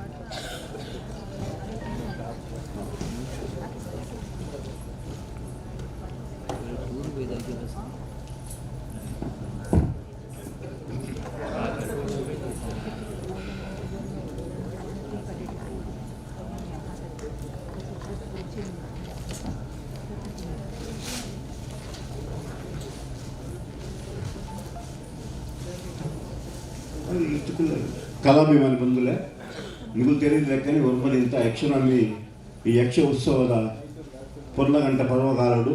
ಕಲಾಭಿಮಾನಿ ಬಂಧುಲೆ, ನಿಗು ತೆರೆದ ಲೆಕ್ಕನೆ ಒರ್ಮದಿಂತ ಯಕ್ಷನಲ್ಲಿ ಈ ಯಕ್ಷ ಉತ್ಸವದ ಪೊರ್ಲಗಂಟ ಪರ್ವಕಾಲಡು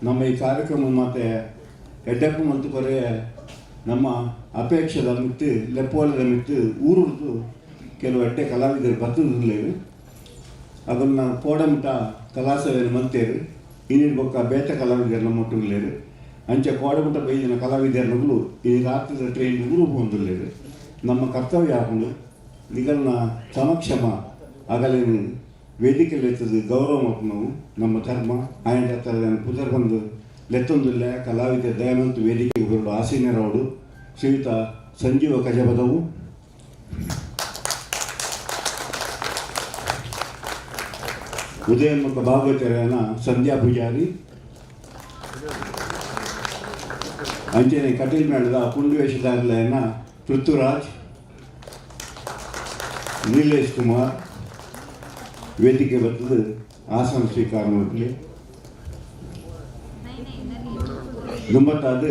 ನಮ್ಮ ಈ ಕಾರ್ಯಕ್ರಮ ಮತ್ತು ಎಡ್ಡೆಪ್ಪು ಮಂತು ಕೊರೆ ನಮ್ಮ ಅಪೇಕ್ಷೆದ ಮಿತ್ತು ಲೆಪ್ಪೋಲದ ಮಿತ್ತು ಊರುಡ್ದು ಕೆಲವು ಎಡ್ಡೆ ಕಲಾವಿದರು ಬರ್ತದಿಲ್ಲೇರು. ಅದನ್ನು ಪೋಡಮುಟ ಕಲಾಸೇವೆಯನ್ನು ಮಂತೇರು. ಇನ್ನಿನ ಬೊಕ್ಕ ಬೇತ ಕಲಾವಿದರು ನಮ್ಮ ಒಟ್ಟುಗುಲ್ಲೇರು. ಅಂಚೆ ಕೋಡಮುಟ ಬೈದಿನ ಕಲಾವಿದರುಗಳು ಈ ರಾತ್ರಿದ ಟ್ರೈನ್ ಊರು ಪೋಂದುಲ್ಲೇರು. ನಮ್ಮ ಕರ್ತವ್ಯ ಆಪುಂಡು ನಿಗಲ್ನ ಸಮಕ್ಷಮ ಅಗಲೇನು ವೇದಿಕೆ ಲೆತ್ತದು ಗೌರವ ಮಲ್ಪುನವು ನಮ್ಮ ಧರ್ಮ. ಆಯನ ಪುದರ್ ಬಂದು ಲೆತ್ತೊಂದುಲ್ಲೆ. ಕಲಾವಿದ ದಯಮಂತು ವೇದಿಕೆಗೆ ಬರಡು ಆಸೀನರವಡು. ಶ್ರೀಯುತ ಸಂಜೀವ ಕಜಬದವು, ಉದಯೋನ್ಮುಖ ಭಾಗವತರನ ಸಂಧ್ಯಾ ಪೂಜಾರಿ, ಅಂಚನೆ ಕಟೀಲ್ ಮೇಳದ ಪುಂಡು ಪೃಥ್ವಿರಾಜ್, ನೀಲೇಶ್ ಕುಮಾರ್ ವೇದಿಕೆ ಬರ್ತದೆ ಆಸನ ಸ್ವೀಕಾರ ಮಾಡಲಿ. ದುಂಬತ್ತಾದ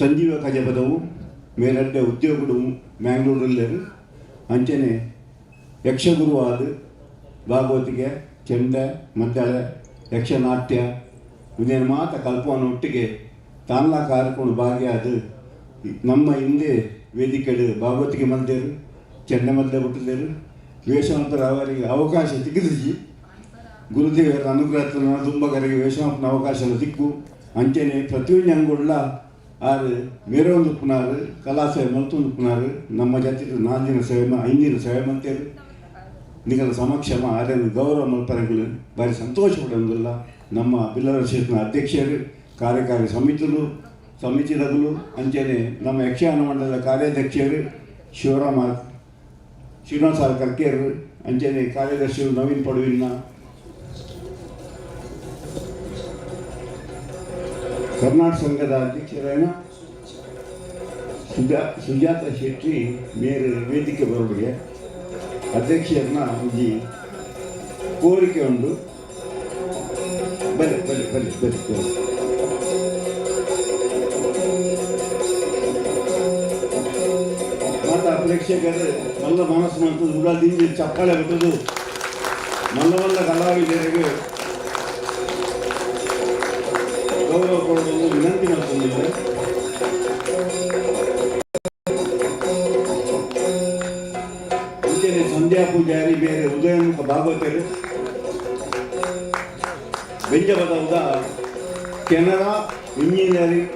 ಸಂಜೀವ ಕಜಪದವು ಮೇಲಡ್ಡೆ ಉದ್ಯೋಗಡು ಮ್ಯಾಂಗ್ಳೂರಲ್ಲೇರು. ಅಂಚನೆ ಯಕ್ಷಗುರು ಆದ ಭಾಗವತಿಗೆ ಚೆಂಡೆ ಮದ್ದಳೆ ಯಕ್ಷನಾಟ್ಯ ಇದೇನು ಮಾತ ಕಲ್ಪವನ್ನ ಒಟ್ಟಿಗೆ ತಾನ್ಲ ಕಾರ್ಯಕ್ರಮ ಭಾಗಿಯಾದ ನಮ್ಮ ಹಿಂದೆ ವೇದಿಕೆಡು ಭಾಗವತಿಗೆ ಮಲ್ದೇರು, ಚೆಂಡೆ ಮದ್ದೆ ಬಿಟ್ಟಿದ್ದೇರು. ವೇಷವಂತರ ಅವರಿಗೆ ಅವಕಾಶ ತೆಗೆದಿಜಿ. ಗುರುದೇವರ ಅನುಗ್ರಹ ದುಂಬಗರಿಗೆ ವೇಷವಂತನ ಅವಕಾಶ ದಿಕ್ಕು. ಅಂಚನೆ ಪ್ರತಿಯೊಂದು ಅಂಗುಳ್ಳ ಆರು ಮೇರೊಂದು ಪುನಾರು ಕಲಾ ಸೇವೆ ಮಲ್ತೊಂದು ಪುನಾರು ನಮ್ಮ ಜಾತಿ 4 ದಿನ ಸೇವೆ 5 ದಿನ ಸೇವೆ ಮಂತೇರು. ನಿಗಲ ಸಮಕ್ಷಮ ಆರ್ಯನ ಗೌರವ ಮಲ್ಪರೆಗಳು ಭಾರಿ ಸಂತೋಷ ಪಡೋದಿಲ್ಲ. ನಮ್ಮ ಬಿಲ್ಲರ ಕ್ಷೇತ್ರದ ಅಧ್ಯಕ್ಷರು, ಕಾರ್ಯಕಾರಿ ಸಮಿತಿಗಳು ಸಮಿತಿದಗಳು, ಅಂಚನೆ ನಮ್ಮ ಯಕ್ಷಗಾನ ಮಂಡಲದ ಕಾರ್ಯಾಧ್ಯಕ್ಷರು ಶಿವರಾಮ ಶ್ರೀನಿವಾಸ ಕರ್ಕೇರು, ಅಂಚನೆ ಕಾರ್ಯದರ್ಶಿಗಳು ನವೀನ್ ಪಡುವಿನ, ಕರ್ನಾಟಕ ಸಂಘದ ಅಧ್ಯಕ್ಷರಾಯಣ ಸುಜಾತ ಶೆಟ್ಟಿ ಮೇರೆ ವೇದಿಕೆ ಬರೋರಿಗೆ ಅಧ್ಯಕ್ಷರನ್ನ ಒಂಜಿ ಕೋರಿಕೆ ಉಂಡು. ಬಲೆ ಬಲೆ ಬಲೆ ಬಲೆ ಬಲೆ. ಮಾತಾ ಪ್ರೇಕ್ಷಕರು ಮಲ್ಲ ಮನಸ್ಸು ಮಂತದ್ದು ಉಡಲ್ ದಿಂಜಿ ಚಪ್ಪಾಳೆ ಬಿಟ್ಟದು ಮಲ್ಲ ಮಲ್ಲ ಕಲಾವಿದರಿಗೆ ಗೌರವ ಕೊಡೋದು ವಿನಂತಿ ಮಾಡ್ಕೊಂಡಿದ್ದೆ. ಅಂಚನೆ ಸಂಧ್ಯಾ ಪೂಜಾರಿ ಬೇರೆ ಉದಯೋನ್ಮುಖ ಭಾಗವತರು ಬೆಂಜಬದವದ ಕೆನರಾ ಇಂಜಿನಿಯರಿಂಗ್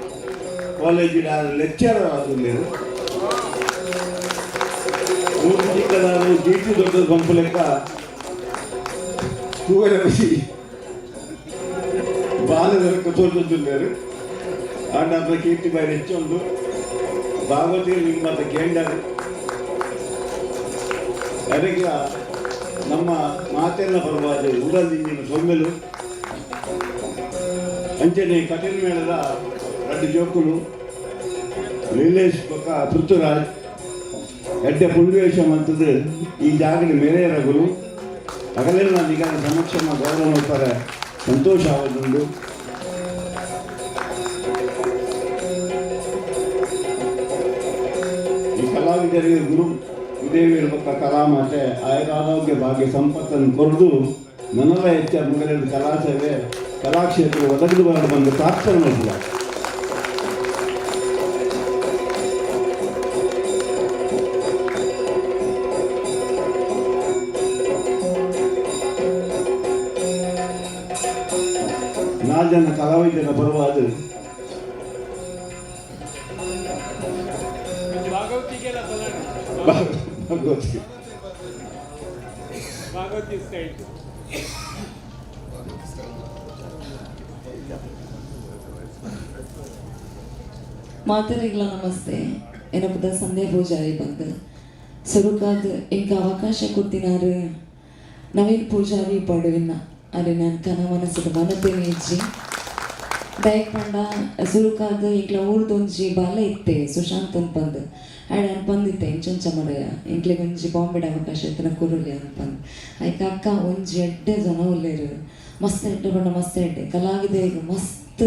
ಕಾಲೇಜಿನ ಲೆಕ್ಚರರ್ ಆದುಲ್ಲೇರು. ಮೂರು ಚಿಕ್ಕದಾರು ಜೀಟಿ ದೊಡ್ಡ ಪಂಪು ಲೆಕ್ಕ ತೂವರೆ ಬಸಿ ಬಾಲದ ತೋಜೊಂದುಲ್ಲೇರು. ಆಂಡ ಅಪ್ಪ ಕೀರ್ತಿ ಬಾಯಿ ಹೆಚ್ಚೊಂದು ಭಾಗವತಿ ನಿಮ್ಮ ಕೇಂಡರು. ಅದಕ್ಕೆ ನಮ್ಮ ಮಾತೆಲ್ಲ ಪರವಾದ ಉಡಲ್ ಸೊಮ್ಮೆಲು ಅಂಚನೆ ಕಠಿಣ ಮೇಳದ ರಡ್ಡು ಜೋಕುಲು ಲೀಲೇಶ್ ಬೊಕ್ಕ ಪೃಥ್ವಿರಾಜ್ ಎಡ್ಡೆ ಪುಲ್ವೇಷ ಮಂತದ್ದು ಈ ಜಾಗದ ಮೇರೆ ರಘುಲು ಅಗಲೆಲ್ಲ ನಿಗಮ ಸಮಕ್ಷಮ ಗೌರವ ಮಾಡ್ತಾರೆ ಸಂತೋಷ ಆವದುಂಡು. ಈ ಕಲಾವಿದರಿಗೆ ಗುರು ದೇವಿಯರ ಬೊಕ್ಕ ಕಲಾಮಾತೆ ಆಯುರಾರೋಗ್ಯ ಭಾಗ್ಯ ಸಂಪತ್ತನ್ನು ಕೊರದು ನನ್ನೆಲ್ಲ ಹೆಚ್ಚ ಮುಗಲೆಲ್ಲ ಕಲಾ ಸೇವೆ ಕಲಾಕ್ಷೇತ್ರ ಒದಗದು ಬರಲು ಬಂದು ಪ್ರಾರ್ಥನೆ ಮಾಡಿಲ್ಲ. ನಾಲ್ ಜನ ಕಲಾವಿದರ ಪರವಾದ ಭಾಗವತಿಗೆ ಭಾಗವತಿ ಸ್ಟೈಲ್. ಮಾತರಿಗಳ ನಮಸ್ತೆ. ಏನಪ್ಪದ ಸಂಧ್ಯಾ ಪೂಜಾರಿ ಬಂದು ಸುರುಕಾದ ಇಂಕ ಅವಕಾಶ ಕೊಡ್ತಿನಾರು ನವೀನ್ ಪೂಜಾರಿ ಪಡುವಿನ ಅರೆ ನಾನು ಕನ ಮನಸ್ಸು ಮನತೇನೆ ಇಜ್ಜಿ ದಯಕ್ ಪಂಡ ಸುರುಕಾದ ಇಂಕ್ಲ ಊರ್ದೊಂಜಿ ಬಾಲ ಇತ್ತೆ ಸುಶಾಂತ್ ಅನ್ಪಂದು ಆ್ಯಡ್ ಅನ್ಪಂದಿತ್ತೆ ಇಂಚೊಂಚ ಮರಯ ಎಂಕ್ಲೆಗ್ ಒಂಜಿ ಬಾಂಬೆಡ್ ಅವಕಾಶ ಇತ್ತಿನ ಕುರುಲಿ ಅನ್ಪಂದು ಐಕ ಅಕ್ಕ ಒಂಜಿ ಎಡ್ಡೆ ಜನ ಉಲ್ಲೇರು ಮಸ್ತ್ ಎಡ್ಡೆ ಪಂಡ ಮಸ್ತ್ ಎಡ್ಡೆ ಕಲಾವಿದೆಗ್ ಮಸ್ತ್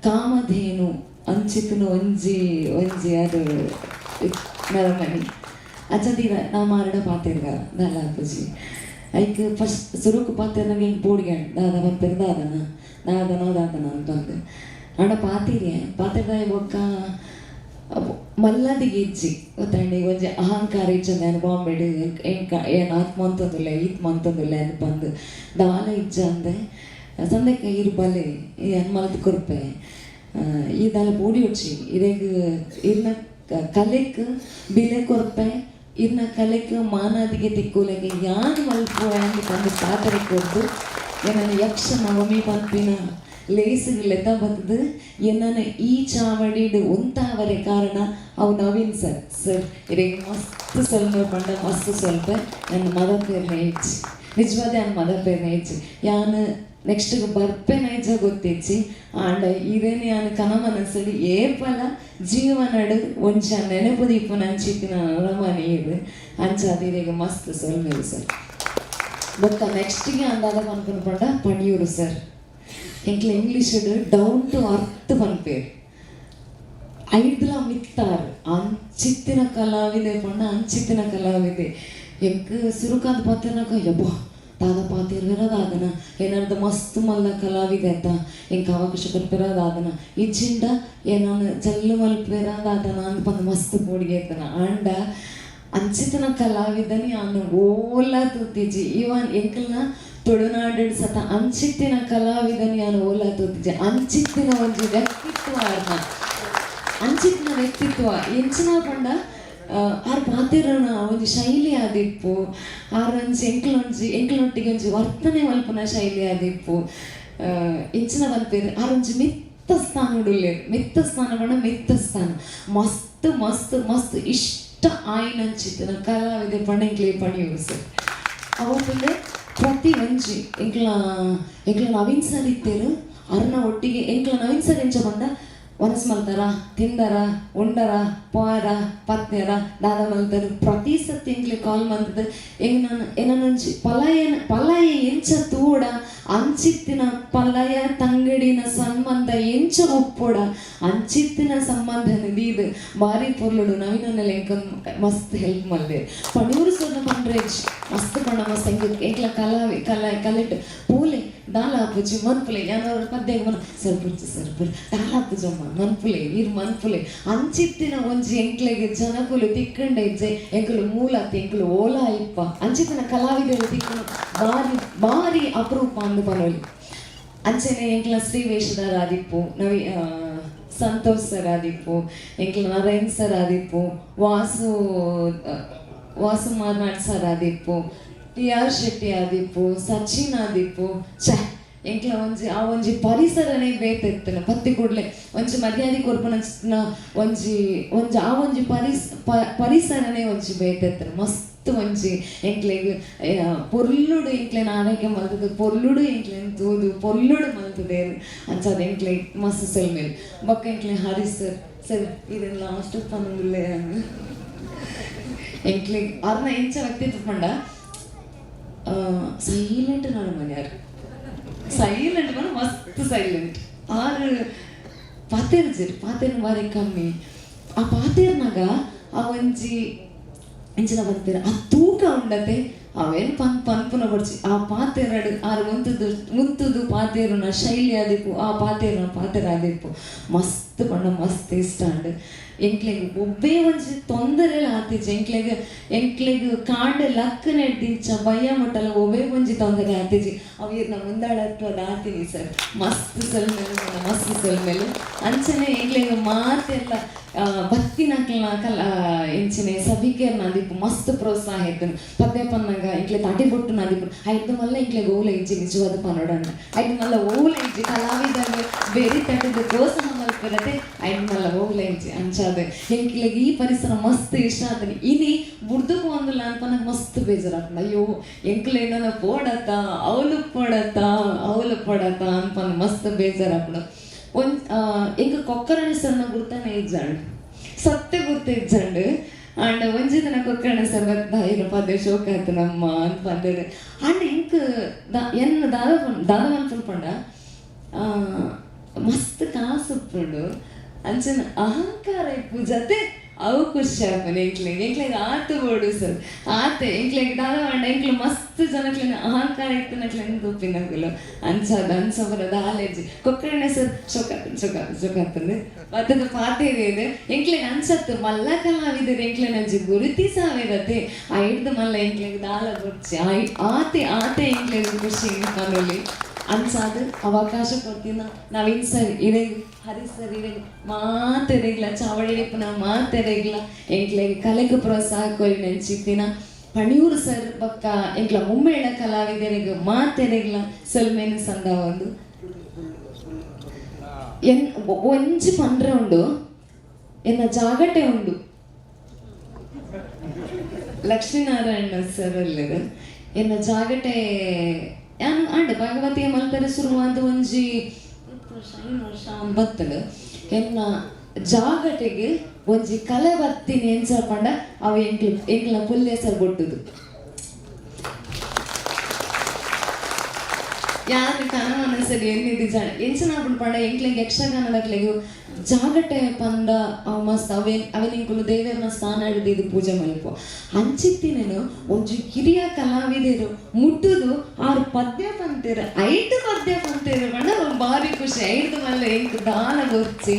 ಕಾಮಧೇನು ಅಂಚಿತನ ಒಂಜಿ ಒಂಜಿ ಅದು ನರಮನಿ ಅಚ್ಚದೀರ ನಾ ಮಾರಡ ಪಾತೆರ್ಗ ದಾಲ ಅಪ್ಪುಜಿ ಐಕ್ ಫಸ್ಟ್ ಸುರುಕು ಪಾತೆರ್ನಾಗ ಹಿಂಗೆ ಬೋಡಿಗೆ ದಾದ ಪನ್ಪೆರ್ ದಾದನ ದಾದನ ದಾದನ ಅಂತಂದು ಆಂಡ ಪಾತಿರ್ಯೆ ಪಾತೆರ್ದಾಯ ಬೊಕ್ಕ ಮಲ್ಲದಿಗೆ ಇಜ್ಜಿ ಗೊತ್ತಾಂಡ ಒಂಜಿ ಅಹಂಕಾರ ಇಜ್ಜಂದೆ ನಾನು ಬಾಂಬೆಡ್ ಎಂಕ ಏನು ಆತ್ಮ ಅಂತಂದಿಲ್ಲ ಈತ್ಮ ಅಂತಂದಿಲ್ಲ ಅನ್ಪಂದು ದಾಲ ಇಜ್ಜ ಅಂದೆ ಸಂದೆಕ್ಕ ಇರು ಬಲೆ ಏನ್ ಮಲ್ತ್ ಕೊರ್ಪೆ ಈ ದಾಲ ಪೋಡಿ ಉಚ್ಚಿ ಇರೆಗ್ ಇರ್ನ ಕಲೆಕ್ ಬಿಲೆ ಕೊರ್ಪೆ ಇರ್ನ ಕಲೆಕ್ ಮಾನಾದಿಗೆ ತಿಕ್ಕೋಲೆಗೆ ಯಾನ್ ಮಲ್ಪುವೆ ಅಂದ್ ಪಂದ್ ಪಾತೆರ ಕೊರ್ದು ಏನನ್ನ ಯಕ್ಷ ನವಮಿ ಪನ್ಪಿನ ಲೇಸುಗ್ ಲೆತ್ತ ಬತ್ತದು ಎನ್ನನ ಈ ಚಾವಡಿಡ್ ಒಂತಾವರೆ ಕಾರಣ ಅವು ನವೀನ್ ಸರ್. ಸರ್ ಇರೆಗ್ ಮಸ್ತ್ ಸೊಲ್ಮೆ ಪಂಡ ಮಸ್ತ್ ಸ್ವಲ್ಪ ನನ್ನ ಮದರ್ ಪೇರ್ನ ಇಜ್ಜಿ ನಿಜವಾದ ನನ್ನ ಮದರ್ ಪೇರ್ನ ಇಜ್ಜಿ ಯಾನ್ ನೆಕ್ಸ್ಟ್ ಬರ್ಪೆ ನೈಜ ಗೊತ್ತಿಜ್ಜಿ ಆಂಡ ಇದೇನು ಯಾನ್ ಕನ ಮನಸ್ಸಲ್ಲಿ ಏಪಲ ಜೀವನಡ್ ಒಂಜ ನೆನಪು ದೀಪುನ ಅಂಚಿತ್ತಿನ ನರಮನಿ ಇದು ಅಂಚಾದ್ ಇರೆಗ್ ಮಸ್ತ್ ಸೊಲ್ಮೆಲು ಸರ್. ಬೊಕ್ಕ ನೆಕ್ಸ್ಟ್ಗೆ ಅಂದಾದ ಪನ್ಪುನ ಪಂಡ ಪಣಿಯೂರು ಸರ್. ಎಂಕ್ಲ ಇಂಗ್ಲೀಷ್ ಡೌನ್ ಟು ಅರ್ತ್ ಪನ್ಪೇರ್ ಐದ್ಲ ಮಿತ್ತಾರ್ ಅಂಚಿತ್ತಿನ ಕಲಾವಿದೆ ಪಂಡ ಅಂಚಿತ್ತಿನ ಕಲಾವಿದೆ ಎಂಕ್ ಸುರುಕಾದ್ ಪಾತೆರ್ನಕ ಯಬ್ಬಾ ದಾದ ಪಾತೆರ್ವೆರ ದಾದನ ಏನಾರ್ದ ಮಸ್ತ್ ಮಲ್ಲ ಕಲಾವಿದೆ ಅತ್ತ ಎಂಕ್ ಅವಕಾಶ ಕೊರ್ಪೆರ ದಾದನ ಇಜ್ಜಿಂಡ ಏನಾನ ಜಲ್ಲು ಮಲ್ಪೆರ ದಾದನ ಅಂದ್ ಮಸ್ತ್ ಪೋಡಿಗೆ ಇತ್ತನ. ಆಂಡ ಅಂಚಿತನ ಕಲಾವಿದನಿ ಆನು ಓಲ ತೂತಿಜಿ ಇವನ್ ಎಂಕಲ್ನ ತುಳುನಾಡು ಸತ ಅಂಚಿತ್ತಿನ ಕಲಾವಿದನಿ ಯಾನು ಓಲ ತೂತಿಜಿ ಅಂಚಿತ್ತಿನ ಒಂಜಿ ವ್ಯಕ್ತಿತ್ವ ಆರ್ನ ಅಂಚಿತ್ತಿನ ವ್ಯಕ್ತಿತ್ವ ಎಂಚಿನ ಪಂಡ ಆರ್ ಪಾತೆರನ ಒಂಜಿ ಶೈಲಿ ಆದಿಪ್ಪು ಆರ್ ಒಂಜಿ ಎಂಕ್ಲೊಂಜಿ ಎಂಕ್ಲೊಟ್ಟಿಗೆ ಒಂಜಿ ವರ್ತನೆ ಮಲ್ಪುನ ಶೈಲಿ ಆದಿಪ್ಪು ಎಂಚಿನ ಪನ್ಪೆರ್ ಆರ್ ಒಂಜಿ ಮಿತ್ತ ಸ್ಥಾನಡುಲ್ಲೆರ್ ಮಿತ್ತ ಸ್ಥಾನ ಪಂಡ ಮಿತ್ತ ಸ್ಥಾನ ಮಸ್ತ್ ಮಸ್ತ್ ಮಸ್ತ್ ಇಷ್ಟ ಆಯಿನಂಚಿತ್ತಿನ ಕಲಾವಿದೆ ಪಂಡ ಎಂಕ್ಲೆ ಪಣಿಯೂರು ಸರ್. ಅವತ್ತಂದ್ರೆ ಪ್ರತಿ ಒಂಜಿ ಎಂಕ್ಲ ಎಂಕ್ಲ ನವೀನ್ ಸರ್ ಇತ್ತೇರು ಅರ್ನ ಒಟ್ಟಿಗೆ ಎಂಕ್ಲ ನವೀನ್ ಸರ್ ಎಂಚ ಪಂಡ ವನಸ್ ಮಲ್ತಾರ ತಿಂದರ ಉಂಡರ ಪೋಯರ ಪತ್ನಿಯರ ದಾದ ಮಲ್ತಾರ ಪ್ರತಿ ಸತಿ ಎಂಕ್ಲೆ ಕಾಲ್ ಮಂತದ ಎಂಗ್ ನಾನು ಏನೊಂಜಿ ಪಲಾಯನ ಪಲಾಯ ಎಂಚ ತೂಡ ಅಂಚಿತ್ತಿನ ಪಲಯ ತಂಗಡಿನ ಸಂಬಂಧ ಎಂಚ ಒಪ್ಪೋಡ ಅಂಚಿತ್ತಿನ ಸಂಬಂಧ ದೀದ್ ಬಾರಿ ಪೊರ್ಲುಡು ನವೀನನ್ನೆಲ್ಲ ಎಂಕ ಮಸ್ತ್ ಹೆಲ್ಪ್ ಮಲ್ದೆ ಪಣೂರು ಸೊನ್ನ ಪಂಡ್ರೇಜ್ ಮಸ್ತ್ ಪಂಡ ಮಸ್ತ್ ಎಂಕ್ ಎಂಕ್ಲ ಕಲಾವಿ ಕಲ ಕಲೆಟ್ ಪೂಲೆ ದಾಲ ಆಪುಜಿ ಮನ್ಪುಲೆ ಯಾನವ್ರ ಪದ್ಯ ಮನ್ ಸರ್ ಪುರ್ಚಿ ಸರ್ ಪುರ್ ದಾಲ ಆಪುಜಮ್ಮ ಮನ್ಪುಲೆ ಇರ್ ಮನ್ಪುಲೆ ಅಂಚಿತ್ತಿನ ಒಂಜಿ ಎಂಕ್ಲೆಗ್ ಜನಕುಲು ತಿಕ್ಕಂಡ ಇಜ್ಜೆ ಎಂಕುಲು ಮೂಲಾತ್ ಎಂಕುಲು ಓಲಾ ಇಪ್ಪ ಅಂಚಿತ್ತಿನ ಕಲಾವಿದರು ತಿಕ್ಕುನು ಬಾರಿ ಬಾರಿ ಅಪರೂಪ ಅಂದ್ ಪನೊಲಿ. ಅಂಚನೆ ಎಂಕ್ಲ ಶ್ರೀ ವೇಷಧಾರ ಆದಿಪ್ಪು ನವಿ ಸಂತೋಷ್ ಸರ್ ಆದಿಪ್ಪು, ಎಂಕ್ಲ ನಾರಾಯಣ್ ಸರ್ ಆದಿಪ್ಪು, ವಾಸು ವಾಸು ಮಾರ್ನಾಡ್ ಸರ್ ಆದಿಪ್ಪು, ಟಿ ಆರ್ ಶೆಟ್ಟಿ ಆದಿಪ್ಪು, ಸಚಿನ್ ಆದಿಪ್ಪು. ಛ ಎಂಕ್ಲ ಒಂಜಿ ಆ ಒಂಜಿ ಪರಿಸರನೇ ಬೇತೆತ್ತನ ಪತ್ತಿ ಕೂಡಲೇ ಒಂಜಿ ಮರ್ಯಾದೆ ಕೊರ್ಪುನ ಒಂಜಿ ಒಂಜಿ ಆ ಒಂಜಿ ಪರಿಸರನೇ ಒಂಜಿ ಬೇತೆತ್ತನ ಮಸ್ತ್ ಒಂಜಿ ಎಂಕ್ಲೆಗ್ ಪೊರ್ಲುಡು ಎಂಕ್ಲೆನ ಆರೈಕೆ ಮಲ್ತದ, ಪೊರ್ಲುಡು ಎಂಕ್ಲೆನ್ ತೂದು ಪೊರ್ಲುಡು ಮಲ್ತದೇರು ಅಂಚಾದ ಎಂಕ್ಲೆ ಮಸ್ತ್ ಸೆಲ್ಮೇಲ್. ಬೊಕ್ಕ ಎಂಕ್ಲೆ ಹರಿ ಸರ್ ಸರ್ ಇದನ್ನ ಲಾಸ್ಟ್ ಪನ್ನೊಂದುಲ್ಲೆ ಎಂಕ್ಲೆಗ್ ಅರ್ನ ಎಂಚ ವ್ಯಕ್ತಿತ್ವ ಪಂಡ ಸೈಲೆಂಟ್ ನಾನು ಮನೆಯಾರು ಸೈಲೆಂಟ್ ಪಂಡ ಮಸ್ತ್ ಸೈಲೆಂಟ್. ಆರು ಪಾತೆರ್ಜೆರ್ ಪಾತೆರ್ ಬಾರಿ ಕಮ್ಮಿ. ಆ ಪಾತೆರ್ನಾಗ ಆ ಒಂಜಿ ಎಂಚಿನ ಪನ್ಪೆರ್ ಆ ತೂಕ ಉಂಡತೆ ಅವೇನು ಪನ್ಪುನ ಬೊಡ್ಚಿ. ಆ ಪಾತೆರಡ್ ಆರು ಉಂತುದು ಉಂತುದು ಪಾತೆರುನ ಶೈಲಿ ಆದಿಪ್ಪು, ಆ ಪಾತೆರುನ ಪಾತೆರ ಆದಿಪ್ಪು ಮಸ್ತ್ ಪಂಡ ಮಸ್ತ್ ಇಷ್ಟ ಆಂಡ್. ಎಂಕ್ಲೆಗ್ ಒಬ್ಬೇ ಒಂಜಿ ತೊಂದರೆಲ ಆತಿಜಿ ಎಂಕ್ಲೆಗ್. ಎಂಕ್ಲೆಗ್ ಕಾಂಡೆ ಲಕ್ಕ ನೆಡ್ದಿಂಚ ಬಯ್ಯ ಮುಟ್ಟಲ ಒಬ್ಬೇ ಒಂಜಿ ತೊಂದರೆ ಆತಿಜಿ. ಅವು ಇರ್ನ ಮುಂದಾಳತ್ವದ ಆತಿನಿ ಸರ್ ಮಸ್ತ್ ಸೊಲ್ಮೆಲು ಮಸ್ತ್ ಸೊಲ್ಮೆಲು. ಅಂಚನೆ ಎಂಕ್ಲೆಗ್ ಮಾತೆಲ್ಲ ಬತ್ತಿನಕ್ಲೆನ ಕಲ ಎಂಚಿನ ಸಭಿಕೆರ್ನ ಆದಿಪ್ಪು ಮಸ್ತ್ ಪ್ರೋತ್ಸಾಹ ಇತ್ತುಂಡು. ಪದ್ಯ ಪನ್ನಾಗ ಎಂಕ್ಲೆ ತಾಟಿ ಬೊಟ್ಟು ನಾದಿಪ್ಪು ಐದು ಮಲ್ಲ ಎಂಕ್ಲೆಗ್ ಓಲ ಇಜ್ಜಿ ನಿಜವಾದ ಪನೊಡಂಡ ಐದು ಮಲ್ಲ ಓಲ ಇಜ್ಜಿ ಕಲಾವಿದಾಗ ಬೇರೆ ತಟ್ಟದ ಪ್ರೋತ್ಸಾಹ ಮಲ್ಪರತೆ ಐದು ಮಲ್ಲ ಓಲ ಇಜ್ಜಿ. ಅಂಚಾದ ಎಂಕ್ಲೆಗ್ ಈ ಪರಿಸರ ಮಸ್ತ್ ಇಷ್ಟ ಆತನಿ. ಇನಿ ಬುಡ್ದುಕು ಒಂದುಲ್ಲ ಅನ್ಪನಾಗ ಮಸ್ತ್ ಬೇಜಾರಾಗ್ತದೆ. ಅಯ್ಯೋ ಎಂಕ್ಲೆ ಏನಾನ ಪೋಡತ್ತ ಅವಲು ಪೋಡತ್ತ ಅವಲು ಪೋಡತ್ತ ಅನ್ಪನ ಮಸ್ತ್ ಬೇಜಾರಾಗ್ಬಿಡು. ಒಂದ್ ಎಂಕ್ ಕೊಕ್ಕರಣ ಸರ್ನ ಗುರ್ತಾನೆ ಇಜ್ಜಾಂಡ್, ಸತ್ಯ ಗುರ್ತ ಇಜ್ಜಾಂಡ್. ಆಂಡ ಒಂಜಿ ದಿನ ಕೊಕ್ಕರಣ ಸರ್ ಬತ್ತ ಪದ್ಯ ಶೋಕ ಆಯ್ತು ನಮ್ಮ ಅಂತ ಪಂದೇರು. ಆಂಡ ಎಂಕ್ ಎನ್ನ ದಾದ ದಾದ ಮನ್ಪುಂಡು ಪಂಡ ಮಸ್ತ್ ಕಾಸು ಉಪ್ಪುಂಡು, ಅಂಚನ ಅಹಂಕಾರ ಇಪ್ಪು ಜತೆ ಅವು ಖುಷಿ ಆಪುಂಡು ಎಂಕ್ಲೆಗ್. ಎಂಕ್ಲೆಗ್ ಆತು ಬೋಡು ಸರ್ ಆತೆ ಎಂಕ್ಲೆಗ್ ದಾದ ಪಂಡ ಎಂಕ್ಲು ಮಸ್ತ್ ಜನಕ್ಲೆನ ಅಹಂಕಾರ ಇತ್ತಿನಕ್ಲೆನ ತೂಪಿನಕುಲು. ಅಂಚಾದ ಅಂಚ ದಾಲೇಜಿ ಕೊಕ್ಕರಣ ಸರ್ ಶೋಕಾತನ್ ಶೋಕಾತ ಶೋಕಾತಂದು ಬತ್ತದ ಪಾತೇರಿದೆ ಎಂಕ್ಲೆಗ್ ಅನ್ಸತ್ತು ಮಲ್ಲ ಕಲಾವಿದರು ಎಂಕ್ಲೆನಂಜಿ ಗುರುತಿಸಾವಿರತೆ ಐಡ್ದು ಮಲ್ಲ ಎಂಕ್ಲೆಗ್ ದಾಲ ಬೊಡ್ಚಿ ಆತೆ ಆತೆ ಎಂಕ್ಲೆಗ್ ಖುಷಿ ಪನೊಲಿ. ಅಂಚಾದ ಅವಕಾಶ ಕೊಡ್ತೀನ ನವೀನ್ ಸರ್ ಇರೆಗ್, ಹರಿ ಸರ್ ಇರೆಗ್, ಮಾತೆರೆಗ್ಲ ಚಾವಡಿಡಿಪ್ಪುನ ಮಾತೆರೆಗ್ಲ ಎಂಕ್ಲೆಗ್ ಕಲೆಗ್ ಪ್ರೋತ್ಸಾಹ ಕೊರಿ ನೆಂಚಿತ್ತಿನ ಪಣಿಯೂರು ಸರ್ ಬೊಕ್ಕ ಎಂಕ್ಲ ಮುಮ್ಮೇಳ ಕಲಾವಿದರಿಗೆ ಮಾತೆರೆಗ್ಲ ಸೊಲ್ಮೆನ್ ಸಂದಾವೊಂದು. ಎನ್ ಒಂಜಿ ಪಂಡ್ರೆ ಉಂಡು ಎನ್ನ ಜಾಗಟೆ ಉಂಡು ಲಕ್ಷ್ಮೀನಾರಾಯಣ ಸರ್ ಅಲ್ಲೆರ್ ಎನ್ನ ಜಾಗಟೆ ಯಾನು ಆಂಡ ಭಗವತಿಯ ಮಲ್ಪೆರೆ ಶುರುವಾದ ಒಂಜಿ ವರ್ಷ 5 ವರ್ಷ ಬತ್ತಲು ಎನ್ನ ಜಾಗಟೆಗೆ ಒಂಜಿ ಕಲೆ ಬತ್ತೀನಿ ಎಂಚ ಪಂಡ ಅವು ಎಂಕ್ಲು ಎಂಕ್ಲ ಪುಲ್ಯ ಸರ್ ಬೊಟ್ಟುದು. ಯಾರು ಕನವನ ಸರಿ ಎನ್ನಿದಿ ಜಾಣ ಎಂಚಿನ ಆಪುಂಡು ಪಂಡ ಎಂಕ್ಲೆಗ್ ಯಕ್ಷಗಾನದಕ್ಲೆಗ್ ಜಾಗಟೆ ಪಂಡ ಅವು ಮಸ್ತ್ ಅವೇನ್ ಅವೇನ್ ಎಂಕುಲು ದೇವೆರ್ನ ಸ್ಥಾನ ಹಿಡಿದು ಇದು ಪೂಜೆ ಮಲ್ಪು ಅಂಚಿತ್ತಿನೇನು ಒಂಜಿ ಕಿರಿಯ ಕಲಾವಿದರು ಮುಟ್ಟುದು ಆರು ಪದ್ಯ ಪಂತೇರು ಐಟು ಪದ್ಯ ಪಂತೇರು ಪಂಡ ಭಾರಿ ಖುಷಿ. ಐಡ್ದು ಮಲ್ಲ ಎಂಕ್ ದಾಲ ಗೊರ್ಚಿ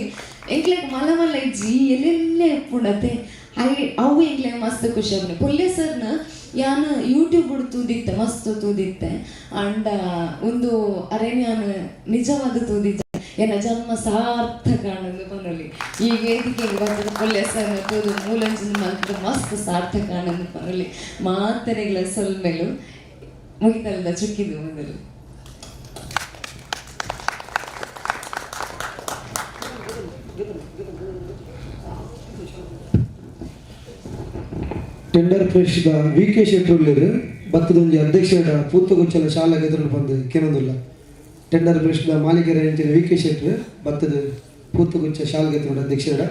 ಎಂಕ್ಲೆಗ್ ಮಲ್ಲ ಮಲ್ಲ ಇಜ್ಜಿ ಎಲ್ಲೆಲ್ಲೇ ಇಪ್ಪುಂಡತೆ ಅವು ಎಂಕ್ಲೆಗ್ ಮಸ್ತ್ ಖುಷಿ ಆಪುಂಡು. ಪುಲ್ಯ ಸರ್ನ ಯಾನ್ ಯೂಟ್ಯೂಬ್ ತೂದಿತ್ತೆ ಮಸ್ತ್ ತೂದಿತ್ತೆ ಅಂಡ ಒಂದು ಅರೆ ಯಾನ್ ನಿಜವಾದ ತೂದಿತ್ತೆ ಎನ್ನ ಜನ್ಮ ಸಾರ್ಥಕ ಅನ್ನೋದು ಪನೊಲಿ. ಈ ವೇದಿಕೆಗೆ ಬರ್ತದ ಪುಲ್ಯ ಸರ್ನ ತೂದು ಮೂಲಂಜಿನ ಮಲ್ತದ ಮಸ್ತ್ ಸಾರ್ಥಕ ಅನ್ನೋದು ಪನೊಲಿ. ಮಾತೆರೆಗ್ಲ ಸೊಲ್ಮೆಲು ಮುಗಿತಲ್ದ ಚುಕ್ಕಿದು ಮೊದಲು. Tender fresh the V K ಶೆಟ್ರುಲ್ಲೆರ್ ಬತ್ತದೊಂಜಿ ಅಧ್ಯಕ್ಷರ ಪೂತಗುಚ್ಚಲ ಶಾಲೆಗೆ ಎದುರು ಬಂದು ಕೆನೊಂದುಲ್ಲ. ಟೆಂಡರ್ ಫ್ರೆಶ್ the ಮಾಲೀಕರ ಎಂಚಿನ ವಿ ಕೆ ಶೆಟ್ರು ಬತ್ತದ ಪೂತಗುಚ್ಚ ಶಾಲೆಗೆ ಎದುರು ಅಧ್ಯಕ್ಷರ.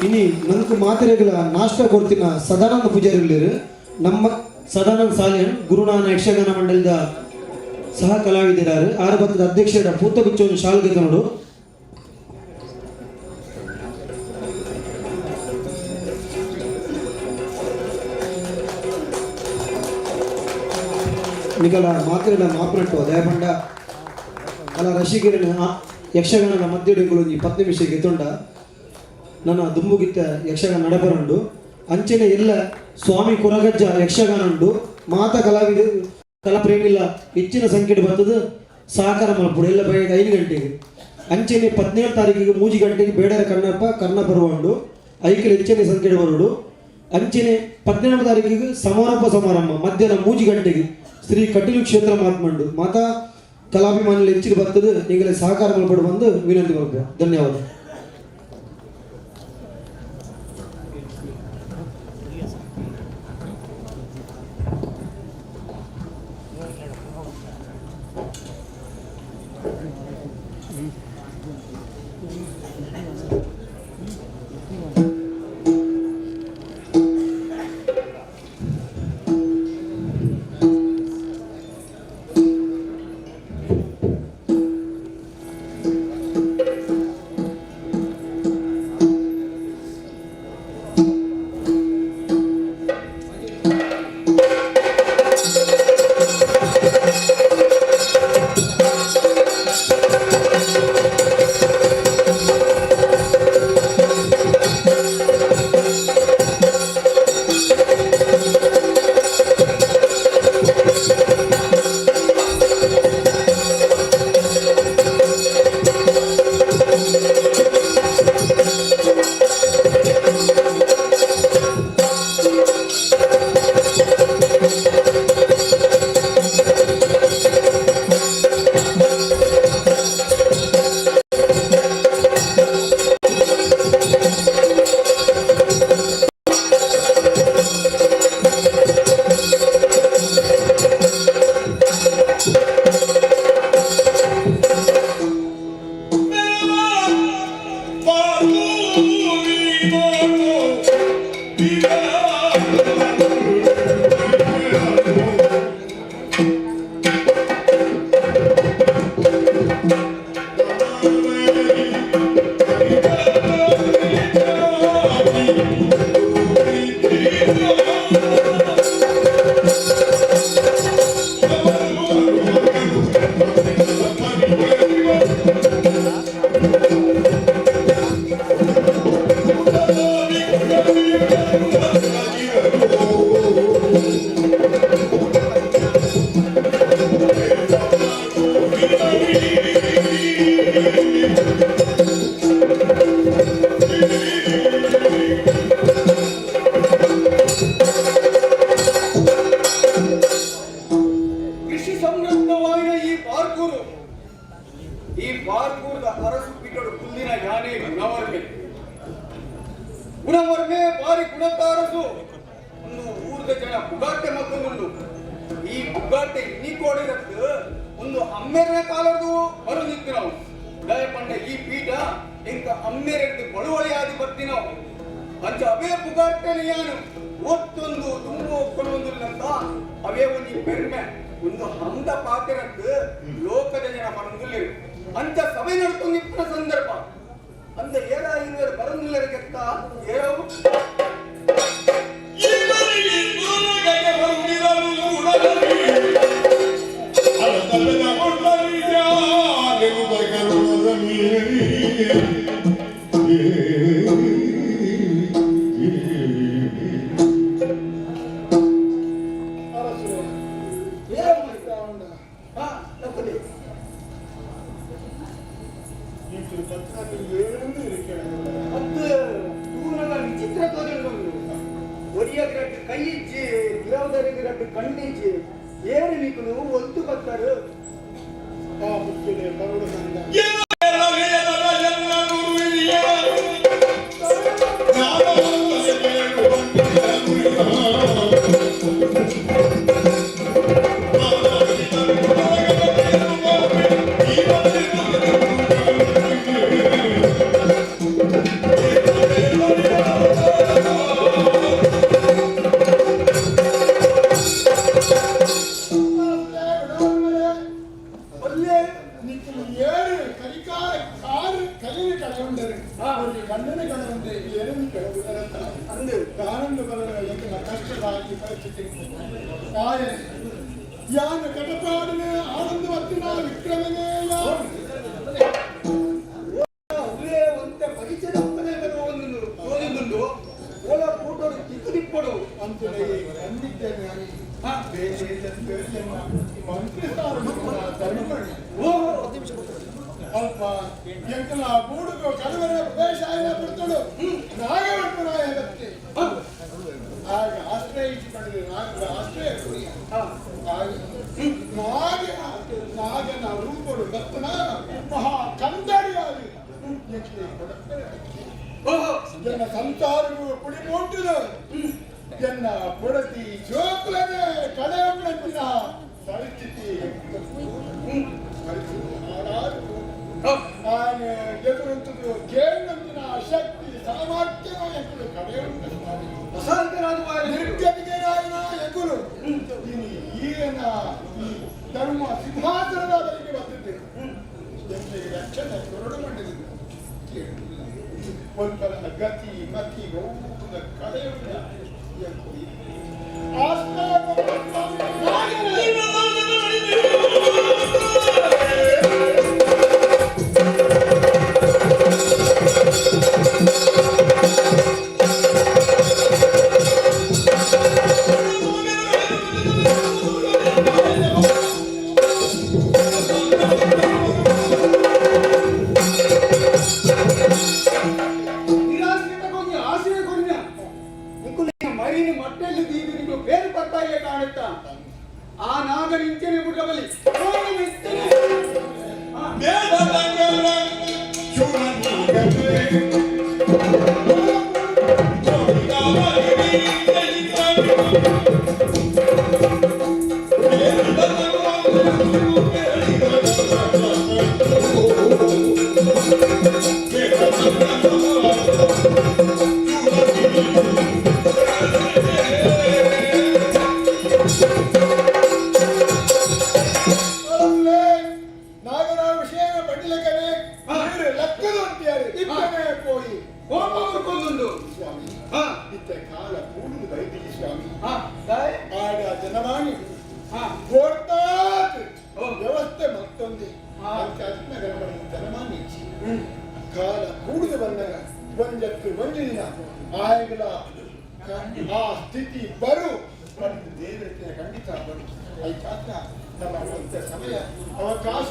ಇನಿ ನಂಗೆ ಮಾತೆರೆಗಳ ನಾಷ್ಟ ಕೊಡ್ತಿನ ಸದಾನಂದ ಪೂಜಾರಿ ನಮ್ಮ ಸದಾನಂದ ಸಾಲಿಯನ್ ಗುರುನಾನ ಯಕ್ಷಗಾನ ಮಂಡಲದ ಸಹ ಕಲಾವಿದರಾರು ಆರು ಬತ್ತದ ಅಧ್ಯಕ್ಷರ ಪೂತಗುಚ್ಚವನ್ನು ಶಾಲ್ಗೆ ನೋಡು. ನಿಕಲ ಮಾತ್ರೆಲ ಮಾಪನಟ್ಟು ದಯಪಂಡ ಅಲ್ಲ ರಸಿಕರನ ಯಕ್ಷಗಾನದ ಮಧ್ಯಡು ಒಂಜಿ 10 ನಿಮಿಷ ಗೆತ್ತೊಂಡ ನನ್ನ ದುಂಬುಗಿತ್ತ ಯಕ್ಷಗಾನ ನಡಪರುಂಡು. ಅಂಚನೆ ಎಲ್ಲ ಸ್ವಾಮಿ ಕೊರಗಜ್ಜ ಯಕ್ಷಗಾನ ಉಂಡು. ಮಾತ ಕಲಾವಿದ ಕಲಾಪ್ರೇಮಿಲ ಹೆಚ್ಚಿನ ಸಂಖ್ಯೆ ಬರ್ತದೆ ಸಹಕಾರ ಮಲ್ಪುಡು ಎಲ್ಲ ಬೆಳಗ್ಗೆ 5 ಗಂಟೆಗೆ. ಅಂಚನೆ 17 ತಾರೀಕಿಗೆ 3 ಗಂಟೆಗೆ ಬೇಡರ ಕಣ್ಣಪ್ಪ ಕರ್ಣ ಪರ್ವ ಉಂಡು. ಐಕೆಲ್ ಹೆಚ್ಚಿನ ಸಂಖ್ಯೆ ಬರುಡು. ಅಂಚನೆ 18 ತಾರೀಕಿಗೆ ಸಮಾರೋಪ ಸಮಾರಂಭ ಮಧ್ಯಾಹ್ನ 3 ಗಂಟೆಗೆ ಶ್ರೀ ಕಟೀಲು ಕ್ಷೇತ್ರ ಮಾತ್ಮಂಡು. ಮಾತಾ ಕಲಾಭಿಮಾನಿಗಳು ಹೆಚ್ಚಿಗೆ ಬರ್ತದೆ ಈಗಲೇ ಸಹಕಾರ ಮಲ್ಪಡು ಬಂದು ವಿನಂತಿ ಮಲ್ಪುವ. ಧನ್ಯವಾದ. ಯಾನ ಕಟಪಾಡಿನ ಆನಂದ ಬರ್ತಿನ ವಿಕ್ರಮನೇ ಒಂತೆ ಪರಿಚಯ ತೋರಿಂದುಂಡು ಓಲ ಫೋಟೋ ತಿಕ್ಕು ದಿಪ್ಪಡು ಅಂತಲೇ ಖಂಡಿತೇನೆ ಮಂತ್ರಿ ಧರ್ಮಪಣಿ ಅಲ್ಪ ಎಂಕಲ ಬೂಡುಗು ಕಡವರ ಪ್ರದೇಶ ಆಯನ ಬಿಡ್ತಳು ನಾಗವಟ್ಟರಾಯ ಬತ್ತಿ ಆಗ ಆಶ್ರಯಿಸಿಕೊಂಡಿದೆ ನಾಗರ ಆಶ್ರಯ ಕುರಿಯ ನಾಗ ನಾಗನ ರೂಪಡು ಬತ್ತನ ಮಹಾ ಕಂದಡಿಯಾಗಿ ಎನ್ನ ಸಂಸಾರವು ಪುಡಿ ಮೂಟುದು ಎನ್ನ ಪೊಡತಿ ಜೋಕುಲನೆ ಕಳೆಯಂತಿನ ಪರಿಸ್ಥಿತಿ ನಾನು ಎದುರಂತದ್ದು ಕೇಳಿನಂತಿನ ಶಕ್ತಿ ಸಾಮರ್ಥ್ಯ ಎಕ್ಕುಲು ಕಡೆಯುಂಟು ನಿರ್ಗತಿಗೆರಾಯನ ಎಗುಲು ಇನಿ ಈಯನ ಈ ಧರ್ಮ ಸಿಂಹಾಸನದ ಬಳಿಗೆ ಬರ್ತಿದ್ದೆ ಎಂಗೆ ರಕ್ಷಣೆ ಕೊರಡು ಮಾಡಿದೆ ಒಂಥರ ಗತಿ ಮತಿ ಹೋಗುವುದ ಕಡೆಯುಂಟ ನಿರಾಶ್ರಿತಕ್ಕೊಂದು ಆಶ್ರಯ ಕೊಡಿನ ನಿಂಕುಲ ಮರಿನ ಮಟ್ಟಲ್ಲಿ ದೀದು ನಿಂಕು ಬೇರೆ ಪತ್ತಾಯಿಲೆ ಕಾಣುತ್ತಾ ಆ ನಾಗನ ಇಂಚನೆ ಬುಡ್ರಬಲಿ ಅಲ್ಲೇ ನಾಗರ ವಿಷಯ ಪಡಿಲಕನೆ ನೀರು ಲಕ್ಕದು ಅಂತ್ಯಾರು ಇತ್ತನೆ ಪೋಯಿ ಕೋಪ ಬರ್ಕೊಂದುಂಡು ಸ್ವಾಮಿ ಇತ್ತ ಕಾಲ ಕೂಡುದು ಬೈದಿಗೆ ಸ್ವಾಮಿ ಆಡ ಜನವಾಣಿ ಕೋರ್ತಾತ್ ವ್ಯವಸ್ಥೆ ಮತ್ತೊಂದು ನಗರ ಜನಮಾನಿ ಕಾಲ ಕೂಡುದು ಬಂದಾಗ ಒಂಜತ್ತು ಒಂಜು ದಿನ ಆಯಗಲ ಆ ಸ್ಥಿತಿ ಬರು ಮತ್ತು ದೇವರಿಗೆ ಖಂಡಿತ ಬರು ಐಕಾತ್ರ ನಮ್ಮ ಒಂದ ಸಮಯ ಅವಕಾಶ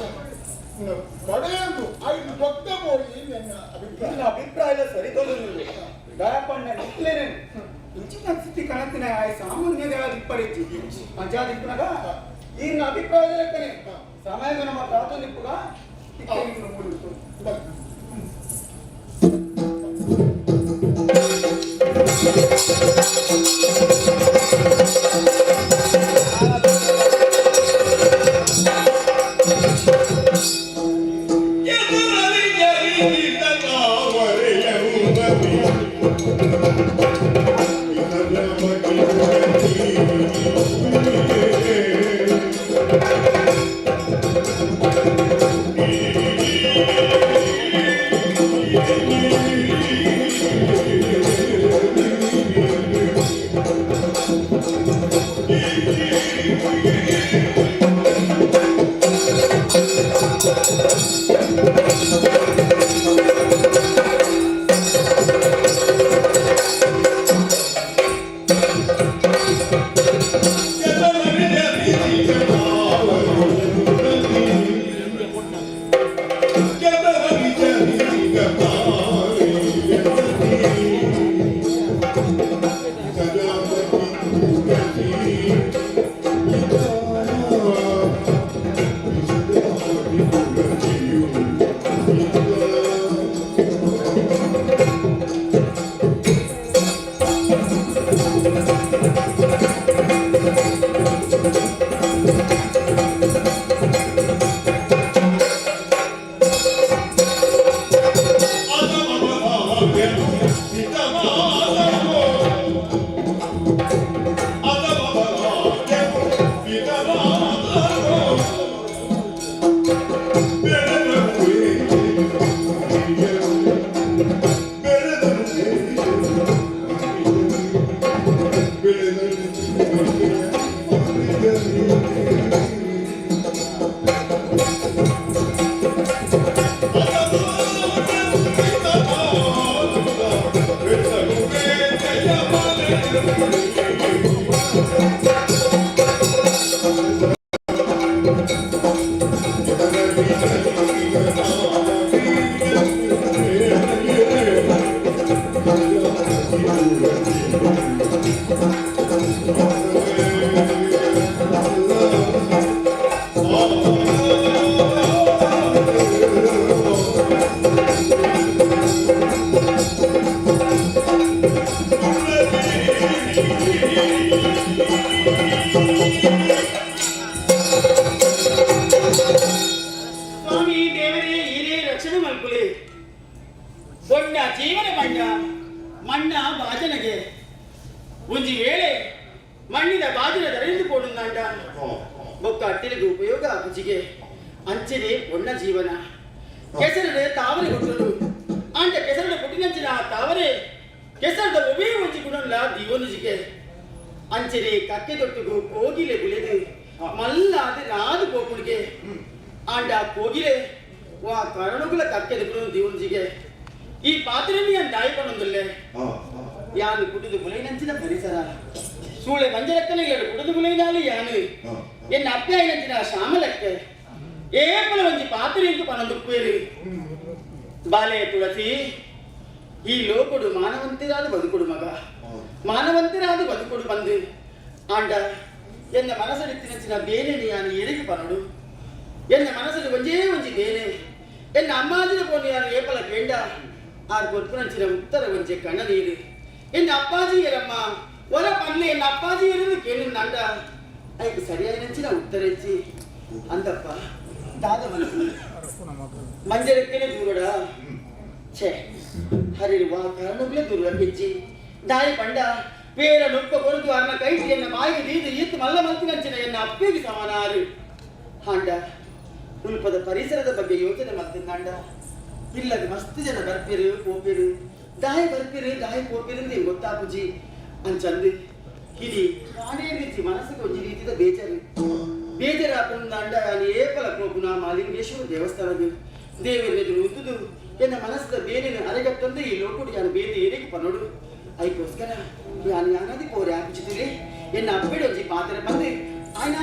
ಪಡೆಯಲು ಐದು ಭಕ್ತ ಹೋಗಿ ನನ್ನ ಅಭಿಪ್ರಾಯ ನಿನ್ನ ಅಭಿಪ್ರಾಯ ಸರಿ ತೋರುದು ದಯಪಣ್ಣ ನಿಕ್ಲೇನೆ ಇಂಚಿನ ಸ್ಥಿತಿ ಕಣತಿನ ಆಯ್ ಸಾಮಾನ್ಯದ ಇಪ್ಪರಿಚ್ಚಿ ಅಂಚಾದಿಪ್ಪನಾಗ ಈಗಿನ ಅಭಿಪ್ರಾಯ ಲೆಕ್ಕನೆ ಸಮಯದ ನಮ್ಮ ಪ್ರಾಥಮಿಕ Thank you. ಸ್ವಾಮಿ ದೇವರೇ, ಈರೇ ರಕ್ಷಣೆ ಮಲ್ಪುಲಿ. ಬೊಂಡ ಜೀವನ ಬಂಡ ಮಣ್ಣ ಬಾಜನಗೆ ಒಂಜಿ ವೇಳೆ ಮಣ್ಣಿನ ಬಾಜನ ದರೆಂದು ಪೋಡುಂದಾಂಡ ಬೊಕ್ಕ ಅಟ್ಟಿಲಿಗೆ ಉಪಯೋಗ ಆಪುಜಿಗೆ. ಅಂಚನೆ ಒಣ್ಣ ಜೀವನ ಕೆಸರಡೆ ತಾವರೆ ಕೊಟ್ಟಳು ಆಂಡ ಕೆಸರಡೆ ಪುಟ್ಟಿನಂಚಿನ ಆ ತಾವರೆ ಕೆಸರದ ಒವೇ ಒಂಜಿ ಗುಣಲ್ಲ ದೀವನುಜಿಗೆ. ಅಂಚನೆ ಕಕ್ಕೆ ದೊಟ್ಟುಗು ಕೋಗಿಲೆ ಬುಲೆದು ಮಲ್ಲಾದ ರಾದು ಕೋಕುಳಿಗೆ ಆಂಡ ಕೋಗಿಲೆ ವಾ ಕರಣುಗುಲ ಕಕ್ಕೆದ ಗುಣ ದೀವನುಜಿಗೆ. ಈ ಪಾತ್ರೆನಿ ದಾಯಿ ಪಣೊಂದುಲ್ಲೆ ಯಾನು ಕುಡಿದು ಬುಲೈನಂಚಿನ ಪರಿಸರ ಸೂಳೆ ಮಂಜಲಕ್ಕನ ಇಲ್ಲ ಕುಡಿದು ಬುಲೈನಾಲಿ ಯಾನು ಎನ್ನ ಅಪ್ಪಾಯಿನಂಚಿನ ಶ್ಯಾಮಲಕ್ಕೆ ಏಪಲ ಒಂಜಿ ಪಾತ್ರೆ ಇಂಕು ಪನೊಂದುಪ್ಪೇರು. ಬಾಲೆ ತುಳಸಿ, ಈ ಲೋಕಡು ಮಾನವಂತಿರಾದ ಬದುಕುಡು ಮಗ, ಮಾನವಂತಿರಾದ ಬದುಕುಡು ಬಂದು ಆಂಡ ಎನ್ನ ಮನಸ್ಸಡಿತ್ತಿನಂಚಿನ ಬೇನೆ ಯಾನು ಎರೆಗೆ ಪನಡು. ಎನ್ನ ಮನಸ್ಸು ಒಂಜೇ ಒಂಜಿ ಬೇನೆ ಎನ್ನ ಅಮ್ಮಾಜಿನ ಪೋನು ಯಾನು ಏಪಲ ಕೇಂಡ ಆರ್ ಕೊರ್ಪುನಂಚಿನ ಉತ್ತರ ಒಂಜೆ ಕಣ್ಣ ನೀರು. ಎನ್ನ ಅಪ್ಪಾಜಿ ಎರಮ್ಮ ಒರ ಪನ್ನೆ ಎನ್ನ ಅಪ್ಪಾಜಿ ಎರದು ಕೇಳು ನಂಡ ಐಕ್ ಸರಿಯಾದ ಉತ್ತರ ಹೆಚ್ಚಿ ಅಂದಪ್ಪ ದಾದ ಮನಸ್ಸು ಮಂಜರಕ್ಕನೆ ದೂರಡ ಛೇ ಹರಿರುವ ಕಾರಣಗಳೇ ದೂರ ಹೆಜ್ಜಿ ದಾಯಿ ಪಂಡ ಪೇರ ನೊಪ್ಪ ಕೊರದು ಅರ್ನ ಕೈಟಿ ಎನ್ನ ಬಾಯಿಗೆ ದೀದು ಈತ್ ಮಲ್ಲ ಮಲ್ತಿನಂಚಿನ ಎನ್ನ ಅಪ್ಪೇಗೆ ಸಮಾನಾರು. ಹಾಂಡ ಉಲ್ಪದ ಪರಿಸರದ ಬಗ್ಗೆ ಯೋಚನೆ ಮಲ್ತಿಂದಾಂಡ ಇಲ್ಲದ ಮಸ್ತ್ ಜನ ಬರ್ಪಿರು ಪೋಪಿರು ದಾಯಿ ಬರ್ಪಿರು ದಾಯಿ ಪೋಪಿರು ಅಂತ ಗೊತ್ತಾಪುಜಿ ಅಂಚಂದು ಹಿರಿ ಕಾಣೇ ರೀತಿ ಮನಸ್ಸಿಗೆ ಒಂಜಿ ರೀತಿದ ಬೇಜಾರು ಬೇಜಾರಾಪುಂದಾಂಡ ಏಪಲ ಪೋಪುನ ಮಾಲಿಂಗೇಶ್ವರ ದೇವಸ್ಥಾನದ ದೇವರ ಉದ್ದುದು ಎನ್ನ ಮನಸ್ಸದ ಬೇನೆ ಅರೆಗತ್ತಂದು ಈ ಲೋಕುಡು ಯಾನು ಬೇತೆ ಏರಿಗೆ ಪನೋಡು. ಐಕೋಸ್ಕರ ಯಾನು ಯಾನಾದಿ ಪೋರೆ ಆಪಿಚಿತಿರಿ ಎನ್ನ ಅಪ್ಪೆಡು ಒಂಜಿ ಪಾತ್ರೆ ಬಂದು ಆಯ್ನ.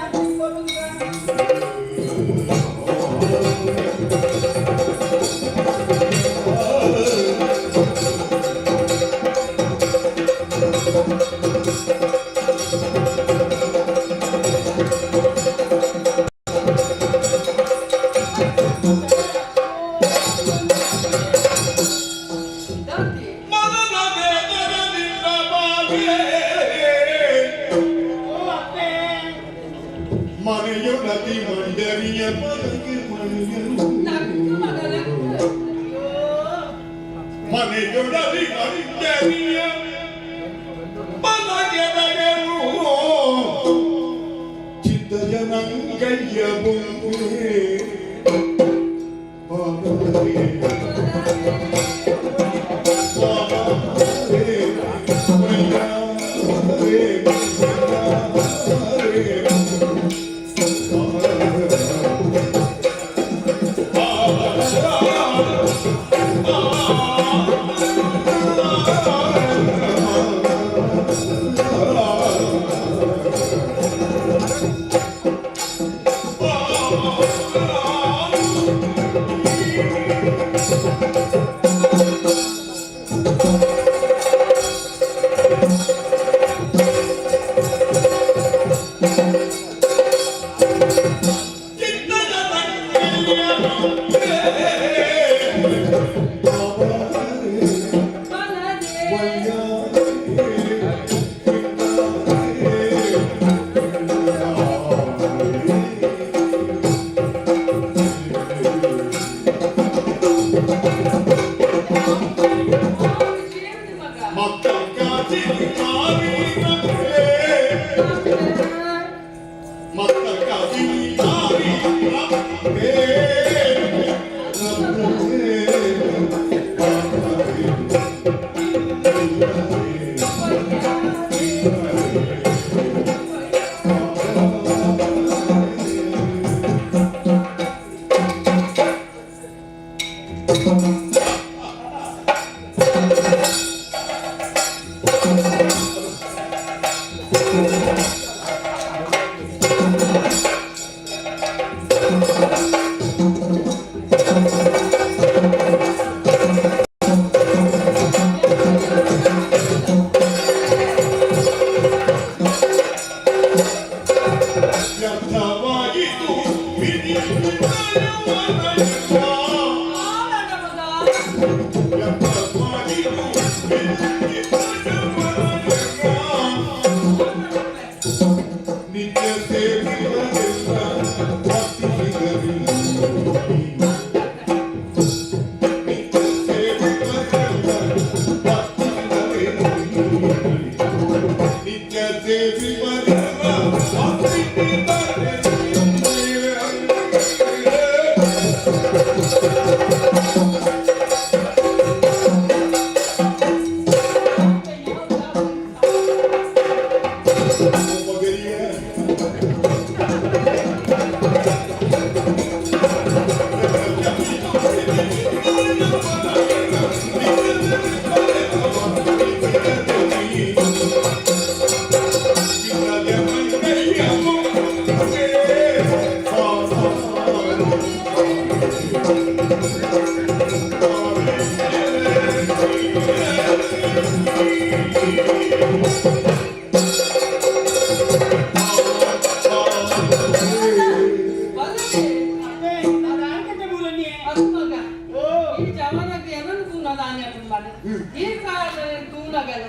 ಈ ಜವನಕ್ಕೆ ಏನನ್ನು ತೂನ ದಾನ್ಯ ತುಂಬಾನೆ ಈ ಕಾಲ ತೂನಗಲ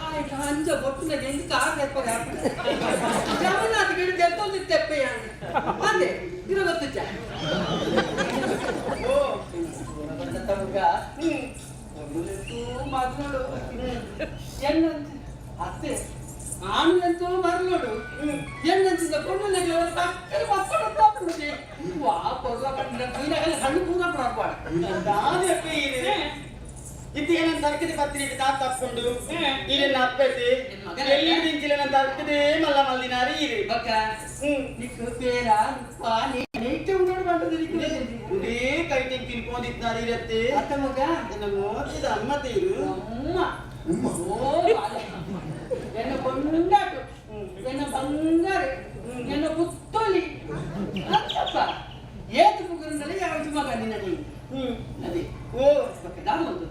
ಆಯ್ತು ಅಂಜ ಬೊಟ್ಟುನ ಎಂತ ಕಾರ್ ತೆಪ್ಪಗೆ ಜವನ ಅದಕ್ಕೆ ದೆತ್ತೊಂದು ತೆಪ್ಪೆಯ ಅದೇ ಇರೋ ಗೊತ್ತಿಚ್ಚ ಓ ತಮಗ ಮಾತನಾಡು ಎನ್ನಂತ ಅತ್ತೆ ಆಣುಲೆಂತೋ ಮರಲೋಡು ಎನ್ನಂಚಿದ ಪೊಣ್ಣುಲೆಗ್ಲ ಪಕ್ಕದ ಮಕ್ಕಳು ತಾಪುಡುದೆ ವಾ ಪೊರ್ಲ ಕಂಡ ತೂನಗಲ ಕಣ್ಣು ಪೂರ ಪಡಪಾಡ ದಾದಪ್ಪ ಈರು ಇತ್ತೀಗ ನನ್ನ ತರ್ಕದೆ ಪತ್ರಿಕೆ ತಾ ತಪ್ಪುಂಡು ಈರೆನ್ನ ಅಪ್ಪೆತೆ ಎಲ್ಲಿ ದಿಂಚಿಲೆ ನನ್ನ ತರ್ಕದೆ ಮಲ್ಲ ಮಲ್ದಿನಾರಿ ಈರು ಬಕ್ಕ ನಿಕ್ಕು ಪೇರ ಪಾನಿ ನೈಟ್ ಉನ್ನೋಡು ಬಂದದ್ದು ನಿಕ್ಕು ಉಡೇ ಕೈ ತಿಂಗ್ ತಿನ್ಕೊಂಡಿದ್ನಾರಿ ಇರತ್ತೆ ಅತ್ತ ಮಗ ನನ್ನ ಮೋತಿದ ಅಮ್ಮ ತೀರು ಅಮ್ಮ ಓ ಬಾಲೆ. ಎನ್ನ ಕೊಂಡಾಟು ಎನ್ನ ಬಂಗಾರ ಎನ್ನ ಪುತ್ತೊಲಿ ಅಂತಪ್ಪ ಏತು ಪುಗುರುಂಡಲೆ ಯಾವ ಮಗ ನಿನ್ನ ನೀನು ಅದೇ ಓ ಬಕ್ಕ ದಾಮ ಒಂದು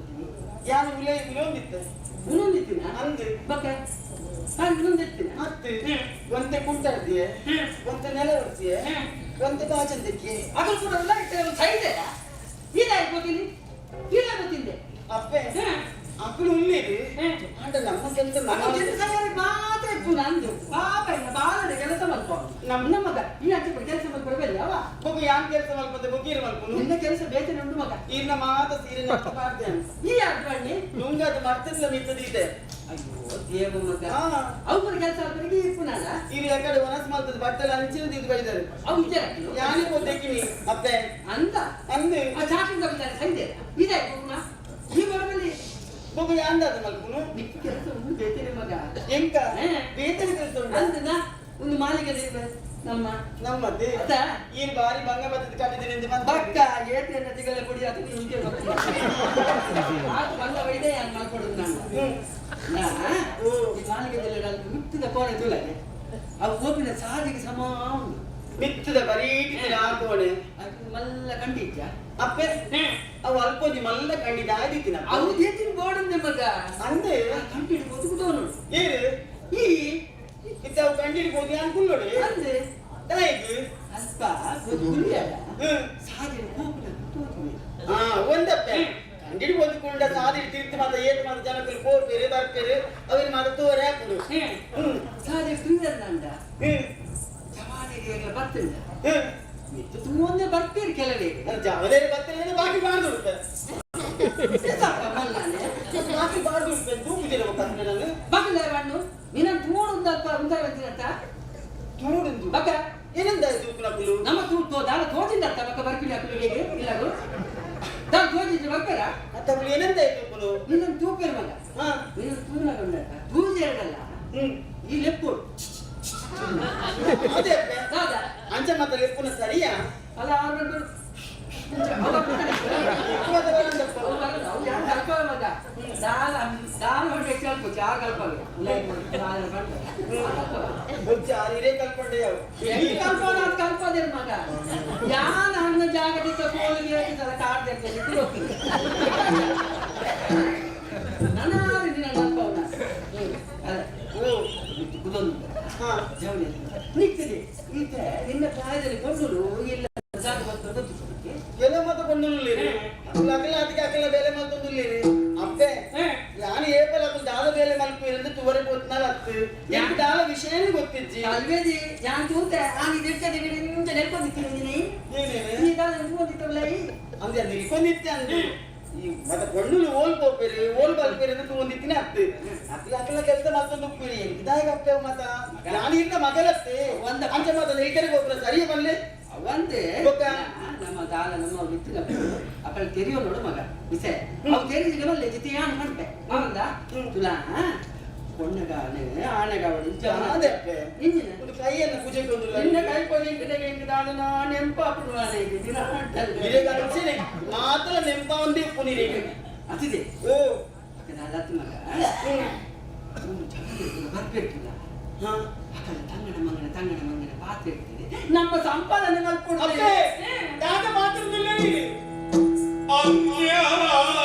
ಯಾನು ಉಲೆ ಉಲೊಂದಿತ್ತ ಉನ್ನೊಂದಿತ್ತಿನ ಅಂದು ಬಕ್ಕ ನಾನು ಉನ್ನೊಂದಿತ್ತಿನ ಅತ್ತೆ ಒಂತೆ ಕುಂಟಾಡ್ದಿಯೆ ಒಂತೆ ನೆಲ ಒರ್ಸಿಯೆ ಒಂತೆ ಬಾಚಂದಕ್ಕೆ ಅದು ಕೂಡ ಸೈದೆ ಇದಾಯ್ತು ಗೊತ್ತಿಲ್ಲ ಇದಾಗುತ್ತೆ ಅಪ್ಪೆ ಅಕ್ಕಳು ಉಳ್ಳೇರಿ ಆಂಡ ನಮ್ಮ ಕೆಲಸ ನಮ್ಮ ಕೆಲಸ ಮಾತ್ರ ಇಪ್ಪು ನಂದು ಪಾಪ ಇಲ್ಲ ಬಾಲದ ಕೆಲಸ ಮಲ್ಕೊಂಡು ನಮ್ಮ ಮಗ ಈ ಅಜ್ಜಿ ಕೆಲಸ ಮಲ್ಕೊಡ್ಬೇಡ ಅವ ಬೊಕ್ಕ ಯಾನ್ ಕೆಲಸ ಮಲ್ಪಂತೆ ಬೊಕ್ಕೀರ್ ಮಲ್ಪುನು ನಿನ್ನ ಕೆಲಸ ಬೇತನೆ ಉಂಟು ಮಗ ಈರ್ನ ಮಾತ ಸೀರೆ ನಟ್ಟು ಮಾಡ್ತೇನೆ ಈ ಅಡ್ವಾಣಿ ನುಂಗದ ಮರ್ತಲ್ಲ ಮಿತ್ತದಿದೆ ಅಯ್ಯೋ ದೇವ ಮಗ ಅವ್ರ ಕೆಲಸ ಅವರಿಗೆ ಇಪ್ಪುನಲ್ಲ ಇಲ್ಲಿ ಯಾಕಡೆ ವನಸ್ ಮಲ್ತದ ಬಟ್ಟೆಲ್ಲ ಅಂಚಿನ ದಿದ್ದು ಬೈದರು ಅವು ವಿಚಾರ ಯಾನೇ ಪೋತೆಕ್ಕಿನಿ ಅಪ್ಪೆ ಅಂತ ಅಂದು ಆ ಚಾಟಿಂದ ವಿಚಾರ ಸೈದೆ ಇದೆ ಈ ಬರಬಲ್ಲಿ ಬೊಕ್ಕ ಯಾಂದಾದ ಮಲ್ಪುನು ನಿಕ್ಕ ಕೆಲಸ ಉಂಟು ಬೇತನೆ ಮಗ ಎಂಕ ಬೇತನೆ ಕೆಲಸ ಉಂಟು ಅಂದನ ಒಂದು ಮಾಲಿಗೆ ನಮ್ಮ ನಮ್ಮದೇ ಅತ್ತ ಈ ಬಾರಿ ಭಂಗ ಬತ್ತದ ಕಟ್ಟಿದ್ದೇನೆ ಎಂದು ಬಂದ ಬಕ್ಕ ಏತೆ ನದಿಗಳ ಪುಡಿ ಅದು ನಿಮಗೆ ಆತು ಬಂದ ಬೈದೆ ಯಾನ್ ಮಲ್ಕೊಡುದು ನಾನು ನಾ ಈ ಮಾಲಿಗೆದೆಲ್ಲ ಮಿತ್ತದ ಕೋಣೆ ತುಲಗೆ ಅವು ಕೋಪಿನ ಸಾದಿಗೆ ಸಮ ಉಂಟು ಮಿತ್ತದ ಬರೀ ಆ ಕೋಣೆ ಅದು ಮಲ್ಲ ಕಂಡಿಜ್ಜ ಅಪ್ಪೆ ಅವು ಅಲ್ಪೋದಿ ಮಲ್ಲ ಕಂಡಿದ್ದ ಆದಿತ್ತಿನ ಅವು ದೇತಿನ ಬೋರ್ಡ್ ಮಗ ಅಂದೆ ಕಂಡಿಡ್ಬೋದು ನೋಡು ಏರು ಈ ಇತ್ತ ಅವು ಕಂಡಿಡ್ಬೋದು ಅನ್ಕುಲ್ಲೋಡು ಅಂದೆ ದಾಯಿಗ್ ಅಲ್ಪ ಕುಲಿಯಲ್ಲ ಸಾದಿನ ಕೋಪಿನ ತೋತುವೆ ಹಾ ಒಂದಪ್ಪೆ ಕಂಡಿಡ್ಬೋದು ಕುಂಡ ಸಾದಿ ತಿರ್ತು ಮಾತ ಏತು ಮಾತ ಜನಕ್ಕಲು ಪೋಪೇರು ಬರ್ಪೇರು ಅವ್ರಿಗೆ ಮಾತ ತೋರೆ ಹಾಕುದು ಸಾದಿ ತುಯ್ಯಂದ ಜವಾನಿಗೆ ಬರ್ತಿಲ್ಲ ಮಿತ್ತು ತುಂಬೊಂದೇ ಬರ್ತೀರಿ ಕೆಲವೇ ಜವನೇರು ಬರ್ತಾರೆ ಬಾಕಿ ಬಾರ್ದು ಬಾಕಿ ಬಾರ್ದು ತೂಪುದಿಲ್ಲ ನಾನು ಬಾಕಿಲ್ಲ ಬಣ್ಣು ನಿನ್ನ ತೂಡು ಅಲ್ಪ ಉಂಟಾಗತ್ತಿನತ್ತ ತೂಡುಂದು ಬಕ್ಕ ಏನಂದ ತೂಪುನ ಕುಲು ನಮ್ಮ ತೂಡು ದಾಲ ತೋಜಿಂದ ಬಕ್ಕ ಬರ್ಪಿಲ್ಲ ಕುಲಿಗೆ ಇಲ್ಲದು ದಾಲ ತೋಜಿಂದ ಬರ್ಪೇರ ಅತ್ತ ಕುಲು ಏನಂದ ತೂಪುನು ನಿನ್ನ ತೂಪೇರು ಮಗ ನಿನ್ನ ತೂನಾಗ ಉಂಡತ್ತ ತೂಜೆ ಎರಡಲ್ಲ ಈ ಲೆಪ್ಪು ಅದೇ ಅಂಚ ಮಾತ ಲೆಪ್ಪುನ ಸರಿಯಾ ಅಲ್ಲ ಆರು ಮಗ ಯಾನ ಹಂಗ ಜಾಗತಿಕ ಕೋಲಿಗೆ ನನ್ನ ನಿಕ್ಕಿದೆ ಈತೆ ನಿನ್ನ ಪ್ರಾಯದಲ್ಲಿ ಕೊಂಡು ಇಲ್ಲ ಜಾಗ ಬಂತು ಗೊತ್ತಿತ್ತು ಕೆಲವು ಮತ ಕೊಂಡುಳ್ಳಿರಿ ಅಕಲ ಅದಕ್ಕೆ ಅಕಲ ಬೇಲೆ ಮಲ್ತೊಂದುಳ್ಳಿರಿ ಅಪ್ಪೆ ಯಾನು ಏಪಲ ಅಕಲ್ ದಾದ ಬೇಲೆ ಮಲ್ಪು ತುವರೆ ಪೋತ್ನಾಲ ಅತ್ತು ಎಂಕ್ ದಾಲ ವಿಷಯನೇ ಗೊತ್ತಿಜ್ಜಿ ಅಲ್ವೇದಿ ಯಾನ್ ತೂತೆ ಆನಿ ದಿಡ್ಕದೆ ನಿಂಚ ನೆಲ್ಕೊಂಡಿತ್ತೀನಿ ನೀನು ನೀ ದಾದ ತೂಕೊಂಡಿತ್ತವಲ್ಲ ಅಂದ್ರೆ ನಿಲ್ಕೊಂಡಿತ್ತೆ ಅಂದು ಈ ಮತ್ತೆ ಕೊಂಡುಲು ಓಲ್ ಪೋಪೇರಿ ಓಲ್ ಬಲ್ಪೇರಿ ಅಂತ ತೂಂದಿತ್ತಿನ ಅತ್ತು ಅಕ್ಲ ಅಕಲ ಕೆಲಸ ಮಲ್ತೊಂದು ಉಪ್ಪೇರಿ ಎಂಕ್ ಅಪ್ಪೆ ಮತ ಯಾನು ಇರ್ನ ಮಗಲತ್ತೆ ಒಂದ ಅಂಚ ಮಾತ ನಿಲ್ಕರೆ ಗೋಪುರ ಸರಿಯ ಬಲ್ಲೆ ಅವಂತೆ ನಮ್ಮ ದಾಲ ನಮ್ಮ ಮಿತ್ತಿನ ಅಪ್ಪಳ ತೆರಿಯೋ ನೋಡು ಮಗ ವಿಸೆ ಅವು ತೆರಿಜಿಗೆ ಬಲ್ಲೆ ಜಿತಿ ಯಾನ್ ಮಾಡ್ಪೆ ಅವಂದ ತುಲಾ ಕೊಣ್ಣಗಾನೆ ಆನೆಗಾವಡಿ ಅದೇ ಇಂಜಿನ ಒಂದು ಕೈಯನ್ನು ಪೂಜೆ ನಿನ್ನ ಕೈ ಪೊಲಿಂಕಿನ ಎಂಕ್ ದಾದ ನೆಂಪಾಪುಡು ದಿನ ಇರೇಗ ಅಂಚೆನೆ ಮಾತ್ರ ನೆಂಪ ಒಂದೇ ಉಪ್ಪು ನೀರಿಗೆ ಅತಿದೆ ಓ ದಾದಾತು ಮಗ ಬರ್ಬೇಕಿಲ್ಲ ಅಕಲ ತಂಗಡ ಮಂಗನ ತಂಗಡ ಮಂಗನ ಪಾತ್ರೆ ಇರ್ತದೆ ನಮ್ಮ ಸಂಪಾದನೆ ಅಪ್ಪೆ ದಾದ ಮಾತ್ರದಿಲ್ಲ ನೀನು ಅಜ್ಞಾನವು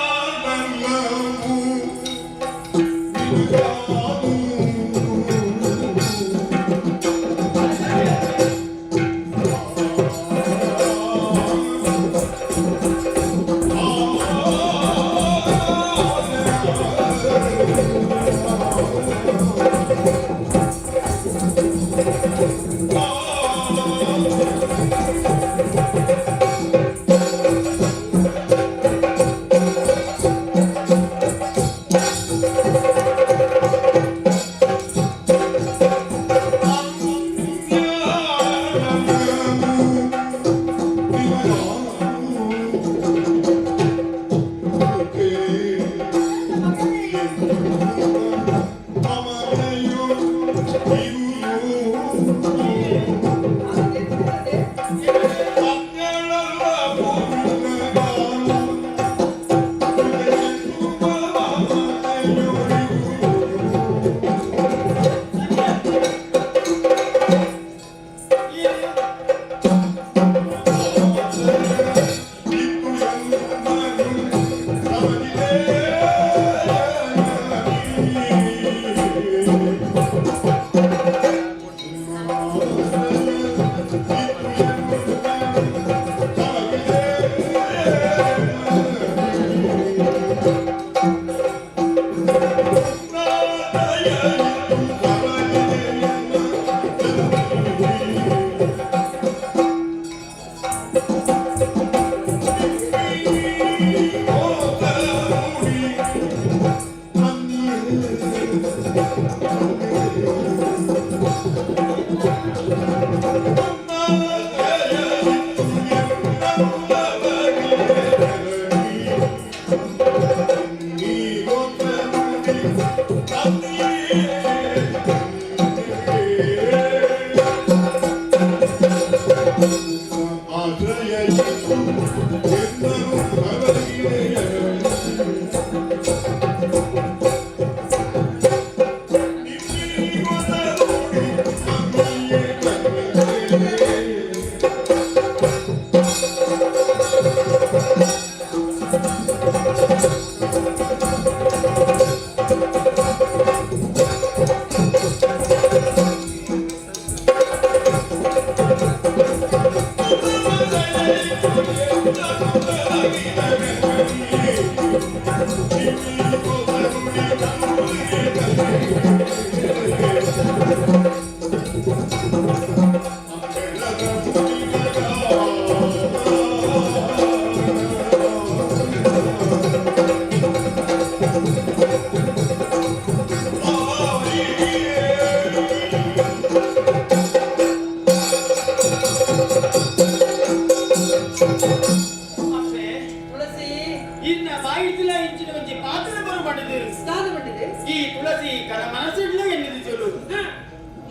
ಇನ್ನ ಬಾಯಿತಿಲ ಇಂಚಿನ ಒಂಜಿ ಪಾತ್ರ ಬರು ಮಾಡಿದೆ ದಾದ ಪಂಡಿದೆ ಈ ತುಳಸಿ ಕರ ಮನಸ್ಸಿಡ್ಲ ಎನ್ನಿದು ಚೊಲು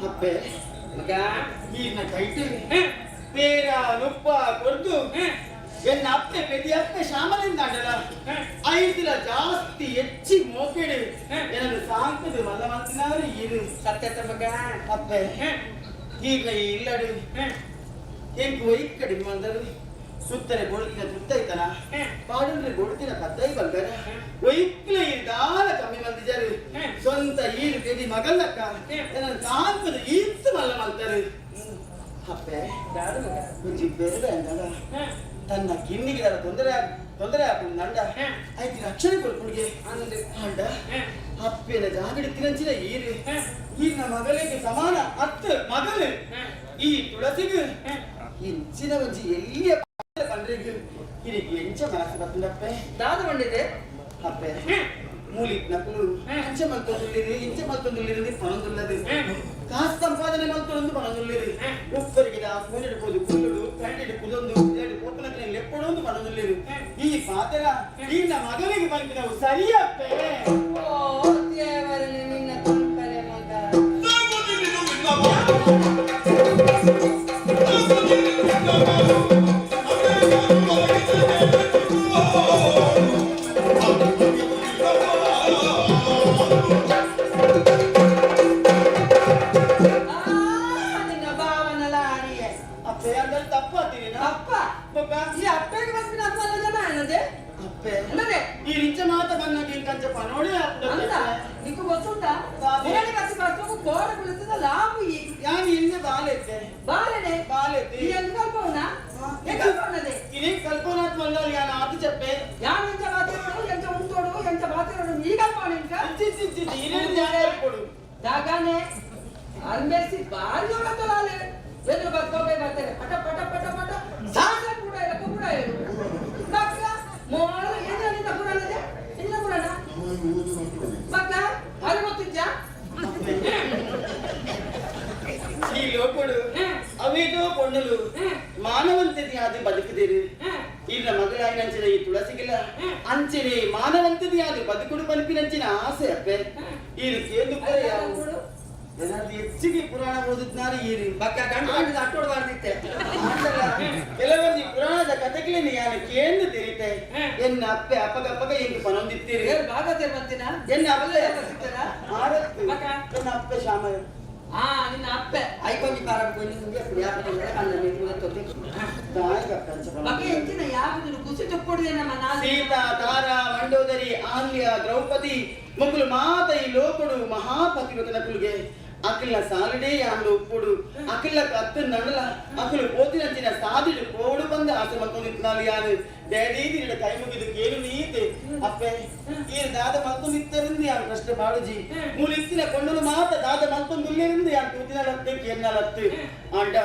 ಅಪ್ಪೆ ಮಗ ಈರ್ನ ಕೈಟು ಪೇರ ನುಪ್ಪ ಕೊರ್ದು ಎನ್ನ ಅಪ್ಪೆ ಪೆದಿ ಅಪ್ಪೆ ಶ್ಯಾಮಲಿಂದ ಅಂಡಲ ಐದಿಲ ಜಾಸ್ತಿ ಹೆಚ್ಚಿ ಮೋಕೆಡು ಏನನ್ನು ಸಾಂಕದು ಮಲ್ಲ ಮಂತಿನವರು ಇರು ಸತ್ಯತ ಮಗ ಅಪ್ಪೆ ಈಗ ಈ ಇಲ್ಲಡು ಎಂಕು ಒಯ್ಕಡಿ ಬಂದರು ಸುತ್ತರೆ ಗೋಳ್ತಿನ ತುತ್ತೈತನ ಪಾಡಂದ್ರೆ ಗೋಳ್ತಿನ ಕತ್ತೈ ಬಂದರ ಒಯ್ಕ್ಲ ದಾಲ ಕಮ್ಮಿ ಬಂದಿದ್ದಾರೆ ಸ್ವಂತ ಈರು ಪೆದಿ ಮಗಲ್ಲಕ್ಕ ಏನನ್ನು ಸಾಂಕದು ಈತ್ತು ಮಲ್ಲ ಮಲ್ತಾರೆ ಅಪ್ಪೆ ಒಂಜಿ ಬೇರೆ ಅಂದಾಗ ತನ್ನ ಕಿನ್ನಿಗೆ ತೊಂದರೆ ತೊಂದರೆ ಆಪುಂಡು ನಂಡ ಐತಿ ರಕ್ಷಣೆ ಕೊಡ್ಪುಣಿಗೆ ಅಂಡ ಅಪ್ಪೆನ ಜಾಗಡಿ ತಿರಂಚಿನ ಈರು ಈರ್ನ ಮಗಳಿಗೆ ಸಮಾನ ಅತ್ತ ಮಗಳು ಈ ತುಳಸಿಗೆ ಇಂಚಿನ ಒಂಜಿ ಎಲ್ಲಿಯ ಪಂಡ್ರೆಗ್ ಇರಿಗೆ ಎಂಚ ಮನಸ್ಸು ಬತ್ತುಂಡಪ್ಪೆ ದಾದ ಪಂಡಿದೆ ಅಪ್ಪೆ ಮೂಲಿ ನಕಲು ಅಂಚೆ ಮಲ್ತೊಂದುಳ್ಳಿರಿ ಇಂಚೆ ಮಲ್ತೊಂದುಳ್ಳಿರಿ ಪಣೊಂದುಳ್ಳದು ಕಾಸು ಸಂಪಾದನೆ ಮಲ್ತೊಂದು ಪಣೊಂದುಳ್ಳಿರಿ ಉಪ್ಪರಿಗೆ ಫೋನ್ ಹಿಡ್ಬೋದು ಕುಲ್ಲುಡು ಕಂಡಿಡು ಕುದೊಂದು ಎರಡು ಕೋಪನಕ್ಕೆ ಲೆಪ್ಪಡೊಂದು ಪಣೊಂದುಳ್ಳಿರಿ ಈ ಪಾತ್ರ ಈ ನಮ್ಮ ಮಗನಿಗೆ ಬಂದಿನವು ಸರಿಯಪ್ಪೆ. ಓ ದೇವರೇ ನಿನ್ನ ತುಂಕಲೆ ಮಗ. ನಿನ್ನ ಭಾವನ ಲಾರಿಯೇ. ಅಪ್ಪೆ ಅಂದ್ರೆ ತಪ್ಪಾತೀನಿ ಅಪ್ಪ ಈ ಅಪ್ಪಗೆ ಬಂದಿನ ಅಪ್ಪನ ಜನ ಅನ್ನದೆ ಅಪ್ಪೆ ಅನ್ನದೆ ಈ ರಿಂಚ ಮಾತ ಬಂದಾಗ ಇಂಕಂಚ ಪನೋಡಿ ಅಂತ ನಿಕ್ಕು ಗೊತ್ತುಂಟಾ? ಮುರಳಿ ಬಸ್ಸಿ ಬಸ್ಸು ಕೋಡ ಕುಳಿತದ ಲಾಭ ಈ ಯಾನ್ ಎಲ್ಲಿ ಬಾಲೆತ್ತೆ ಬಾಲನೆ ಬಾಲೆತ್ತೆ ಈ ಎಂದು ಕಲ್ಪವನ ಕಲ್ಪವನದೆ ಇದೇ ಕಲ್ಪನಾಥ್ ಮಲ್ಲಾಲ್ ಯಾನ್ ಆತು చెప్పೆ ಯಾನ್ ಎಂಚ ಬಾತಿರೋಡು ಎಂಚ ಉಂಟೋಡು ಎಂಚ ಬಾತಿರೋಡು ಈ ಕಲ್ಪವನ ಇಂಕ ಇರೇನು ಜಾಗ ಕೊಡು ಜಾಗಾನೆ ಅನ್ಬೇಸಿ ಬಾರಿ ಜೋಡತ್ತಲಾಲೆ ಎದುರು ಬತ್ಕೋಬೇ ಬರ್ತಾರೆ ಪಟ ಪಟ ಪಟ ಪಟ ಸಾಸ ಕೂಡ ಇಲ್ಲ ಕೂಡ ಇಲ್ಲ ಮಕ್ಕ ಮೋಳ ಏನು ನಿನ್ನ ಪುರಾಣದೆ ನಿನ್ನ ಪುರಾಣ ಮಕ್ಕ ಅದು ಗೊತ್ತಿದ್ಯಾ? ಈ ಲೋಕಡು ಅವೇದೋ ಪೊಣ್ಣುಲು ಮಾನವಂತದಿ ಅದು ಬದುಕುದಿರು ಇಲ್ಲ ಮಗಳಾಯಿನಂಚಿನ ಈ ತುಳಸಿಗಿಲ್ಲ ಅಂಚನೆ ಮಾನವಂತದಿ ಅದು ಬದುಕುಡು ಪನ್ಪಿನಂಚಿನ ಆಸೆ ಅಪ್ಪೆ ಈ ಕೇಂದ್ರ ಏನಾದ್ರು ಹೆಚ್ಚಿಗೆ ಪುರಾಣ ಓದಿದ್ನಾರು ಈರು ಬಕ್ಕ ಗಂಡು ಗಂಡು ಅಟ್ಟೋಡು ಬಾರ್ದಿತ್ತೆ. ಕೆಲವೊಂದು ಪುರಾಣದ ಕಥೆಗಳನ್ನ ಯಾನು ಕೇಂದ್ರ ತೆರಿತೆ ಎನ್ನ ಅಪ್ಪೆ ಅಪ್ಪಗಪ್ಪಗ ಎಂಕ್ ಪನೊಂದಿತ್ತೀರಿ ಭಾಗವತರು ಬಂತಿನ ಎನ್ನ ಅಪ್ಪೆ ಆರತ್ತು ಎನ್ನ ಅಪ್ಪೆ ಶ್ಯಾಮ ಆ ನಿನ್ನ ಅಪ್ಪೆ ಐಕೊಂಜಿ ಪಾರ ಕೊಂಜಿ ಬಗೆ ಹೆಚ್ಚಿನ ಯಾವುದು ಕುಸಿ ಚೊಪ್ಪುಡಿದೆ ನಮ್ಮ ನಾಲ್ ಸೀತಾ ತಾರಾ ಮಂಡೋದರಿ ಆಲ್ಯ ದ್ರೌಪದಿ ಮುಕ್ಕುಲು ಮಾತ ಈ ಲೋಕುಡು ಮಹಾಪತಿವ್ರತನ ಕುలుಗೆ ಅಖಿಲ ಸಾಲುಡೇ ಯಾನ್ಲು ಉಪ್ಪುಡು ಅಖಿಲ ಕತ್ತು ನಡಲ ಅಖಿಲು ಪೋತಿನಂಚಿನ ಸಾದಿಡು ಕೋಡು ಬಂದ ಆಸೆ ಮಲ್ತೊಂದಿತ್ನಾಲು ಯಾನು ಡ್ಯಾಡಿ ನಿನ್ನ ಕೈ ಮುಗಿದು ಕೇಳು ನೀತೆ ಅಪ್ಪೆ ಈ ದಾದ ಮಲ್ತೊಂದಿತ್ತರಿಂದ ಯಾನು ಪ್ರಶ್ನೆ ಬಾಡುಜಿ ಮೂಲಿತ್ತಿನ ಕೊಂಡಲು ಮಾತ ದಾದ ಮಲ್ತೊಂದುಲ್ಲೇರಿಂದ ಯಾನು ತೂತಿನಲತ್ತೆ ಕೇರ್ನಲತ್ತು ಆಂಡ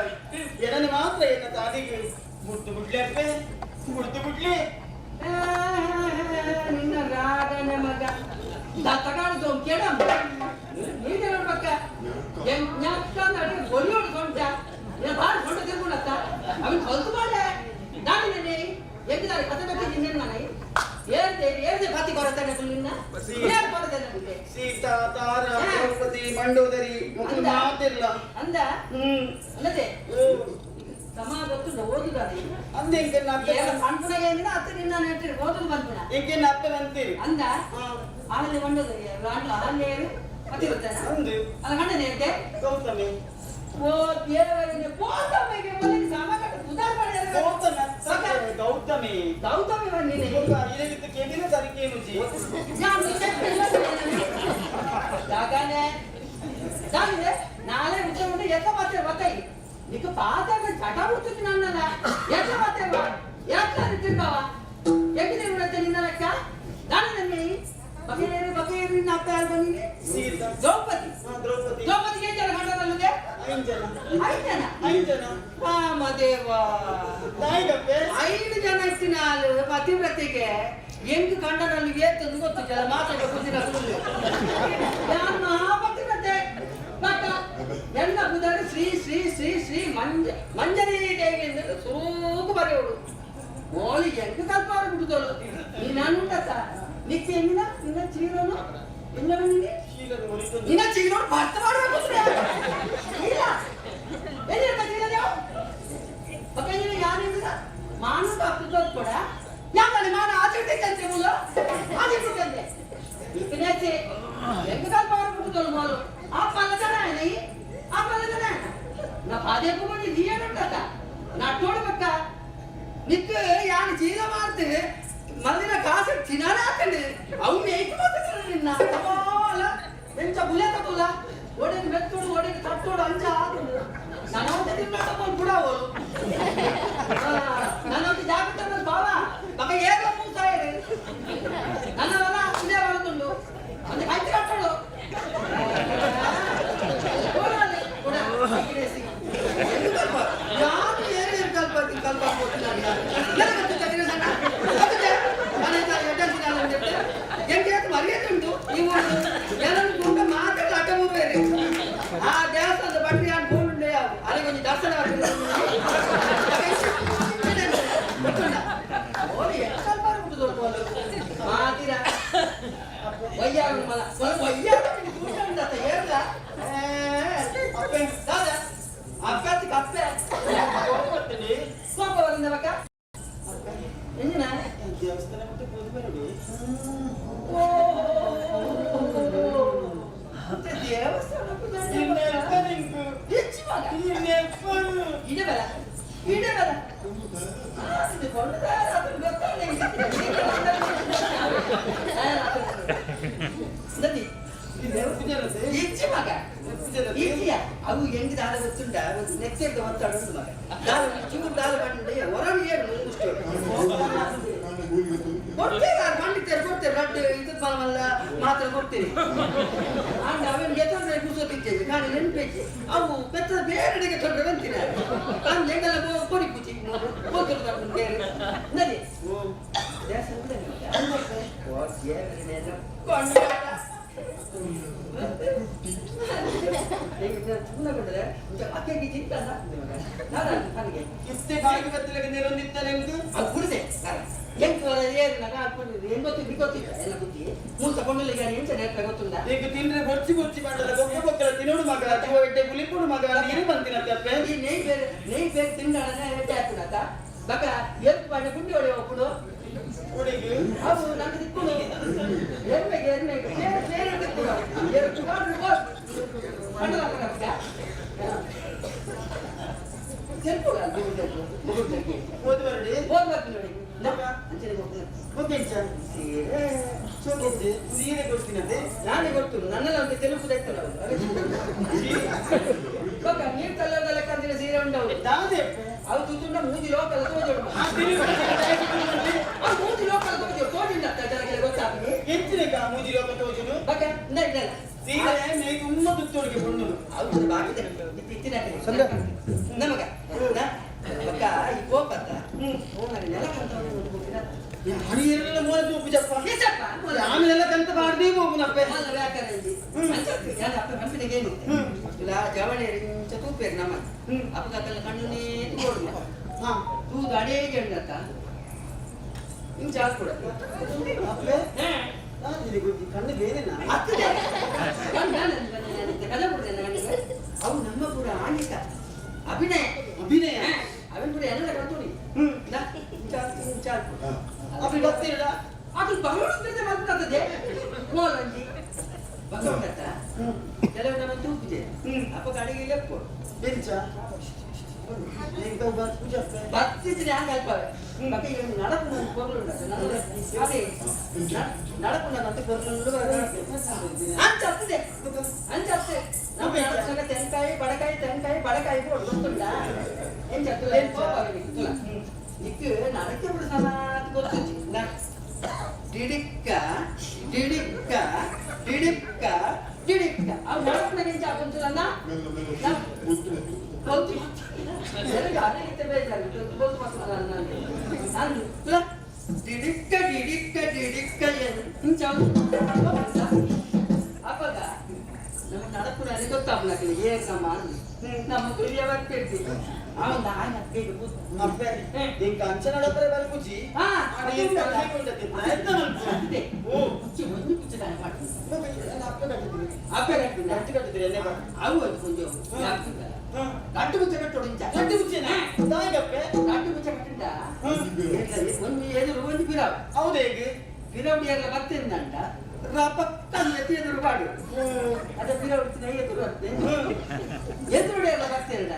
ಎನನು ಮಾತ್ರ ಎನ್ನ ತಾದಿಗೆ ಮುಟ್ಟು ಬಿಡ್ಲೆ ಅಪ್ಪೆ ಮುಡ್ತು ಬಿಡ್ಲೆ ನಿನ್ನ ರಾಗನೆ ಮಗ ದತ್ತಗಾಡು ಕೇಳಮ್ಮ ನೀನೆ ನೋಡ್ಬೇಕ ಜ್ಞಾಪಕ ಒಳ್ಳೆಯೋಡು ಸೊಂಟ ಬಾರಿ ಸೊಂಟ ತಿರ್ಗುಣತ್ತ ಅವನ್ ಕಲ್ತು ಮಾಡೆ ನಾನು ನಿನ್ನೆ ಎದ್ದಿದ್ದಾರೆ ಕತೆ ಬಗ್ಗೆ ನಿನ್ನೆ ನಾನು ಹೇಳ್ದೆ ಹೇಳ್ದೆ ಬಾತಿ ಕೊರತಾನೆ ನಿನ್ನ ಏನ್ ಕೊರತೆ ನನಗೆ ಸೀತಾ ತಾರಾ ದ್ರೌಪದಿ ಮಂಡೋದರಿ ಮುಕ್ಕುಲು ಮಾತಿಲ್ಲ ಅಂದ ಅಲ್ಲದೆ ಸಮ ಗೊತ್ತುಂಡ ಓದುದಾನೆ ಅಂದೆ ಇಂಕೆನ್ನ ಅಪ್ಪೆ ಪನ್ಪುಣ ಏನಿಲ್ಲ ಅತ್ತ ನಿನ್ನ ನೆಟ್ಟಿರಿ ಓದುದು ಪನ್ಪುಣ ಇಂಕೆನ್ನ ಅಪ್ಪೆ ಅಂತೀರಿ ಅಂದ ಆಮೇಲೆ ಮಂಡೋದರಿ ಆಲ್ಲೇರು ಪತಿವ್ರತನ ಅಂದು ಅಲ್ಲ ಗಂಡನ ಹೇಳ್ತೆ ಗೌತಮಿ ಓ ದೇವರೇ ಗೌತಮಿಗೆ ಮೊದಲಿಗೆ ಸಮ ಕಟ್ಟ ಉದಾರ ಮಾಡಿದ್ದಾರೆ ಗೌತಮ ಗೌತಮಿ ಗೌತಮಿ ಬಂದಿನಿ ಇದಕ್ಕಿತ್ತು ಕೆಬಿನ ಸರಿಕೇನುಜಿ ಜಾಗನೆ ಜಾಗಿದೆ ನಾಳೆ ಉದ್ದ ಉಂಟು ಎತ್ತ ಮಾತ್ರ ಬತ್ತಾಯಿ నీకు పాత చటా పుడుతుంది నన్నల ఎట్లా మాతేవా ఎట్లా తిన్నావా ఎట్టి తిరుగుడతే నిన్న లెక్క దాని నమ్మి బకేరు బకేరు నిన్న అప్పయారు ಬಂದಿನಿ ಸೀತಾ ದ್ರೌಪದಿ ದ್ರೌಪದಿ ದ್ರೌಪದಿಗೆ ಜನ ಗಂಡನಲ್ಲದೆ ಐದು ಜನ ಐದು ಜನ ಐದು ಜನ ರಾಮದೇವ ತಾಯಿಗಪ್ಪೆ ಐದು ಜನ ಇತ್ತಿನಾಲು ಪತಿವ್ರತೆಗೆ ಹೆಂಗ್ ಗಂಡನಲ್ಲಿ ಏತಂದು ಗೊತ್ತು ಜನ ಮಾತಾಡ ಕೂತಿನ ನಾನು ಮಹಾಪತಿವ್ರತೆ ಮತ್ತ ಎಲ್ಲ ಬುಧರು ಶ್ರೀ ಶ್ರೀ ಶ್ರೀ ಶ್ರೀ ಮಂಜ ಮಂಜರಿ ದೇವಿ ಅಂದ್ರೆ ಸೋಕು ಬರೆಯೋಳು. ಮೋಲಿ ಎಂಕ ಕಲ್ಪಾರ ಬಿಡುದೋಳು ನೀನಾನುಂಟತ್ತ ನಿಕ್ಕ ಎಂಗಿನ ನಿನ್ನ ಚೀರೋನು ಇಲ್ಲ ನಿನಗೆ ನಿನ್ನ ಚೀರೋನು ಭರ್ತ ಮಾಡಬೇಕು ಇಲ್ಲ ಎಲ್ಲಿ ಚೀರ ಪಕ್ಕ ನೀನು ಯಾನಿಂದ ಮಾನಸ ಅಪ್ಪಿದ್ದೋದು ಕೂಡ ಯಾಕಂದ್ರೆ ಮಾನ ಆಚೆ ಮೂಲ ಆಚೆ ಬಿಟ್ಟಂತೆ ಇಕ್ಕನೇಚೆ ಎಂಕ ಕಲ್ಪಾರ ಬಿಡುದೋಳು ಮೋಲು ಆ ಪಲ್ಲದನ ನೀ ಆ ಪಲ್ಲದನ ನಾ ಪಾದೇపు ಬಂದು ನೀನುಂಟತ್ತ ನಟ್ಟೋಡು ಬಕ್ಕ ನಿಕ್ಕು ಯಾನು ಚೀಲ ಮಾಡ್ತು ಮಲ್ದಿನ ಕಾಸು ತಿನ್ನಾನೆ ಹಾಕಂಡು ಅವು ಮೇಯ್ತು ಮಾತಾಡ್ತಾರೆ ನಿನ್ನ ತಗೋಲ ಎಂಚ ಬುಲೆ ತಗೋಲ ಒಡೆದು ಮೆತ್ತೋಡು ಒಡೆದು ತಟ್ಟೋಡು ಅಂಚ ಆತುಂಡು ನನವಂತ ತಿನ್ನ ತಗೊಂಡು ಬಿಡ ಅವಳು ನನ್ನೊಂದು ಜಾಗ್ರತೆ ಬಾವ ಮಗ ಏಗ ಮೂಸಾಯರು ನನ್ನವಲ್ಲ ಇದೇ ಬರುತ್ತುಂಡು ಒಂದು ಕೈತಿ ಕಟ್ಟೋಡು ಯಾರು ಏನೇನು ಕಲ್ಪ ಕಲ್ಪ ಎಂಕೆ ಮರ್ಯಾದೆ ಉಂಟು ನೀವು ಏನನ್ನು ಮಾತಾಡ ಅಡ್ಡ ಬೇರೆ ಆ ದೇವಸ್ಥಾನದ ಬಟ್ಟೆ ಯಾರು ಬೋಂಡು ಅಲ್ಲಿ ಕೊಂಚ ದರ್ಶನ ಮಾತಿರ ವಯ್ಯಾರ ಮಲ ವಯ್ಯಾರ ಏರ್ಲ ಅಪ್ಪೆ ದಾದಾ ಅಪ್ಪತ್ತಿಗೆ ಅಪ್ಪೆ ಕೋಪ ಬರಂದ ಬಕ್ಕ ಎಂಜಿನ ದೇವಸ್ಥಾನ ಬಿಟ್ಟು ಪೂಜೆ ಬರಡಿ ದೇವಸ್ಥಾನ ಇಡೆ ಬರ ಇಡೆ ಬರ ನದಿ ಇಚ್ಚಿ ಮಗ ಇಚ್ಚಿಯ ಅವು ಎಂಗ್ ದಾಲ ಗೊತ್ತುಂಡ ಒಂದು ನೆಕ್ಸೆಡ್ ಒತ್ತಾಡು ಮಗ ದಾಲ ಚೂರು ದಾಲ ಬಂಡೆ ಹೊರಗೆ ಏನು ಮುಗಿಸ್ತು ಕೊಡ್ತೇವೆ ಪಂಡಿತರು ಕೊಡ್ತೇವೆ ಲಡ್ಡು ಇದು ಮಲ್ಲ ಮಾತ್ರ ಕೊಡ್ತೀರಿ ಅಂಡ್ ಅವೇನು ಗೆತ್ತಂದ್ರೆ ಕೂಸೋತಿದ್ದೇವೆ ನಾನು ನೆನಪೇಜಿ ಅವು ಪೆತ್ತ ಬೇರೆಡೆಗೆ ತೊಂದರೆ ಬಂತೀನಿ ನಾನು ಎಂಗೆಲ್ಲ ಕೊಡಿ ಪೂಜಿ ಹೋಗ್ತಿರ್ತಾರೆ ಬೇರೆ ನದಿ ಇತ್ತೆ ಬಾಯಿಗೆ ಬತ್ತಲೆಗೆ ನೆರೊಂದಿತ್ತಲೆ ಎಂದು ಅದು ಕುಡಿದೆ ಎಂಕ್ ಏರಿನಾಗ ಎಂಗೊತ್ತು ಗೊತ್ತಿಲ್ಲ ಎಲ್ಲ ಬುದ್ಧಿ ಮೂಸ ಕೊಂಡಲಿಗೆ ಎಂಚ ನೇತ್ರ ಗೊತ್ತುಂಡ ಈಗ ತಿಂದ್ರೆ ಬೊರ್ಚಿ ಬೊರ್ಚಿ ಮಾಡಲ್ಲ ಬೊಕ್ಕ ಬೊಕ್ಕಲ ತಿನ್ನೋಡು ಮಗ ಜೀವ ಎಡ್ಡೆ ಗುಲಿಪುಡು ಮಗ ನೀರು ಬಂತಿನ ತಪ್ಪೆ ಈ ನೆಯ್ ಬೇರೆ ನೆಯ್ ಬೇರೆ ತಿಂದಾಡನೆ ಎಡ್ಡೆ ಹಾಕುನತ ಬಕ ಎರ್ಪು ಪಾಂಡೆ ಗುಂಡಿ ಹೊಡೆ ಹೋಗ್ಬಿಡು ಅವು ನಂಗೆ ದಿಕ್ಕುನು ಎರ್ಮೆಗೆ ಎರ್ಮೆಗೆ ಬೇರೆ ಬೇರೆ ದಿಕ್ಕುನು ಎರ್ಪು ಪಾಂಡೆ ತೆಲ್ಪು ಓದು ಬರಡಿ ಓದ್ ಬರ್ತೀನಿ ನೋಡಿ ಅಂಚನೆ ಗೊತ್ತಿಂಚ ಸೀರೆ ಸೋಕಿದ್ದೆ ಸೀರೆ ಕೊಡ್ತೀನಂತೆ ನಾನೇ ಗೊತ್ತು ನನ್ನೆಲ್ಲ ಒಂದು ತೆಲುಪು ತೆಗ್ತಾನೆ ಬಕ್ಕ ನೀರು ತಲ್ಲದ ಲೆಕ್ಕ ಅಂತಿನ ಸೀರೆ ಉಂಟವು ದಾದೆ ಅವು ತುತ್ತುಂಡ ಮೂಜಿ ಲೋಕಲ ತೋಜೋಡು ಆ ಮೂಜಿ ಲೋಕಲ ತೋಜೋಡು ತೋಜಿಂದ ಜನಕ್ಕೆ ಗೊತ್ತಾಗ್ತದೆ ಎಂಚಿನ ಮೂಜಿ ಲೋಕ ತೋಜುನು ಬಕ್ಕ ಇಂದ ಇಲ್ಲ ಸೀರೆ ಮೇ ತುಂಬ ತುತ್ತೋಡಿಗೆ ಪೊಣ್ಣುನು ಅವು ಬಾಕಿ ಇತ್ತಿನ ನಮಗ ಬಕ್ಕ ಈ ಕೋಪತ್ತ ನೆಲಕಂತ ಹರಿಯರೆಲ್ಲ ಮೂಲ ತೂಪು ಜಪ್ಪ ಏಸಪ್ಪ ಆಮೇಲೆಲ್ಲ ಕಂತ ಬಾರ್ದೇ ಹೋಗುನಪ್ಪೆ ಮಲ್ಲ ವ್ಯಾಕರಣ ಅಪ್ಪ ಹಂಪಿನಾಗ ಏನಿತ್ತು ಇಲ್ಲ ಜವಳಿ ಇಂಚ ತೂಪೇರು ನಮ್ಮ ಅಪ್ಪಗಲ್ಲ ಕಣ್ಣುನೇ ತೋಡು ತೂದು ಅಡೇಗೆ ಉಂಡತ್ತ ಇಂಚ ಹಾಕ್ಬಿಡ ಅಪ್ಪೆ ಕಣ್ಣು ಬೇರೆನಾ ಅವು ನಮ್ಮ ಕೂಡ ಆಂಗಿಕ ಅಭಿನಯ ಅಭಿನಯ ಅವನ್ ಕೂಡ ಎಲ್ಲ ಕಲ್ತೋಡಿ ಇಂಚ ಅಪ್ಪಿ ಬರ್ತೀರಲ್ಲ ಅದು ಬಹಳಷ್ಟು ಮಾತಾಡ್ತದೆ ಮೋಲಂಜಿ ಬಗ್ಗ ಕೆಲವು ನಮ್ಮ ತೂಪಿದೆ ಅಪ್ಪ ಕಡೆಗೆ ಲೆಪ್ಪು ಬೆಂಚ ಬತ್ತಿದ್ರೆ ಹಂಗೆ ಅಲ್ಪವೆ ಮತ್ತೆ ಈಗ ನಡಪು ಕೊರಲು ಅದೇ ನಡಪು ಕೊರಲು ಅಂಚತ್ತದೆ ಅಂಚತ್ತೆ ನಮ್ಮ ನಡಪುನಾಗ ತೆಂಕಾಯಿ ಬಡಕಾಯಿ ತೆಂಕಾಯಿ ಬಡಕಾಯಿ ಕೊಡು ಗೊತ್ತುಂಟಾ ಎಂಚತ್ತುಲ ತುಲ ನಿಕ್ಕು ನಡಕ್ಕೆ ಬಿಡು ಸಮಾತ್ ಗೊತ್ತು ಡಿಡಿಕ್ಕ ಡಿಡಿಕ್ಕ ಡಿಡಿಕ್ಕ ಡಿಡಿಕ್ಕ ಅವು ನಡಪುನಾಗ ಎಂಚ ಹಾಕೊಂತುಲನ್ನ ಡಿಡಿಕ್ಕ ಡಿಡಿಕ್ಕ ಡಿಡಿಕ್ಕ ಇಂಚ ಅಪ್ಪಗ ನಮ್ಮ ನಡಪುನ ಗೊತ್ತಾಗ್ಲಕ್ಕ ಏನ್ ನಮ್ಮ ನಮ್ಮ ಕಿರಿಯ ಬರ್ತಿರ್ತಿ ಆವಂದ ಆಯ್ನ ಬೇಗ ಕೂತ್ ಅಪ್ಪೆ ಇಂಕ ಅಂಚೆ ನಡಪರೆ ಬಲ್ಪುಜಿ ಹಾ ಪ್ರಯತ್ನ ಮಲ್ಪು ಓ ಕುಚ್ಚಿ ಒಂದು ಕುಚ್ಚಿ ದಾನೆ ಮಾಡ್ತೀನಿ ಅಪ್ಪೆ ಕಟ್ಟಿದ್ರಿ ಅಪ್ಪೆ ಕಟ್ಟಿದ್ರಿ ಗಟ್ಟಿ ಕಟ್ಟಿದ್ರಿ ಎಣ್ಣೆ ಬಾ ಅವು ಅದು ಕೊಂಚ ಗಂಟು ಗುಚ್ಚ ಕಟ್ಟೋಡು ಇಂಚ ಗಟ್ಟಿ ಗುಚ್ಚೇನಾ ದಾಯಕಪ್ಪೆ ಗಂಟು ಗುಚ್ಚ ಕಟ್ಟಿದ್ದ ಒಂದು ಎದುರು ಒಂದು ಪಿರಾವ್ ಹೌದು ಹೇಗೆ ಪಿರವಡಿ ಎಲ್ಲ ಬತ್ತಿಂದಂಟ ರಪಕ್ಕ ಎತ್ತಿ ಎದುರು ಬಾಡು ಅದೇ ಪಿರವಡಿ ಎದುರು ಅತ್ತೆ ಎದುರುಡೆ ಎಲ್ಲ ಬತ್ತಿಲ್ಲ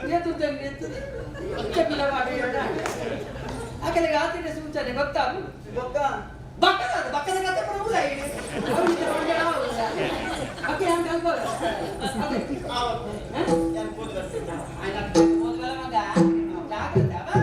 ಎದುರು ಎತ್ತುದು ಇಂಚ ಪಿಲ ಮಾಡಿ ಆಕಲಿಗೆ ಆತಿನ ಸೂಚನೆ ಗೊತ್ತಾಗು ಬೊಕ್ಕ ಬಕ್ಕದ ಬಕ್ಕದ ಕತೆ ಬರುವುದ ಬಕ್ಕ ಹೆಂಗೆ ಅನ್ಬೋದು ಅದೇ ನಾನು ಪೋದು ಬರ್ತೀನಿ ಮಗ ಜಾಗ್ರತೆ ಬಾ.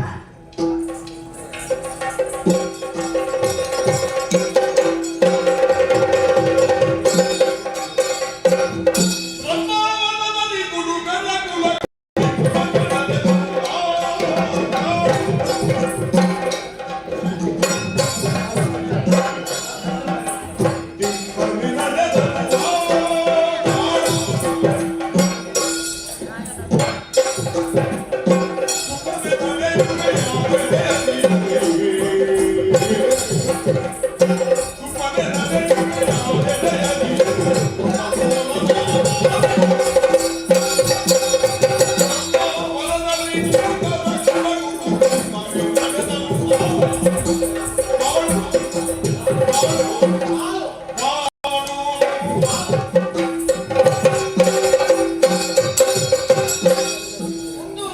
ಒಂದು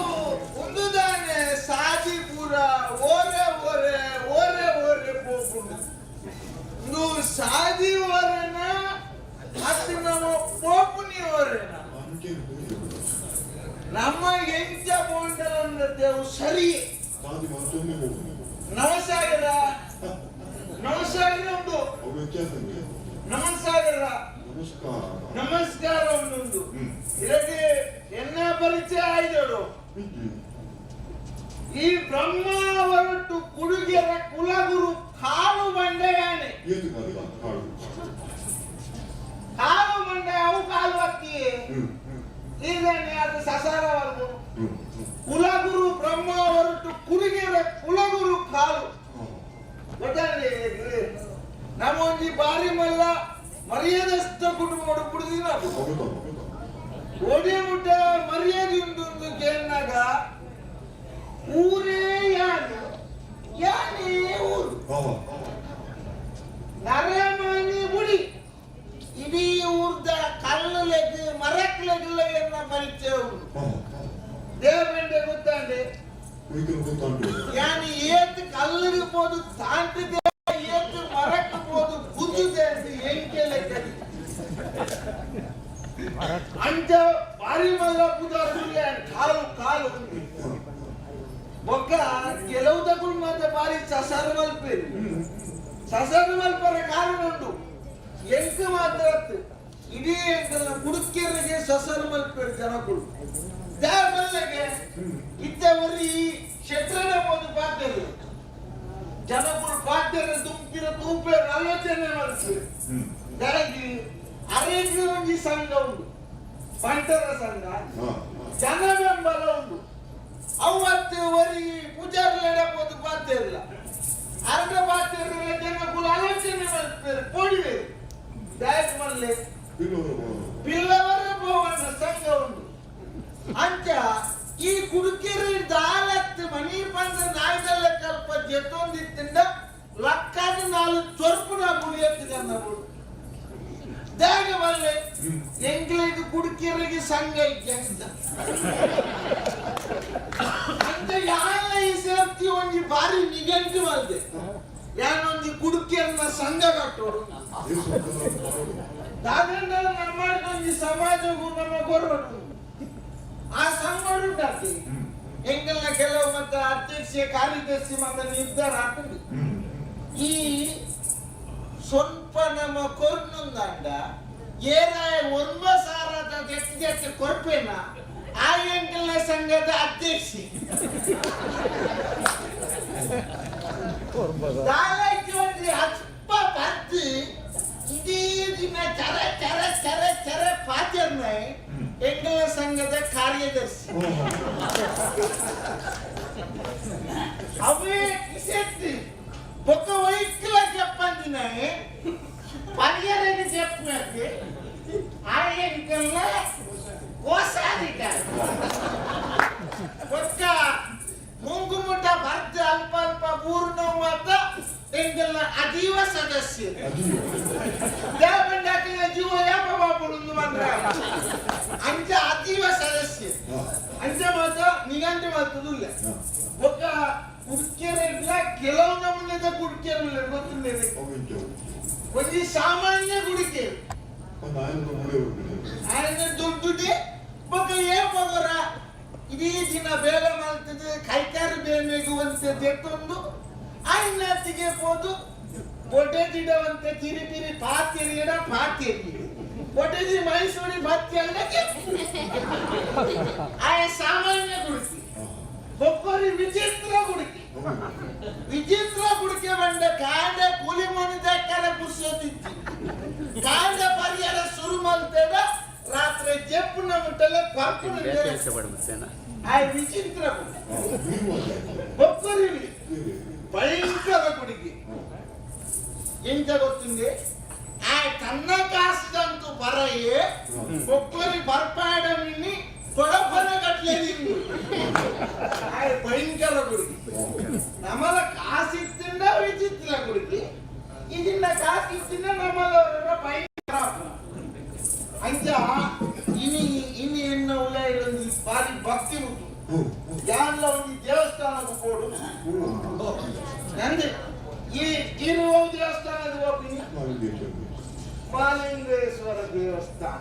ಒಂದು ದಾನೆ ಸಾದಿ ಪೂರ ಓರೆ ಓರೆ ಓರೆ ಓರೆ ಪೋಪುಂಡು ಒಂದು ಸಾದಿ ಓರೆನ ಅತ್ತು ನಮ್ಮ ಪೋಪುನಿ ಓರೆನ ನಮ್ಮ ಎಂಚ ಪೋಂಡಲಂದೇವು ಸರಿ ನವಸಾಗರ ನವಸಾಗರ ಉಂಟು ನಮಸ್ಕಾರ ನಮಸ್ಕಾರ ಒಂದೊಂದು ಇದಕ್ಕೆ ಎನ್ನ ಪರಿಚಯ ಆಯ್ತಡು ಈ ಬ್ರಹ್ಮ ಹೊರಟು ಕುಡುಗೆರ ಕುಲಗುರು ಕಾಲು ಬಂಡೆಯಾನೆ ಕಾಲು ಬಂಡೆ ಅವು ಕಾಲು ಅಕ್ಕಿಯೇ ಇದನ್ನೇ ಅದು ಸಸಾರವರ್ಗು ಕುಲಗುರು ಬ್ರಹ್ಮ ಹೊರಟು ಕುಡುಗೆರ ಕುಲಗುರು ಕಾಲು ಗೊತ್ತಾನೆ ನಮ್ಮ ಒಂಜಿ ಬಾರಿ ಮಲ್ಲ ಮರ್ಯಾದಸ್ಥ ಕುಟುಂಬ ಕುಡಿದಿನ ಒಡೆ ಮುಟ್ಟ ಮರ್ಯಾದೆ ಉಂಟು ಕೇಳಿನಾಗ ಊರೇ ಯಾನು ಯಾನೇ ಊರು ನರಮನಿ ಬುಡಿ ಇಡೀ ಊರ್ದ ಕಲ್ಲುಲೆಗ್ ಮರಕ್ಲೆಗ್ಲ ಎನ್ನ ಪರಿಚಯ ಉಂಟು ದೇವಂಡೆ ಗೊತ್ತಾಂಡೆ ಯಾನು ಏತ್ ಕಲ್ಲಿಗೆ ಪೋದು ತಾಂಟಿದೆ ಏತ್ ಮರಕ್ಕೆ ಪೋದು ಗುದ್ದುದೆ ಅಂತ ಎಂಕೆ ಲೆಕ್ಕ ಅಂಚ ಬಾರಿ ಮಲ್ಲ ಪುದಾರ್ಸುಲ್ಲೆ ಕಾಲು ಕಾಲು ಬೊಕ್ಕ ಕೆಲವು ತಗುಲು ಮಾತ್ರ ಬಾರಿ ಸಸಾರ ಮಲ್ಪೇರು ಸಸಾರ ಮಲ್ಪರ ಕಾರಣ ಉಂಟು ಎಂಕ್ ಮಾತ್ರ ಅತ್ತು. ಇಡೀ ಎಂಕಲ್ನ ಕುಡುಕೆರಿಗೆ ಸಸಾರ ಮಲ್ಪೇರು ಜನಕುಲು ಮಲ್ಲೆಗೆ ಇತ್ತೆ ಒರಿ ಶೆಟ್ರನೆ ಪೋದು ಪಾತೆರು ಜನಕುಲು ಪಾತೆರ ತುಂಬಿರ ತೂಪೇರು ಆಲೋಚನೆ ಮಲ್ಪೇರು ದಾಗಿ ಅರೇಗ್ಯ ಒಂಜಿ ಸಂಘ ಉಂಟು ಬಂಟರ ಸಂಘ ಜನ ಬೆಂಬಲ ಉಂಟು ಅವತ್ತು ಒರಿ ಪೂಜಾರ್ಲೆಡ ಪೋದು ಪಾತೆರ್ಲ ಅರ್ಧ ಪಾತೆರ್ಲ ಜನಕುಲು ಆಲೋಚನೆ ಮಲ್ಪೇರು ಪೋಡಿವೇರು ದಾಯಕ್ ಮಲ್ಲೆ ಪಿಲ್ಲವರ ಪೋವನ್ನ ಸಂಘ ಉಂಟು ಅಂಚ ಈ ಕುಡುಕಿರಿ ದಾಲತ್ ಮನಿ ಪಂಡ ನಾಯ್ದಲ್ಲ ಕಲ್ಪ ಜೆತ್ತೊಂದಿತ್ತಿಂದ ಲಕ್ಕದ ನಾಲು ಚೊರ್ಪುನ ಗುಡಿಯತ್ತಿದನ್ನಗಳು ದಾಗ ಬಲ್ಲೆ ಎಂಗ್ಲಿಗೆ ಕುಡುಕಿರಿಗೆ ಸಂಘ ಇದ್ದ ಅಂತ ಯಾಲ ಈ ಸೇರ್ತಿ ಒಂಜಿ ಬಾರಿ ನಿಘಂಟು ಮಲ್ದೆ ಯಾನೊಂಜಿ ಕುಡುಕಿಯನ್ನ ಸಂಘ ಕಟ್ಟೋಡು ದಾದಂಡ ನಮ್ಮ ಒಂಜಿ ಸಮಾಜಗೂ ನಮ್ಮ ಕೊರೋಡು ಆ ಸಂಘ ಉಂಟಾತಿ ಎಂಗಲ್ನ ಕೆಲವು ಮತ್ತೆ ಅಧ್ಯಕ್ಷ ಕಾರ್ಯದರ್ಶಿ ಮತ್ತೆ ನಿರ್ಧಾರ ಹಾಕುದು ಈ ಸ್ವಲ್ಪ ನಮ್ಮ ಕೊರ್ನುಂದಾಂಡ ಏರಾಯ ಒಂಬ ಸಾರದ ಜೆಟ್ಟು ಜೆಟ್ಟು ಕೊರ್ಪೇನ ಆ ಎಂಕಲ್ನ ಸಂಘದ ಅಧ್ಯಕ್ಷಿ ದಾಲಾಯ್ತು ಒಂಜಿ ಅಲ್ಪ ಪತ್ತಿ ಇಡೀ ದಿನ ಚರ ಚರ ಚರ ಚರ ಪಾಚರ್ನ ಎಂಕಲ್ನ ಸಂಘದ ಕಾರ್ಯದರ್ಶಿ. ಅವೇ ಕಿಸೆತ್ತಿ ಬೊಕ್ಕ ಒಯ್ಕ್ಲ ಜಪ್ಪಂದಿನಾಯೆ ಪರಿಯರని చెప్పినట్టు ఆయనకల్లా కోసాధికారి ఒక్క ಮುಂಗುಮುಟ ಬರ್ದು ಅಲ್ಪ ಅಲ್ಪ ಬೂರ್ನೋವಾತ ಎಂಗಲ್ನ ಅಜೀವ ಸದಸ್ಯ ದೇವಂಡಾಕಿನ ಜೀವ ಯಾಪ ಬಾಪುಡುಂದು ಬಂದ್ರ ಅಂಚ ಅತೀವ ಸದಸ್ಯ ಅಂಚ ಮಾತ ನಿಗಂಟೆ ಮಾತುದಿಲ್ಲ. ಒಕ್ಕ ಕುಡ್ಕೆರೆಡ್ಲ ಕೆಲವು ನಮೂನೆದ ಕುಡ್ಕೆರುಲ್ಲ ಗೊತ್ತಿಲ್ಲ. ಒಂಜಿ ಸಾಮಾನ್ಯ ಗುಡಿಕೆ ఆయన ದುಡ್ಡುಡೆ ಬೊಕ್ಕ ಏ ಪಗರ ಇಡೀ ದಿನ ಬೇಲೆ ಮಾಡ್ತದೆ ಕೈಕಾರು ಬೇನೆಗುವಂತೆ ದೆತ್ತೊಂದು ಆಯ್ನಾತಿಗೆ ಪೋದು ಬೊಡ್ಡೆ ದಿಡವಂತೆ ತಿರಿ ತಿರಿ ಪಾತಿರಿಯಡ ಪಾತಿರಿ ಬೊಡ್ಡೆದಿ ಮೈಸೂರಿ ಭತ್ತಿ ಅಲ್ಲಕ್ಕೆ ಆಯ ಸಾಮಾನ್ಯ ಗುಡಿಕೆ ಬೊಕ್ಕೊರಿ ವಿಚಿತ್ರ ಗುಡಿಕೆ ವಿಚಿತ್ರ ಗುಡಿಕೆ ಬಂಡ ಕಾಂಡ ಕೂಲಿ ಮನಿದ ಪುರ್ಸೋತಿತ್ತಿ ಕಾಂಡ ಪರಿಹಾರ ಶುರು ಮಲ್ತೇಡ ರಾತ್ರಿ ಜೆಪ್ಪುನ ಮುಟ್ಟಲೆ ಪರ್ಪುನ ಆಯ ವಿಚಿತ್ರ ಬೊಕ್ಕೊರಿ ಭಯಂಕರ ಗುಡಿಗೆ ಎಂತ ಗೊತ್ತುಂದೆ ಆ ತನ್ನ ಕಾಸ್ದಂತೂ ಬರಯೇ ಒಕ್ಕರಿ ಬರ್ಪಾಡ ಮಿನ್ನಿ ಕೊಡಪನ ಕಟ್ಲೇದಿಂದು ಆಯ ಭಯಂಕರ ಗುಡಿಗೆ ನಮ್ಮಲ ಕಾಸಿತ್ತಿಂದ ವಿಚಿತ್ರ ಗುಡಿಗೆ ಇದನ್ನ ಕಾಸಿತ್ತಿಂದ ನಮ್ಮಲ ಭಯಂಕರ ಅಂಚ ಇನಿ ಇನಿ ಎನ್ನ ಉಲೈರೊಂದು ಬಾರಿ ಭಕ್ತಿ ಉಂಟು ಯಾನ್ಲ ಒಂದು ದೇವಸ್ಥಾನಕ್ಕೆ ಪೋಡು ನಂದೆ ಈ ಇರುವ ದೇವಸ್ಥಾನದ ಹೋಗ್ತೀನಿ ಮಾಲಿಂಗೇಶ್ವರ ದೇವಸ್ಥಾನ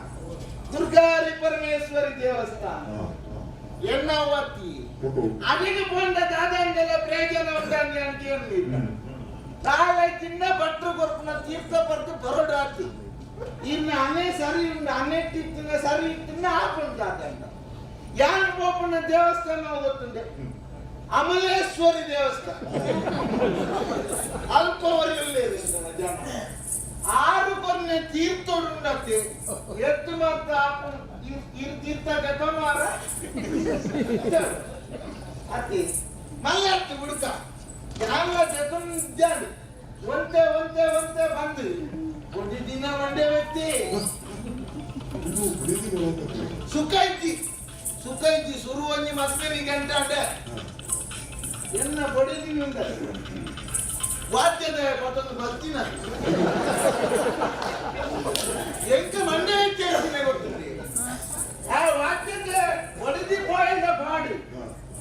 ದುರ್ಗಾರಿ ಪರಮೇಶ್ವರಿ ದೇವಸ್ಥಾನ ಎನ್ನವತ್ತಿ ಅಡಿಗೆ ಪೋಂಡ ದಾದಂಗೆಲ್ಲ ಪ್ರಯೋಜನ ಉಂಡಂಗೆ ಅಂತ ಹೇಳಿ ತಾಳೆ ತಿನ್ನ ಭಟ್ರು ಕೊರ್ಪುನ ತೀರ್ಥ ಬರ್ದು ಬರೋಡಾತಿ ಇನ್ನು ಅನೇ ಸರಿ ಉಂಡು ಅನೆಟ್ಟಿತ್ತಿನ ಸರಿ ಇತ್ತಿನ ಆಪುಂಡು ದಾದಂಗ ಯಾನ್ ಪೋಪುನ ದೇವಸ್ಥಾನ ಗೊತ್ತುಂಡೆ ಅಮಲೇಶ್ವರಿ ದೇವಸ್ಥಾನ ಅಲ್ಪವರೆಯಲ್ಲಿ ಜನ ಆರು ಕೊನ್ನೆ ತೀರ್ಥೋಡುಂಡತೆ ಎತ್ತು ಮಾತ್ರ ಇರು ತೀರ್ಥ ಗತಮಾರ ಅತಿ ಮಲ್ಲತ್ತು ಹುಡುಕ ಯಾನ್ಲ ಜತುಂಜಾಂಡ್ ಒಂತೆ ಒಂತೆ ಒಂತೆ ಬಂದು ಒಂದು ದಿನ ಮಂಡೆ ವ್ಯಕ್ತಿ ಸುಖ ಐತಿ ಸುಖ ಐತಿ ಸುರು ಒಂಜಿ ಮಸ್ಕರಿ ಗಂಟೆ ಅಂಡೆ ಎನ್ನ ಬಡಿದೀನಿ ಉಂಡ ವಾದ್ಯದ ಮತ್ತೊಂದು ಬರ್ತೀನ ಎಂಕ ಮಂಡೆ ವ್ಯಕ್ತಿ ಗೊತ್ತಿದೆ ಆ ವಾದ್ಯದ ಒಡೆದಿ ಪೋಯಂದ ಪಾಡು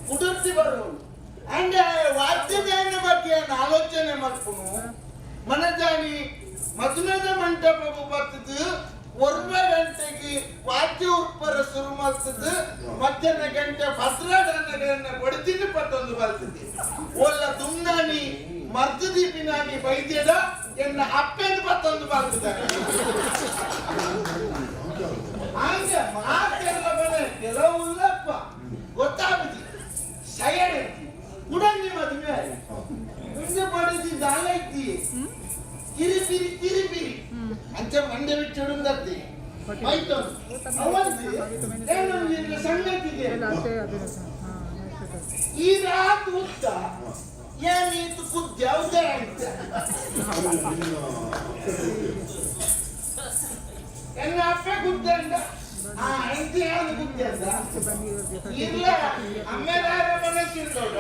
ಕುದುರ್ತಿ ಬರುವುದು ಅಂಡ್ ವಾದ್ಯದ ಬಗ್ಗೆ ಆಲೋಚನೆ ಮಾಡ್ಕೊನು ಮನಜಾನಿ ಮದುವೆದ ಮಂಟಪ ಬರ್ತದೆ ಒರ್ವ ಗಂಟೆಗೆ ವಾದ್ಯ ಉತ್ಪರ ಶುರು ಮಾಡ್ತದೆ ಮಧ್ಯಾಹ್ನ ಗಂಟೆ ಭದ್ರಾಡನ್ನ ಬಡಿದಿನ ಪತ್ತೊಂದು ಬರ್ತದೆ ಒಲ್ಲ ದುಮ್ನಾನಿ ಮರ್ದು ದೀಪಿನಾನಿ ಬೈದ್ಯಡ ಎನ್ನ ಅಪ್ಪೆಂದು ಪತ್ತೊಂದು ಬರ್ತದೆ ಹಂಗೆ ಮಾತೆಲ್ಲ ಬನೆ ಕೆಲವು ಉಲ್ಲಪ್ಪ ಗೊತ್ತಾಗುದಿ ಸಯಡೆ ಕುಡಂಗಿ ಮದುವೆ ಮುಂದೆ ಬಡಿದಿ ದಾಲೈತಿ ಕಿರಿಪಿರಿ ಕಿರಿಪಿರಿ ಅಂಚ ಮಂಡೆ ಬಿಚ್ಚುಡುಂದತ್ತಿ ಮೈತೊಂದು ಅವಂತಿ ಏನು ಸಂಗತಿಗೆ ಈ ರಾತ್ ಉತ್ತ ಏನಿತ್ತು ಕುದ್ದೆ ಯಾವುದೇ ಅಂತ ಎನ್ನ ಅಪ್ಪೆ ಕುದ್ದೆ ಅಂದ ಆ ಹೆಂಡತಿ ಯಾರು ಕುದ್ದೆ ಅಂದ ಇಲ್ಲ ಅಮ್ಮೇಲಾರ ಮನಸ್ಸಿಂದೋಡ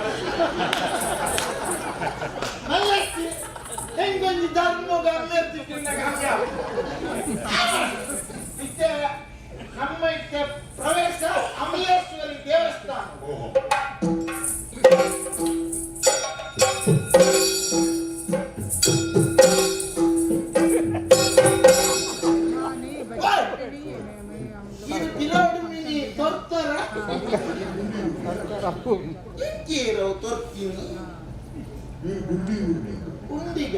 ಮಲ್ಲತ್ತಿ ಹೆಂಗೊಂಜಿ ಧರ್ಮಗ ಅಮ್ಮೆರ್ತಿ ತಿನ್ನಗ ಇತ್ತೆ ನಮ್ಮ ಇತ್ತೆ ಪ್ರವೇಶ ಅಮಲೇಶ್ವರಿ ದೇವಸ್ಥಾನ. ಇದು ಬಿಲೋಡು ಮಿನಿ ತೊರ್ತಾರ ಎಂಕೇರೋ ತೊರ್ತೀನಿ ಉಂಡಿಗ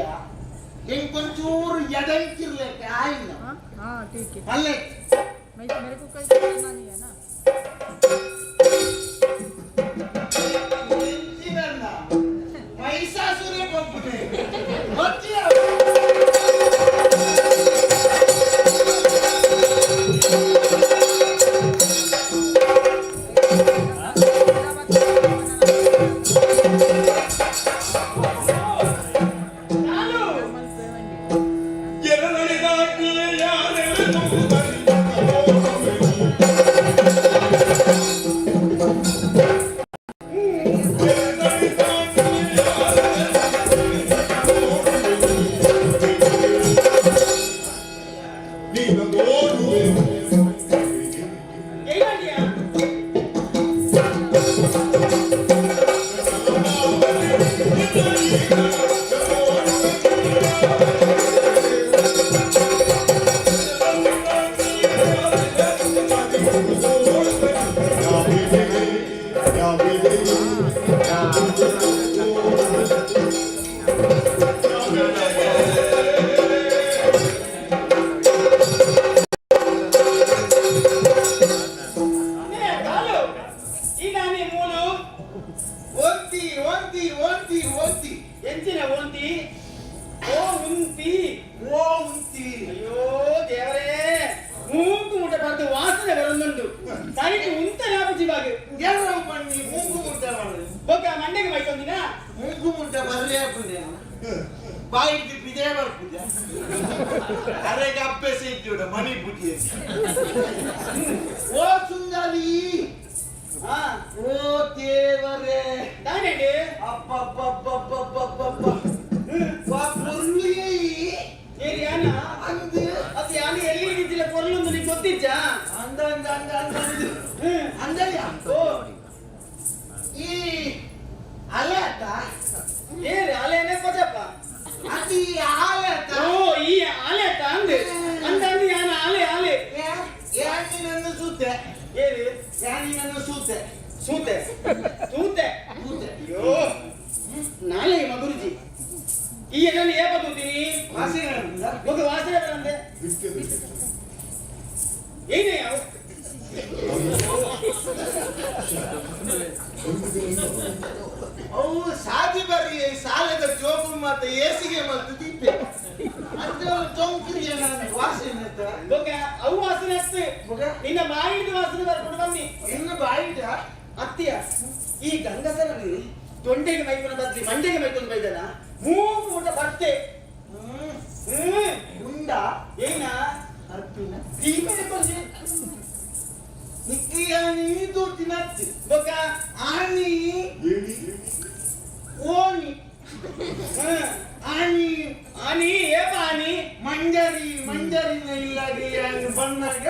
ಎಂಕೊಂಚೂರು ಎಡಂಕಿರ್ಲಿಕ್ಕೆ ಆಯ್ನ ಅಲ್ಲೇ मेरे को कहीं करना नहीं है ना। ಎಂಚಿನನ್ನ ಮಹಿಷಾಸುರ ಪಂಪುನೆ ಗೊತ್ತಿಯ. ಅರೆಗೆ ಅಪ್ಪೆಸ ಇದ್ದುಡ ಮಣಿ ಬುದ್ಧಿ. ಓ ಸುಂದರಿ, ಓ ದೇವರೇ, ದಾನೆಡೆ ಅಬ್ಬಬ್ಬಬ್ಬಬ್ಬಬ್ಬಬ್ಬ ವಾ ಪೊರ್ಲು. ಏರಿ ಯಾನ ಅಂದು ಅದು ಯಾನ ಎಲ್ಲಿ ಹಿಡಿದಿಲ್ಲ ಪೊರ್ಲೊಂದು ನಿಂಗೆ ಗೊತ್ತಿಜ್ಜಾ? ಅಂದ ಅಂದ ಅಂದ ಅಂದ ಅಂದಯ್ಯ. ಓ ಈ ಅಲೆ ಆತ. ಏರಿ ಅಲೆನೇ ಕೊಜಪ್ಪ. ಅದು ಈ ಆಲೆ ಆತ. ಓ ಈ ಆಲೆ ಆತ ಅಂದೆ ಅಂದ ಅಂದ ಯಾನ ಆಲೆ ಆಲೆ. ಯಾನಿ ಸೂತೆ. ಏರಿ ಯಾನಿ ನನ್ನ ಸೂತೆ. ಸೂತೆ ಸೂತೆ ಸೂತೆ. ಅಯ್ಯೋ ನಾಳೆ ಮಗುರುಜಿ ಈ ಎಣ್ಣೆ ಏಪ ತೂತೀನಿ ವಾಸನೆ ಮಗು ವಾಸನೆ ಬರಂದೆ ಏನೇ ಅವು ಸಾದಿ ಬರಿ ಸಾಲದ ಜೋಗು ಮಾತ ಏಸಿಗೆ ಮತ್ತು ತಿಪ್ಪೆ ಅಂತ ತೊಂಕ್ರಿಯ ನಾನು ವಾಸನೆ. ಬೊಕ್ಕ ಅವು ವಾಸನೆ ಅತ್ತೆ ನಿನ್ನ ಬಾಯಿದ ವಾಸನೆ ಬರ್ಕೊಂಡು ಬನ್ನಿ. ಇನ್ನು ಬಾಯಿದ ಅತ್ತಿಯ ಈ ಗಂಗಸರಲ್ಲಿ ತೊಂಡೆಗೆ ಮೈಕೊಂಡು ಬದ್ಲಿ ಮಂಡೆಗೆ ಮೈಕೊಂಡು ಬೈದನ ಮೂಗು ಊಟ ಬತ್ತೆ. ಉಂಡ ಏನ ಅರ್ಪಿನ ದೀಪನೆ ಕೊಂಜಿ ನಿಕ್ಕಿಯಾನಿ ತೂತಿನತ್ತಿ ಬೊಕ್ಕ ಆನಿ ಓನಿ ಆನಿ ಆನಿ ಏಪ ಆನಿ ಮಂಜರಿ ಮಂಜರಿನ ಇಲ್ಲಾಗಿ ಯಾನು ಬಂದಾಗ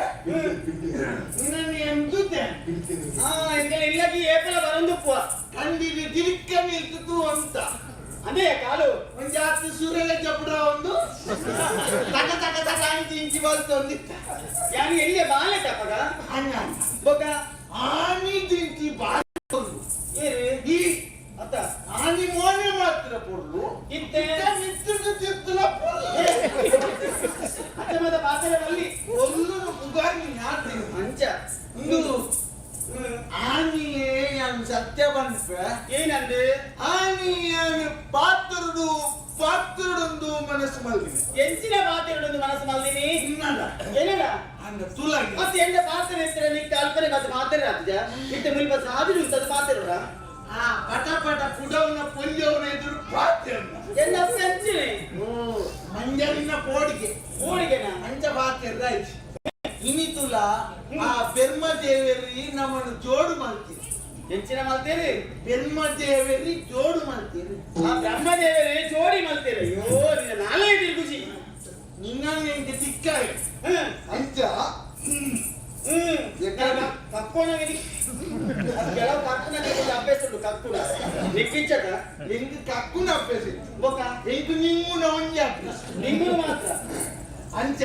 ನಿನ್ನನ್ನು ಎಂತುತ್ತೆ. ಎಂಗೆಲ್ಲ ಇಲ್ಲಗಿ ಏಪಲ ಬರಂದುಪ್ಪುವ ಕಂಡಿಗೆ ತಿರುಕ್ಕ ನಿಲ್ತು ಅಂತ. ಅದೇ ಕಾಲು ಒಂಜಾತಿ ಸುರೆಲ ಜಬಡ ಒಂದು ತಕ ತಕ ತಕ ಅಂತ ಇಂಚಿ ಬಲ್ತು ಒಂದಿತ್ತ. ಯಾನು ಎಲ್ಲಿ ಬಾಲೆ ತಪ್ಪಗ ಅಣ್ಣ ಬೊಕ್ಕ ಆನಿ ದಿಂಚಿ ಬಾಲ ಏರಿ ಈ ಅತ್ತ ಆನಿ ಮೋನೆ ಮಾತ್ರ ಪೊರ್ಲು ಇತ್ತೆ ಮಿತ್ತದ ತಿತ್ತಲ ಪೊರ್ಲು. ಅತ್ತ ಮದ ಪಾತ್ರೆ ಅಲ್ಲಿ ಒಲ್ಲುನು ಉಗಾನಿ ನಾತಿ ಅಂಚ ಇಂದು ಆನಿಯೇ ಯಾನ್ ಸತ್ಯ ಪನ್ಪೆ. ಏನಂದೆ? ಆನಿ ಯಾನ್ ಪಾತ್ರಡು ಪಾತ್ರಡೊಂದು ಮನಸ್ಸು ಮಲ್ದಿನಿ. ಎಂಚಿನ ಪಾತ್ರೆಡೊಂದು ಮನಸ್ಸು ಮಲ್ದಿನಿ? ಇನ್ನಲ್ಲ ಏನಲ್ಲ ಅಂದ ತುಲಾಗಿ ಮತ್ತೆ ಎಂಡ ಪಾತ್ರೆ ಎತ್ತರ ನಿಕ್ಕ ಅಲ್ಪನೆ ಮತ್ತೆ ಮಾತ್ರೆ ಆತಜ ಇತ್ತೆ ಮುಲ್ಪ ಸಾಧು ಉಂಟದು ಪಾತ್ರೆ. ಆ ಪಟ ಪಟ ಪುಡವನ ಪೊಂಜವನ ಎದುರು ಪಾತ್ರೆ ಎಲ್ಲ ಅಂಚಿನೆ. ಓ ಮಂಜರಿನ ಪೋಡಿಗೆ. ಪೋಡಿಗೆನ ಅಂಚ ಪಾತ್ರೆ ರೈಟ್ ಇನಿ ತುಲ ಆ ಬೆರ್ಮ ದೇವರಿ ನಮ್ಮನ್ನು ಜೋಡು ಮಾಡ್ತೀರಿ. ಎಂಚಿನ ಮಲ್ತೇರಿ? ಬೆರ್ಮ ದೇವರಿ ಜೋಡು ಮಾಡ್ತೀರಿ. ಆ ಬ್ರಹ್ಮದೇವರೇ ಜೋಡಿ ಮಲ್ತೇರಿ. ಅಯ್ಯೋ ನಿನ್ನ ನಾಲೇ ಖುಷಿ. ನಿನ್ನ ನಿಂಗೆ ತಿಕ್ಕಾಯಿ ಅಂಚ ಕಕ್ಕೋಣ ಕೆಲವು ಕಕ್ಕುನ ಅಭ್ಯಾಸ ಉಂಟು ಕಕ್ಕುನ ನಿಕ್ಕಿಚ್ಚಕ ಎಂಗ್ ಕಕ್ಕುನ ಅಭ್ಯಾಸ ಇತ್ತು. ಬೊಕ್ಕ ಎಂಕ್ ನಿಂಗುನ ಒಂಜಿ ಅಭ್ಯಾಸ. ನಿಂಗುನು ಮಾತ್ರ ಅಂಚ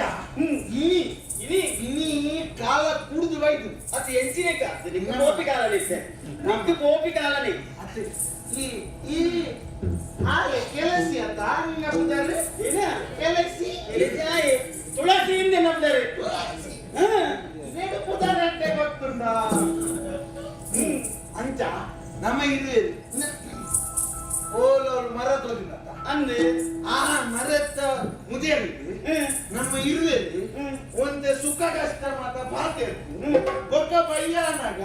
ಇನಿ ಇನಿ ಇನಿ ಕಾಲ ಕುಡ್ದು ಬೈದು. ಅದು ಎಂಚಿನೇಕ ನಿಂಗೆ ಪೋಪಿ ಕಾಲನಿ ಇತ್ತೆ ನಿಂಗೆ ಪೋಪಿ ಕಾಲನಿ. ಅತ್ತೆ ಈ ಈ ಆಲೆ ಕೆಲಸಿ ಅಂತ ನಿನ್ನ ಪುದಾರೆ ಏನ ಕೆಲಸಿ ಕೆಲಸಿ ಆಯೆ ತುಳಸಿ ಹಿಂದೆ ನಂಬ್ತಾರೆ. ತುಳಸಿ ನೇಡು ಪುದಾರೆ అంటే ಗೊತ್ತುಂಡ. ಅಂಚ ನಮ್ಮ ಇದು ಓಲೋರು ಮರ ತೋರಿನತ್ತ ಅಂದೆ ಆ ಮರತ್ತ ಮುದಿಯಲ್ಲಿ ನಮ್ಮ ಇರುವೆಲ್ಲಿ ಒಂದೇ ಸುಖ ಕಷ್ಟ ಮಾತ ಪಾತೆ ಬೊಕ್ಕ ಬಯ್ಯಾನಾಗ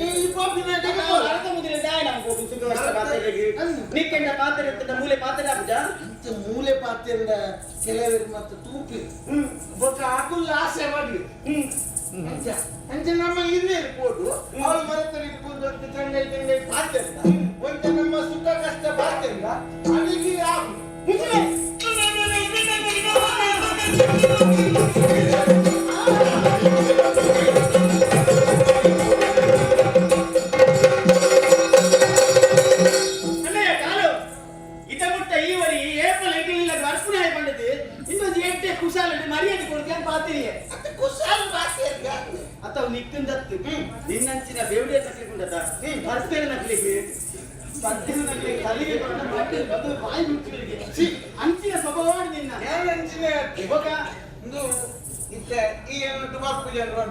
ಈ ಪಾಪಿನ ಮರದ ಮುದಿನ ದಾಯ ನಮ್ಗೆ ಸುಖ ಕಷ್ಟ ಪಾತ್ರೆಗೆ ನಿಕ್ಕೆಂಡ ಪಾತ್ರೆ ಇರ್ತದ ಮೂಲೆ ಪಾತ್ರೆ ಆಪುಜ ಅಂಚ ಮೂಲೆ ಪಾತ್ರೆಂಡ ಕೆಲವರು ಮತ್ತೆ ತೂಪಿ ಬೊಕ್ಕ ಆಗುಲ್ಲ ಆಸೆ ಮಾಡಿ ಅಂಚ ಅಂಚ ನಮ್ಮ ಹಿರಿಯರು ಕೊಡು ಅವಳು ಮರತಲ್ಲಿ ಕೂತು ಚಂಡೈ ಚಂಡೈ ಪಾತ್ರೆ ಒಂತೆ ನಮ್ಮ ಸುಖ ಕಷ್ಟ ಪಾತ್ರೆ ಅಲ್ಲಿಗೆ ಆಗು ಮುಚ್ಚಿದೆ. ಅಣ್ಣಯ್ಯ ಕಾಲು ಇದ ಮುಟ್ಟ ಈವರಿ ಏಪಲ್ ಎಂಗಿಲ್ಲ ಬರ್ಪುಣ ಪಂಡದು ಇನ್ನೊಂದು ಎಂಟೆ ಕುಶಾಲ ಮರ್ಯಾದೆ ಕೊಡ್ಕೆ ಪಾತಿರಿಯೆ ಅತ್ತ ಕುಶಾಲ ಪಾತ್ರೆ ಅತ್ತ ಅವು ನಿಕ್ಕಂದತ್ತು ನಿನ್ನಂಚಿನ ಬೇವಡಿಯ ನಕ್ಲಿಗುಂಡದ ಬರ್ಪೇನ ನಕ್ಲಿಗೆ ಪತ್ತಿನ ನಕ್ಲಿಗೆ ತಲೆಗೆ ಬಂದ ಬಟ್ಟೆ ಬದು ಬಾಯಿ ಮುಚ್ಚುಗಳಿಗೆ ಅಂಚಿನ ಸ್ವಭಾವ ನಿನ್ನ ಅಂಚಿನ ಬೊಕ ಇಂದು ಇತ್ತೆ ಈ ಎನ್ನಟ್ಟು ಬರ್ಪು ಜನರು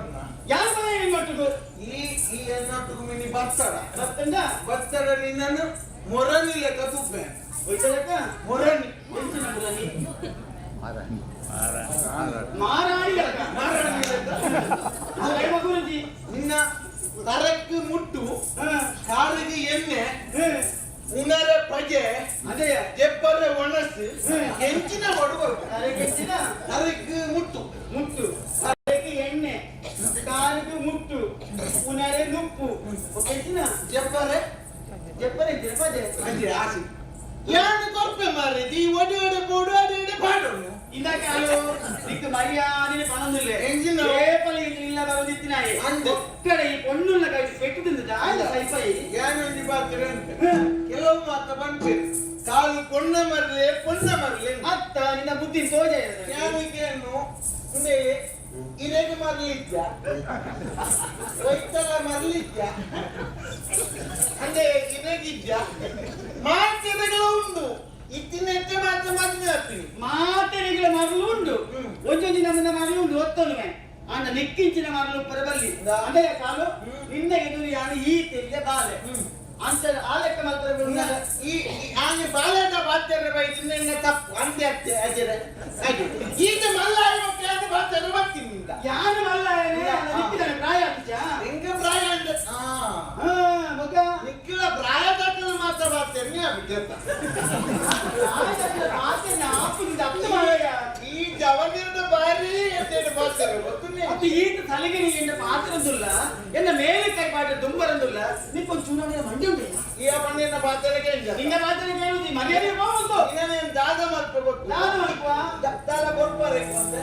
ಯಾರ ಮನೆ ನಿಮ್ಮೊಟ್ಟಿಗೂ ಈ ಈ ಎನ್ನಟ್ಟು ಮಿನಿ ಬರ್ತಾರ ಬರ್ತಂಡ ಬರ್ತಾರ ನಿನ್ನನ್ನು ಮೊರನಿ ಲೆಕ್ಕ ತೂಪೆ ಹೋಯ್ತಲಕ್ಕ ಮೊರನಿ ಎಂಚಿನ ಮೊರನಿ ಮಾರಾಣಿ ಲೆಕ್ಕ ಮಾರಾಣಿ ಲೆಕ್ಕ ಗುರುಜಿ ನಿನ್ನ ತರಕ್ಕೆ ಮುಟ್ಟು ಕಾರಿಗೆ ಎಣ್ಣೆ ಉಣರೆ ಪಜೆ ಅದೇ ಜೆಪ್ಪರೆ ಒಣಸು ಎಂಚಿನ ಬಡುವರು. ಮರ್ಯಾದಿನ ಪಣಂದುಲ್ಲೆ ಏಪಲ ಇಲ್ಲ ಬರೋದಿತ್ತಿನಾಯಿ ಒಕ್ಕಡೆ ಈ ಪೊಣ್ಣುನ್ನ ಕೈ ಪೆಟ್ಟು ದಾದ ಸೈಪೈ ಯಾನೊಂಜಿ ಪಾತ್ರ ಕೆಲವು ಮಾತ ಪನ್ಪೆರ್ ಕಾಲು ಪೊಣ್ಣ ಮರ್ಲೆ ಪೊಣ್ಣ ಮರ್ಲೆ ಅತ್ತ ನಿನ್ನ ಬುದ್ಧಿ ಸೋಜ ಯಾನಿಗೇನು ಉಂದೆ ಇರೆಗೆ ಮರ್ಲಿದ್ಯ ಒಯ್ತಲ ಮರ್ಲಿದ್ಯ ಅಂದ್ರೆ ಇರೆಗಿದ್ಯ ಮಾತೆರೆಗಳ ಉಂಡು ಇತ್ತಿನೆತ್ತೆ ಮಾತ್ರ ಮದ್ವೆ ಆಗ್ತೀನಿ ಮಾತೆರೆಗಳ ಮರಳು ಉಂಡು ಒಂಜೊಂಜಿ ನಮ್ಮನ್ನ ಮರಳು ಉಂಡು ಒತ್ತೊನುವೆ ಆಂಡ ನೆಕ್ಕಿಂಚಿನ ಮರಳು ಪರಬಲ್ಲಿ ಅದೇ ಕಾಲು ನಿನ್ನ ಎದುರು ಯಾನು ಈ ತೆಲ್ಲೆ ಬಾಲೆ ಅಂತ ಆ ಲೆಕ್ಕ ಮಲ್ಪರೆ ಈ ಆನೆ ಬಾಲದ ಬಾತ್ಯರ ಬೈತಿನ ತಪ್ಪು ಅಂತೆ ಅತ್ತೆ ಅಜರೆ ಹಾಗೆ ಈಗ ಮಲ್ಲಾಯ ಮಕ್ಕಳು ಬಾತ್ಯರ ಬರ್ತೀನಿ ಯಾನು ಮಲ್ಲಾಯನೆ ನಿಕ್ಕಿದಾನೆ ಪ್ರಾಯ ಆತಿಚ ಹೆಂಗ ಪ್ರಾಯ ಅಂದ್ರೆ ಮಗ ನಿಕ್ಕಿಲ ಪ್ರಾಯ ದಾಟಲು ಮಾತ್ರ ಬಾತ್ಯರ್ನಿ ಆಗ್ಬಿಟ್ಟೆ ಈ ಜವನಿರದ ಬಾರಿ ಎದ್ದೇಳು ಬಾತ್ಯರ ಗೊತ್ತುನ್ನೇ ಅದು ಈತ ತಲೆಗಿರಿ ಎನ್ನ ಪಾತ್ರಂದುಲ್ಲ ಎನ್ನ ಮೇಲೆ ಕೈ ಪಾಠ ದುಂಬರಂದುಲ್ಲ ನಿಕ್ಕೊಂದು ಚುನಾವಣೆ ಮಂಡಿ ಉಂಟು ಈ ಪಣ್ಣಿನ ಪಾತ್ರೆಗೆ ನಿನ್ನ ಪಾತ್ರೆಗೆ ಹೇಳುದು ಮರ್ಯಾದೆ ಹೋಗುದು ಇನ್ನೇನು ದಾದ ಮಲ್ಪ ಗೊತ್ತು ದಾದ ಮಲ್ಪ ದಾದ ಕೊಡ್ಪಾರೆ ಅಂತ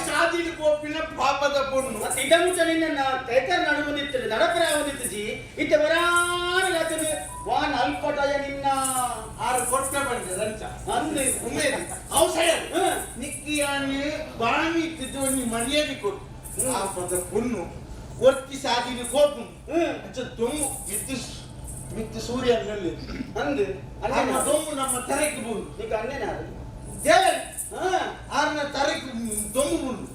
ಸಾದಿಡು ಪೋಪಿನ ಪಾಪದ ಪೊಣ್ಣು ಮತ್ತೆ ಇದಮುಂಚ ನಿನ್ನ ತೈತರ ನಡು ಬಂದಿತ್ತು ನಡಪರ ಬಂದಿತ್ತು ಇತ್ತೆ ಬರಾನ ರಾತ್ರಿ ವಾನ್ ಅಲ್ಪಟಯ ನಿನ್ನ ಆರು ಕೊಟ್ಟ ಬಂದೆ ರಂಚ ಅಂದು ಉಮೇದಿ ಅವು ಸಯ ನಿಕ್ಕಿಯಾನಿ ಬಾಣಿ ಇತ್ತಿದ್ದು ನೀ ಮರ್ಯಾದೆ ಕೊಟ್ಟು ಪಾಪದ ಪೊಣ್ಣು ಒತ್ತಿ ಸಾದಿಡು ಕೋಪು ಅಂಚ ದೊಂಗು ಮಿತ್ತು ಮಿತ್ತು ಸೂರ್ಯನಲ್ಲಿ ಅಂದು ನಮ್ಮ ದೊಂಗು ನಮ್ಮ ತರೆಗೆ ಬಂದು ನಿಕ್ಕ ಅಣ್ಣನ ದೇವರಿ ಆರ್ನ ತರೆಗೆ ದೊಂಗು ಬಂದು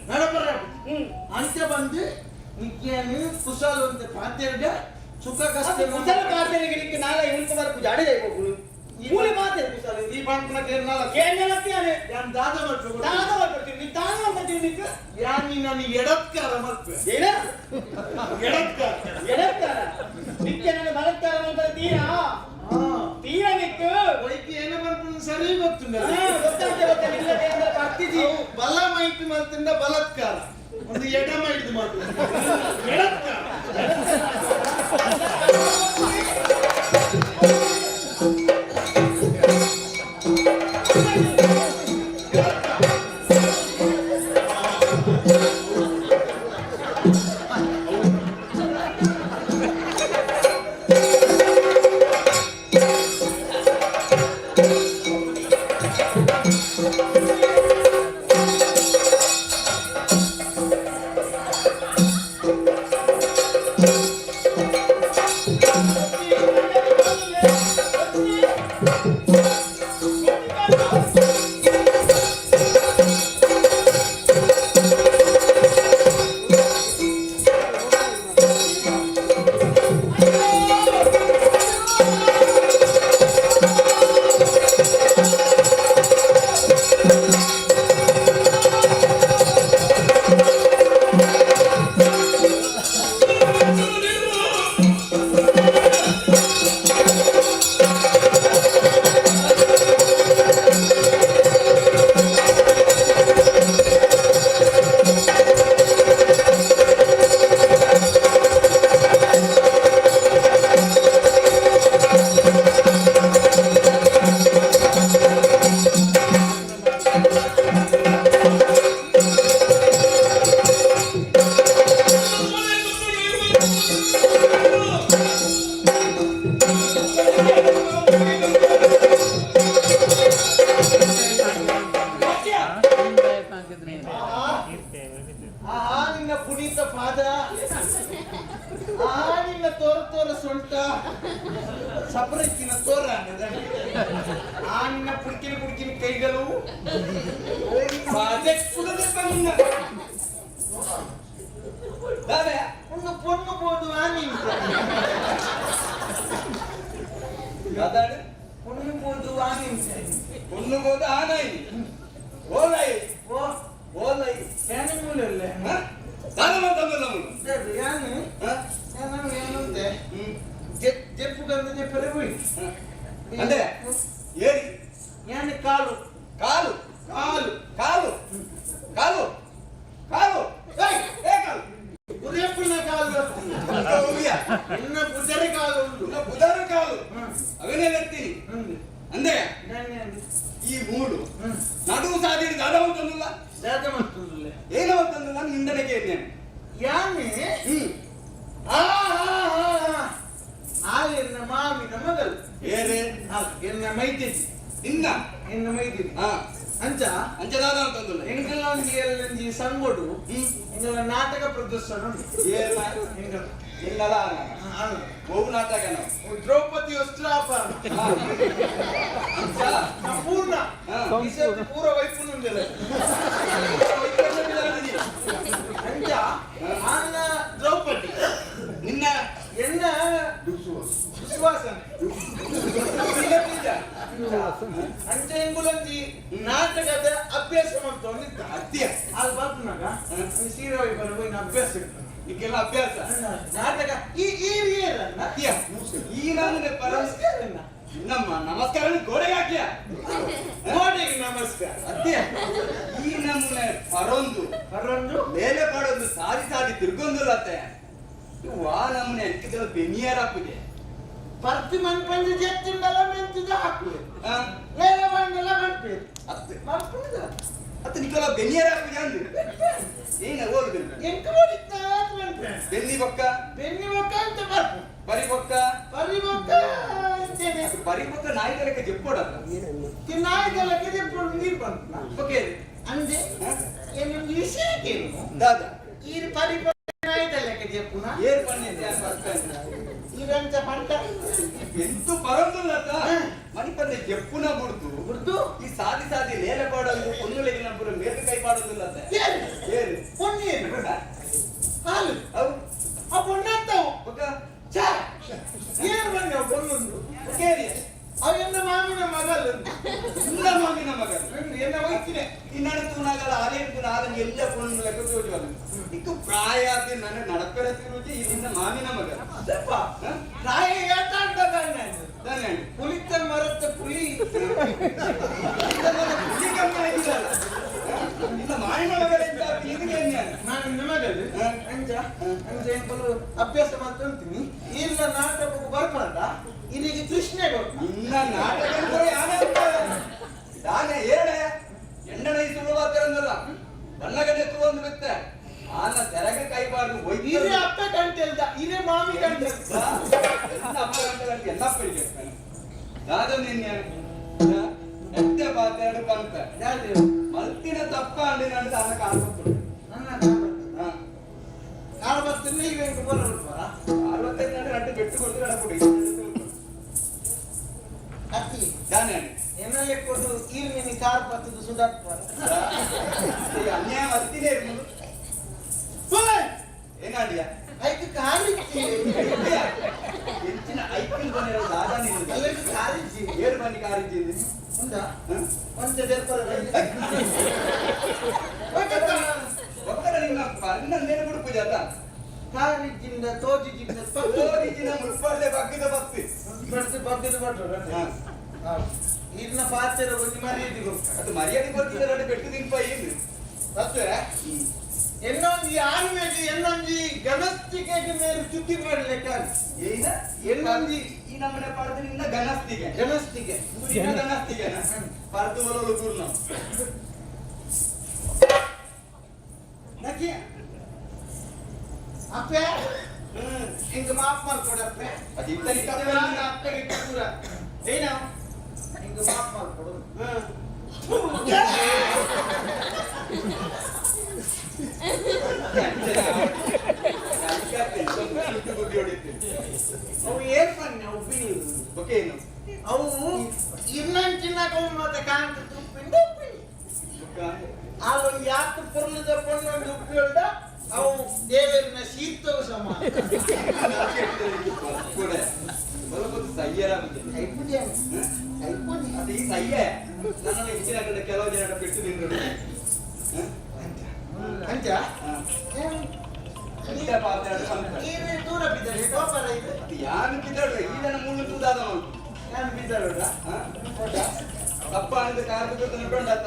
ನಡಪರ ಅಂಚ ಬಂದು ನಿಕ್ಕಿಯಾನಿ ಕುಶಾಲ ಅಂತ ಪಾತ್ರೆಗ ಸುಖ ಕಷ್ಟ ಕುಶಲ ಪಾತ್ರೆಗೆ ನಿಕ್ಕ ನಾಳೆ ಉಂಟು ಬರ್ಪು ಜಾಡೆ ಹೋಗುನು ಮೂಲೆ ಪಾತ್ರೆ ಕುಶಲ ಈ ಬಂಪನ ಕೇರ್ನಲ್ಲ ಕೇರ್ನಲ್ಲ ಯಾನ್ ದಾದ ಮಲ್ಪೆ ದಾದ ಮಲ್ಪೆ ನೀ ದಾದ ಮಲ್ಪೆ ನಿಕ್ಕ ಯಾನ್ ನಿನ್ನ ಎಡತ್ಕಾರ ಮಲ್ಪೆ ಏನ ಎಡತ್ಕಾರ ಎಡತ್ಕಾರ ನಿಕ್ಕೆ ನನ್ನ ಬಲತ್ಕಾರ ಮಲ್ಪೆ ತೀರಾ ತೀರಾ ನಿಕ್ಕ ವೈದ್ಯ ಏನ ಮಲ್ಪುನ ಸರಿ ಗೊತ್ತುಂಡ ಗೊತ್ತಾಗ್ತದೆ ಗೊತ್ತಾಗ್ತದೆ ಇಲ್ಲ ದೇವರ ಬರ್ತಿದ್ದಿ ಬಲ ಮೈಟ್ ಮಲ್ತಿಂದ ಬಲತ್ಕಾರ ಒಂದು ಎಡ ಮೈಟ್ ಮಲ್ಪೆ ಎಡತ್ಕಾರ ಒಂದು ಪೊಣ್ಣು ಬೋದು ಆ ನಿಂತ. ಅದಾಡು ಪೊಣ್ಣು ಪೋದು ಆನೆ ಪೊಣ್ಣು ಪೋದು ಆನಾಯಿ ಓಲೈ ಓ ಓಲೈ ಯಾನೆ ಮೂಲಲ್ಲ ದಾನ ಮಂತಂದಲ್ಲ ಮೂಲು ಯಾನು ಯಾನು ಏನಂತೆ ಜೆಪ್ಪು ಗಂಧ ಜೆಪ್ಪರೆ ಹೋಯ್ ಅಂದೆ ಏರಿ ಯಾನೆ ಕಾಲು ಕಾಲು ಕಾಲು ಕಾಲು ಕಾಲು ಕಾಲು ಏಯ್ ಏ ಕಾಲು ಉದಯಪುನ ಕಾಲು ಇನ್ನ ಬುಧರ ಕಾಲು ಉಂಟು ಬುಧರ ಕಾಲು ಅವನೇ ಎತ್ತೀನಿ ಅಂದೆ ಈ ಮೂಡು ನಡುವು ಸಾಧಿ ದಾದ ಅಂತಂದಿಲ್ಲ ದಾದ ಮಂತಂದಿಲ್ಲ ಏನೋ ಅಂತಂದಿಲ್ಲ ನಿಂದನೆಗೆ ಏನೇನು ಯಾನೆ ಆ ಆ ಎನ್ನ ಮಾಮಿನ ಮಗಳು ಏರೆ ಎನ್ನ ಮೈತಿದಿ ಇನ್ನ ಎನ್ನ ಮೈತಿದಿ ಅಂಚ ಅಂಚ ದಾದ ಅಂತಂದಿಲ್ಲ ಎಂಗಲ ಒಂಜಿ ಎಲ್ಲಂಜಿ ಸಂಗೊಡು ಎಂಗಲ ನಾಟಕ ಪ್ರದರ್ಶನ ಎಂಗಲ ಎಂಗಲ ಬಹು ನಾಟಕ ನಾವು ದ್ರೌಪದಿ ವಸ್ತ್ರಾಪರಣ ಸಂಪೂರ್ಣ ಈ ಸರ್ತಿ ಪೂರ ವೈಪುನುಂದೆಲ್ಲ ಅಂಚ ಆನ ದ್ರೌಪದಿ ನಿನ್ನ ಎನ್ನ ವಿಶ್ವಾಸನೆ ಅಂಚ ಎಂಬುಲಂಜಿ ನಾಟಕದ ಅಭ್ಯಾಸ ಮಾಡ್ತವನಿದ್ದ ಅತ್ಯ ಅಲ್ಲಿ ಬರ್ಪುನಾಗ ಸೀರೆ ಹೋಗಿ ಅಭ್ಯಾಸ ಇರ್ತದೆ ಈಗೆಲ್ಲ ಅಭ್ಯಾಸ ನಾಟಕ ಈ ಈ ಅತ್ಯ ಈ ನಾನು ನಮ್ಮ ನಮಸ್ಕಾರ ಗೋಡೆಗೆ ಹಾಕ್ಯ ಗೋಡೆಗೆ ನಮಸ್ಕಾರ ಅತ್ಯ ಈ ನಮೂನೆ ಪರೊಂದು ಪರೊಂದು ಮೇಲೆ ಪಾಡೊಂದು ಸಾರಿ ಸಾರಿ ತಿರ್ಗೊಂದುಲ್ಲತ್ತೆ ವಾ ನಮೂನೆ ಎಂಕಿದೆಲ್ಲ ಬೆನಿಯರ್ ಹಾಕುದೆ ಪರ್ತಿ ಮನ್ಪಂಜ ಜೆತ್ತಿಂಡಲ ಮೆಂತಿದ ಹಾಕುವೆ ಲೇಲೆ ಬಂಡಲ ಮನ್ಪೆ ಅತ್ತೆ ಮನ್ಪುಂಡ ಅತ್ತೆ ನಿಕ್ಕೆಲ್ಲ ಬೆನಿಯರ್ ಹಾಕುದೆ ಅಂದು ಏನ ಓದು ಬೆನ್ನಿ ಎಂಕ ಹೊಡಿತ ಮನ್ಪೆ ಬೆನ್ನಿ ಬೊಕ್ಕ ಬೆನ್ನಿ ಬೊಕ್ಕ ಅಂತ ಬರ್ಪು ಬರಿ ಬೊಕ್ಕ ಬರಿ ಬೊಕ್ಕ ಅಂತೇನೆ ಬರಿ ಬೊಕ್ಕ ನಾಯಿ ತಲೆಕ್ಕೆ ಜೆಪ್ಪೋಡಲ್ಲ ನಾಯಿ ತಲೆಕ್ಕೆ ಜೆಪ್ಪೋಡು ನೀರು ಬಂತು ಓಕೆ ಅಂದೆ ಏನು ವಿಷಯ ಕೇಳು ದಾದ ಈ ಪರಿ ನಾಯಿ ತಲೆಕ್ಕೆ ಜೆಪ್ಪುನ ಏರ್ ಪನ್ನೆ ಇರಂಚ ಪಂಟ ಎಂತು ಪರಂದುಲ್ಲತ್ತ ಮಣಿಪಂದೆ ಜೆಪ್ಪುನ ಬುಡ್ದು ಬುಡ್ದು ಈ ಸಾದಿ ಸಾದಿ ಲೇಲೆ ಪಾಡೋದು ಪೊನ್ನುಲೆಗಿನ ಪೂರ ಮೇಲು ಕೈ ಪಾಡೋದಿಲ್ಲತ್ತ ಏರು ಪೊನ್ನೇನು ಹಾಲು ಅವು ಆ ಪೊನ್ನತ್ತವು ಬೊಕ್ಕ ಛ ಏನು ಬಂದ ಪೊನ್ನೊಂದು ಕೇರಿ ಅವ ಎನ್ನ ಮಾಮಿನ ಮಗಲು ಇಲ್ಲ ಮಾಮಿನ ಮಗ ಎನ್ನ ವೈತಿನೆ ಇನ್ನಡು ತೂನಾಗಲ ಆಲೇನು ಪುನ ಆಲನ್ ಎಲ್ಲ ಪೊಣ್ಣು ಲೆಕ್ಕ ತೋಜುವಲ್ಲ ಇಕ್ಕು ಪ್ರಾಯ ಆದ ನನ್ನ ನಡಪೆರ ತಿರುಗಿ ಈ ನಿನ್ನ ಮಾಮಿನ ಮಗ ಸ್ವಲ್ಪ ಪ್ರಾಯ ಏತಾಂಡ ತಾನೆ ಪುಲಿತ ಮರತ್ತ ಪುಲಿ ಪುಲಿ ಕಮ್ಮಿ ಆಗಿದಲ್ಲ ಇಲ್ಲ ಮಾವಿನ ಮಗಳೆಂತ ಇದಕ್ಕೆ ಮಾಮಿನ ಮಗಲು ಅಂಜ ಅಂಜ ಎಂಬಲು ಅಭ್ಯಾಸ ಮಾಡ್ತಾ ಅಂತೀನಿ ಇಲ್ಲ ನಾಟಕಕ್ಕೂ ಬರ್ಪಂಡ ಇಲ್ಲಿಗೆ ಕೃಷ್ಣ ನಿನ್ನ ನಾಟಕ ದಾನೆ ಏಳೆ ಎಂಡನ ಈ ಸುಳ್ಳು ಬಣ್ಣಗಡೆ ಒಂದು ಬಿತ್ತೆ ಆನ ತೆರಗ ಕೈಬಾರ್ದು ಇದೇ ಅಪ್ಪ ಕಂಟೆಲ್ದ ಇದೇ ಮಾಮಿ ಕಂಟೆಲ್ದ ಅಪ್ಪ ಕಂಟೆಲ್ದ ಎಲ್ಲ ಅಪ್ಪ ದಾದ ನಿನ್ನೆ ಎತ್ತೆ ಬಾತೆರಡು ಪಂಪ ಮಲ್ತಿನ ತಪ್ಪ ಅಂಡಿ ನಾನು ತಾನ ಕಾಲು ಕಾಲು ಬರ್ತೀನಿ ಈಗ ಅರವತ್ತೈದು ನಟ್ಟು ಬೆಟ್ಟು ಕೊಡ್ತಾರೆ ನಡಪುಡಿ ಅತ್ತಿ ದಾನೆ ಎನ್ನೆಲ್ಲ ಕೊಟ್ಟು ಈರ್ಮಿನಿ ಕಾರ್ ಪತ್ತದು ಸುಧಾರ್ಪರ ಅನ್ಯಾಯ ಮಲ್ತಿನೇ ಇರ್ಬೋದು ಏನಾಡಿಯ ಐದು ಕಾರಿಚ್ಚಿ ಹೆಚ್ಚಿನ ಐಕಿಲ್ ಬಂದಿರೋ ದಾದಾ ನೀನು ಅಲ್ಲಲ್ಲಿ ಕಾರಿಚ್ಚಿ ಏರು ಬಂದಿ ಕಾರಿಚ್ಚಿ ಉಂಟಾ ಒಂಚ ದೇರ್ಪರ ಒಕ್ಕಡ ನಿನ್ನ ನಿನ್ನ ಬಿಡು ಪೂಜಾತ ಕಾರಿಜ್ಜಿಂದ ತೋಜಿಜಿಂದ ತೋಜಿಜಿನ ಮುಲ್ಪಡ್ಲೆ ಬಗ್ಗಿದ ಬತ್ತಿ ಬಡ್ದು ಬಗ್ಗಿದ ಬಟ್ರು ಇದನ್ನ ಪಾತ್ರೆ ಒಂದು ಮರ್ಯಾದೆ ಕೊಡ್ತಾರೆ ಅದು ಮರ್ಯಾದೆ ಕೊಡ್ತಿದ್ದಾರೆ ಬೆಟ್ಟು ತಿನ್ಪ ಏನು ಮತ್ತೆ ಇನ್ನೊಂದು ಆನ್ಮೇಲೆ ಇನ್ನೊಂದು ಗಣಸ್ತಿಗೆ ಮೇಲೆ ಚುಕ್ಕಿ ಮಾಡಲಿಕ್ಕೆ ಏನ ಇನ್ನೊಂದು ಈ ನಮ್ಮನೆ ಪಡೆದ ನಿನ್ನ ಗಣಸ್ತಿಗೆ ಗಣಸ್ತಿಗೆ ನಿನ್ನ ಗಣಸ್ತಿಗೆ ಪರದು ಬಲೋಲು ಗುರ್ನ ನಕಿ ಅಪ್ಪೆ ಹಿಂಗ ಮಾಫ್ ಮಾಡ್ಕೊಡಪ್ಪೆ ಅದು ಇತ್ತಲಿ ಅಪ್ಪಗೆ ಪೂರ ಏನ ಹಿಂಗ ಮಾಫ್ ಮಾಡ್ಕೊಡು ಅವು ಏನ್ ಪನ್ನೆ ಅವು ಬಿಳಿ ಓಕೆ ಅವು ಇನ್ನೊಂದು ಮತ್ತೆ ಕಾಂತ ತುಪ್ಪಿಂದ ಉಪ್ಪಿನಿ ಅಲ್ಲೊಂದು ಯಾಕೆ ಪೊರ್ಲದ ಪೊಣ್ಣೊಂದು ಉಪ್ಪಿಳ್ದ ಅವು ದೇವರಿನ ಶೀತವು ಸಮ ಯಾನು ಬಿದ್ದಾಡು ಈ ಜನ ಮುಳ್ಳು ತೂದಾದ ನಾನು ಬಿದ್ದಾಡ. ತಪ್ಪ ಅನ್ನದ ಕಾರ್ ನಡ್ಕೊಂಡಾತ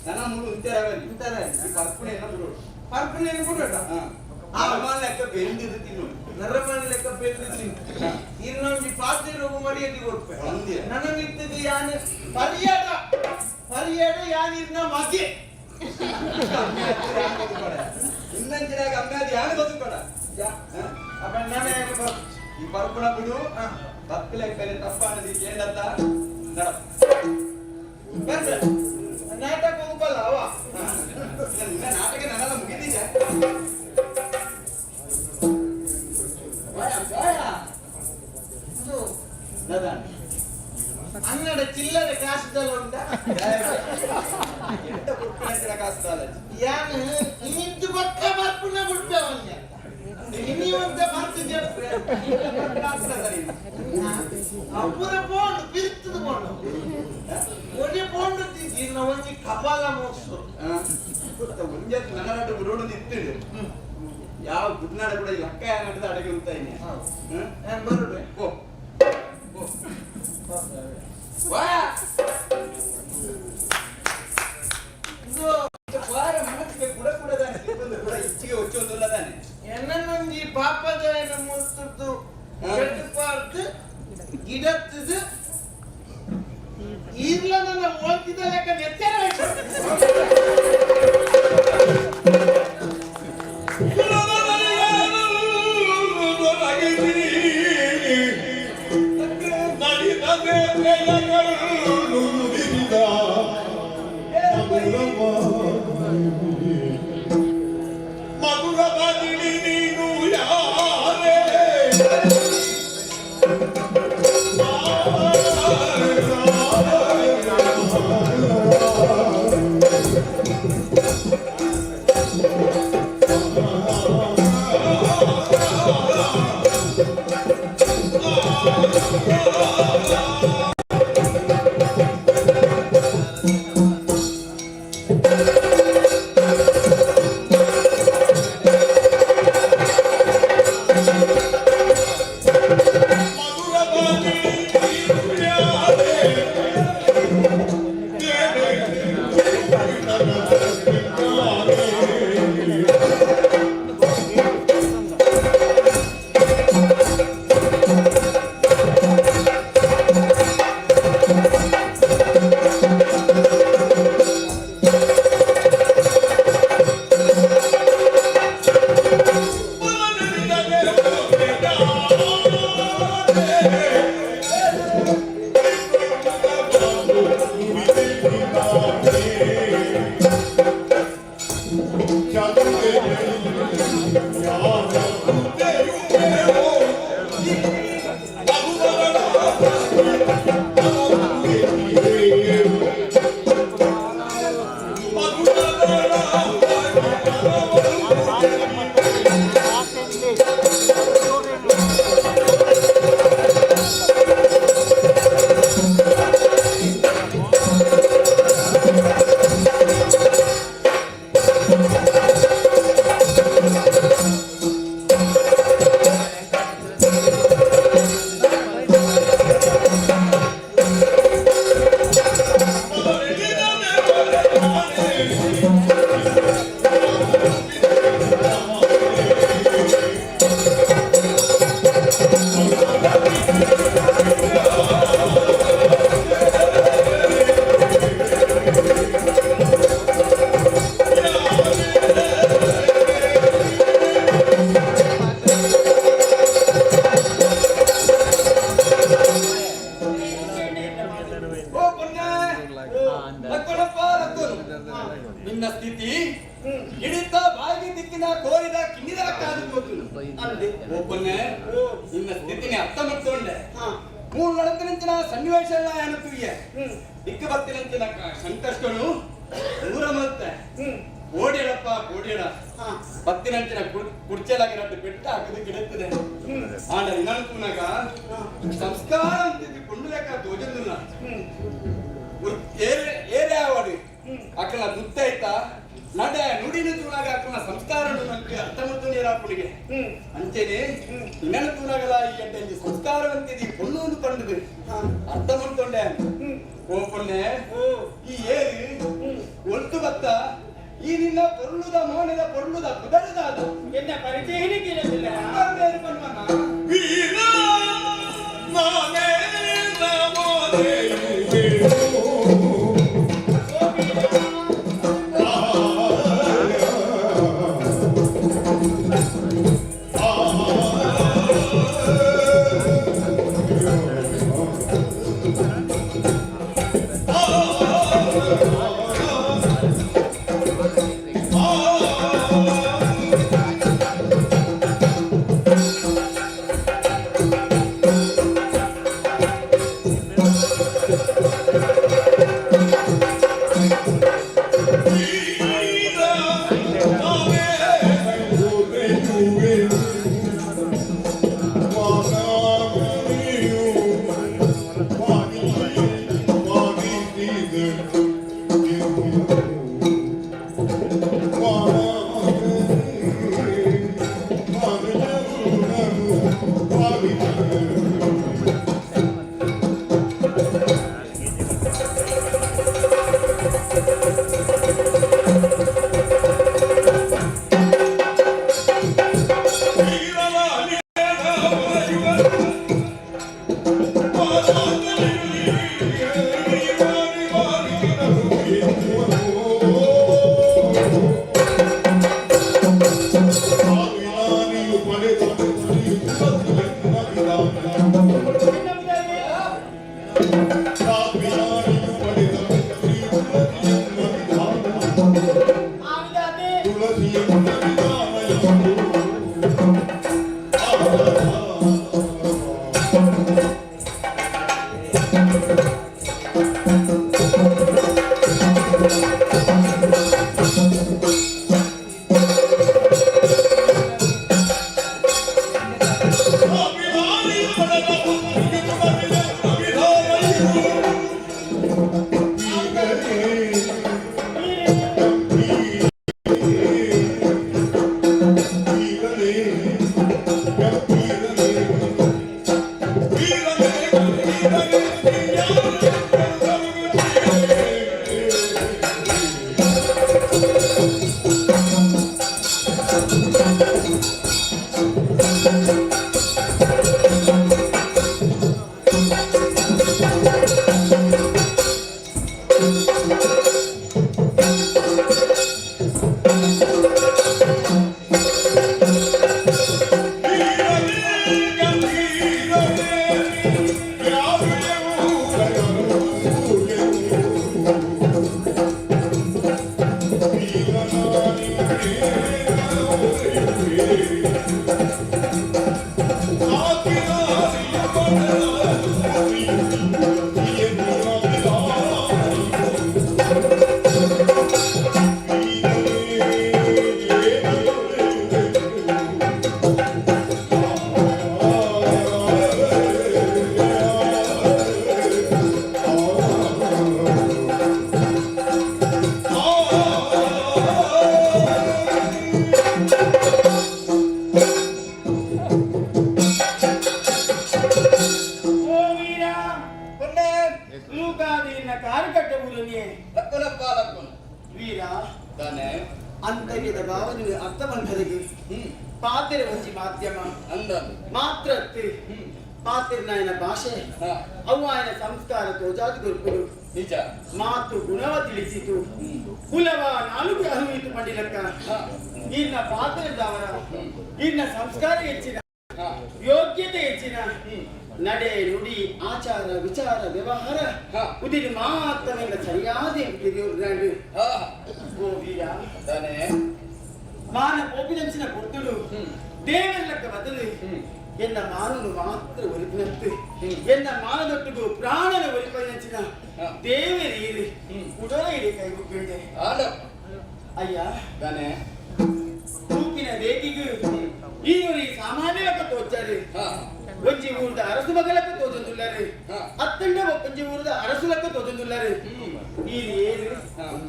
ನನ್ನ ಮುಳ್ಳು ಉಂತಾರ ಉಂತಾರ. ಈ ಪರ್ಪುಣೆ ಏನೋ ಬಿಡು. ಪರ್ಪುಣೆ ಬಿಡೋಡ. ನರಮಾನ್ ಲೆಕ್ಕ ಬೆಂದಿದ್ದು ತಿನ್ನು. ನರಮಾನ್ ಲೆಕ್ಕ ಬೆಂದಿದ್ದು ಇನ್ನೊಂದು ಪಾತ್ರೆ ರೋಗ ಮರ್ಯಾದೆ ಕೊಡ್ಪೆ. ಅಂದ್ಯ. ನನಗಿರ್ತದೆ ಯಾನು ಪರಿಯಾಡ ಪರಿಯಾಡ ಯಾನಿರ್ನ ಮಗೆ. ಇನ್ನಂಚಿನಾಗ ಅಮ್ಮಾದಿ ಯಾನು ಬದುಕೋಡ. ಅಪ್ಪ ನಾನು ಈ ಪರ್ಪುಣ ಬಿಡು. ತಪ್ಪು ಲೆಕ್ಕನೆ ತಪ್ಪ ಅನ್ನದಿ ಕೇಂದತ್ತ ನಡ. ಬರ್ಬ ನಾಟಕ ಹೋಗಲ್ಲ ಅವ. ನಿನ್ನ ನಾಟಕ ನನ್ನೆಲ್ಲ ಮುಗಿದಿದೆ. ಅನ್ನಡ ಚಿಲ್ಲರೆ ಕಾಸುದಲ್ಲ ಉಂಟ. ಎಂತ ಕೊಡ್ಪಿನ ಕಾಸುದಲ್ಲ. ಯಾನು ಇನ್ನಿದ್ದು ಪಕ್ಕ ಬರ್ಪುಣ ಬಿಡ್ಪೆ ಅವನ್ಯ ಇನ್ನಿವಂತ ಬರ್ತಿದ್ದೆ. ಅಪ್ಪುರ ಪೋಂಡು ಬಿರ್ತದ ಪೋಂಡು ಒಂಜಿ ಪೋಂಡು ಇನ್ನ ಒಂಜಿ ಕಪಾಲ ಮೋಕ್ಷ. ಒಂಜೆ ನನ್ನ ಬಿಡೋಡು ನಿಂತಿಡು. ಯಾವ ಗುಡ್ನಾಡ ಕೂಡ ಲಕ್ಕ ನಡೆದ ಅಡಗೆ ಉಂತ. ನಾನು ಬರುಡೆ. ಓ ವಾ ವಾರ ಮನಸ್ಸಿಗೆ ಕೂಡ ಕೂಡ ತಾನೆ ಕೂಡ ಇಚ್ಚಿಗೆ ಹೊಚ್ಚೊಂದುಲ್ಲ ತಾನೆ. ಎನ್ನೊಂಜಿ ಪಾಪದ ಮುರ್ತದ್ದು ಕೆಟ್ಟಪಾರ್ದು ಗಿಡತ್ತದು ಈರ್ಲ ನನ್ನ ಓದ್ತಿದ್ದ ಲೆಕ್ಕ ನೆತ್ತರ. ಸಂಸ್ಕಾರ ಅಂತಿದ್ದು ಕೊಂಡು ಲೆಕ್ಕ ತೋಜಂದುಲ್ಲ. ಏರೆ ಆವಾಡು ಅಕ್ಕಲ ಮುತ್ತೈತ ನಡೆ ನುಡಿನ ತೂನಾಗ ಹಾಕುನ ಸಂಸ್ಕಾರ ನಂಗೆ ಅರ್ಥ ಮತ್ತು ನೀರಾಪುಣಿಗೆ ಅಂಚೆನೆ ಇನ್ನನ ತೂನಾಗಲ ಈ ಅಡ್ಡ ಸಂಸ್ಕಾರವಂತಿದಿ ಪೊಣ್ಣು ಒಂದು ಪಂಡದು ಅರ್ಥ ಮಾಡ್ಕೊಂಡೆ. ಓ ಪೊಣ್ಣೆ, ಈ ಏರು ಒಳ್ತು ಬತ್ತ ಈ ನಿನ್ನ ಪೊರ್ಲುದ ಮೋನದ ಪೊರ್ಲುದ ಕುದರದಾದ ಎನ್ನ ಪರಿಚಯ ಕೇಳಲಿಲ್ಲ.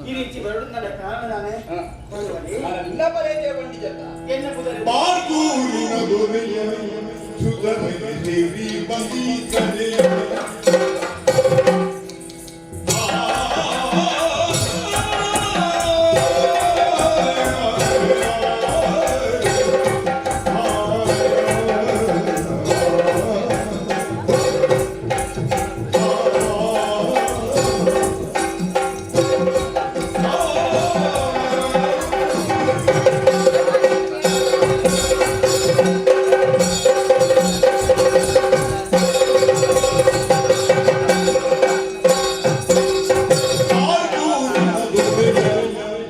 ಈ ರೀತಿ ಬರಡು ನನ್ನ ಕಾರಣ ನಿನ್ನ ಪರಿಚಯ ಬಂದಿದ್ದಲ್ಲ ಎನ್ನ ಪುದರು ಬಾರ್ಗೂರಿನ ದೊರೆಯ ಸುಧಮಗೆ ದೇವಿ ಬಂದಿದ್ದನೆ.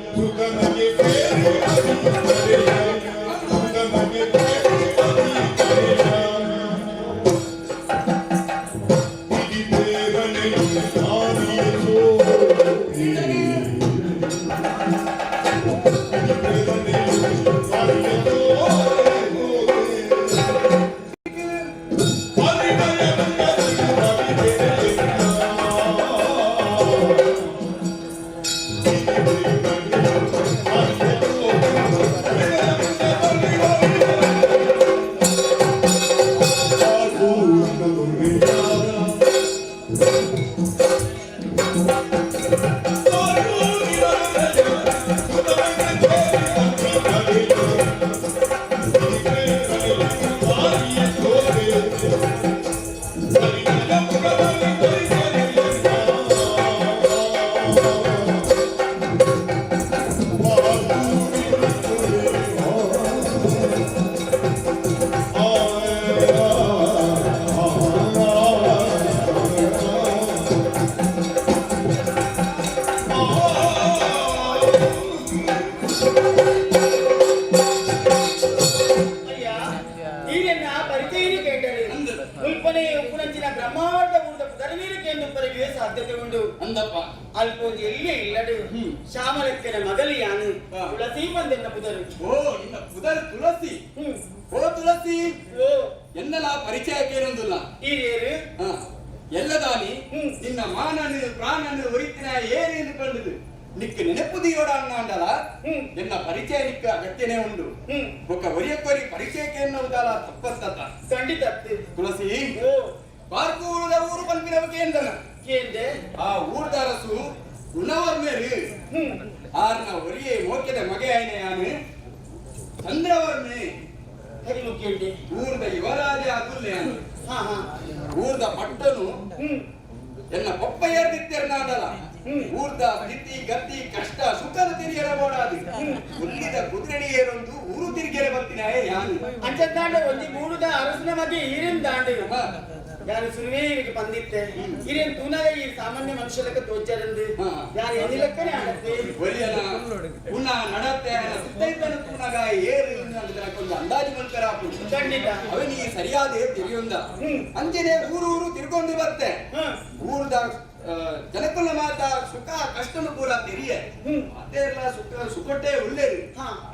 ಸುಧಮಗೆ ದೇವಿ ಬಂದಿದ್ದನೆ. ಸುಧಮಗೆ ದೇವಿ ಬಂದಿದ್ದನೆ. ಇಡಿ ಪ್ರೇರಣೆಯು ಸಾರಿಯ ಸೋರೆ. ಇಡಿ ಪ್ರೇರಣೆಯು ಸಾರಿಯ ಸೋರೆ. ಅಯ್ಯ ಈರೆನ್ನ ಪರಿಚಯ ಕೇಂಡರೆ ಮುಲ್ಪನೆ ಉಪ್ಪುನಂಚಿನ ಬ್ರಹ್ಮಾವರದ ಊರದ ಪುದರನೀರು ಎಂದು ಪರಗೆ ಸಾಧ್ಯತೆ ಉಂಟು. ಅಂದಪ್ಪ. ಅಲ್ಪೊಂದು ಎಲ್ಲಿ ಇಲ್ಲಡು ಶ್ಯಾಮಲಕ್ಕನ ಮಗಲಿ ಯಾನು ತುಳಸಿ ಬಂದೆನ್ನ ಪುದರು. ಓ, ನಿನ್ನ ಪುದರ್ ತುಳಸಿ? ಓ ತುಳಸಿ. ಓ. ಎನ್ನಲ ಪರಿಚಯ ಕೇಳೊಂದಿಲ್ಲ. ಈರೇರು? ಎಲ್ಲದಾನಿ ನಿನ್ನ ಮಾನನು ಪ್ರಾಣನು ಒರಿತಿನ ಏನೇನು ಕಂಡುದು ನಿಕ್ಕ ನೆನಪು ದಿಯೋಡ ಅನ್ನಾಂಡಲ ಎನ್ನ ಪರಿಚಯ ನಿಕ್ಕ ಅಗತ್ಯನೇ ಉಂಡು. ಬೊಕ್ಕ ಒರಿಯಕ್ಕೊರಿ ಪರಿಚಯಕ್ಕೆ ಎನ್ನುವುದಲ್ಲ ತಪ್ಪತ್ತತ್ತ. ಖಂಡಿತ. ತುಳಸಿ, ಓ. ಬಾರ್ಕೂರದ ಊರು ಪನ್ಪಿನವಕ್ಕೆ ಎಂದನ ಕೇಂದೆ. ಆ ಊರ್ದ ಅರಸು ಗುಣವರ್ಮೇರು ಆರ್ನ ಒರಿಯೇ ಮೋಕ್ಯದ ಮಗೆ ಆಯ್ನೆ ಯಾನು ಚಂದ್ರವರ್ಮೆ. ಹರಿ ಮುಖ್ಯಂಡೆ. ಊರ್ದ ಯುವರಾಜ ಅಗುಲ್ಲೆ ಯಾನು. ಹಾ ಹಾ ಊರ್ದ ಪಟ್ಟನು ಎನ್ನ ಪೊಪ್ಪ ಏರ್ದಿತ್ತೆರ್ನಾಡಲ ಊರ್ದ ಸ್ಥಿತಿ ಗತಿ ಕಷ್ಟ ಸುಖದ ತಿರಿಯರ ಬೋಡಾದಿ ಉಲ್ಲಿದ ಕುದುರೆಡಿ ಏರೊಂದು ಊರು ತಿರುಗೆರೆ ಬರ್ತಿನ ಯಾನು. ಅಂಚದ್ದಾಂಡ ಒಂಜಿ ಮೂಡುದ ಅರಸನ ಮಗೆ ಈರೇನ್ ದಾಂಡು ಯಾರು ಸುರುವೇ ಇರಿಗೆ ಬಂದಿತ್ತೆ ಈರೇನ್ ತೂನಾಗ ಈ ಸಾಮಾನ್ಯ ಮನುಷ್ಯಲಕ್ಕ ತೋಚರಂದು ಯಾರು ಎನ್ನಿಲಕ್ಕನೆ ಆಡತ್ತೆ. ಒರಿಯನ ಪುನಃ ನಡತೆ ಸುತ್ತೈತನ ತೂನಾಗ ಏರು ಒಂದು ಅಂದಾಜು ಮಲ್ಪೆರ ಖಂಡಿತ. ಅವನಿಗೆ ಸರಿಯಾದ ತಿಳಿಯೊಂದ ಅಂಚನೆ ಊರು ಊರು ತಿರ್ಕೊಂಡು ಬರ್ತೆ ಊರ್ದ ಜನಕುಲ ಮಾತ ಸುಖ ಕಷ್ಟನು ಪೂರ ತೆರಿಯೆ ಅದೇ ಎಲ್ಲ ಸುಖ ಸುಖಟ್ಟೆ ಉಳ್ಳೇರು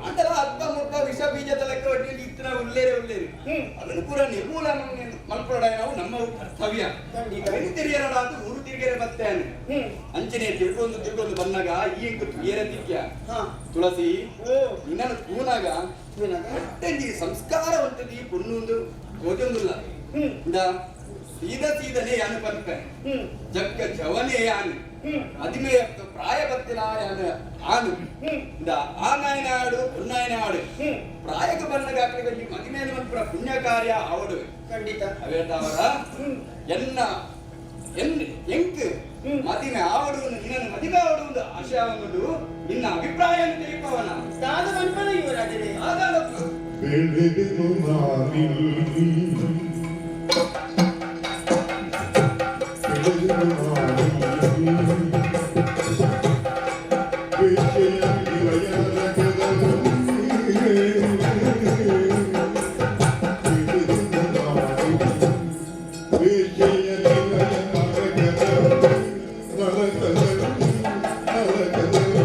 ಅದರ ಅಲ್ಪ ಮುಲ್ಪ ವಿಷ ಬೀಜದ ಲೆಕ್ಕ ಒಟ್ಟಿಗೆ ಇತ್ತಿನ ಉಳ್ಳೇರೆ ಉಳ್ಳೇರು ಅದನ್ನು ಪೂರ ನಿರ್ಮೂಲನೆ ಮಲ್ಪೊಡ ನಾವು ನಮ್ಮ ಕರ್ತವ್ಯ. ಅವನು ತೆರಿಯರಡ ಅದು ಊರು ತಿರುಗೆರೆ ಬತ್ತೆ ಅಂಚನೆ ತಿರ್ಕೊಂಡು ತಿರ್ಕೊಂಡು ಬಂದಾಗ ಈ ತುಯರ ತಿಕ್ಯ ತುಳಸಿ ನಿನ್ನನ್ನು ತೂನಾಗ ಒಟ್ಟೆಂಜಿ ಸಂಸ್ಕಾರವಂತದಿ ಪೊಣ್ಣುಂದು ತೋಜೊಂದುಲ್ಲ. ಇಂದ ಸೀದ ಸೀದನೆ ಯಾನು ಪನ್ಪೆ ಜಕ್ಕ ಜವನೆ ಯಾನು ಅದಿಮೆ ಪ್ರಾಯ ಬತ್ತಿನ ಯಾನು ಆನು ಇಂದ ಆ ನಾಯನಾಡು ಪೊನ್ನಾಯನಾಡು ಪ್ರಾಯಕ ಬಣ್ಣಗ ಆಕಳಿಗೆ ಮದಿಮೇಲೆ ಮನ್ಪುರ ಪುಣ್ಯ ಕಾರ್ಯ ಆವಡು. ಖಂಡಿತ. ಅವೇತಾವರ ಎನ್ನ ಎನ್ ಎಂಕ್ ಮದಿಮೆ ಆವಡು ನಿನ್ನನ್ನು ಮದಿಮೆ ಆವಡು ಒಂದು ಆಶಯ ಉಂಟು ನಿನ್ನ ಅಭಿಪ್ರಾಯ ತಿಳಿಪವನ. ದಾದ ಮನ್ಪನ ಯುವರಾಜರೇ. ಬೆಳೆದೆನು ನಾನಿಲ್ಲಿ, ಬೆಳೆದೆನು ನಾನಿಲ್ಲಿ, ವೇಶ್ಯೆಯ ನಿಲಯನಗರದಲ್ಲಿ. ಬೆಳೆದೆನು ನಾನಿಲ್ಲಿ, ವೇಶ್ಯೆಯ ನಿಲಯನಗರದಲ್ಲಿ, ನರಕದಲ್ಲಿ, ನರಕದಲ್ಲಿ.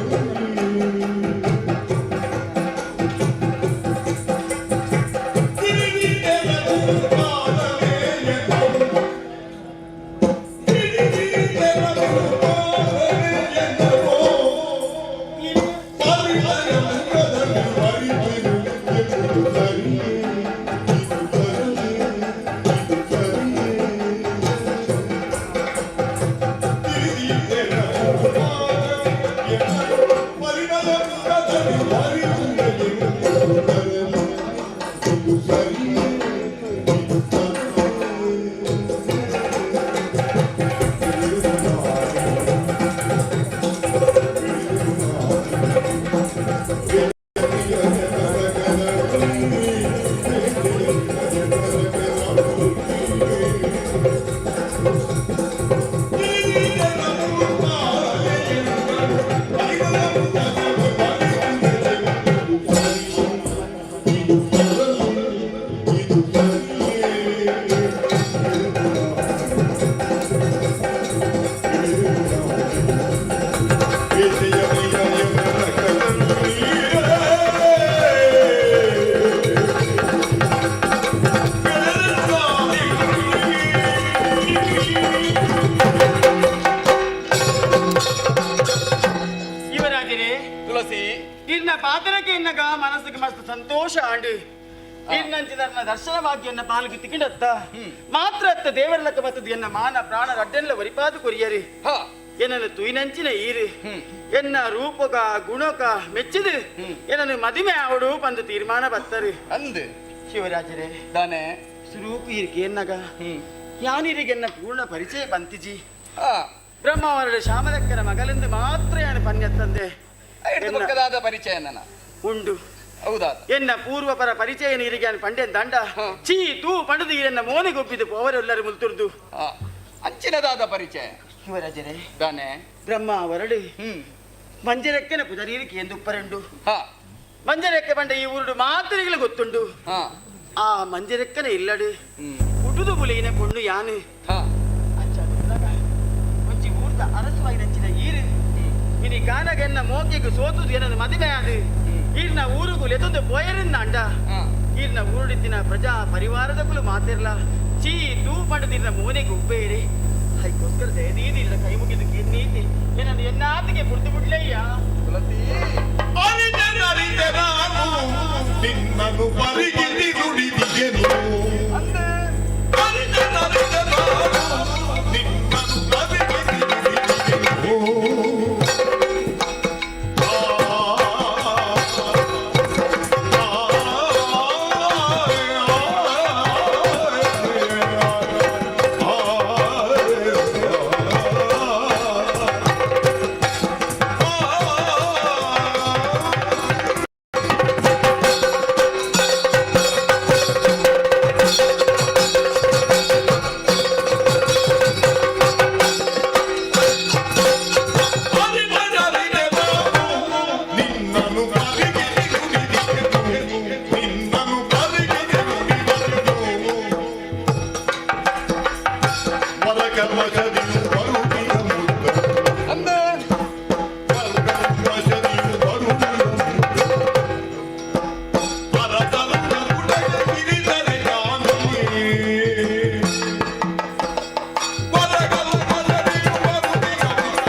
ಇನ್ನಂಚಿನ ದರ್ಶನ ಭಾಗ್ಯನ್ನ ಪಾಲ್ಗೆ ತಿಕ್ಕಿಂಡತ್ತ ಮಾತ್ರ ಅತ್ತ ದೇವರ ಬತ್ತದ ಎನ್ನ ಮಾನ ಪ್ರಾಣ ರಡ್ಡೆಲ್ಲ ವರಿಪಾದು ಕೊರಿಯರಿ ಏನನ್ನು ತುಯಿನಂಚಿನ ಈರು ಎನ್ನ ರೂಪಕ ಗುಣಕ ಮೆಚ್ಚಿದು ಏನನ್ನು ಮದುವೆ ಆವಡು ಬಂದು ತೀರ್ಮಾನ ಬತ್ತರು ಅಂದು ಶಿವರಾಜರೇ ದಾನೆ ಸುರೂಪು ಈರಿಗೆ ಎನ್ನಗ ಯಾನಿರಿಗೆನ್ನ ಪೂರ್ಣ ಪರಿಚಯ ಬಂತಿಜಿ ಬ್ರಹ್ಮಾವರ ಶ್ಯಾಮಲಕ್ಕನ ಮಗಲೆಂದು ಮಾತ್ರ ಯಾನು ಪನ್ಯತ್ತಂದೆ ಪಕ್ಕದಾದ ಪರಿಚಯ ನನ್ನ ಉಂಡು ಹೌದಾ ಎನ್ನ ಪೂರ್ವಪರ ಪರಿಚಯ ನೀರಿಗೆ ಪಂಡೆ ದಂಡ ಚೀ ತೂ ಪಂಡದು ಎನ್ನ ಮೋನೆಗೊಪ್ಪಿದು ಪೋವರೆಲ್ಲರೂ ಮುಲ್ತುರ್ದು ಅಂಚಿನದಾದ ಪರಿಚಯ ಶಿವರಾಜರೇ ದಾನೆ ಬ್ರಹ್ಮ ವರಡು ಮಂಜರಕ್ಕನ ಪುದರೀರಿಕೆ ಎಂದು ಉಪ್ಪರಂಡು ಮಂಜರಕ್ಕೆ ಬಂಡ ಈ ಊರುಡು ಮಾತ್ರೆಗಳು ಗೊತ್ತುಂಡು ಆ ಮಂಜರಕ್ಕನ ಇಲ್ಲಡು ಕುಟುದು ಬುಲಿನ ಪೊಣ್ಣು ಯಾನು ಒಂಜಿ ಊರ್ದ ಅರಸುವಾಗಿ ನಂಚಿನ ಈರು ಇನಿ ಕಾನಗೆನ್ನ ಮೋಕೆಗೆ ಸೋತುದು ಏನದು ಮದುವೆ ಅದು ಈರ್ನ ಊರುಗು ಲೆತೊಂದು ಪೋಯರಿಂದ ಅಂಡ ಈರ್ನ ಊರುಡಿತ್ತಿನ ಪ್ರಜಾ ಪರಿವಾರದಕ್ಕೂ ಮಾತಿರ್ಲ ಚೀ ತೂ ಪಂಡದಿರ್ನ ಮೋನೆಗೆ ಉಪ್ಪೇರಿ ಅದಕ್ಕೋಸ್ಕರ ದಯದೀದಿ ಕೈ ಮುಗಿದು ನೀತಿ ಏನನ್ನು ಎನ್ನಾತಿಗೆ ಪುಡ್ದು ಬಿಡ್ಲಯ್ಯ ನಿನ್ನನು ಪರಿಗಿರಿ ನುಡಿದಿಗೆನು ನಿನ್ನನು ಪರಿಗಿರಿ ನುಡಿದಿಗೆನು. ನಿನ್ನನು ಪರಿಗಿರಿ ನುಡಿದಿಗೆನು. ನಿನ್ನನು ಪರಿಗಿರಿ ನುಡಿದಿಗೆನು. ವರಕಲ್ಮಷದಿಯು ಬರುವಿನ ಮುದ್ದ. ವರಕಲ್ಮಷದಿಯು ಬರುವಿನ ಮುದ್ದ. ಪರತಲದ ಪುಟಗೆ ಕಿರಿದರೆ ಕಾಮಿನಿ. ವರಕಲ್ಮಷದಿಯು ಬರುವಿನ ಮುದ್ದ.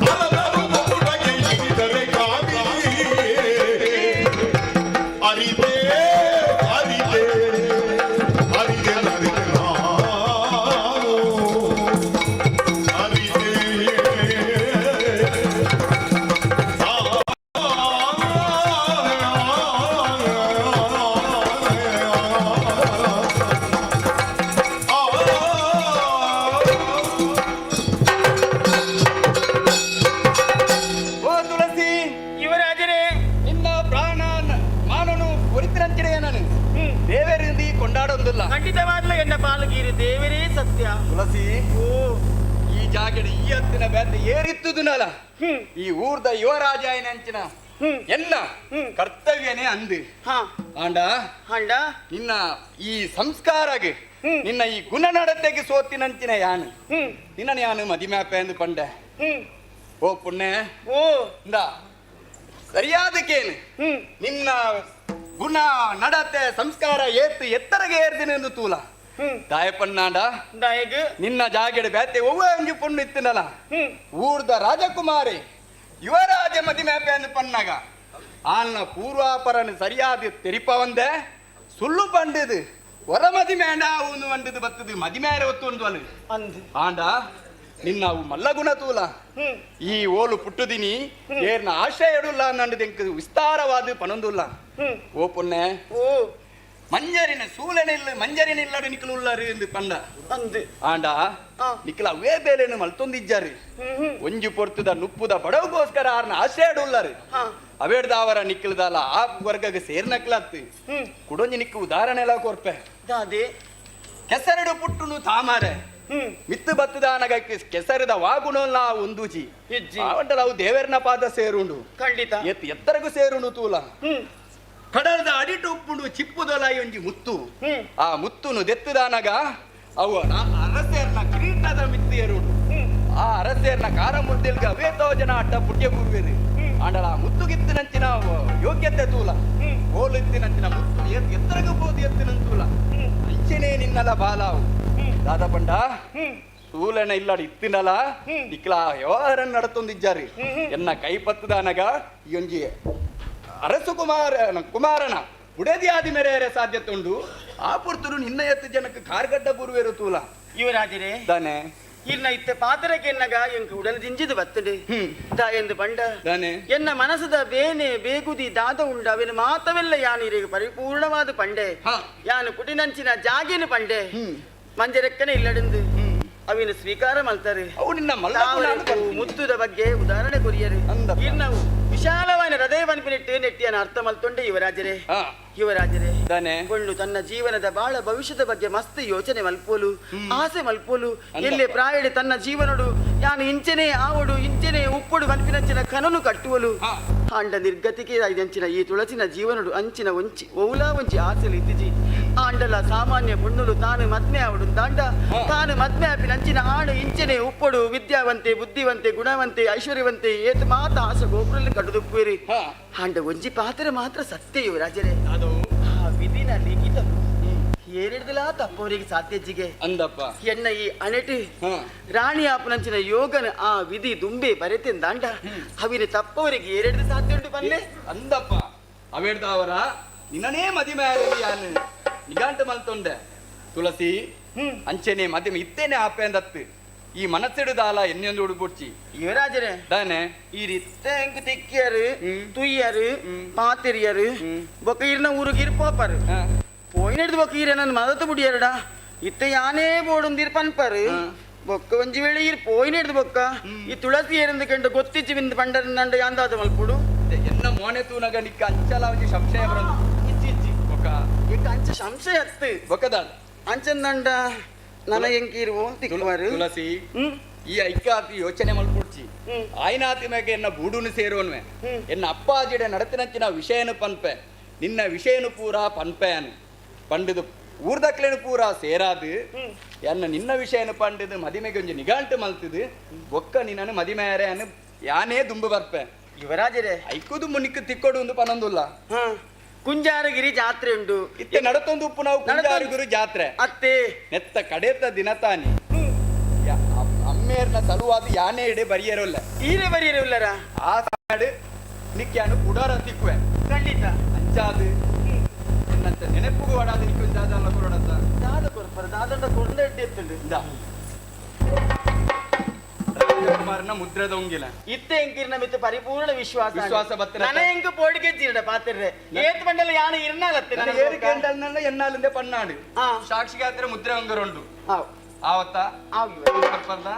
ಪರತಲದ ಪುಟಗೆ ಕಿರಿದರೆ ಕಾಮಿನಿ. ಅರಿತೆ ಅರಿತೆ ಅರಿತೆ ಅರಿತೆ ನಾನು ಅರಿತೆ. ಓ ತುಳಸಿ ಯುವರಾಜರೇ ನಿನ್ನ ಪ್ರಾಣ ಮಾನನು ಒರಿತಿನಂಚಿಡೆಯ ನಾನು ದೇವರಿಂದ ಕೊಂಡಾಡೊಂದಿಲ್ಲ ಖಂಡಿತವಾಗ್ಲೂ ಎನ್ನ ಪಾಲುಗೀರಿ ದೇವರೇ ಸತ್ಯ ತುಳಸಿ ಓ ಈ ಜಾಗಡೆ ಈ ಹತ್ತಿನ ಬೇತೆ ಏರಿತ್ತುದುನಲ ಈ ಊರ್ದ ಯುವರಾಜ ಅಂಚಿನ ಎನ್ನ ಕರ್ತವ್ಯನೇ ಅಂದು ಆಂಡ ಆಂಡ ನಿನ್ನ ಈ ಸಂಸ್ಕಾರಗೆ ನಿನ್ನ ಈ ಗುಣ ನಡತೆಗೆ ಸೋತಿನಂಚಿನ ಯಾನು ನಿನ್ನ ಯಾನು ಮದಿಮ್ಯಾಪ ಎಂದು ಪಂಡೆ ಓ ಪುಣ್ಯ ಓ ಇಂದ ಸರಿಯಾದಕ್ಕೇನು ನಿನ್ನ ಗುಣ ನಡತೆ ಸಂಸ್ಕಾರ ಏತ್ತು ಎತ್ತರಗೆ ಏರ್ದಿನ ಎಂದು ತೂಲ ದಾಯಪಣ್ಣಾಂಡ ದಾಯಗ್ ನಿನ್ನ ಜಾಗೆಡೆ ಬ್ಯಾತೆ ಒವ್ವೆ ಒಂಜಿ ಪೊಣ್ಣು ಇತ್ತಿನಲ್ಲ ಊರ್ದ ರಾಜಕುಮಾರಿ ಯುವರಾಜ ಮದಿಮ್ಯಾಪೆ ಅಂದು ಪನ್ನಾಗ ಆಲ್ನ ಪೂರ್ವಾಪರನು ಸರಿಯಾದ ತೆರಿಪ ಒಂದೆ ಸುಳ್ಳು ಪಂಡಿದು ಹೊರ ಮದಿಮೇಂಡ ಅವನು వండిದು ಬತ್ತದು ಮದಿಮೇರೆ ಒತ್ತು ಒಂದು ಅಲ್ಲ ಅಂದು ಆಂಡ ನಿನ್ನ ಅವು ಮಲ್ಲಗುಣ ತೂಲ ಈ ಓಲು ಪುಟ್ಟುದಿನಿ ಏರ್ನ ಆಶ್ರಯ ಎಡುಲ್ಲ ನಂದು ಎಂಕ್ ವಿಸ್ತಾರವಾದ ಪನೊಂದುಲ್ಲ ಓ ಪೊನ್ನೆ ಓ ಮಂಜರಿನ ಸೂಲನಿಲ್ಲ ಮಂಜರಿನ ಇಲ್ಲಡು ನಿಕ್ಕಲು ಉಳ್ಳಾರು ಎಂದು ಪಂಡ ಅಂದು ಆಂಡ ನಿಕ್ಕಲ ಅವೇ ಬೇಲೆನು ಮಲ್ತೊಂದಿಜ್ಜಾರು ಒಂಜಿ ಪೊರ್ತುದ ನುಪ್ಪುದ ಬಡವಗೋಸ್ಕರ ಆರ್ನ ಆಶ್ರಯ ಉಳ್ಳಾರು ಅವೇಡ್ದಾವರ ನಿಕ್ಕಲ್ದಲ್ಲ ಆ ವರ್ಗಗೆ ಸೇರ್ನಕ್ಲತ್ತು ಕುಡೊಂಜಿ ನಿಕ್ಕು ಉದಾಹರಣೆ ಎಲ್ಲ ಕೊರ್ಪೆ ದಾದೆ ಕೆಸರಡು ಪುಟ್ಟುನು ತಾಮರೆ ಮಿತ್ತು ಬತ್ತದಾನಗ ಕೆಸರದ ವಾಗುಣಲ್ಲ ಒಂದೂಜಿ ಇಜ್ಜಿ. ಆವಂಟಲ ಅವು ದೇವರನ ಪಾದ ಸೇರುಂಡು ಖಂಡಿತ ಎತ್ತು ಎತ್ತರಗೂ ಸೇರುಂಡು ತೂಲ ಕಡಲದ ಅಡಿಟು ಉಪ್ಪುಂಡು ಚಿಪ್ಪುದೊಲಾಯಿ ಒಂಜಿ ಮುತ್ತು ಆ ಮುತ್ತುನು ದೆತ್ತುದಾನಗ ಅವು ಅರಸೇರ್ನ ಕಿರೀಟದ ಮಿತ್ತು ಏರುಂಡು ಆ ಅರಸೇರ್ನ ಕಾರ ಮುರ್ದಿಲ್ಗ ಅವೇತೋ ಜನ ಅಡ್ಡ ಪುಟ್ಯ ಬೂರ್ವೇರು ಆಂಡಲ ಆ ಮುತ್ತುಗಿತ್ತಿನಂಚಿನ ಯೋಗ್ಯತೆ ತೂಲ ಓಲು ಇತ್ತಿನಂಚಿನ ಮುತ್ತು ಎತ್ತರಗ ಬೋದು ಎತ್ತಿನಂತೂಲ ಅಂಚನೆ ನಿನ್ನಲ ಬಾಲಾವು ದಾದ ಪಂಡ ಸೂಲನ ಇಲ್ಲಾಡು ಇತ್ತಿನಲ ನಿಕ್ಲ ವ್ಯವಹಾರ ನಡತೊಂದಿಜ್ಜಾರಿ ಎನ್ನ ಕೈ ಪತ್ತುದಾನಗ ಈ ಒಂಜಿ ಅರಸು ಕುಮಾರ ಕುಮಾರನ ಬುಡದಿ ಆದಿ ಮೇರೆ ಸಾಧ್ಯತೆ ಉಂಡು ಆ ಪುರ್ತುರು ನಿನ್ನ ಎತ್ತು ಜನಕ್ಕೆ ಕಾರ್ಗಡ್ಡ ಬುರುವೆರು ತೂಲ ಯುವರಾಜರೇ ದಾನೆ ಇನ್ನ ಇತ್ತ ಪಾತ್ರಕ್ಕೆ ಎನ್ನಗ ಎಂಕ್ ಉಡಲ್ ದಿಂಜಿದು ಬತ್ತುಂಡು ದಾ ಎಂದು ಪಂಡ ದಾನೆ ಎನ್ನ ಮನಸದ ಬೇನೆ ಬೇಗುದಿ ದಾದ ಉಂಡ ಅವಿನ ಮಾತವೆಲ್ಲ ಯಾನು ಪರಿಪೂರ್ಣವಾದ ಪಂಡೆ ಯಾನು ಕುಟಿನಂಚಿನ ಜಾಗೇನು ಪಂಡೆ ಮಂಜರೆಕ್ಕನೆ ಇಲ್ಲಡೆಂದು ಅವಿನ ಸ್ವೀಕಾರ ಮಲ್ತಾರೆ ಅವು ನಿನ್ನ ಮಲ್ಲ ಮುತ್ತುದ ಬಗ್ಗೆ ಉದಾಹರಣೆ ಕೊರಿಯರು ಇರ್ನವು ವಿಶಾಲವಾದ ಹೃದಯ ಪನ್ಪಿನಿಟ್ಟು ನೆಟ್ಟಿಯನ ಅರ್ಥ ಮಲ್ತೊಂಡೆ ಯುವರಾಜರೇ ಯುವರಾಜರೇ ಕೊಂಡು ತನ್ನ ಜೀವನದ ಬಾಳ ಭವಿಷ್ಯದ ಬಗ್ಗೆ ಮಸ್ತ್ ಯೋಚನೆ ಮಲ್ಪೋಲು ಆಸೆ ಮಲ್ಪೋಲು ಎಲ್ಲೆ ಪ್ರಾಯಡೆ ತನ್ನ ಜೀವನಡು ಯಾನು ಇಂಚನೆ ಆವಡು ಇಂಚನೆ ಉಪ್ಪುಡು ಮನ್ಪಿನಂಚಿನ ಕನನು ಕಟ್ಟುವಲು ಆಂಡ ನಿರ್ಗತಿಕೆ ಐದಂಚಿನ ಈ ತುಳಸಿನ ಜೀವನಡು ಅಂಚಿನ ಒಂಚಿ ಓಲಾ ಒಂಚಿ ಆಸೆಲು ಇತ್ತಿಜಿ ಆಂಡಲ ಸಾಮಾನ್ಯ ಪುಣ್ಣುಲು ತಾನು ಮದ್ಮೆ ಆವಡು ದಾಂಡ ತಾನು ಮದ್ಮೆ ಆಪಿನಂಚಿನ ಆಡು ಇಂಚನೆ ಉಪ್ಪಡು ವಿದ್ಯಾವಂತೆ ಬುದ್ಧಿವಂತೆ ಗುಣವಂತೆ ಐಶ್ವರ್ಯವಂತೆ ಏತ ಮಾತ ಆಸೆ ಗೋಪುರಲ್ಲಿ ಕಡುದುಪ್ಪುವಿರಿ ಆಂಡ ಒಂಜಿ ಪಾತ್ರ ಮಾತ್ರ ಸತ್ಯ ಯುವರಾಜರೇ ಆ ವಿಧಿನ ಲಿಖಿತ ಏರಿಡ್ದಲಾ ತಪ್ಪವರಿಗೆ ಸಾಧ್ಯಜ್ಜಿಗೆ ಅಂದಪ್ಪ ಎನ್ನ ಈ ಅಣೆಟಿ ರಾಣಿ ಆಪನಂಚಿನ ಯೋಗನ ಆ ವಿಧಿ ದುಂಬೆ ಬರೆತೆಂದಾಂಡ ಅವಿನ ತಪ್ಪವರಿಗೆ ಏರೆಡ್ದು ಸಾಧ್ಯ ಉಂಟು ಬಲ್ಲೆ ಅಂದಪ್ಪ ಅವೇಡ್ದವರ ನಿನ್ನನೇ ಮದಿಮೆ ಯಾನು ನಿಗಾಂಟ ಮಲ್ತೊಂಡೆ ತುಳಸಿ ಅಂಚೆನೆ ಮದಿಮೆ ಇತ್ತೇನೆ ಆಪೆ ಅಂದತ್ತು ಈ ಮನಸ್ಸಿಡುದಾಲ ಎಣ್ಣೆಯೊಂದು ಉಡುಪುಡ್ಚಿ ಯುವರಾಜರೇ ದಾನೆ ಈ ರೀತಿ ಎಂಕ್ ತಿಕ್ಕಿಯರು ತುಯ್ಯರು ಪಾತೆರಿಯರು ಬೊಕ ಇರ್ನ ಊರುಗಿರ್ ಪೋಪರು ಪೋಯಿನಡ್ದು ಬೊಕ್ಕ ಈರ ನನ್ನ ಮದತು ಬುಡಿಯರಡ ಇತ್ತ ಯಾನೇ ಬೋಡುಂದಿರ್ ಪನ್ಪರು ಬೊಕ್ಕ ಒಂಜಿ ವೇಳೆ ಈರ್ ಪೋಯಿನಡ್ದು ಬೊಕ್ಕ ಈ ತುಳಸಿ ಏರಂದು ಕೆಂಡ ಗೊತ್ತಿಚ್ಚಿ ಬಿಂದು ಪಂಡರ ನಂಡ ಯಾಂದಾದ ಮಲ್ಪುಡು ಎನ್ನ ಮೋನೆ ತೂನಗ ನಿಕ್ಕ ಅಂಚಲ ಒಂಜಿ ಸಂಶಯ ಬರಂದು ಇಚ್ಚಿ ಇಚ್ಚಿ ಬೊಕ್ಕ ಇಕ್ಕ ಅಂಚ ಸಂಶಯ ಹತ್ತು ಬೊಕ್ಕದ ಅಂಚಂದಂಡ ನನ ಎಂಕೀರು ತಿಕ್ಕುವರು ತುಳಸಿ ಈ ಐಕಾತಿ ಯೋಚನೆ ಮಲ್ಪುಡ್ಚಿ ಆಯ್ನಾತಿ ಮೇಗೆ ಎನ್ನ ಬೂಡುನು ಸೇರೋನ್ವೆ ಎನ್ನ ಅಪ್ಪಾಜಿಡೆ ನಡತಿನಂಚಿನ ವಿಷಯನು ಪನ್ಪೆ ನಿನ್ನ ವಿಷಯನು ಪೂರ ಪನ್ಪೆಯನು ಪಂಡಿದು ಊರ್ದಕ್ಲೇನು ಪೂರ ಸೇರಾದು ಎನ್ನ ನಿನ್ನ ವಿಷಯನು ಪಂಡಿದು ಮದಿಮೆಗೆ ಒಂಜಿ ನಿಗಾಂಟು ಮಲ್ತಿದು ಬೊಕ್ಕ ನಿನ್ನನು ಮದಿಮೆಯಾರೆ ಅನ್ನು ಯಾನೇ ದುಂಬು ಬರ್ಪೆ ಯುವರಾಜರೇ ಐಕುದು ಮುನಿಕ್ ತಿಕ್ಕೊಡು ಒಂದು ಪನೊಂದುಲ್ಲ ಕುಂಜಾರಗಿರಿ ಜಾತ್ರೆ ಉಂಟು ಇತ್ತೆ ನಡತೊಂದು ಉಪ್ಪು ನಾವು ಕುಂಜಾರಗಿರಿ ಜಾತ್ರೆ ಅತ್ತೆ ನೆತ್ತ ಕಡೇತ ದಿನತಾನಿ ಅಮ್ಮೇರ್ನ ಸಲುವಾದ ಯಾನೇ ಇಡೆ ಬರಿಯರೋಲ್ಲ ಈರೆ ಬರಿಯರೋಲ್ಲರ ಆ ಸಾಡು ನಿಕ್ಯಾನು ಕುಡಾರ ತಿಕ್ಕುವೆ ಖಂಡಿತ ಅಂಚಾದು ನಿನ್ನಂತ ನೆನಪುಗೂ ವಡಾದ ನಿಕ್ಕು ದಾದಲ್ಲ ಕೊರಡತ್ತ ದಾದ ಕೊರ್ಪರ ದಾದಂಡ ಕೊಂಡ ಎತ್ತುಂಡು ಇಂದ ರಾಜಕುಮಾರನ ಮುದ್ರದ ಉಂಗಿಲ ಇತ್ತೆ ಎಂಕಿರ್ನ ಮಿತ್ತ ಪರಿಪೂರ್ಣ ವಿಶ್ವಾಸ ವಿಶ್ವಾಸ ಬತ್ತಿನ ನನ ಎಂಕ್ ಪೋಡಿಗೆ ಜೀರ್ಣ ಪಾತಿರ್ರೆ ಏತ್ ಮಂಡಲ ಯಾನ ಇರ್ನಾಲತ್ತೆ ನನ್ನ ಏರು ಕೇಂದ್ರಲ್ಲ ಎನ್ನಾಲಿಂದ ಪನ್ನಾಡು ಸಾಕ್ಷಿಗಾತ್ರ ಮುದ್ರೆ ಉಂಗರುಂಡು ಆವತ್ತ ಆವತ್ತ.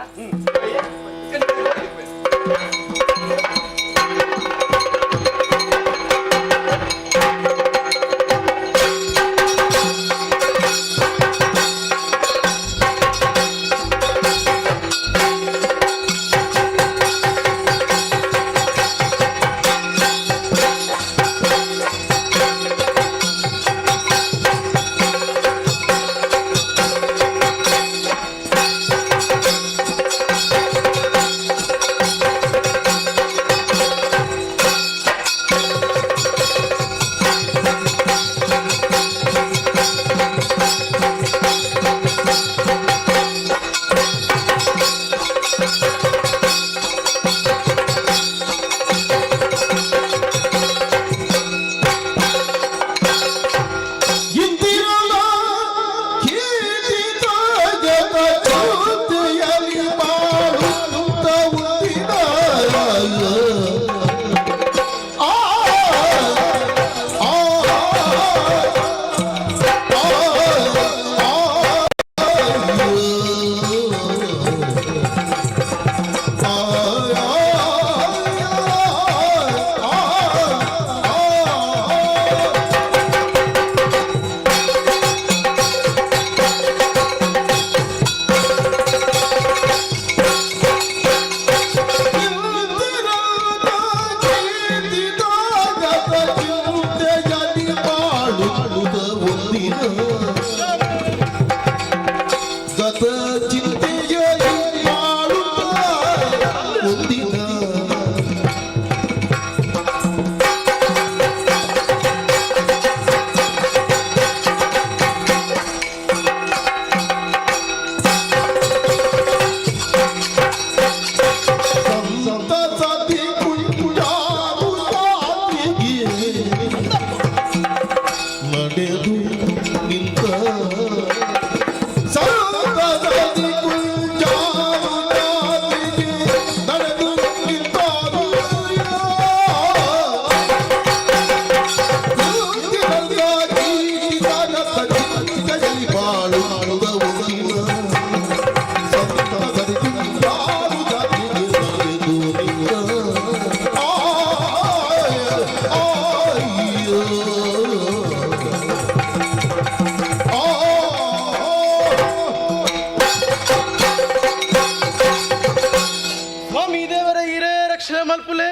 ಸ್ವಾಮಿ ದೇವರ ಹಿರೇ ರಕ್ಷಣೆ ಮಲ್ಪುಲೆ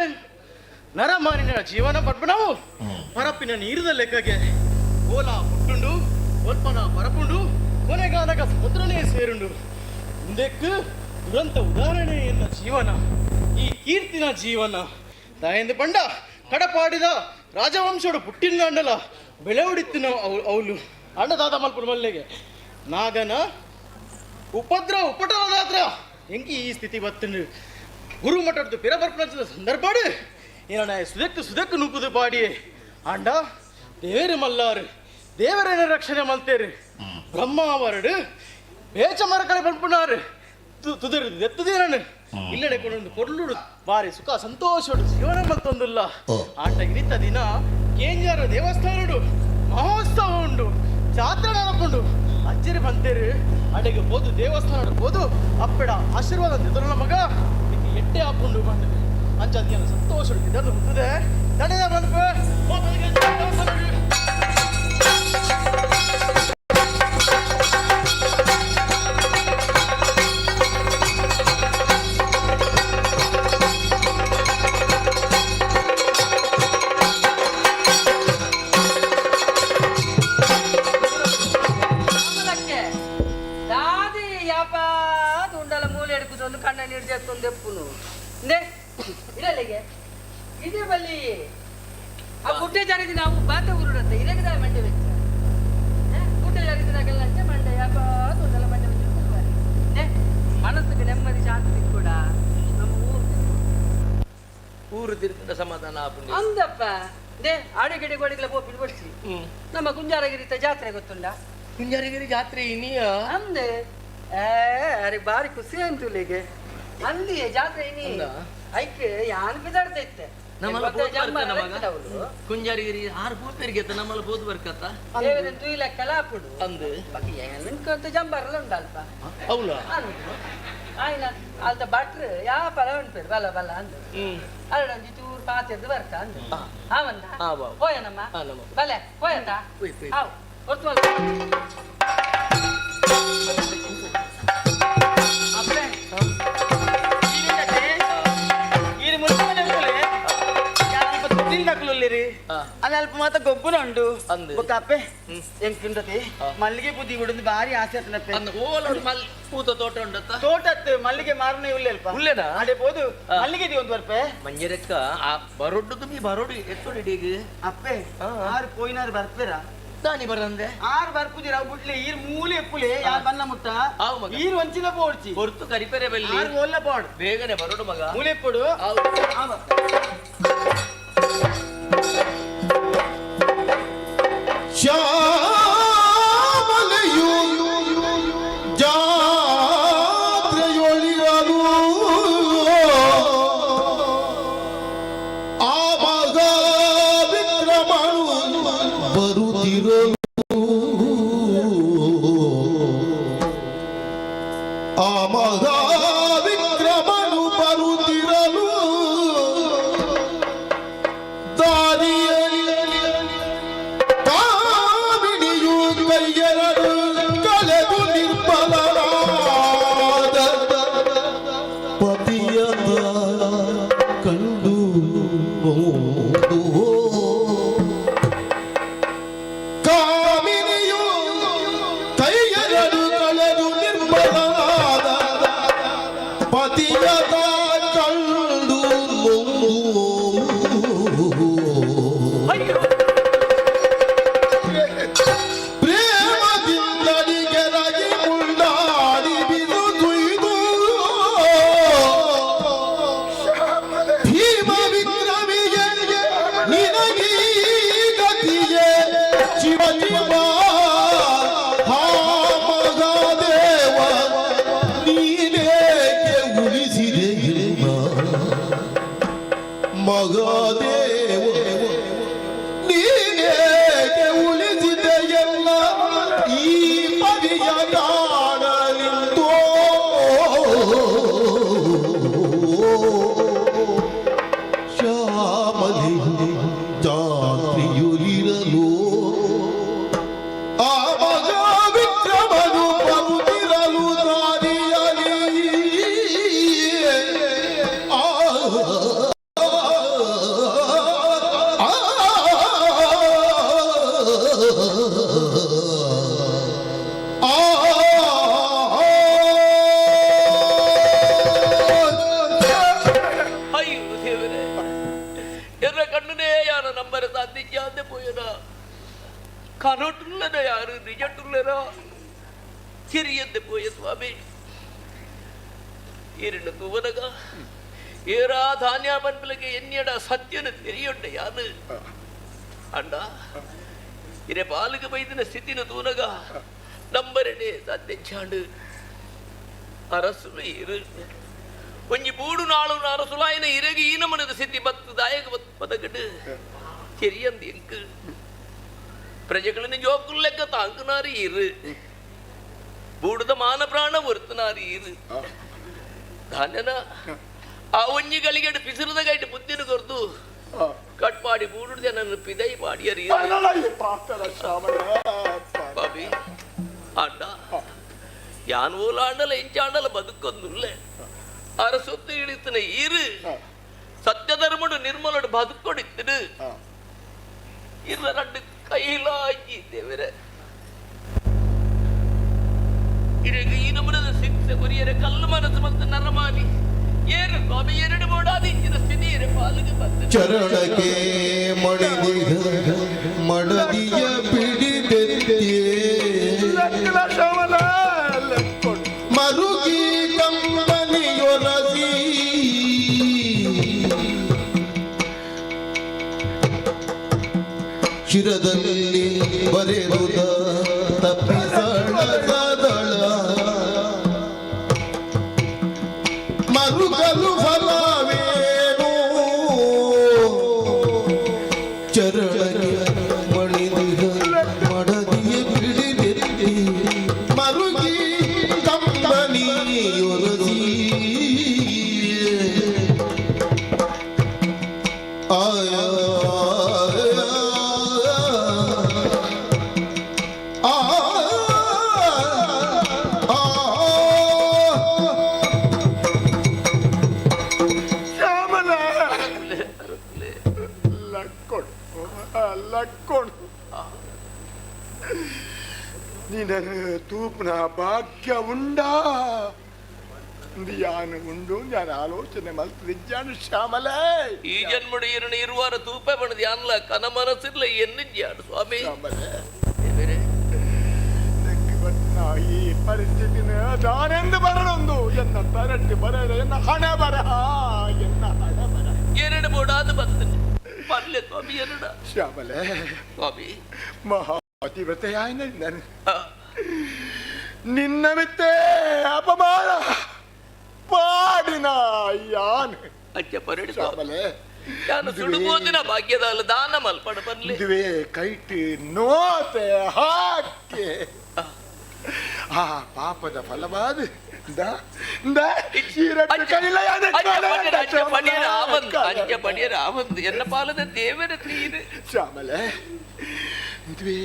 ನರಮಾನಿನ ಜೀವನ ಪಡ್ಪಣವು ಪರಪ್ಪಿನ ನೀರಿದ ಲೆಕ್ಕಗೆ ಓಲಾ ಪುಟ್ಟುಂಡು ಒಲ್ಪನ ಪರಪುಂಡು ಕೊನೆಗಾನಕ ಸಮುದ್ರನೇ ಸೇರುಂಡು. ಮುಂದೆಕ್ಕು ದುರಂತ ಉದಾಹರಣೆ ಎನ್ನ ಜೀವನ, ಈ ಕೀರ್ತಿನ ಜೀವನ. ತಾಯಂದು ಪಂಡ ಕಡಪಾಡಿದ ರಾಜವಂಶೋಡು ಪುಟ್ಟಿನ ಬೆಳೆವಡಿತ್ತಿನ ಅವಳು ಅಣ್ಣದಾದ ಮಲ್ಪುನ ಮಲ್ಲೆಗೆ ನಾಗನ ಉಪದ್ರ ಉಪಟಳದಾತ್ರ ಎಂಕಿ ಈ ಸ್ಥಿತಿ ಬತ್ತುಂಡು. ಗುರು ಮಠದ್ದು ಪಿರಬರ್ಪಣದ ಸಂದರ್ಭಾಡು ಏನ ಸುದಕ್ಕು ಸುದಕ್ಕು ನುಗ್ಗುದು ಪಾಡಿ ಆಂಡ ದೇವರು ಮಲ್ಲಾರು ದೇವರೇನ ರಕ್ಷಣೆ ಮಲ್ತೇರು ಬ್ರಹ್ಮಾವರಡು ಬೇಚ ಮರಕಡೆ ಪಂಪುನಾರು ತುದಿರು ಎತ್ತುದೇನನು ಇಲ್ಲಡೆ ಕೊಂಡು ಕೊರ್ಲುಡು ಬಾರಿ ಸುಖ ಸಂತೋಷಡು ಜೀವನ ಮಲ್ತೊಂದುಲ್ಲ. ಆಂಡ ಇರಿತ ದಿನ ಕೇಂಜಾರ ದೇವಸ್ಥಾನಡು ಮಹೋತ್ಸವ ಉಂಡು, ಜಾತ್ರೆ ನಡಪುಂಡು. ಅಜ್ಜರಿ ಬಂತೇರು ಅಡೆಗೆ ಹೋದು ದೇವಸ್ಥಾನ ಹೋದು ಅಪ್ಪೆಡ ಆಶೀರ್ವಾದ ತಿದ್ರನ ಮಗ ಇದು ಎಟ್ಟೆ ಆಪುಂಡು ಬಂದು ಅಂಚಾದಿಯನ ಸಂತೋಷ ಇದನ್ನು ಹುಟ್ಟುದೆ ತಡೆದ ಬಂದು. ಇದೇ ಬಲ್ಲಿ ಆ ಗುಡ್ಡೆ ಜಾರಿದ ನಾವು ಬಾತ ಊರುಡತ್ತೆ ಇರಗದ ಮಂಡೆ ವೆಚ್ಚ ಗುಡ್ಡೆ ಜಾರಿದಾಗೆಲ್ಲ ಅಂಚೆ ಮಂಡೆ ಯಾಪ ಉಂಡಲ ಮಂಡೆ ವೆಚ್ಚ ಮನಸ್ಸಿಗೆ ನೆಮ್ಮದಿ ಶಾಂತಿ ಕೂಡ ನಮ್ಮ ಊರು ಊರು ತಿರ್ಕೊಂಡ ಸಮಾಧಾನ ಅಂದಪ್ಪ they ಆಡುಗಡೆ ಗೋಡೆಗಳ ಪೋಪಿನ ಬಡಿಸಿ ನಮ್ಮ ಕುಂಜಾರಗಿರಿತ ಜಾತ್ರೆ ಗೊತ್ತುಂಡ? ಕುಂಜಾರಗಿರಿ ಜಾತ್ರೆ ಇನಿಯ ಅಂದೆ ಅರೆ ಬಾರಿ ಖುಷಿ ಅಂತುಲಿಗೆ ಅಂದಿಯೇ ಜಾತ್ರೆ ಇನಿ ಐಕೆ ಯಾನ್ ಬಿದಾಡ್ತಾ ಇತ್ತೆ ಕುಂಜಾರಗಿರಿ ಆರು ಪೂಪೇರಿಗೆ ನಮ್ಮಲ್ಲ ಪೋದು ಬರ್ಕತ್ತ ತೂಯಿಲೆಕ್ಕಲ ಆಪುಡು ಅಂದು ಅಂತ ಜಂಬಾರಲ್ಲ ಉಂಡಲ್ಪ ಹೌಲ ಆಯ್ನ ಅಲ್ತ ಭಟ್ರು ಯಾವ ಫಲ ಉಂಟು ಬಲ ಬಲ ಅಂದು ಅರಡೊಂಜಿ ಚೂರು ಪಾತೆರ್ದು ಬರ್ಕ ಅಂದು ಆವಂದ ಹೋಯನಮ್ಮ ಬಲೆ ಹೋಯತ ಆವು ಹೊರ್ತು ಅಲ್ಪ ಮಾತ ಗೊಬ್ಬುನ ಉಂಡು ಅಪ್ಪೆ ಎಂಕುಂಡತೆ ಮಲ್ಲಿಗೆ ಬುದ್ಧಿ ಬಿಡುದು ಬಾರಿ ಆಸೆ ಆತನಪ್ಪೆ. ಪೂತ ತೋಟ ಉಂಡತ್ತ ತೋಟತ್ತು ಮಲ್ಲಿಗೆ ಮಾರನೆ ಉಲ್ಲೆ ಅಲ್ಪ ಉಲ್ಲೆನಾ ಅಡೆ ಪೋದು ಮಲ್ಲಿಗೆ the ಒಂದು ಬರ್ಪೆ ಮಂಜರಕ್ಕ ಆ ಬರೋಡ್ಡು ತುಂಬಿ ಬರೋಡು ಎತ್ತೋಡಿ ಇಡೀಗ ಅಪ್ಪೆ ಆರು ಪೋಯಿನಾರು ಬರ್ಪೇರಾ ದಾನಿ ಬರಂದೆ ಆರು ಬರ್ಪುದಿರ ಬುಡ್ಲೆ ಈರ್ ಮೂಲೆ ಎಪ್ಪುಲೆ ಯಾರು ಬನ್ನ ಮುಟ್ಟ ಈರ್ ವಂಚಿನ ಪೋಡ್ಚಿ ಹೊರ್ತು ಕರಿಪೆರೆ ಬೆಲ್ಲಿ ಆರು ಒಲ್ಲ ಪೋಡು ಬೇಗನೆ ಬರೋಡು ಮಗ ಮೂಲೆ ಎಪ್ಪುಡು. ಶ್ಯಾಮಲೆಯು ಜಾತ್ರೆಯೊಳಿರಲು ಆ ಮಗ ವಿಕ್ರಮನು ಬರುತ್ತಿರಲು ಆ ಮಗ ವಿಕ್ರಮನು ಬರುತ್ತಿರಲು ದಾರಿಯಲ್ಲಿ ಕಾಮಿನಿಯು ಕೈಯರಡು ಕಳೆದು ನಿರ್ಮಲರಾದ ಪತಿಯ ಕಂಡು ಕಾಮಿನಿಯು ಕೈಯರಡು ಕಳೆದು ನಿರ್ಮಲರಾದ ಕನೋಟುಲ್ಲದ ಯಾರು ನಿಜಟುಲ್ಲರ ತಿರಿಯಂದೆ ಪೋಯ ಸ್ವಾಮಿ ಇರಣ ತೂವನಗ ಏರಾ ಧಾನ್ಯ ಪನ್ಪಲಗೆ ಎನ್ನಿಯಡ ಸತ್ಯನ ತೆರಿಯೊಂಡ ಯಾನು ಅಣ್ಣ ಇರೆ ಬಾಲಗ ಬೈದಿನ ಸ್ಥಿತಿನ ತೂನಗ ನಂಬರನೆ ಸತ್ಯ ಅರಸುಲು ಇರು ಒಂಜಿ ಬೂಡು ನಾಳು ಅರಸುಲಾಯನ ಇರಗಿ ಈನಮನದ ಸ್ಥಿತಿ ಬತ್ತು ದಾಯಕ ಪದಗಡು ತೆರಿಯಂದು ಎಂಕ್ ಪ್ರಜೆಗಳನ್ನು ಜೋಕುಲ್ಲೆಕ್ಕ ತಾಂಕುನಾರಿ ಇರು ಬೂಡುದ ಮಾನ ಪ್ರಾಣ ಒರ್ತುನಾರಿ ಇರು ಧಾನ್ಯನ ಆ ಒಂಜಿ ಗಳಿಗೆಡು ಪಿಸಿರದ ಗೈಟ್ ಬುದ್ಧಿನ ಕೊರ್ದು ಕಟ್ಪಾಡಿ ಬೂಡು ನನ್ನ ಪಿದೈ ಪಾಡಿಯರಿ ಬಾಬಿ ಅಣ್ಣ ಯಾನ್ ಓಲಾಂಡಲ ಎಂಚಾಂಡಲ ಬದುಕೊಂದುಲ್ಲೆ ಅರಸೊತ್ತು ಇಳಿತನ ಇರು ಸತ್ಯಧರ್ಮಡು ನಿರ್ಮಲಡು ಬದುಕೊಡಿತ್ತನು ಇರ രണ്ട് ಕೈಲಾಗಿ ದೇವರೇ ಇರಗ ಈ ನಮನದ ಶಿಕ್ಷೆ ಕೊರಿಯರೆ ಕಲ್ಲು ಮನಸ್ಸು ಮತ್ತು ನರಮಾನಿ ಏರು ಸ್ವಾಮಿ ಎರಡು ಬೋಡಾದ ಇಂಚಿನ ಸ್ಥಿತಿ ಇರೆ ಪಾಲಿಗೆ ಬಂದ ಚರಣಕ್ಕೆ ಮಡಿದಿಗ ಮಡದಿಯ ಪಿಡಿದೆತ್ತಿಯೇ ಮರುಗಿ ಕಂಬನಿಯೊರಸಿ ಶಿರದಲ್ಲಿ ಬರೆದುದ ತಪ್ಪಿಸಳಸದಳ ಮರುಗಲು ಫಲವೇನು ಚರಣಕ್ಕೆ ಮಣಿದಿಗ ಮಡದಿಯ ಪಿಡಿದೆತ್ತಿ ಮರುಗಿ ಕಂಬನಿಯೊರಸಿ ಆಯ ನಿನನು ತೂಪ್ನ ಭಾಗ್ಯ ಉಂಡಾ ಯಾನು ಉಂಡು ನಾನು ಆಲೋಚನೆ ಮಲ್ತಿದ್ದಾನು ಶ್ಯಾಮಲೇ ಈ ಜನ್ಮಡು ಇರಣ ಇರುವಾರ ತೂಪೆ ಬಣದ ಯಾನ್ಲ ಕನ ಮನಸ್ಸಿಲ್ಲ ಎನ್ನಿದ್ಯಾನು ಸ್ವಾಮಿ ದೇವರೇ ಈ ಪರಿಸ್ಥಿತಿನ ದಾನೆಂದು ಬರಲೊಂದು ಎನ್ನ ತರಟ್ಟು ಬರ ಎನ್ನ ಹಣ ಬರಹ ಎನ್ನ ಹಣ ಬರಹ ಎರಡು ಬೋಡಾದ ಬಂದನು ಪಲ್ಲೆ ಸ್ವಾಮಿ ಎರಡ ಶ್ಯಾಮಲೇ ಸ್ವಾಮಿ ಮಹಾ ಪತಿವ್ರತೆಯಾಯ ನಾನು ನಿನ್ನ ಮಿತ್ತೆ ಅಪಮಾನ ಪಾಡಿನ ಯಾನ್ ಅಜ್ಜ ಪರಡಿ ಶ್ಯಾಮಲೆ ಯಾನು ಸುಡುಬೋದಿನ ಭಾಗ್ಯದ ದಾನ ಮಲ್ಪಡ ಬರ್ಲಿ ಇದುವೇ ಕೈಟ್ ನೋತೆ ಹಾಕಿ ಆ ಪಾಪದ ಫಲವಾದ ಎನ್ನ ಪಾಲದ ದೇವರ ತೀರು ಶ್ಯಾಮಲೆ ಇದುವೇ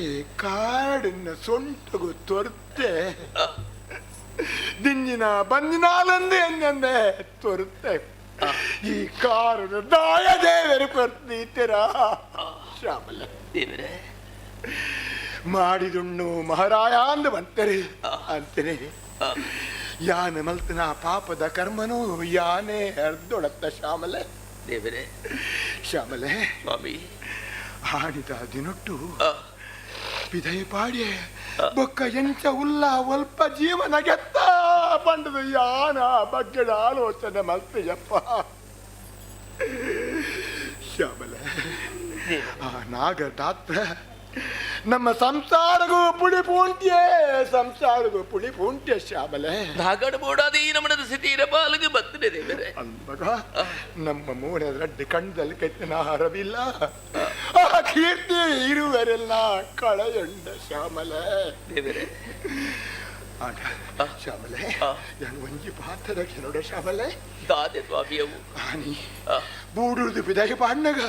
ಕಾಡನ್ನ ಸೊಂಟಗು ತೊರ್ತೆ ದಿಂಜಿನ ಬಂದಿನಾಲಂದು ಎನ್ನೆಂದೆ ತೊರ್ತೆ ಈ ಕಾರಣ ದಾಯ ದೇವರು ಕೊರ್ತೀತರ ಶ್ಯಾಮಲೆ ದೇವರೇ ಮಾಡಿದುಣ್ಣು ಮಹಾರಾಯ ಅಂದು ಬಂತಾರೆ ಅಂತಾನೆ ಯಾನ ಮಲ್ತನ ಪಾಪದ ಕರ್ಮನು ಯಾನೇ ಅರ್ದೊಡತ್ತ ಶ್ಯಾಮಲೆ ದೇವರೇ ಶ್ಯಾಮಲೆ ಸ್ವಾಮಿ ಆಡಿದ ದಿನೊಟ್ಟು ಪಿದೈ ಪಾಡಿ ಬೊಕ್ಕ ಎಂಚ ಉಲ್ಲ ಒಲ್ಪ ಜೀವನ ಗೆತ್ತ ಪಂಡದು ಯಾನ ಬಗ್ಗೆ ಆಲೋಚನೆ ಮಲ್ತೆಯಪ್ಪ ಶ್ಯಾಮಲೆ ಆ ನಾಗದಾತ್ರ ನಮ್ಮ ಸಂಸಾರಗೂ ಪುಡಿ ಪೂಂಟ್ಯೆ ಸಂಸಾರಗೂ ಪುಡಿ ಪೂಂಟ್ಯ ಶ್ಯಾಮಲೆ ನಾಗಡ ಬೋಡಾದ ಈ ನಮನದ ಸ್ಥಿತಿ ಇರಬಾಲಗೆ ಬರ್ತದೆ ದೇವರೇ ಅಂದಾಗ ನಮ್ಮ ಮೂಡ ರಡ್ಡು ಕಣ್ಣದಲ್ಲಿ ಕೆತ್ತಿನ ಹರವಿಲ್ಲ ಆ ಕೀರ್ತಿ ಇರುವರೆಲ್ಲ ಕಳೆಯುಂಡ ಶ್ಯಾಮಲೆ ದೇವರೇ ಆಗ ಶ್ಯಾಮಲೆ ನಾನು ಒಂಜಿ ಪಾತ್ರದ ಕೆನೋಡ ಶ್ಯಾಮಲೆ ದಾದೆ ಸ್ವಾಮಿಯವು ಆನಿ ಬೂಡುದು ಬಿದಗೆ ಪಾಡ್ನಗ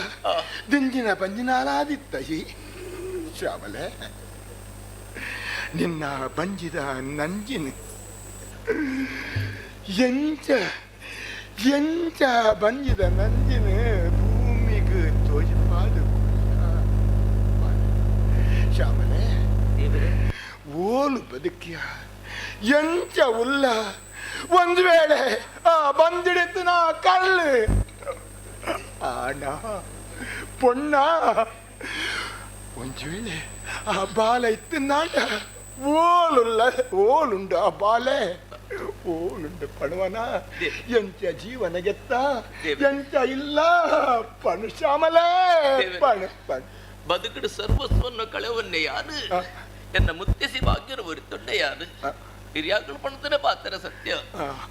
ದಿಂಜಿನ ಪಂಜಿನಾಲಾದಿತ್ತಯಿ ಶ್ಯಾಮಲೆ ನಿನ್ನ ಬಂಜಿದ ನಂಜಿನ ಎಂಚ ಎಂಚ ಬಂಜಿದ ನಂಜಿನ ಭೂಮಿಗೆ ತೋಜಿಪಾದು ಶ್ಯಾಮಲೆ ಓಲು ಬದುಕಿಯ ಎಂಚ ಉಲ್ಲ ಒಂದು ವೇಳೆ ಆ ಬಂದಿಡಿತು ನಾ ಕಲ್ಲು ಆಣ ಪೊಣ್ಣ ಒಂಜಿ ವೇಳೆ ಆ ಬಾಲ ಇತ್ತಿನಾಂಡ ಓಲುಲ್ಲ ಓಲುಂಡು ಆ ಬಾಲೆ ಓಲುಂಡು ಪಣವನ ಎಂಚ ಜೀವನ ಗೆತ್ತ ಎಂಚ ಇಲ್ಲ ಪಣು ಶ್ಯಾಮಲೇ ಪಣು ಪಣು ಬದುಕಡು ಸರ್ವಸ್ವವನ್ನು ಕಳೆವನ್ನೇ ಯಾರು ಎನ್ನ ಮುತ್ತೆಸಿ ಭಾಗ್ಯನ ಒರಿತೊಂಡೆ ಯಾರು ಹಿರಿಯಾಕಳು ಪಣತನೆ ಪಾತ್ರ ಸತ್ಯ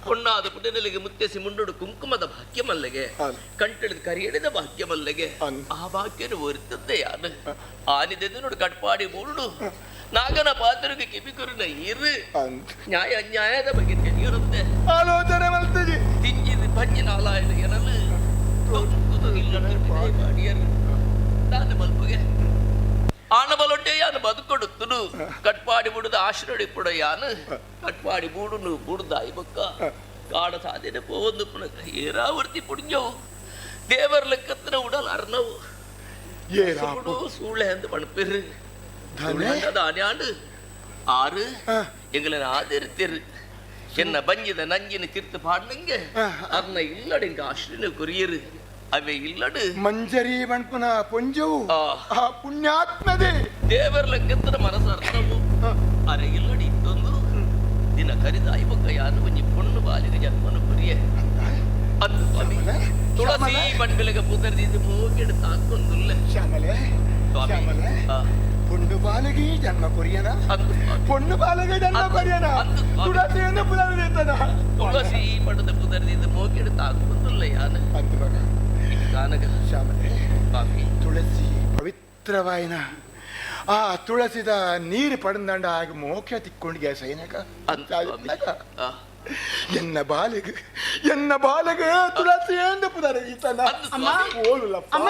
ಪೊಣ್ಣಾದ ಪುಟನೆಲೆಗೆ ಮುತ್ತೆಸಿ ಮುಂಡೋಡು ಕುಂಕುಮದ ಭಾಗ್ಯಮಲ್ಲಿಗೆ ಕಂಟೆಳೆದು ಕರಿಯಡಿದ ಭಾಗ್ಯಮಲ್ಲಿಗೆ ಆ ಭಾಗ್ಯನ ಒರಿತದ್ದೆ ಯಾರು ಆನಿದೆದು ನೋಡು ಕಟ್ಪಾಡಿ ಮೂಡು ನಾಗನ ಪಾತ್ರಗೆ ಕಿವಿಗುರಿನ ಇರು ನ್ಯಾಯ ಅನ್ಯಾಯದ ಬಗ್ಗೆ ತಿಳಿಯಿರುತ್ತೆ ಆಲೋಚನೆ ಮಲ್ತಜಿ ತಿಂಜಿದ ಪಂಜಿನ ಆಲಾಯದ ಎರಲು ಮಾಡಿಯರು ನಾನು ಮಲ್ಪುಗೆ ಆನಬಲೊಡ್ಡೆ ಯಾನು ಬದುಕೊಡುತ್ತನು ಕಟ್ಪಾಡಿ ಬುಡುದ ಆಶ್ರಯ ಪುಡ ಯಾನು ಕಟ್ಪಾಡಿ ಬೂಡುನು ಬುಡುದಾಯಿ ಬೊಕ್ಕ ಕಾಡ ಸಾಧನೆ ಪೋವೊಂದು ಪುನಕ ಏರಾವರ್ತಿ ಪುಡಿಂಜವು ದೇವರ ಲೆಕ್ಕತ್ತಿನ ಉಡಲ್ ಅರ್ಣವು ಸುಡು ಸೂಳೆ ಅಂತ ಪಣಪಿರು ದಾನ್ಯಾಂಡು ಆರು ಎಂಗಲ ಆದರಿತಿರು ಎನ್ನ ಬಂಜಿದ ನಂಜಿನ ತಿರ್ತು ಪಾಡ್ನಂಗೆ ಅರ್ನ ಇಲ್ಲಡು ಇಂಕ ಆಶ್ರಯ ಕೊರಿಯರು ಅವೆ ಇಲ್ಲಡು ಮಂಜರಿ ಮಣ್ಪುನ ಪೊಂಜವು ಆ ಪುಣ್ಯಾತ್ಮದೆ ದೇವರ ಲೆಕ್ಕತ್ತಿನ ಮನಸ್ಸು ಅರ್ಥವು ಅರೆ ಇಲ್ಲಡು ಇತ್ತೊಂದು ದಿನ ಕರಿದಾಯಿ ಬೊಕ್ಕ ಯಾನು ಒಂಜಿ ಪೊಣ್ಣು ಬಾಲಿಗೆ ಜನ್ಮನು ಕುರಿಯೆ ಅಂದು ಸ್ವಾಮಿ ತುಳಸಿ ಪಣ್ಪಿಲಗ ಪೂತರ್ದಿದ್ದು ಮೂಗಿಡು ತಾಕೊಂದುಲ್ಲೆ ಶ್ಯಾಮಲೆ ಶ್ಯಾಮಲೆ ಪೊಣ್ಣು ಬಾಲಿಗೆ ಜನ್ಮ ಕೊರಿಯನ ಪೊಣ್ಣು ಬಾಲಿಗೆ ಜನ್ಮ ಕೊರಿಯನ ತುಳಸಿ ಎಂದು ಪುನರ್ದಿತ್ತನ ತುಳಸಿ ಪಡೆದ ಪುದರ್ದಿದ್ದು ಮೂಗಿಡು ತಾಕೊಂದುಲ್ಲೆ ಯಾನು ಅಂದು ಮಗ ಕಾನಗ ಶ್ಯಾಮಲೆ ಸ್ವಾಮಿ ತುಳಸಿ ಪವಿತ್ರವಾಯಿನ ಆ ತುಳಸಿದ ನೀರು ಪಡೆದಂಡ ಆಗ ಮೋಕ್ಷ ತಿಕ್ಕೊಂಡಿಗೆ ಸೈನಕ ಎನ್ನ ಬಾಲಿಗೆ ಎನ್ನ ಬಾಲಿಗೆ ತುಳಸಿ ಎಂದು ಪುನರ್ ಅಮ್ಮ ಅಮ್ಮ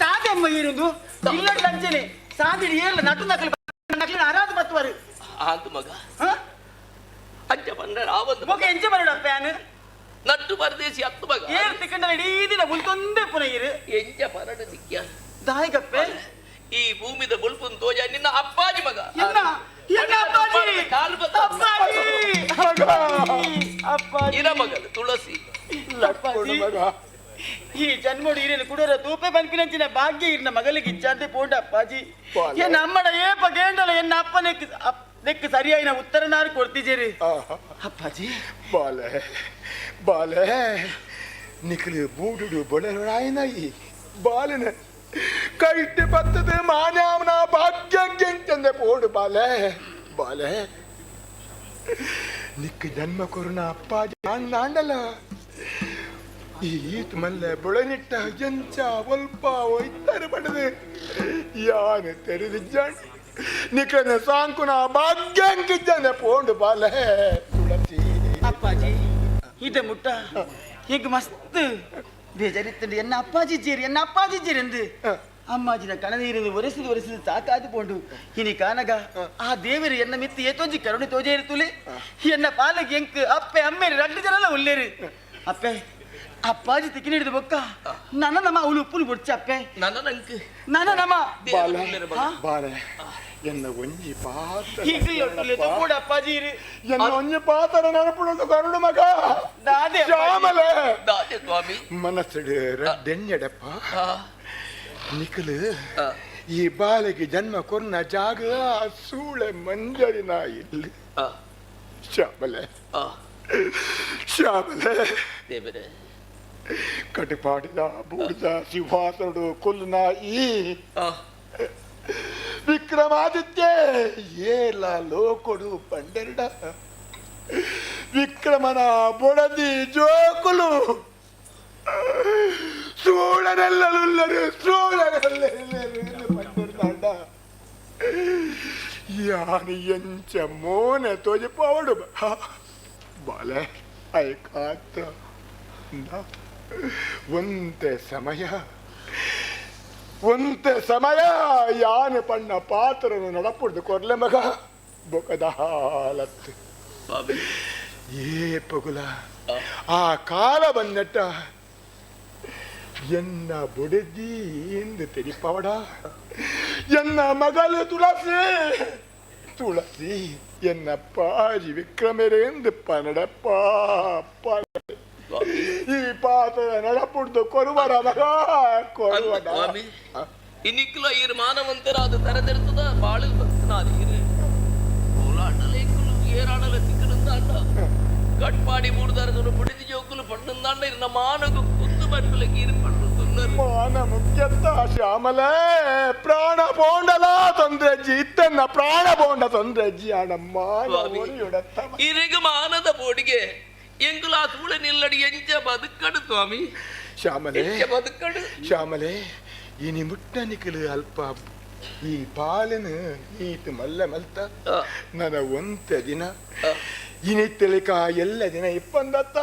ತಾತೆ ಅಮ್ಮ ಇರುದು ಇಲ್ಲ ಅಂಚನೆ ಸಾದಿಡಿ ಏರ್ಲ ನಟು ನಕಲು ನಕಲಿನ ಅರಾದ ಬತ್ತುವರು ಆಂತು ಮಗ ಅಂಚ ಬಂದರೆ ಆವಂದು ಮಗ ಎಂಚ ಬರಡ ಪ್ಯಾನ್ ನಟ್ಟು ಪರದೇಸಿ ಹತ್ತು ಮಗ ಏರ್ ತಿಕ್ಕಂಡ ಇಡೀ ದಿನ ಮುಲ್ತೊಂದೇ ಪುನ ಇರು ಎಂಚ ಪರಡು ದಿಕ್ಯ ದಾಯಿಗಪ್ಪೆ ಈ ಭೂಮಿದ ಬುಲ್ಪುನ್ ತೋಜ ನಿನ್ನ ಅಪ್ಪಾಜಿ ಮಗ ಎನ್ನ ಎನ್ನ ಅಪ್ಪಾಜಿ ಕಾಲು ಬತ್ತ ಅಪ್ಪಾಜಿ ಅಪ್ಪಾಜಿ ಇರ ಮಗಲು ತುಳಸಿ ಅಪ್ಪಾಜಿ ಈ ಜನ್ಮೋಡು ಇರೇನು ಕುಡೋರ ತೂಪೆ ಪನ್ಪಿನಂಚಿನ ಭಾಗ್ಯ ಇರ್ನ ಮಗಲಿಗೆ ಇಚ್ಚಾಂತೆ ಪೋಂಡ ಅಪ್ಪಾಜಿ ಎನ್ನ ಅಮ್ಮಡ ಏಪ ಗೇಂಡಲ ಎನ್ನ ಅಪ್ಪ ನೆಕ್ ನೆಕ್ ಸರಿಯಾಯಿನ ಉತ್ತರ ನಾನು ಕೊಡ್ತಿದ್ದೀರಿ ಅಪ್ಪಾಜಿ ಬಾಲೆ ಬಾಲೆ ನಿಖಲು ಬೂಡುಡು ಬೊಳೆರಾಯನ ಈ ಬಾಲನ ಕೈಟ್ ಬತ್ತದ ಮಾನ್ಯಾಮನ ಭಾಗ್ಯಂತಂದೆ ಪೋಡು ಬಾಲೆ ಬಾಲೆ ನಿಕ್ಕ ಜನ್ಮ ಕೊರುನ ಅಪ್ಪಾಜಿ ನಾಂಡಲ ಈ ಈತ್ ಮಲ್ಲೆ ಬೊಳೆನಿಟ್ಟ ಎಂಚ ಒಲ್ಪ ಒಯ್ತಾರೆ ಪಡೆದು ಯಾನು ತೆರೆದಿದ್ದಾನೆ ನಿಕ್ಕನ ಸಾಂಕುನ ಭಾಗ್ಯಂಕಿದ್ದಾನೆ ಪೋಂಡು ಬಾಲೆ ತುಳಸಿ ಅಪ್ಪಾಜಿ ಇದೆ ಮುಟ್ಟ ಈಗ ಮಸ್ತ್ ಬೇಜಾರಿತ್ತಂಡು ಎನ್ನ ಅಪ್ಪಾಜಿ ಜೀರಿ ಎನ್ನ ಅಪ್ಪಾಜಿ ಜೀರಿ ಎಂದು ಅಮ್ಮಾಜಿನ ಕಣನೀರನ್ನು ಒರೆಸಿದು ಒರೆಸಿದು ಸಾಕಾದು ಪೋಂಡು ಇನಿ ಕಾನಗ ಆ ದೇವರು ಎನ್ನ ಮಿತ್ತು ಏತೊಂಜಿ ಕರುಣೆ ತೋಜೆ ಇರ್ತುಲೆ ಎನ್ನ ಪಾಲಗೆ ಎಂಕ್ ಅಪ್ಪೆ ಅಮ್ಮೇರಿ ರಡ್ಡು ಜನಲ ಉಲ್ಲೇರಿ ಅಪ್ಪೆ ಅಪ್ಪಾಜಿ ತಿಕ್ಕಿ ಹಿಡಿದು ಬೊಕ್ಕ ನನ್ನ ನಮ್ಮ ಅವಳು ಉಪ್ಪುನು ಬೊಡ್ಚ ಅಪ್ಪೆ ನನ್ನ ನಂಕ್ ನನ್ನ ನಮ್ಮ ಬಾಲೆ ಬಾಲೆ ಎನ್ನ ಒಂಜಿ ಪಾತ್ರ ಕೂಡ ಅಪ್ಪಾಜಿ ಇರು ಎನ್ನ ಒಂಜಿ ಪಾತ್ರ ನೆನಪುಣದು ಕರುಡು ಮಗ ದಾದೆ ಶ್ಯಾಮಲೆ ದಾದೆ ಸ್ವಾಮಿ ಮನಸ್ಸುಡು ರಡ್ಡೆಣ್ಣೆಡಪ್ಪ ನಿಖಲು ಈ ಬಾಲೆಗೆ ಜನ್ಮ ಕೊರ್ನ ಜಾಗ ಸೂಳೆ ಮಂಜರಿನ ಇಲ್ಲಿ ಶ್ಯಾಮಲೆ ಶ್ಯಾಮಲೆ ದೇವರೇ ಕಟಪಾಡಿದ ಬೂಡಿದ ಸಿಂಹಾಸನಡು ಕೊಲ್ಲುನ ಈ ವಿಕ್ರಮಾದಿತ್ಯ ಏಲ ಲೋಕೊಡು ಪಂಡೆರಡ ವಿಕ್ರಮನ ಬೊಡದಿ ಜೋಕುಲು ಸೂಳನೆಲ್ಲಲುಲ್ಲರು ಸೂಳನೆಲ್ಲರು ಪಂಡೆರಡ ಯಾನು ಎಂಚ ಮೋನೆ ತೋಜಿ ಪವಡು ಬಾಲೆ ಐಕಾತ್ರ ಒಂತೆ ಸಮಯ ಒಂತೆ ಸಮಯ ಯಾನು ಪಣ್ಣ ಪಾತ್ರನು ನಡಪುಡ್ದು ಕೊರ್ಲೆ ಮಗ ಬೊಕದ ಹಾಲತ್ತು ಏ ಪಗುಲ ಆ ಕಾಲ ಬಂದಟ್ಟ ಎನ್ನ ಬೊಡೆದಿ ಎಂದು ತೆರಿಪವಡ ಎನ್ನ ಮಗಲು ತುಳಸಿ ತುಳಸಿ ಎನ್ನ ಪಾಜಿ ವಿಕ್ರಮೆರೆಂದು ಪನಡಪ್ಪ ಈ ಪಾತ್ರ ನಡಪುಡ್ದು ಕೊರುವರ ಮಗ ಕೊರುವಡ ಸ್ವಾಮಿ ಇನಿಕ್ಲ ಈರ್ ಮಾನವಂತರಾದ ತರದೆರ್ತದ ಬಾಳು ಭಕ್ತನಾದ ಇರು ಓಲಾಂಡಲೇಕುಲು ಏರಾಡಲ ತಿಕ್ಕನುಂದಾಂಡ ಕಟ್ಪಾಡಿ ಮೂರ್ದಾರದನು ಪುಡಿದಿ ಜೋಕುಲು ಪಣ್ಣುಂದಾಂಡ ಇರ್ನ ಮಾನಗು ಕುಂದು ಬನ್ಪುಲಕ್ಕೆ ಇರು ಪಣ್ಣು ತುಲ್ಲರು ಮಾನ ಮುಖ್ಯತ್ತ ಶ್ಯಾಮಲೇ ಪ್ರಾಣ ಪೋಂಡಲ ತೊಂದ್ರೆ ಅಜ್ಜಿ ಇತ್ತನ್ನ ಪ್ರಾಣ ಪೋಂಡ ತೊಂದ್ರೆ ಅಜ್ಜಿ ಆಣ ಮಾನ ಸ್ವಾಮಿ. ಒರಿಯುಡತ್ತ ಇರೆಗ್ ಮಾನದ ಬೋಡಿಗೆ ಎಂಗುಲ ತೂಳ ನಿಲ್ಲಡಿ ಎಂಚ ಬದುಕಡು ಸ್ವಾಮಿ ಶ್ಯಾಮಲೆ ಎಂಚ ಬದುಕಡು ಶ್ಯಾಮಲೆ ಇನಿ ಮುಟ್ಟನಿಕಲು ಅಲ್ಪ ಈ ಪಾಲನ ಈತ ಮಲ್ಲ ಮಲ್ತ ನನ್ನ ಒಂತ ದಿನ ಇನಿತ್ತಲಿಕ ಎಲ್ಲ ದಿನ ಇಪ್ಪಂದತ್ತ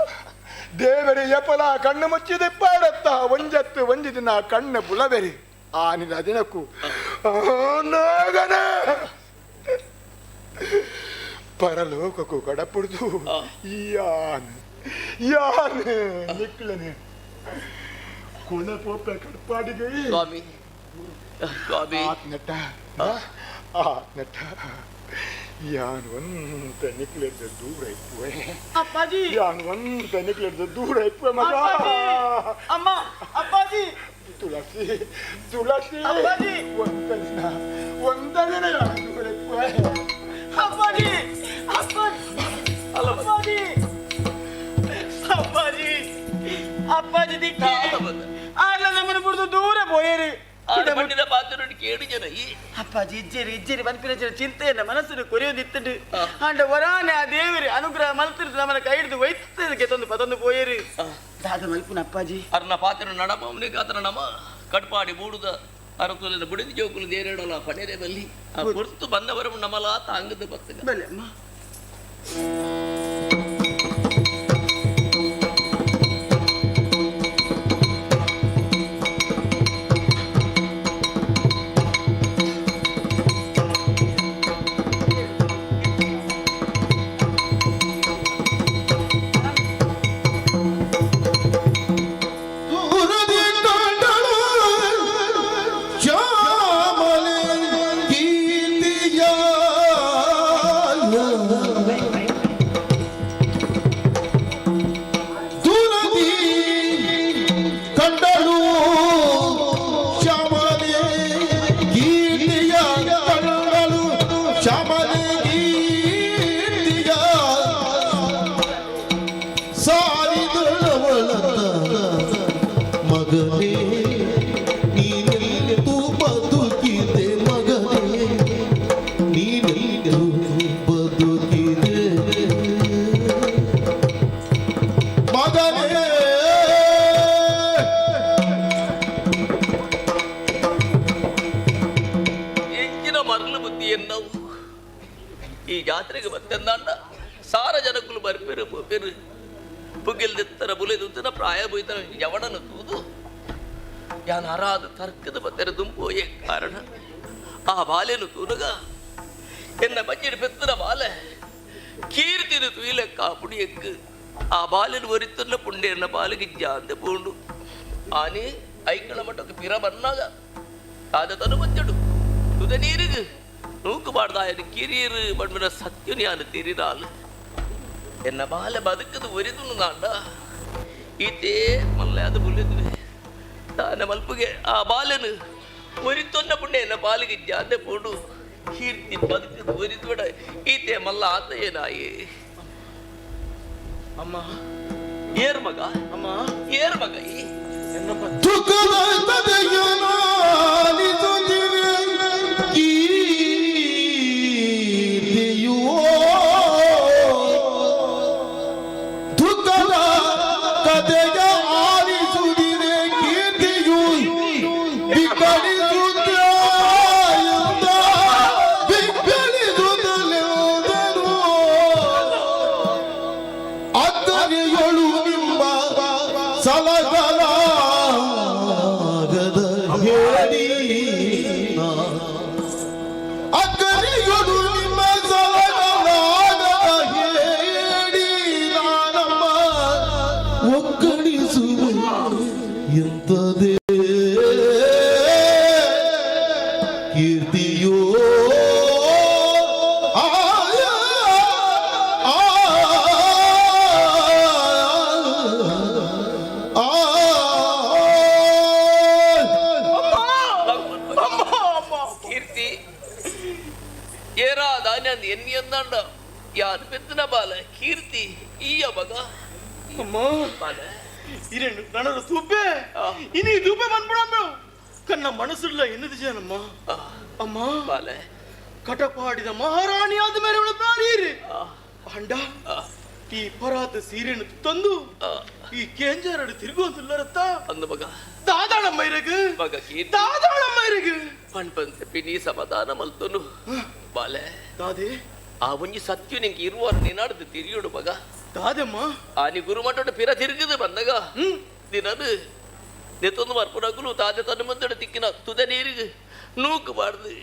ದೇವರೇ ಎಪಲ ಕಣ್ಣು ಮುಚ್ಚಿದ ಇಪ್ಪಾಡತ್ತ ಒಂಜತ್ತು ಒಂಜಿ ದಿನ ಕಣ್ಣು ಬುಲವೆರಿ ಆ ನಿನ್ನ ದಿನಕ್ಕೂ ನಾಗನ ಪರಲೋಕಕ್ಕೂ ಕಡಪುಡ್ದು ಯಾನ್ ಯಾನ್ ನಿಕ್ಲನೆ ಕೊಣ ಪೋಪ ಕಡ್ಪಾಡಿಗೆ ಸ್ವಾಮಿ ಸ್ವಾಮಿ ಆತ್ನಟ ಆತ್ನಟ ಯಾನ್ ಒಂತ ನಿಕ್ಲೆಡ್ದ ದೂರ ಇಪ್ಪುವೆ ಅಪ್ಪಾಜಿ ಯಾನ್ ಒಂತ ನಿಕ್ಲೆಡ್ದ ದೂರ ಇಪ್ಪುವೆ ಮಗ ಅಪ್ಪಾಜಿ ಅಮ್ಮ ಅಪ್ಪಾಜಿ ತುಳಸಿ ತುಳಸಿ ಅಪ್ಪಾಜಿ ಒಂದ ದಿನ ಒಂದ ದಿನ ಯಾನ್ ದೂರ ಇಪ್ಪುವೆ ಅಪ್ಪಾಜಿ ಅಪ್ಪಾಜಿ ಅಪ್ಪಾಜಿ ಅಪ್ಪಾಜಿ ಅಪ್ಪಾಜಿ ದಿಕ್ಕಿ ಆರ್ಲ ನಮ್ಮನ್ನು ಬಿಡ್ದು ದೂರ ಪೋಯೇರಿ ಪಂಡಿತ ಪಾತ್ರನು ಕೇಳು ಜನ ಈ ಅಪ್ಪಾಜಿ ಇಜ್ಜೇರಿ ಇಜ್ಜೇರಿ ಪನ್ಪಿನ ಚಿಂತೆಯನ್ನ ಮನಸ್ಸನ್ನು ಕೊರೆಯೊಂದಿತ್ತುಂಡು ಆಂಡ ವರಾನೆ ಆ ದೇವರಿ ಅನುಗ್ರಹ ಮಲ್ತಿರ್ದು ನಮ್ಮನ ಕೈ ಹಿಡಿದು ಒಯ್ತದಕ್ಕೆ ತಂದು ಪತಂದು ಪೋಯೇರಿ ದಾದ ಮಲ್ಪುನ ಅಪ್ಪಾಜಿ ಅರ್ನ ಪಾತ್ರ ನಡಮ ಅವನಿಗೆ ಆತನ ನಮ ಕಟ್ಪಾಡಿ ಮೂಡುದ ಅರಕುಲಿನ ಬುಡಿದ ಜೋಕುಲು ದೇರೇಡಲ ಪಣೆರೆ ಬಲ್ಲಿ ಆ ಪುರ್ತು ಬಂದವರು ನಮಲ ತಾಂಗದ ಬತ್ತಗ ಬಲೆ ಅಮ್ಮ ದೂರದಿ ಕಂಡಳು ಶ್ಯಾಮಲೆ ಕೀರ್ತಿಯ ದೂರದಿ ಕಂಡಳು ಶ್ಯಾಮಲೆ ಕೀರ್ತಿಯ ಕಂಡಳು ಶ್ಯಾಮಲೆ ಕೀರ್ತಿಯ ಸಾರಿದಳವಳದ ಮಗನೇ ನೀನೆಲ್ಲೆಂದು ಬದುಕಿದೆ ಮಗನೇ ನೀನೆಲ್ಲೆಂದು ಬದುಕಿದೆ ಮಗನೇ ಎಂಚಿನ ಮರಳು ಬುದ್ಧಿ ಎನ್ನವು ಈ ಜಾತ್ರೆಗೆ ಬತ್ತೆಂದಾಂಡ ಸಾರ ಜನಕ್ಕಲು ಬರ್ಪೆರು ಪೋಪೆರು ಪುಗಿಲ್ದಿತ್ತರ ಬುಲೆದುತ್ತನ ಪ್ರಾಯ ಬೊಯ್ತನ ಯವಡನ ತೂದು ಯಾನ್ ಅರಾದ ತರ್ಕದ ಬತ್ತೆರ ದುಂಪೋಯೆ ಕಾರಣ ಆ ಬಾಲೆನು ತೂನುಗ ಎನ್ನ ಬಜ್ಜಿಡು ಪೆತ್ತನ ಬಾಲೆ ಕೀರ್ತಿದು ತುಯಿಲೆಕ್ಕ ಪುಡಿಯಕ್ಕೆ ಆ ಬಾಲೆನು ಒರಿತನ್ನ ಪುಂಡೆಯನ್ನ ಬಾಲಿಗಿಜ್ಜ ಅಂದೆ ಪೋಂಡು ಆನೆ ಐಕಳ ಮಟ್ಟಕ್ಕೆ ಪಿರ ಬನ್ನಾಗ ಆದ ತನು ಬಚ್ಚಡು ತುದ ನೀರಿಗೆ ನೂಕು ಬಾಡ್ದಾಯನು ಕಿರಿಯರು ಬಣ್ಣಿನ ಸತ್ಯನು ಯಾನು ತಿರಿನಾಲು ಎನ್ನ ಬಾಲೆ ಬದುಕದು ಒರಿದುನು ನಾಂಡ ಈತೇ ಮಲ್ಲಾದ ಬುಲೆದುವೆ ತಾನ ಮಲ್ಪುಗೆ ಆ ಬಾಲನು ಒರಿತೊನ್ನ ಪುಣ್ಯ ಎನ್ನ ಬಾಲಿಗೆ ಜಾದೆ ಪೋಡು ಕೀರ್ತಿ ಬದುಕದು ಒರಿದುವಡ ಈತೆ ಮಲ್ಲ ಆತಯೇನಾಯೇ ಅಮ್ಮ ಏರ್ ಮಗ ಅಮ್ಮ ಏರ್ ಮಗ ಈ ದುಃಖದ ತದೆಯನಾಲಿಸುತ್ತಿವೆ ಕೀರ್ತಿಯೋ ದುಃಖದ ಕಥೆಯ ಆಲಿಸುತ್ತಿದೆ ಕೀರ್ತಿಯು ವಿಕಲಿಸುತ್ತ ವಿಕಲಿಸುತ್ತಲೆಂದನು ಅಕ್ಕರೆಯೊಳು ನಿಮ್ಮ ಸಲಗಲಾಗದ ಹೇಳಿ ಅಕ್ಕರೆಯೊಳು ನಿಮ್ಮ ಸಲಗಲಾಗದ ಹೇಳಿ ನಾನಮ್ಮ ಒಕ್ಕಣಿಸುವೆ ಎಂತದೇ ಕೀರ್ತಿಯೋ ಆಯ ಆ ಆ ಕೀರ್ತಿ ಈಯ ಮಗ ಅಮ್ಮ ಇರೇನು ನನರು ತೂಪೆ ಇನಿ ತೂಪೆ ಬಂದ್ಬಿಡಮ್ಮ ಕಣ್ಣ ಮನಸ್ಸುಲ್ಲ ಎನ್ನದು ಜನಮ್ಮ ಅಮ್ಮ ಬಾಲೆ ಕಟಪಾಡಿದ ಮಹಾರಾಣಿ ಆದ ಮೇಲೆ ಅವಳು ಪ್ರಾಣೀರಿ ಅಂಡ ಈ ಪರಾತ ಸೀರೆಯನ್ನು ತಂದು ಈ ಕೇಂಜರಡು ತಿರುಗುವಂತಿಲ್ಲರತ್ತ ಅಂದ ಮಗ ದಾದಾಳಮ್ಮ ಇರಗು ಮಗ ಕೀರ್ತಿ ದಾದಾಳಮ್ಮ ಇರಗು ಪಣ್ ಪಿನಿ ಸಮಾಧಾನ ಮಲ್ತನು ಬಾಲೆ ದಾದೆ ಆ ಒಂಜಿ ಸತ್ಯು ನಿಂಗೆ ಇರುವ ನಿನಾಡ್ದು ತಿರಿಯೋಡು ಮಗ ದಾದಮ್ಮ ಆ ನೀ ಗುರುಮಠ ಪಿರ ತಿರುಗಿದು ಬಂದಾಗ ದಿನದು ನೆತ್ತೊಂದು ಮರ್ಪುನಗುಲು ತಾದೆ ತನ್ನ ಮುಂದೆ ತಿಕ್ಕಿನ ತುದೆ ನೀರಿಗೆ ನೂಕಬಾರ್ದು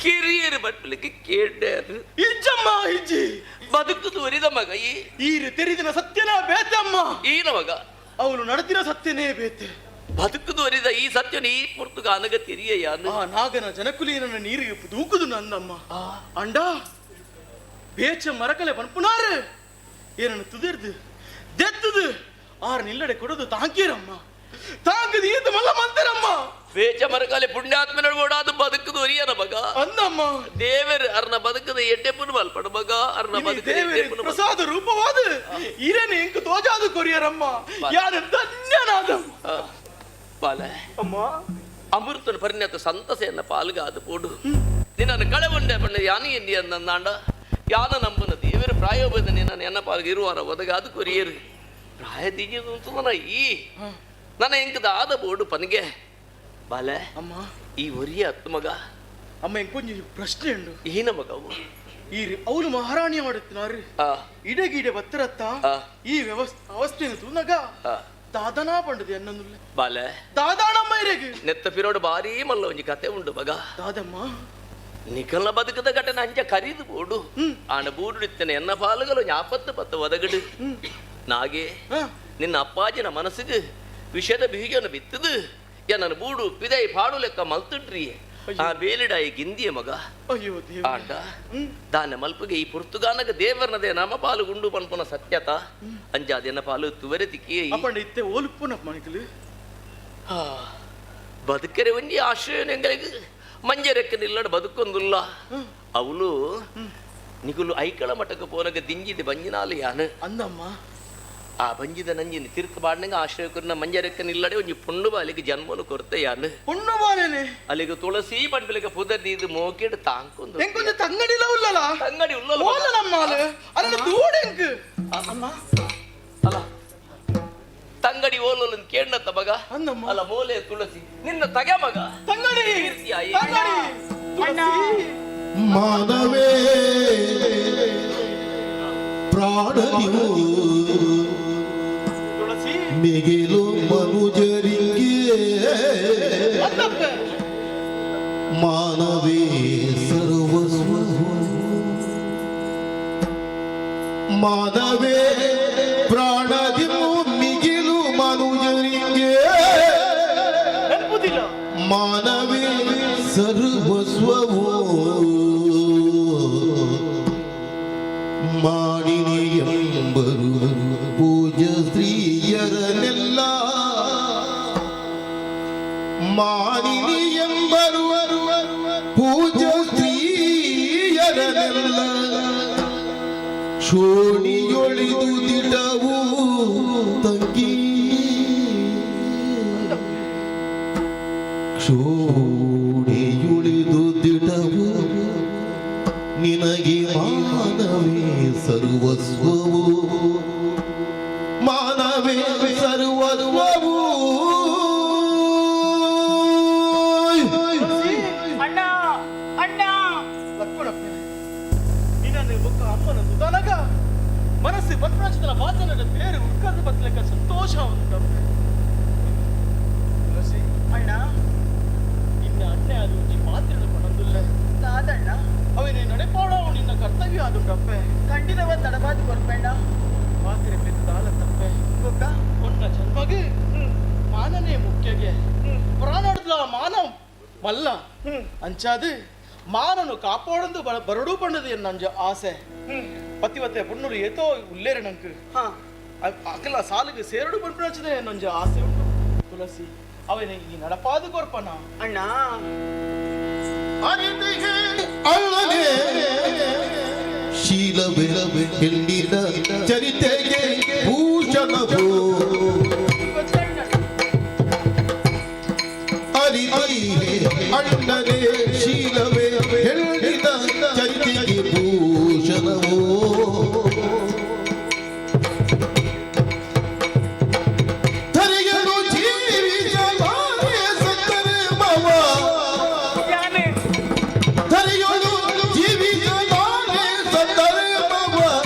ಕಿರಿಯರು ಬಟ್ಲಿಕ್ಕೆ ಕೇಂಡಾರು ಇಜ್ಜಮ್ಮ ಇಜ್ಜಿ ಬದುಕುದು ಒರಿದ ಮಗ ಈ ಈರು ತೆರಿದಿನ ಸತ್ಯನ ಬೇತಮ್ಮ ಈನ ಮಗ ಅವನು ನಡೆದಿನ ಸತ್ಯನೇ ಬೇತೆ ಬದುಕುದು ಒರಿದ ಈ ಸತ್ಯನ ಈ ಪುರ್ತುಗ ಅನಗ ತಿರಿಯ ಯಾನು ಆ ನಾಗನ ಜನಕುಲೀನನ ನೀರಿಗೆ ದೂಕುದು ನಂದಮ್ಮ ಅಂಡ ಬೇಚ ಮರಕಲೆ ಪನ್ಪುನಾರು ಏನನ್ನು ತುದಿರ್ದು ದೆತ್ತದು ಆರ್ ನಿಲ್ಲಡೆ ಕೊಡೋದು ತಾಂಕೀರಮ್ಮ ತಾಂಕದು ಈತ ಮಲ್ಲ ಮಂತರಮ್ಮ ಬೇಚ ಮರಕಲೆ ಪುಣ್ಯಾತ್ಮನ ಓಡಾದು ಬದುಕುದು ಒರಿಯನ ಮಗ ಅಂದಮ್ಮ ದೇವರು ಅರ್ನ ಬದುಕದ ಎಡ್ಡೆಪ್ಪನು ಮಲ್ಪಡು ಮಗ ಅರ್ನ ಬದುಕದ ದೇವರ ಎಡ್ಡೆಪ್ಪನು ಪ್ರಸಾದ ರೂಪವಾದ ಇರನೆ ಎಂಕು ತೋಜಾದು ಕೊರಿಯರಮ್ಮ ಯಾರು ಧನ್ಯನಾದಮ್ಮ ಬಾಲೆ ಅಮ್ಮ ಅಮೃತನ ಪರಿಣತ ಸಂತಸೆಯನ್ನ ಪಾಲ್ಗಾದು ಪೋಡು ನಿನ್ನನ್ನು ಕಳವಂಡೆ ಬಣ್ಣ ಯಾನಿ ಎನ್ನಿ ಅಂದಂದಾಂಡ ಯಾನ ನಂಬನ ದೇವರ ಪ್ರಾಯೋಬದ ನಿನ್ನ ಎನ್ನ ಪಾಲ್ಗೆ ಇರುವಾರ ಒದಗಾದು ಕೊರಿಯರು ಪ್ರಾಯ ದಿಜನ ಈ ನನ್ನ ಎಂಕದ ಆದ ಬೋಡು ಪನ್ಗೆ ಬಾಲೆ ಅಮ್ಮ ಈ ಒರಿಯ ಅತ್ತು ಮಗ ಅಮ್ಮ ಎಂಕೊಂಜಿ ಪ್ರಶ್ನೆ ಉಂಡು ಏನ ಮಗವು ಈ ಅವನು ಮಹಾರಾಣಿಯ ಮಾಡುತ್ತಿನಾರು ಇಡಗೀಡೆ ಬತ್ತರತ್ತ ಈ ವ್ಯವಸ್ಥೆ ಅವಸ್ಥೆಯನ್ನು ತೂನಗ ದಾದನಾ ಪಂಡದು ಎನ್ನೊಂದುಲ್ಲ ಬಾಲೆ ದಾದಾಣಮ್ಮ ಇರೆಗ್ ನೆತ್ತ ಪಿರೋಡು ಭಾರೀ ಮಲ್ಲ ಒಂಜಿ ಕತೆ ಉಂಡು ಮಗ ದಾದಮ್ಮ ನಿಕಲ್ನ ಬದುಕದ ಘಟನೆ ಅಂಚ ಕರಿದು ಬೋಡು ಆಣ ಬೂಡುಡಿತ್ತನೆ ಎನ್ನ ಪಾಲುಗಳು ಆಪತ್ತು ಪತ್ತು ಒದಗಡು ನಾಗೆ ನಿನ್ನ ಅಪ್ಪಾಜಿನ ಮನಸ್ಸಿಗೆ ವಿಷದ ಬೀಜನ ಬಿತ್ತದು ಎನ್ನನು ಬೂಡು ಪಿದೈ ಪಾಡು ಲೆಕ್ಕ ಮಲ್ತುಡ್ರಿ ಆ ಬೇಲಿಡಾಯಿ ಗಿಂದಿಯ ಮಗ ಅಯ್ಯೋ ದೇವ ಆಂಡ ದಾನ ಮಲ್ಪುಗೆ ಈ ಪುರ್ತುಗಾನಗ ದೇವರ್ನದೇ ನಮ ಪಾಲು ಗುಂಡು ಪನ್ಪುನ ಸತ್ಯತ ಅಂಜಾದೆನ್ನ ಪಾಲು ತುವರೆ ತಿಕ್ಕಿಯ ಅಪ್ಪಂಡ ಇತ್ತೆ ಓಲುಪ್ಪುನ ಮಣಿಕಲು ಬದುಕರೆ ಒಂಜಿ ಆಶ್ರಯ ಎಂಗಳಿಗೆ ಮಂಜರೆಕ್ಕ ನಿಲ್ಲಡ ಬದುಕೊಂದುಲ್ಲ ಅವಳು ನಿಗುಲು ಐಕಳ ಮಠಕ್ಕೆ ಪೋನಗ ದಿಂಜಿದ ಬಂಜಿನಾಲು ಯಾನು ಅಂದಮ್ಮ ಆ ಬಂಜಿದ ನಂಜಿನ ತಿರುಕು ಬಾಡ್ನಂಗ ಆಶ್ರಯ ಕೊರಿನ ಮಂಜರೆಕ್ಕ ನಿಲ್ಲಡೆ ಒಂಜಿ ಪೊಣ್ಣು ಬಾಲಿಗೆ ಜನ್ಮನು ಕೊರತೆ ಯಾನು ಪೊಣ್ಣು ಬಾಲೇನೆ ಅಲ್ಲಿಗೆ ತುಳಸಿ ಪಂಪಿಲಿಗೆ ಪುದರ್ ನೀದು ಮೋಕೆಡ್ ತಾಂಕೊಂದು ಎಂಕೊಂಜ ತಂಗಡಿಲ ಉಲ್ಲಲ ತಂಗಡಿ ಉಲ್ಲಲ ಓಲನಮ್ಮ ಅಲ್ಲ ಅಲ್ಲ ದೂಡೆಂಕ್ ಅಮ್ಮ ಅಲ್ಲ ತಂಗಡಿ ಓಲೋಲನ್ ಕೇಳತ್ತ ಮಗ ಅಲ್ಲ ಮೋಲೆ ತುಳಸಿ ನಿನ್ನ ತಗೆ ಮಗ ತಂಗಡಿ ತಂಗಡಿ ಮಾನವೇ ಪ್ರಾಣದಿವು ಮಿಗಿಲು ಮನುಜರಿಗೆ ಮಾನವೇ ಸರ್ವಸ್ವ ಮಾನವೇ ಪ್ರಾಣದಿವು ಮಿಗಿಲು ಮನುಜರಿಗೆ ಮಾನವೇ ಸರ್ವಸ್ವವೋ ಮಾಡಿನಿ ಎಂಬರು ಪೂಜ ಸ್ತ್ರೀಯರನ್ನೆಲ್ಲ ಮಾನಿನಿ ಎಂಬರು ಪೂಜ ಸ್ತ್ರೀಯರನ್ನೆಲ್ಲ ಶೋಣಿಯೊಳಿದು ದಿಟವು ತಂಗಿ ಕ್ಷೋಣಿಯುಳಿದು ದಿಟವು ನಿನಗೆ ಮಾನವೇ ಸರ್ವಸ್ವವು ಮಾನವೇ ಸರ್ವಸ್ವವು ಅಣ್ಣ ಅಣ್ಣ ಲಕ್ಷ್ಮಣಪ್ಪ ನಿನ್ನನ್ನು ಬೊಕ್ಕ ಅಮ್ಮನ ಸುಧಾನಗ ಮನಸ್ಸು ಪತ್ರಾಚದ ವಾಸನದ ಬೇರೆ ಉಡ್ಕದ ಬತ್ಲೆಕ್ಕ ಸಂತೋಷ ಉಂಟು ತುಳಸಿ ಅಣ್ಣ ನಿನ್ನ ಅಣ್ಣೆ ಅದು ಈ ಮಾತಿನ ಪಣಂದುಲ್ಲ ದಾದಣ್ಣ ಅವನೇ ನಡೆಪಾಡೋ ನಿನ್ನ ಕರ್ತವ್ಯ ಅದು ತಪ್ಪೆ ಖಂಡಿತವಾದ ನಡಬಾದು ಕೊರ್ಪಣ್ಣ ಮಾತಿನ ದಾಲ ತಪ್ಪೆ ಬೊಕ್ಕ ಒನ್ನ ಜನ್ಮಗೆ ಮಾನನೇ ಮುಖ್ಯಗೆ ಪ್ರಾಣಾಡ್ಲ ಮಾನ ಮಲ್ಲ ಅಂಚಾದು ಮಾನನು ಕಾಪಾಡಂದು ಬರಡು ಪಂಡದು ಎನ್ನಂಜ ಆಸೆ ಪತಿವತೆ ಪುಣ್ಣರು ಏತೋ ಉಲ್ಲೇರೆ ನಂಕು ಅಕಲ ಸಾಲಿಗೆ ಸೇರಡು ಪಂಪನಚದೆ ಎನ್ನಂಜ ಆಸೆ ಉಂಟು ತುಳಸಿ ಅವನ ಈ ನಡಪಾದು ಕೊರ್ಪನ ಅಣ್ಣ ಅಲ್ಲದೆ ಶೀಲವೇ ಹೆಣ್ಣಿನ ಚರಿತೆಗೆ ಭೂಷಣವು. ಅರಿತಿಹೆ ಅಣ್ಣನೇ ಶೀಲವೇ ಹೆಣ್ಣಿನ ಚರಿತೆಗೆ ಭೂಷಣವು. ಧರೆಯನು ಜೀವಿಸಲಾರೆ ಸತ್ತರೆ ಮವ, ಧರೆಯನು ಜೀವಿಸಲಾರೆ ಸತ್ತರೆ ಮವ,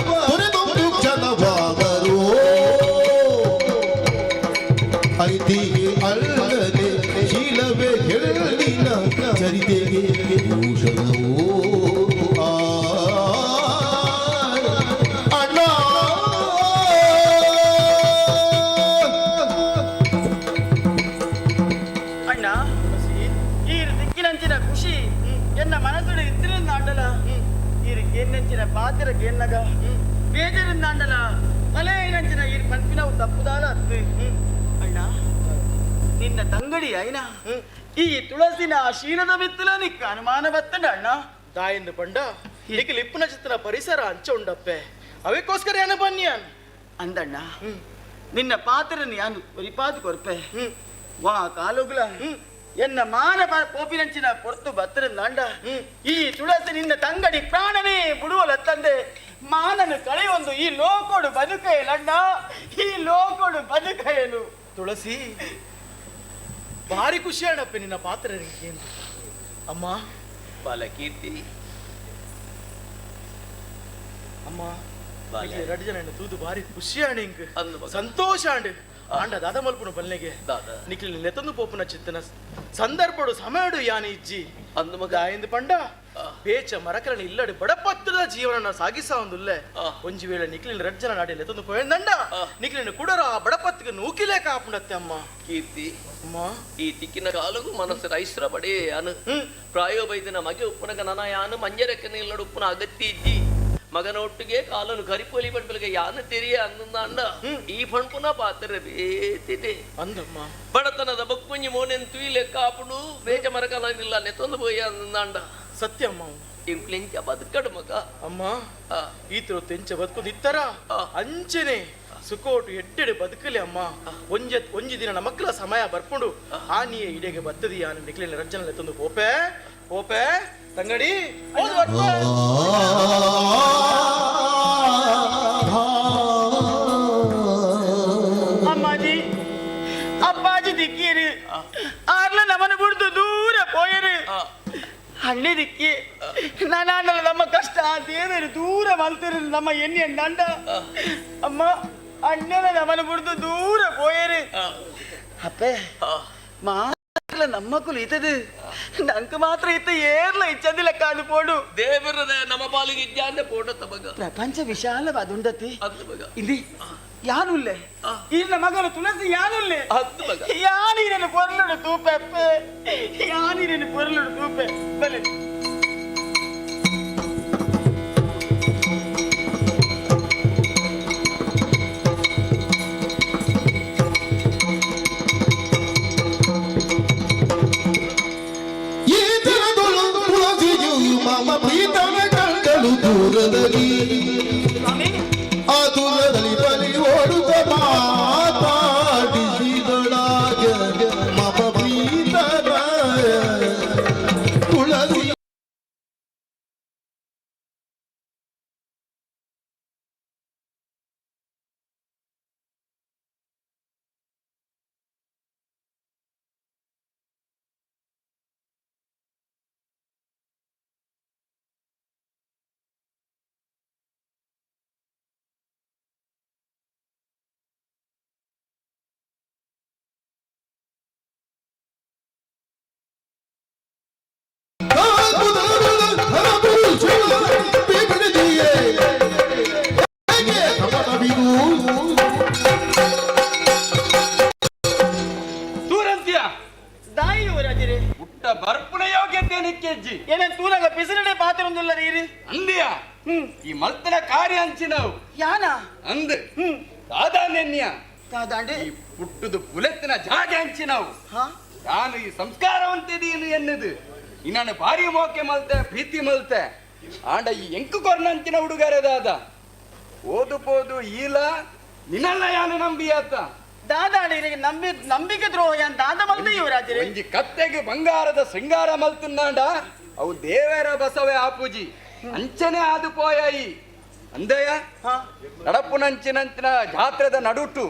ತೊರೆದೊಂದು ಕ್ಷಣವಾದರೂ. ಅರಿತಿಹೆ ಅಲ್ಲದೆ ಶೀಲವೇ ಹೆಣ್ಣಿನ ಚರಿತೆಗೆ ಭೂಷಣವು. ಆ ಅಣ್ಣ ಅಣ್ಣ, ಈ ದಿಕ್ಕಿನಂಚಿನ ಖುಷಿ ಎನ್ನ ಮನಸ್ಸುಡು ಇತ್ತಿರಿಂದ ಅಂಡಲ, ಈ ಕೇನ್ನಂಚಿನ ಪಾತ್ರ ಕೇನ್ನಗ ಬೇಜರಿಂದ ಅಂಡಲ, ತಲೆ ಏನಂಚಿನ ಈ ಪನ್ಪಿನವು ತಪ್ಪುದಾಲ ಅತ್ತು. ಅಣ್ಣ, ನಿನ್ನ ತಂಗಡಿ ಐನ ಈ ತುಳಸಿನ ಶೀಲದ ಬಿತ್ತಲ ನಿಕ್ಕ ಅನುಮಾನ ಬತ್ತಂಡ ಅಣ್ಣ. ದಾಯಿಂದ ಪಂಡ ನಿಖಿಲ್ ಇಪ್ಪುನ ಚಿತ್ತನ ಪರಿಸರ ಅಂಚ ಉಂಡಪ್ಪೆ, ಅವಕ್ಕೋಸ್ಕರ ಏನ ಬನ್ನಿಯಾನ್ ಅಂದಣ್ಣ. ನಿನ್ನ ಪಾತ್ರನ ಯಾನು ಒರಿಪಾದು ಕೊರ್ಪೆ ವಾ ಕಾಲುಗುಲ ಎನ್ನ ಮಾನ ಪೋಪಿನಂಚಿನ ಪೊರ್ತು ಬತ್ತರಂದಾಂಡ ಈ ತುಳಸಿ ನಿನ್ನ ತಂಗಡಿ ಪ್ರಾಣನೇ ಬಿಡುವಲ ತಂದೆ ಮಾನನು ಕಳೆಯೊಂದು ಈ ಲೋಕೋಡು ಬದುಕೇಲಣ್ಣ, ಈ ಲೋಕೋಡು ಬದುಕೇಲು. ತುಳಸಿ ಭಾರಿ ಖುಷಿ ಅಣ್ಣಪ್ಪ ನಿನ್ನ ಪಾತ್ರ ನಿನಗೇನು ಅಮ್ಮ. ಬಾಲಕೀರ್ತಿ ಅಮ್ಮ, ಬಾಲೆ. ಎರಡು ಜನ ತೂದು ಭಾರಿ ಖುಷಿ ಅಣ್ಣ, ಹಿಂಗ್ ಸಂತೋಷ ಅಂಡ್ ಆಂಡ ದಾದ ಮಲ್ಪುನ ಬಲ್ನೆಗೆ ನಿಖಿಲ್ ನೆತಂದು ಪೋಪುನ ಚಿತ್ತನ ಸಂದರ್ಭಡು ಸಮಯಡು ಯಾನ ಇಜ್ಜಿ ಅಂದು ಮಗ ದಾಯಿಂದ ಪಂಡ ಬೇಚ ಮರಕರಣ ಇಲ್ಲಡು ಬಡಪತ್ತದ ಜೀವನ ಸಾಗಿಸ ಒಂದುಲ್ಲೆ. ಒಂಜಿ ವೇಳೆ ನಿಖಿಲಿನ ರಡ್ ಜನ ನಾಡಿ ನೆತಂದು ಪೋಯಂದಂಡ ನಿಖಿಲಿನ ಕುಡರ ಆ ಬಡಪತ್ತಿಗೆ ನೂಕಿಲೇ ಕಾಪುಂಡತ್ತೆ ಅಮ್ಮ. ಕೀರ್ತಿ ಅಮ್ಮ, ಈ ತಿಕ್ಕಿನ ಕಾಲಗೂ ಮನಸ್ಸು ರೈಸ್ರ ಬಡೇ ಯಾನು ಪ್ರಾಯೋ ಬೈದಿನ ಮಗೆ ಉಪ್ಪುನಗ ನನ ಯಾನು ಮಂಜರಕ್ಕನ ಇಲ್ಲಡು ಉಪ್ಪುನ ಅಗತ್ಯ ಇಜ್ಜಿ ಮಗನ ಒಟ್ಟಿಗೆ ಕಾಲನು ಕರಿಪೊಲಿ ಪಂಪಲಿಗೆ ಯಾನು ತೆರಿಯ ಅಂದ ಈ ಪಣ್ಪುನ ಪಾತ್ರ ಬೇತಿದೆ ಅಂದಮ್ಮ. ಬಡತನದ ಬೊಕ್ಕುಂಜಿ ಮೋನೆನ್ ತುಯಿಲೆ ಕಾಪುಡು ಬೇಜ ಮರಕಲ ನೆತ್ತೊಂದು ಪೋಯಿ ಅಂದಂಡ. ಸತ್ಯಮ್ಮ, ಇಂಕ್ಲಿಂಚ ಬದುಕಡು ಮಗ. ಅಮ್ಮ, ಈತರು ತೆಂಚ ಬದುಕು ನಿತ್ತರ ಅಂಚನೆ ಸುಕೋಟು ಎಡ್ಡೆಡೆ ಬದುಕಲಿ ಅಮ್ಮ. ಒಂಜ ಒಂಜಿ ದಿನ ನಮಕ್ಕಲ ಸಮಯ ಬರ್ಪುಂಡು ಆ ನೀಯ ಇಡೆಗೆ ಬತ್ತದಿ ಯಾನು ನಿಕ್ಲಿನ ರಜ್ಜನ ತಂದು ಪೋಪೆ ಪೋಪೆ ತಂಗಡಿ ಹೋದ್ ಬರ್ಪೆ. ಅಮ್ಮಾಜಿ ಅಪ್ಪಾಜಿ ದಿಕ್ಕಿರಿ ಆರ್ಲ ನಮನ ಬಿಡ್ದು ದೂರ ಪೋಯರು ಅಣ್ಣೆ ದಿಕ್ಕಿ ನಾನಾಂಡಲ ನಮ್ಮ ಕಷ್ಟ ದೇವರು ದೂರ ಮಲ್ತಿರು ನಮ್ಮ ಎಣ್ಣೆ ಅಂಡ ಅಮ್ಮ ಅಣ್ಣನ ನಮನ ಬಿಡ್ದು ದೂರ ಪೋಯರು ಅಪ್ಪೆ ಮಾತ್ರ ನಮ್ಮಕ್ಕಳು ಇತದು ನಂಗೆ ಮಾತ್ರ ಇತ್ತ ಏರ್ಲ ಇಚ್ಚಂದಿಲ್ಲ ಕಾದು ಪೋಡು ದೇವರದ ನಮ್ಮ ಪಾಲಿಗೆ ಇಜ್ಜಾಂದೆ ಪೋಡ ತಮಗ ಪ್ರಪಂಚ ವಿಶಾಲವಾದುಂಡತಿ ಅಂದು ಮಗ ಇಲ್ಲಿ ಯಾನುಲ್ಲೆ ಈನ ಮಗನ ತುಳಸಿ ಯಾನುಲ್ಲೆ ಅಂದು ಮಗ ಯಾನೀರನ್ನು ಪೊರ್ಲುಡು ತೂಪೆಪ್ಪೆ ಯಾನೀರನ್ನು ಪೊರ್ಲುಡು ತೂಪೆ ಬಲೆ. ಈ ದಿನದೊಳು ತುಳಸಿಯು ಮಮ ಪ್ರೀತನ ಕಂಡಳು ದೂರದಲ್ಲಿ, ಆ ದೂರದಲ್ಲಿ ಬಲಿ ಓಡುತ್ತ ಮಾತಾಡಿಸಿದಳಾಗ ಮಮ ಪ್ರೀತನ ತುಳಸಿ. ತೂರಂತಿಯ ದಾಯಿ ಯುವರಾಜರೇ ಪುಟ್ಟ ಬರ್ಪುನ ಯೋಗ್ಯತೆ ನಿಕ್ಕೆಜ್ಜಿ ಏನೇನ್ ತೂನಗ ಪಿಸಿನಡೆ ಪಾತ್ರ ರೀರಿ ಅಂದಿಯ ಈ ಮಲ್ತನ ಕಾರ್ಯ ಅಂಚಿನವು ಯಾನ ಅಂದ್ ದಾದಾನೆನ್ಯ ದಾದಾಂಡೆ ಈ ಪುಟ್ಟುದು ಪುಲೆತ್ತಿನ ಜಾಗೆ ಅಂಚಿನವು ಹಾ ನಾನು ಈ ಸಂಸ್ಕಾರವಂತಿದೀನು ಎನ್ನುದು ಇನ್ನನ್ನು ಭಾರಿ ಮೋಕೆ ಮಲ್ತೆ ಪ್ರೀತಿ ಮಲ್ತೆ ಆಂಡ ಈ ಎಂಕು ಕೊರ್ನಂಚಿನ ಹುಡುಗರೆ ದಾದ ಓದು ಪೋದು ಈಲ ನಿನ್ನಲ್ಲ ಯಾನು ನಂಬಿಯಾತ ದಾದಾಡಿ ನಂಬಿ ನಂಬಿಕೆ ದ್ರೋಹ ಯಾನ್ ದಾದ ಮಲ್ತೆ ಯುವರಾಜರೇ. ಒಂಜಿ ಕತ್ತೆಗೆ ಬಂಗಾರದ ಶೃಂಗಾರ ಮಲ್ತುನ್ನಾಂಡ ಅವು ದೇವರ ಬಸವೆ ಆಪುಜಿ ಅಂಚನೆ ಆದು ಪೋಯಾಯಿ ಅಂದೆಯ ನಡಪುನಂಚಿನಂಚಿನ ಜಾತ್ರೆದ ನಡುಟು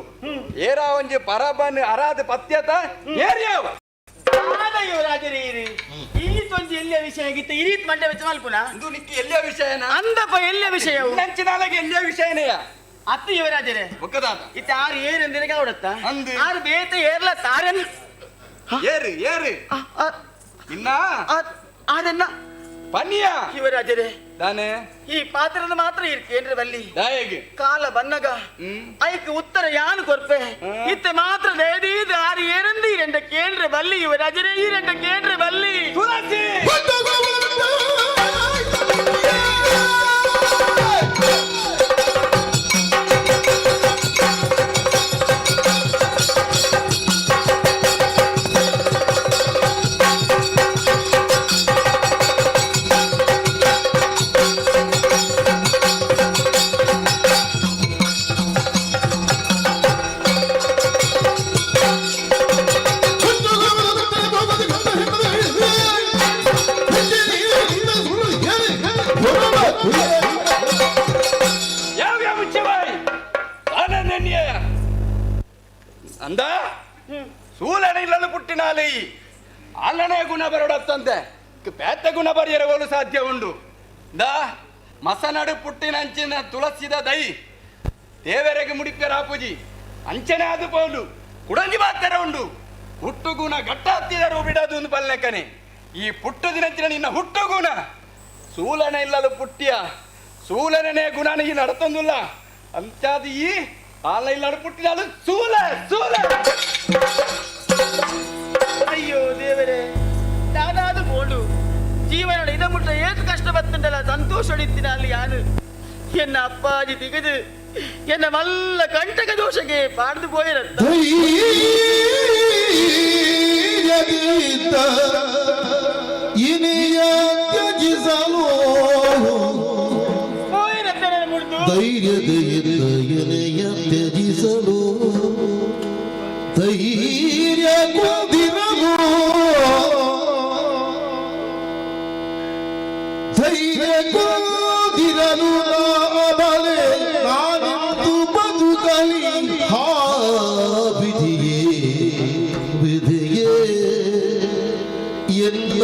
ಏರಾ ಒಂಜಿ ಪರಬನ್ ಅರಾದ ಪತ್ಯತ ಏರಿಯಾವ ದಾದ ಯುವರಾಜರೇ ಇರಿ ಈ ತೊಂಜಿ ಎಲ್ಲಿಯ ವಿಷಯ ಆಗಿತ್ತು ಈ ರೀತಿ ಮಂಡೆ ವೆಚ್ಚ ಮಲ್ಪುನ ಇಂದು ನಿಕ್ಕಿ ಎಲ್ಲಿಯ ವಿಷಯನ ಅಂದಪ್ಪ ಎಲ್ಲಿಯ ವಿಷಯವು ನಂಚಿನಾಲಗೆ ಎಲ್ಲಿಯ ವಿಷಯನೆಯ ಅತ್ತು ಯುವರಾಜರೇ ಬೊಕ್ಕದಾದ ಇತ್ತ ಆರು ಏರು ಎಂದಿನಗೆ ಅವಡತ್ತ ಅಂದು. ಆರು ಬೇತ ಏರ್ಲ ತಾರನ್ ಏರು ಏರು ಇನ್ನ ಆರನ್ನ ಪನ್ನಿಯ ಯುವರಾಜರೇ ದಾನೆ ಈ ಪಾತ್ರದ ಮಾತ್ರ ಇರ್ಕೇನ್ರಿ ಬಲ್ಲಿ ದಾಯೆಗೆ ಕಾಲ ಬನ್ನಗ ಐಕ್ ಉತ್ತರ ಯಾನು ಕೊರ್ಪೆ ಇತ್ತೆ ಮಾತ್ರ ದೇದೀದ ಆರು ಏರಂದು ಈ ರೆಂಡ ಕೇಂದ್ರ ಬಲ್ಲಿ ಯುವರಾಜರೇ ಈ ರೆಂಡ ಕೇಂದ್ರ ಬಲ್ಲಿ ತುಳಸಿ ಯಾವ ಯಾವ ಮುಚ್ಚಬಾಯಿ ಆನಂದನ್ಯ ಅಂದ ಸೂಲನೆ ಇಲ್ಲಲು ಪುಟ್ಟಿನಾಲೆ ಅಲ್ಲನೆ ಗುಣ ಬರೋಡತ್ತಂತೆ ಪೇತ ಗುಣ ಬರೆಯರವಲು ಸಾಧ್ಯ ಉಂಡು. ದಾ ಮಸನಡು ಪುಟ್ಟಿನಂಚಿನ ತುಳಸಿದ ದೈ ದೇವರೆಗೆ ಮುಡಿಪೆರ ಆಪುಜಿ ಅಂಚನೆ ಅದು ಪೌಲು ಕುಡಂಜಿ ಬಾತ್ತರ ಉಂಡು. ಹುಟ್ಟು ಗುಣ ಗಟ್ಟ ಹತ್ತಿದರು ಬಿಡದು ಒಂದು ಪಲ್ಲೆಕ್ಕನೆ. ಈ ಪುಟ್ಟು ದಿನಂಚಿನ ನಿನ್ನ ಹುಟ್ಟು ಗುಣ ಸೂಲನೆ ಇಲ್ಲಲು ಪುಟ್ಟಿಯ ಸೂಲನೇ ಗುಣ ಈ ನಡತೊಂದುಲ್ಲ ಅಂಚಾದ ಈ ಆಲ ಇಲ್ಲಲು ಪುಟ್ಟಿನಾಲು ಸೂಲ ಸೂಲ. ಅಯ್ಯೋ ದೇವರೇ, ದಾದಾದು ಬೋಡು ಜೀವನ ಇದ ಮುಟ್ಟ ಏತು ಕಷ್ಟ ಬತ್ತುಂಡಲ್ಲ ಸಂತೋಷ ಹೊಡಿತ್ತಿನ ಅಲ್ಲಿ ಯಾನು ಎನ್ನ ಅಪ್ಪಾಜಿ ತಿಗದು ಎನ್ನ ಮಲ್ಲ ಕಂಟಕ ದೋಷಕ್ಕೆ ಪಾಡ್ದು ಪೋಯಿರತ್ತ. ಧೈರ್ಯದಿಂದ ಇನಿಯ ತ್ಯಜಿಸಲು ಧೈರ್ಯದಿಂದ ಎನೆಯ ತ್ಯಜಿಸಲು ಧೈರ್ಯ ಕೊಂದಿರಲು ಧೈರ್ಯ ಕೊಂದಿರಲು ಬಲೆ ನಾನಿಂದು ಬದುಕಲಿ. ಹಾ ವಿಧಿಯೇ ವಿಧಿಯೇ ಎಲ್ಲ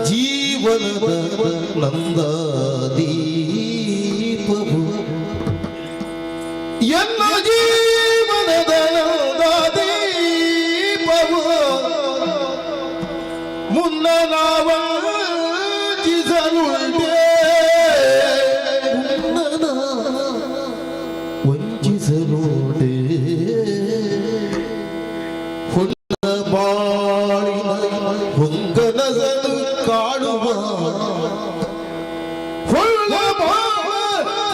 ಜೀವನದ ನಂದಾದೀಪವು ಎಲ್ಲ ಜೀವನದ ನಂದಾದೀಪವು ಮುನ್ನ ನಾವಂಚಿಸಲುಂಟೆ ಮುನ್ನ ವಂಚಿಸಲುಂಟೆ ಹೊನ್ನ ಬಾಳಿನ ಹೊಂಗನಸಲು ಕಾಡುವ ಹೊಳ್ಳ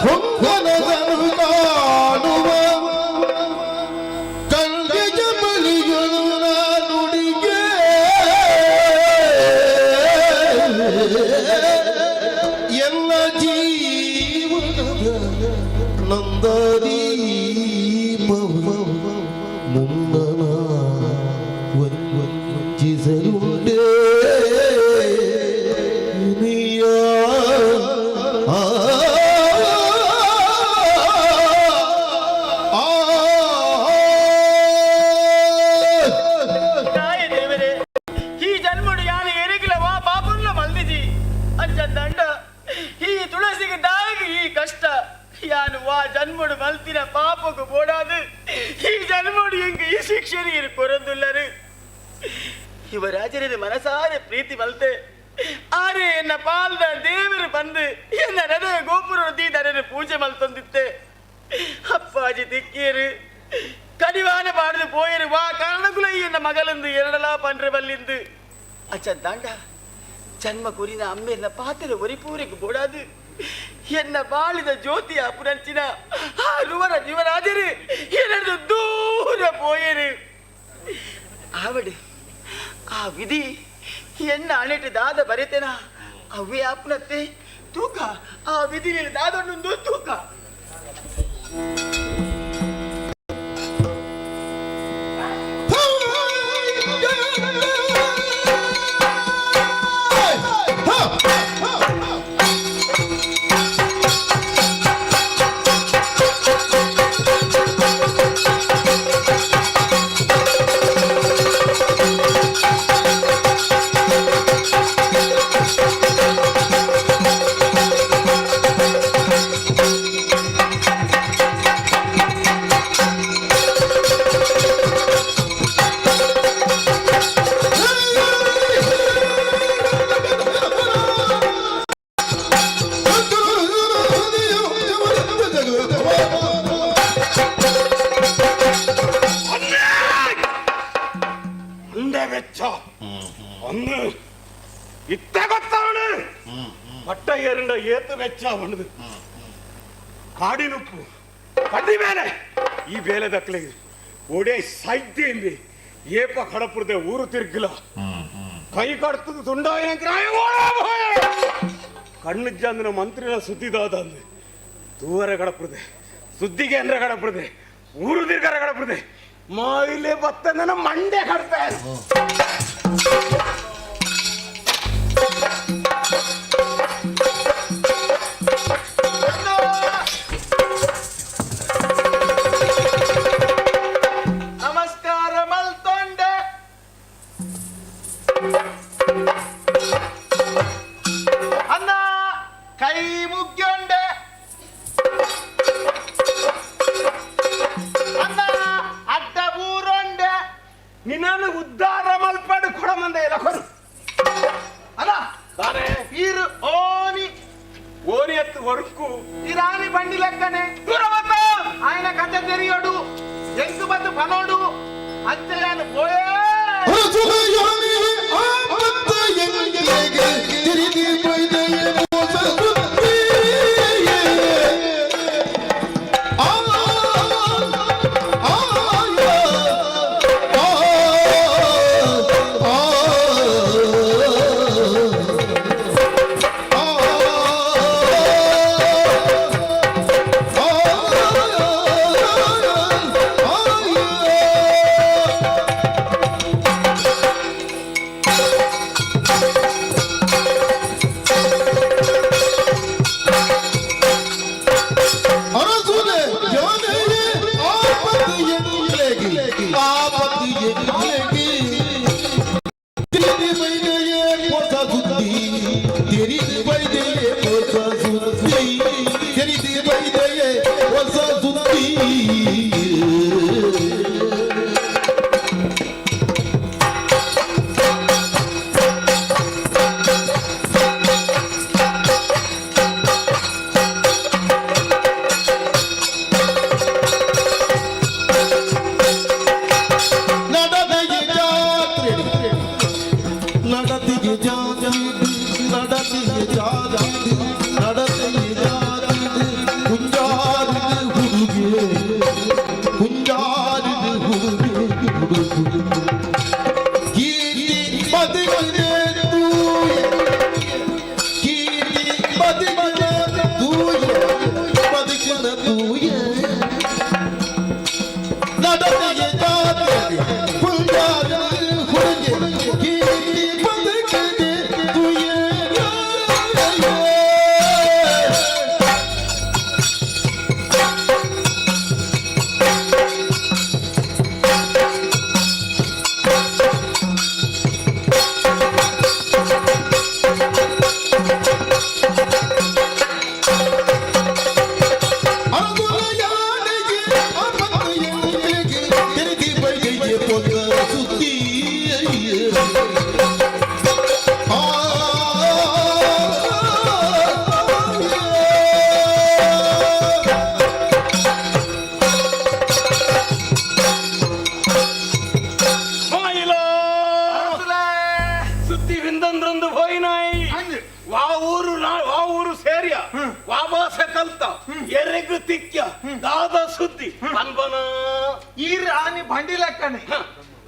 ಹೊಂಗನಸಲು ಕಾಡುವ ಕಲ್ಗೆಯ ಬಲಿಗಳು ನುಡಿಗೆ ಎಲ್ಲ ಜೀವನದ ನಂದದೀಪವು ಮುನ್ನನ ವಂಚಿಸಲುಂಟೆ ನೀಯ ಆ ತಾಯಿ ದೇವರೇ, ಈ ಜನ್ಮಡು ಯಾನು ಎರಿಗಿಲ ವಾ ಪಾಪುಲ್ಲ ಮಲ್ದಿಜಿ ಅಂಚ ದಂಡ ಈ ತುಳಸಿಗೆ ದಾಯಿಗೆ ಈ ಕಷ್ಟ ಯಾನು ವಾ ಜನ್ಮಡು ಮಲ್ತಿನ ಪಾಪకు ಬೋಡಾದು ಈ ಜನ್ಮಡು ಎಂಗ ಈ ಶಿಕ್ಷೆ ಇರು ಕೊರಂದುಲ್ಲರು. ಯುವರಾಜರೇ ಮನಸಾರೆ ಪ್ರೀತಿ ಮಲ್ತೆ ಆರೆ ಎನ್ನ ಪಾಲ್ದ ದೇವರು ಬಂದು ಎನ್ನ ಹೃದಯ ಗೋಪುರ ದೀದರನು ಪೂಜೆ ಮಲ್ತೊಂದಿತ್ತೆ. ಅಪ್ಪಾಜಿ ದಿಕ್ಕೇರು ಕಡಿವಾನ ಪಾಡ್ದು ಪೋಯರು ವಾ ಕಾರಣಕುಲ ಎನ್ನ ಮಗಲಂದು ಎರಡಲಾ ಪಂಡ್ರೆ ಬಲ್ಲಿಂದು. ಅಚ್ಚ ದಾಂಡ ಜನ್ಮ ಕುರಿನ ಅಮ್ಮೇರ್ನ ಪಾತ್ರೆ ಒರಿಪೂರಿಗೆ ಬೋಡಾದು ಎನ್ನ ಬಾಳಿದ ಜ್ಯೋತಿಯ ಪುನರ್ಚಿನ ಆ ರುವರ ಯುವರಾಜರು ಏನದು ದೂರ ಪೋಯರು. ಆವಡು ಆ ವಿಧಿ ಎನ್ನ ಅಣೆಟು ದಾದ ಬರೆತೆನ ಅವೇ ಆಪ್ನತ್ತೆ ತೂಕ ಆ ವಿಧಿಲಿ ದಾದೊಂದು ತೂಕ. ಅಂದೆ ಬೆಚ್ಚ ಅಂದು ಇತ್ತೆ ಗೊತ್ತಾವಣ ಪಟ್ಟ ಏರಂಡ ಏತು ಬೆಚ್ಚ ಬಂಡದು ಕಾಡಿನುಪ್ಪು ಕಡ್ಡಿ ಮೇಲೆ ಈ ಬೇಲೆ ದಕ್ಕಲಿಗೆ ಒಡೆ ಸಾಹಿತ್ಯ ಇಂದಿ ಏಪ ಕಡಪುರದೆ ಊರು ತಿರ್ಗಿಲ್ಲ ಕೈ ಕಡ್ತದ ತುಂಡಾಯಿನ ಕಣ್ಣು ಜಂದಿನ ಮಂತ್ರಿನ ಸುದ್ದಿದಾದ ಅಂದು ತೂವರ ಕಡಪುರದೆ ಸುದ್ದಿಗೆ ಅಂದ್ರೆ ಕಡಪುರದೆ ಊರು ತಿರ್ಗರ ಕಡಪುರದೆ ಮಾಯಿಲೆ ಬತ್ತನ ಮಂಡೆ ಕಡ್ಪೆ. ನಮಸ್ಕಾರ ಮಲ್ತೊಂಡೆ. ಅಣ್ಣ ಕೈ ಮುಗ್ಯೊಂಡೆ. ಅಣ್ಣ ಅಡ್ಡ ಬೂರೊಂಡೆ. ನಿನ್ನನ್ನು ಉದ್ಧಾರ ಮಲ್ಪಾಡು ಕೊಡಮಂದೆ ಇಲ್ಲ ಕೊಡು. ಅಲ್ಲ ತಾನೇ ಈರು ಓನಿ ಓನಿ ಎತ್ತು ಹೊರಕು ಇರಾನಿ ಬಂಡಿ ಲೆಕ್ಕನೆ ದೂರ ఆయన ಕಥೆ ತೆರಿಯೋಡು ಎಂಕು ಬಂದು ಪನೋಡು ಅಂಚೆಯಾನು ಪೋಯೇ.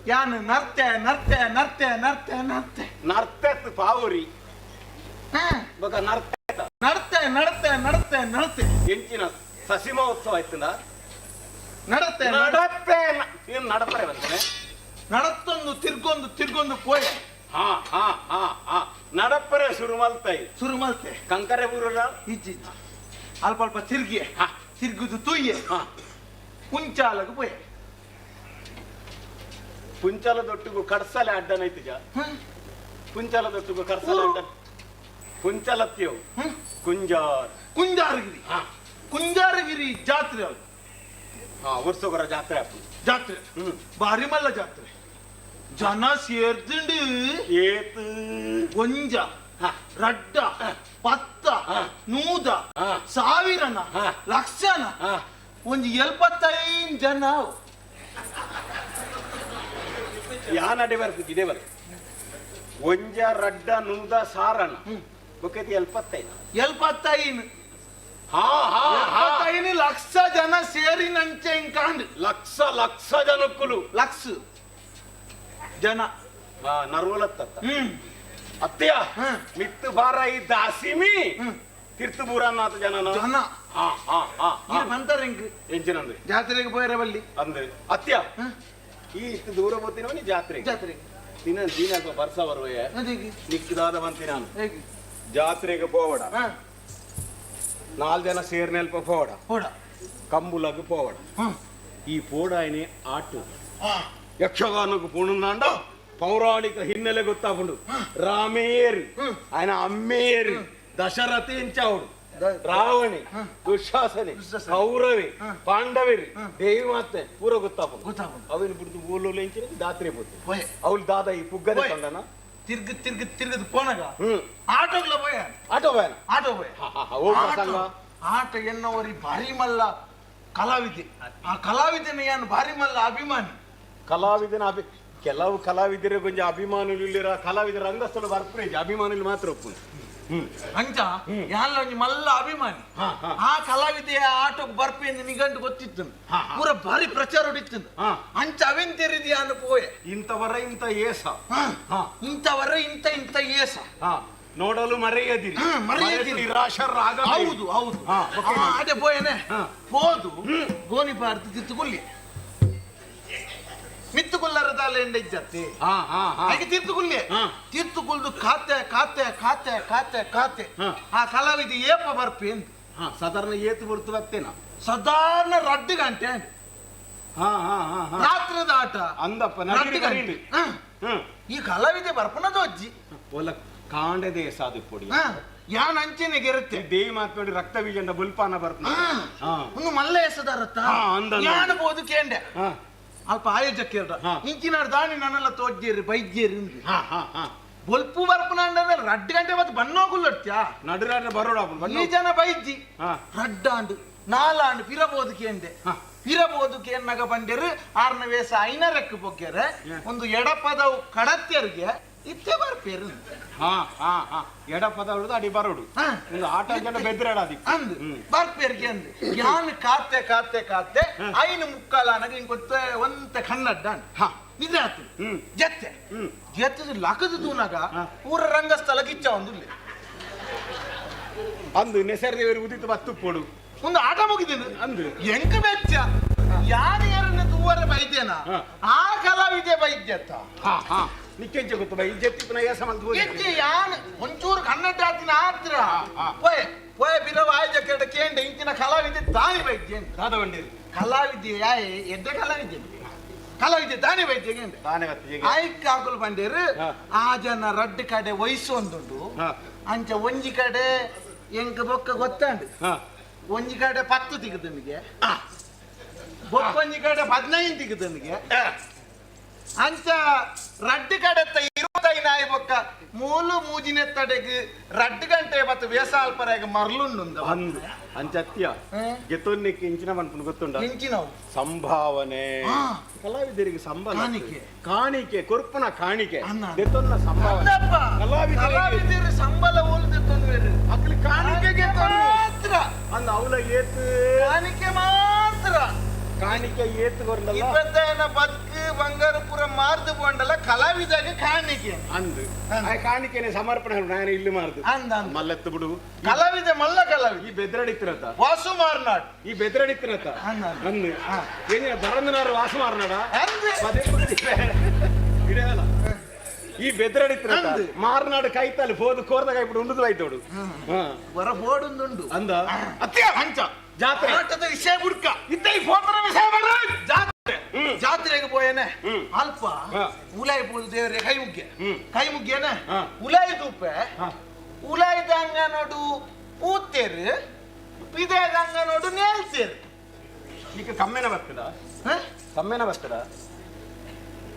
ಯಾನ್ ನರ್ತೆ ನರ್ತೆ ನರ್ತೆ ನರ್ತೆ ನರ್ತೆ ನರ್ತೆ ಪಾವುರಿ ಬೊಕ ನರ್ತೆ ನಡತೆ ನಡತೆ ನಡತೆ ನಡತೆ ಎಂಚಿನ ಸಸಿಮೋತ್ಸವ ಆಯ್ತದ ನಡತೆ ನಡತೆ ಏನು ನಡಪರೆ ಬಂತಾನೆ ನಡತ್ತೊಂದು ತಿರ್ಗೊಂದು ತಿರ್ಗೊಂದು ಪೋಯೆ ಹಾ ಹಾ ಹಾ ಹಾ ನಡಪರೆ ಶುರು ಮಲ್ತೈ ಶುರು ಮಲ್ತೆ ಕಂಕರೆ ಬೂರಲ್ಲ ಇಜ್ಜಿ ಇಜ್ಜಿ ಅಲ್ಪ ಅಲ್ಪ ತಿರ್ಗಿ ತಿರ್ಗುದು ತುಯ್ಯೆ ಪುಂಚಾಲಗ ಪೋಯೆ ಪುಂಚಾಲದೊಟ್ಟಿಗೂ ಕಡ್ಸಲೆ ಅಡ್ಡನೈತಿಜ ಪುಂಚಾಲದೊಟ್ಟಿಗೂ ಕಡ್ಸಲೆ ಅಡ್ಡ ಪುಂಚಲತ್ಯವು ಕುಂಜಾರ್ ಕುಂಜಾರಗಿರಿ ಕುಂಜಾರಗಿರಿ ಜಾತ್ರೆ ಅಲ್ಲ ಹಾ ವರ್ಷಗೊರ ಜಾತ್ರೆ ಜಾತ್ರೆ ಭಾರಿ ಮಲ್ಲ ಜಾತ್ರೆ ಜನ ಸೇರ್ದಿಂಡು ಏತು ಒಂಜ ರಡ್ಡ ಪತ್ತ ನೂದ ಸಾವಿರನ ಲಕ್ಷನ ಒಂಜಿ 75 ಜನ ಯಾನಡೆ ಬರ್ತಿದ್ದೆ ಇದೇ ಬರ್ ಒಂಜ ರಡ್ಡ ನೂದ ಸಾರನ ಬೊಕ್ಕೈತಿ 75 75 ಹಾ ಹಾ 75 ಲಕ್ಷ ಜನ ಸೇರಿ ನಂಚೆ ಕಾಂಡ್ ಲಕ್ಷ ಲಕ್ಷ ಜನಕ್ಕುಲು ಲಕ್ಷ ಜನ ಹಾ ನರ್ವಲತ್ತ ಅತ್ತೆಯ ಮಿತ್ತು ಬಾರ ಈ ದಾಸಿಮಿ ತೀರ್ಥಪುರನಾಥ ಜನ ಜನ ಹಾ ಹಾ ಹಾ ಬಂತಾರೆ ಎಂಚಿನಂದ್ರೆ ಜಾತ್ರೆಗೆ ಪೋಯರ ಬಲ್ಲಿ ಅಂದ್ರೆ ಅತ್ಯ ಈ ಇತ್ತು ದೂರ ಹೋಗ್ತೀನವನಿ ಜಾತ್ರೆ ಜಾತ್ರೆಗೆ ದಿನ ದಿನ ಬರ್ಸ ಬರುವೆ ನಿಕ್ಕದಾದ ಬಂತಿ ನಾನು ಜಾತ್ರೆಗೆ ಪೋವಡ ನಾಲ್ ಜನ ಸೇರ್ನೆಲ್ಪ ಪೋವಡ ಪೋಡ ಕಂಬುಲಗ್ ಪೋವಡ ಈ ಪೋಡಾಯನೆ ಆಟೋ ಯಕ್ಷಗಾನಕ್ಕೆ ಪೋಣುಂದಾಂಡ ಪೌರಾಣಿಕ ಹಿನ್ನೆಲೆ ಗೊತ್ತಾಪುಂಡು ರಾಮೇರು ఆయన ಅಮ್ಮೇರು ದಶರಥಿ ಇಂಚಾವುಡು ರಾವಣಿ ದುಶಾಸನೆ ಕೌರವಿ ಪಾಂಡವಿರಿ ದೇವಿ ಮಾತೆ ಪೂರ ಗೊತ್ತಾಪುಂಡು ಗೊತ್ತಾಪುಂಡು ಅವನು ಬಿಡ್ದು ಓಲೋಲು ಎಂಚಿನ ಜಾತ್ರೆ ಪೋತು ಅವಳು ದಾದ ಈ ಪುಗ್ಗದೆ ತಂದನ ತಿರ್ಗ ತಿರ್ಗ ತಿರ್ಗದ ಪೋನಗ ಆಟೋಗ್ಲ ಪೋಯ ಆಟೋ ಪೋಯನ ಆಟೋ ಪೋಯ ಆಟೋ ಎನ್ನವರಿ ಭಾರಿ ಮಲ್ಲ ಕಲಾವಿದೆ ಆ ಕಲಾವಿದನ ಏನು ಭಾರಿ ಮಲ್ಲ ಅಭಿಮಾನಿ ಕಲಾವಿದನ ಅಭಿ ಕೆಲವು ಕಲಾವಿದರ ಕೊಂಚ ಅಭಿಮಾನುಲು ಇಲ್ಲಿರ ಕಲಾವಿದರ ರಂಗಸ್ಥಳ ಬರ್ಪುನೇಜಿ ಅಭಿಮಾನುಲು ಮಾತ್ರ ಒಪ್ಪುನು ಅಂಚ ಯಾನ್ಲ ಒಂಜಿ ಮಲ್ಲ ಅಭಿಮಾನಿ ಆ ಕಲಾವಿದೆಯ ಆಟೋಗ್ ಬರ್ಪೆ ನಿಗಂಟು ಗೊತ್ತಿತ್ತು ಪೂರ ಭಾರಿ ಪ್ರಚಾರ ಹೊಡಿತ್ತು ಅಂಚ ಅವೆನ್ ತೆರಿದಿ ಅನ್ನು ಪೋಯೆ ಇಂಥವರ ಇಂಥ ಏಸ ಇಂಥವರ ಇಂಥ ಇಂಥ ಏಸ ನೋಡಲು ಮರೆಯದಿರಿ ಮರೆಯದಿರಿ ನಿರಾಶರಾಗ ಹೌದು ಹೌದು ಅದೇ ಪೋಯನೆ ಪೋದು ಗೋಣಿ ಪಾರ್ತಿ ತಿತ್ತುಕೊಲ್ಲಿ ಮಿತ್ತುಕೊಲ್ಲರದಾಲೆ ಎಂಡ ಇಜ್ಜತ್ತೆ ಹಾಗೆ ತೀರ್ತುಕೊಲ್ಲಿ ತೀರ್ತುಕೊಲ್ದು ಖಾತೆ ಖಾತೆ ಖಾತೆ ಖಾತೆ ಖಾತೆ ಆ ಕಲಾವಿದ ಏಪ ಬರ್ಪಿ ಅಂತ ಸಾಧಾರಣ ಏತು ಬರ್ತು ಬರ್ತೇನ ಸಾಧಾರಣ 2 ಗಂಟೆ ರಾತ್ರಿದ ಆಟ ಅಂದಪ್ಪ 2 ಗಂಟೆ ಈ ಕಲಾವಿದೆ ಬರ್ಪನದು ಅಜ್ಜಿ ಒಲ್ಲ ಕಾಂಡದೆ ಸಾಧು ಪೊಡಿ ಯಾನ್ ಅಂಚೆನೆ ಗೆರುತ್ತೆ ದೇವಿ ಮಾತ್ನಾಡಿ ರಕ್ತ ಬೀಜಂಡ ಬುಲ್ಪಾನ ಬರ್ತನ ಒಂದು ಮಲ್ಲ ಎಸದಾರತ್ತ ಯಾನ್ ಬೋದು ಕೇಂಡೆ ಅಲ್ಪ ಆಯೋಜಕರ ಇಂಚಿನಾಡ್ ದಾನಿ ನನ್ನೆಲ್ಲ ತೋಜ್ಜೇರಿ ಬೈಜ್ಜೇರಿ ಬೊಲ್ಪು ಬರ್ಪುನ 2 ಗಂಟೆ ಮತ್ತೆ ಬನ್ನೋಗುಲ್ಲಡ್ತ್ಯಾ ನಡುರಾಡ್ರೆ ಬರೋಡ ಈ ಜನ ಬೈಜ್ಜಿ ರಡ್ಡಾಂಡು ನಾಲಾಂಡು ಪಿರಬೋದು ಕೇಂಡೆ ಪಿರಬೋದು ಕೇನ್ನಗ ಬಂಡೇರು ಆರ್ನ ವೇಸ ಐನರಕ್ಕೆ ಬೊಗ್ಗೆರೆ ಒಂದು ಎಡಪದವು ಕಡತ್ಯರಿಗೆ ಇತ್ತೆ ಬರ್ಪೇರು ಹಾ ಹಾ ಹಾ ಎಡಪದ ಅಡಿ ಬರೋಡು ಒಂದು ಆಟ ಜನ ಬೆದ್ರಾಡದಿ ಅಂದು ಬರ್ಪೇರಿಗೆ ಅಂದು ಯಾನ್ ಕಾತೆ ಕಾತೆ ಕಾತೆ ಐನು ಮುಕ್ಕಾಲಾನಗ ಇಂಕೊತ್ತ ಒಂತ ಕನ್ನಡ್ಡ ನಿದ್ರೆ ಆತು ಜತ್ತೆ ಜತ್ತದ ಲಕದ ತೂನಾಗ ಪೂರ ರಂಗಸ್ಥಳ ಗಿಚ್ಚ ಒಂದು ಅಂದು ನೆಸರ್ದೇವರು ಉದಿತು ಬತ್ತು ಪೋಡು ಒಂದು ಆಟ ಮುಗಿದಿನ ಅಂದು ಎಂಕ ಬೆಚ್ಚ ಯಾರು ಯಾರನ್ನ ತೂವರ ಬೈದೇನ ಆ ಕಲಾವಿದೆ ಬೈದ್ಯತ್ತ ಹಾ ಹಾ ನಿಕ್ಕೆಂಚ ಗೊತ್ತು ಬೈ ಜತ್ತಿ ಪುನಃ ಏಸ ಮಲ್ತು ಎಂಚೆ ಯಾನ್ ಒಂಚೂರು ಕನ್ನಡ ಆತಿನ ಆತ್ರ ಪೋಯೆ ಪೋಯೆ ಬಿರವ ಆಯೋಜಕರ ಕೇಂದ್ರ ಇಂಚಿನ ಕಲಾವಿದೆ ದಾನಿ ಬೈದ್ಯ ದಾದ ಬಂಡೇರಿ ಕಲಾವಿದೆ ಯಾಯೆ ಎಡ್ಡೆ ಕಲಾವಿದೆ ಕಲಾವಿದೆ ದಾನಿ ಬೈದ್ಯ ಕೇಂದ್ರ ದಾನೆ ಬತ್ತಿಗೆ ಆಯ್ಕ ಆಕುಲು ಬಂಡೇರು ಆ ಜನ ರಡ್ಡು ಕಡೆ ವಯಸ್ಸು ಒಂದುಂಡು ಅಂಚ ಒಂಜಿ ಕಡೆ ಎಂಕ ಬೊಕ್ಕ ಗೊತ್ತಾಂಡು ಒಂಜಿ ಕಡೆ 10 ತಿಕ್ಕದನಿಗೆ ಬೊಕ್ಕ ಒಂಜಿ ಕಡೆ 15 ತಿಕ್ಕದನಿಗೆ ಅಂಚ ರಡ್ಡು ಕಡೆತ್ತ 25 ನಾಯಿ ಬೊಕ್ಕ ಮೂಲು ಮೂಜಿನೆತ್ತಡೆಗೆ 2 ಗಂಟೆ ಬತ್ತು ವೇಸಾಲ್ಪರಾಗ ಮರ್ಲುಂಡು ಅಂದು ಅಂಚತ್ಯ ಗೆತೊನ್ನೆಕ್ಕೆ ಇಂಚಿನ ಮನ್ಪುನು ಗೊತ್ತುಂಡ ಇಂಚಿನವು ಸಂಭಾವನೆ ಕಲಾವಿದರಿಗೆ ಸಂಬಳ ಕಾಣಿಕೆ ಕಾಣಿಕೆ ಕೊರ್ಪುನ ಕಾಣಿಕೆ ಗೆತೊನ್ನ ಸಂಭಾವನೆ ಕಲಾವಿದರಿಗೆ ಸಂಬಳ ಓಲು ದೆತ್ತೊನ್ನುವೆರು ಅಕ್ಲಿ ಕಾಣಿಕೆ ಗೆತೊನ್ನು ಮಾತ್ರ ಅಂದ ಅವಲ ಏತು ಕಾಣಿಕೆ ಮಾತ್ರ ಕಾಣಿಕೆ ಏತ್ ಕೊರ್ಂಡಲ್ಲ ಇಪ್ಪತ್ತೈನ ಬದುಕು ಬಂಗಾರ ಪೂರ ಮಾರ್ದು ಪೋಂಡಲ ಕಲಾವಿದಾಗ ಕಾಣಿಕೆ ಅಂದು ಆ ಕಾಣಿಕೆನೆ ಸಮರ್ಪಣೆ ನಾನು ಇಲ್ಲಿ ಮಾರ್ದು ಅಂದ ಮಲ್ಲೆತ್ತು ಬಿಡು ಕಲಾವಿದ ಮಲ್ಲ ಕಲಾವಿದ ಈ ಬೆದ್ರಡಿತ್ತಿರತ್ತ ವಾಸು ಮಾರ್ನಾಡ್ ಈ ಬೆದ್ರಡಿತ್ತಿರತ್ತ ಅಂದು ಏನಿನ ಬರಂದನಾರು ವಾಸು ಮಾರ್ನಾಡ ಪದೇ ಪದೇ ಇಡಲ್ಲ ಈ ಬೆದ್ರಡಿತ್ತಿರತ್ತ ಮಾರ್ನಾಡು ಕೈತಲ್ಲಿ ಹೋದು ಕೋರ್ದಾಗ ಬಿಡು ಉಂಡುದು ಆಯ್ತೋಡು ಹೊರ ಬೋಡುಂದುಂಡು ಅಂದ ಅತ್ಯ ಹಂಚ ಜಾತ್ರೆ ಆಟದ ವಿಷಯ ಬುಡ್ಕ ಇತ್ತ ಈ ಫೋಟೋದ ವಿಷಯ ಬರ ಜಾತ್ರೆ ಜಾತ್ರೆಗೆ ಪೋಯನೆ ಅಲ್ಪ ಉಲಾಯಿ ಪೋದು ದೇವರೇ ಕೈ ಮುಗ್ಗೆ ಕೈ ಮುಗ್ಗೇನೆ ಉಲಾಯಿ ತೂಪೆ ಉಲಾಯಿದಂಗ ನೋಡು ಪೂತೇರು ಪಿದೇದಂಗ ನೋಡು ನೇಲ್ತೇರು ಈಗ ಕಮ್ಮೆನ ಬರ್ತದ ಕಮ್ಮೆನ ಬರ್ತದ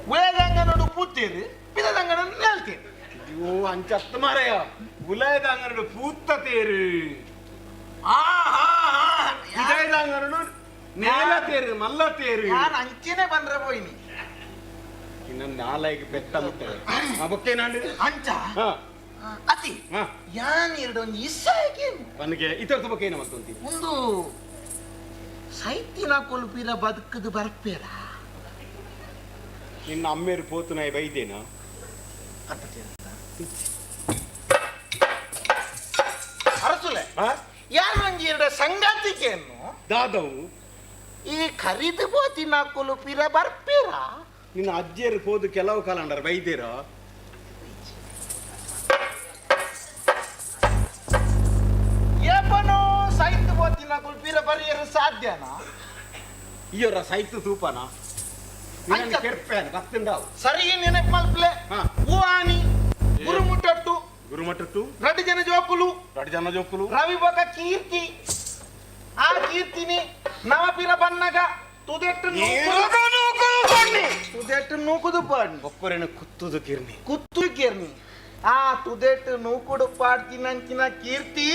ಉಲಾಯ್ದಂಗ ನೋಡು ಪೂತೇರು ಪಿದೇದಂಗ ನೋಡು ನೇಲ್ತೇರು ಅಯ್ಯೋ ಅಂಚತ್ತು ಮಾರಾಯ ಉಲಾಯದಂಗ ನೋಡು ಪೂತ್ತ ತೇರು ವಿಜಯದಂಗ ನೋಡು ನೇಲ ತೇರು ಮಲ್ಲ ತೇರು ನಾನು ಅಂಚೆನೆ ಬಂದ್ರೆ ಪೋಯಿನಿ ಇನ್ನೊಂದು ನಾಲೈಗೆ ಪೆತ್ತ ಮುಟ್ಟೆ ಬೊಕ್ಕೆ ನಾಂಡಿ ಅಂಚ ಅತಿ ಯಾನ್ ಎರಡು ಒಂದು ಇಸ್ಸಾಯಕ್ಕೆ ನನಗೆ ಇತರ ಬೊಕ್ಕೆ ಏನು ಮಂತಂತಿ ಒಂದು ಸೈತಿನ ಕೊಲ್ಪಿರ ಬದುಕದು ಬರ್ಪೇರ ನಿನ್ನ ಅಮ್ಮೇರು ಪೋತು ನಾಯಿ ಬೈದೇನಾ ಅರಸುಲೆ ಯಾರು ಒಂಜಿ ಎರಡು ಸಂಗಾತಿಕೇನು ದಾದವು ಈ ಖರೀದಿ ಪೋತಿನ ಕೊಲುಪಿರ ಬರ್ಪೇರ ನಿನ್ನ ಅಜ್ಜಿಯರು ಪೋದು ಕೆಲವು ಕಾಲ ಅಂಡಾರ ಬೈದೇರ ಏಪನೋ ಸೈತ್ ಪೋತಿನ ಕೊಲ್ಪಿರ ಬರಿಯರು ಸಾಧ್ಯನಾ ಇಯೋರ ಸೈತು ತೂಪನ ಸರಿ ನೆನಪು ಮಲ್ಪಲೆ ಹೂವಾನಿ ಗುರುಮುಟ್ಟಟ್ಟು ಗುರುಮಟ್ಟಟ್ಟು ರಡ್ಡು ಜನ ಜೋಕುಲು ರಡ್ಡು ಜನ ಜೋಕುಲು ರವಿ ಬೊಕ ಕೀರ್ತಿ ಆ ಕೀರ್ತಿನಿ ನವಪಿರ ಬನ್ನಗ ತುದೆಟ್ಟು ತುದೆಟ್ಟು ನೂಕುದು ಪಾಡ್ನಿ ಒಕ್ಕರೆನ ಕುತ್ತುದು ಕಿರ್ನಿ ಕುತ್ತು ಕಿರ್ನಿ ಆ ತುದೆಟ್ಟು ನೂಕುಡು ಪಾಡ್ತಿನಂಚಿನ ಕೀರ್ತಿ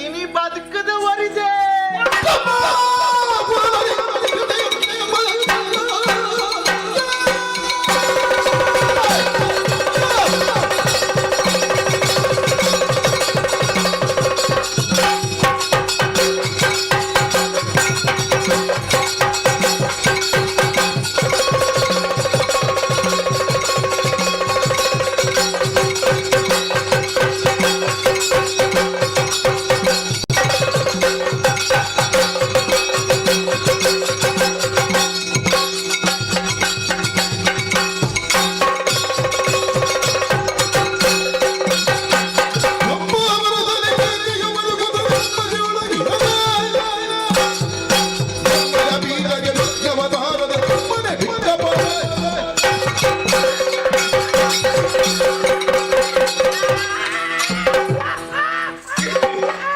ಇನಿ ಬದುಕದ ವರಿದೆ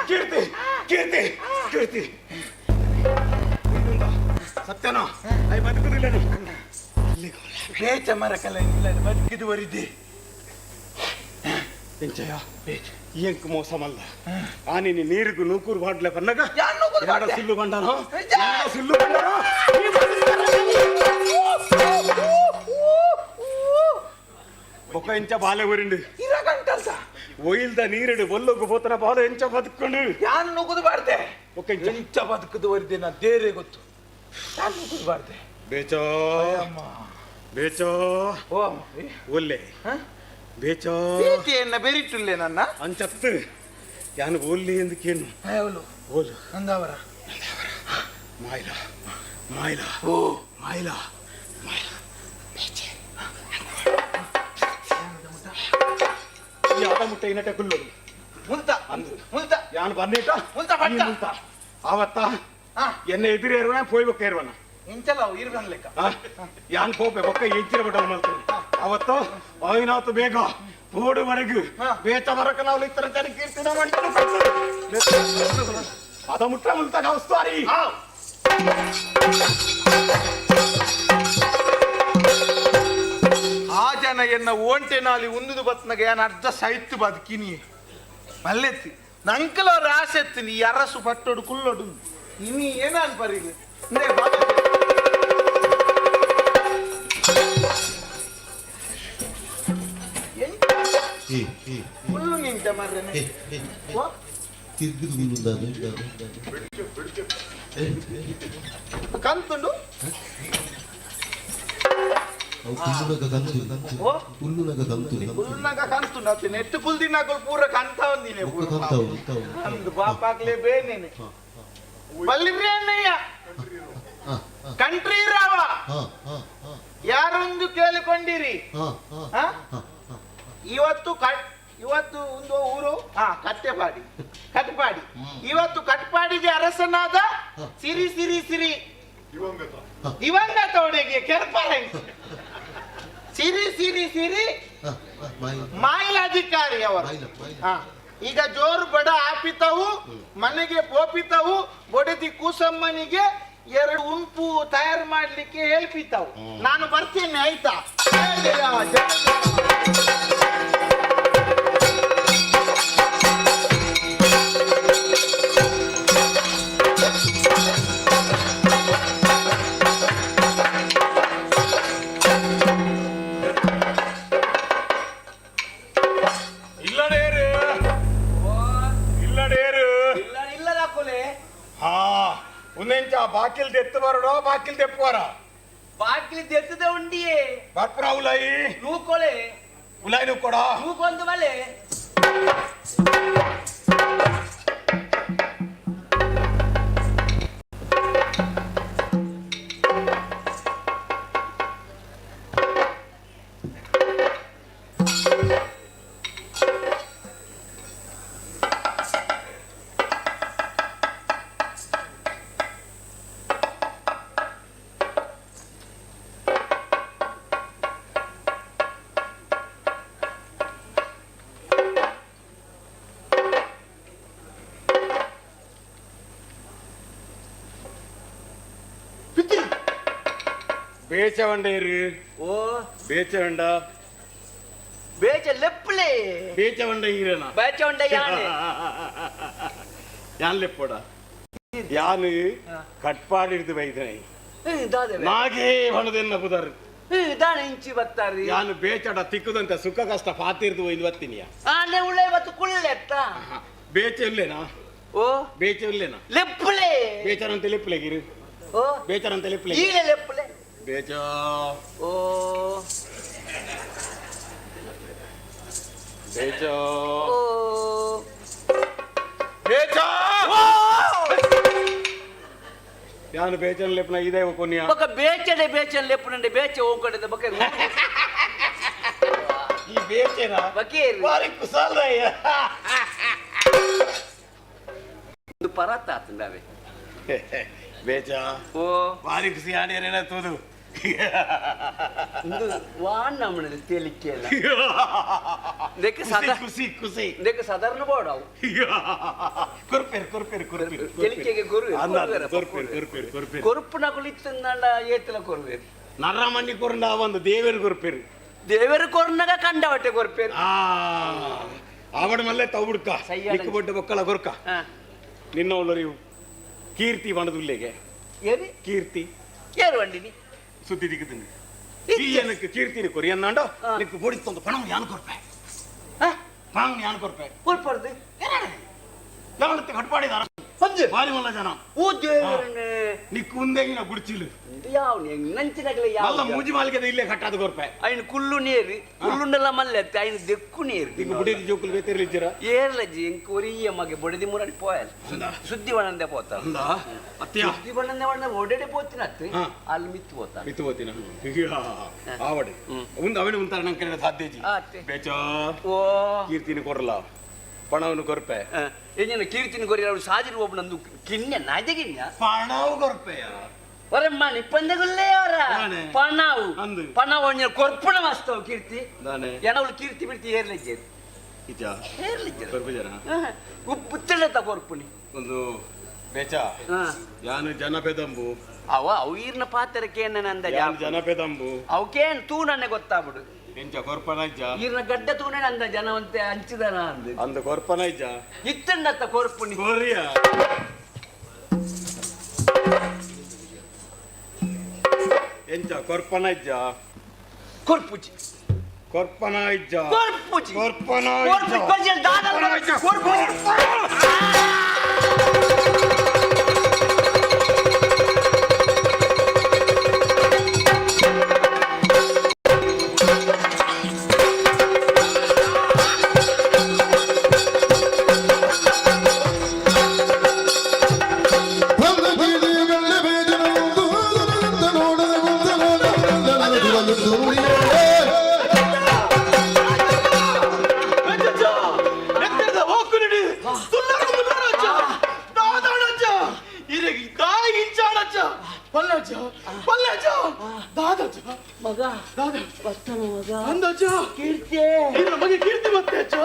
ಕೀರ್ತಿ ಕೀರ್ತಿ ಕೀರ್ತಿ ಸತ್ಯನೋ I ಬದುಕುದಿಲ್ಲ ಬೇಚ ಮರಕಲ ಇಲ್ಲ ಬದುಕಿದು ವರಿದೆ ಎಂಚಯ್ಯ ಎಂಕ್ ಮೋಸ ಮಲ್ಲ ಆ ನೀನು ನೀರಿಗೂ ನೂಕೂರು ಬಾಡ್ಲೆ ಬನ್ನಗ ಯಾಡ ಸುಲ್ಲು ಬಂಡನೋ ಯಾಡ ಸುಲ್ಲು ಬಂಡನೋ ಬೊಕ್ಕ ಎಂಚ ಬಾಲೆ ಊರಿಂಡು ಇರಗಂಟಲ್ಸ ಒಯ್ಲ್ದ ನೀರಿಡು ಒಲ್ಲೊಗ್ಗು ಪೋತನ ಬಾಲೆ ಎಂಚ ಬದುಕೊಂಡು ಯಾನ್ ನುಗ್ಗುದು ಬಾರ್ದೆ ಬೊಕ್ಕ ಎಂಚ ಎಂಚ ಬದುಕುದು ವರಿದೆ ನಾ ದೇರೆ ಗೊತ್ತು ಯಾನ್ ನುಗ್ಗುದು ಬಾರ್ದೆ ಬೇಚೋ ಬೇಚೋ ಓ ಒಲ್ಲೆ ಬೇಚೋ ಬೇಟೆಯನ್ನ ಬೆರಿಟುಲ್ಲೆ ನನ್ನ ಅಂಚತ್ತು ಯಾನು ಒಲ್ಲೆ ಎಂದು ಕೇಳು ಅವಳು ಓಲು ನಂದಾವರ ಮಾಯ್ಲ ಮಾಯ್ಲ ಓ ಮಾಯ್ಲ ಯಾದ ಮುಟ್ಟೆ ಇನ್ನಟ ಕುಲ್ಲೋದು ಮುಲ್ತ ಅಂದು ಮುಲ್ತ ಯಾನು ಬಂದೇಟ ಮುಲ್ತ ಬಟ್ಟ ಮುಲ್ತ ಆವತ್ತ ಎನ್ನ ಎದುರು ಪೋಯ್ಬೇಕ ಇರುವನ ಇಂಚಲ ಇರ್ಬನ್ ಲೆಕ್ಕ ಯಾನ್ ಪೋಪೆ ಬೊಕ್ಕ ಎಂಚಿನ ಬಟ್ಟಲು ಮಲ್ತೀನಿ ಅವತ್ತು ಆಯ್ನಾತು ಬೇಗ ಪೋಡುವರೆಗೂ ಬೇತ ಬರಕ ನಾವು ಇತ್ತರ ತನ ಕೀರ್ತಿನ ಮಾಡ್ತಾನೆ ಅದ ಮುಟ್ಟ ಮುಲ್ತ ಕೌಸ್ತಾರಿ ಆ ಜನ ಎನ್ನ ಓಂಟೆ ನಾಲಿ ಉಂದುದು ಬತ್ನಗ ಏನ್ ಅರ್ಧ ಸೈತು ಬದುಕಿನಿ ಮಲ್ಲೆತ್ತಿ ನಂಕಲ ರಾಸೆತ್ತಿ ನೀ ಅರಸು ಪಟ್ಟೊಡು ಕುಲ್ಲೊಡು ಇನಿ ಏನಾನ್ ಪರಿಲು ಕುಲ್ಲು ನಿಂತ ಮರ್ರನೆ ಕಂತುಂಡು ಕುಲ್ಲುನಗ ಕಂತುಂಡು ಅತ್ತೆ ನೆಟ್ಟು ಕುಲ್ದಿನಾಕುಲು ಪೂರ ಕಂತ ಒಂದಿನಿ ಪೂರ ಅಂದು ಬಾಪಾಕ್ಲೆ ಬೇನೇನೆ ಬಲ್ಲಿರ್ರಿ ಅಣ್ಣಯ್ಯ ಕಂಟ್ರಿ ರಾವ ಯಾರೊಂದು ಕೇಳಿಕೊಂಡಿರಿ ಇವತ್ತು ಇವತ್ತು ಒಂದು ಊರು ಕಟ್ಟೆಪಾಡಿ ಕಟ್ಪಾಡಿ ಇವತ್ತು ಕಟ್ಪಾಡಿಗೆ ಅರಸನಾದ ಸಿರಿ ಸಿರಿ ಸಿರಿ ದಿವಂಗತ ಒಡೆಗೆ ಕೆರ್ಪರೆ ಸಿರಿ ಸಿರಿ ಸಿರಿ ಮಾಯಿಲಾಧಿಕಾರಿ ಅವರು ಈಗ ಜೋರು ಬಡ ಆಪಿತವು ಮನೆಗೆ ಪೋಪಿತವು ಬೊಡದಿ ಕೂಸಮ್ಮನಿಗೆ ಎರಡು ಉಂಪು ತಯಾರು ಮಾಡ್ಲಿಕ್ಕೆ ಹೇಳ್ಪಿತಾವು. ನಾನು ಬರ್ತೇನೆ ಆಯ್ತಾ? ಬಾಕಿಲ್ ದೆತ್ತು ಬರಡೋ ಬಾಕಿಲ್ ದೆಪ್ಪುವರ ಬಾಕಿಲ್ ದೆತ್ತದ ಉಂಡಿಯೇ ಬರ್ಪುರ ಉಲಾಯಿ ನೂಕೊಳೆ ಉಲಾಯಿ ನೂಕೊಡ ನೂಕೊಂದು ಮಲೆ ಬೇಚವಂಡೇರು ಓ ಬೇಚವಂಡ ಬೇಚ ಲೆಪ್ಪಲೆ ಬೇಚವಂಡ ಈರನ ಬೇಚವಂಡ ಯಾನೆ ಯಾನ್ ಲೆಪ್ಪೋಡ ಯಾನು ಕಟ್ಪಾಡಿ ಹಿಡಿದು ಬೈದನೆ ನಾಗೇ ಬಣದೆನ್ನ ಪುದರ್ ದಾನೆ ಇಂಚಿ ಬತ್ತಾರಿ ಯಾನು ಬೇಚಡ ತಿಕ್ಕುದಂತ ಸುಖ ಕಷ್ಟ ಪಾತಿರ್ದು ಒಯ್ದು ಬತ್ತೀನಿಯ ಆನೆ ಉಳ್ಳೆ ಬತ್ತು ಕುಳ್ಳೆತ್ತ ಬೇಚ ಇಲ್ಲೇನಾ ಓ ಬೇಚ ಇಲ್ಲೇನಾ ಲೆಪ್ಪಲೆ ಬೇಚರಂತ ಲೆಪ್ಪಲೆ ಗಿರು ಓ ಬೇಚರಂತ ಲೆಪ್ಪಲೆ ಈಲೆ ಲೆಪ್ಪಲೆ ಬೇಚ ಓ ಬೇಚ ಓ ಬೇಚ ಯಾನು ಬೇಚನ್ ಲೆಪ್ಪನ ಇದೇ ಕೊನ್ಯ ಬೊಕ ಬೇಚಡೆ ಬೇಚನ್ ಲೆಪ್ಪನಂಡೆ ಬೇಚ ಓಂಕಡೆದ ಬೊಕ ಈ ಬೇಚೇನಾ ಬಕೇರಿ ಬಾರಿ ಕುಸಾಲಯ್ಯ ಒಂದು ಪರಾತ ಆತಂಡಾವೆ ಬೇಚ ಓ ಬಾರಿ ಖುಷಿ ಆಡೇನೇನ ತೋದು ಒಂದು ವಾನ್ ನಮ್ಮನೆ ತೇಲಿಕ್ಕೆ ಇದಕ್ಕೆ ಸದಾ ಖುಷಿ ಖುಷಿ ಇದಕ್ಕೆ ಸಾಧಾರಣ ಬೋರ್ಡ್ ಅವು ಕೊರ್ಪೇರು ಕೊರ್ಪೇರು ಕೊರ್ಪೇರು ತೆಲಿಕೆಗೆ ಕೊರು ಕೊರ್ಪೇರು ಕೊರ್ಪೇರು ಕೊರ್ಪೇರು ಕೊರುಪು ನಕುಲು ಇತ್ತಂದ ಏತಲ ಕೊರುವೇರು ನರಮಣ್ಣಿ ಕೊರಂಡ ಒಂದು ದೇವರು ಕೊರ್ಪೇರು ದೇವರು ಕೊರ್ನಗ ಕಂಡವಟ್ಟೆ ಕೊರ್ಪೇರು ಆವಡ ಮಲ್ಲೆ ತವುಡ್ಕ ನಿಕ್ಕು ಬೊಡ್ಡ ಬೊಕ್ಕಲ ಕೊರ್ಕ ನಿನ್ನ ಒಳ್ಳರಿ ಕೀರ್ತಿ ಬಣದುಲ್ಲೆಗೆ ಏರಿ ಕೀರ್ತಿ ಏರು ವಂಡಿನಿ ಸುದ್ದಿ ದಿಕ್ಕುతుంది ಈ ಏನಕ್ಕೆ ಕೀರ್ತಿನಿ ಕೊರಿ ಅನ್ನಾಂಡ ನಿಕ್ಕು ಬೋಡಿತ್ತೊಂದು ಪಣವು ಯಾನು ಕೊರ್ಪೆ ಪಣವು ಯಾನು ಕೊರ್ಪೆ ಕೊರ್ಪರ್ದು ಯಾವಳತ್ತೆ ಕಟ್ಪಾಡಿದಾರ ಬಾರಿ ಮಲ್ಲ ಜನ ಓ ದೇವರನ್ನೇ ನಿಕ್ಕು ಉಂದೆಂಗಿನ ಗುಡ್ಚಿಲು ಯಾವ ನಂಚಿನಗಲೆ ಯಾವ ಮಲ್ಲ ಮೂಜಿ ಮಾಲಿಗೆದ ಇಲ್ಲೇ ಕಟ್ಟಾದ ಕೊರ್ಪೆ ಐನು ಕುಲ್ಲು ನೀರು ಕುಲ್ಲುಂಡೆಲ್ಲ ಮಲ್ಲೆ ಅತ್ತೆ ಐನು ದೆಕ್ಕು ನೀರು ನಿಕ್ಕು ಬುಡಿದಿ ಜೋಕುಲು ಬೇತಿರ್ಲಿಜ್ಜಿರ ಏರ್ಲಜ್ಜಿ ಇಂಕ್ ಒರಿಯ ಮಗೆ ಬೊಡದಿ ಮುರಡಿ ಪೋಯಲ್ ಸುದ್ದಿ ಬಣ್ಣಂದೆ ಪೋತ ಅತ್ಯ ಸುದ್ದಿ ಬಣ್ಣಂದೆ ಬಣ್ಣ ಒಡೆಡೆ ಪೋತಿನ ಅತ್ತೆ ಅಲ್ಲಿ ಮಿತ್ತು ಪೋತ ಮಿತ್ತು ಪೋತಿನ ಆವಡೆ ಉಂದು ಅವನು ಉಂತಾರ ನಂಗೆ ಕಡೆ ಸಾಧ್ಯಜಿ ಬೇಚ ಓ ಕೀರ್ತಿನ ಕೊರಲ ಪಣವನ್ನು ಕೊರ್ಪೆ ಏನೇನು ಕೀರ್ತಿನ ಕೊರಿ ಅವಳು ಸಾಜಿರು ಒಬ್ಬ ನಂದು ಕಿನ್ಯ ನಾಯ್ದೆ ಕಿನ್ಯ ಪಣವು ಕೊರ್ಪೆಯ ಒರಮ್ಮ ನಿಪ್ಪಂದಗುಲ್ಲೇ ಅವರ ಪಣವು ಪಣವು ಒಂಜಿ ಕೊರ್ಪುಣ ಮಸ್ತವು ಕೀರ್ತಿ ಏನವಳು ಕೀರ್ತಿ ಬಿಡ್ತಿ ಏರ್ಲಿಜ್ಜೇರು ಇಜ ಏರ್ಲಿಜ್ಜೇರು ಕೊರ್ಪು ಜನ ಉಪ್ಪುತ್ತಳತ ಕೊರ್ಪುನಿ ಒಂದು ಬೇಚ ಯಾನು ಜನಪೆದಂಬು ಅವ ಅವು ಈರ್ನ ಪಾತ್ರಕ್ಕೆ ಏನಂದ ಯಾನು ಜನಪೆದಂಬು ಅವಕೇನ್ ತೂ ನನ್ನೆ ಗೊತ್ತಾಗ್ಬಿಡು ಎಂಚ ಕೊರ್ಪನ ಇಜ್ಜ ಈರ್ನ ಗಡ್ಡ ತೂನೆ ನಂದ ಜನವಂತೆ ಹಂಚಿದನ ಅಂದು ಅಂದ ಕೊರ್ಪನ ಇಜ್ಜ ಇತ್ತಂಡತ್ತ ಕೊರ್ಪುನಿ ಕೊರಿಯ ಎಂಚ ಕೊರ್ಪನ ಇಜ್ಜ ಕೊರ್ಪುಜಿ ಕೊರ್ಪನ ಇಜ್ಜ ಕೊರ್ಪುಜಿ ಕೊರ್ಪನ ಕೊರ್ಪುಜಿ ದಾದ ಕೊರ್ಪುಜಿ. ಬಲು. ಮಗ ಬತ್ತನ ಮಗ ಅಂದಜ್ಜ ಕೀರ್ತಿ ಮಗ ಕೀರ್ತಿ ಮತ್ತೆ ಅಜ್ಜ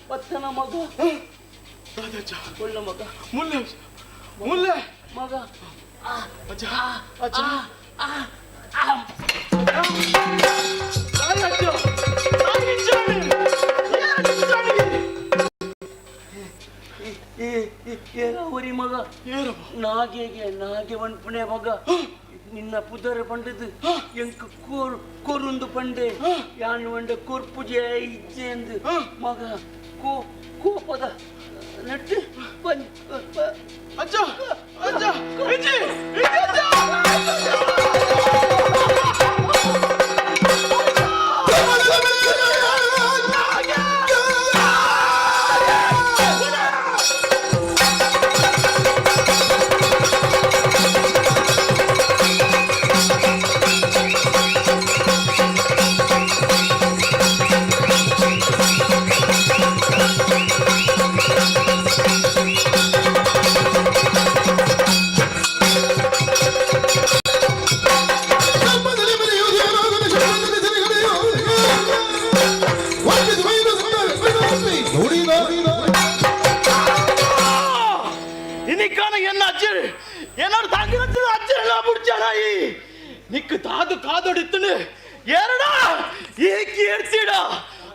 ಬತ್ತನ ಮಗ ದಾದಜ್ಜ ಒಳ್ಳ ಮಗ ಮುಲ್ಲೆ ಮುಲ್ಲೆ ಮಗ ಅಜ್ಜ ಅಜ್ಜ ಅಜ್ಜ ಏರ ಮಗ ನಾಗೆಗೆ ನಾಗೆ ಪುಣೆ ಮಗ ನಿನ್ನ ಪುದರ ಪಂಡದು ಎಂಕ್ ಕೋರ್ ಕೊರುಂದು ಪಂಡೆ ಯಾನ್ ವಂಡ ಕೊರ್ಪುಜೆ ಇಜ್ಜೆಂದು ಮಗ ಕೋ ಕೋಪದ ನೆಟ್ಟು ಅಜ್ಜ ಅಜ್ಜ ಅಜ್ಜಿ ಅಜ್ಜ. ಇನ್ನಿಕ್ಕಾನ ಎನ್ನ ಅಜ್ಜರು என்னோட தங்கச்சி அச்சர் எல்லாம் முடிச்சாடாயி ನಿಕ್ಕು ತಾದು ಕಾದೊಡಿತ್ತನು ಏರಡಾ ಏಕಿ ಏರ್ತೀಡ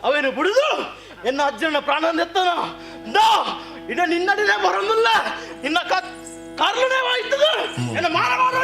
ಅವನು ಬಿಡುದು ಎನ್ನ ಅಜ್ಜನ ಪ್ರಾಣ ನೆತ್ತನ ದಾ ಇನ್ನ ನಿನ್ನಡಿನೇ ಬರೋದಿಲ್ಲ ನಿನ್ನ ಕರ್ಲನೇ ವಾಯ್ತದ ಎನ್ನ ಮಾರ ಮಾರ.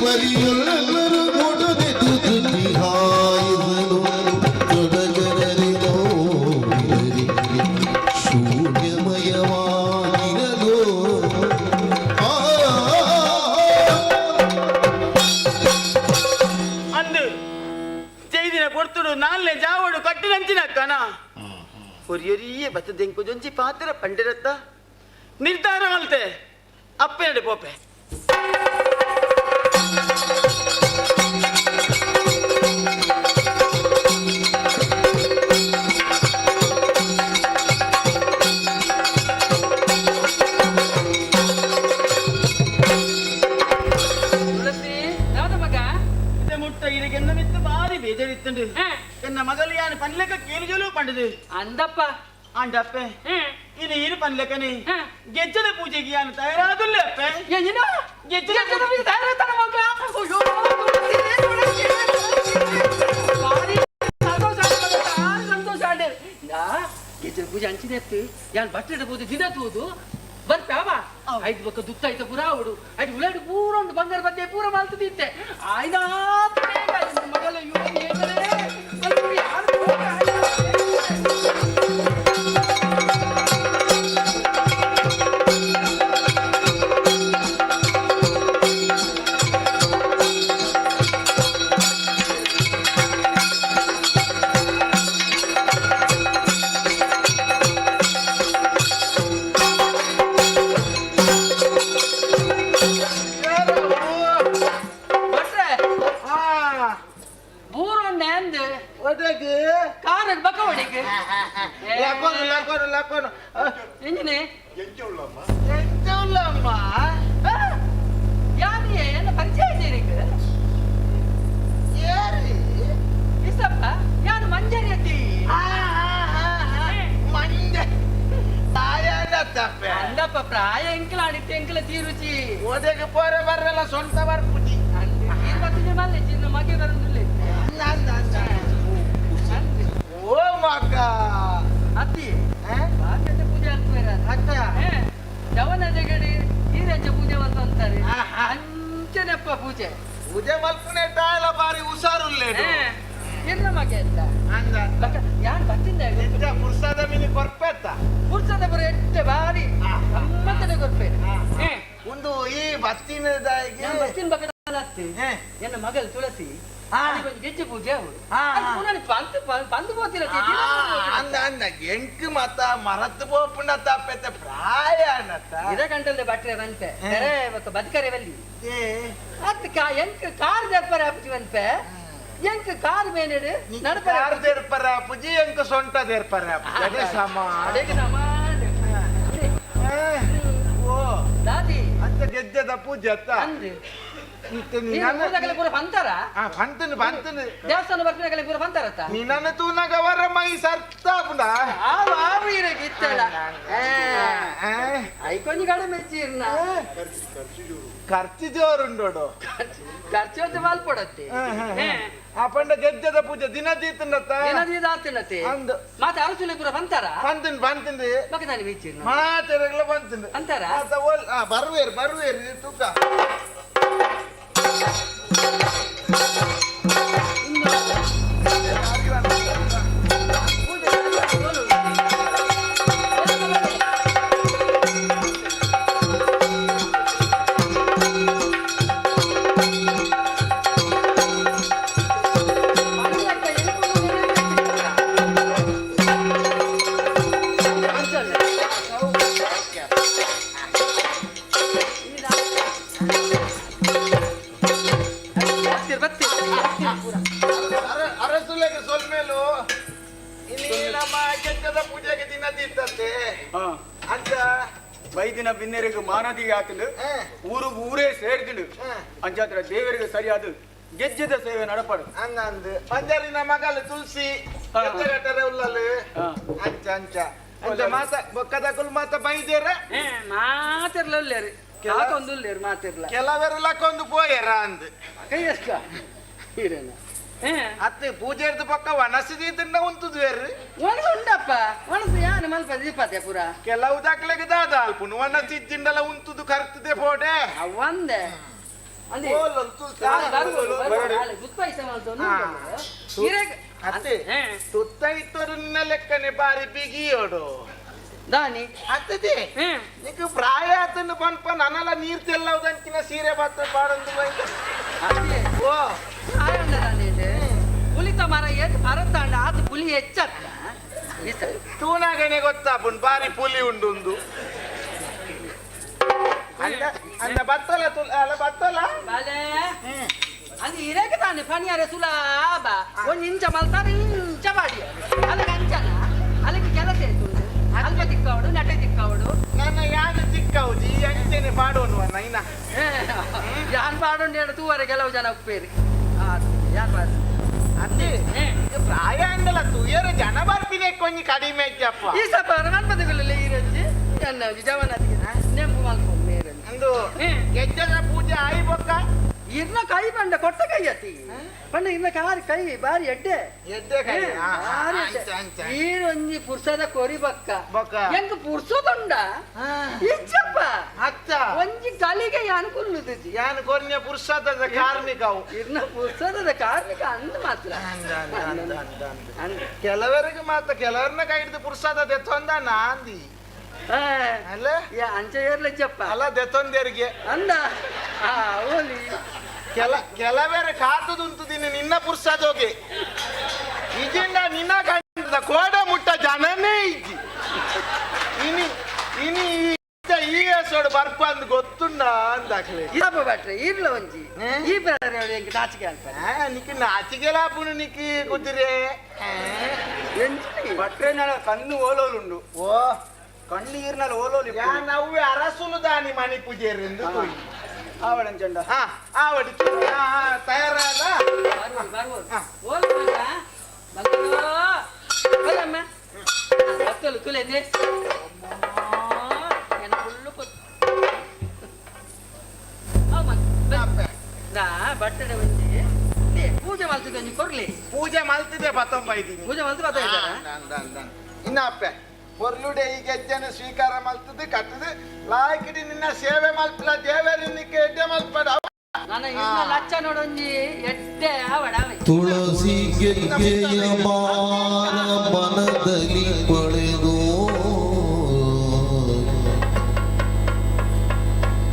ಪರಿಯೊಲ್ಲರು ಕೊಡದೆ ತುದಿಹಾಯಿಸನು ತೊಡಗರರಿ ನೋವಿರರಿ ಶೂನ್ಯಮಯವಾಗಿರಲು ಆ ಅಂದು ಜೈದಿನ ಪೊರ್ತುಡು ನಾಲ್ನೆ ಜಾವಡು ಕಟ್ಟಿನಂಚಿನ ಕನ ಒರಿಯೊರಿಯೇ ಬತ್ತ ದೆಂಕು ಜೊಂಜಿ ಪಾತ್ರ ಪಂಡಿರತ್ತ ನಿರ್ಧಾರ ಮಲ್ತೆ ಅಪ್ಪನಡೆ ಪೋಪೆ. ತುಳಸಿ ಯಾವ್ದ ಮಗ? ಇತ್ತೆ ಮುಟ್ಟ ಇರಿಗೆನ್ನ ಮಿತ್ತು ಬಾರಿ ಬೇಜಾರಿತ್ತುಂಡು. ಎನ್ನ ಮಗಲು ಯಾನು ಪನ್ಲೆಕ ಕೇಳಿಜಲು ಪಂಡದು. ಅಂದಪ್ಪ. ಅಂಡಪ್ಪೆ, ಇನ್ನು ಇರು ಪನ್ಲೆಕನೆ ಗೆಜ್ಜದ ಪೂಜೆಗೆ ಯಾನು ತಯಾರಾದುಲ್ಲ ಅಪ್ಪೆ. ಏನಿನ? ಗೆಜ್ಜದ ಗೆಜ್ಜದ ಪೂಜೆ ತಯಾರಾಗ್ತಾನ ಮಗ? ಅಯ್ಯೋ, ತುಳಸಿ, ತುಳಸಿ, ಭಾರಿ ಸಂತೋಷ ಆಂಡ್ ಮಗ, ಭಾರಿ ಸಂತೋಷ ಆಂಡ್. ನಾ ಗೆಜ್ಜದ ಪೂಜೆ ಅಂಚಿನೆತ್ತು ಯಾನ್ ಬಟ್ಟೆದ ಪೂಜೆ ದಿನ ತೂದು ಬರ್ಪಾವ ಐದು ಬೊಕ್ಕ ದುತ್ತ ಐತ ಪೂರ ಅವಡು ಐದು ಉಳ್ಳಾಡಿ ಪೂರ ಉಂಡು ಬಂಗಾರ ಬದ್ದೆ ಪೂರ ಮಲ್ತು ತಿಂತೆ ಆಯ್ನಾ ಮಗಲ ಭಟ್ರೆ ಬೂರೊಂಡೆ ಅಂದ್ ಕಾರಡ್ ಬಕ್ಕ ಹೊಡಿಗೆ ಲಕೋನು ಲಕೋನು ಲಕೋನು ಎಂಜಿನೆ ಎಂಚ ಉಳ್ಳಮ್ಮ? ಎಂಚ ಉಳ್ಳಮ್ಮ? ಯಾರಿಗೆ ಎನ್ನ ಪರಿಚಯ ಇದೆ? ಏರಿ ಇಸಪ್ಪ, ಯಾನು ಮಂಜರಿ ಅತ್ತಿ. ಮಂಜ ತಾಯಂದತ್ತಪ್ಪೆ. ಅಂದಪ್ಪ, ಪ್ರಾಯ ಎಂಕಲ ಆಡಿತ್ತು ಎಂಕಲ ತೀರುಚಿ. ಓದೆಗೆ ಪೋರೆ ಬರ್ರಲ್ಲ ಸೊಂಟ ಬರ್ಪುಜಿ. ನೀರು ಬತ್ತಿದೆ ಮಲ್ಲೆ ಚಿನ್ನ ಮಗೆ ಬರಂದಿಲ್ಲ. ಓ ಮಗ. ಅತ್ತಿ, ಬಾಧ್ಯತೆ ಪೂಜೆ ಆಗ್ಬೇರ ಅತ್ತ ಜವನ ಜಗಡಿ ಈರಂಚ ಪೂಜೆ ಮಾಡ್ತು ಅಂತಾರೆ. ಅಂಚನೆಪ್ಪ ಪೂಜೆ ಪೂಜೆ ಮಲ್ಪುನೆ ಟಾಯಲ ಬಾರಿ ಹುಷಾರುಲ್ಲೇಡು. ಇರ್ನ ಮಗೆ ಅಂತ ಅಂದ ಯಾರು ಬತ್ತಿಂದ? ಎಂಚ ಪುರ್ಸದ ಮಿನಿ ಕೊರ್ಪೆತ್ತ? ಪುರ್ಸದ ಬರ ಎಟ್ಟೆ ಬಾರಿ ಗಮ್ಮತ್ತನೆ ಕೊರ್ಪೆ. ಒಂದು ಈ ಬತ್ತಿನ ದಾಯಿಗೆ ನಾನು ಬತ್ತಿನ ಬಗ್ಗೆ ಅತ್ತಿ, ಎನ್ನ ಮಗಲ್ ತುಳಸಿ ಅವ್ಳಿಗೊಂದು ಗೆಜ್ಜೆ ಪೂಜೆ ಅವಳು ಪಂತ್ ಪಂದು ಪೋತಿರ. ಅಂದ ಅಂದ ಎಂಕ್ ಮತ ಮರತ್ ಪೋಪುಂಡ ತಪ್ಪೆತ್ತೆ ಪ್ರಾಯ ಅನ್ನತ್ತ. ಇದ ಗಂಟಲ್ದೆ ಬಟ್ರೆ ಬಂತೆ ಬೇರೆ ಬದುಕರೆ ಬಲ್ಲಿ ಅತ್ ಕಾ ಎಂಕ್ ಕಾರ್ ದರ್ಪರ ಆಪುಜಿ ಬಂತೆ ಎಂಕ್ ಕಾರ್ ಮೇನೆಡು ನಡಪರ. ಕಾರ್ ದೇರ್ಪರ ಆಪುಜಿ, ಎಂಕ್ ಸೊಂಟ ದೇರ್ಪರ ಆಪುಜಿ, ಅದೇ ಸಮ. ಅದೇಗೆ ಸಮ. ಓ ದಾದಿ, ಅಂತ ಗೆಜ್ಜೆದ ಪೂಜೆ ಅತ್ತ. ಅಂದು ಊರ್ದಗಲೆ ಪೂರ ಬಂತಾರ? ಬಂತನು ಬಂತನು. ದೇವಸ್ಥಾನ ಬರ್ಪಿನಗಲೆ ಪೂರ ಬಂತಾರತ್ತ. ನಿನ್ನನ್ನು ತೂನಗ ವರ ಮೈ ಸರ್ತಾಪುಂಡ. ಆವು ಆವು ಇರಗೆ ಇತ್ತಳ ಐಕೊಂಜಿ ಕಡಿಮೆ ಮೆಚ್ಚಿರ್ನ. ಖರ್ಚು ಜೋರುಂಡೋಡು. ಖರ್ಚು ಅಂತ ಮಲ್ಪೊಡತ್ತೆ. ಆ ಪಂಡ ಗೆಜ್ಜೆದ ಪೂಜೆ ದಿನ ದೀತನತ್ತ. ದಿನ ದೀದ ಆತನತ್ತೆ. ಅಂದು ಮಾತೆ ಅರಸುಲೆ ಪೂರ ಬಂತಾರ? ಬಂತನು ಬಂತನು. ಮಗ ನಾನು ಮೆಚ್ಚಿರ್ನ. ಮಾತೆರೆಗ್ಲ ಬಂತನು. ಅಂತಾರ? ಬರುವೇರು ಬರುವೇರು ತೂಕ. ಅರಸುಲೆಗೆ ಸೊಲ್ಮೇಲು ಇಲ್ಲಿ ನಮ್ಮ ಗೆಜ್ಜದ ಪೂಜೆಗೆ ದಿನ ದೀತಂತೆ ಅಂತ. ವೈದಿನ ಬಿನ್ನೆರಿಗೆ ಮಾನದಿಗೆ ಹಾಕಿಂದು ಊರಿಗೆ ಊರೇ ಸೇರ್ದಿಂಡು ಅಂಚಾತ್ರ ದೇವರಿಗೆ ಸರಿಯಾದ ಗೆಜ್ಜೆದ ಸೇವೆ ನಡಪಡು. ಅಂದ ಪಂಜಾರಿನ ಮಗಲು ತುಳಸಿ ಗೆಜ್ಜೆ ಉಳ್ಳಲು ಅಂಚ ಅಂಚ ಅಂಚ ಮಾತ ಬೊಕ್ಕದಕುಲು ಮಾತ ಬೈದೇರ. ಮಾತಿರ್ಲ ಉಲ್ಲೇರು ಒಂದು ಉಲ್ಲೇರು ಮಾತಿರ್ಲ. ಕೆಲವರು ಲಕ್ಕೊಂದು ಪೋಯರ ಅಂದ್. ಕೈಯಸ್ಕ ಇರೇನ ಅತ್ತೆ ಪೂಜೆ ಪಕ್ಕ ಒಣಸಿ ತಿಂಡ ಉಂತುದು ಬೇರೆ. ಒಣಸು ಉಂಡಪ್ಪ, ಒಣಸು ಯಾನು ಮಲ್ಪ ದೀಪತೆ ಪೂರ. ಕೆಲವು ದಾಖಲೆಗೆ ದಾದ ಅಲ್ಪುನು ಒಣಸಿ ತಿಂಡಲ ಉಂತುದು ಕರ್ತದೆ ಪೋಡೆ. ಒಂದೆ ಅತ್ತೆ ತುತ್ತ ಇತ್ತರು ನಿನ್ನ ಲೆಕ್ಕನೆ ಬಾರಿ ಬಿಗಿಯೋಡು ದಾನಿ ಅತ್ತದೆ ನಿಕ್ ಪ್ರಾಯ ಆತನ ಪನ್ಪ ನನಲ ನೀರ್ ತೆಲ್ಲವುದಂಚಿನ ಸೀರೆ ಬತ್ತ ಪಾಡೊಂದು ಓ ಪುಲಿತ ಮರ ಏತ್ ಭರತಾಂಡ ಆತ ಪುಲಿ ಹೆಚ್ಚತ್ತ. ತೂನಾಗಣೆ ಗೊತ್ತಾಪುಂಡು ಬಾರಿ ಪುಲಿ ಉಂಡುಂದು. ಅಂದ ಅಂದ ಬತ್ತಲ ಅಲ್ಲ ಬತ್ತಲ ಬಾಲೆ ಅದು ಇರೇಕ ತಾನೆ ಪನಿಯಾರೆ ಸುಲಾಭ ಒಂಜಿ ಇಂಚ ಮಲ್ತಾರೆ ಇಂಚ ಬಾಡಿ ಅದಕ್ಕೆ ಅಂಚನ ಅದಕ್ಕೆ ಕೆಲಸ ಆಯ್ತು ಅಲ್ಪ ತಿಕ್ಕವಡು ನಟೆ ತಿಕ್ಕವಡು. ನನ್ನ ಯಾನು ತಿಕ್ಕವು ಈ ಅಂಚೆನೆ ಪಾಡೋನು ನೈನ ಯಾನ್ ಪಾಡೋಂಡು ತೂವರೆ ಕೆಲವು ಜನ ಉಪ್ಪೇರಿ ಯಾನ್ ಪಾಡು ಅತ್ತೆ ಪ್ರಾಯ ಅಂದಲ್ಲ ತುಯರ ಜನ ಬರ್ಪಿನೆ ಕೊಂಚ ಕಡಿಮೆ ಇದ್ದಪ್ಪ. ಈ ಸಪ ಮನ್ಪದಗಳಲ್ಲಿ ಈರಂಜಿ ನನ್ನ ಜವನದಿಗೆ ನೆಂಪು ಮಲ್ಕೊಂಡು ಮೇರಂಜಿ ಅಂದು ಗೆಜ್ಜದ ಪೂಜೆ ಆಯಿ ಬೊಕ್ಕ ಇರ್ನ ಕೈ ಬಂಡ ಕೊಟ್ಟ ಕೈ ಅತಿ ಪಂಡ ಇರ್ನ ಕಾರಿ ಕೈ ಬಾರಿ ಎಡ್ಡೆ ಎಡ್ಡೆ ಕೈ ಬಾರಿ ಎಡ್ಡೆ. ಈರೊಂಜಿ ಪುರ್ಸದ ಕೊರಿ ಬಕ್ಕ ಬೊಕ್ಕ ಎಂಕ್ ಪುರ್ಸದುಂಡ ಇಜ್ಜಪ್ಪ ಅತ್ತ ಒಂಜಿ ಕಲಿಗೆ ಯಾನ್ ಕುಲ್ಲುದು ಯಾನ್ ಕೊರ್ನೆ ಪುರ್ಸದ ಕಾರ್ಮಿಕವು ಇರ್ನ ಪುರ್ಸದ ಕಾರ್ಮಿಕ ಅಂದ್ ಮಾತ್ರ. ಕೆಲವರಿಗೆ ಮಾತ್ರ ಕೆಲವರನ್ನ ಕೈ ಹಿಡಿದು ಪುರ್ಸದ ದೆತ್ತೊಂದ ನಾಂದಿ ಅಲ್ಲ ಅಂಚೆ ಏರ್ಲಜ್ಜಪ್ಪ ಅಲ್ಲ ದೆತ್ತೊಂದೇರಿಗೆ ಅಂದ ಓಲಿ ಕೆಲವೇರೆ ಕಾತುದುಂತುದಿನಿ ನಿನ್ನ ಪುರ್ಸದೋಗೆ ಇಜಿಂಡ ನಿನ್ನ ಕಂಡ ಕೋಡ ಮುಟ್ಟ ಜನನೇ ಇಜ್ಜಿ ಇನಿ ಇನಿ ಈ ಸೋಡು ಬರ್ಪ ಅಂದ್ ಗೊತ್ತುಂಡ ಅಂದಾಕ್ಲೆ ಇರಪ್ಪ ಭಟ್ರೆ ಇರ್ಲ ಒಂಜಿ ಈ ಬೇರೆ ಎಂಕ್ ನಾಚಿಕೆ ಅಲ್ಪ ನಿಕ್ ನಾಚಿಕೆ ಲಾಪುನು ನಿಕ್ ಕುದಿರೆ ಭಟ್ರೆ ನಳ ಕಣ್ಣು ಓಲೋಲುಂಡು. ಓ ಕಣ್ಣು ಈರ್ನಲ್ಲ ಓಲೋಲಿ ನವ್ವೆ ಅರಸುಲು ದಾನಿ ಮಣಿ ಪೂಜೆರೆಂದು ಆವಡಂಚಂಡ ಆವಡಿ ತಯಾರಾದ ಬಟ್ಟೆ ಒಂಜಿ ಪೂಜೆ ಮಲ್ತಿದ್ದೆ ಒಂಜಿ ಕೊರ್ಲಿ ಪೂಜೆ ಮಲ್ತಿದ್ದೆ ಪತ್ತೊಂಬೈದಿನಿ ಪೂಜೆ ಮಲ್ತು ಬತ್ತ ಇನ್ನ ಅಪ್ಪೆ ಪೊರ್ಲುಡೆ ಈ ಗೆಜ್ಜೆನ ಸ್ವೀಕಾರ ಮಲ್ತದ್ದು ಕಟ್ಟದು ಲಾಯ್ಕಿಡಿ ನಿನ್ನ ಸೇವೆ ಮಲ್ಪಲ ದೇವರಿನಿಕ್ಕೆ ಎಡ್ಡೆ ಮಲ್ಪಡ ನನ್ನ ಇನ್ನ ಲಚ್ಚ ನೋಡೊಂಜಿ ಎಡ್ಡೆ ಆವಡ ತುಳಸಿ ಗೆಜ್ಜೆಯ ಮಾರ ಮನದಲ್ಲಿ ಪಡೆದು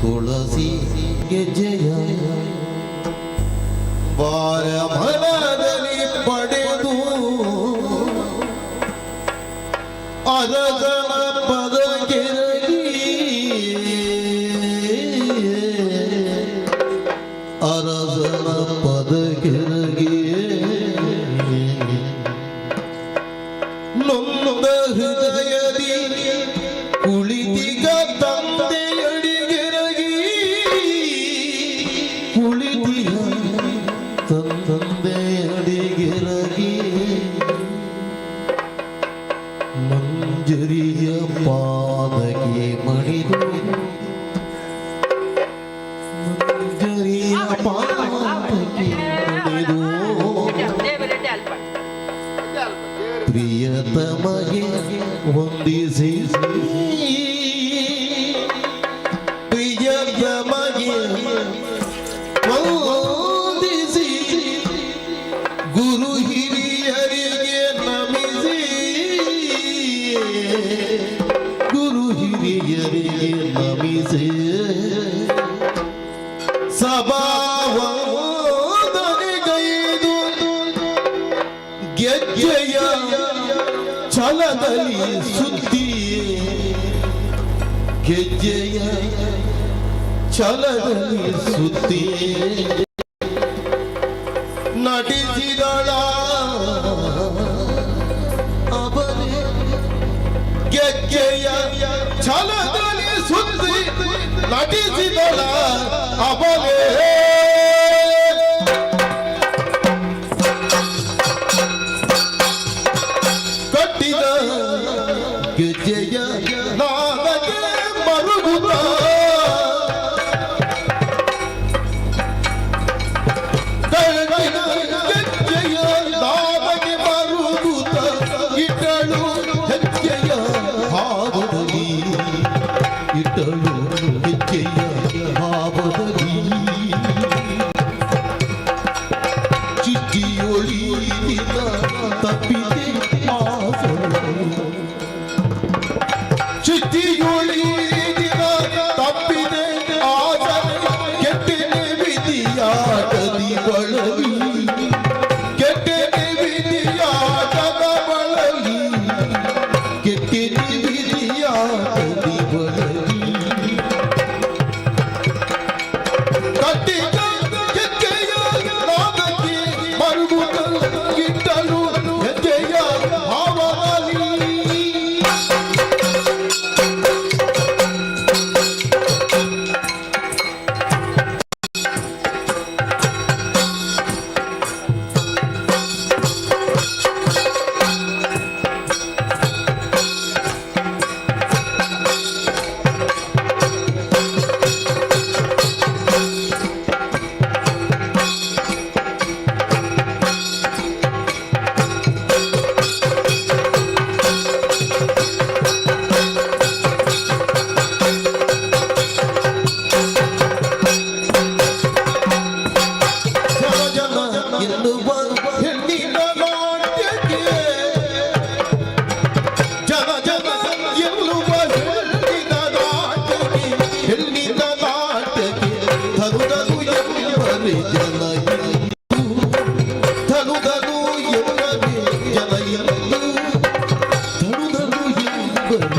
ತುಳಸಿ ಗೆಜ್ಜೆಯ ಬಾರ ಮನದಲ್ಲಿ ಪಡೆದು ಅರಸನ ಪದ ಕೆರಗಿ ಅರಸನ ಪದ ಕೆರಗಿ ನೊಂದ ಹೃದಯದಿ ಕುಳಿತಿಗ ತಂದೆಯಡಿಗೆರಗಿ ಕುಳಿತಿಗ ತಂದೆಯಡಿಗೆರಗಿ ಮಂಜರಿಯ ಪಾದಕ್ಕೆ ಮಣಿದು ಮಂಜರಿಯ ಪಾದಕ್ಕೆ ಮಣಿದು ಪ್ರಿಯತಮಗೆ ವಂದಿಸಿ ಪ್ರಿಯತಮಗೆ ವಂದಿಸಿ ಗುರು ಹಿರಿಯರಿಗೆ ನಮಿಸಿ ಗುರು ಹಿರಿಯರಿಗೆ ನಮಿಸಿ ಸಭಾವಂದನೆಗೈದು ಗೆಜ್ಜೆಯ ಛಲದಲ್ಲಿ ಸುದ್ದಿ ಗೆಜ್ಜೆಯ ಛಲದಲ್ಲಿ ಸುದ್ದಿ ನಟಿಸಿದಳ ಅಬಲೆ ಗೆಜ್ಜೆಯ ಛಲದಲ್ಲಿ ಸುದ್ದಿ ನಟಿಸಿದಳ ಅಬಲೆ ಕಟ್ಟಿದ ಗೆಜ್ಜೆಯ ನಾದಕ್ಕೆ ಮರುಗುತ್ತ ಕಟ್ಟಿದ ಗೆಜ್ಜೆಯ ನಾದಕ್ಕೆ ಮರುಗುತ್ತ ಇಟ್ಟಳು ಹೆಜ್ಜೆಯ ಭಾವದಲ್ಲಿ ಇಟ್ಟಳು ಹೆಜ್ಜೆಯ ಭಾವದಲ್ಲಿ. ಎನ್ನುವ ಹೆಣ್ಣಿನ ನಾಟ್ಯಕ್ಕೆ, ಜನ ಜನ ಎನ್ನುವ ಹೆಣ್ಣಿನ ನಾಟ್ಯಕ್ಕೆ, ಹೆಣ್ಣಿನ ನಾಟ್ಯಕ್ಕೆ ಧನು ಧನು ಎಂಬರೆ ಜನ ಇಂದು, ಧನು ಧನು ಎಂಬರೆ ಜನ ಇಂದು, ಧನು ಧನು ಎಂಬರೆ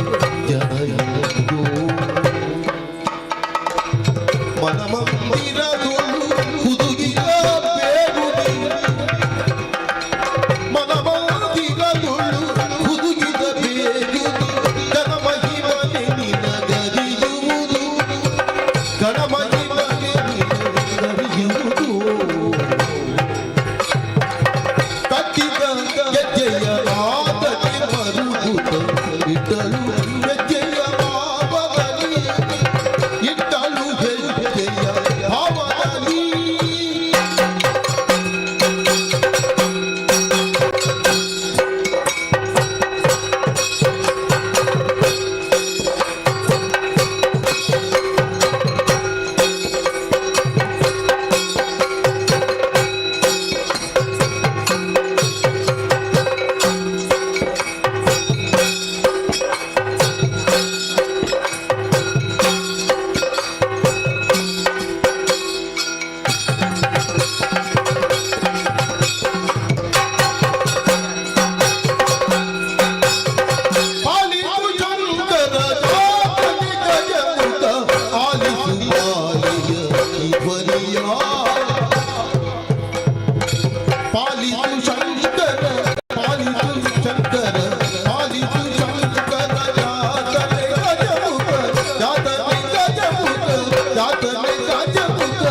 ಜನ ಇಂದು. ಮನಮಂದಿರದೊಳು ಹುದುಗಿದ ಬೇಗುದಿ, ಮನಮಂದಿರದೊಳು ಹುದುಗಿದ ಬೇಗುದಿ, ಗಣಮಹಿಮನೆ ನಿನಗರಿಯುವುದು, ಗಣಮಹಿಮನೆ ನಿನಗರಿಯುವುದು. ಕಟ್ಟಿದ ಗೆಜ್ಜೆಯ ನಾದಕ್ಕೆ ಮರುಗುತ್ತ ಇಟ್ಟಳು ಹೆಜ್ಜೆಯ ಭಾವದಲ್ಲಿ, ಇಟ್ಟಳು ಹೆಜ್ಜೆಯ ಭಾವದಲ್ಲಿ. ಆಲಿಸು ಶಂಕರ ಜಾತನೆ ಗಜಮುಖ, ಆಲಿಸು ಬಾಲೆಯ ಈ ಧ್ವನಿಯ. ಪಾಲಿಸು ಶಂಕರ, ಪಾಲಿಸು ಶಂಕರ, ಪಾಲಿಸು ಶಂಕರ ಜಾತನೆ ಗಜಮುಖ, ಜಾತನೆ ಗಜಮುಖ, ಜಾತನೆ ಗಜಮುಖ,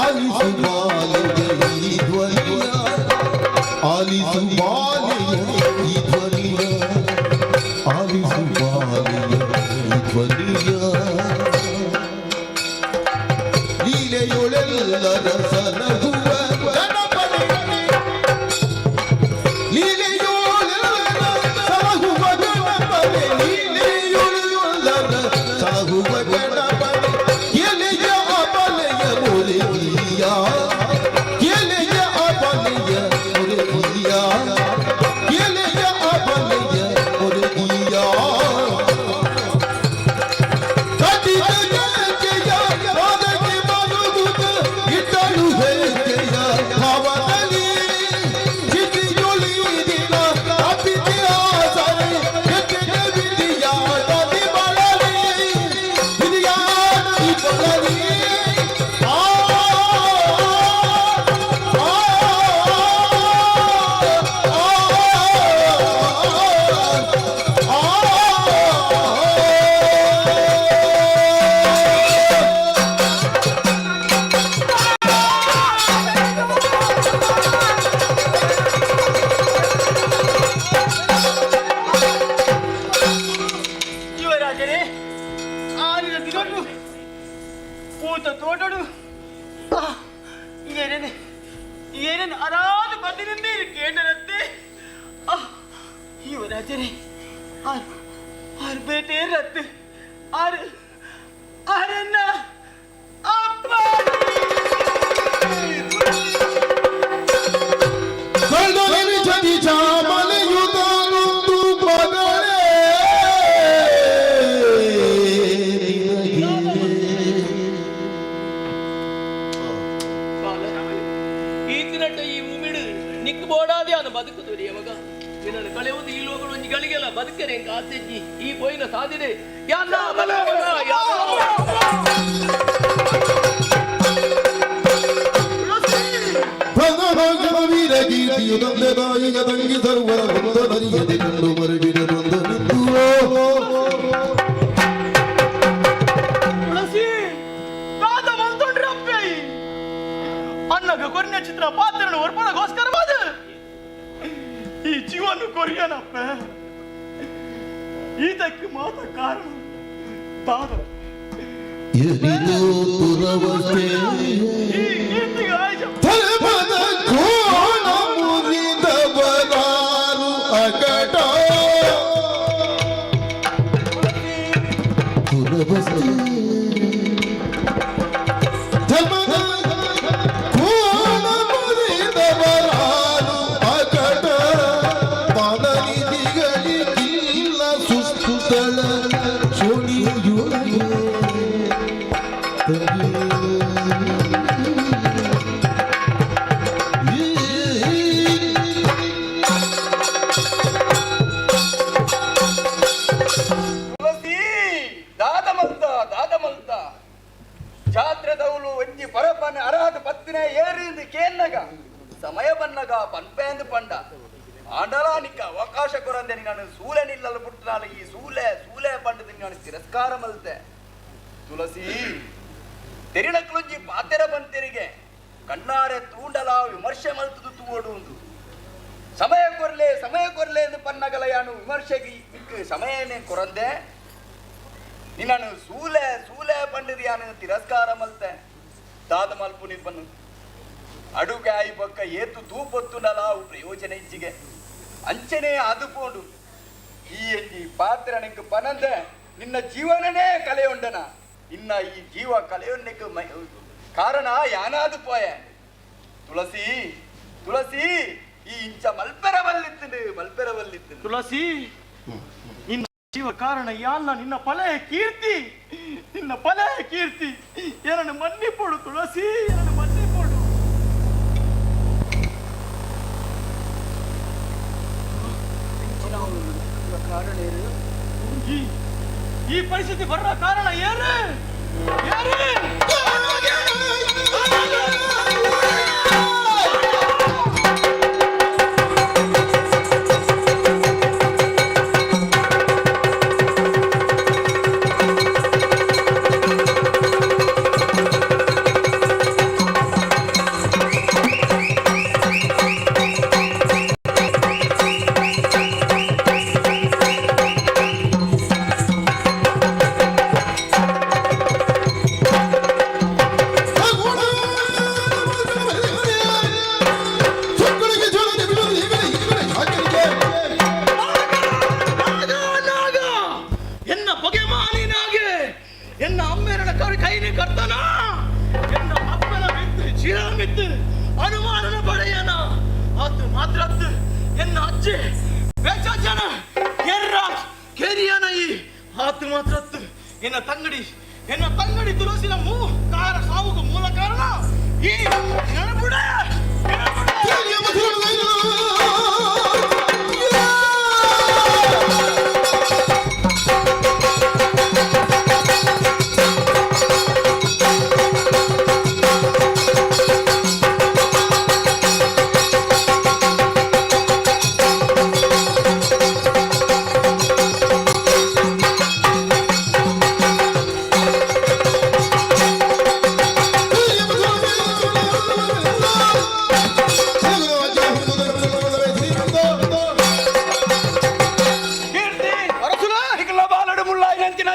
ಆಲಿಸು ಬಾಲೆಯ ಈ ಧ್ವನಿಯ, ಆಲಿಸು ಬಾಲೆಯ ಈ ಧ್ವನಿಯ, ಆಲಿಸು ಬಾಲೆಯ ಈ ಧ್ವನಿಯ. ಲೀಲೆಯೊಳೆಲ್ಲರ ಸಲಹುವ ಗಣಪನೆ, ಲೀಲೆಯೊಳೆಲ್ಲರ ಸಲಹುವ ಗಣಪನೆ, ಲೀಲೆಯೊಳೆಲ್ಲರ ಸಲಹುವ ಗಣಪನೆ, ಎಲೆಯ ಅಬಲೆಯ ಮೊರೆಗಿಯ, ಎಲೆಯ ಅಬಲೆಯ ಮೊರೆಗಿಯ, ಎಲೆಯ ಅಬಲೆಯ ಮೊರೆಗಿಯ. ಕಟ್ಟಿದ ಗೆಜ್ಜೆಯ ಪಾದಕ್ಕೆ ಮರುಗುತ್ತ ಇಟ್ಟಳು ಹೆಜ್ಜೆಯ ಭಾವದಲ್ಲಿ. ಚಿತಿಯುಳಿದಿನ ತಪ್ಪಿದೆ ಆಸರೆ, ಕೆಟ್ಟಿದ ವಿಧಿಯಾಟದಿ ಬಳಲಿ, ವಿಧಿಯಾಟದಿ ಬಳಲಿ. ಆ ಆ ಆ ಯುವರಾಜರೇ, ಆನಿನ ದಿನೊಡು ಪೂತ ತೋಟಡು ಏನೇನೆ ಏನೇನು ಅರಾದ ಬಂದಿನಿಂದ ಕೇಂದ್ರತ್ತೆ. ಯುವರಾಜರೇ, ಆರು ಆರು ಬೇಟೆ ರತ್ತು ಆರು ಆರನ್ನ ಅಪ್ಪ. ಕಳ್ಳನಿ ಚದಿ ಚಾಮಲೆಯುತ್ತಾನೊಂದು ಮಗಳೇ ನಿನಗೆ. ಈತಿನಟ್ಟ ಈ ಉಮಿಡು ನಿಕ್ ಬೋಡಾದೆ ಅನು ಬದುಕುದು ಮಗ. ನಿನ್ನನ್ನು ಕಳೆಯುವುದು ಈ ಲೋಕಗಳು ಒಂಜಿ ಗಳಿಗೆಲ್ಲ ಬದುಕರೆ ಆಸೆಜ್ಜಿ ಈ ಪೋಯಿನ ಸಾಧಿದೆ ಯಾನ್ನ ಬಲ ಮಗ, ವೀರ ಕೀರ್ತಿಯು ತಂದೆ ತಾಯಿಯ ತಂಗಿ ಸರ್ವರ ಬಂಧನರಿಯದೆ ಕಂಡು ಮರುಗಿಡದೊಂದನಿದ್ದು. ತುಳಸಿ ಕಾದ ಮಲ್ತೊಂಡ್ರೆ ಅಪ್ಪೆ, ಅಣ್ಣಗ ಕೊರಿನ ಚಿತ್ರ ಪಾತ್ರನ ಒರ್ಪಣಗೋಸ್ಕರವಾದ ಈ ಜೀವನ ಕೊರಿಯನಪ್ಪ. ಈತಕ್ಕೆ ಮಾತ ಕಾರಣ ತಾದ ಎರಿದು ತುರವಸ್ಥೆ ಈ ಕೀರ್ತಿಗೆ ಆಯುಷ. ಧರ್ಮದ ಕೋಣ ಮುರಿದವರಾರು ಅಕಟ ತುರವಸ್ಥೆ. ಧರ್ಮದ ಕೋಣ ಮುರಿದವರಾರು ಮಲ್ತಿನ ಏರಿಂದು ಕೇನ್ನಗ ಸಮಯ ಬನ್ನಗ ಪನ್ಪೇಂದು ಪಂಡ ಆಂಡಲ ನಿಕ್ಕ ಅವಕಾಶ ಕೊರಂದೆ ನಾನು ಸೂಲೆ ನಿಲ್ಲಲು ಪುಟ್ಟನಾಲ ಈ ಸೂಲೆ ಸೂಲೆ ಪಂಡದ ನಾನು ತಿರಸ್ಕಾರ ಮಲ್ತೆ ತುಳಸಿ ತೆರಿನಕ್ಲುಂಜಿ ಪಾತೆರ ಬಂತೆರಿಗೆ ಕಣ್ಣಾರೆ ತೂಂಡಲ ವಿಮರ್ಶೆ ಮಲ್ತದು ತೂವಡು ಸಮಯ ಕೊರ್ಲೆ ಸಮಯ ಕೊರ್ಲೆ ಎಂದು ಪನ್ನಗಲ ಯಾನು ವಿಮರ್ಶೆಗೆ ಮಿಕ್ಕ ಸಮಯನೇ ಕೊರಂದೆ ನಿನ್ನನು ಸೂಲೆ ಸೂಲೆ ಪಂಡದು ಯಾನು ತಿರಸ್ಕಾರ ಮಲ್ತೆ ದಾದ ಮಲ್ಪು ನಿರ್ಬನ್ನು ಅಡುಗೆ ಆಯಿ ಬೊಕ್ಕ ಏತು ತೂಪೊತ್ತುಂಡಲ ಅವು ಪ್ರಯೋಜನ ಇಜ್ಜಿಗೆ ಅಂಚನೆ ಅದು ಪೋಂಡು ಈ ಎಂಜಿ ಪಾತ್ರ ನಿಂಕ್ ಪನಂದೆ ನಿನ್ನ ಜೀವನನೇ ಕಲೆಯೊಂಡನ ಇನ್ನ ಈ ಜೀವ ಕಲೆಯೊಂಡಕ್ಕೆ ಕಾರಣ ಯಾನಾದು ಪೋಯೆ ತುಳಸಿ ತುಳಸಿ ಈ ಇಂಚ ಮಲ್ಪೆರ ಬಲ್ಲಿತ್ತು ಮಲ್ಪೆರ ಬಲ್ಲಿತ್ತು ತುಳಸಿ ನಿನ್ನ ಜೀವ ಕಾರಣ ಯಾಲ್ಲ ನಿನ್ನ ಫಲ ಕೀರ್ತಿ ನಿನ್ನ ಫಲ ಕೀರ್ತಿ ಏನನ್ನು ಮನ್ನಿಪೋಡು ತುಳಸಿ ಏನನ್ನು ಮನ್ನಿಪೋಡು ಕಾರಣ ಏನು ಈ ಪರಿಸ್ಥಿತಿ ಬರೋ ಕಾರಣ ಏನು ಏನು ಎನ್ನ ಬಗೆ ಮಾಲಿನಾಗೆ ಎನ್ನ ಅಮ್ಮೇರನ ಕೈ ಕೈನಿ ಕರ್ತನ ಎನ್ನ ಅಪ್ಪನ ಮಿತ್ತು ಚಿರ ಮಿತ್ತು ಅನುಮಾನನ ಪಡೆಯನ ಆತು ಮಾತ್ರತ್ತು ಎನ್ನ ಅಜ್ಜಿ ಬೇಚಾಜನ ಎರ್ರ ಕೆರಿಯನ ಈ ಆತು ಮಾತ್ರತ್ತು ಎನ್ನ ತಂಗಡಿ ಎನ್ನ ತಂಗಡಿ ತುಳಸಿನ ಮೂ ಕಾರ ಸಾವುಗೂ ಮೂಲ ಕಾರಣ ಈ ನೆನಪುಡೆ.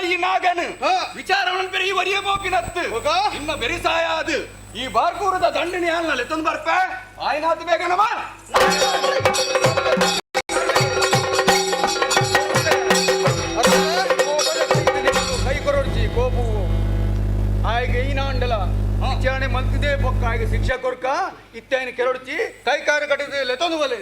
ಈ ನಾಗನು ವಿಚಾರವನ್ನು ಪೆರಿಗಿ ವರಿಯ ಪೋಪಿನತ್ತು ಇನ್ನ ಬೆರಿಸಾயாது ಈ ಬಾರ್ಕೂರದ ದಂಡಿನಿ ಹಾಲ್ನಲ್ಲಿ ತಂದು ಬರ್ಪೆ ಆಯ್ನಾತು ಬೇಗನಮ್ಮ ಕೈ ಕೊರೊಡ್ಚಿ ಕೋಪು ಆಯ್ಗೆ ಈನಾಂಡಲ ವಿಚಾರಣೆ ಮಂತಿದೆ ಬೊಕ್ಕ ಆಯ್ಗೆ ಶಿಕ್ಷೆ ಕೊರ್ಕ ಇತ್ತೈನ ಕೆರೊಡ್ಚಿ ಕೈ ಕಾರು ಕಟ್ಟಿದೆ ಲೆತ್ತೊಂದು ಬಲೆ.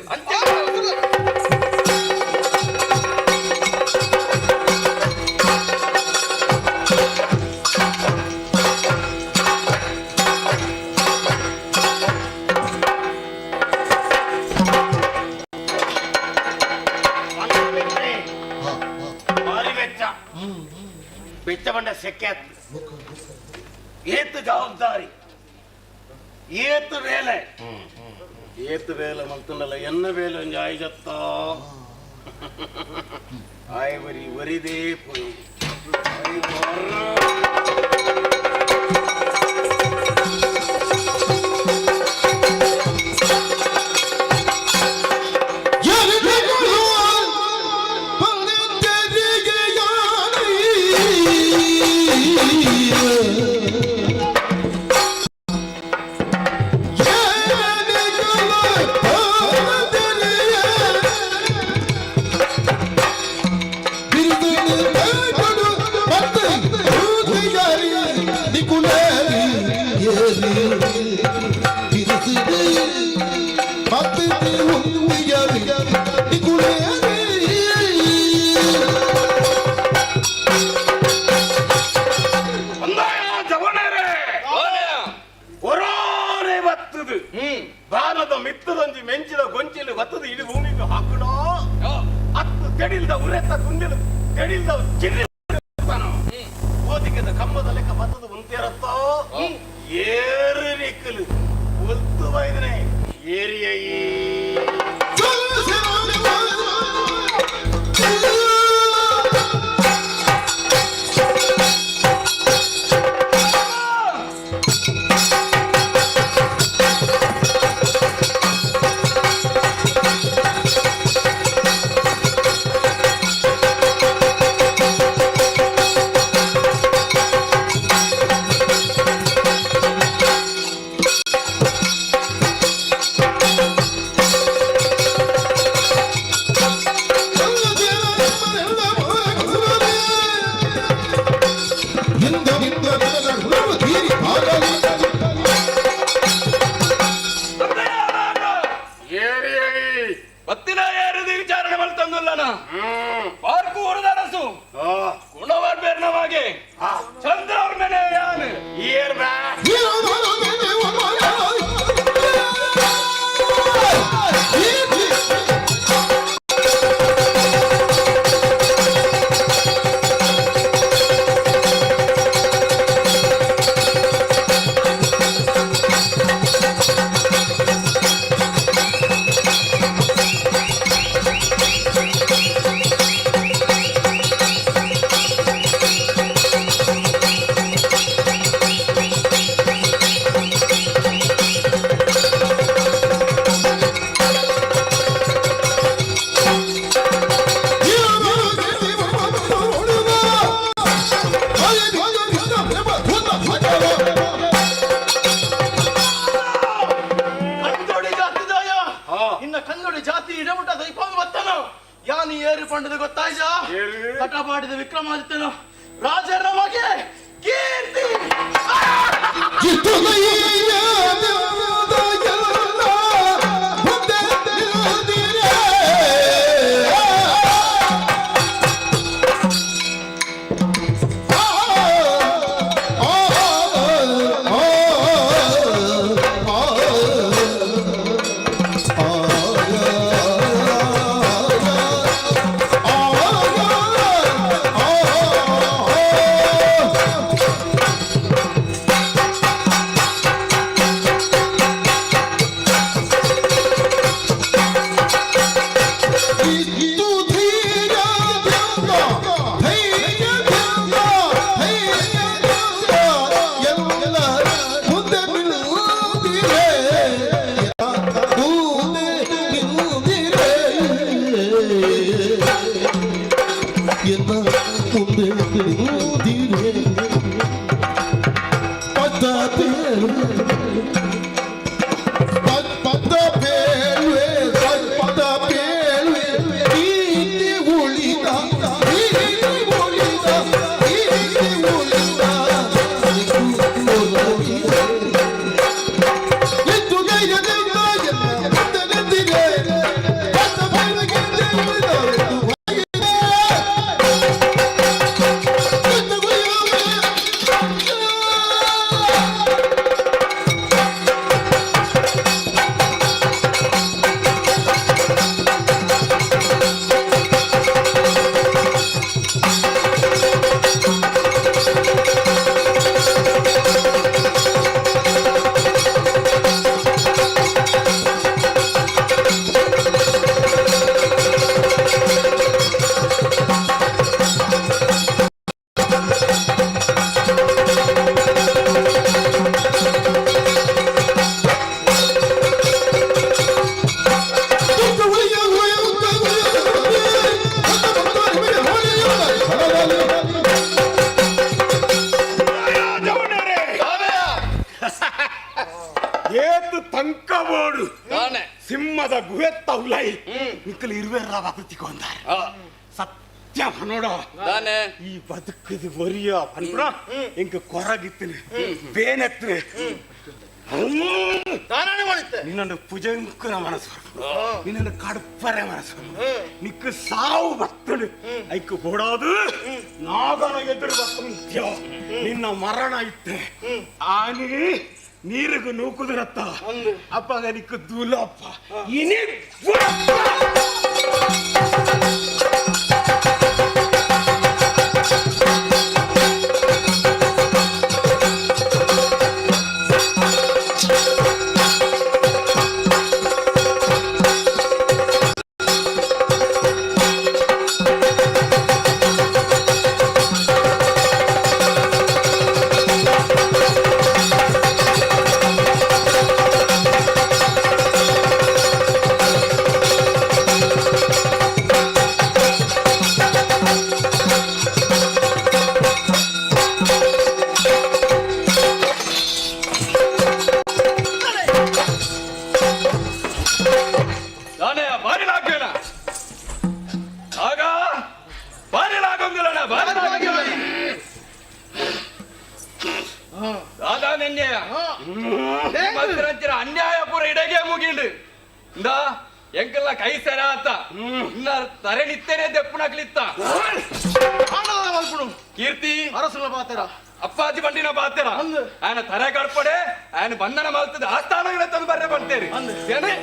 ಭಾರಿ ವೆಚ್ಚ ವೆಚ್ಚ ಬಂಡ ಸೆಕ್ಯಾತ್ ಏತು ಜವಾಬ್ದಾರಿ ಏತು ವೇಲೆ ಏತು ವೇಲೆ ಮಲ್ತುಂಡಲ ಎನ್ನ ವೇಲೆ ಒಂಜಿ ಆಯ್ಜತ್ತ ಆಯ್ ಬರಿ ವರಿದೇ ಪೋಯಿ. ಒರೋರೆ ಬತ್ತದು ಬಾನದ ಮಿತ್ತದೊಂಜಿ ಮೆಂಚಿದ ಗೊಂಚಿಲು ಬತ್ತದು ಇಡೀ ಭೂಮಿಗೆ ಹಾಕುಡೋ ಅತ್ತು ತೆಡಿಲ್ದ ಉರೆತ್ತ ಕುಂಡಿಲು ತೆಡಿಲ್ದ ಚಿರ್ರಿ ಓದಿಗೆದ ಕಂಬದ ಲೆಕ್ಕ ಬತ್ತದು ಉಂತೇರತ್ತೋ ಏರು ನಿಕ್ಕಲು. ಒತ್ತು ಬೈದನೆ ಏರಿಯ. ಬತ್ತಿನ ಏರಿದ ವಿಚಾರಣೆ ಮಲ್ತಂದುಲ್ಲನ ಪಾರ್ಕು ಊರದ ಅರಸು ಗುಣವರ್ ಬೇರ್ನವಾಗೆ ಚಂದ್ರ ಅವ್ರ ಮೇಲೆ ಯಾನು. ಕಣ್ಣೊಡಿ ಜಾತಿದಾಯ ಇನ್ನ ಕಣ್ಣೊಡಿ ಜಾತಿ ಇಡಮುಟ್ಟ ದೈಪಾಂಗ ಬತ್ತನ ಯಾನಿ ಏರು ಪಂಡದ ಗೊತ್ತಾಯ್ಜ ಕಟಪಾಡಿದ ವಿಕ್ರಮಾದಿತ್ಯನ ರಾಜರ ಮಗೆ ಕೀರ್ತಿ. ಏತು ತಂಕ ಬೋಡು ಸಿಂಹದ ಗುಹೆತ್ತ ಉಲೈ ನಿಕ್ಕಲು ಇರುವೆರ್ರ ಬದುಕಿಕೊಂಡಾರ ಸತ್ಯ ನೋಡ. ಈ ಬದುಕದು ಒರಿಯ ಪನ್ಪುನ ಇಂಕ ಕೊರಗಿತ್ತಿನ ಬೇನೆತ್ತಿನ ನಿನ್ನನ್ನು ಪುಜಂಕುನ ಮನಸ್ಸು, ನಿನ್ನನ್ನು ಕಡ್ಪರೆ ಮನಸ್ಸು, ನಿಕ್ಕ ಸಾವು ಬತ್ತಡು ಐಕ್ ಬೋಡಾದು ನಾಗನ ಎದುರು ಬತ್ತಂತ್ಯ ನಿನ್ನ ಮರಣ ಇತ್ತೆ ಆನಿ ನೀರಿಗೂ ನೂಕುದಿರತ್ತ ಅಪ್ಪಾಗ ನಿಕ್ಕ ದೂಲಪ್ಪ ಇನಿ. ಅಡೆಗೆ ಮುಗಿಂಡು ಇಂದ ಎಂಕಲ್ಲ ಕೈ ಸೆರ ಆತ ಇನ್ನ ತರೆ ನಿತ್ತೇನೆ ದೆಪ್ಪುನಕ್ಲಿತ್ತ ಕೀರ್ತಿ ಅರಸುಲ ಪಾತ್ರ ಅಪ್ಪಾಜಿ ಬಂಡಿನ ಪಾತ್ರ ఆయన ತರೆ ಕಡ್ಪಡೆ ఆయన ಬಂಧನ ಮಾಡ್ತದೆ ಆಸ್ಥಾನಗಳ ತಂದು ಬರ್ರೆ ಬರ್ತೇರಿ ಏನೇ?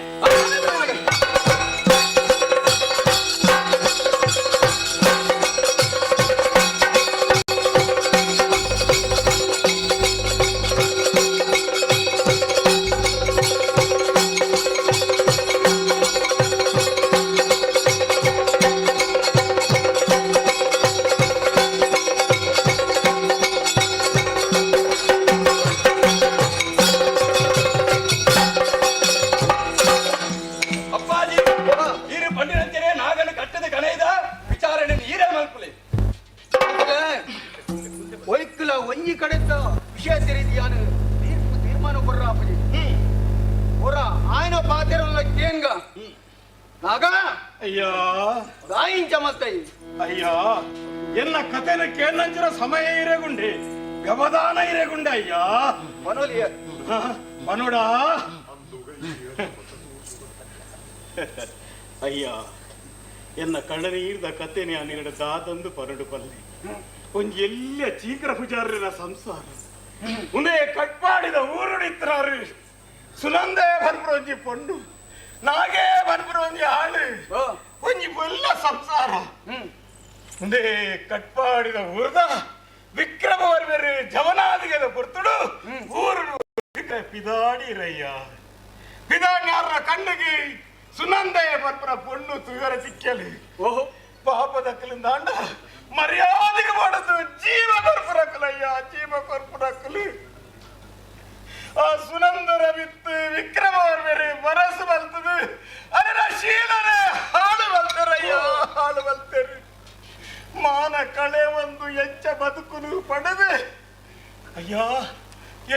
ಅಪ್ಪಾಜಿ ಈರು ಬಂಡಿನಂತೆಯೇ ನಾಗನ ಕಟ್ಟದ ಕಣೈದ ವಿಚಾರಣೆ ಈರೇ ಮಲ್ಪುಲೆ ಒಯ್ಕುಲ ಒಂಜಿ ಕಡೆತ ವಿಷಯ ತೆರಿದಿಯಾನು ತೀರ್ಪು ತೀರ್ಮಾನ ಕೊರ್ರ ಅಪ್ಪಜಿ ಒರ ಆಯನ ಪಾತೆರಲ್ಲ ಕೇನ್ಗ ನಾಗ ಅಯ್ಯೋ ಗಾಯಿಂಚ ಮಲ್ತೈ ಅಯ್ಯೋ ಎನ್ನ ಕಥೆನ ಕೇಳಂಚಿನ ಸಮಯ ಇರೆಗುಂಡೆ ವ್ಯವಧಾನ ಇರೆಗುಂಡೆ ಅಯ್ಯೋ ಮನೋಲಿಯ ಮನೋಡ ಅಯ್ಯ ಎನ್ನ ಕಣ್ಣನೀರ್ದ ಕಥೆನೆ ಅನಿಗಡ ದಾದಂದು ಪರಡು ಪಲ್ಲೆ ಒಂಜಿ ಎಲ್ಲ ಚೀಕರ ಪೂಜಾರನ ಸಂಸಾರ ಉಂದೇ ಕಟ್ಪಾಡಿದ ಊರುಡಿತ್ರಾರು ಸುನಂದೇ ಬರ್ಪುರ ಒಂಜಿ ಪೊಂಡು ನಾಗೇ ಬರ್ಪುರ ಒಂಜಿ ಆಳು ಒಂಜಿ ಬೊಲ್ಲ ಸಂಸಾರ ಉಂದೇ ಕಟ್ಪಾಡಿದ ಊರ್ದ ವಿಕ್ರಮ ವರ್ಮರು ಜವನಾದಿಗದ ಪೊರ್ತುಡು ಊರುಡು ಪಿದಾಡಿರಯ್ಯ ಪಿದಾಡ್ಯಾರ ಕಣ್ಣಿಗೆ ಸುನಂದಯ ಬರ್ಪುರ ಪೊಣ್ಣು ತುಗರ ಸಿಕ್ಕಲಿ ಓಹೋ ಪಾಪದಕ್ಕಲಿಂದ ಅಂಡ ಮರ್ಯಾದೆಗೆ ಮಾಡದು ಜೀವ ಕೊರ್ಪುರಕ್ಕಲಯ್ಯ ಜೀವ ಕೊರ್ಪುರಕ್ಕಲು ಆ ಸುನಂದರ ಬಿತ್ತು ವಿಕ್ರಮ ವರ್ಮರು ಮನಸ್ಸು ಬಲ್ತದು ಅರೆ ಶೀಲನೆ ಹಾಳು ಬಲ್ತಾರಯ್ಯ ಹಾಳು ಬಲ್ತಾರೆ ಮಾನ ಕಳೆ ಒಂದು ಎಂಚ ಬದುಕುನು ಪಡೆದು ಅಯ್ಯ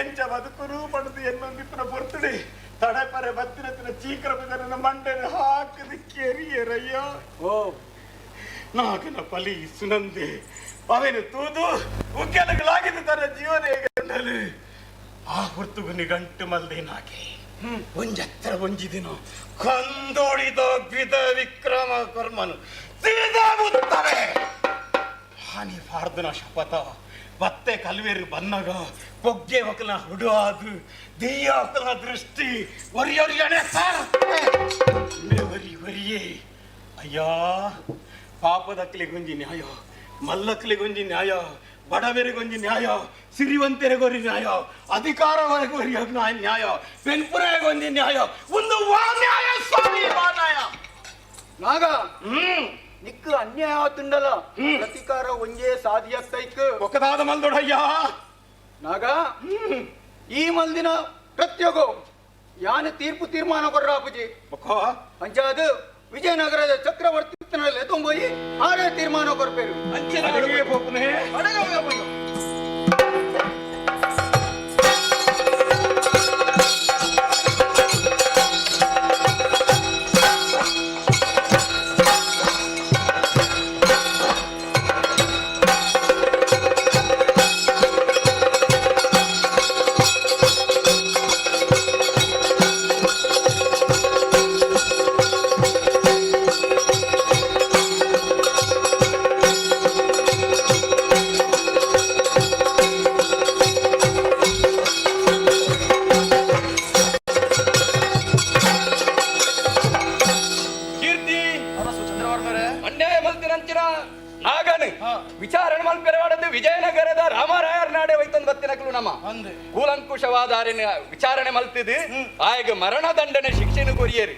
ಎಂಚ ಬದುಕುನು ಪಡೆದು ಎನ್ನೊಂದಿಪ್ಪನ ಪೊರ್ತುಡಿ ತಡೆಪರೆ ಬತ್ತಿನ ತಿನ ಚೀಕರ ಬಿದರನ ಮಂಡನೆ ಹಾಕದ ಕೆರಿಯರಯ್ಯ ಓ ನಾಗನ ಪಲಿ ಸುನಂದೆ ಅವೇನು ತೂದು ಉಗ್ಗೆಲಗಳಾಗಿದ್ದು ತನ್ನ ಜೀವನ ಗಂಡಲು ಆ ಹೊರ್ತುಗು ಗಂಟು ಮಲ್ದೆ ನಾಗೆ ಒಂಜತ್ತರ ಒಂಜಿ ದಿನ ಕಂದೋಡಿದ ಬಿದ ವಿಕ್ರಮ ಕರ್ಮನು ಸೀದಾ ಮುತ್ತವೆ ಹಾನಿ ಫಾರ್ದನ ಶಪಥ ಬತ್ತೆ ಕಲ್ವೇರು ಬನ್ನಗ ಪೊಗ್ಗೆ ಒಕಲ ಹುಡುವಾದು ದೆಯ್ಯ ಒಕಲ ದೃಷ್ಟಿ ಒರಿಯೊರಿಯಣೆ ಸಾರ್ ಒರಿ ಒರಿಯೇ ಅಯ್ಯ ಪಾಪದಕ್ಲಿಗೊಂಜಿ ನ್ಯಾಯ ಮಲ್ಲಕ್ಲಿಗೊಂಜಿ ನ್ಯಾಯ ಬಡವರಿಗೊಂಜಿ ನ್ಯಾಯ ಸಿರಿವಂತರಿಗೊಂಜಿ ನ್ಯಾಯ ಅಧಿಕಾರವರೆಗೊಂಜಿ ನ್ಯಾಯ ಬೆನ್ಪುರೆಗೊಂಜಿ ನ್ಯಾಯ ಒಂದು ವಾ ನ್ಯಾಯ ಸ್ವಾಮಿ ವಾ ನ್ಯಾಯ ನಾಗ ನಿಕ್ಕು ಅನ್ಯಾಯ ಆತುಂಡಲ ಪ್ರತಿಕಾರ ಒಂಜೇ ಸಾಧಿಯತ್ತೈಕ್ ಒಕ್ಕದಾದ ಮಲ್ದೊಡಯ್ಯ ನಾಗ ಈ ಮಲ್ದಿನ ಪ್ರತ್ಯೋಗೋ ಯಾನ ತೀರ್ಪು ತೀರ್ಮಾನ ಕೊರ್ರ ಅಪ್ಪುಜಿ ಅಂಚಾದ ವಿಜಯನಗರದ ಚಕ್ರವರ್ತಿ ತೊಂಬೋಯಿ ಆರೇ ತೀರ್ಮಾನ ಕೊರ್ಪೇರು ಅಡಿಗೆ ಪೋಪುನೆ ಅಡಗೆ ಹೋಗಪ್ಪಯ್ಯ. ಕೀರ್ತಿ ಅನ್ಯಾಯ ಮಲ್ತಿನಂಚಿನ ನಾಗನ್ ವಿಚಾರಣೆ ಮಲ್ಪೆರವಾಡದ್ದು ವಿಜಯನಗರದ ರಾಮರಾಯರ್ ನಾಡೆ ಹೋಯ್ತಂದು ಬತ್ತಿನಕ್ಲು ನಮ್ಮ ಕೂಲಂಕುಷವಾದ ಆರೆನ ವಿಚಾರಣೆ ಮಲ್ತಿದ್ದು ಆಯಗ ಮರಣ ದಂಡನೆ ಶಿಕ್ಷೆನು ಕೊರಿಯರು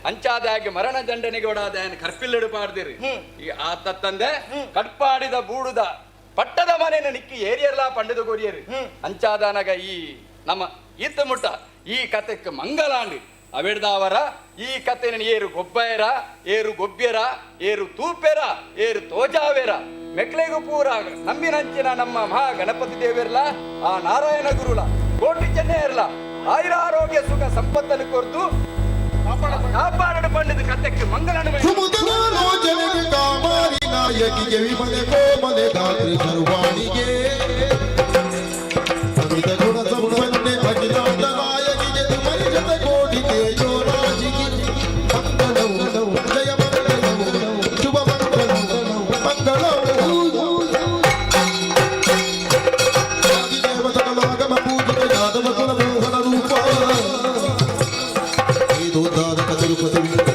ಅಂಚಾದ ಆಯಗ ಮರಣ ದಂಡನೆಗೆ ಒಡಾದ ಆಯನ ಕರ್ಪಿಲ್ಲಿಡು ಪಾಡ್ದಿರು ಈ ಆತ ತಂದೆ ಕಟ್ಪಾಡಿದ ಬೂಡುದ ಪಟ್ಟದ ಮನೆಯನ್ನು ನಿಕ್ಕಿ ಏರಿಯರ್ಲಾ ಪಂಡದ ಕೊರಿಯರು ಅಂಚಾದನಗ ಈ ನಮ್ಮ ಈತ ಮುಟ್ಟ ಈ ಕತೆಕ್ ಮಂಗಲಾಂಡ್ ಅವೆಡ್ದಾವರ ಈ ಕತೆನ ಏರು ಗೊಬ್ಬಯರ ಏರು ಗೊಬ್ಬ್ಯರ ಏರು ತೂಪೆರ ಏರು ತೋಜಾವೆರ ಮೆಕ್ಲೆಗು ಪೂರ ನಂಬಿನಂಚಿನ ನಮ್ಮ ಮಹಾ ಗಣಪತಿ ದೇವಿರ್ಲ ಆ ನಾರಾಯಣ ಗುರುಲ ಕೋಟಿ ಚೆನ್ನೆ ಇರ್ಲ ಆಯುರ ಆರೋಗ್ಯ ಸುಖ ಸಂಪತ್ತನ್ನು ಕೊರ್ದು ಕಾಪಾಡಡು ಪಂಡದ ಕತೆಕ್ಕೆ ಮಂಗಲಾಂಡ್ ಸುಮುದನಾಲೋಚನೆಗೆ ಕಾಮಾರಿ ನಾಯಕಿಗೆ ವಿಮಲೆ ಕೋಮಲೆ ಧಾತ್ರಿ ಸರ್ವಾಣಿಗೆ ಸವಿತ ಗುಣ ಸಂಪನ್ನೆ ಅಖಿಲಾಂಡ ನಾಯಕಿಗೆ ಪರಿಷದ ಕೋಟಿ ತೇಜೋ ಜಗದೋದ್ಧಾರಕ ತಿರುಪತಿ.